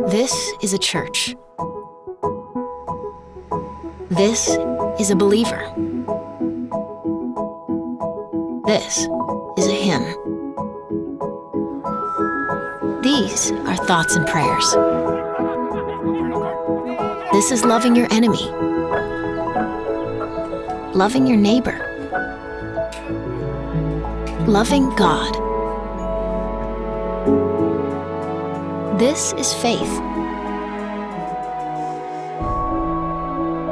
This is a church. This is a believer. This is a hymn. These are thoughts and prayers. This is loving your enemy, loving your neighbor, loving God. This is faith.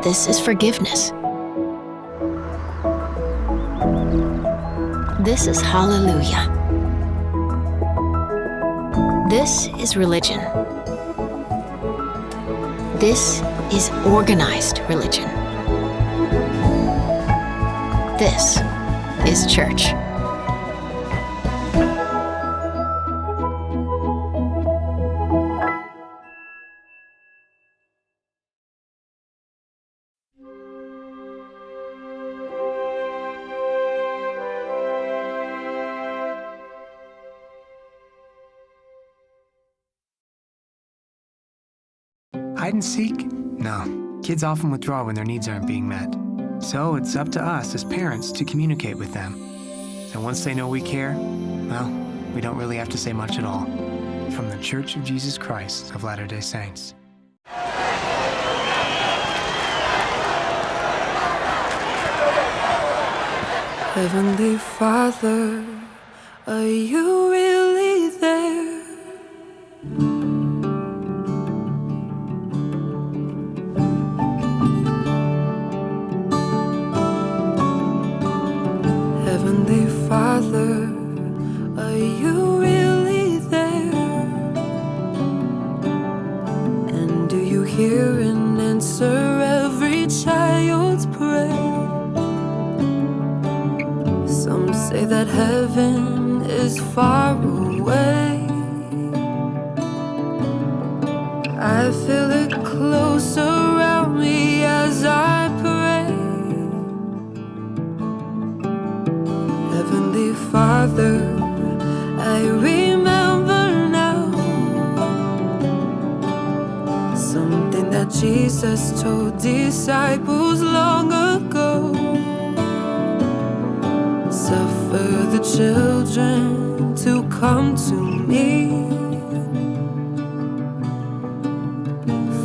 This is forgiveness. This is hallelujah. This is religion. This is organized religion. This is church. Hide and seek? No. Kids often withdraw when their needs aren't being met. So it's up to us as parents to communicate with them. And once they know we care, well, we don't really have to say much at all. From The Church of Jesus Christ of Latter-day Saints. Heavenly Father, are you really there? Heavenly Father, are you really there? And do you hear and answer every child's prayer? Some say that heaven is far away. I feel it close around me as I pray. Heavenly Father, I remember now something that Jesus told disciples long ago. Suffer the children to come to me.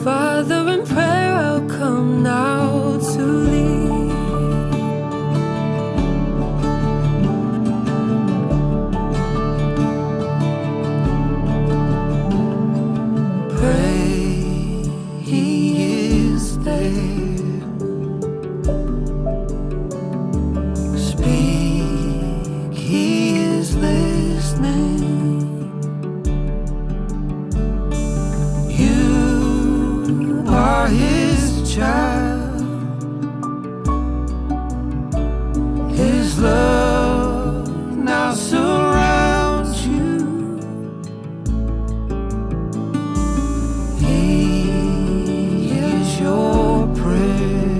Father, in prayer I'll come now to thee. Pray, he is there. Speak, he is listening. You are his child. His love now surrounds you. He hears your prayer.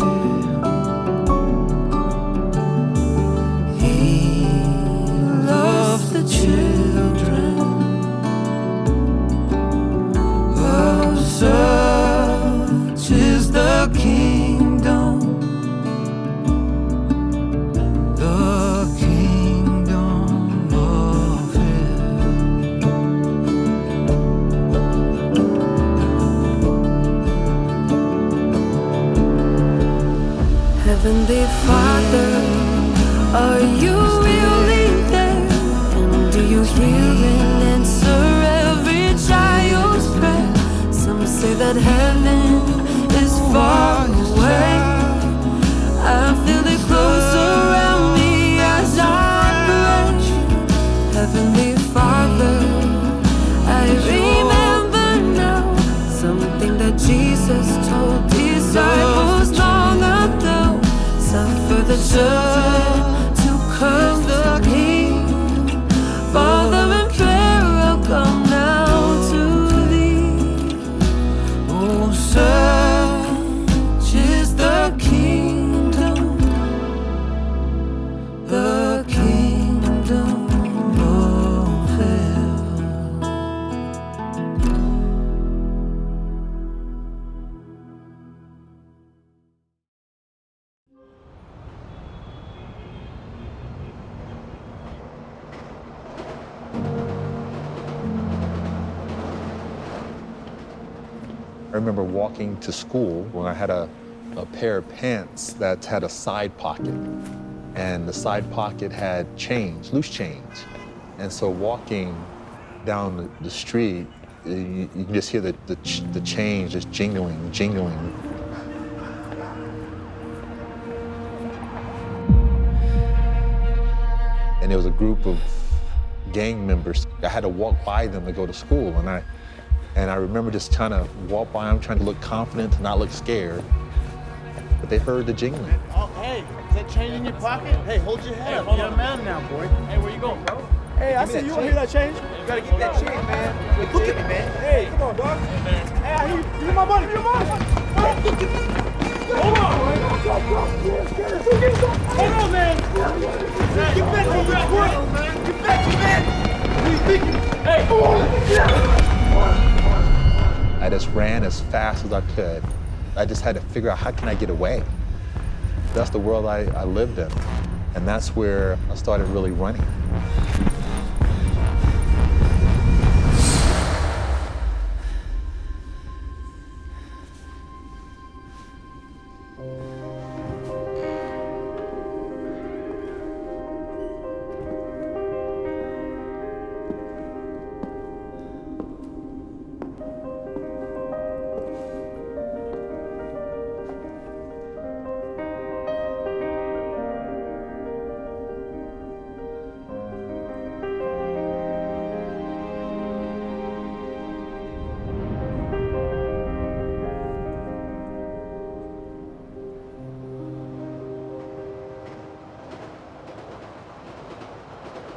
He loves the children. Of such is the kingdom. The kingdom of heaven. Heavenly Father, are you really there? And do you hear and answer every child's prayer? Some say that heaven is far away. I feel it close around me as I pray. Heavenly Father, I remember now something that Jesus told disciples long ago. Suffer the church to come to me. Father, in prayer I'll come now to thee. Oh, such is the kingdom, the kingdom of heaven. I remember walking to school when I had a, a pair of pants that had a side pocket, and the side pocket had change, loose change. And so walking down the, the street, you, you can just hear the, the, ch- the change just jingling, jingling. And there was a group of gang members. I had to walk by them to go to school, and I and I remember just trying to walk by them, trying to look confident, to not look scared. But they heard the jingling. Oh, hey, is that change in your pocket? Hey, hold your head up. You're a man now, boy. Hey, where you going, bro? Hey, I see you don't hear that change. You gotta get that change, man. Hey, look at me, man. Hey, come on, dog. Hey, man. Hey, I hear you. You're my buddy. You're my buddy. Hey, look at me. Hold on. Hold on, man. Get back on the squirrel, man. Get back, man. What are you thinking? Hey. I just ran as fast as I could. I just had to figure out, how can I get away? That's the world I, I lived in. And that's where I started really running.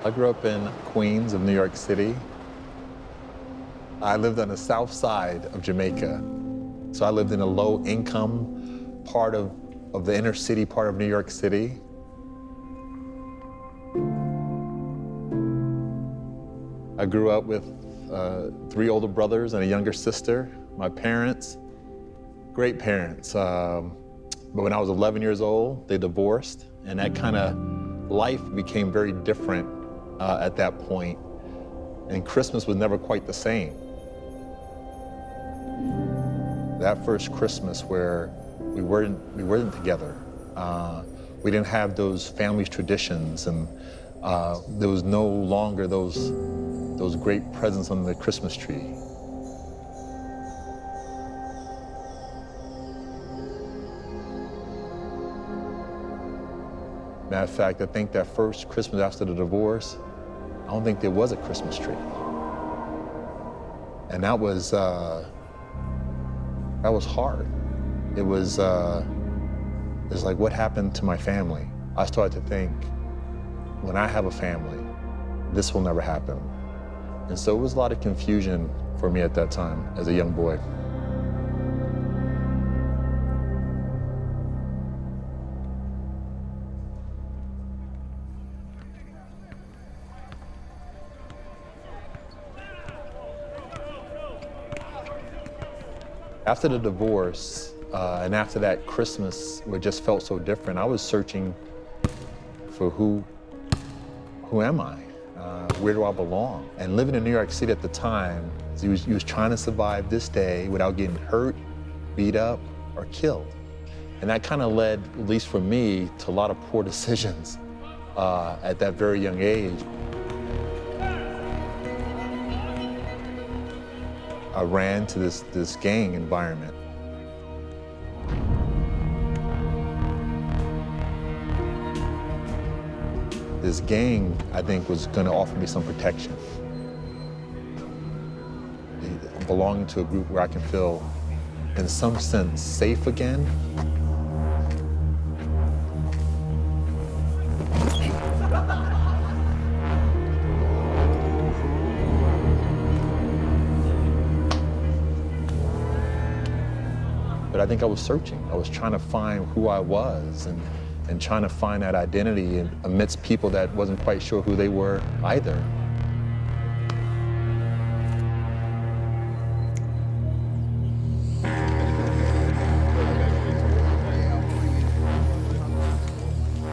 I grew up in Queens of New York City. I lived on the south side of Jamaica. So I lived in a low income part of, of the inner city part of New York City. I grew up with, uh, three older brothers and a younger sister. My parents, great parents. Um, but when I was eleven years old, they divorced, and that kinda life became very different, uh, at that point, and Christmas was never quite the same. That first Christmas where we weren't, we weren't together, uh, we didn't have those family traditions, and, uh, there was no longer those, those great presents on the Christmas tree. Matter of fact, I think that first Christmas after the divorce, I don't think there was a Christmas tree. And that was, uh, that was hard. It was, uh, it's like, what happened to my family? I started to think, when I have a family, this will never happen. And so it was a lot of confusion for me at that time as a young boy. After the divorce, uh, and after that Christmas, where it just felt so different, I was searching for who, who am I? Uh, where do I belong? And living in New York City at the time, you was, you was trying to survive this day without getting hurt, beat up, or killed. And that kinda led, at least for me, to a lot of poor decisions, uh, at that very young age. I ran to this, this gang environment. This gang, I think, was gonna offer me some protection. Belonging to a group where I can feel, in some sense, safe again. But I think I was searching. I was trying to find who I was and, and trying to find that identity in, amidst people that wasn't quite sure who they were either.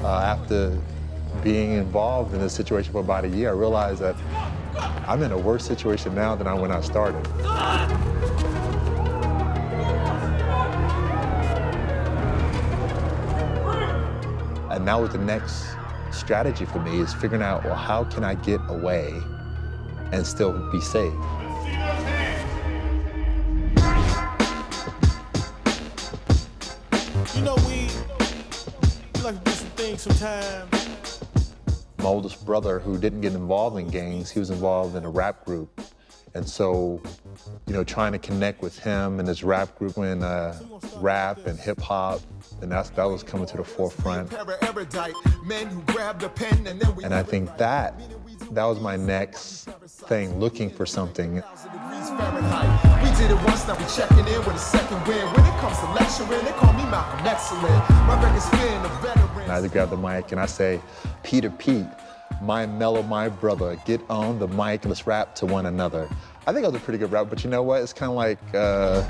Uh, after being involved in this situation for about a year, I realized that I'm in a worse situation now than I, when I started. And that was the next strategy for me, is figuring out, well, how can I get away and still be safe? You know, we, we like to do some things sometimes. My oldest brother, who didn't get involved in gangs, he was involved in a rap group. And so, you know, trying to connect with him and his rap group in, uh, rap and hip hop, and that's, that was coming to the forefront. And I think that, that was my next thing, looking for something. We did it once, now we checking in with a second wind. When it comes to lecturing, they call me Malcolm X. And I had to grab the mic and I say, "Peter Pete, my mellow, my brother, get on the mic, let's rap to one another." I think I was a pretty good rapper, but you know what? It's kinda like, uh,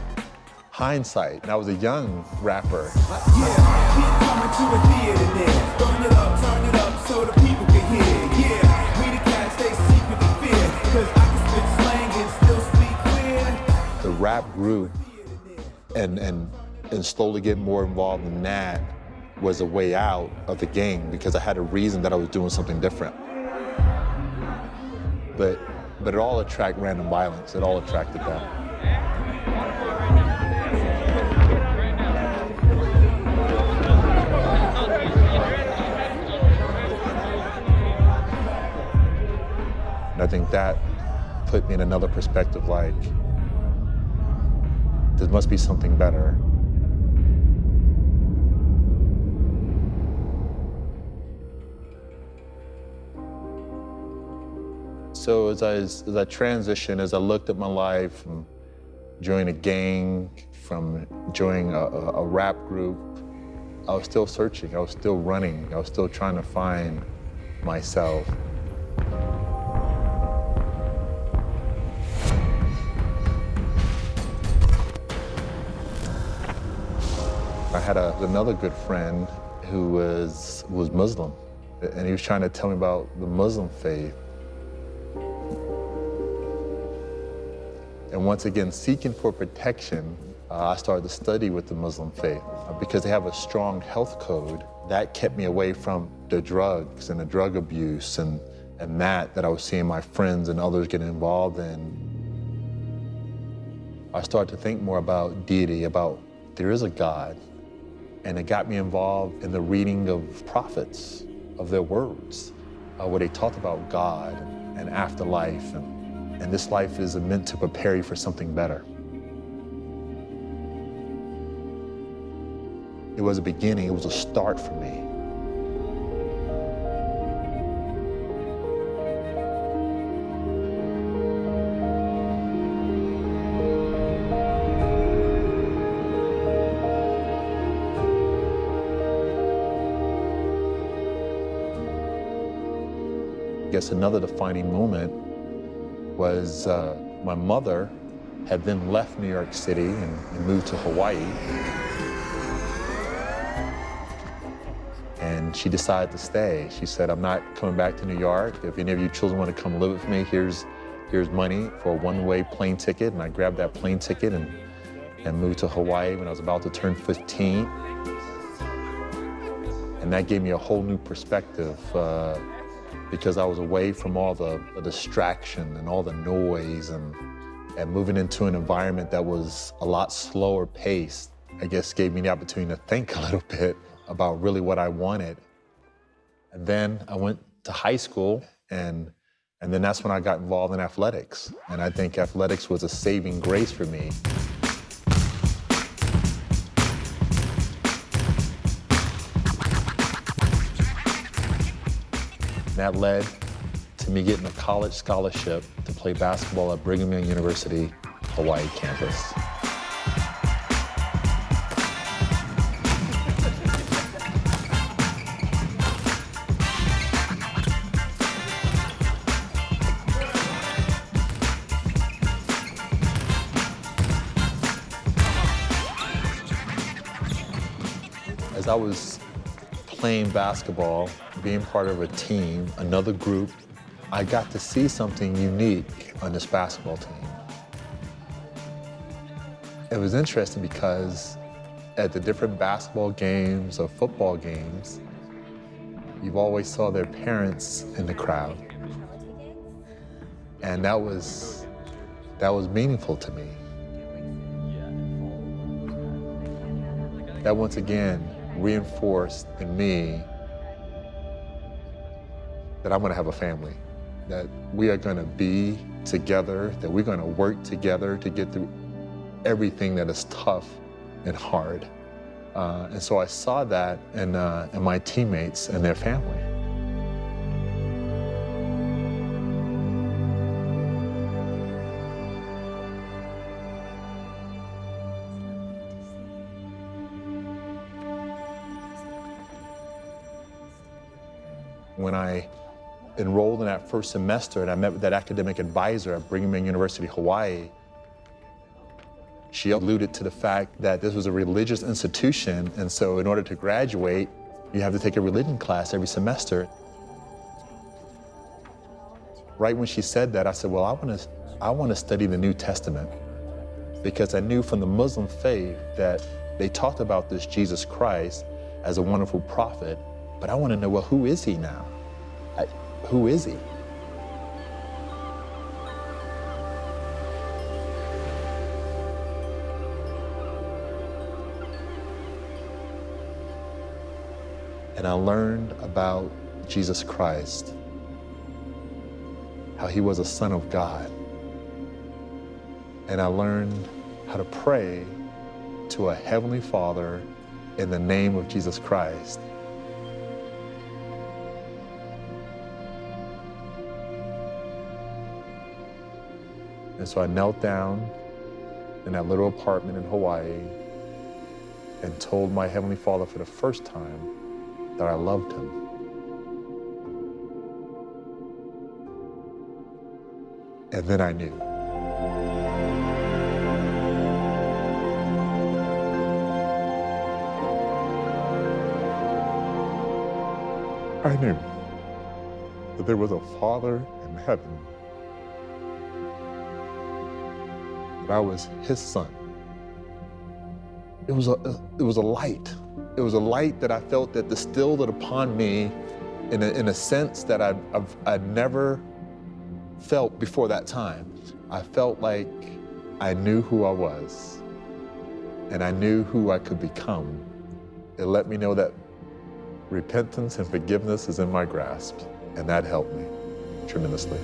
hindsight. And I was a young rapper. Yeah, we coming to the theater now. Burn it up, turn it up so the people can hear. Yeah, we the cats they secretly fear. 'Cause I can spit slang and still speak clear. The rap grew and, and, and slowly get more involved in that was a way out of the gang because I had a reason that I was doing something different. But, but it all attract random violence. It all attracted that. And I think that put me in another perspective, like, there must be something better. So as I, as I transitioned, as I looked at my life, from joining a gang, from joining a, a, a rap group, I was still searching. I was still running. I was still trying to find myself. I had a, another good friend who was, was Muslim, and he was trying to tell me about the Muslim faith. And once again, seeking for protection, uh, I started to study with the Muslim faith, uh, because they have a strong health code that kept me away from the drugs and the drug abuse and, and that, that I was seeing my friends and others get involved in. I started to think more about deity, about there is a God, and it got me involved in the reading of prophets, of their words, uh, where they talked about God and afterlife, and, and this life is meant to prepare you for something better. It was a beginning, it was a start for me. I guess another defining moment was, uh, my mother had then left New York City and, and moved to Hawaii. And she decided to stay. She said, "I'm not coming back to New York. If any of you children want to come live with me, here's, here's money for a one-way plane ticket." And I grabbed that plane ticket and, and moved to Hawaii when I was about to turn fifteen. And that gave me a whole new perspective, uh, because I was away from all the, the distraction and all the noise, and, and moving into an environment that was a lot slower paced, I guess, gave me the opportunity to think a little bit about really what I wanted. And then I went to high school, and, and then that's when I got involved in athletics. And I think athletics was a saving grace for me. That led to me getting a college scholarship to play basketball at Brigham Young University Hawaii campus. As I was playing basketball, being part of a team, another group, I got to see something unique on this basketball team. It was interesting because at the different basketball games or football games, you've always saw their parents in the crowd. And that was, that was meaningful to me. That once again reinforced in me that I'm gonna have a family, that we are gonna be together, that we're gonna work together to get through everything that is tough and hard. Uh, and so I saw that in, uh, in my teammates and their family. When I enrolled in that first semester and I met with that academic advisor at Brigham Young University Hawaii, she alluded to the fact that this was a religious institution, and so in order to graduate, you have to take a religion class every semester. Right when she said that, I said, "Well, I wanna, I wanna study the New Testament," because I knew from the Muslim faith that they talked about this Jesus Christ as a wonderful prophet, but I wanna know, well, who is he now? I, who is he? And I learned about Jesus Christ, how he was a son of God. And I learned how to pray to a heavenly Father in the name of Jesus Christ. So I knelt down in that little apartment in Hawaii and told my Heavenly Father for the first time that I loved him. And then I knew. I knew that there was a Father in heaven, that I was his son. It was a, it was a light. It was a light that I felt that distilled it upon me in a, in a sense that I've, I've, I'd never felt before that time. I felt like I knew who I was, and I knew who I could become. It let me know that repentance and forgiveness is in my grasp, and that helped me tremendously.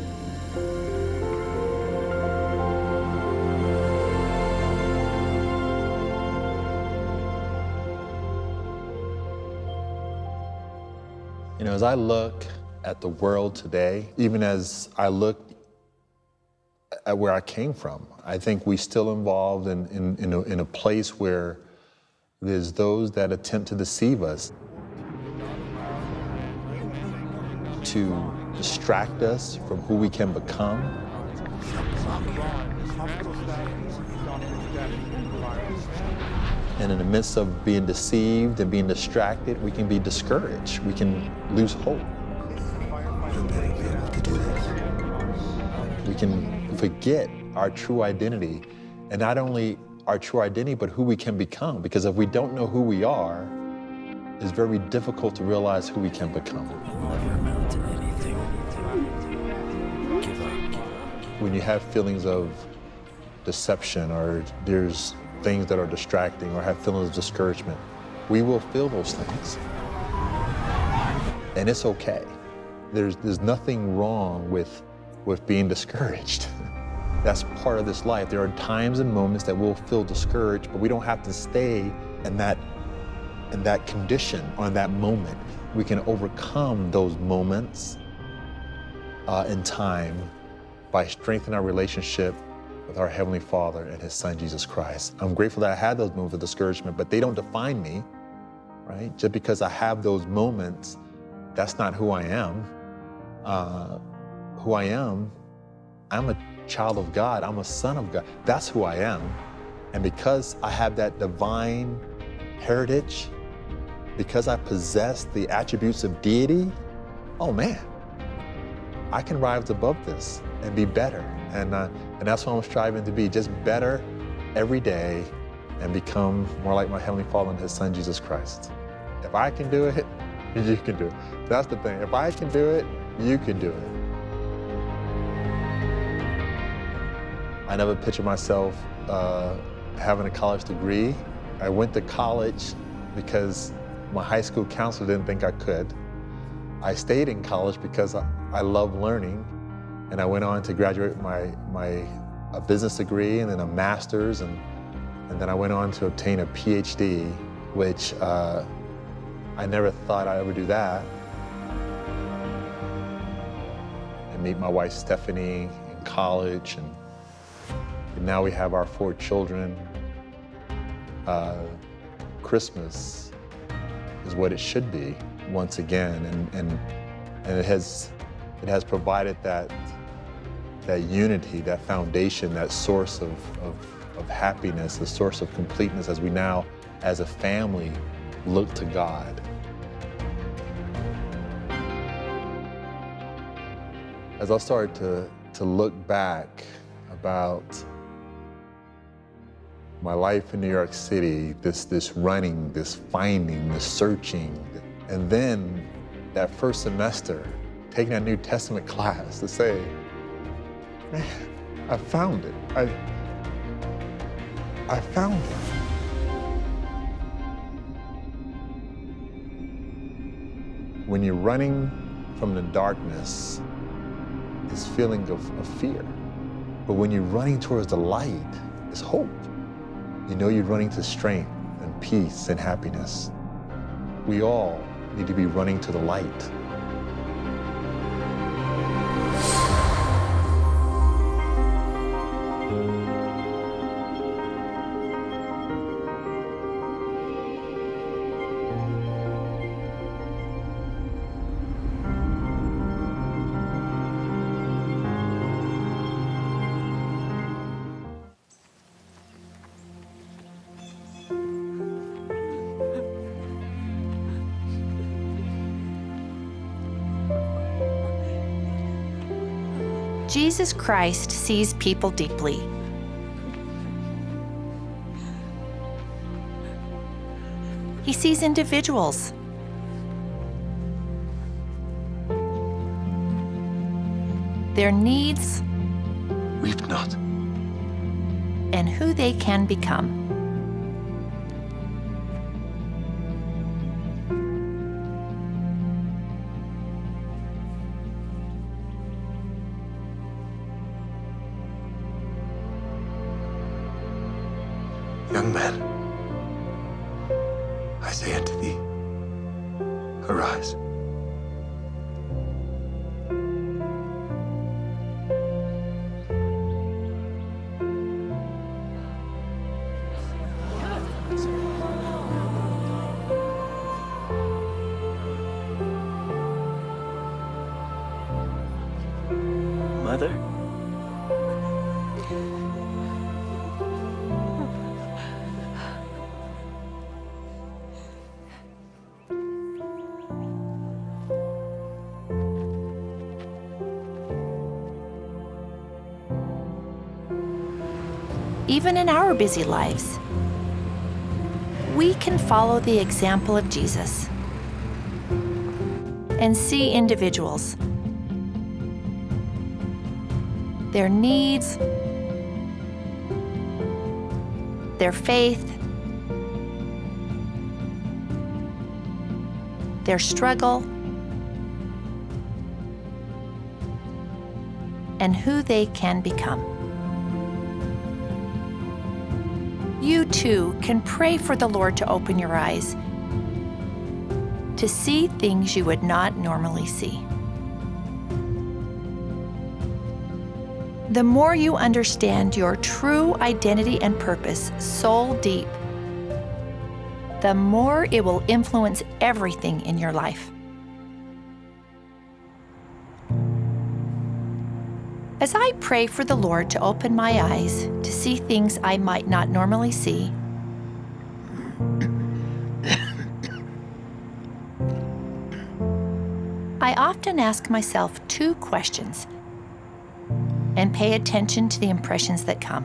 You know, as I look at the world today, even as I look at where I came from, I think we still involved in, in, in a, in a place where there's those that attempt to deceive us, to distract us from who we can become. And in the midst of being deceived and being distracted, we can be discouraged. We can lose hope. We can forget our true identity. And not only our true identity, but who we can become. Because if we don't know who we are, it's very difficult to realize who we can become. When you have feelings of deception or there's things that are distracting or have feelings of discouragement, we will feel those things. And it's okay. There's, there's nothing wrong with, with being discouraged. That's part of this life. There are times and moments that we'll feel discouraged, but we don't have to stay in that, in that condition or in that moment. We can overcome those moments, uh, in time by strengthening our relationship with our Heavenly Father and His Son, Jesus Christ. I'm grateful that I had those moments of discouragement, but they don't define me, right? Just because I have those moments, that's not who I am. Uh, who I am, I'm a child of God. I'm a son of God. That's who I am. And because I have that divine heritage, because I possess the attributes of deity, oh man, I can rise above this and be better. And, uh, and that's what I'm striving to be, just better every day and become more like my Heavenly Father and His Son, Jesus Christ. If I can do it, you can do it. That's the thing. If I can do it, you can do it. I never pictured myself, uh, having a college degree. I went to college because my high school counselor didn't think I could. I stayed in college because I, I love learning, and I went on to graduate my, my, a business degree and then a master's, and, and then I went on to obtain a P H D, which, uh, I never thought I'd ever do that. And meet my wife Stephanie in college, and, and now we have our four children. Uh, Christmas is what it should be once again, and, and, and it has, it has provided that, that unity, that foundation, that source of, of, of happiness, a source of completeness as we now, as a family, look to God. As I started to, to look back about my life in New York City, this, this running, this finding, this searching, and then that first semester, taking a New Testament class to say, "Man, I found it. I, I found it." When you're running from the darkness, it's feeling of, of fear. But when you're running towards the light, it's hope. You know you're running to strength and peace and happiness. We all need to be running to the light. Jesus Christ sees people deeply. He sees individuals, their needs, Weep not. And who they can become. Young man, I say unto thee, arise. Mother? Even in our busy lives, we can follow the example of Jesus and see individuals, their needs, their faith, their struggle, and who they can become. You too can pray for the Lord to open your eyes to see things you would not normally see. The more you understand your true identity and purpose soul deep, the more it will influence everything in your life. As I pray for the Lord to open my eyes to see things I might not normally see, I often ask myself two questions and pay attention to the impressions that come.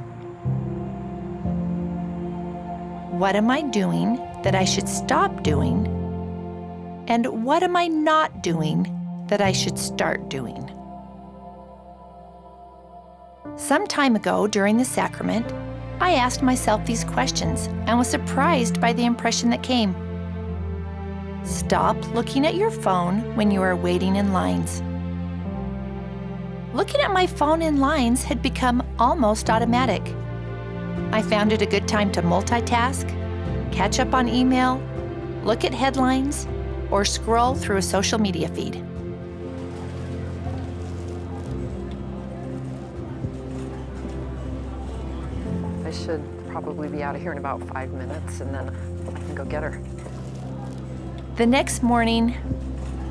What am I doing that I should stop doing? And what am I not doing that I should start doing? Some time ago, during the sacrament, I asked myself these questions and was surprised by the impression that came. Stop looking at your phone when you are waiting in lines. Looking at my phone in lines had become almost automatic. I found it a good time to multitask, catch up on email, look at headlines, or scroll through a social media feed. I should probably be out of here in about five minutes, and then I can go get her. The next morning,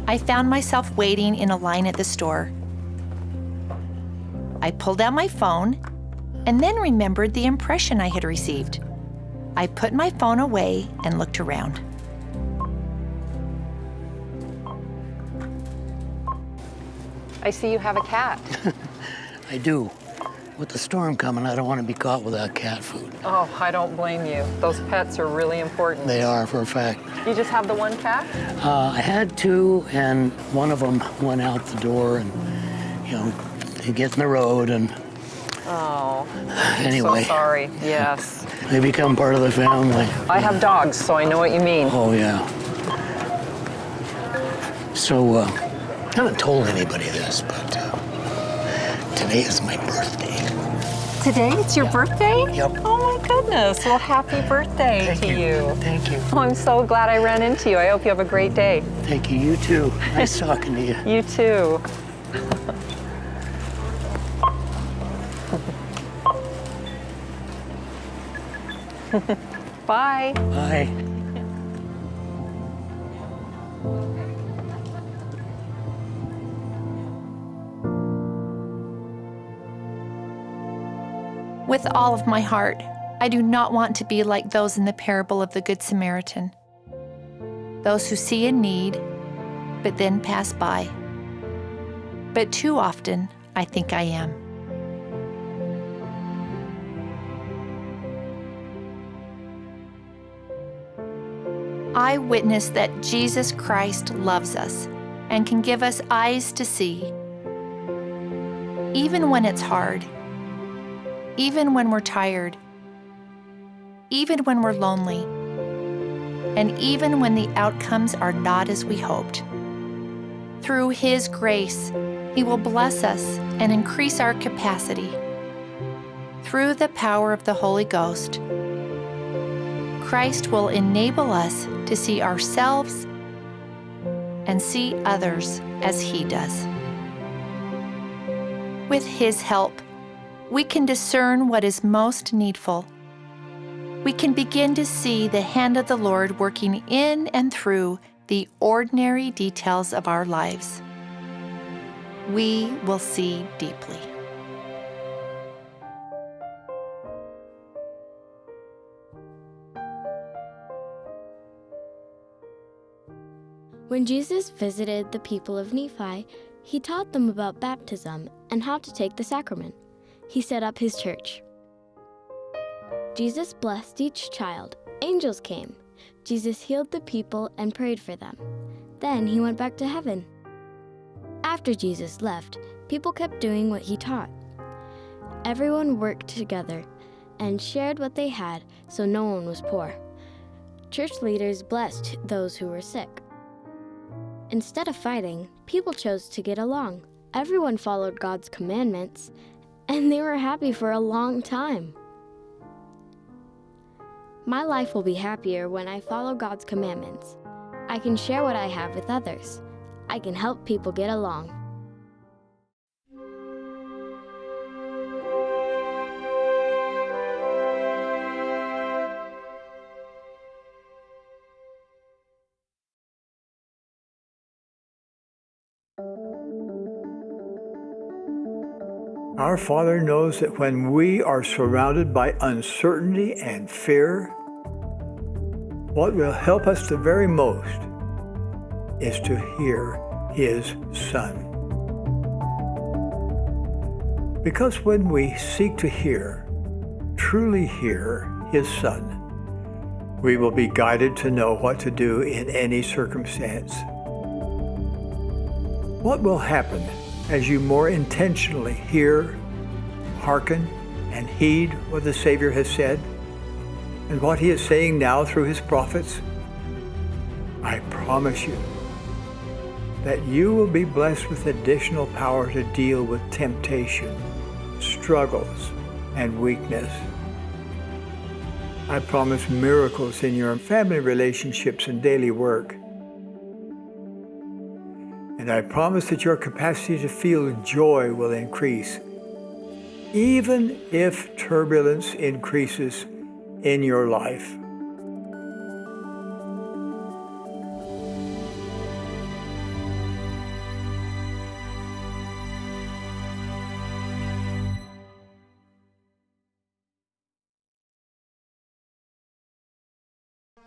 I found myself waiting in a line at the store. I pulled out my phone and then remembered the impression I had received. I put my phone away and looked around. I see you have a cat. I do. With the storm coming, I don't want to be caught without cat food. Oh, I don't blame you. Those pets are really important. They are, for a fact. You just have the one cat? Uh, I had two, and one of them went out the door, and, you know, they get in the road, and Oh, anyway. So sorry. Yes. They become part of the family. I have dogs, so I know what you mean. Oh, yeah. So, uh, I haven't told anybody this, but, uh, today is my birthday. Today it's your birthday? Yep. Oh my goodness. Well, happy birthday to you. Thank you. Oh, I'm so glad I ran into you. I hope you have a great day. Thank you. You too. Nice talking to you. You too. Bye. Bye. With all of my heart, I do not want to be like those in the parable of the Good Samaritan. Those who see a need, but then pass by. But too often, I think I am. I witness that Jesus Christ loves us and can give us eyes to see, even when it's hard, even when we're tired, even when we're lonely, and even when the outcomes are not as we hoped. Through His grace, He will bless us and increase our capacity. Through the power of the Holy Ghost, Christ will enable us to see ourselves and see others as He does. With His help, we can discern what is most needful. We can begin to see the hand of the Lord working in and through the ordinary details of our lives. We will see deeply. When Jesus visited the people of Nephi, He taught them about baptism and how to take the sacrament. He set up His church. Jesus blessed each child. Angels came. Jesus healed the people and prayed for them. Then He went back to heaven. After Jesus left, people kept doing what He taught. Everyone worked together and shared what they had so no one was poor. Church leaders blessed those who were sick. Instead of fighting, people chose to get along. Everyone followed God's commandments, and they were happy for a long time. My life will be happier when I follow God's commandments. I can share what I have with others. I can help people get along. Our Father knows that when we are surrounded by uncertainty and fear, what will help us the very most is to hear His Son. Because when we seek to hear, truly hear His Son, we will be guided to know what to do in any circumstance. What will happen as you more intentionally hear, hearken, and heed what the Savior has said, and what He is saying now through His prophets? I promise you that you will be blessed with additional power to deal with temptation, struggles, and weakness. I promise miracles in your family relationships and daily work. And I promise that your capacity to feel joy will increase, even if turbulence increases in your life.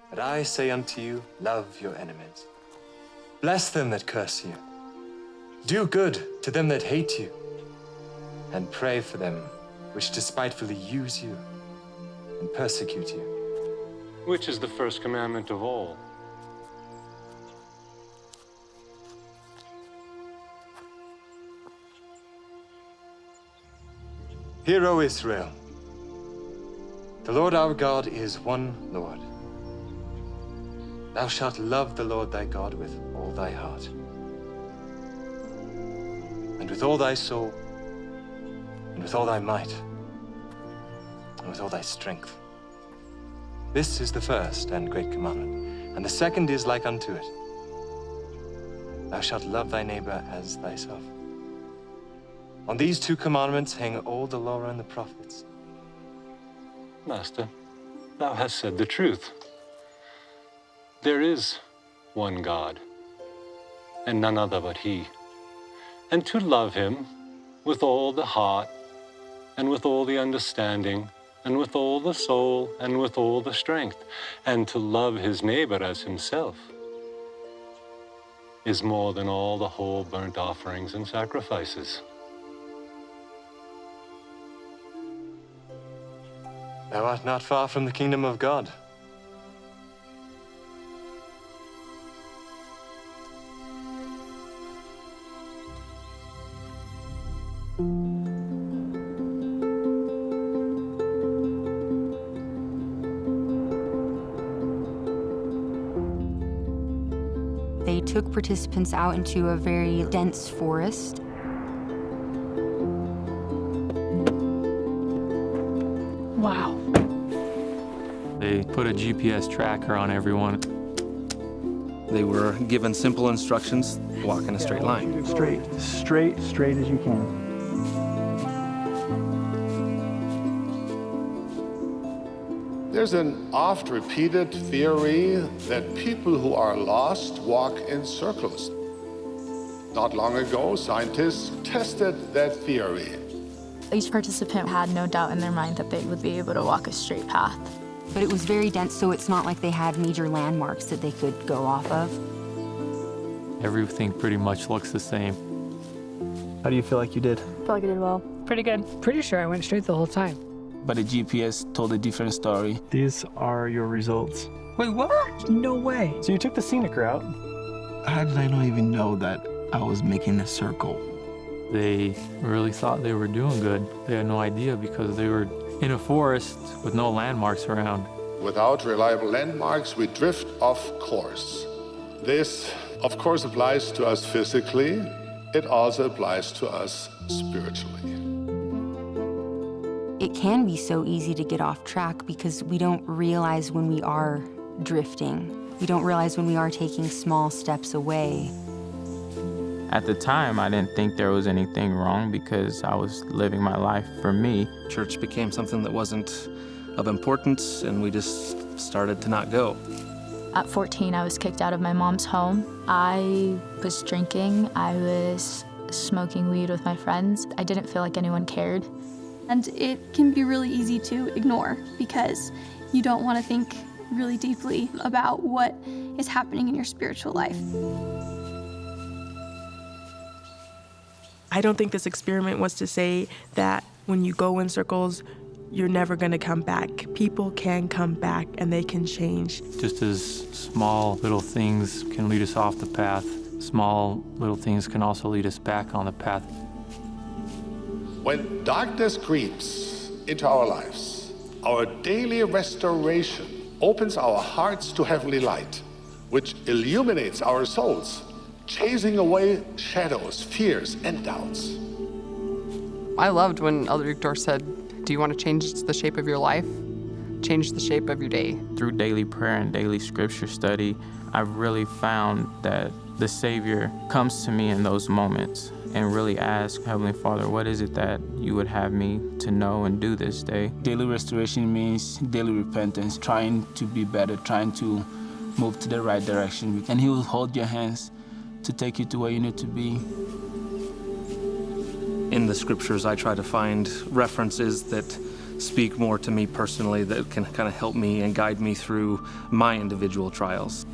But I say unto you, love your enemies. Bless them that curse you. Do good to them that hate you. And pray for them which despitefully use you and persecute you. Which is the first commandment of all? Hear, O Israel, the Lord our God is one Lord. Thou shalt love the Lord thy God with all thy heart, and with all thy soul, and with all thy might, and with all thy strength. This is the first and great commandment, and the second is like unto it. Thou shalt love thy neighbor as thyself. On these two commandments hang all the law and the prophets. Master, thou hast said the truth. There is one God, and none other but He. And to love Him with all the heart, and with all the understanding, and with all the soul, and with all the strength, and to love his neighbor as himself, is more than all the whole burnt offerings and sacrifices. Thou art not far from the kingdom of God. They took participants out into a very dense forest. Wow. They put a G P S tracker on everyone. They were given simple instructions: walk in a straight line. Straight, straight, straight as you can. There's an oft repeated theory that people who are lost walk in circles. Not long ago, scientists tested that theory. Each participant had no doubt in their mind that they would be able to walk a straight path. But it was very dense, so it's not like they had major landmarks that they could go off of. Everything pretty much looks the same. How do you feel like you did? I feel like I did well. Pretty good. Pretty sure I went straight the whole time. But the G P S told a different story. These are your results. Wait, what? No way. So you took the scenic route. How did I not even know that I was making a circle? They really thought they were doing good. They had no idea because they were in a forest with no landmarks around. Without reliable landmarks, we drift off course. This, of course, applies to us physically. It also applies to us spiritually. It can be so easy to get off track because we don't realize when we are drifting. We don't realize when we are taking small steps away. At the time, I didn't think there was anything wrong because I was living my life for me. Church became something that wasn't of importance, and we just started to not go. At fourteen, I was kicked out of my mom's home. I was drinking, I was smoking weed with my friends. I didn't feel like anyone cared. And it can be really easy to ignore because you don't want to think really deeply about what is happening in your spiritual life. I don't think this experiment was to say that when you go in circles, you're never gonna come back. People can come back and they can change. Just as small little things can lead us off the path, small little things can also lead us back on the path. When darkness creeps into our lives, our daily restoration opens our hearts to heavenly light, which illuminates our souls, chasing away shadows, fears, and doubts. I loved when Elder Uchtdorf said, "Do you want to change the shape of your life? Change the shape of your day." Through daily prayer and daily scripture study, I've really found that the Savior comes to me in those moments and really asks, "Heavenly Father, what is it that you would have me to know and do this day?" Daily restoration means daily repentance, trying to be better, trying to move to the right direction. And He will hold your hands to take you to where you need to be. In the scriptures, I try to find references that speak more to me personally, that can kind of help me and guide me through my individual trials.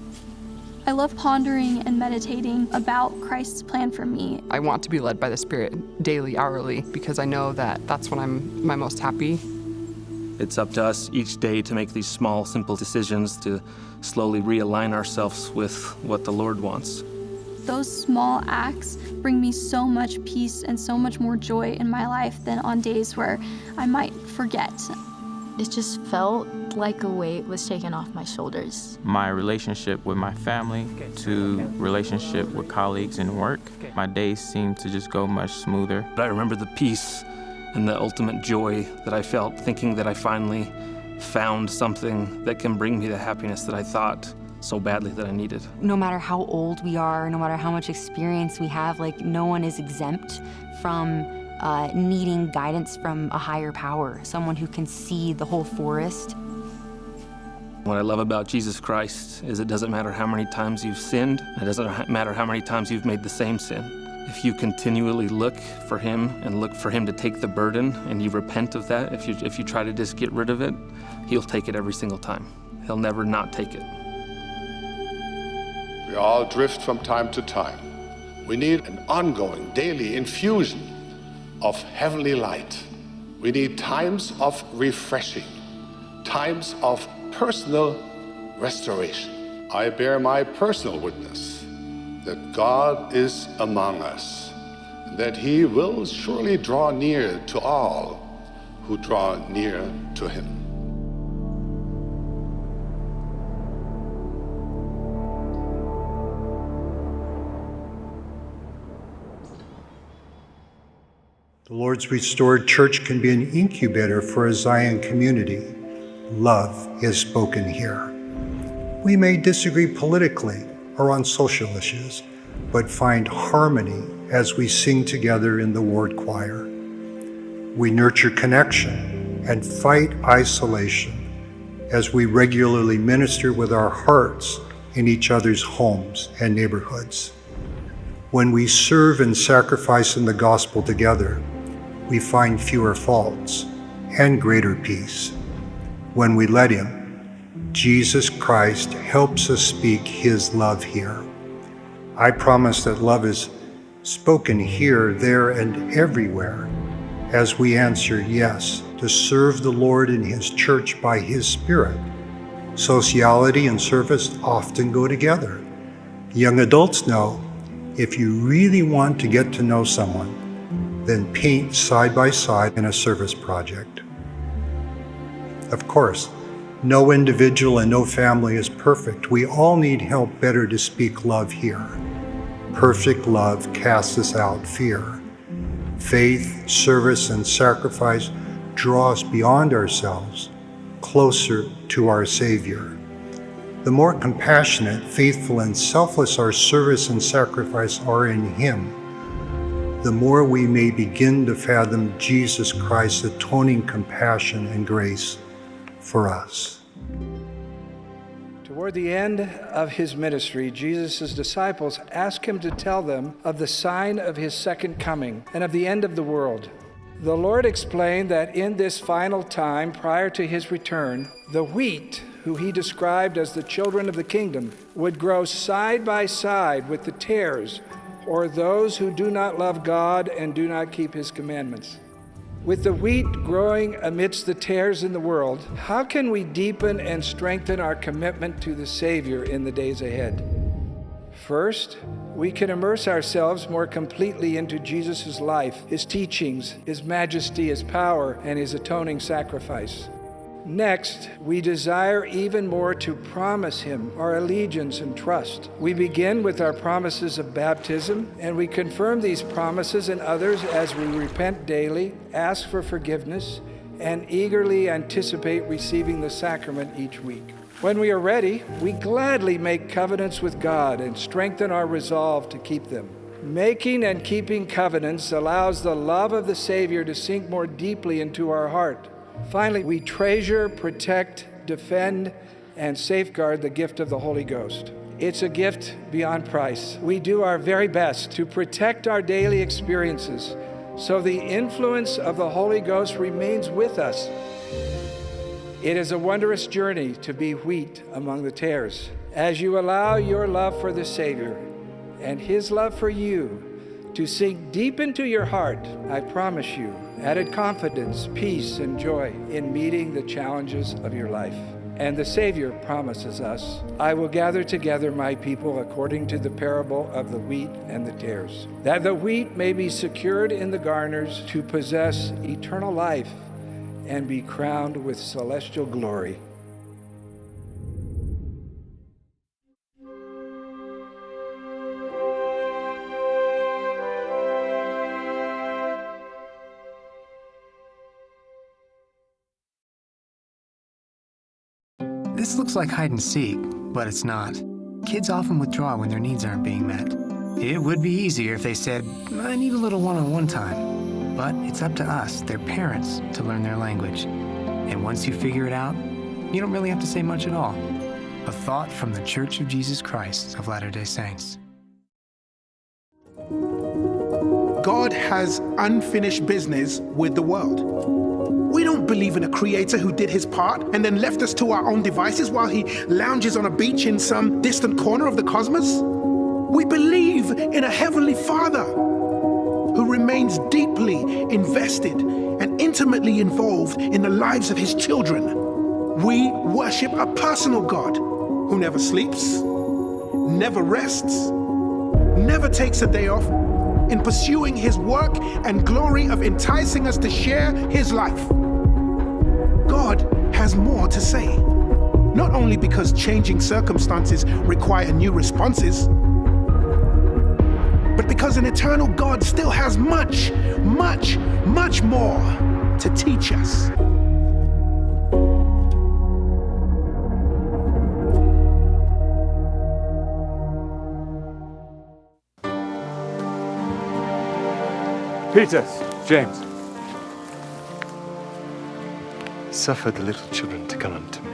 I love pondering and meditating about Christ's plan for me. I want to be led by the Spirit daily, hourly, because I know that that's when I'm my most happy. It's up to us each day to make these small, simple decisions to slowly realign ourselves with what the Lord wants. Those small acts bring me so much peace and so much more joy in my life than on days where I might forget. It just felt like a weight was taken off my shoulders. My relationship with my family to relationship with colleagues and work, my days seemed to just go much smoother. But I remember the peace and the ultimate joy that I felt, thinking that I finally found something that can bring me the happiness that I thought so badly that I needed. No matter how old we are, no matter how much experience we have, like, no one is exempt from, uh, needing guidance from a higher power, someone who can see the whole forest. What I love about Jesus Christ is it doesn't matter how many times you've sinned, it doesn't ha-, matter how many times you've made the same sin. If you continually look for Him and look for Him to take the burden, and you repent of that, if you, if you try to just get rid of it, He'll take it every single time. He'll never not take it. We all drift from time to time. We need an ongoing, daily infusion of heavenly light. We need times of refreshing. times of personal restoration. I bear my personal witness that God is among us, that He will surely draw near to all who draw near to Him. The Lord's restored church can be an incubator for a Zion community. Love is spoken here. We may disagree politically or on social issues, but find harmony as we sing together in the ward choir. We nurture connection and fight isolation as we regularly minister with our hearts in each other's homes and neighborhoods. When we serve and sacrifice in the gospel together, we find fewer faults and greater peace. When we let Him, Jesus Christ helps us speak His love here. I promise that love is spoken here, there, and everywhere as we answer yes to serve the Lord and His church by His Spirit. Sociality and service often go together. Young adults know, if you really want to get to know someone, then paint side by side in a service project. Of course, no individual and no family is perfect. We all need help better to speak love here. Perfect love casts out fear. Faith, service, and sacrifice draw us beyond ourselves, closer to our Savior. The more compassionate, faithful, and selfless our service and sacrifice are in Him, the more we may begin to fathom Jesus Christ's atoning compassion and grace for us. Toward the end of His ministry, Jesus' disciples ask Him to tell them of the sign of His second coming and of the end of the world. The Lord explained that in this final time, prior to His return, the wheat, who He described as the children of the kingdom, would grow side by side with the tares, or those who do not love God and do not keep His commandments. With the wheat growing amidst the tares in the world, how can we deepen and strengthen our commitment to the Savior in the days ahead? First, we can immerse ourselves more completely into Jesus' life, His teachings, His majesty, His power, and His atoning sacrifice. Next, we desire even more to promise Him our allegiance and trust. We begin with our promises of baptism, and we confirm these promises and others as we repent daily, ask for forgiveness, and eagerly anticipate receiving the sacrament each week. When we are ready, we gladly make covenants with God and strengthen our resolve to keep them. Making and keeping covenants allows the love of the Savior to sink more deeply into our heart. Finally, we treasure, protect, defend, and safeguard the gift of the Holy Ghost. It's a gift beyond price. We do our very best to protect our daily experiences so the influence of the Holy Ghost remains with us. It is a wondrous journey to be wheat among the tares. As you allow your love for the Savior and His love for you to sink deep into your heart, I promise you added confidence, peace, and joy in meeting the challenges of your life. And the Savior promises us, "I will gather together my people according to the parable of the wheat and the tares, that the wheat may be secured in the garners to possess eternal life and be crowned with celestial glory." This looks like hide and seek, but it's not. Kids often withdraw when their needs aren't being met. It would be easier if they said, "I need a little one-on-one time." But it's up to us, their parents, to learn their language. And once you figure it out, you don't really have to say much at all. A thought from The Church of Jesus Christ of Latter-day Saints. God has unfinished business with the world. We don't believe in a creator who did his part and then left us to our own devices while he lounges on a beach in some distant corner of the cosmos. We believe in a heavenly Father who remains deeply invested and intimately involved in the lives of his children. worship a personal God who never sleeps, never rests, never takes a day off in pursuing his work and glory of enticing us to share his life. God has more to say, not only because changing circumstances require new responses, but because an eternal God still has much, much, much more to teach us. Peter, James, suffer the little children to come unto me,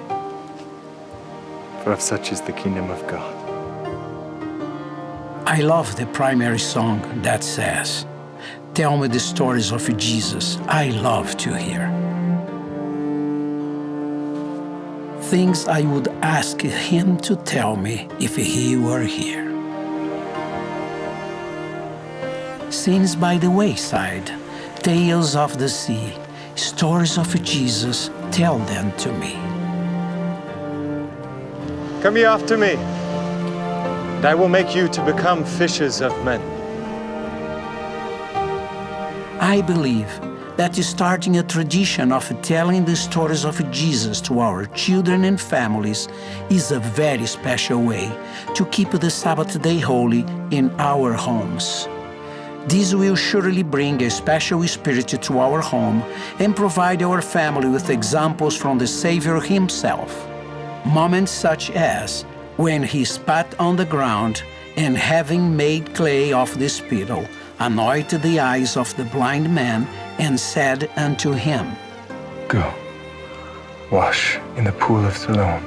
for of such is the kingdom of God. I love the primary song that says, "Tell me the stories of Jesus. I love to hear." Things I would ask him to tell me if he were here. Scenes by the wayside, tales of the sea, stories of Jesus, tell them to me. Come ye after me, and I will make you to become fishers of men. I believe that starting a tradition of telling the stories of Jesus to our children and families is a very special way to keep the Sabbath day holy in our homes. This will surely bring a special spirit to our home and provide our family with examples from the Savior himself. Moments such as when he spat on the ground and, having made clay of the spittle, anointed the eyes of the blind man and said unto him, "Go, wash in the pool of Siloam."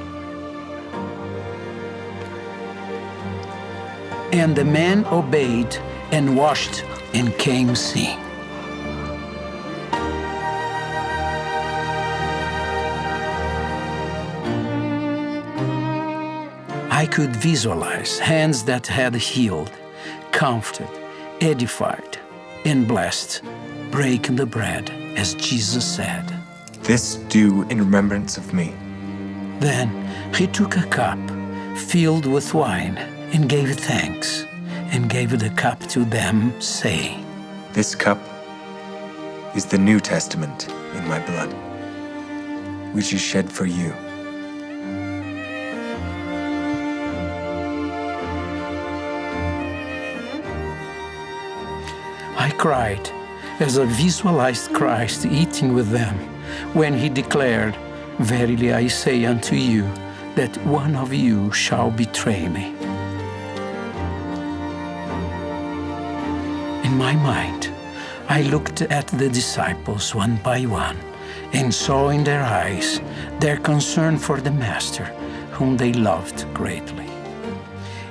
And the man obeyed and washed and came seeing. I could visualize hands that had healed, comforted, edified, and blessed, breaking the bread, as Jesus said, "This do in remembrance of me." Then he took a cup filled with wine and gave thanks, and gave the cup to them, saying, "This cup is the New Testament in my blood, which is shed for you." I cried as I visualized Christ eating with them when he declared, "Verily I say unto you, that one of you shall betray me." In my mind, I looked at the disciples one by one and saw in their eyes their concern for the Master, whom they loved greatly.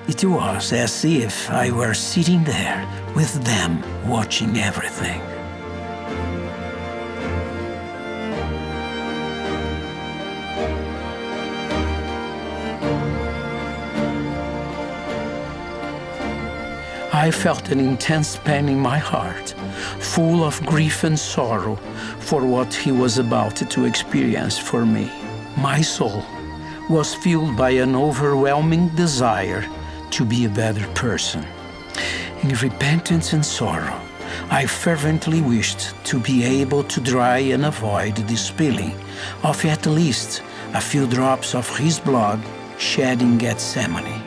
It was as if I were sitting there with them, watching everything. I felt an intense pain in my heart, full of grief and sorrow for what he was about to experience for me. My soul was fueled by an overwhelming desire to be a better person. In repentance and sorrow, I fervently wished to be able to dry and avoid the spilling of at least a few drops of his blood shed in Gethsemane.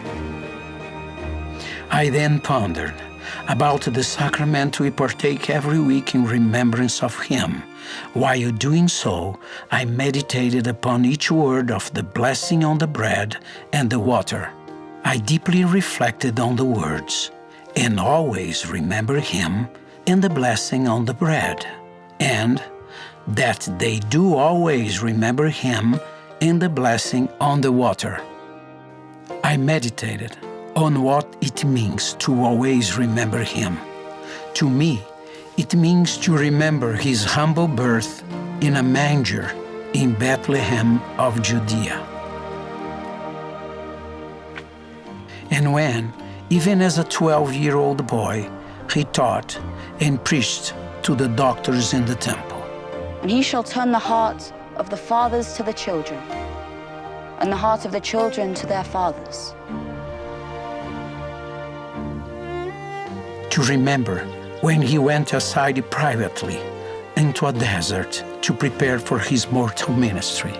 I then pondered about the sacrament we partake every week in remembrance of him. While doing so, I meditated upon each word of the blessing on the bread and the water. I deeply reflected on the words, "And always remember him in the blessing on the bread," and that they do always remember him in the blessing on the water. I meditated on what it means to always remember him. To me, it means to remember his humble birth in a manger in Bethlehem of Judea. And when, even as a twelve-year-old boy, he taught and preached to the doctors in the temple. And he shall turn the hearts of the fathers to the children, and the hearts of the children to their fathers. To remember when he went aside privately into a desert to prepare for his mortal ministry.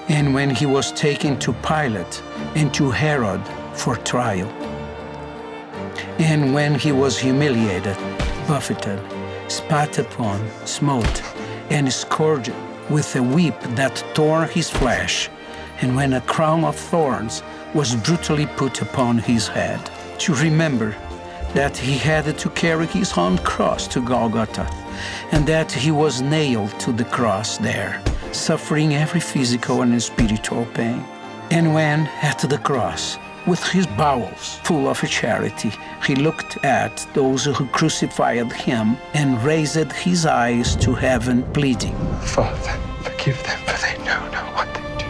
And when he was taken to Pilate and to Herod for trial. And when he was humiliated, buffeted, spat upon, smote, and scourged with a whip that tore his flesh, and when a crown of thorns was brutally put upon his head, to remember that he had to carry his own cross to Golgotha, and that he was nailed to the cross there, suffering every physical and spiritual pain. And when at the cross, with his bowels full of charity, he looked at those who crucified him and raised his eyes to heaven, pleading, "Father, forgive them, for they know not what they do."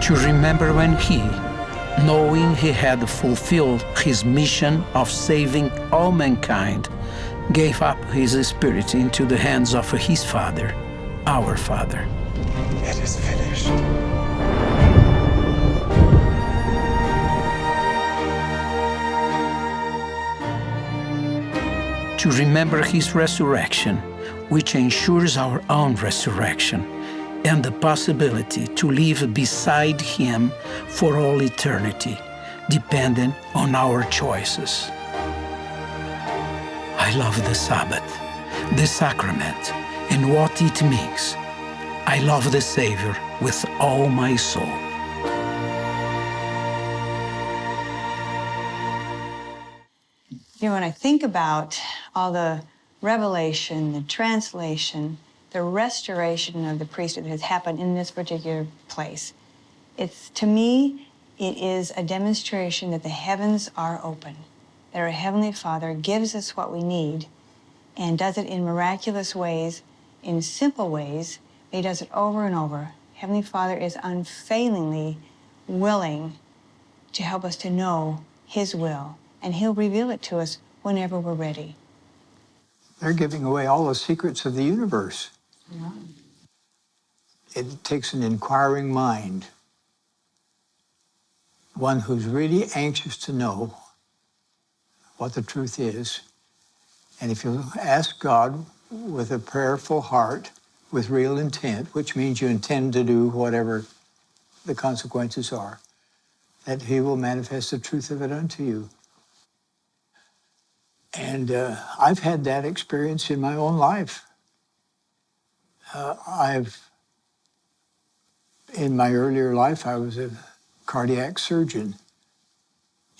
To remember when he, knowing he had fulfilled his mission of saving all mankind, gave up his spirit into the hands of his Father, our Father. It is finished. To remember his resurrection, which ensures our own resurrection and the possibility to live beside him for all eternity, dependent on our choices. I love the Sabbath, the sacrament, and what it means. I love the Savior with all my soul. You know, when I think about all the revelation, the translation, the restoration of the priesthood that has happened in this particular place, it's, to me, it is a demonstration that the heavens are open, that our Heavenly Father gives us what we need and does it in miraculous ways, in simple ways, but he does it over and over. Heavenly Father is unfailingly willing to help us to know his will, and he'll reveal it to us whenever we're ready. They're giving away all the secrets of the universe. Yeah. It takes an inquiring mind, one who's really anxious to know what the truth is. And if you ask God with a prayerful heart, with real intent, which means you intend to do whatever the consequences are, that he will manifest the truth of it unto you. And, uh, I've had that experience in my own life. Uh, I've, in my earlier life, I was a cardiac surgeon.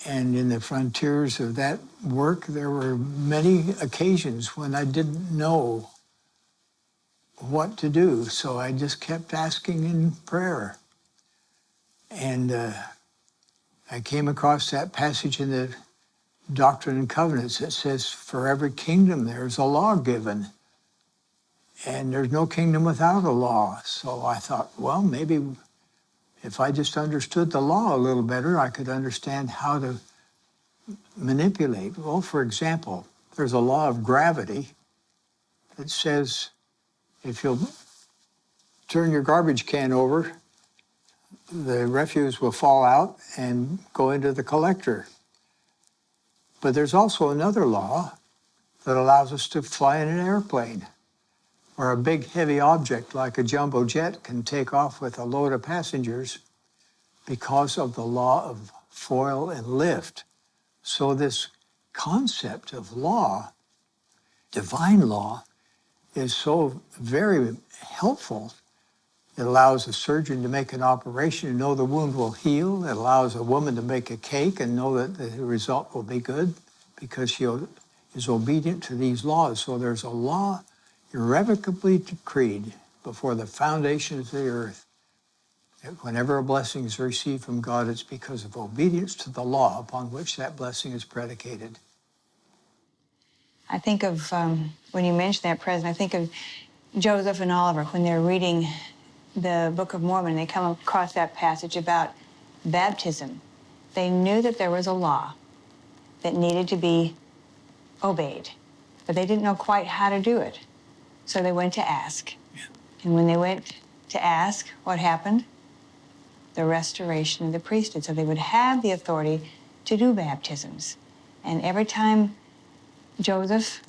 And in the frontiers of that work, there were many occasions when I didn't know what to do, so I just kept asking in prayer. And, uh, I came across that passage in the Doctrine and Covenants that says, "For every kingdom there's a law given, and there's no kingdom without a law." So I thought, "Well, maybe if I just understood the law a little better, I could understand how to manipulate." Well, for example, there's a law of gravity that says if you'll turn your garbage can over, the refuse will fall out and go into the collector. But there's also another law that allows us to fly in an airplane, where a big heavy object like a jumbo jet can take off with a load of passengers because of the law of foil and lift. So this concept of law, divine law, is so very helpful. It allows a surgeon to make an operation and know the wound will heal. It allows a woman to make a cake and know that the result will be good because she is obedient to these laws. So there's a law irrevocably decreed before the foundations of the earth that whenever a blessing is received from God, it's because of obedience to the law upon which that blessing is predicated. I think of, um, when you mention that, President, I think of Joseph and Oliver when they're reading the Book of Mormon and they come across that passage about baptism. They knew that there was a law that needed to be obeyed. But they didn't know quite how to do it. So they went to ask. And when they went to ask, what happened? The restoration of the priesthood. So they would have the authority to do baptisms. And every time Joseph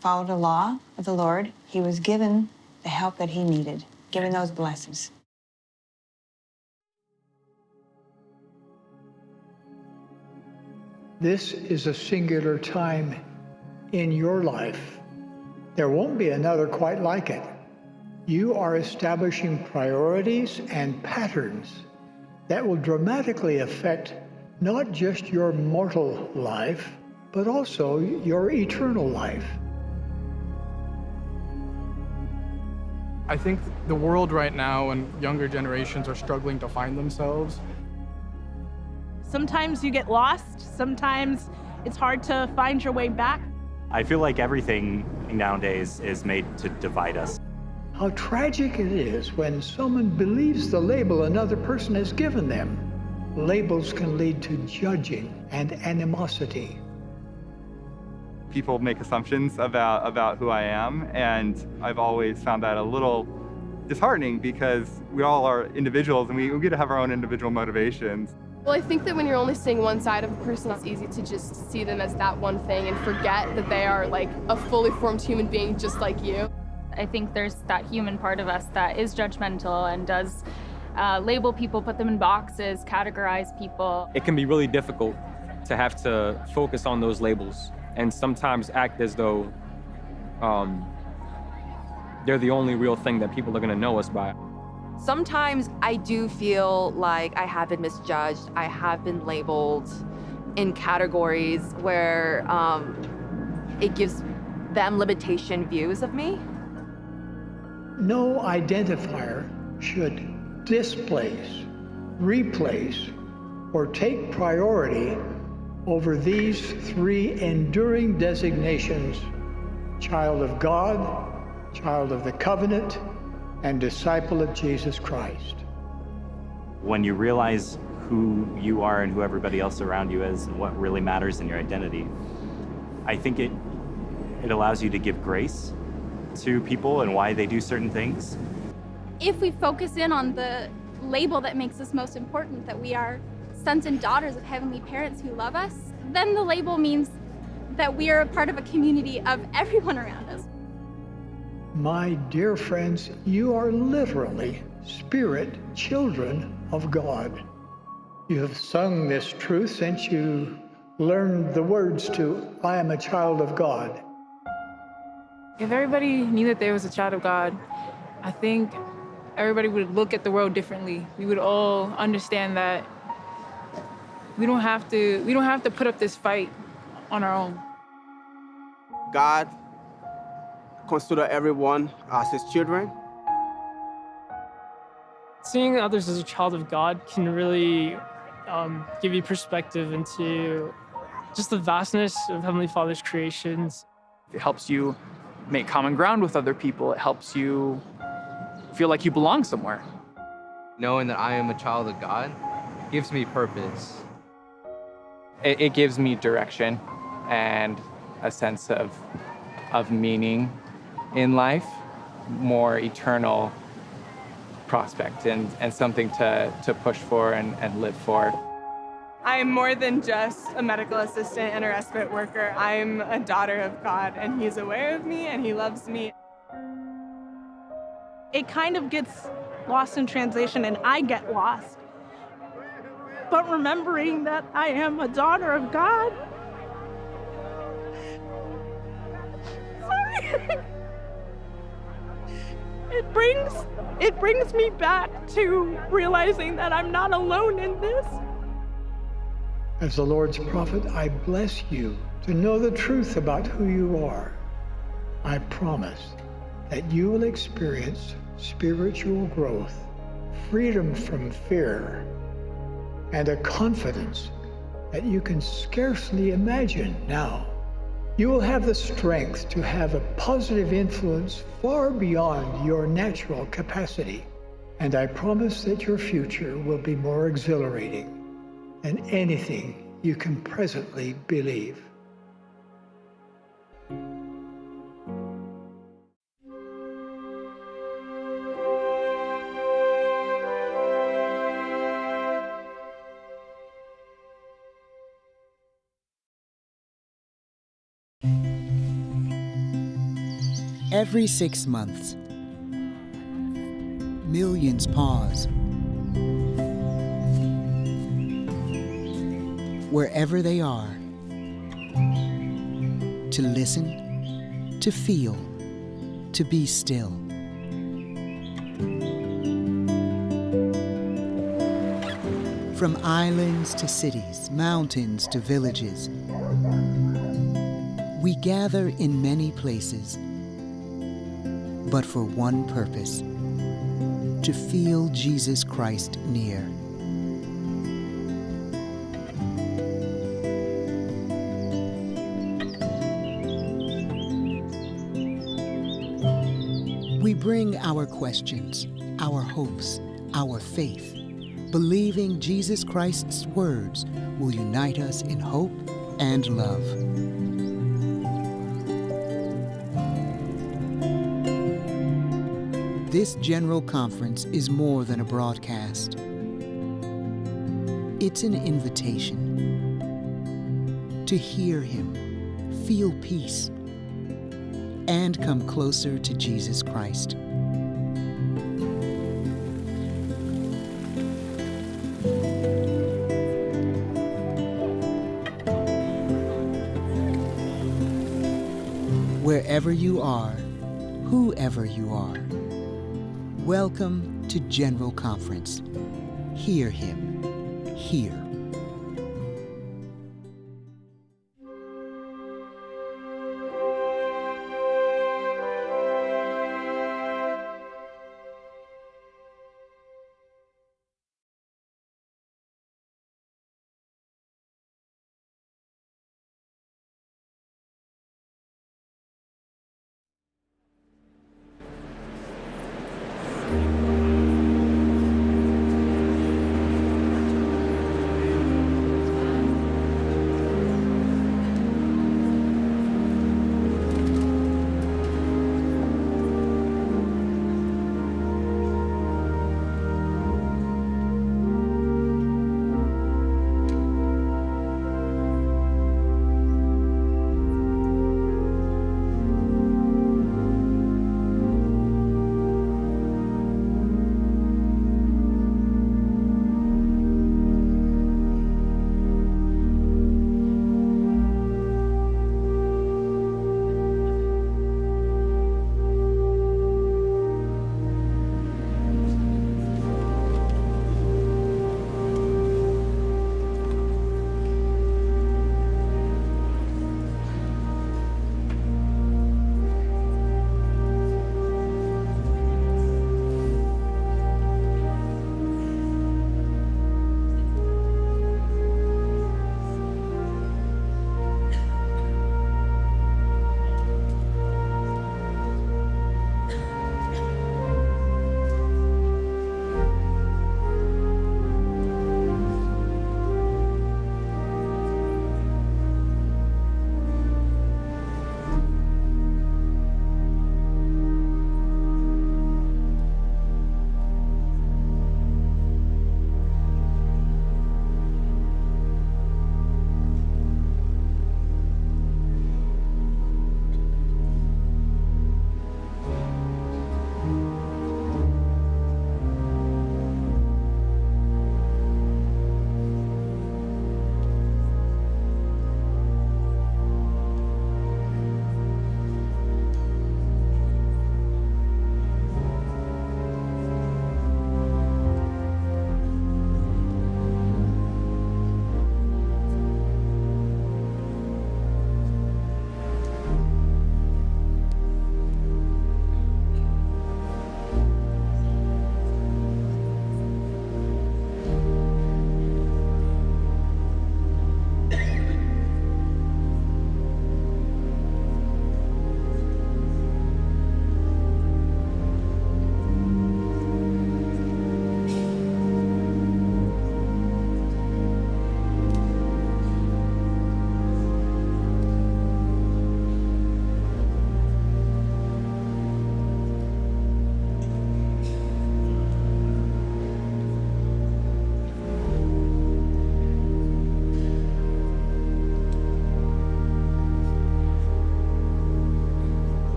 followed a law of the Lord, he was given the help that he needed, given those blessings. This is a singular time in your life. There won't be another quite like it. You are establishing priorities and patterns that will dramatically affect not just your mortal life, but also your eternal life. I think the world right now and younger generations are struggling to find themselves. Sometimes you get lost, sometimes it's hard to find your way back. I feel like everything nowadays is made to divide us. How tragic it is when someone believes the label another person has given them. Labels can lead to judging and animosity. People make assumptions about, about who I am, and I've always found that a little disheartening because we all are individuals and we, we get to have our own individual motivations. Well, I think that when you're only seeing one side of a person, it's easy to just see them as that one thing and forget that they are, like, a fully formed human being just like you. I think there's that human part of us that is judgmental and does uh, label people, put them in boxes, categorize people. It can be really difficult to have to focus on those labels and sometimes act as though um, they're the only real thing that people are going to know us by. Sometimes I do feel like I have been misjudged. I have been labeled in categories where um, it gives them limitation views of me. No identifier should displace, replace, or take priority over these three enduring designations: child of God, child of the covenant, and disciple of Jesus Christ. When you realize who you are and who everybody else around you is and what really matters in your identity, I think it, it allows you to give grace to people and why they do certain things. If we focus in on the label that makes us most important, that we are sons and daughters of heavenly parents who love us, then the label means that we are a part of a community of everyone around us. My dear friends, you are literally spirit children of God. You have sung this truth since you learned the words to "I am a child of God." If everybody knew that they was a child of God, I think everybody would look at the world differently. We would all understand that we don't have to, we don't have to put up this fight on our own. God consider everyone as his children. Seeing others as a child of God can really um, give you perspective into just the vastness of Heavenly Father's creations. It helps you make common ground with other people. It helps you feel like you belong somewhere. Knowing that I am a child of God gives me purpose. It, it gives me direction and a sense of, of meaning in life, more eternal prospect and, and something to, to push for and, and live for. I am more than just a medical assistant and a respite worker. I'm a daughter of God, and He's aware of me and He loves me. It kind of gets lost in translation, and I get lost. But remembering that I am a daughter of God, sorry. It brings, it brings me back to realizing that I'm not alone in this. As the Lord's prophet, I bless you to know the truth about who you are. I promise that you will experience spiritual growth, freedom from fear, and a confidence that you can scarcely imagine now. You will have the strength to have a positive influence far beyond your natural capacity, and I promise that your future will be more exhilarating than anything you can presently believe. Every six months, millions pause wherever they are to listen, to feel, to be still. From islands to cities, mountains to villages, we gather in many places, but for one purpose: to feel Jesus Christ near. We bring our questions, our hopes, our faith, believing Jesus Christ's words will unite us in hope and love. This general conference is more than a broadcast. It's an invitation to hear Him, feel peace, and come closer to Jesus Christ. Wherever you are, whoever you are, welcome to General Conference. Hear Him here.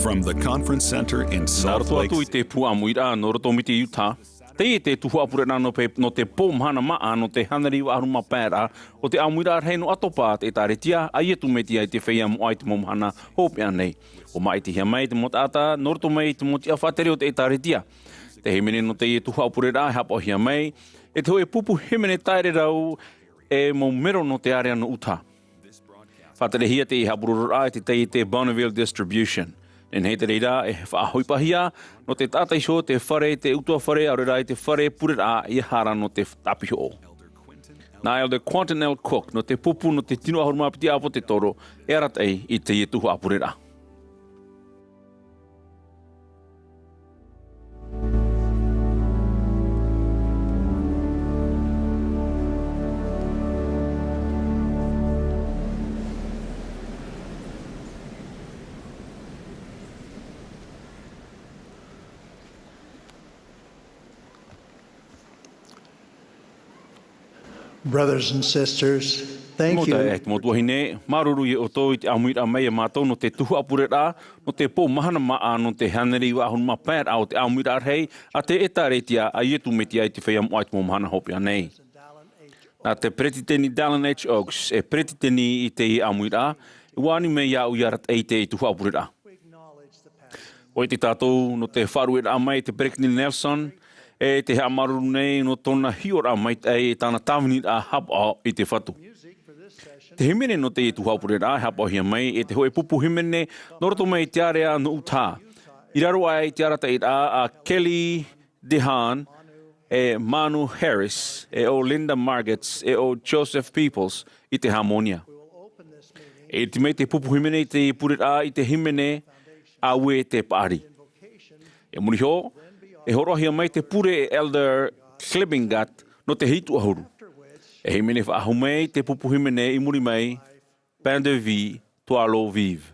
From the conference center in Salt Lake. Nā roto atu i te pū ʻāmuiraʻa nō roto mai te Utah, teie te tuhaʻa pureraʻa nō pe-, nō te pō mahana māʻa nō te hānere iva ʻahuru mā pae raʻa o te ʻāmuiraʻa rahi nō ʻAtopa, te ʻĒtārētia a Iesu Mesia i te feiā moʻa i te mau mahana hopeʻa nei. ʻUa māʻitihia mai te mau taʻata nō roto mai i te mau tiʻa faʻatere o te ʻĒtārētia. Te hīmene nō teie tuhaʻa pureraʻa e haʻapaʻohia mai e te hōʻē pupu hīmene taʻererau e mau mero nō te ārea nō Utah. Faʻaterehia teie haʻapurororaʻa e te taiete Bonneville Distribution. Nehenehe te reira e faʻaʻohipahia nō te taʻata iho te fare, te ʻutuāfare, ʻaore rā i te fare pureraʻa ʻia haere nō te tāpihoʻo. Nā Elder Quentin L. Cook, nō te pupu nō te tino ʻahuru mā piti ʻāpōsetolo, e arataʻi i teie tuhaʻa pureraʻa. Brothers and sisters, thank you. Mau taeaʻe, mau tuahine, māuruuru ia ʻoutou i te ʻāmuiraʻa mai ia mātou nō te tuhaʻa pureraʻa, nō te pō mahana māʻa, nō te hānere iva ʻahuru mā pae raʻa o te ʻāmuiraʻa rahi a te ʻĒtārētia a Iesu Mesia i te feiā moʻa i te mau mahana hopeʻa nei. Nā te Peretiteni Dallin H. Oaks, e peretiteni i teie ʻāmuiraʻa, e ʻua ani mai iāʻu ʻia arataʻi i te tuhaʻa pureraʻa. ʻOia tātou nō te faʻaruʻeraʻa mai i te Peretiteni Nelson, e te haʻamāuruuru nei nō tōna hiʻoraʻa maitaʻi, e tāna tāviniraʻa haʻapaʻo i te Fatu. Te hīmene nō teie tuhaʻa pureraʻa e haʻapaʻohia mai e te hōʻē pupu hīmene nō roto mai i te ārea nō Utah. I raro aʻe i te arataʻiraʻa a Kelly DeHaan, e Manu Harris, e ʻo Linda Margetts, e ʻo Joseph Peoples i te hāmōnia. E ʻite mai te pupu hīmene i te pureraʻa i te hīmene Auē e te Paʻari. I muri iho, e hōroʻahia mai te pure e Elder Klebingat nō te hitu ʻahuru. E hīmene faʻahou mai te pupu hīmene i muri mai, Pain de vie, toi l'eau vive.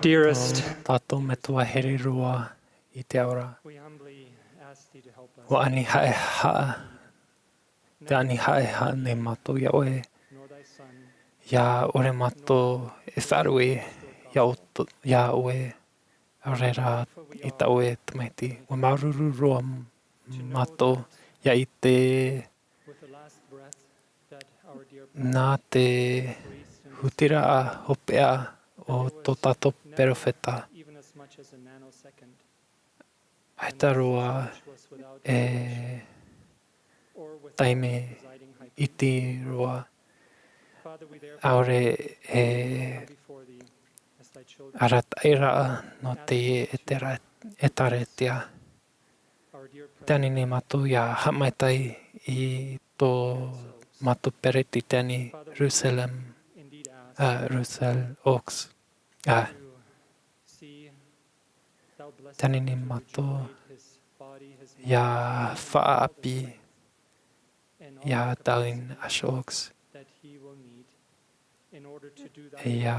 Dearest, tātou Metua here roa i te ao ra. We humbly ask thee to help us. Ua ani haʻehaʻa, te ani haʻehaʻa nei mātou iā ʻoe. Nor thy Son. Ia ʻore mātou e faʻaruʻe iā ʻo-, iā ʻoe, ʻaore rā i tā ʻoe tamaiti. Ua māuruuru roa mātou ia ʻite nā te hutiraʻa hopeʻa o tō tātou perofeta. ʻAita roa e taime iti roa, ʻaore e arataʻiraʻa nō te ʻētare-, ʻētārētia. Tē ani nei mātou ia haʻamaitaʻi i tō mātou peretiteni Russell M., ā, Russell Oaks. Ā, tē ani nei mātou ia faʻaʻāpī ia Dallin H. Oaks, ia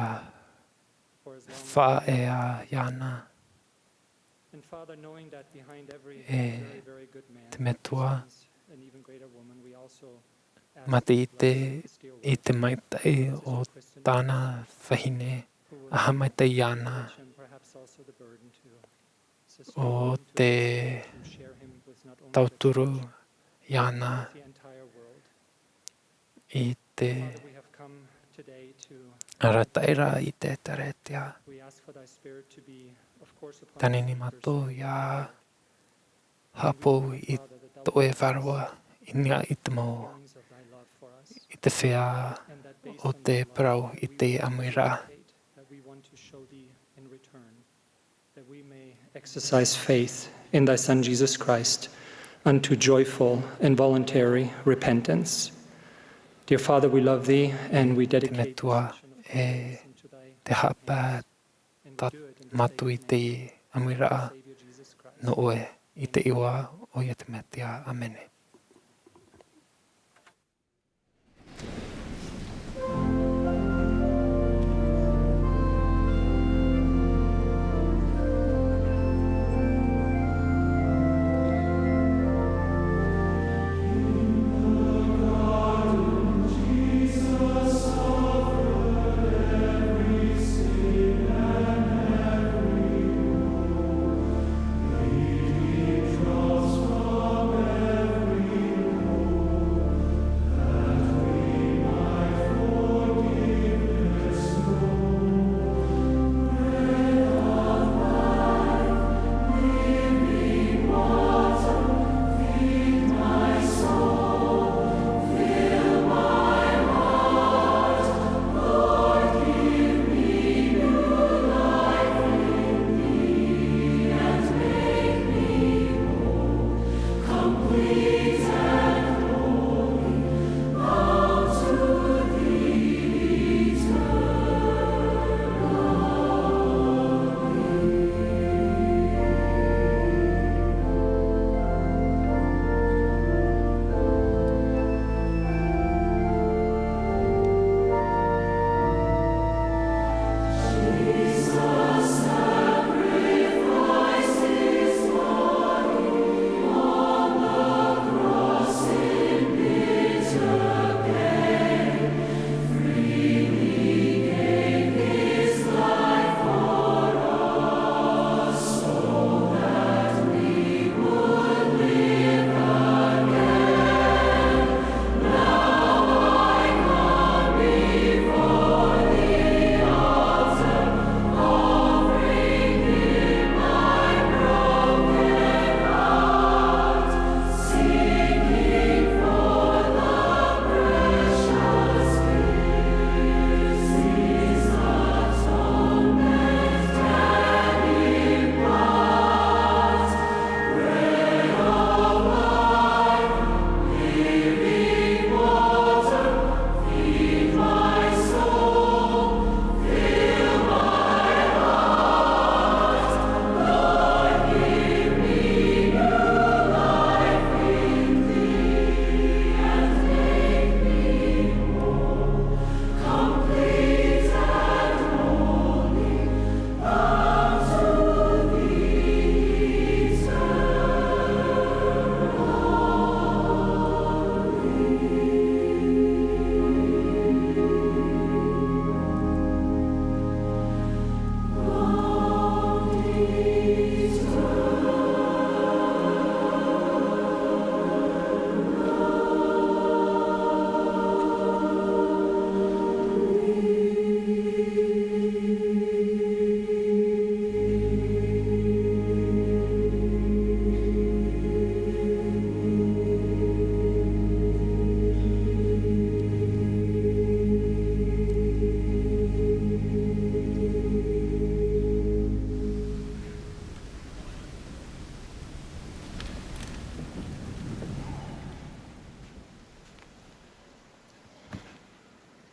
faʻaea iāna. E te Metua, mā te ʻite i te maitaʻi o tāna vahine, ʻa haʻamaitaʻi iāna, ʻo tē tauturu iāna i te arataʻiraʻa i te ʻētārētia. Tē ani nei mātou ia haʻapaʻo i tō ʻoe vārua i niʻa i te mau, i te feiā o te parau i te ʻāmuiraʻa. That we may exercise faith in thy Son Jesus Christ unto joyful and voluntary repentance. Dear Father, we love thee and we dedicate this session of prayer to thy hands. Te Metua, e te haʻapaʻo tā mātou i te ʻāmuiraʻa nō ʻoe, i te iʻoa o Iesu Mesia. ʻĀmene.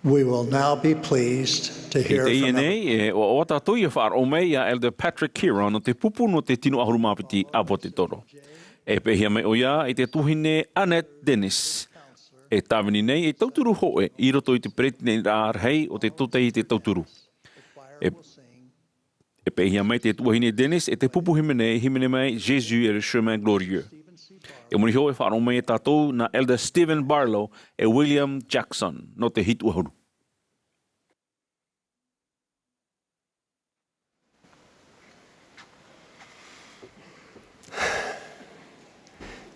We will now be pleased to I hear teie from nei, e, ʻoaʻoa tātou ia faʻaroʻo mai ia Elder Patrick Kearon nō te pupu nō te tino ʻahuru mā piti ʻāpōsetolo. E peʻehia mai ʻoia i te tuahine Annette Dennis. E tāvini nei ei tauturu hōʻē i roto i te peretiteniraʻa rahi o te tōtaiete tauturu. E E peʻehia mai te tuahine Dennis e te pupu hīmene, hīmene mai Jésus est le chemin glorieux. E muri iho e faʻaroʻo mai ia tātou nā Elder Stephen Barlow e William Jackson nō te hitu ʻahuru.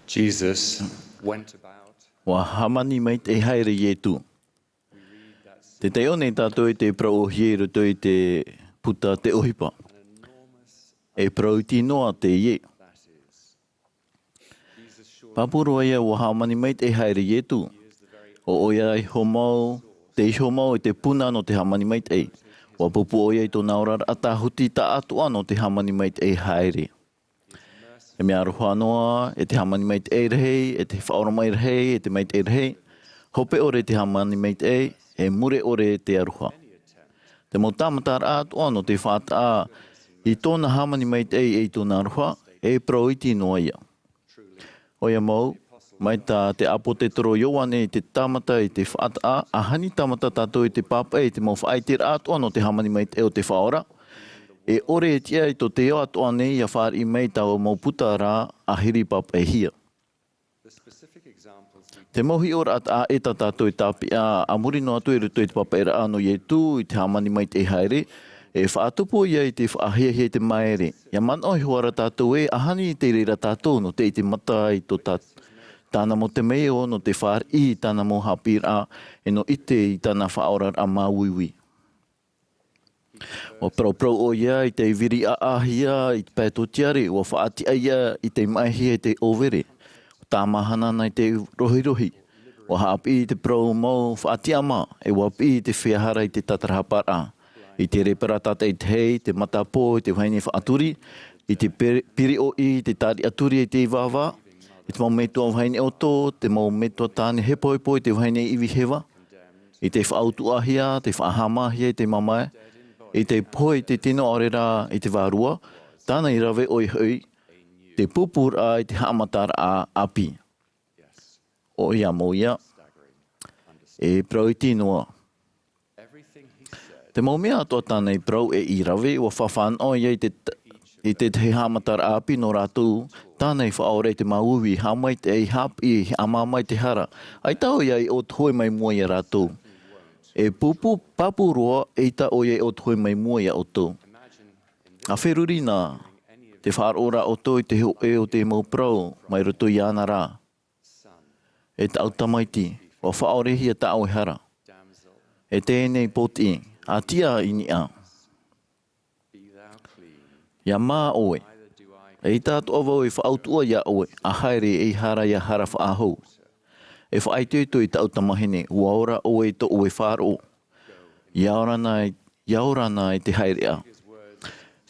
Jesus went about. ʻUa hāmani maitaʻi haere Ietu. Tē taiʻo nei tātou i te parau ʻōhie i roto i te puta Te ʻOhipa. E parau iti noa teie. Pāpū roa ia ʻua hāmani maitaʻi haere Ietu. ʻO ʻoia iho mau, te iho mau i te puna nō te hāmani maitaʻi. ʻUa pupu ʻoia i tōna oraraʻa tāhuti taʻatoʻa nō te hāmani maitaʻi haere. E mea aroha noa, e te hāmani maitaʻi rahi, e te faʻaora mai rahi, e te maitaʻi rahi. Hope ʻore te hāmani maitaʻi, e mure ʻore te aroha. Te mau tāmataraʻa atoʻa nō te faʻataʻa i tōna hāmani maitaʻi e i tōna aroha, e parau iti noa ia. ʻOia mau, mai tā te ʻāpōsetolo Ioane te tāmata i te faʻataʻa, ʻaita e tāmata tātou i te pāpaʻi i te mau faʻaiteraʻa atoʻa nō te hāmani maitaʻi o te Faʻaora, e ʻore e tiʻa i tō te ao atoʻa nei ʻia fāriʻi mai taua mau puta ra ʻahiri pāpaʻihia. Te mau hiʻoraʻa taʻa ʻē tā tātou e tāpeʻa a muri noa atu i roto i te pāpaʻiraʻa nō Ietu i te hāmani maitaʻi haere, e faʻatupu ia i te faʻahiahia i te maere. ʻIa manaʻo iho ā rā tātou ē, ʻaita e ʻite i reira tātou nō te ʻite mata i tō tā-, tāna mau temeio nō te fāriʻi i tāna mau haʻapiʻiraʻa, e nō ʻite i tāna faʻaoraraʻa māuiui. ʻUa parauparau ʻoia i te viri ʻāʻāhia i te pae tōtiare, ʻua faʻatiʻa ia i te maʻihia i te ʻōvere. ʻUa tāmāhana ana i te rohirohi. ʻUa haʻapiʻi i te parau mau faʻatiʻama, e ʻua piʻi i te feiā hara i te tātarahaparaʻa. I te rēpara tātaʻitahi, te matapō i te vahine faʻaturi, i te piri-, piriʻoʻi i te tāriʻaturi i te ivāvā, i te mau metua vahine ʻoto, te mau metua tāne hepohepo i te vahine ivi heva, i te faʻautuʻahia, te faʻahāmāhia i te mamae, i te pohe i te tino ʻaore rā i te vārua, tāna i rave ʻoia hoʻi, te pūpūraʻa i te haʻamataraʻa ʻāpī. ʻOia mau ia, e parau iti noa. Te mau mea atoʻa tāna i parau e i rave, ʻua fāfānaʻo ia i te t-, i te tahi haʻamataraʻa ʻāpī nō rātou, tāna i faʻaora i te māuiui, haʻamaitaʻi, haʻapiʻi, haʻamāmā i te hara. ʻAita ʻoia e ʻōtohe mai mua ia rātou. E pūpū, pāpū roa, eʻita ʻoia e ʻōtohe mai mua ia ʻoutou. ʻA feruri na, tē faʻaroʻo ra ʻoutou i te hōʻē o te mau parau, mai roto iāna ra. E tāʻu tamaiti, ʻua faʻaorehia tā ʻoe hara. E teie nei pōtiʻi, ʻa tiʻa i niʻa. ʻIa mā ʻoe. ʻEita atoʻa vau e faʻautuʻa ia ʻoe, ʻa haere ei hara ʻia hara faʻahou. E faʻaitoito i tāʻu tamahine, ʻua ora ʻoe i tō ʻoe faʻaroʻo. ʻIa ora na i, ʻia ora na i te haereʻa.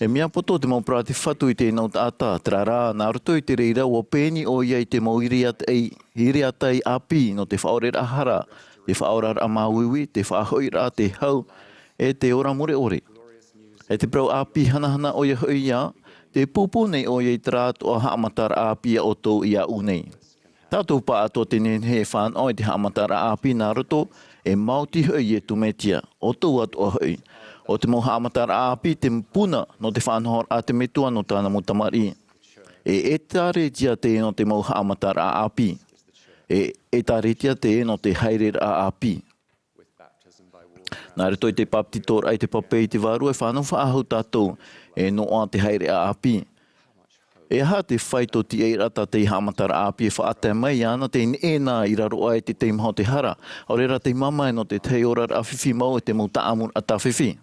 E mea poto te mau parau a te Fatu i teie nei taʻata, terā rā, nā roto i te reira ʻua pēni ʻoia i te mau iriataʻi, iriataʻi ʻāpī nō te faʻaoreraʻa hara, te faʻaoraraʻa māuiui, te faʻahoʻiraʻa, te hau, e te ora mure ʻore. E te parau ʻāpī hanahana ʻoia hoʻi ia, tē pūpū nei ʻoia i terā atoʻa haʻamataraʻa ʻāpī ia ʻoutou ia ʻu nei. Tātou pāʻatoʻa te nehenehe e fānaʻo i te haʻamataraʻa ʻāpī nā roto, e maoti hoʻi Iesu Mesia, ʻoutou atoʻa hoʻi. ʻO te mau haʻamataraʻa ʻāpī te puna nō te faʻanahoraʻa a te Metua nō tāna mau tamariʻi. E ʻĒkālesia teie nō te mau haʻamataraʻa ʻāpī. E ʻĒkālesia teie nō te haereraʻa ʻāpī. Nā roto i te bāpetizoraʻa i te pape i te Vārua e fānau faʻahou tātou, e noaʻa te haereʻa ʻāpī. E aha te faito tiʻairaʻa tā te haʻamataraʻa ʻāpī e faʻatae mai iāna tei neʻe na i raro aʻe i te teimaha o te hara, ʻaore rā tei mamae nō te tahi oraraʻa fifi mau e te mau taʻamuraʻa tāfifi.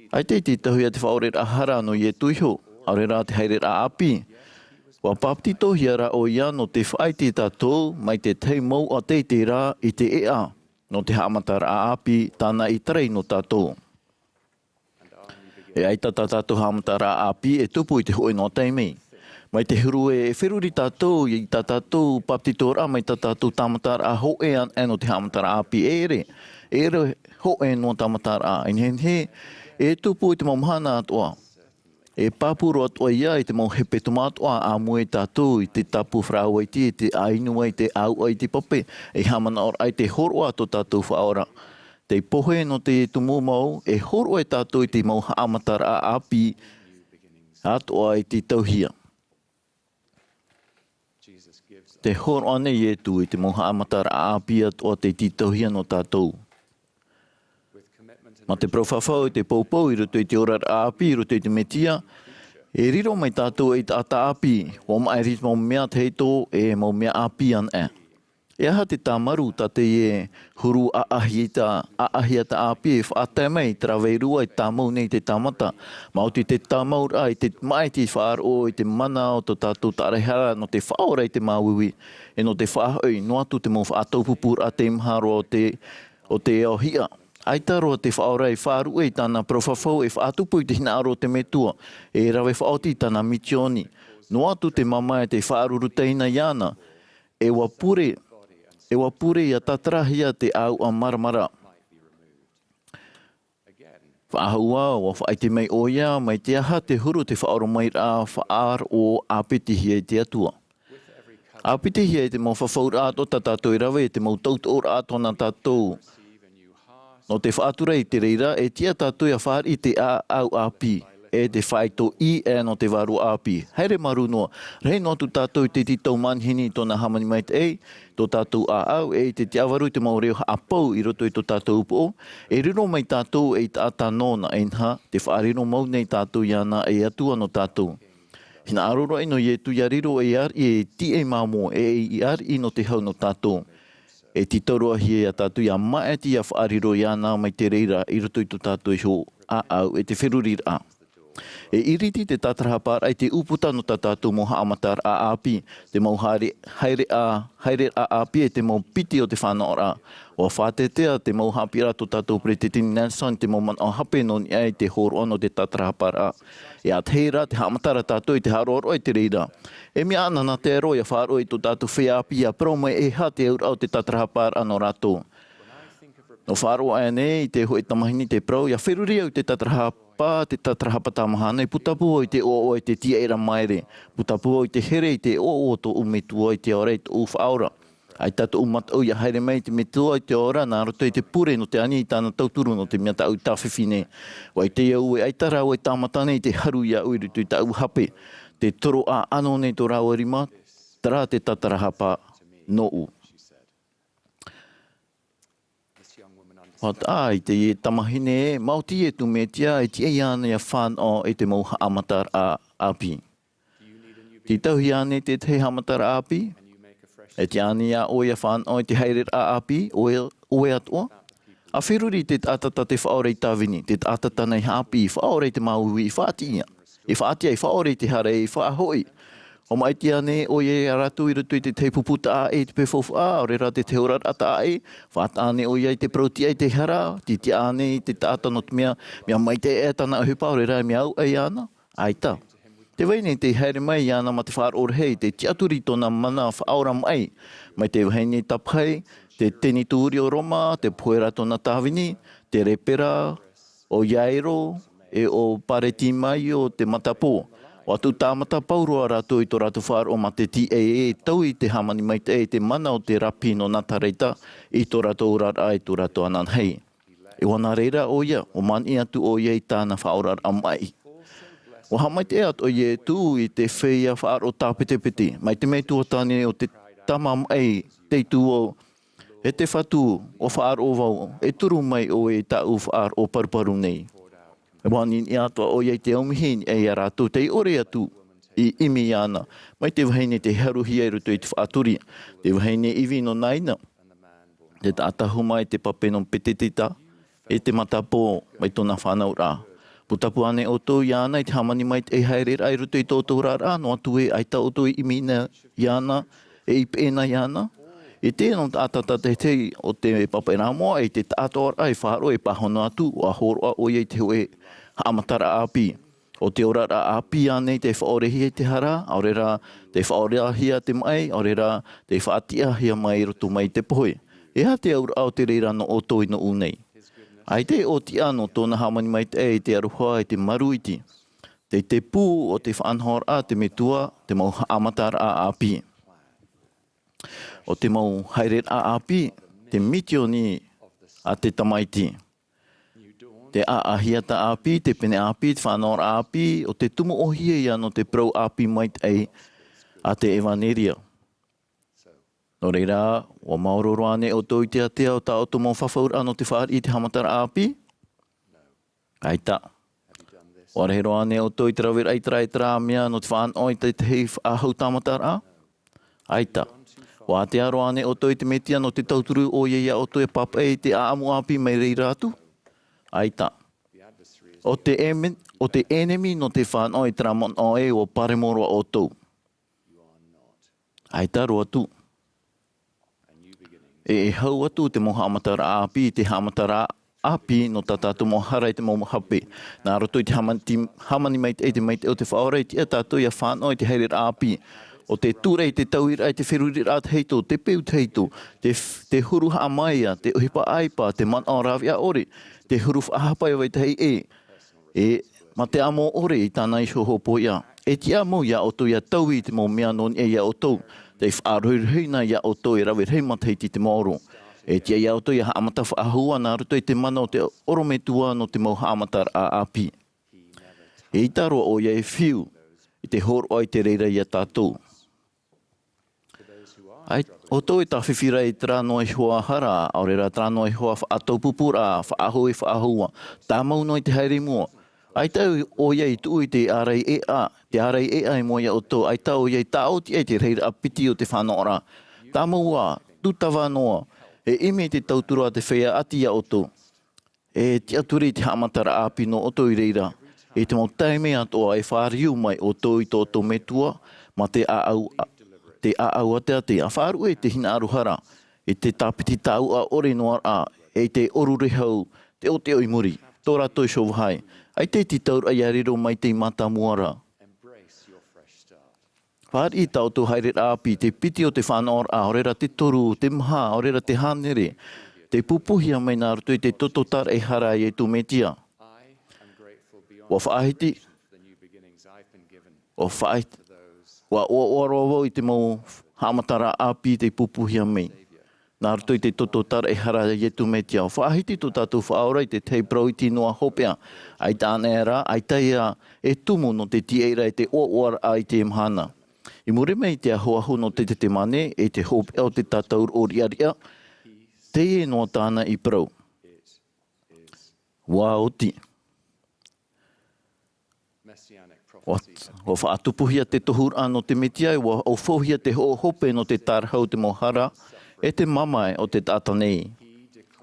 ʻAita i te tauhia te faʻaoreraʻa hara nō Iesu iho, ʻaore rā te haereraʻa ʻāpī. ʻUa bāpetizohia rā ʻoia nō te faʻaʻite tātou mai te tahi mau ʻāteitei rā i te ʻēʻa nō te haʻamataraʻa ʻāpī tāna i tarai nō tātou. E ʻaita tā tātou haʻamataraʻa ʻāpī e tupu i te hōʻē noa taime. Mai te huru e feruri tātou i tā tātou bāpetizoraʻa mai tā tātou tāmataraʻa hōʻē anaʻe nō te haʻamataraʻa ʻāpī, ʻeʻere. E rave hōʻē noa tāmataraʻa, e nehenehe e tupu i te mau mahana atoʻa. E pāpū roa atoʻa ia i te mau hepetoma atoʻa, ʻāmui tātou i te tāpū farāwaiti, i te inu ai, te ʻāuʻa i te pape, e haʻamanaʻo ai te hōroʻa tō tātou Faʻaora. Te pohe nō te tumu mau, e hōroʻa tātou i te mau haʻamataraʻa ʻāpī atoʻa i te tauhia. Te hōroʻa nei Ietu i te mau haʻamataraʻa ʻāpī atoʻa tei tītauhia nō tātou. Mā te parau fafau i te poupou i roto i te oraraʻa ʻāpī, i roto i te Mesia, e riro mai tātou ei taʻata ʻāpī, ʻua maʻiri te mau mea tahito, e mau mea ʻāpī anaʻe. E aha te tāmaru tā teie huru ʻaʻahiata, ʻaʻahiata ʻāpī e faʻatae mai, te rave i rua e tāmau nei te tāmata, maoti te tāmauraʻa i te maʻiti faʻaroʻo i te mana o tō tātou tāraʻehara nō te faʻaora i te māuiui, e nō te faʻahoʻi, noa atu te mau faʻataupupūraʻa teimaha roa o te, o te ao hiʻa. ʻAita roa te Faʻaora e faʻaruʻe i tāna parau fafau e faʻatupu i te hinaʻaro o te Metua, e rave faʻaoti i tāna misioni. Noa atu te mamae tei faʻarurutaina iāna, e ʻua pure, e ʻua pure ʻia tātarahia te ʻāuʻa māramarama. Faʻahou ā, ʻua faʻaʻite mai ʻoia, mai te aha te huru te faʻaoromairaʻa faʻaroʻo ʻāpitihia e te Atua. ʻĀpitihia e te mau fafauraʻa atoʻa tā tātou e rave, e te mau tautoʻoraʻa atoʻa nā tātou. Nō te faʻatura i te reira, e tiʻa tātou ʻia fāriʻi te ʻāʻau ʻāpī, e te faito ʻī ʻē nō te vārua ʻāpī. Haere marū noa, rahi noa atu tātou i te tītau manihini i tōna hāmani maitaʻi, tō tātou ʻāʻau, e i te tiʻavaru i te mau reo haʻapau i roto i tō tātou upoʻo, e riro mai tātou ei taʻata nōna, e inaha, tē faʻariro mau nei tātou iāna ei Atua nō tātou. Hinaʻaro roa ʻino Ietu ʻia riro ei ariʻi e tiʻa māmā, e ei ariʻi nō te hau nō tātou. E tītau roa hia iā tātou ʻia maʻiti ʻia faʻariro iāna mai te reira i roto i tō tātou iho ʻāʻau e te feruriraʻa. E iriti te tātarahaparaʻa i te ʻūputa nō tā tātou mau haʻamataraʻa ʻāpī, te mau haere, haereʻa, haereraʻa ʻāpī e te mau piti o te fānaʻoraʻa. ʻUa faʻatetea te mau haʻapiʻiraʻa tō tātou Peresideni Nelson i te mau manaʻo hape nō niʻa i te hōroʻa nō te tātarahaparaʻa. E ʻātahi rā te haʻamatara tātou i te haʻaroaroa i te reira. E mea ʻananahi roa ʻia faʻaroʻo i tō tātou feiā ʻāpī ʻia parau mai e aha te auraʻa o te tātarahaparaʻa nō rātou. Nō faʻaroʻo aʻe nei i te hōʻē tamahine te parau, ʻia feruri au i te tātarahapa, te tātarahapa tāmahana, e putapū au i te ʻoaʻoa i te tiaʻiraʻa māere, putapū au i te here i te ʻoaʻoa o tōʻu Metua i te ora i tōʻu Faʻaora. ʻAita tōʻu mataʻu ʻia haere mai i te Metua i te ora, nā roto i te pure nō te ani i tāna tauturu nō te mea tāʻu tāfifi nei. ʻUa ʻite au e ʻaita rāua e tāmata nei te haru iāʻu i roto i tāʻu hape. Te toro ʻāʻano nei tō rāua rima, terā te tātarahapa nōʻu. ʻUa taʻa i teie tamahine, maoti Ietu Mesia e tiʻa iāna ʻia fānaʻo i te mau haʻamataraʻa ʻāpī. Tē tauhia ānei te tahi haʻamataraʻa ʻāpī? E tiʻa ānei iā ʻoe ʻia fānaʻo i te haereraʻa ʻāpī, ʻoe, ʻoe atoʻa? ʻA feruri i te taʻata tā te Faʻaora i tāvini, te taʻata tāna i haʻapiʻi, faʻaora i te māuiui, faʻatiʻa. E faʻatiʻa, e faʻaora i te hara, e faʻahoʻi. ʻUa maʻiti ānei ʻoia iā rātou i roto i te tahi pupu taʻa ʻē i te peu faufaʻa, ʻaore rā te tahi oraraʻa taʻa ʻē, faʻataʻa ānei ʻoia i te parau tiʻa i te hara, tē tiʻa ānei i te taʻata nō te mea, mea maitaʻi aʻe tāna ʻohipa, ʻaore rā mea au aʻe iāna? ʻAita. Tē vai nei tei haere mai iāna mā te faʻaroʻo rahi, tē tiʻaturi i tōna mana faʻaora maʻi, mai te vahine tapahi, te tenituri o Roma, te pohe ra tōna tāvini, te lepera, ʻo Iairo, e ʻo Paretimaio te matapō. ʻUa tuʻu tāmata pauroa rātou i tō rātou faʻaroʻo mā te tiʻa e taui te hāmani maitaʻi, te mana o te rapi nō Nazareta, i tō rātou oraraʻa, i tō rātou ananahi. E ʻua nā reira ʻoia, ʻua maniʻi atu ʻoia i tāna faʻaoraraʻa maʻi. ʻUa haʻamaitaʻi atoʻa Ietu i te feiā faʻaroʻo tāpetepete, mai te mea tuatāne o te tama maʻi, tei tū au, E te Fatu, ʻua faʻaroʻo vau, e turu mai ʻoe i tāʻu faʻaroʻo paruparu nei. ʻUa ʻaniʻani atoʻa ʻoia i te aumihi, e iā rātou tei ʻore atu i ʻimi iāna, mai te vahine tei haruhia i roto i te faʻaturi, te vahine ivi nō Naina, te taʻata huma i te pape nō Petetita, e te matapō mai tōna fānauraʻa. Putapū ānei ʻoutou iāna i te hāmani maitaʻi haereraʻa i roto i tō ʻoutou oraraʻa, noa atu ē ʻaita ʻoutou i ʻimi iāna, e i peʻe na iāna? E te nō taʻata tātaʻitahi o te papaʻiraʻa moʻa, e te taʻatoʻaraʻa e faʻaroʻo e pāhono atu, ʻua hōroʻa ʻoia i te hōʻē haʻamataraʻa ʻāpī. ʻO te oraraʻa ʻāpī ānei tei faʻaorehia i te hara, ʻaore rā, tei faʻaorehia te maʻi, ʻaore rā, tei faʻatiʻahia mai i roto mai i te pohe. E aha te auraʻa o te reira nō ʻoutou i nō ʻu nei? ʻAita e ʻōtiʻa nō tōna hāmani maitaʻi i te aroha i te maru iti. Te, te pū o te faʻanahoraʻa te Metua, te mau haʻamataraʻa ʻāpī. ʻO te mau haereraʻa ʻāpī, te mitioni a te Tamaiti. Te ʻaʻahiata ʻāpī, te pene ʻāpī, te faʻanahoraʻa ʻāpī, ʻo te tumu ʻōhie ia nō te parau ʻāpī maitaʻi a te ʻevanelia. Nō reira, ʻua maoro roa ānei ʻoutou i te ātea o tā ʻoutou mau fafauraʻa nō te fāriʻi i te haʻamataraʻa ʻāpī? ʻAita. ʻUa rahi roa ānei ʻoutou i te raveraʻa i terā, i terā mea nō te faʻanaho i tētahi faʻahou tāmataraʻa? ʻAita. ʻUa ātea roa ānei ʻoutou i te Mesia nō te tauturu ʻoia ia ʻoutou e pāpaʻi i te ʻāʻamu ʻāpī mai reira atu? ʻAita. ʻO te ʻēmeni, ʻo te ʻenemi nō te faʻanaho i terā manaʻo ē ʻua paremo roa ʻoutou. ʻAita roa atu. E, e hau atu te mau haʻamataraʻa ʻāpī, te haʻamataraʻa ʻāpī nō tā tātou mau hara i te mau hape. Nā roto i te hāmani, hāmani maitaʻi, te maitaʻi o te Faʻaora i tiʻa tātou ia faʻanaho i te haereraʻa ʻāpī. ʻO te tūraʻi, te tauiraʻa, te feruriraʻa tahito, te peu tahito, te f-, te huru haʻamaia, te ʻohipa ʻaipa, te manaʻo rāveʻa ʻore, te huru faʻahapa e vetahi ʻē. E, mā te amo ʻore i tāna iho hopoiʻa. E tiʻa mau ia ʻoutou ia taui i te mau mea nō niʻa ia ʻoutou. Tei faʻarohirohina ia ʻoutou e rave rahi matahiti i te maoro. E tiʻa ia ʻoutou ia haʻamata faʻahou nā roto i te mana o te ʻorometua nō te mau haʻamataraʻa ʻāpī. E ʻaita roa ʻoia e fiu i te hōroʻa i te reira ia tātou. ʻAita, ʻoutou e tāfifi ra i terā noa iho ā hara, ʻaore rā terā noa iho ā faʻataupupuraʻa, faʻahou e faʻahou ā, tāmau noa i te haere i mua. ʻAita ʻoia i tuʻu i te ārai ʻēʻa, te ārai ʻēʻa i mua ia ʻoutou, ʻaita ʻoia i tāʻoti ai te rahiraʻa piti o te faʻanahoraʻa. Tāmau ā, tūtava noa, e ʻimi te tauturu a te feiā ʻati ia ʻoutou. E tiʻaturi i te haʻamataraʻa ʻāpī nō ʻoutou i reira. I te mau taime atoʻa e fāriu mai ʻoutou i tō ʻoutou Metua, mā te ʻāʻau, te ʻāʻau ʻāteʻate, ʻa faʻaruʻe i te hinaʻaro hara, i te tāpiti tāuʻa ʻore noa ra, e i te ʻōrurehau, teʻoteʻo i muri, tō rātou iho vāhi, ʻaita e tītauraʻa ia riro mai te mātāmua ra. Fāriʻi tā ʻoutou haereraʻa ʻāpī, te piti o te faʻanahoraʻa, ʻaore rā te toru, te maha, ʻaore rā te hānere, tei pupuhia mai nā roto i te toto tāraʻehara a Iesu Mesia. ʻUa faʻahiti, ʻua faʻahiti, ʻua ʻoaʻoa roa vau i te mau haʻamataraʻa ʻāpī tei pupuhia mai. Nā roto i te toto tāraʻehara a Iesu Mesia, ʻua faʻahiti tō tātou Faʻaora i te tahi parau iti noa hopeʻa, ʻaita anaʻe rā, ʻaita ia e tumu nō te tīaʻi ra i te ʻoaʻoaraʻa i teie mahana. I muri mai i te ahoaho nō te Tetemane, i te hopeʻa o te tātauro riʻariʻa, teie noa tāna i parau. ʻUa oti. ʻUa, ʻua faʻatupuhia te tohuraʻa nō te Mesia, ʻua ʻaufauhia te hoʻo hope nō te tārahu o te mau hara, e te mamae o te taʻata nei.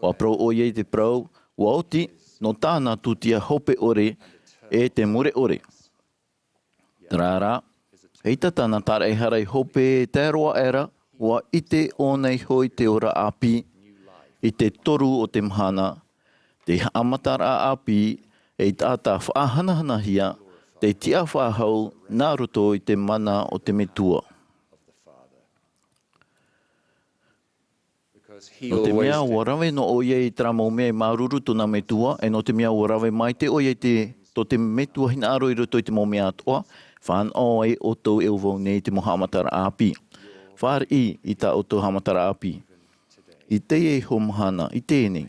ʻUa parau ʻoia i te parau, ʻua oti, nō tāna tūtia hope ʻore, e te mure ʻore. Terā rā, ʻeita tāna tāraʻehara i hope e tae roa aʻe ra, ʻua ʻite ʻōna iho i te ora ʻāpī, i te toru o te mahana, te haʻamataraʻa ʻāpī, ei taʻata faʻahanahanahia, tei tiʻa faʻahou, nā roto i te mana o te Metua. Nō te mea ʻua rave noa ʻoia i terā mau mea e māuruuru tōna Metua, e nō te mea ʻua rave maitaʻi ʻoia i te, tō te Metua hinaʻaro i roto i te mau mea atoʻa, fānaʻo ai ʻoutou e au vau nei i te mau haʻamataraʻa ʻāpī. Fāriʻi i tā ʻoutou haʻamataraʻa ʻāpī. I teie iho mahana, i teie nei.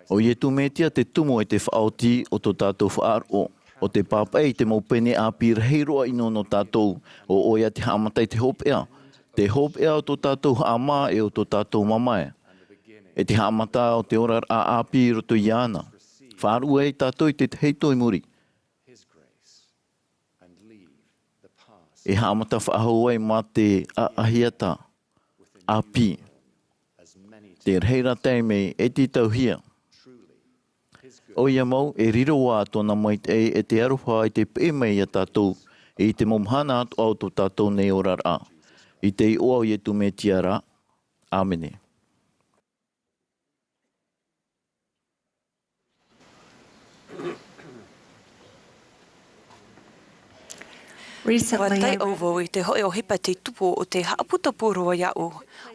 ʻO Iesu Mesia te tumu e te faʻaoti o tō tātou faʻaroʻo, ʻo te pāpaʻi i te mau pene ʻāpī rahi roa ʻino nō tātou, ʻo ʻoia te haʻamata i te hopeʻa, te hopeʻa o tō tātou haʻamā e o tō tātou mamae, e te haʻamata o te oraraʻa ʻāpī i roto iāna. Faʻaruʻe ai tātou i te tahito i muri. E haʻamata faʻahou ai mā te ʻaʻahiata ʻāpī. Te reira taime e tītauhia. ʻOia mau, e riro ā tōna maitaʻi e te aroha i te peʻe mai ia tātou, i te mau mahana atoʻa o tō tātou nei oraraʻa. I te iʻoa o Iesu Mesia rā. ʻĀmene. Ua tae au vau i te hoʻi ʻohipa tei tupu o te haʻaputapū roa iāʻu.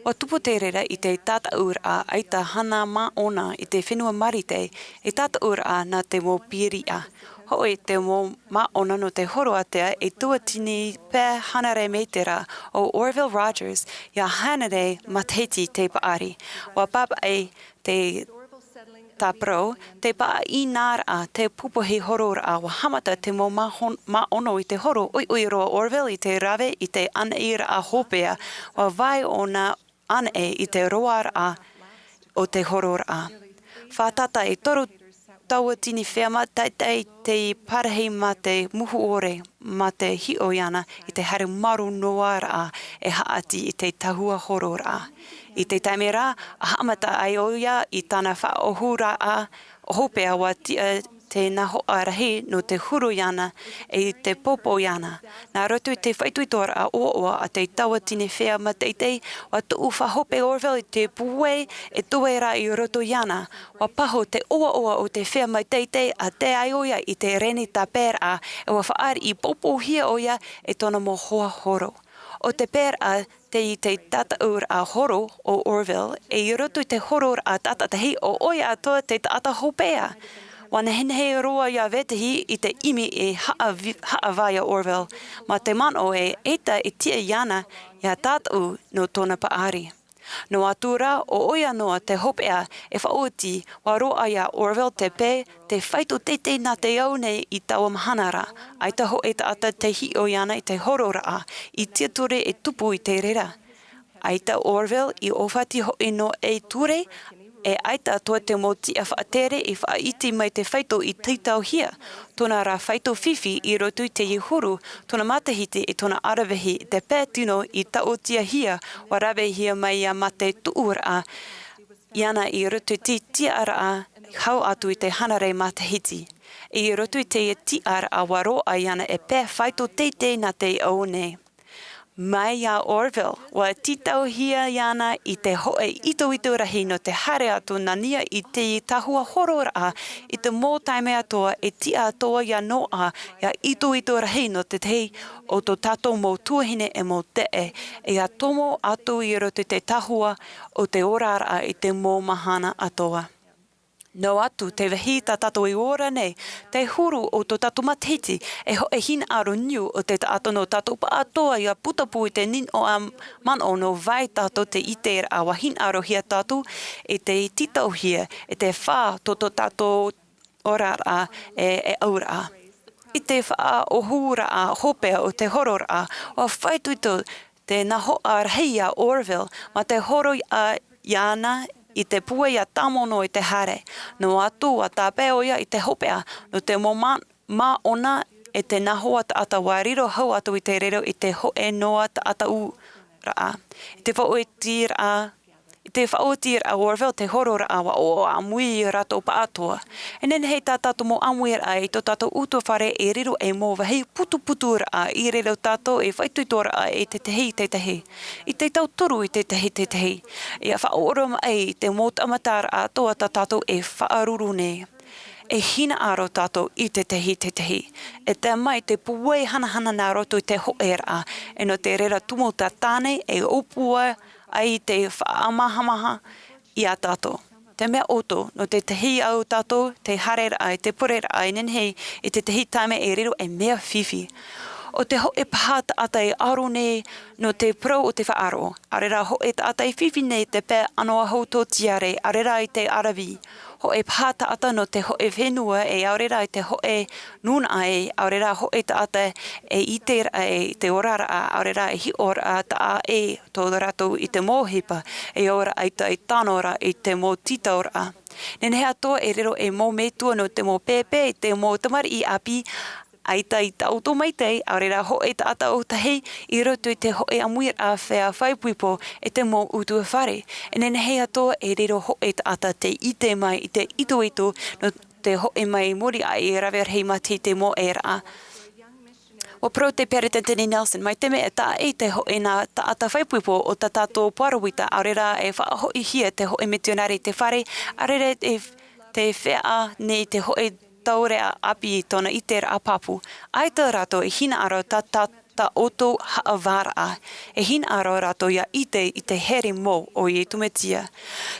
Ua tupu te reira i te tātaʻuraʻa ʻaita hana māʻona i te fenua Marite, e tātaʻuraʻa nā te mau pīriʻa. Hoʻi te mau māʻona nō te horo ātea e tuatini pae hānere mētera o Orville Rogers, ia hānere matahiti te paʻari. Ua pāpaʻi te tāparau, te pāʻinaraʻa, te pupuhi hororaʻa, ua haʻamata te mau māhon-, māʻona i te horo, ʻoiʻoi roa Orville i te rave i te ʻānaʻiraʻa hopeʻa, ua vai ʻōna ʻānaʻe i te roaraʻa o te hororaʻa. Fātata e toru tauatini fēmea taʻetaʻe te parahi mā te muhu ʻore, mā te hiʻo iāna i te haere marū noa raʻa e haʻati i te tahua hororaʻa. I te taime ra, a haʻamata ai ʻoia i tāna faʻaʻohuraʻa hopeʻa, ua tiʻa te nahoʻa rahi nō te huru iāna e te popo iāna. Nā roto i te faʻaitoitoraʻa ʻoaʻoa a te tauatini fēmea taʻetaʻe, ua tuʻu faʻahope Orville i te pūai e tuʻu ra i roto iāna. Ua pāhoʻi te ʻoaʻoa o te fēmea taʻetaʻe, a tae ai ʻoia i te reni tāpaeraʻa, e ua fāriʻi pōpōhia ʻoia e tōna mau hoa horo. ʻO te paeraʻa tei te tātaʻuraʻa horo o Orville, e i roto i te hororaʻa tātaʻitahi, ʻo ʻoia atoʻa te taʻata hopeʻa. Ua nehenehe roa ia vetahi i te ʻimi e haʻavi-, haʻavā ia Orville, mā te manaʻo ē, ʻaita e tiʻa iāna ia tātaʻu nō tōna paʻari. Noa atu rā, ʻo ʻoia noa te hopeʻa e faʻaoti, ua roaʻa ia Orville te pae, te faito teitei nā te ao nei i taua mahana ra. ʻAita hōʻē taʻata tei hiʻo iāna i te hororaʻa, i tiʻaturi e tupu i te reira. ʻAita Orville i ʻōfati hoʻi noa e ture, e ʻaita atoʻa te mau tiʻa faʻatere i faʻaʻite mai te faito i tītauhia. Tōna rā faito fifi i roto i te huru, tōna matahiti e tōna aravihi, te pae tino i taʻotiahia, ua ravehia mai ia mā te tuʻuraʻa iāna i roto i te tiʻaraʻa hau atu i te hānere matahiti. I roto i te tiʻaraʻa ua roaʻa iāna e pae faito teitei nā te ao nei. Mai ia Orville, ua tītauhia iāna i te hōʻē itoito rahi nō te haere atu nā niʻa i te tahua hororaʻa i te mau taime atoʻa e tiʻa atoʻa ia noaʻa ia itoito rahi nō te tahi o tō tātou mau tuahine e mau teʻe, e ia tomo atu i roto i te tahua o te oraraʻa i te mau mahana atoʻa. Noa atu te vāhi tā tātou e ora nei, te huru o tō tātou matahiti, e hōʻē hinaʻaro niu o te taʻata nō tātou pāʻatoʻa ia putapū i te nīnaʻo manaʻo nō vai tātou te ʻiteraʻa ua hinaʻarohia tātou i te tītauhia, i te fā tō tō tātou oraraʻa e, e auraʻa. I te faʻaʻohuraʻa hopeʻa o te hororaʻa, ua faʻaitoito te nahoʻa rahi ia Orville, mā te horo iāna i te pūai ia tāmono i te haere. Noa atu ua tāpae ʻoia i te hopeʻa, nō te mau mā-, māʻona e te nahoʻa taʻata ua riro hau atu i te riro i te hōʻē noa taʻata ūraʻa. I te faʻaotiraʻa, i te faʻaotiraʻa Orville te hororaʻa ua ʻoaʻoa ʻāmui ia rātou pāʻatoʻa. E nehenehe tā tātou mau ʻāmuiraʻa i tō tātou ʻutuāfare e riro ei mau vāhi putuputuraʻa i riro tātou ei faʻaitoitoraʻa i te tahi, te tahi. I te tauturu i te tahi, te tahi. Ia faʻaoromaʻi i te mau tāmataraʻa atoʻa tā tātou e faʻaruru nei. E hinaʻaro tātou i te tahi, te tahi. E tae mai te pūai hanahana nā roto i te hōʻēraʻa. E nō te reira tumu tā tāne e ʻōpua ai te faʻamahamaha iā tātou. Te mea ʻoto, nō te tahi au tātou, te haereraʻa, te pureraʻa, e nehenehe i te tahi taime e riro ei mea fifi. ʻO te hōʻē paha taʻata e aro nei nō te parau o te faʻaroʻo, ʻaore rā hōʻē taʻata e fifi nei te pae ʻanoʻahau tōtiare, ʻaore rā i te ʻaravihi. Hōʻē paha taʻata nō te hōʻē fenua e ʻaore rā i te hōʻē nūnaʻa e, ʻaore rā hōʻē taʻata e ʻiteraʻa i te oraraʻa, ʻaore rā e hiʻoraʻa taʻa ʻē tō rātou i te mau ʻohipa, e ora ʻaita i tano ra i te mau tītauraʻa. Nehenehe atoʻa e riro ei mau metua nō te mau pēpē, te mau tamariʻi ʻāpī, ʻaita i taʻoto maitaʻi, ʻaore rā hōʻē taʻata ʻōtahi i roto i te hōʻē ʻāmuiraʻa feiā faʻaipoipo e te mau ʻutuāfare. E nehenehe atoʻa e riro hōʻē taʻata tei ʻite mai i te itoito nō te hōʻē mai muri aʻe e rave rahi mā te mau ʻēraʻa. Ua parau te Peretiteni Nelson, mai te mea e taʻa ʻē te hōʻē nā taʻata faʻaipoipo o tā tātou pāroita, ʻaore rā e faʻahoʻihia te hōʻē mitionare i te fare, ʻaore rā e, te feiā nei te hōʻē taureʻa ʻāpī i tōna ʻiteraʻa pāpū. ʻAita rātou e hinaʻaro tā, tā, tā ʻoutou haʻavāraʻa. E hinaʻaro rātou ia ʻite i te here mou o Iesu Mesia.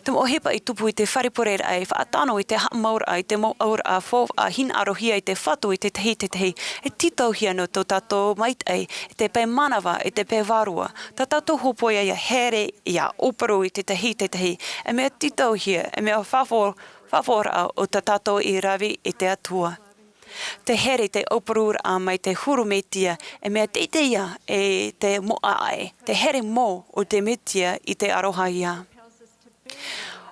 Te mau ʻohipa i tupu i te fare pureraʻa e faʻatano i te haʻamauraʻa i te mau auraʻa faufaʻa hinaʻarohia i te Fatu i te tahi, te tahi. E tītauhia nō tō tātou maitaʻi, i te pae manava, i te pae vārua. Tā tātou hōpoiʻa ia here, ia ʻōporo i te tahi, te tahi. E mea tītauhia, e mea fafo-, fafauraʻa o tā tātou i rave i te Atua. Te here, te ʻōpororaʻa mai te huru Mesia, e mea teitei ia e te moʻa aʻe, te here mou o te Mesia i te aroha ia.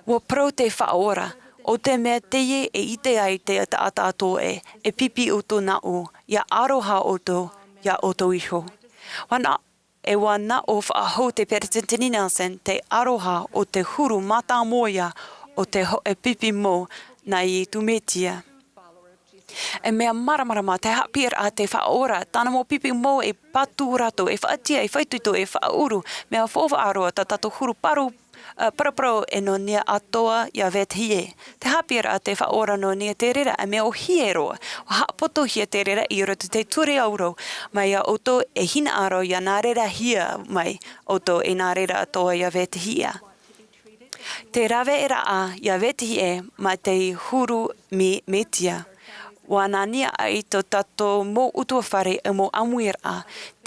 Ua parau te Faʻaora, ʻo te mea teie e ʻite ai te taʻata atoʻa ē, e pipi ʻoutou nāʻu, ia aroha ʻoutou, ia ʻoutou iho. Ua nā-, e ua nāʻō faʻahou te Peresideni Nelson, te aroha o te huru mātāmua ia o te hōʻē pipi mou nā Iesu Mesia. E mea māramarama te haʻapiʻiraʻa a te Faʻaora, tāna mau pipi mou e patu rātou, e faʻatiʻa, e faʻaitoito, e faʻaʻuru, mea faufaʻa roa tā tātou huru paru, ā, paraparau e nō niʻa atoʻa ia vetahi ē. Te haʻapiʻiraʻa a te Faʻaora nō niʻa te reira, e mea ʻōhie roa, ua haʻapotohia te reira i roto i te ture auraro, mai ia ʻoutou e hinaʻaro ia nā reira hia mai ʻoutou e nā reira atoʻa ia vetahi ā. Te raveraʻa ia vetahi ē mā te huru Me-, Mesia. Ua nā niʻa ai tō tātou mau ʻutuāfare e mau ʻāmuiraʻa,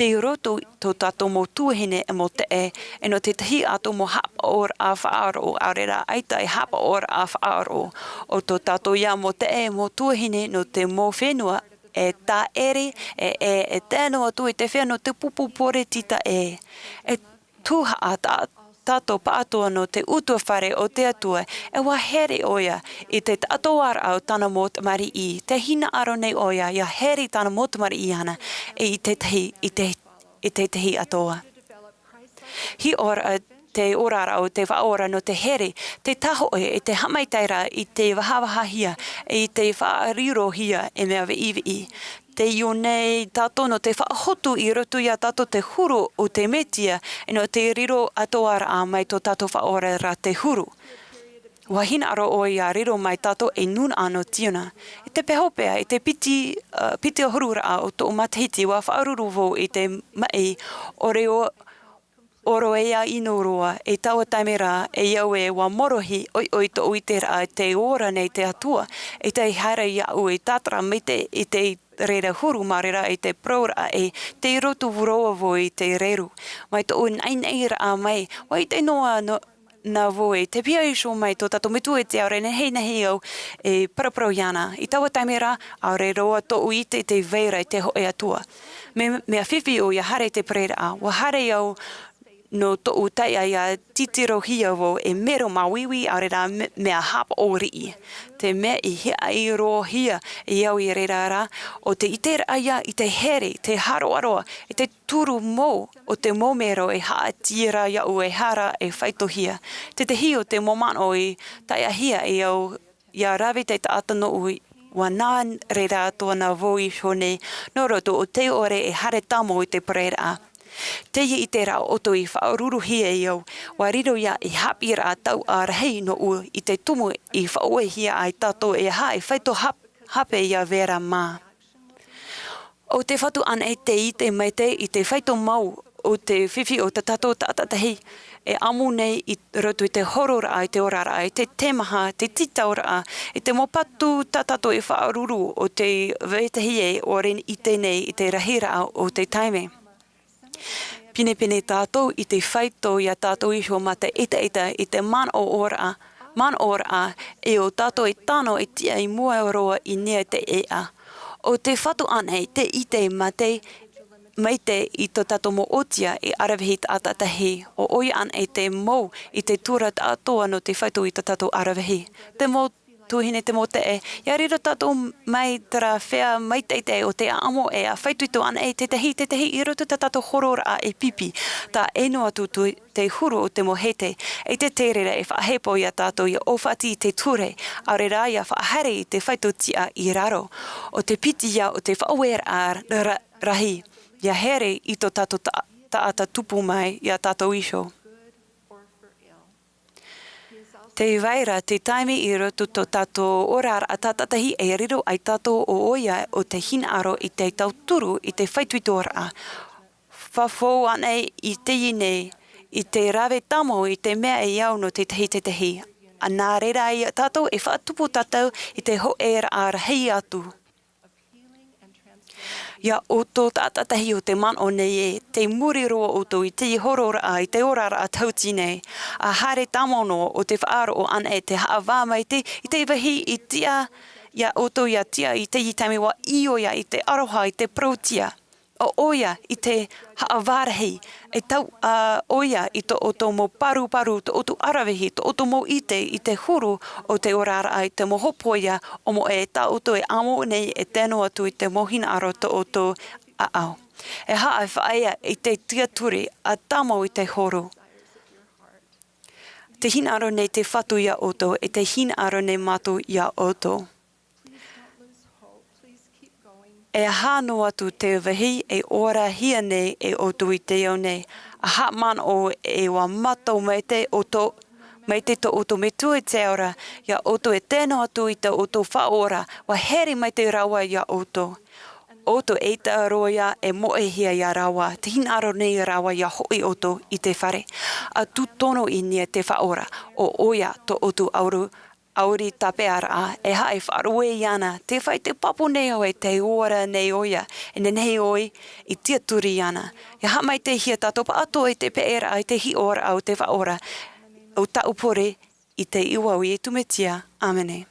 tei roto tō tātou mau tuahine e mau teʻe, e nō te tahi atu mau haʻapaʻoraʻa faʻaroʻo, ʻaore rā ʻaita e haʻapaʻoraʻa faʻaroʻo. ʻO tō tātou ia mau teʻe e mau tuahine nō te mau fenua, e tāʻere, e, e, e tae noa atu i te fenua te pupu poretita ē. E tuhaʻa tā-, tātou pāʻatoʻa nō te ʻutuāfare o te Atua, e ua here ʻoia i te taʻatoʻaraʻa o tāna mau tamariʻi, tē hinaʻaro nei ʻoia ia here i tāna mau tamariʻi iāna, e i te tahi, i te, i te tahi atoʻa. Hiʻoraʻa te oraraʻa o te Faʻaora nō te here, te tāhōʻē, e te haʻamaitaʻiraʻa i te vahavahahia, i te faʻarirohia e mea veʻiveʻi. Tē ʻite nei tātou nō te faʻahotu i roto ia tātou te huru o te Mesia, e nō te riro atoʻaraʻa mai tō tātou Faʻaora rā te huru. Ua hinaʻaro ʻoia ia riro mai tātou ei nūnaʻa nō Ziona. I te peho paʻi, i te piti, ā, piti ʻahururaʻa o tōʻu matahiti, ua faʻaruru vau i te maʻi, ʻore ʻo ʻOroʻa ʻino roa, i taua taime ra, e au ē, ua morohi ʻoiʻoi tōʻu ʻiteraʻa tē ora nei te Atua, i te haere iāʻu i tātara maitaʻi i te reira huru mā reira i te parauraʻa ē, tei roto roa vau i te reru. Mai tōʻu naʻinaʻiraʻa mai, ua ʻite noa nō, nā vau ē, tē pihaʻi iho mai tō tātou Metua i te ao ra, nehenehe au e paraparau iāna. I taua taime ra, ʻaore roa tōʻu ʻite tei vai ra i te hōʻē Atua. Me, mea fifi ʻoia ia haere i te pareraʻa, ua haere au nō tōʻu taiʻa ia titirohia vau e mero māuiui, ʻaore rā me-, mea haʻapaʻo riʻi. Te mea i hiaʻai roa hia e au i reira ra, ʻo te ʻiteraʻa ia i te here, te haroʻaroʻa, i te turu mou o te mau mero e haʻati ra iāʻu e hara e faitohia. Te tahi o te mau manaʻo i taiʻahia e au ia rave te taʻata nōʻu, ua nā reira atoʻa nā vau iho nei, nō roto o te ʻore e haere tāmau i te pareraʻa. Teie ʻiteraʻa ʻoutou i faʻaruruhia e au, ua riro ia ei haʻapiʻiraʻa tauʻa rahi nōʻu i te tumu i faʻaʻohipahia ai tātou e aha e faito hap-, hape ia vera mā. ʻO te Fatu anaʻe tē ʻite maitaʻi i te faito mau o te fifi o tā tātou taʻata tahi, e ʻamu nei i roto i te hororaʻa, i te oraraʻa, i te teimaha, te tītauraʻa, i te mau patu tā tātou e faʻaruru o te vetahi ē ʻore i ʻite nei i te rahiraʻa o te taime. Pinepine tātou i te faito ia tātou iho mā te ʻetaʻeta i te manaʻo ora, manaʻoraʻa, e ʻo tātou e tano e tiʻa i mua roa i niʻa i te ʻēʻa. ʻO te Fatu anaʻe tē ʻite maitaʻi, maitaʻi i tō tātou mau ʻōtia e aravihi taʻata tahi, ʻo ʻoia anaʻe te mau i te tura taʻatoʻa nō te faito i tō tātou aravihi. Te mau tuahine, te mau teʻe, ia riro tātou mai terā feiā maitaʻi o te ʻāʻamu e ʻa faitoito anaʻe tētahi, tētahi i roto tā tātou hororaʻa e pipi, tae noa atu te huru o te mau hete, e te terera e faʻahepo ia tātou ia ʻōfati i te ture, ʻaore rā ia faʻahaere i te faito tiʻa i raro. ʻO te piti ia o te faʻaueraʻa ra-, rahi, ia here i tō tātou ta-, taʻata tupu mai ia tātou iho. Tē vai ra te taime i roto tō tātou oraraʻa taʻata tahi e riro ai tātou ʻo ʻoia ʻo te hinaʻaro i te tauturu i te faitoitoraʻa. fafau ana i teie nei, i te rave tāmau i te mea e au nō tētahi tētahi. A nā reira ia tātou e faʻatupu tātou i te hōʻēraʻa rahi atu. Ia ʻoutou taʻata tahi o te manaʻo nei ē, tei muri roa ʻoutou i te hororaʻa, i te oraraʻa tahuti nei. A haere tāmau noa ʻo te faʻaroʻo ana e te haʻavā mai te, i te vāhi i tiʻa, ia ʻoutou ia tiʻa i te taime ua ʻio ia i te aroha, i te parauʻtiʻa. ʻO ʻoia i te haʻavā rahi, e tau, a, ʻoia i tō ʻoutou mau paruparu, tō ʻoutou aravihi, tō ʻoutou mau ʻite, i te huru o te oraraʻa, i te mau hopoiʻa, ʻo moʻe tā ʻoutou e amo nei e tano atu i te mau hinaʻaro tō ʻoutou ʻāʻau. E haʻa e faʻaea i te tiaturi a tāmau i te horo. Te hinaʻaro nei te Fatu ia ʻoutou, e te hinaʻaro nei mātou ia ʻoutou. E aha noa atu te vāhi e orahia nei e ʻoutou i te ao nei, a haʻamanaʻo e ua mātau mai te ʻoutou, mai te tō ʻoutou Metua i te ao ra, ia ʻoutou e tano atu i tō ʻoutou Faʻaora, ua here mai te rāua ia ʻoutou. ʻOutou e ʻita roa ia e moʻehia ia rāua, te hinaʻaro nei rāua ia hoʻi ʻoutou i te fare. A tū tono i nia te Faʻaora, ʻo ʻoia tō ʻoutou ʻauri, ʻauri tāpeʻaraʻa, e haʻa e faʻaruʻe iāna, te fai te pāpū nei au e te ora nei ʻoia, e nehenehe ʻoe i tiaturi iāna. Ia haʻamaitaʻihia tātou pāʻatoʻa i te peʻeraʻa, i te hiʻoraʻa o te Faʻaora, ʻo tāʻu pure, i te iʻoa o Iesu Mesia. ʻĀmene.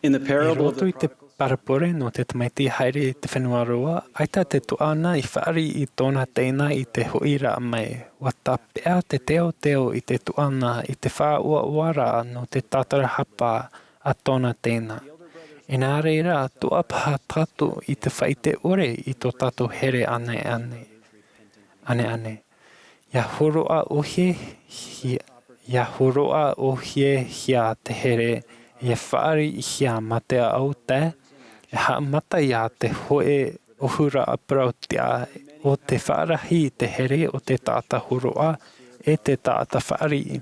I roto i te parabole nō te tamaiti haere i te fenua roa, ʻaita te tuaʻana i fāriʻi i tōna teina i te hoʻiraʻa mai. ʻUa tāpeʻa te teoteo i te tuaʻana i te faʻaoaoaraʻa nō te tātarahapa a tōna teina. Inā reira, tuapaha tātou i te faʻaʻite ʻore i tō tātou here ʻaneʻane. ʻAneʻane. ʻIa hōroʻa ʻōhie hia, ʻia hōroʻa ʻōhiehia te here, ʻia fāriʻihia mā te ʻaʻau tae, e haʻamata ia te hōʻē ʻōhuraʻa parau-tiʻa o te faʻarahi i te here o te taʻata hōroʻa e te taʻata fāriʻi.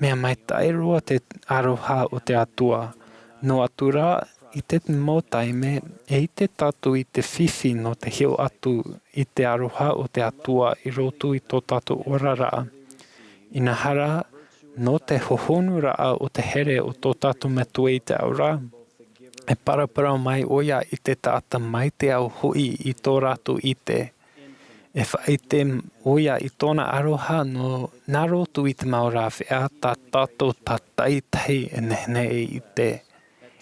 Mea maitaʻi roa te aroha o te Atua. Noa atu rā, i te mau taime, e ʻite tātou i te fifi nō te hiʻo atu i te aroha o te Atua i roto i tō tātou oraraʻa. Inaha rā, nō te hohonuraʻa o te here o tō tātou Metua i te ao ra, e paraparau mai ʻoia i te taʻata maitaʻi hoʻi i tō rātou ʻite. E faʻaʻite ʻoia i tōna aroha nō, nā roto i te mau rāveʻa tā tātou tātaʻitahi e nehenehe e ʻite.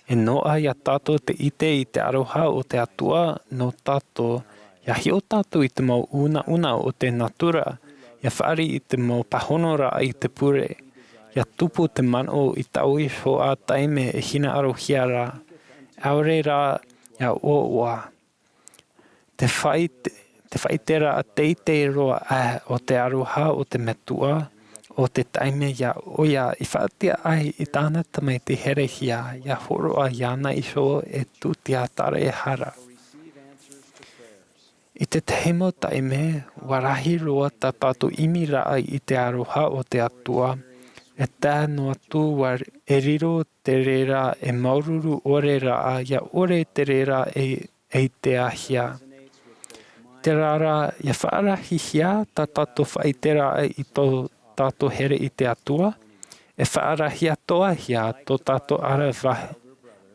E noaʻa ia tātou te ʻite i te aroha o te Atua nō tātou, ʻia hiʻo tātou i te mau unauna o te natura, ʻia fāriʻi i te mau pāhonoraʻa i te pure, ʻia tupu te manaʻo i taua iho ā taime e hinaʻarohia ra, ʻaore rā ʻia ʻoaʻoa. Te faʻaʻite, te faʻaʻiteraʻa teitei roa aʻe o te aroha o te Metua, o te taime ia ʻoia i faʻatiʻa ai i tāna tamaiti herehia, ʻia hōroʻa iāna iho e tūtia tāraehara. I te tahi mau taime, ʻua rahi roa tā tātou ʻimiraʻa i te aroha o te Atua, e tae noa atu ʻua, e riro te reira e māuruuru ʻore ra, ʻia ʻore te reira e, e ʻiteahia. Terā rā, ʻia faʻarahihia tā tātou faʻaʻiteraʻa i tō tātou here i te Atua, e faʻarahi atoʻahia tō tātou ʻarava-,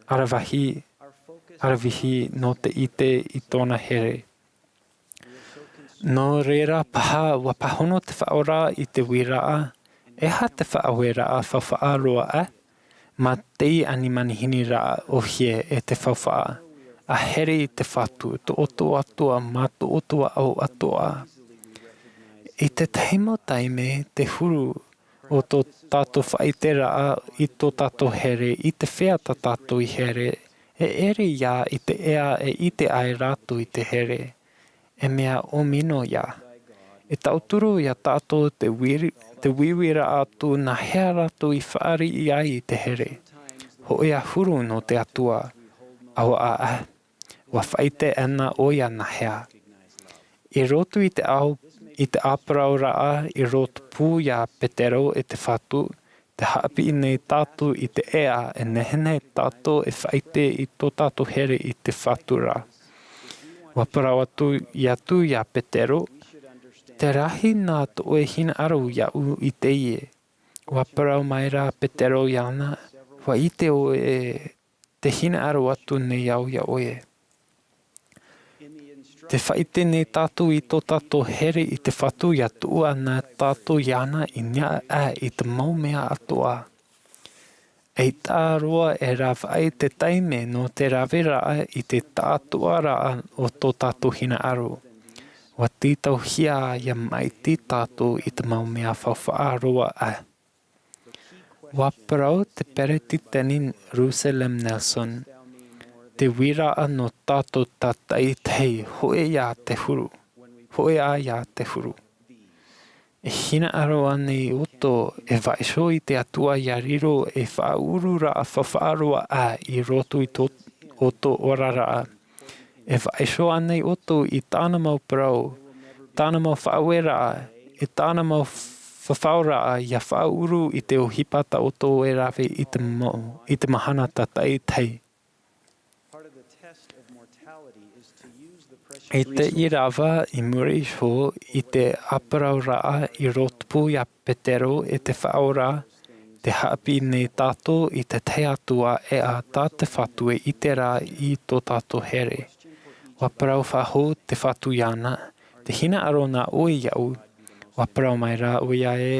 ʻaravihi, ʻaravihi nō te ʻite i tōna here. Nō reira paha, ʻua pāhono te Faʻaora i te uiraʻa, e aha te faʻaueraʻa faufaʻa roa aʻe? Mā te ʻanimanihini ra ʻōhie e te faufaʻa, ʻa here i te Fatu, tō ʻoutou Atua, mā tō ʻoutou ʻao atoʻa. I te tahi mau taime, te huru o tō tātou faʻaʻiteraʻa i tō tātou here, i te feiā tā tātou i here, e ʻere ia i te ʻēʻa e ʻite ai rātou i te here. E mea ʻōmino ia. E tauturu ia tātou te uiri-, te uiuiraʻa atu nā hea rātou i fāriʻi ai i te here. Hōʻē ʻahuru nō te Atua. ʻAuaʻa, ʻua faʻaʻite ʻana ʻoia nā hea. I roto i te ao, i te ʻāparauraʻa i rotopū ia Petero e te Fatu, tē haʻapiʻi nei tātou i te ʻēʻa e nehenehe tātou e faʻaʻite i tō tātou here i te Fatu ra. ʻUa parau atu, ʻia atu ia Petero, tē rahi nā tō ʻoe hinaʻaro iāʻu i teie. ʻUa parau maira Petero iāna, ʻua ʻite ʻoe te hinaʻaro atu nei au iā ʻoe. Tē faʻaʻite nei tātou i tō tātou here i te Fatu ʻia tuʻu ʻana tātou iāna i niʻa aʻe i te mau mea atoʻa. ʻAita roa e ravaʻi te taime nō te raveraʻa i te tāʻātoʻaraʻa o tō tātou hinaʻaro. ʻUa tītauhia ʻia maʻiti tātou i te mau mea faufaʻa roa aʻe. ʻUa parau te Peretiteni Russell M. Nelson, te uiraʻa nō tātou tātaʻitahi, hōʻē ā te huru, hōʻē ā ia te huru. E hinaʻaro ānei ʻoutou e vaiiho i te Atua ʻia riro ei faʻaururaʻa faufaʻa roa aʻe i roto i tō, ʻoutou oraraʻa? E vaiiho ānei ʻoutou i tāna mau parau, tāna mau faʻaueraʻa, e tāna mau fafauraʻa ʻia faʻauru i te ʻohipa tā ʻoutou e rave i te mau, i te mahana tātaʻitahi? I te ʻīrava i muri iho i te ʻāparauraʻa i rotopū ia Petero e te Faʻaora, tē haʻapiʻi nei tātou i te tahi atu ʻēʻa tā te Fatu e ʻite ra i tō tātou here. ʻUa parau faʻahou te Fatu iāna, tē hinaʻaro na ʻoe iāʻu. ʻUa parau maira ʻoia ē,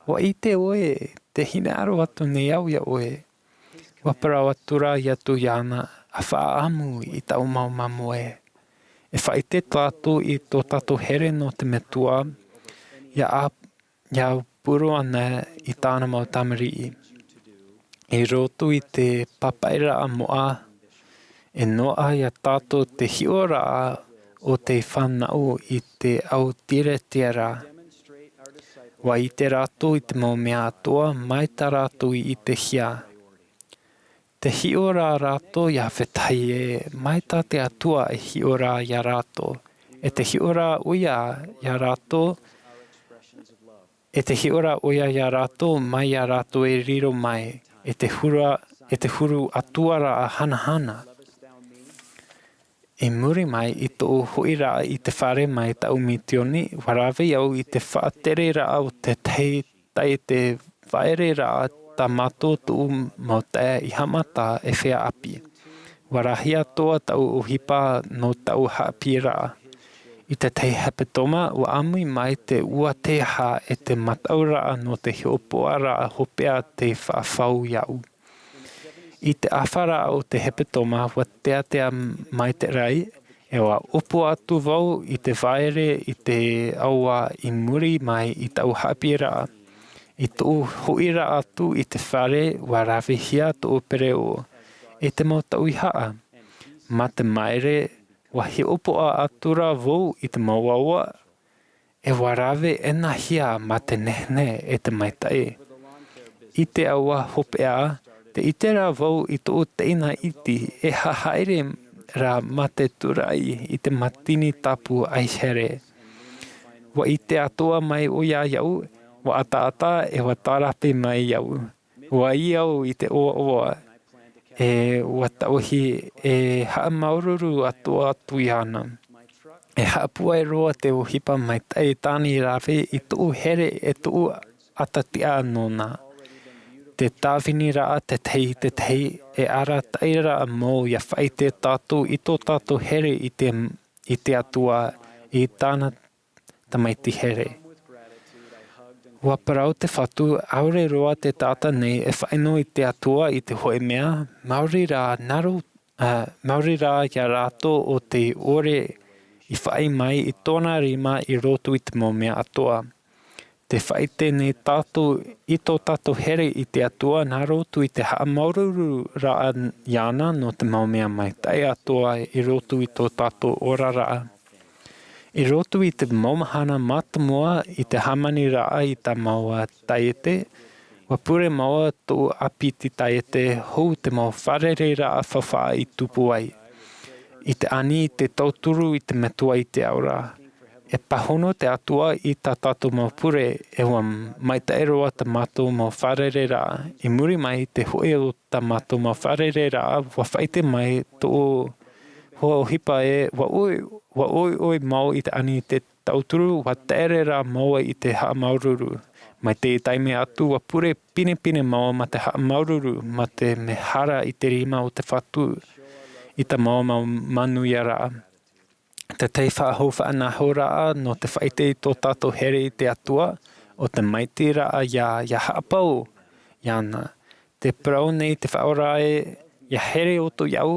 ʻua ʻite ʻoe, tē hinaʻaro atu nei au iā ʻoe. Ua parau atu rā ia tu iāna, a faʻaʻamu i taʻu mau māmoe. E faʻaʻite tātou i tō tātou here nō te Metua, ia ʻā ia puru ana i tāna mau tamariʻi. I roto i te pāpaʻiraʻa moʻa, e noaʻa ia tātou te hiʻoraʻa o te fānaʻo i te au tiretira. Ua ʻite rātou i te mau mea atoʻa mai tā rātou i ʻitehia. Te hiʻoraʻa rātou ia vetahi ʻē, mai tā te Atua e hiʻoraʻa ia rātou. E te hiʻoraʻa ʻoia ia rātou, e te hiʻoraʻa ʻoia ia rātou mai ia rātou e riro mai, e te huru, e te huru atuaraʻa hanahana. I muri mai i tōʻu hoʻiraʻa i te fare mai taʻu misioni, ua rave au i te faʻatereraʻa o te tahi taiete vaʻereraʻa tā mātou tuʻu mau taʻe i haʻamata e fea ʻāpī. Ua rahi atoʻa taʻu ʻohipa nō taʻu haʻapiʻiraʻa. I te tahi hepetoma, ua ʻāmui mai te ua teiaha e te mataʻuraʻa nō te hiʻopoʻaraʻa hopeʻa tei faʻafau iaʻu. I te ʻāfaraʻa o te hepetoma, ua teatea mai te raʻi, e ua ʻōpua atu vau i te vaʻere i te aua i muri mai i taʻu haʻapiʻiraʻa. I tōʻu hoʻiraʻa atu i te fare, ua ravehia tōʻu pereʻoʻo, e te mau tauihaʻa. Mā te māere, ua hiʻopoʻa atu rā vau i te mau aua, e ua rave ʻenahia mā te nehenehe e te maitaʻi. I te aua hopeʻa, tē ʻite ra vau i tōʻu teina iti e haʻahaere ra mā te tūraʻi i te mātini tāpū ʻaihere. Ua ʻite atoʻa mai ʻoia iāʻu, ua ʻataʻata e ua tārape mai iāʻu. Ua ʻī au i te ʻoaʻoa, e ua tauhi e haʻamāuruuru atoʻa atu iāna. E haʻapuai roa te ʻohipa maitaʻi tāna i rave i tōʻu here e tōʻu ʻatatiʻa nōna. Te tāviniraʻa tētahi i tētahi, e arataʻiraʻa mau ia faʻaʻite tātou i tō tātou here i te, i te Atua, i tāna tamaiti here. Ua parau te Fatu, ʻaore roa te taʻata nei e faʻaʻino i te Atua i te hōʻē mea, maori rā nā rō, ā, maori rā ia rātou ʻo tē ʻore i faʻaʻī mai i tōna rima i roto i te mau mea atoʻa. Tē faʻaʻite nei tātou i tō tātou here i te Atua nā roto i te haʻamāuruururaʻa iāna nō te mau mea maitaʻi atoʻa i roto i tō tātou oraraʻa. I roto i te mau mahana mātāmua i te hāmaniraʻa i tā māua taiete, ua pure māua tōʻu ʻāpiti taiete hou te mau fārereiraʻa faufaʻa i tupu ai. I te ani i te tauturu i te Metua i te ao ra. E pāhono te Atua i tā tātou mau pure, e ua maitaʻi roa tā mātou mau fārereiraʻa. I muri mai i te hoʻi o tā mātou mau fārereiraʻa, ua faʻaʻite mai tōʻu hoa ʻohipa ē, ua ʻoi, ua ʻoiʻoi māua i te ani i te tauturu, ua taere rā māua i te haʻamāuruuru. Mai te taime atu, ua pure pinepine māua mā te haʻamāuruuru, mā te mehara i te rima o te Fatu, i tā māua mau manuiaraʻa. Tētahi faʻahou faʻanahoraʻa nō te faʻaʻite i tō tātou here i te Atua, ʻo te maitiraʻa ia, ia haʻapau iāna. Tē parau nei te Faʻaora ē, ia here ʻoutou iāʻu,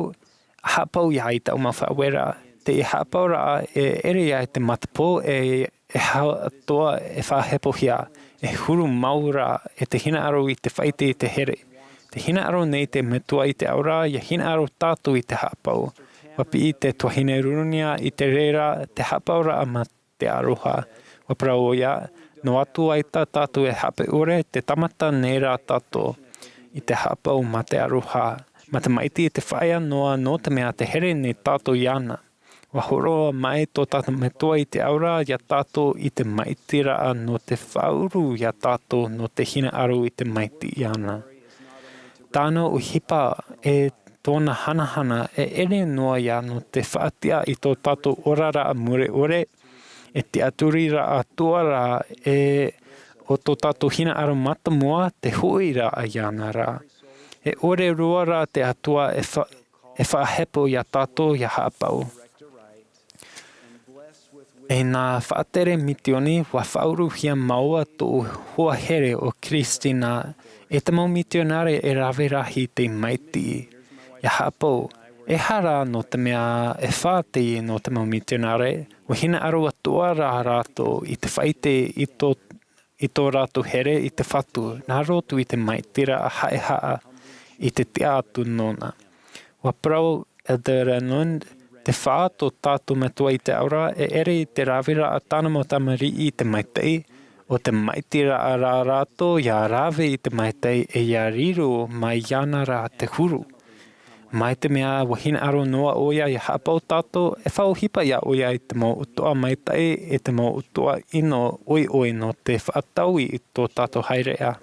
haʻapau ia i taʻu mau faʻaueraʻa. Te haʻapauraʻa e ʻere ia i te matapō e, e hau atoʻa e faʻahepohia, e huru mau rā e te hinaʻaro i te faʻaʻite i te here. Te hinaʻaro nei te Metua i te ao ra, ia hinaʻaro tātou i te haʻapau. Ua piʻi te tuahine Runia i te reira, te haʻapauraʻa mā te aroha. Ua parau ʻoia, noa atu ai tā tātou e haʻapaʻo ʻore, tē tāmata nei rā tātou i te haʻapau mā te aroha, mā te maʻiti i te faʻaea noa, nō te mea tē here nei tātou iāna. Ua hōroʻa mai tō tātou Metua i te ao ra ia tātou i te maʻitiraʻa nō te faʻaʻuru ia tātou nō te hinaʻaro i te maʻiti iāna. Tāna ʻohipa e tōna hanahana e ʻere noa ia nō te faʻatiʻa i tō tātou oraraʻa mure ʻore, e tiʻaturiraʻa atoʻa rā e ʻo tō tātou hinaʻaro mātāmua te hoʻiraʻa iāna ra. E ʻore roa rā te Atua e fa-, e faʻahepo ia tātou ia haʻapau. E nā faʻatere mitioni, ʻua faʻauruhia māua tōʻu hoa here ʻo Christina, e te mau mitionare e rave rahi tei maitaʻi. ʻIa haʻapau, e aha rā, nō te mea e fā teie nō te mau mitionare, ʻua hinaʻaro atoʻa rā rātou i te faʻaʻite i tō, i tō rātou here i te Fatu, nā roto i te maitaʻiraʻa haʻehaʻa i te tiʻa atu nōna. ʻUa parau Elder Renlund, te fā tō tātou Metua i te Ao Ra, e ʻere i te raveraʻa tāna mau tamariʻi i te maitaʻi, ʻo te maitaʻiraʻa rā rātou ʻia rave i te maitaʻi e ʻia riro mai iāna rā te huru. Mai te mea ʻua hinaʻaro noa ʻoia ʻia haʻapau tātou, e faʻaʻohipa ïa ʻoia i te mau ʻutuʻa maitaʻi, e te mau ʻutuʻa ʻino ʻoiʻoi nō te faʻataui i tō tātou haereʻa.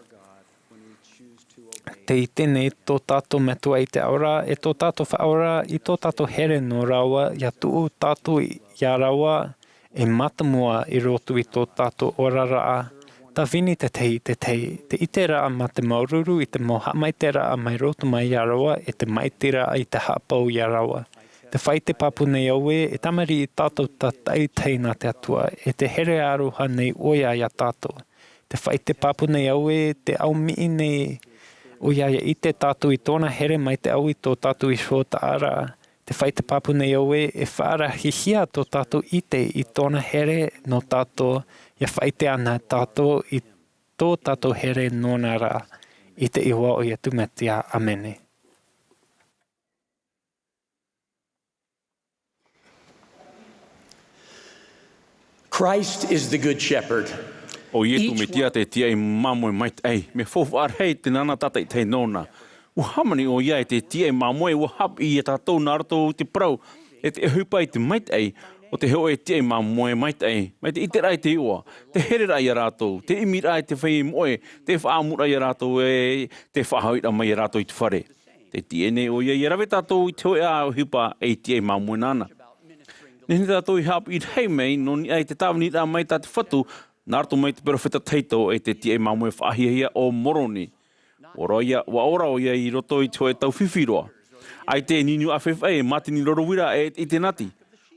Tē ʻite nei tō tātou Metua i te Ao Ra, e tō tātou Faʻaora, i tō tātou here nō rāua, ʻia tuʻu tātou iā rāua, e mātāmua i roto i tō tātou oraraʻa. Tāvini te tahi i te tahi, te ʻiteraʻa mā te māuruuru i te mau haʻamaitaʻiraʻa mai roto mai iā rāua, e te maitaʻiraʻa i te haʻapau iā rāua. Tē faʻaʻite pāpū nei au ē, e tamariʻi tātou tātaʻitahi nā te Atua, e tē here aroha nei ʻoia iā tātou. Tē faʻaʻite pāpū nei au ē, tē ʻaumiʻi nei ʻoia ʻia ʻite tātou i tōna here mai te ʻau i tō tātou iho taʻaraʻa. Tē faʻaʻite pāpū nei au ē, e faʻarahihia tō tātou ʻite i tōna here nō tātou, ʻia faʻaʻite ana tātou i tō tātou here nōna rā. I te iʻoa o Iesu Mesia, ʻāmene. Christ is the Good Shepherd. ʻO Iesu Mesia te tiaʻi māmoe maitaʻi. Mea faufaʻa rahi te nānā tātaʻitahi nōna. ʻUa hāmani ʻoia i te tiaʻi māmoe, ʻua haʻapiʻi iā tātou nā roto i te parau, e te ʻohipa i te maitaʻi, ʻo te hōʻē tiaʻi māmoe maitaʻi. Mai te ʻiteraʻa i te iʻoa, te hereraʻa iā rātou, te ʻimiraʻa i te feiā moʻe, te faʻaʻamuraʻa iā rātou, e te faʻahoʻiraʻa mai iā rātou i te fare. Tē tiaʻi nei ʻoia ʻia rave tātou i te hōʻē ʻohipa e tiaʻi māmoe nāna. Nehenehe tātou e haʻapiʻi rahi mai, nō niʻa i te tāviniraʻa mai tā te Fatu, nā roto mai te perofeta tahito e te tiaʻi māmoe faʻahiahia ʻo Moroni. ʻUa ora ʻoia, ʻua ora ʻoia i roto i te hōʻē tau fifi roa. ʻAita e niuniu ʻāfaʻifaʻi, e mātini rorovira, e, e te nati.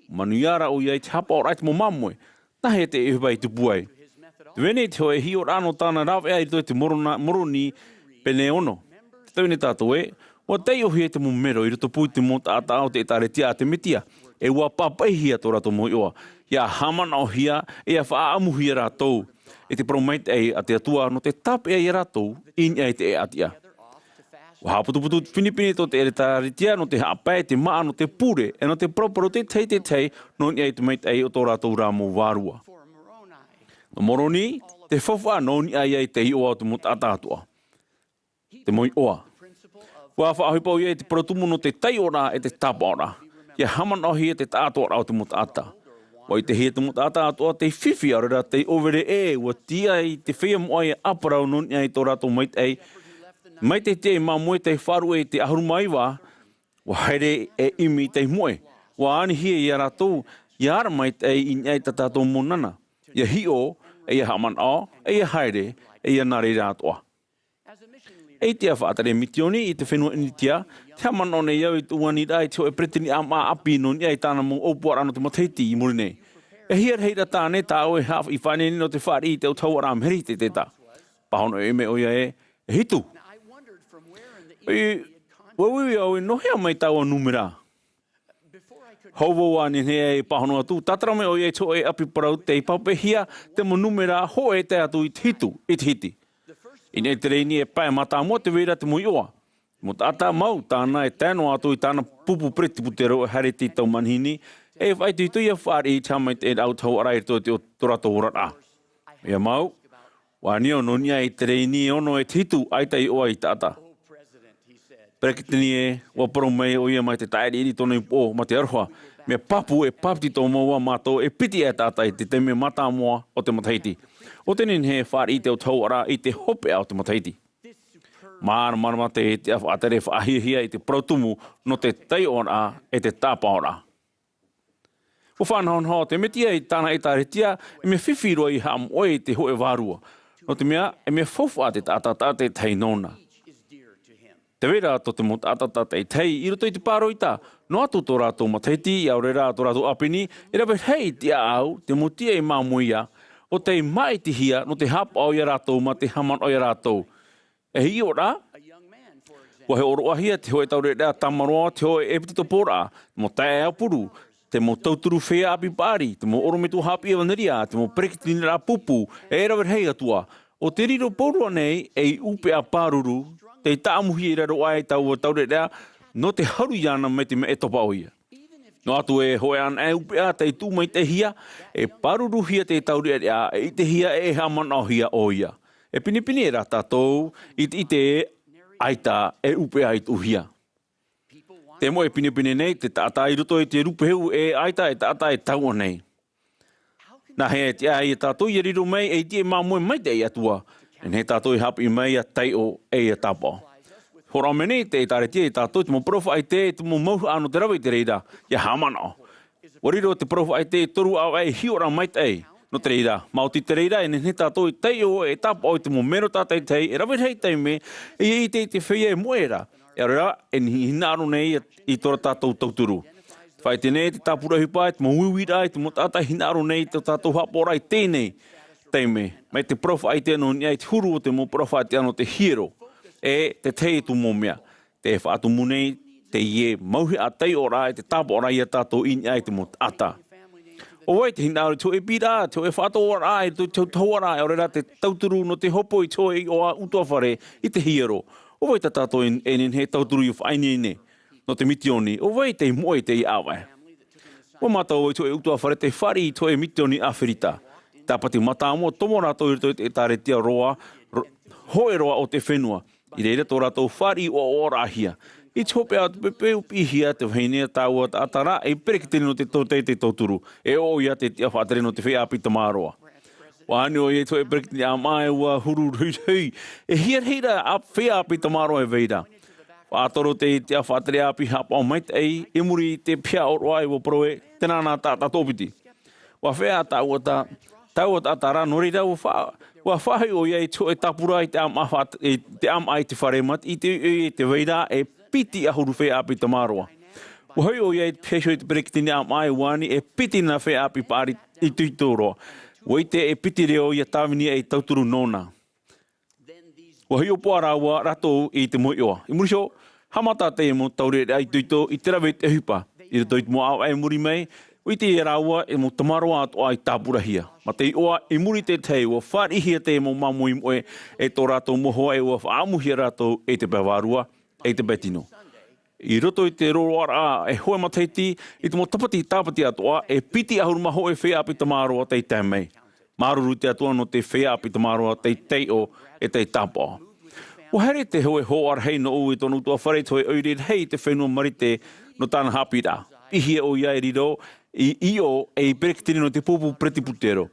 Manuia rā ʻoia i te haʻapaʻoraʻa i te mau māmoe. Nā hea te ʻohipa i tupu ai? Tē vai nei te hōʻē hiʻoraʻa nō tāna rāveʻa i roto i te Morona-, Moroni pene ono. Tē tau nei tātou ē, ʻua taiʻohia te mau mero i rotopū i te mau taʻata o te ʻĒtārētia a te Mesia, e ʻua pāpaʻihia tō rātou mau iʻoa, ʻia haʻamanaʻohia, e ʻia faʻaʻamuhia rātou, e te parau maitaʻi a te Atua nō te tāpeʻa iā rātou i niʻa i te ʻēʻa tiʻa. ʻUa haʻaputuputu te pinepine tō te ʻĒtārētia nō te haʻapae, te māʻa, nō te pure, e nō te paraparau te tahi i te tahi, nō niʻa i te maitaʻi o tō rātou rā mau vārua. Nō Moroni, te faufaʻa nō niʻa ia i te iʻoa o te mau taʻata atoʻa. Te mau iʻoa. ʻUa faʻaʻohipa ʻoia i te parau tumu nō te taiʻoraʻa e te tāpaʻoraʻa. ʻIa haʻamanaʻohia te taʻatoʻaraʻa o te mau taʻata. ʻUa ʻitehia te mau taʻata atoʻa tei fifi, ʻaore rā tei ʻōvere ʻē, ʻua tiʻa i te feiā moʻa ʻia ʻāparau nō niʻa i tō rātou maitaʻi. Mai te tiaʻi māmoe tei faʻaruʻe i te ʻahuru mā iva, ʻua haere e ʻimi tei moʻe. ʻUa anihia iā rātou, ʻia ara maitaʻi i niʻa i tā tātou mau nānā. ʻIa hiʻo, e ʻia haʻamanaʻo, e ʻia haere, e ʻia nā reira atoʻa. E tiʻa faʻatere misioni i te fenua ʻInitia, tē haʻamanaʻo nei au i te ʻuaniraʻa i te hōʻē peretiteni ʻāmaʻa ʻāpī nō niʻa i tāna mau ʻōpuaraʻa nō te matahiti i muri nei. E hia rahi rā tāne tāʻu e haʻa-, i faʻaineine nō te fāriʻi i te autahuʻaraʻa Meheri i te tētā. Pāhono ʻoe e mea ʻoia ē, e hitu. ʻUa uiui au ē, nō hea mai taua nūmera? Hou vau ā nehenehe e pāhono atu, tātara mai ʻoia i te hōʻē ʻapi parau tei pāpaʻihia te mau nūmera hōʻē e tae atu i te hitu, i te hiti. I niʻa i te rēni e pae mātāmua tē vai ra te mau iʻoa. Mau taʻata mau, tāna e tae noa atu i tāna pupu peretiteni e haere i te tau manihini, e faʻaitoito ʻia fāriʻi i te haʻamaitaʻiraʻa autahuʻaraʻa i roto i te o-, tō rātou oraraʻa. ʻOia mau, ʻua ani au nō niʻa i te rēni e ono e te hitu, ʻaita iʻoa i taʻata. Peretiteni ē, ʻua parau mai ʻoia mai te taʻiriʻiri i tōna upoʻo, mā te aroha, mea pāpū e bāpetizo māua mātou, e piti e taʻata i te taime mātāmua o te matahiti. ʻO tē nehenehe e fāriʻi i te autahuʻaraʻa i te hopeʻa o te matahiti. Māramarama te, te faʻatere faʻahiahia i te parau tumu nō te taiʻoraʻa e te tāpaʻoraʻa. ʻUa faʻanahonaho te Mesia i tāna ʻĒtārētia, e mea fifi roa ʻia haʻamoʻe i te hōʻē vārua. Nō te mea, e mea faufaʻa te taʻata tātaʻitahi nōna. Tē vai ra tō te mau taʻata tātaʻitahi i roto i te pāroita, Noa atu tō rātou matahiti, ʻaore rā tō rātou ʻāpeni, e rave rahi te ʻāʻau, te mau tiʻa i māmoe ia, ʻo tei māʻitihia nō te haʻapaʻo ia rātou mā te haʻamanaʻo ia rātou. E hiʻo rā, ʻua hōroʻahia te hōʻē taureʻareʻa tamaroa, te hōʻē ʻepitekopo ra, te mau taeaʻe ʻāpuru, te mau tauturu feiā ʻāpī paʻari, te mau ʻorometua haʻapiʻi ʻevanelia, te mau peresideni ra pupu, e rave rahi atu ā. ʻO tē riro pauroa nei ei ʻūpeʻa pāruru, tei tāʻamuhia i raro aʻe i taua taureʻareʻa, nō te haru iāna mai te mea e topa ʻoia. Noa atu e hōʻē anaʻe ʻūpeʻa tei tuʻu maitaʻihia, e pāruruhia te taureʻareʻa, e ʻitehia e haʻamanaʻohia ʻoia. E pinepine rā tātou, i te, i te ʻaita e ʻūpeʻa i tuʻuhia. Te moʻe pinepine nei, te taʻata i roto i te rupehu e ʻaita e taʻata e taua nei. Nā hea e tiʻa ai ia tātou ia riro mai ei tiʻa māmoe maitaʻi i te Atua? E nehenehe tātou e haʻapiʻi mai ia taiʻo e ia tāpaʻo. Hōroʻa mai nei te ʻĒtārētia ia tātou te mau parau faʻaʻite, te mau mauhaʻa nō te rave i te reira, ia haʻamanaʻo. ʻUa riro te parau faʻaʻite e toru ʻāvaʻe hiʻoraʻa maitaʻi. Nō te reira, maoti te reira, e nehenehe tātou e taiʻo e tāpaʻo i te mau mero tātaʻitahi, e rave rahi taime, e ʻite i te feiā e moʻe ra. E ʻaore rā, e hinaʻaro nei i tō tātou tauturu. Faʻaʻite nei te tāpura ʻohipa, te mau uiuiraʻa, te mau taʻata hinaʻaro nei i tō tātou haʻapaʻoraʻa i teie nei taime. Mai te parau faʻaʻite nō niʻa i te huru o te mau parau faʻaʻite nō te hiero. E te tahi atu mau mea. Te faʻatumu nei teie mauhaʻa taiʻoraʻa e te tāpaʻoraʻa ia tātou i niʻa i te mau taʻata. ʻO vai te hinaʻaro i te hōʻē pīraʻa, te hōʻē faʻatahuaraʻa, i te hōʻē tahuaraʻa, e ʻaore rā te tauturu nō te hopoiʻa i te hōʻē iʻoa ʻutuāfare i te hiero? ʻO vai tā tātou e, e nehenehe e tauturu i faʻaineine nō te mitioni? ʻO vai tei moʻe i teie ʻāvaʻe? ʻUa mātau i te hōʻē ʻutuāfare tei fāriʻi i te hōʻē mitioni ʻĀfirita. Tāpati mātāmua tomo rātou i roto i te ʻĒtārētia roa, ro-, hōʻē roa o te fenua. I reira tō rātou fāriʻi ʻoaʻoaraʻahia. I te hopeʻa o te pepe, ʻua piʻihia te vahine a taua taʻata ra ei peresideni nō te tau-, te, te tauturu. E ʻo ʻoia te tiʻa faʻatere nō te feiā ʻāpī tamaroa. ʻUa ani ʻoia i te hōʻē peresideni ʻāmaʻa e ʻua huru ruhiruhi. E hia rahi rā ʻa, feiā ʻāpī tamaroa e vai ra. Faʻatoro te tiʻa faʻatere ʻāpī haʻapaʻo maitaʻi, i muri i te pihaʻi ʻōroʻa e ʻua parau ē, tēnā nā taʻata toʻopiti. ʻUa feiā taua ta-, taua taʻata ra, nō reira ʻua fa-, ʻua faʻahoʻi ʻoia i te hōʻē tāpura i te ʻāmaʻa fa-, i te ʻāmaʻa i te fare mā, i te, i te vai ra e piti ʻahuru feiā ʻāpī tamaroa. ʻUa hoʻi ʻoia i te pihaʻi iho i te peresideni ʻāmaʻa e ʻua ani e piti nā feiā ʻāpī paʻari itoito roa. ʻUa ʻite e piti reo ia Tāvini ei tauturu nōna. ʻUa hiʻopoʻa rāua rātou i te mau iʻoa. I muri iho, haʻamata teie mau taureʻareʻa itoito i te rave i te ʻohipa. I roto i te mau ʻāvaʻe i muri mai, ʻua ʻite ia rāua e mau tamaroa atoʻa i tāpurahia. Mā te iʻoa, i muri i te tahi, ʻua fāriʻihia te mau māmoe i moʻe e tō rātou mau hoa e ʻua faʻaʻamuhia rātou i te pae vārua, i te pae tino. I roto i te roroaraʻa e hōʻē matahiti, i te mau tāpati, tāpati atoʻa, e piti ʻahuru mā hōʻē feiā ʻāpī tamaroa tei tae mai. Māuruuru i te Atua nō te feiā ʻāpī tamaroa tei taiʻo e tei tāpaʻo. ʻUa haere te hōʻē hoa rahi nōʻu i tōna ʻutuāfare i te hōʻē ʻoire rahi i te fenua Marite nō tāna haʻapiʻiraʻa. Piʻihia ʻoia e riro i, i ʻō ei peresideni nō te pupu Peretiputero.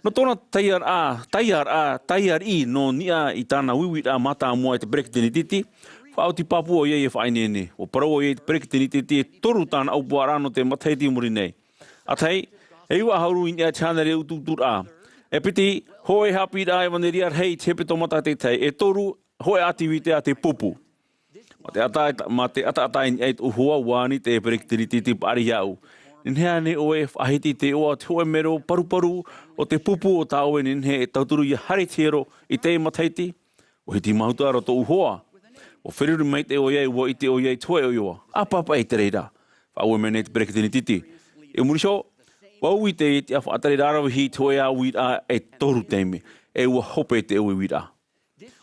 Nō tōna taiaraʻa, taiaraʻa, taiariʻi nō niʻa i tāna uiuiraʻa mātāmua e te peresideni tītī, faʻaoti pāpū ʻoia ia faʻaineine. ʻUa parau ʻoia i te peresideni tītī e toru tāna ʻaupuaraʻa nō te matahiti i muri nei. ʻA tahi, e iva ʻahuru i niʻa i te hānere utuuturaʻa. E piti, hōʻē haʻapiʻiraʻa ʻevanelia rahi i te hepetoma tātaʻitahi. E toru, hōʻē ʻātivite a te pupu. Mā te ʻata-, mā te ʻataʻata i niʻa i tōʻu hoa, ʻua ani te peresideni tītī paʻari iāʻu. Nehenehe ānei ʻoe e faʻahiti i te iʻoa o te hōʻē mero paruparu o te pupu o tā ʻoe e nehenehe e tauturu ia haere i te hiero i teie matahiti? ʻUa hiti māuruuru tōʻu hoa. ʻUa feruri maitaʻi ʻoia, ʻua ʻite ʻoia i te hōʻē iʻoa. ʻA pāpaʻi i te reira. Faʻaue mai nei te peresideni tītī. I muri iho, ʻua ui te tiʻa faʻatere raravihi i te hōʻē uiuiraʻa e toru taime. E ʻua hope te uiuiraʻa.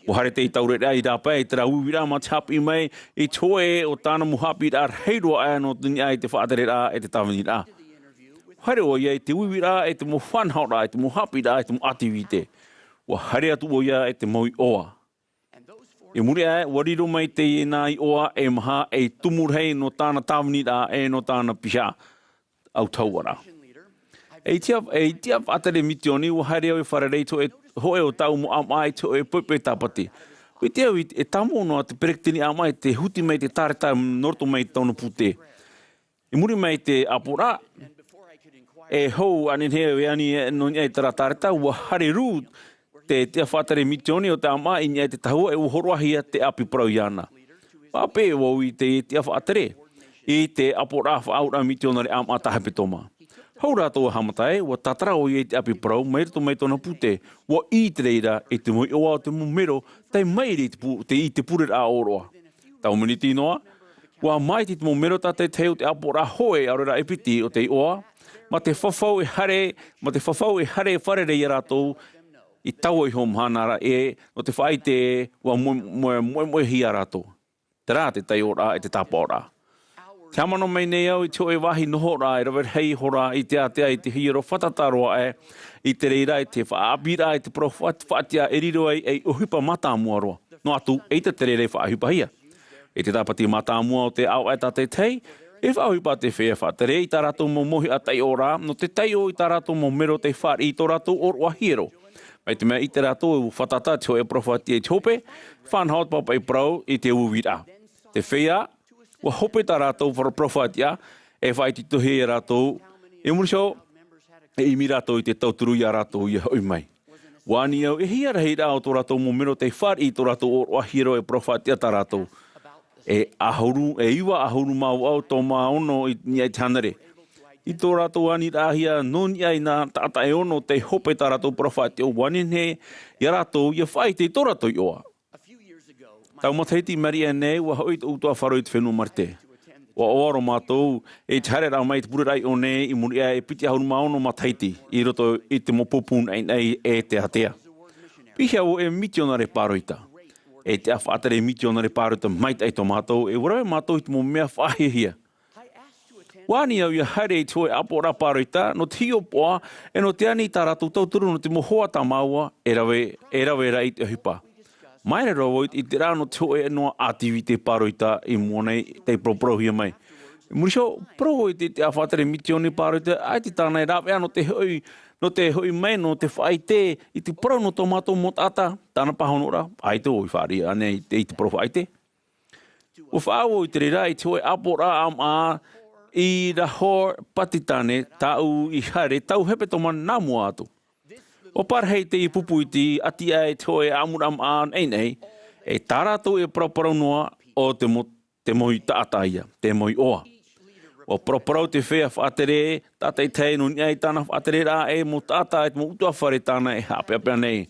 ʻUa haere te taureʻareʻa i rāpae i terā uiuiraʻa mā te haʻapiʻi mai i te hōʻē o tāna mau haʻapiʻiraʻa rahi roa aʻe nō niʻa i te faʻatereraʻa e te tāviniraʻa. ʻUa haere ʻoia i te uiuiraʻa e te mau faʻanahoraʻa, e te mau haʻapiʻiraʻa, e te mau ʻātivite. ʻUa haere atu ʻoia e te mau iʻoa. I muri aʻe, ʻua riro mai teie nā iʻoa e maha ei tumu rahi nō tāna tāviniraʻa e nō tāna piha autahuaraʻa. E tiʻa, e tiʻa faʻatere mitioni, ʻua haere au e fārerei i te hōʻē, hōʻē o tāʻu mau ʻāmaʻa i te hōʻē poʻipoʻi tāpati. ʻUa ʻite au e tāmau noa te peresideni ʻāmaʻa i te huti mai te tāreta nō roto mai i tōna pūtē. I muri mai i te ʻāpoʻoraʻa, e hou ānei e ani nō niʻa i terā tāreta, ʻua haere rū te tiʻa faʻatere mitioni o te ʻāmaʻa i niʻa i te tahua e ʻua hōroʻahia te ʻāpī parau iāna. Pape ʻoe i te tiʻa faʻatere. i te ʻāpoʻoraʻa faʻaauraʻa mitionare ʻāmaʻa tā hepetoma. Hou rātou a haʻamata ai, ʻua tātara ʻoia i te ʻāpī parau, mai roto mai tōna pūtē, ʻua ʻī te reira i te mau iʻoa o te mau mero, tei mairi i te pū-, te, i te pureraʻa ʻōroʻa. Taua miniti noa, ʻua māiti te mau mero tātaʻitahi o te ʻāpoʻoraʻa hōʻē ʻaore rā e piti o te iʻoa, mā te fafau e haere, mā te fafau e haere fārerei ia rātou, i taua iho mahana ra ē, nō te faʻaʻite ē, ʻua moe-, moe-, moemoehia rātou. Terā te taiʻoraʻa e te tāpaʻoraʻa. Te haʻamanaʻo mai nei au i te hōʻē vāhi nohoraʻa e rave rahi ihora i te ātea i te hiero fātata roa aʻe, i te reira i te faʻaʻāpīraʻa i te parau faʻa-, faʻatiʻa e riro ai ei ʻohipa mātāmua roa. Noa atu, ʻeita te reira e faʻaʻohipahia. I te tāpati mātāmua o te ʻāvaʻe tātaʻitahi, e faʻaʻohipa te feiā faʻatere i tā rātou mau mauhaʻa taiʻoraʻa, nō te taiʻo i tā rātou mau mero tei fāriʻi i tō rātou ʻōroʻa hiero. Mai te mea ʻite rātou e fātata te hōʻē parau faʻatiʻa i te hope, faʻanaho te pāpaʻi parau i te uiuiraʻa. Te feiā, ʻua hope tā rātou parau faʻatiʻa, e faʻaitoitohia ia rātou, i muri iho, e ʻimi rātou i te tauturu ia rātou ʻia hoʻi mai. ʻUa ani au, e hia rahiraʻa o tō rātou mau mero tei fāriʻi i tō rātou ʻōroʻa hiero e parau faʻatiʻa tā rātou. E ʻahuru, e iva ʻahuru mā vaʻu tōmā ono i, i te hānere. I tō rātou aniraʻahia nō niʻa i nā taʻata e ono tei hope tā rātou parau faʻatiʻa, ʻua nehenehe ia rātou ʻia faʻaʻite i tō rātou iʻoa. Tau matahiti i maʻiri aʻe nei, ʻua hoʻi tōʻu tuaʻaro i te fenua Marite. ʻUa ʻoaʻoa roa mātou i te haereraʻa mai i te pureraʻa iʻo nei i muri aʻe e piti ʻahuru mā ono matahiti, i roto i te mau pūpū naʻinaʻi e te ātea. Piha vau e mitionare pāroita. E te faʻatere mitionare pāroita maitaʻi tō mātou, e ʻua rave mātou i te mau mea faʻahiahia. ʻUa ani au ʻia haere i te hōʻē ʻāpoʻoraʻa pāroita, nō te hiʻopoʻa, e nō te ani i tā rātou tauturu nō te mau hoa tā māua, e rave, e rave ra i te ʻohipa. Māere roa vau i te, i te rā nō te hōʻē noa ʻātivite pāroita i mua nei, tei paraparauhia mai. I muri iho, parau vau i te, te faʻatere mitioni pāroita, ʻaita tāna e rāveʻa nō te hoʻi, nō te hoʻi mai, nō te faʻaʻite, i te parau nō tō mātou mau taʻata, tāna pāhonoraʻa, ʻaita vau i fāriʻi ānei i te, i te parau faʻaʻite. ʻUa faʻaau vau i te reira i te hōʻē ʻāpoʻoraʻa ʻāmaʻa i Lahore, Pakistan, tāʻu i haere, tau hepetoma nā mua atu. ʻUa parahi teie pupu i te ʻati aʻe i te hōʻē ʻāmuraʻa ʻāmaʻa naʻinaʻi, e tā rātou e paraparau noa ʻo te mau, te mau taʻata ïa, te mau iʻoa. ʻUa paraparau te feiā faʻatere, tātaʻitahi nō niʻa i tāna faʻatereraʻa e mau taʻata, e te mau ʻutuāfare tāna e haʻapeʻapeʻa nei.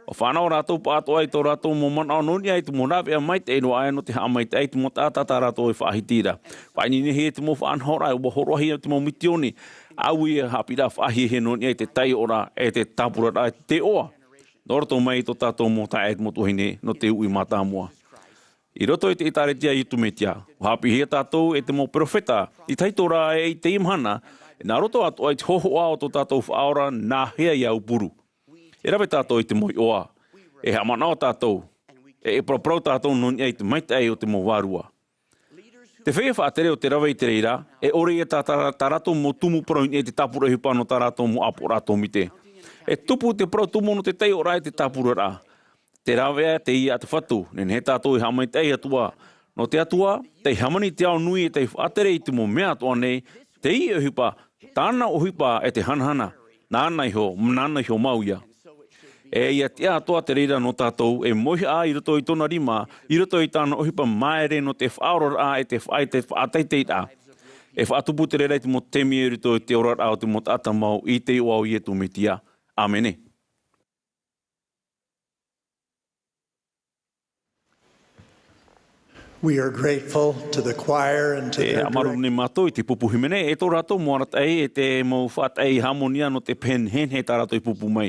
ʻUa fānaʻo rātou pāʻātoʻa i tō rātou mau manaʻo nō niʻa i te mau rāveʻa maitaʻi roa aʻe nō te haʻamaitaʻi i te mau taʻata tā rātou e faʻahiti ra. Faʻaineinehia te mau faʻanahoraʻa, ʻua hōroʻahia te mau mitioni, ʻāuī e haʻapiʻiraʻa faʻahiahia nō niʻa i te taiʻoraʻa e te tāpuraraʻa e te iʻoa. Nō roto mai i tō tātou mau taeaʻe e te mau tuahine nō te uʻi mātāmua. I roto i te ʻĒtārētia a Iesu Mesia, ʻua haʻapiʻihia tātou e te mau perofeta, i te hītoria e i teie mahana, e nā roto atoʻa i te hōhoʻa o tō tātou Faʻaora nā hea ʻia aupuru. E rave tātou i te mau iʻoa, e haʻamanaʻo tātou, e, e paraparau tātou nō niʻa i te maitaʻi o te mau vārua. Te feiā faʻatere ʻo tē rave i te reira, e ʻore ïa tā, tā, tā rātou mau tumu parau i niʻa i te tāpura ʻohipa nō tā rātou mau ʻāpoʻoraʻa tōmite. E tupu te parau tumu nō te taiʻoraʻa e te tāpuraraʻa. Te rāveʻa teie a te Fatu, nehenehe tātou e haʻamaitaʻi i te Atua. Nō te Atua, tei hāmani i te ao nui e tei faʻatere i te mau mea atoʻa nei, teie ʻohipa, tāna ʻohipa e te hanahana, nāna iho, nāna iho mau ïa. E ʻia tiʻa atoʻa te reira nō tātou, e mauhaʻa i roto i tōna rima, i roto i tāna ʻohipa māere nō te faʻaoraraʻa e te faʻa-, e te faʻateiteiraʻa. E faʻatupu te reira i te mau taime i roto i te oraraʻa o te mau taʻata mau i te iʻoa o Iesu Mesia. ʻĀmene. We are grateful to the choir and to E their haʻamāuruuru nei mātou i te pupu hīmene, e tō rātou mau arataʻi, e te mau faʻataʻi hāmonia nō te pehe nehenehe tā rātou i pupu mai,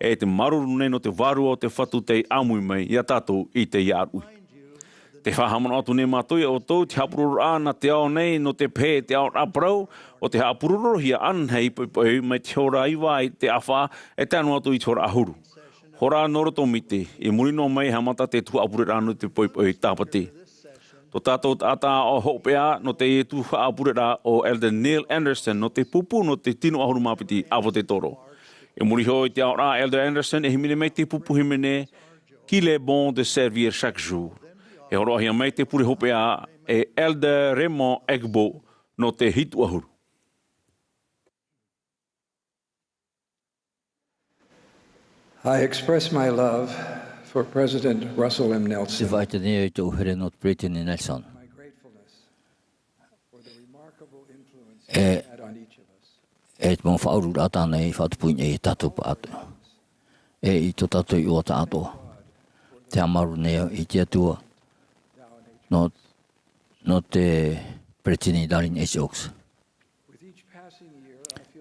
e te māuruuru nei nō te Vārua o te Fatu tei ʻāmui mai ia tātou i teie ʻāruʻi. Te faʻahaʻamanaʻo atu nei mātou ia ʻoutou, te haʻapurororaʻa nā te ao nei nō te pehe e te aoraʻa parau, ʻo tē haʻapurorohia ananahi i poʻipoʻi mai te hora iva i te ʻāfa, e tae noa atu i te hora ʻahuru. Hora nō roto miti, i muri noa mai e haʻamata te tuhaʻa pureraʻa nō te poʻipoʻi Tāpati. Tō tātou taʻata aʻo hopeʻa nō teie tuhaʻa pureraʻa ʻo Elder Neil Andersen nō te pupu nō te tino ʻahuru mā piti ʻāpōtetoro. I muri iho i te aoraʻa a Elder Andersen e hīmene mai te pupu hīmene, Qu'il est bon de servir chaque jour. E hōroʻahia mai te pure hopeʻa e Elder Raymond Egbo nō te hitu ʻahuru. I express my love for President Russell M. Nelson. Te faʻaʻite nei au i tōʻu here nō te Peretiteni Nelson. My gratefulness for the E, e te mau faʻaururaʻa tāna i faʻatupu i niʻa ia tātou pāʻatoʻa. E i tō tātou iʻoa tāʻatoʻa. Te haʻamāuruuru nei au i te Atua. Nō, nō te Peresideni Dallin H. Oaks.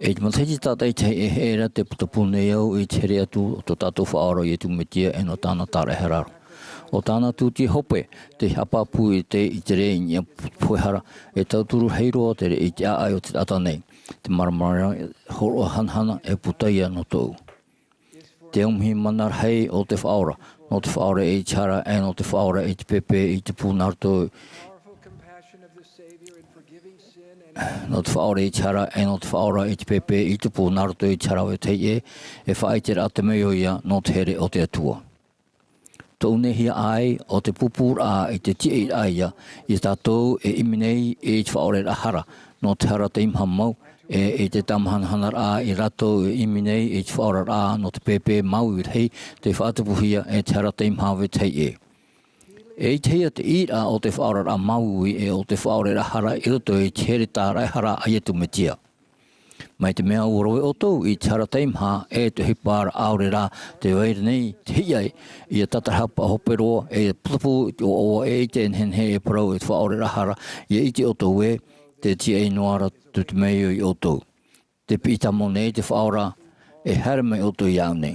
E te matahiti tātaʻitahi e here ra te putapū nei au i te here atu o tō tātou Faʻaora ʻo Iesu Mesia e nō tāna tāraʻehara ra. ʻO tāna tūtia hope, te haʻapāpū i te, i te rē i niʻa pohe hara, e tauturu rahi roa te rē i te ʻāʻai o te taʻata nei. Te māramarama hōroʻa hanahana e puta ia nō tōʻu. Te aumihi mana rahi o te Faʻaora, nō te Faʻaora i te hara, e nō te Faʻaora i te pēpē i tupu nā roto, nō te Faʻaora i te hara, e nō te Faʻaora i te pēpē i tupu nā roto i te hara vetahi ʻē, e faʻaʻiteraʻa te mea ʻoia nō te here o te Atua. Tōʻu nei hiaʻai, ʻo te pūpūraʻa i te tiaʻiraʻa ia, ia tātou e ʻimi nei i te faʻaoreraʻa hara, nō te hara teimaha mau, e i te tāmāhanahanaraʻa ia rātou e ʻimi nei i te faʻaoraraʻa nō te pēpē māuiui rahi, tei faʻatupuhia e te hara teimaha vetahi ʻē. E ʻitehia te ʻīraʻa o te faʻaoraraʻa māuiui e o te faʻaoreraʻa hara i roto i te here tāraʻehara a Iesu Mesia. Mai te mea ʻua rave ʻoutou i te hara teimaha e te ʻohipa ʻaore rā tē vai ra nei te hiaʻai, ia tātarahapa hope roa, e putapū i te ʻoaʻoa, e ʻite e nehenehe e parau e te faʻaoreraʻa hara, ia ʻite ʻoutou ē, tē tiaʻi noa ra atu te mea ʻoia ia ʻoutou. Tē piʻi tāmau nei te Faʻaora, e haere mai ʻoutou iāʻu nei.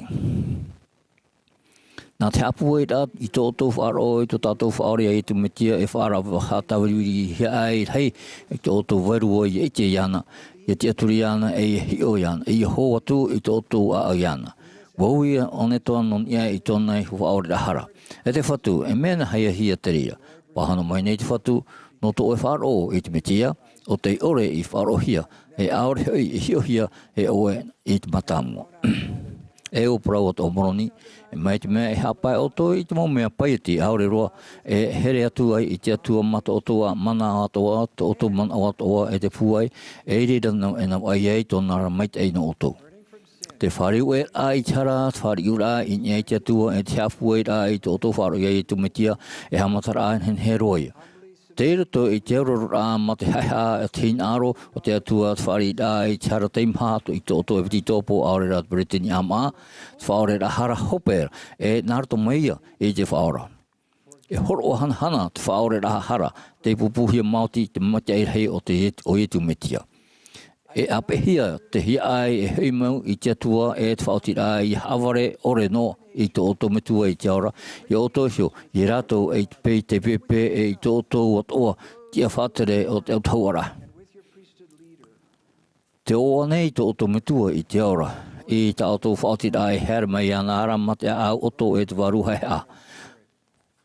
Nā te haʻapūairaʻa i tō ʻoutou faʻaroʻo i tō tātou Faʻaora ia Iesu Mesia e faʻarava-, faʻatāviriviri hiaʻai rahi i tō ʻoutou vārua ia ʻite iāna, ia tiʻaturi iāna, e ia hiʻo iāna, e ia hō atu i tō ʻoutou ʻāʻau iāna. ʻUa ui ʻō nei atoʻa nō niʻa i tōna faʻaoreraʻa hara. E te Fatu, e mea nāhea hia te reira? Pāhono mai nei te Fatu, nō tō ʻoe faʻaroʻo i te Mesia, ʻo tei ʻore i faʻaroʻohia, e ʻaore hoʻi i hiʻohia e ʻoe i te mātāmua. E ʻua parau atoʻa Moroni, e mai te mea e haʻapae ʻoutou i te mau mea paieti ʻaore roa, e here atu ai i te Atua mā tō ʻoutou mana atoʻa, tō ʻoutou manaʻo atoʻa, e te pūai, e i reira nā, e nā ʻai ai tōna ra maitaʻi nō ʻoutou. Te fāriu ʻē rā i te hara, te fāriu rā i niʻa i te Atua, e te haʻapūairaʻa i tō ʻoutou faʻaroʻo ia Iesu Mesia, e haʻamataraʻa nehenehe roa ia. Tei roto i te aroraʻa mā te haʻehaʻa, te hinaʻaro o te Atua, te fāriuraʻa i te hara teimaha i tō ʻoutou epetitopo ʻaore rā te peretiteni ʻāmaʻa, te faʻaoreraʻa hara hope, e nā roto mai ia i te Faʻaora. E hōroʻa hanahana te faʻaoreraʻa hara, tei pūpūhia maoti te maitaʻi rahi o te Iet-, ʻo Iesu Mesia. E ʻāpeʻehia te hiaʻai e hoʻi mau i te Atua e te faʻaotiraʻa ia haʻavare ʻore noa i tō ʻoutou Metua i te ao ra, ia ʻoutou iho, ia rātou e i te pē-, te pēpē e i tō ʻoutou atoʻa tiʻa faʻatere o te autahuʻaraʻa. Tē ʻoaʻoa nei tō ʻoutou Metua i te ao ra, i tā ʻoutou faʻaotiraʻa e haere mai iāna ra mā te ʻāʻau ʻoto e te vārua haʻehaʻa.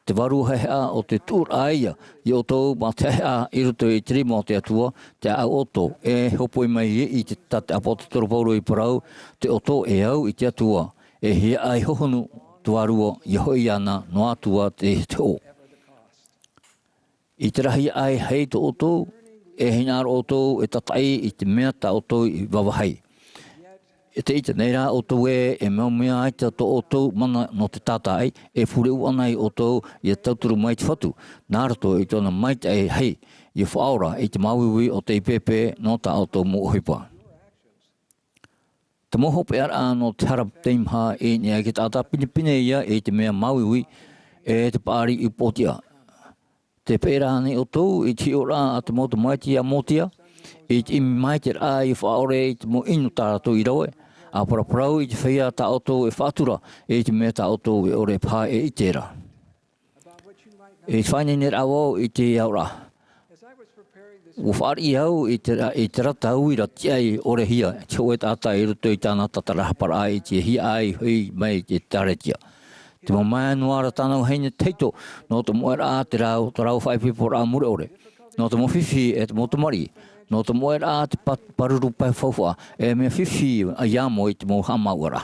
Te vārua haʻehaʻa ʻo te tuʻuraʻa ia, ia ʻoutou mā te haʻehaʻa i roto i te rima o te Atua, te ʻāʻau ʻoto, e hōpoi mai i te, tā te ʻāpōsetolo Paulo i parau, te ʻoto e au i te Atua, e hiaʻai hohonu te vārua, ia hoʻi iāna noa atu ā te, te hoʻo. I te rahi ʻae hei tō ʻoutou, e hinaʻaro ʻoutou e tātaʻi i te mea tā ʻoutou i vāvāhi. E te ʻite nei rā ʻoutou ē, e mau mea ʻaita tō ʻoutou mana nō te tātaʻi, e pure ʻana ai ʻoutou, ia tauturu mai te Fatu, nā roto i tōna maitaʻi rahi, ia faʻaora i te māuiui o te pēpē nō tā ʻoutou mau ʻohipa. Te mau hopeʻaraʻa nō te hara teimaha i niʻa i te taʻata pinepine ia i te mea māuiui, e te paʻari upoʻotiʻa. Tē peʻe ra ānei ʻoutou i te hiʻoraʻa a te mau tamaiti a Mosia, i te ʻimi maitaʻi ia faʻaʻore i te mau inu tā rātou i rave, ʻa paraparau i te feiā tā ʻoutou e faʻatura, i te mea tā ʻoutou e ʻore paha e ʻite ra. I te faʻaineineraʻa vau i te aoraʻa. ʻUa fāriʻi au i te, i te rata uira tiʻa i ʻorehia, te hōʻē taʻata i roto i tāna tātarahaparaʻa i te hiaʻai hoʻi mai i te ʻĒkālesia. Tē mamae noa ra tāna vahine tahito, nō te moʻeraʻa te rau, te rau faʻaipoiporaʻa mure ʻore. Nō te mau fifi e te mau tamariʻi. Nō te moʻeraʻa te pa-, pāruru pae faufaʻa, e mea fifi ʻia amo i te mau haʻamāuʻaraʻa.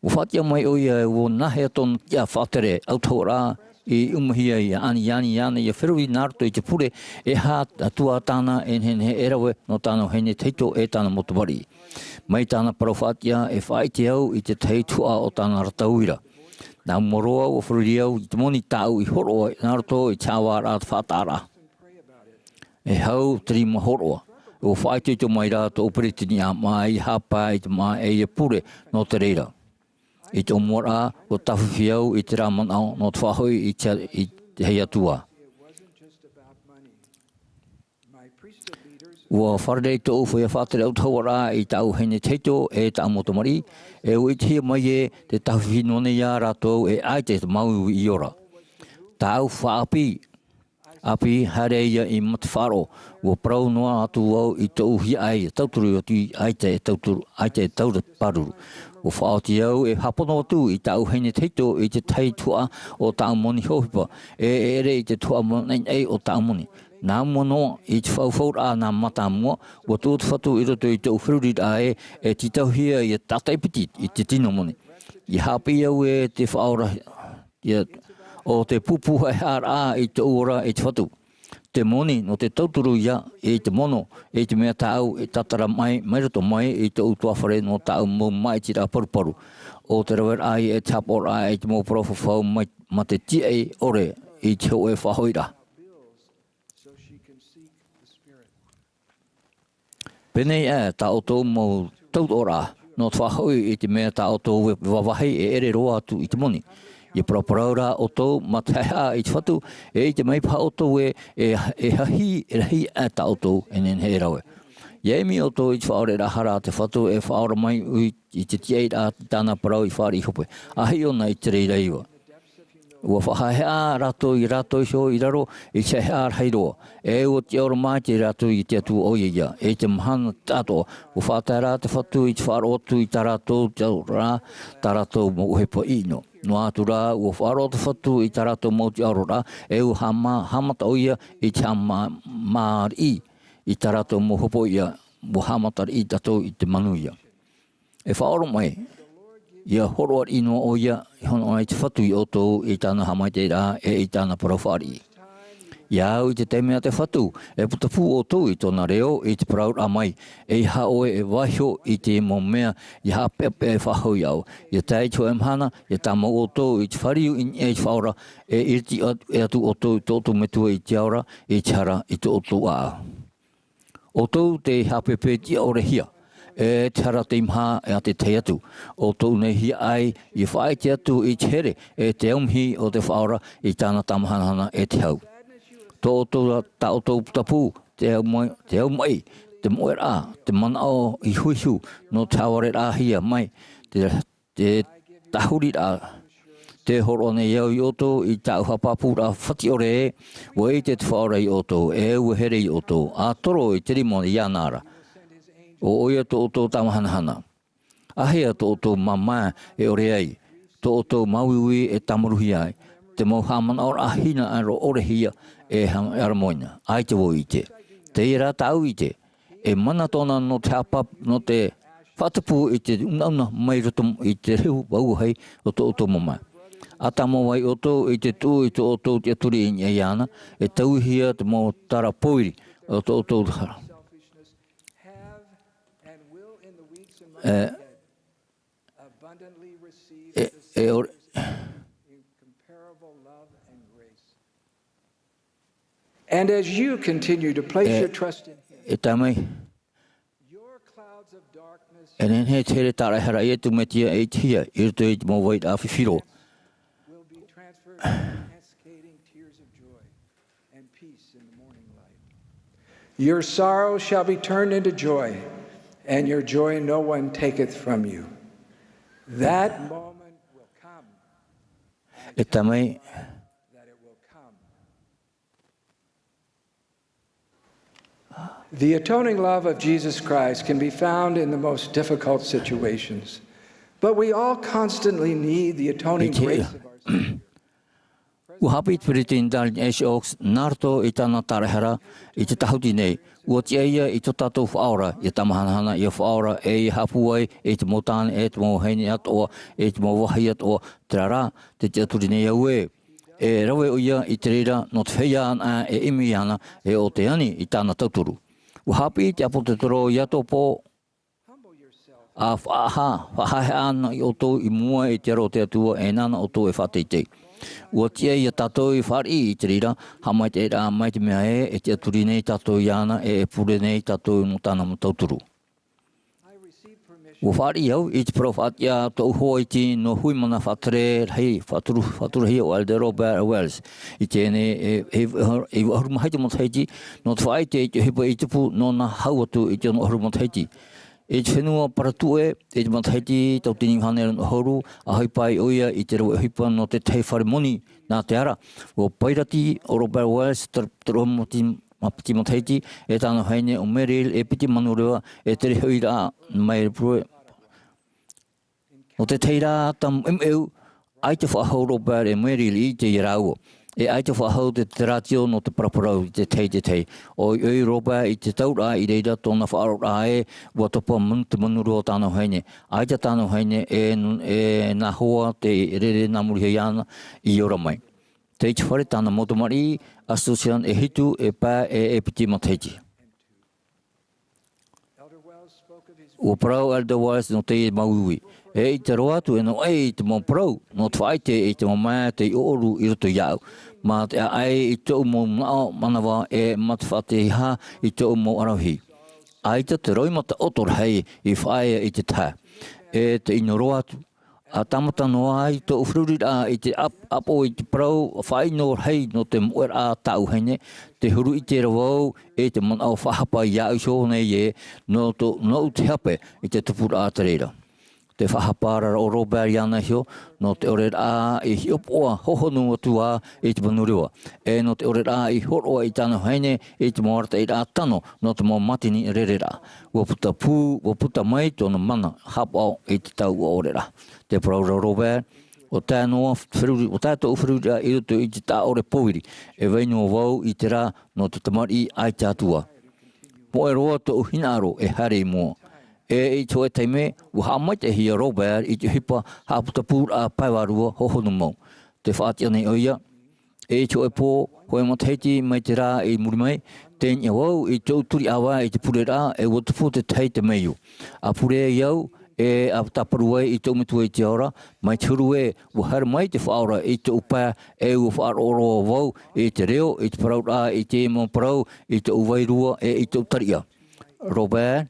ʻUa faʻatiʻa mai ʻoia e ʻua nāhea tōna tiʻa faʻatere autahuʻaraʻa i ʻumahia ia aniani iāna ia feruri nā roto i te pure, e aha atu ā tāna e nehenehe e rave nō tāna vahine tahito e tāna mau tamariʻi. Mai tāna parau faʻatiʻa e faʻaʻite au i te tahi tuhaʻa o tāna rata uira. Nā mua roa ʻua feruri au i te moni tāʻu i hōroʻa nā roto i te haʻavāraʻa faʻataʻaraʻa. E hau te rima hōroʻa. ʻUa faʻaitoito mai rā tōʻu peretiteni ʻāmaʻa ʻia haʻapae i te māʻa ʻe ʻia pure nō te reira. I tōʻu mua ra, ʻua tāfifi au i terā manaʻo nō te faʻahoʻi i te, i te Atua. ʻUa fārerei tōʻu feiā faʻatere autahuʻaraʻa i tāʻu vahine tahito ʻe tāʻu mau tamariʻi, ʻe ʻua ʻitehia mai ē te tāfifi noa nei ia rātou ʻe ʻaita te māuiui i ora. Tāʻu faʻaʻāpī, ʻāpī, haere ia i matafaʻaroʻo, ʻua parau noa atu au i tōʻu hiaʻai e tauturu atu i ʻaita e tauturu, ʻaita e taura pāruru. ʻUa faʻaoti au e haʻapono atu i tāʻu vahine tahito i te tahi tuhaʻa o tāʻu moni hōhipa, ʻe e ʻere i te tuhaʻa moni naʻinaʻi o tāʻu moni. Nā mua noa i te faufauraʻa nā mātāmua, ʻua tuʻu te Fatu i roto i tōʻu feruriraʻa ē, e tītauhia ia tātaʻi piti i te tino moni. ʻIa haʻapiʻi au ē te faʻaora, ʻia, ʻo te pupu haʻehaʻaraʻa i tōʻu ora i te Fatu. Te moni nō te tauturu ia i te mono, i te mea tāʻu e tātara mai, mai roto mai i tōʻu tuāfare nō tāʻu mau māʻitiraʻa paruparu. ʻO te raveraʻa ia e te haʻapaʻoraʻa i te mau parau fafau mai, mā te tīaʻi ʻore i te hōʻē faʻahoʻiraʻa. Pēnei ā tā ʻoutou mau tautoʻoraʻa nō te faʻahoʻi i te mea tā ʻoutou e vāvāhi e ʻere roa atu i te moni. ʻIa paraparau rā ʻoutou mā te haʻehaʻa i te Fatu, e ʻite mai paha ʻoutou ē, e, e hahī, e rahi ā tā ʻoutou e nehenehe e rave. ʻIa ʻimi ʻoutou i te faʻaoreraʻa hara a te Fatu e faʻaora mai i, i te tīaʻiraʻa i tāna parau i fāriʻi hope. ʻA hiʻo na i te reira iva. ʻUa faʻahaʻehaʻa rātou ia rātou iho i raro i te haʻehaʻa rahi roa. ʻE ʻua tiʻaoro maitaʻi rātou i te Atua ʻoia ia, i te mahana taʻatoʻa. ʻUa faʻatae rā te Fatu i te faʻaroʻo atu i tā rātou tiʻaororaʻa, tā rātou mau ʻohipa ʻino. Noa atu rā, ʻua faʻaroʻo te Fatu i tā rātou mau tiʻaororaʻa, ʻe ʻua haʻamā-, haʻamata ʻoia i te haʻamā-, māriʻi i tā rātou mau hopoiʻa, ʻua haʻamata riʻi tātou i te manuia. E faʻaoromaʻi, ʻia hōroʻariʻi noa ʻoia, i honoʻa i te Fatu ia ʻoutou, i tāna haʻamaitaʻiraʻa, ʻe i tāna parau fāriʻi. ʻIa au i te taime a te Fatu, e putapū ʻoutou i tōna reo, i te parauraʻa mai, ʻeiaha ʻoe e vaiiho i te mau mea, ʻia haʻapeʻapeʻa e faʻahou iāʻu. ʻIa tae i te hōʻē mahana, ʻia tāmau ʻoutou i te fāriu i niʻa i te Faʻaora, e iriti atu, e atu ʻoutou i tō ʻoutou Metua i te ao ra, i te hara i tō ʻoutou ʻāʻau. ʻOutou tei haʻapēpē tiʻaorehia, e te hara teimaha e a te tahi atu. ʻOutou nei hiaʻai, ʻia faʻaʻite atu i te here, e te aumihi o te Faʻaora i tāna tāmahanahana e te hau. Tō ʻoutou, tā ʻoutou putapū, te au mai, te au maʻi, te moʻeraʻa, te manaʻo ihuihu, nō te haʻavareraʻahia mai, te te tahuriraʻa. Tē hōroʻa nei au ia ʻoutou i tāʻu haʻapāpūraʻa fatiʻore ē, ʻua ʻite te Faʻaora ia ʻoutou, e ʻua here ia ʻoutou, ʻa toro i te rima iāna ra. ʻO ʻoia tō ʻoutou tāmahanahana. ʻAhea tō ʻoutou māmā e ʻore ai, tō ʻoutou māuiui e tāmaruhia ai, te mau haʻamanaʻoraʻa hinaʻaro ʻorehia e ha-, e ʻaramoina, ʻaita vau i ʻite. Teie rā tāʻu ʻite, e mana tōna nō te haʻapa-, nō te faʻatupu i te unauna mai roto i te rehu vauvahi o tō ʻoutou māmā. ʻA tāmau ai ʻoutou i te tuʻu i tō ʻoutou tiʻaturi i niʻa iāna, e tauihia te mau tara pōiri o tō ʻoutou hara. E, e, e ʻore, And as you continue to place your trust in Him, e tae mai, your clouds of darkness e nehenehe te here tāraʻehara ia tū Metia e ʻitehia i roto i te mau vairaʻa fifi roa. Will be transferred to cascading tears of joy and peace in the morning light. Your sorrow shall be turned into joy, and your joy no one taketh from you. That moment will come. E tae mai, The atoning love of Jesus Christ can be found in the most difficult situations. But we all constantly need the atoning grace of our Savior. ʻUa haʻapiʻi te peretiteni Dallin H. Oaks nā roto i tāna tāraʻehara i te tāhuti nei. ʻUa tiʻa ia i tō tātou Faʻaora, ʻia tāmahanahana, ʻia faʻaora, e ʻia haʻapūai i te mau tāne, e te mau vahine atoʻa, e te mau vāhi atoʻa, terā rā, tē tiʻaturi nei au ē. E rave ʻoia i te reira nō te feiā anaʻe e ʻimi iāna, e ʻo te ani i tāna tauturu. ʻUa haʻapiʻi te ʻāpōsetolo ia Iakobo, ʻa faʻaha-, faʻahaʻehaʻa ana ʻoutou i mua i te aro o te Atua, e nāna ʻoutou e faʻateitei. Ua tiʻa ia tātou i fāriʻi i te reira, haʻamaitaʻiraʻa mai te mea ē, e tiʻaturi nei tātou iāna, e, e pure nei tātou nō tāna mau tauturu. Ua fāriʻi au i te parau faʻatiʻa tōʻu hoa iti nō Hui Mana Faʻatere rahi, faʻaturu, faʻaturahia ʻo Elder Robert Wells. I teie nei, e, e, e vaʻu ʻahuru ma hitu matahiti, nō te faʻaʻite i te ʻohipa i tupu nōna hau atu i te ono ʻahuru matahiti. I te fenua Paratuʻe, i te matahiti tauatini iva hānere ono ʻahuru, a ʻohipa ai ʻoia i te rave ʻohipa nō te tahi fare moni nā te ara. Ua pairati ʻo Robert Wells, te, te roa moti ma piti matahiti, e tāna vahine ʻo Mary, e piti manu reva, e tere hoʻi rā mai Pue. Nō te tahi rā taʻu ʻemuʻemu, ʻaita faʻahou Robert e Mary i teie rāua. E ʻaita faʻahou te, te rātio nō te paraparau i te tahi, te tahi. ʻOiʻoi Robert i te tauraʻa i reira tōna faʻaroʻoraʻa ē, ua topa manu, te manu reva o tāna vahine. ʻAita tāna vahine e, e nā hoa te rere nā muri iho iāna i ora mai. Tei te fare tāna mau tamariʻi, a Susan e hitu, e pae, e, e piti matahiti. Ua parau Elder Wells nō teie mau uiui. E ʻite roa atu e nō ʻai i te mau parau, nō te faʻaʻite i te mau mea tei ʻoʻoru i roto iāʻu. Mā te ʻaʻai i tōʻu mau manaʻo manava e mā te faʻatiʻa i tōʻu mau ʻaravihi. ʻAita te roimata ʻoto rahi i faʻaea i te tahi. E te ʻino roa atu, a tāmata noa ai tōʻu feruriraʻa i te ʻap-, ʻapo i te parau faʻaʻino rahi nō te moʻeraʻa tāʻu vahine, te huru ʻite ra vau e te manaʻo faʻahapa iāʻu iho nei ē, nō tō, nōʻu te hape i te tupuraʻa te reira. Te faʻahapa ra ʻo Robert iāna iho, nō te ʻoreraʻa i hiʻopoʻa hohonu atu ā i te manu reva, e nō te ʻoreraʻa i hōroʻa i tāna vahine i te mau arataʻiraʻa tano nō te mau mātini rereraʻa. Ua puta pū, ua puta mai tōna mana haʻapaʻo i te tau ʻoreraʻa. Te parau ra ʻo Robert, ʻua tae noa feruri, ʻua tae tōʻu feruriraʻa i roto i te taʻa ʻore pōiri, e vai noa vau i terā nō te tamariʻi ʻaita atu ā. Moʻe roa tōʻu hinaʻaro e haere i mua. E i te hōʻē taime, ua haʻamaitaʻihia Robert i te ʻohipa haʻaputapūraʻa pae vārua hohonu mau. Tē faʻatiʻa nei ʻoia, e i te hōʻē pō, hōʻē matahiti mai te rā i muri mai, tei niʻa vau i tōʻu turiʻāvae i te pureraʻa, e ua tupu te tahi temeio. A pure ai au, e a tāparu ai i tōʻu Metua i te ao ra, mai te huru ē, ua haere mai te Faʻaora i tōʻu pae, e ua faʻaroʻo roa vau i te reo, i te parauraʻa, i te mau parau, i tōʻu vairua, e i tōʻu tariʻa. Robert,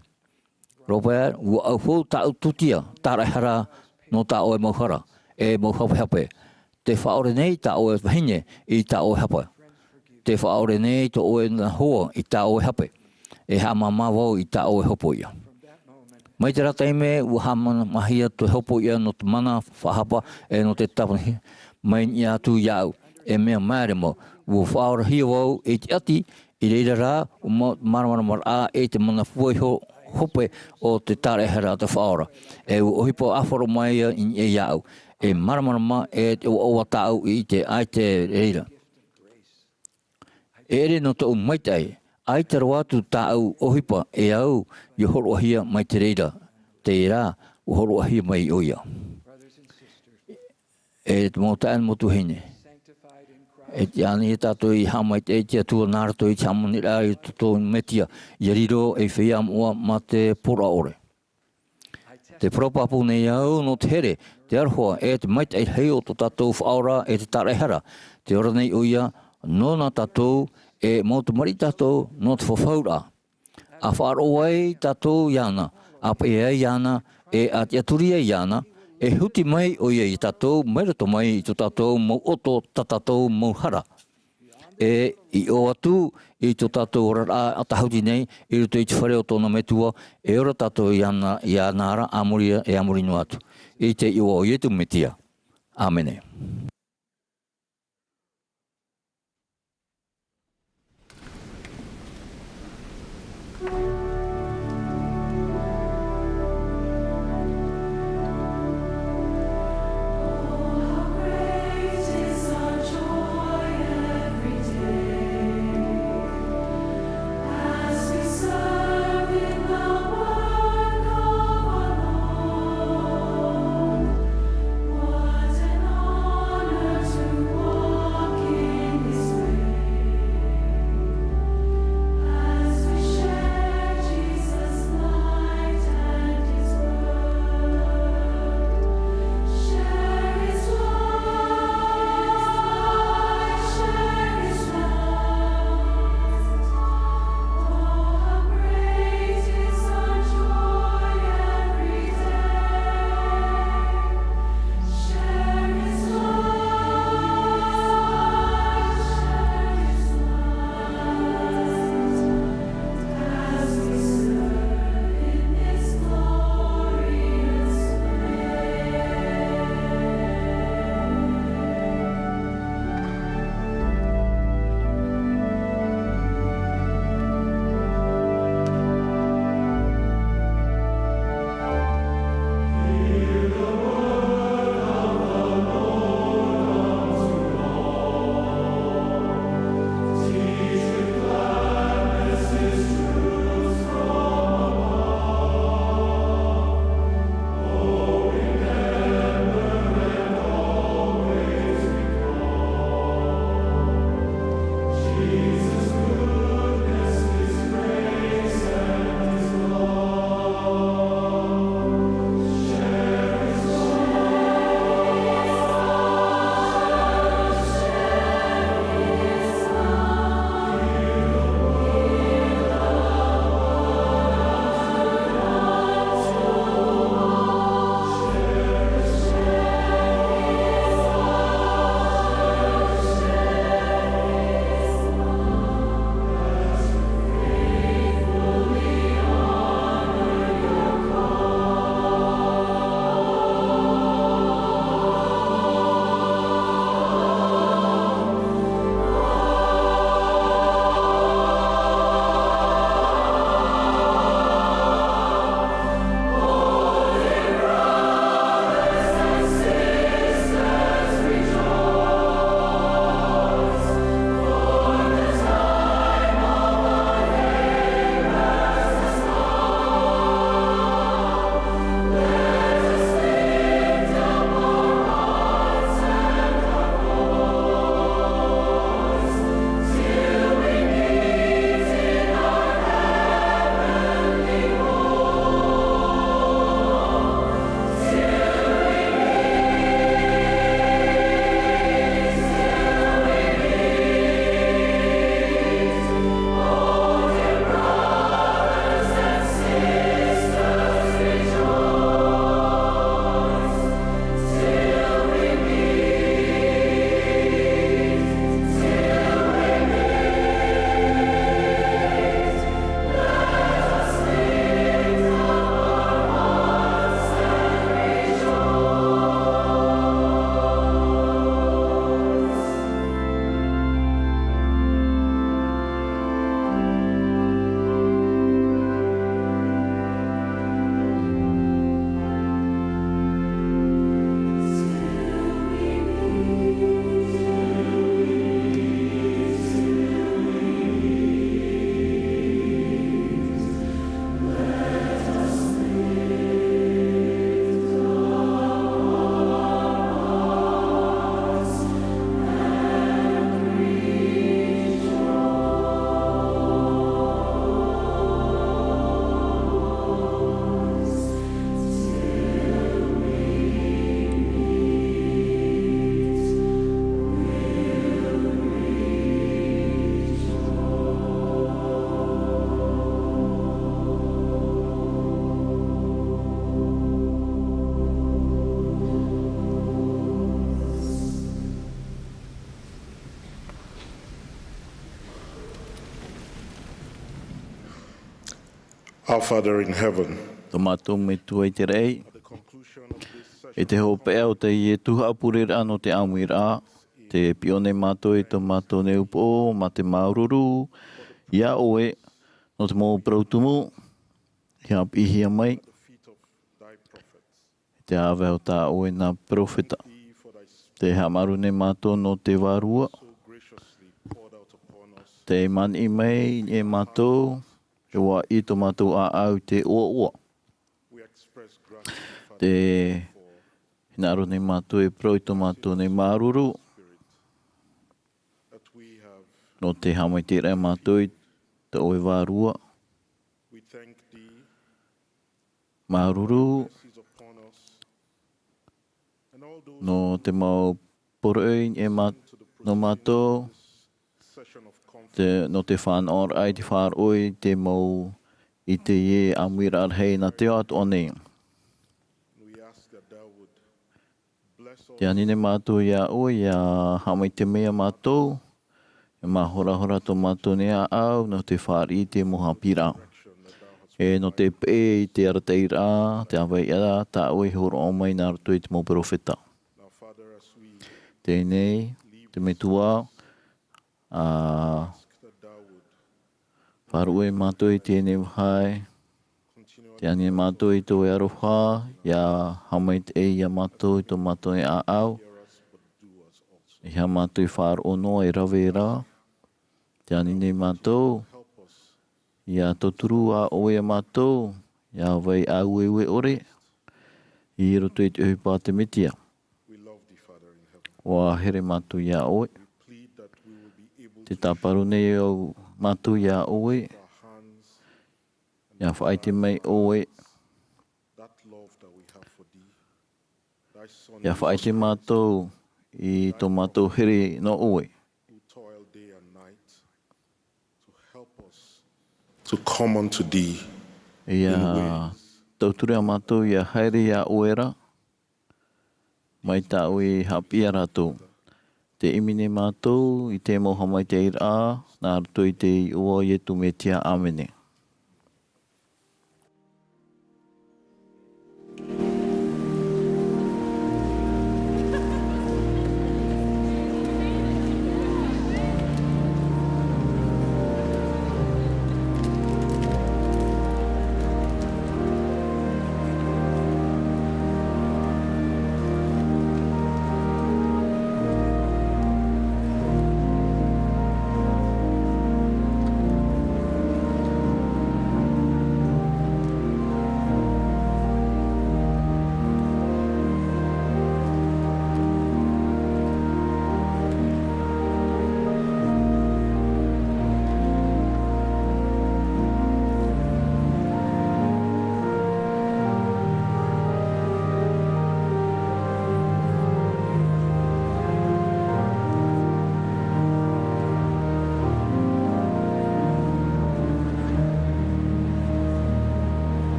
Robert, ua ʻau hou tāʻu tūtia, tāraʻehara nō tā ʻoe mau hara, e mau hapehape. Tē faʻaʻore nei tā ʻoe vahine i tā ʻoe hape. Tē faʻaʻore nei tō ʻoe nā hoa i tā ʻoe hape. E haʻamāmā vau i tā ʻoe hopoiʻa. Mai terā taime, ua haʻamāmāhia te hopoiʻa nō te mana faʻahapa e nō te tāvana mai niʻa atu iāʻu. E mea māere mau, ua faʻaorahia vau i te ʻati, i reira rā, ua ma-, māramarama rā e te mana fua iho hope o te tāraʻehara a te Faʻaora. E ua ʻohipa ʻāfaro mai ia i niʻa iāʻu. E māramarama e te ʻoaʻoa tāʻu i te ʻaita i reira. E ʻere nō tōʻu maitaʻi, ʻaita roa atu tāʻu ʻohipa e au ia hōroʻahia mai te reira, terā, ua hōroʻahia mai ʻoia. E te mau taeaʻe, mau tuahine. E tiʻa anaʻe tātou i haʻamaitaʻi i te Atua nā roto i te hāmaniraʻa i tō tātou Metia, ʻia riro ei feiā moʻa mā te poroʻa ʻore. Tē parau pāpū nei au nō te here, te aroha, e te maitaʻi rahi o tō tātou Faʻaora e te tāraʻehara. Tē ora nei ʻoia, nōna tātou, e mau tamariʻi tātou, nō te fafauraʻa. A faʻaroʻo ai tātou iāna, a peʻe ai iāna, e a tiʻaturi ai iāna, e huti mai ʻoia ia tātou, mai roto mai i tō tātou mau ʻoto, tā tātou mau hara. E i ʻō atu i tō tātou oraraʻa tāhuti nei, i roto i te fare o tōna Metua, e ora tātou iāna, iāna ra, a muri, e a muri noa atu. I te iʻoa o Ietu Metia. ʻĀmene. Our Father in heaven, tō mātou Metua i te raʻi, at the conclusion of this session, i te hopeʻa o teie tuhaʻa pureraʻa nō te ʻāmuiraʻa, tē piʻo nei mātou i tō mātou nei upoʻo mā te māuruuru iā ʻoe nō te mau parau tumu i haʻapiʻihia mai, the feet of thy prophets. Te ʻāvae o tā ʻoe nā peropheta. Tē haʻamāuruuru nei mātou nō te Vārua. Tē maniʻi mai e mātou, e ʻua ʻī tō mātou ʻāʻau i te ʻoaʻoa. Tē hinaʻaro nei mātou e parau i tō mātou nei māuruuru nō te haʻamaitaʻiraʻa mātou i tō ʻoe Vārua. Māuruuru nō te mau poroʻi e mā-, nō mātou, te, nō te fānaʻoraʻa i te faʻaroʻo i te mau i teie ʻāmuiraʻa rahi nā te ao atoʻa nei. Tē ani nei mātou iā ʻoe, ʻia haʻamaitaʻi mai iā mātou, e māhorahora tō mātou nei ʻāʻau, nō te fāriʻi i te mau haʻapiʻiraʻa. E nō te peʻe i te arataʻiraʻa, te ʻāvae tā ʻoe i hōroʻa mai nā roto i te mau peropheta. Teie nei, te Metua, ʻa faʻaruʻe mātou i teie nei vāhi. Tē ani nei mātou i tō ʻoe aroha, ʻia haʻamaitaʻi iā mātou i tō mātou nei ʻāʻau. ʻEiaha mātou i faʻaroʻo noa e rave rā. Tē ani nei mātou, ʻia tauturu ā ʻoe iā mātou, ʻia vai ʻāueue ʻore, i roto i te ʻohipa a te Mesia. ʻUa here mātou iā ʻoe. Tē tāparu nei au mātou iā ʻoe, ʻia faʻaʻite mai ʻoe, ʻia faʻaʻite mātou i tō mātou here nō ʻoe. To come unto thee in ways. ʻIa tauturu iā mātou ʻia haere iā ʻoe ra, mai tā ʻoe i haʻapiʻi iā rātou. Tē ʻimi nei mātou i te mau haʻamaitaʻiraʻa, nā roto i te iʻoa o Iesu Mesia, ʻāmene.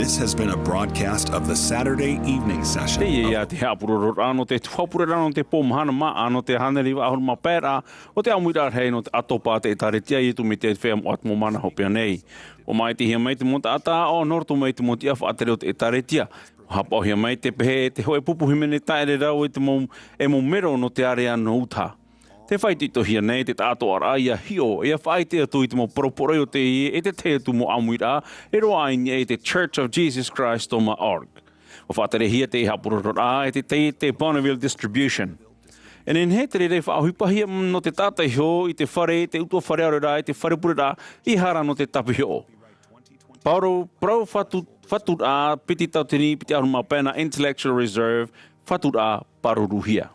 This has been a broadcast of the Saturday evening session. Teie ia te haʻapurororaʻa nō te tuhaʻa pureraʻa nō te pō mahana māʻa nō te hānere iva ʻahuru mā pae ra o te ʻāmuiraʻa rahi nō te ʻātopa a te ʻĒtārētia a Iesu Mesia i te Feiā Moʻa Atomo Mana Hopeʻa nei. ʻUa māʻitihia mai te mau taʻata aʻo nō roto mai te mau tiʻa faʻatere o te ʻĒtārētia. ʻUa haʻapaʻohia mai te pehe e te hōʻē pupu hīmene taʻere rau e te mau, e mau mero nō te ārea nō Utaha. Tē faʻaitoitohia nei te taʻatoʻaraʻa ʻia hiʻo, ʻia faʻaʻite atu i te mau poroporoʻi o teie e te tahi atu mau ʻāmuiraʻa e roaʻa i niʻa i te Church of Jesus Christ dot org. ʻUa faʻaterehia te haʻapurororaʻa e te, te, te Bonneville Distribution. E nehenehe te reira e faʻaʻohipahia nō te taʻata iho i te fare, te ʻutuāfare aore rā, i te fare pureraʻa, i hara nō te tāpihoʻo. Parau, parau fatu, faturaʻa, piti tauatini, piti ʻahuru mā pae nā Intellectual Reserve, faturaʻa pāruruhia.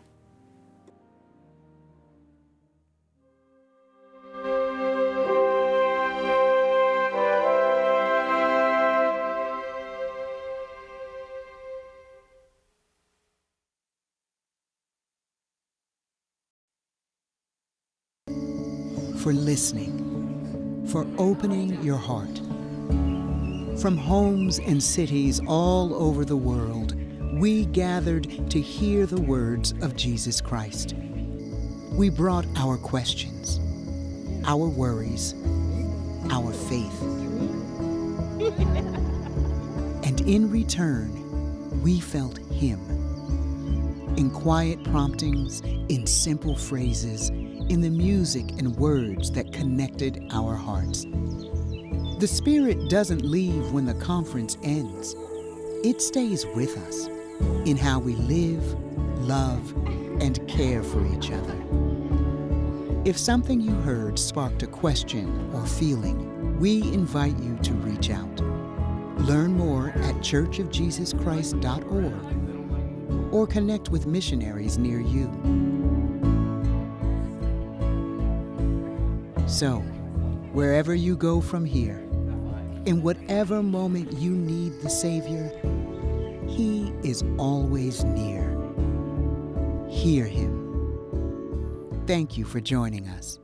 For listening, for opening your heart. From homes and cities all over the world, we gathered to hear the words of Jesus Christ. We brought our questions, our worries, our faith. And in return, we felt Him. In quiet promptings, in simple phrases, in the music and words that connected our hearts. The Spirit doesn't leave when the conference ends. It stays with us in how we live, love, and care for each other. If something you heard sparked a question or feeling, we invite you to reach out. Learn more at church of jesus christ dot org or connect with missionaries near you. So, wherever you go from here, in whatever moment you need the Savior, He is always near. Hear Him. Thank you for joining us.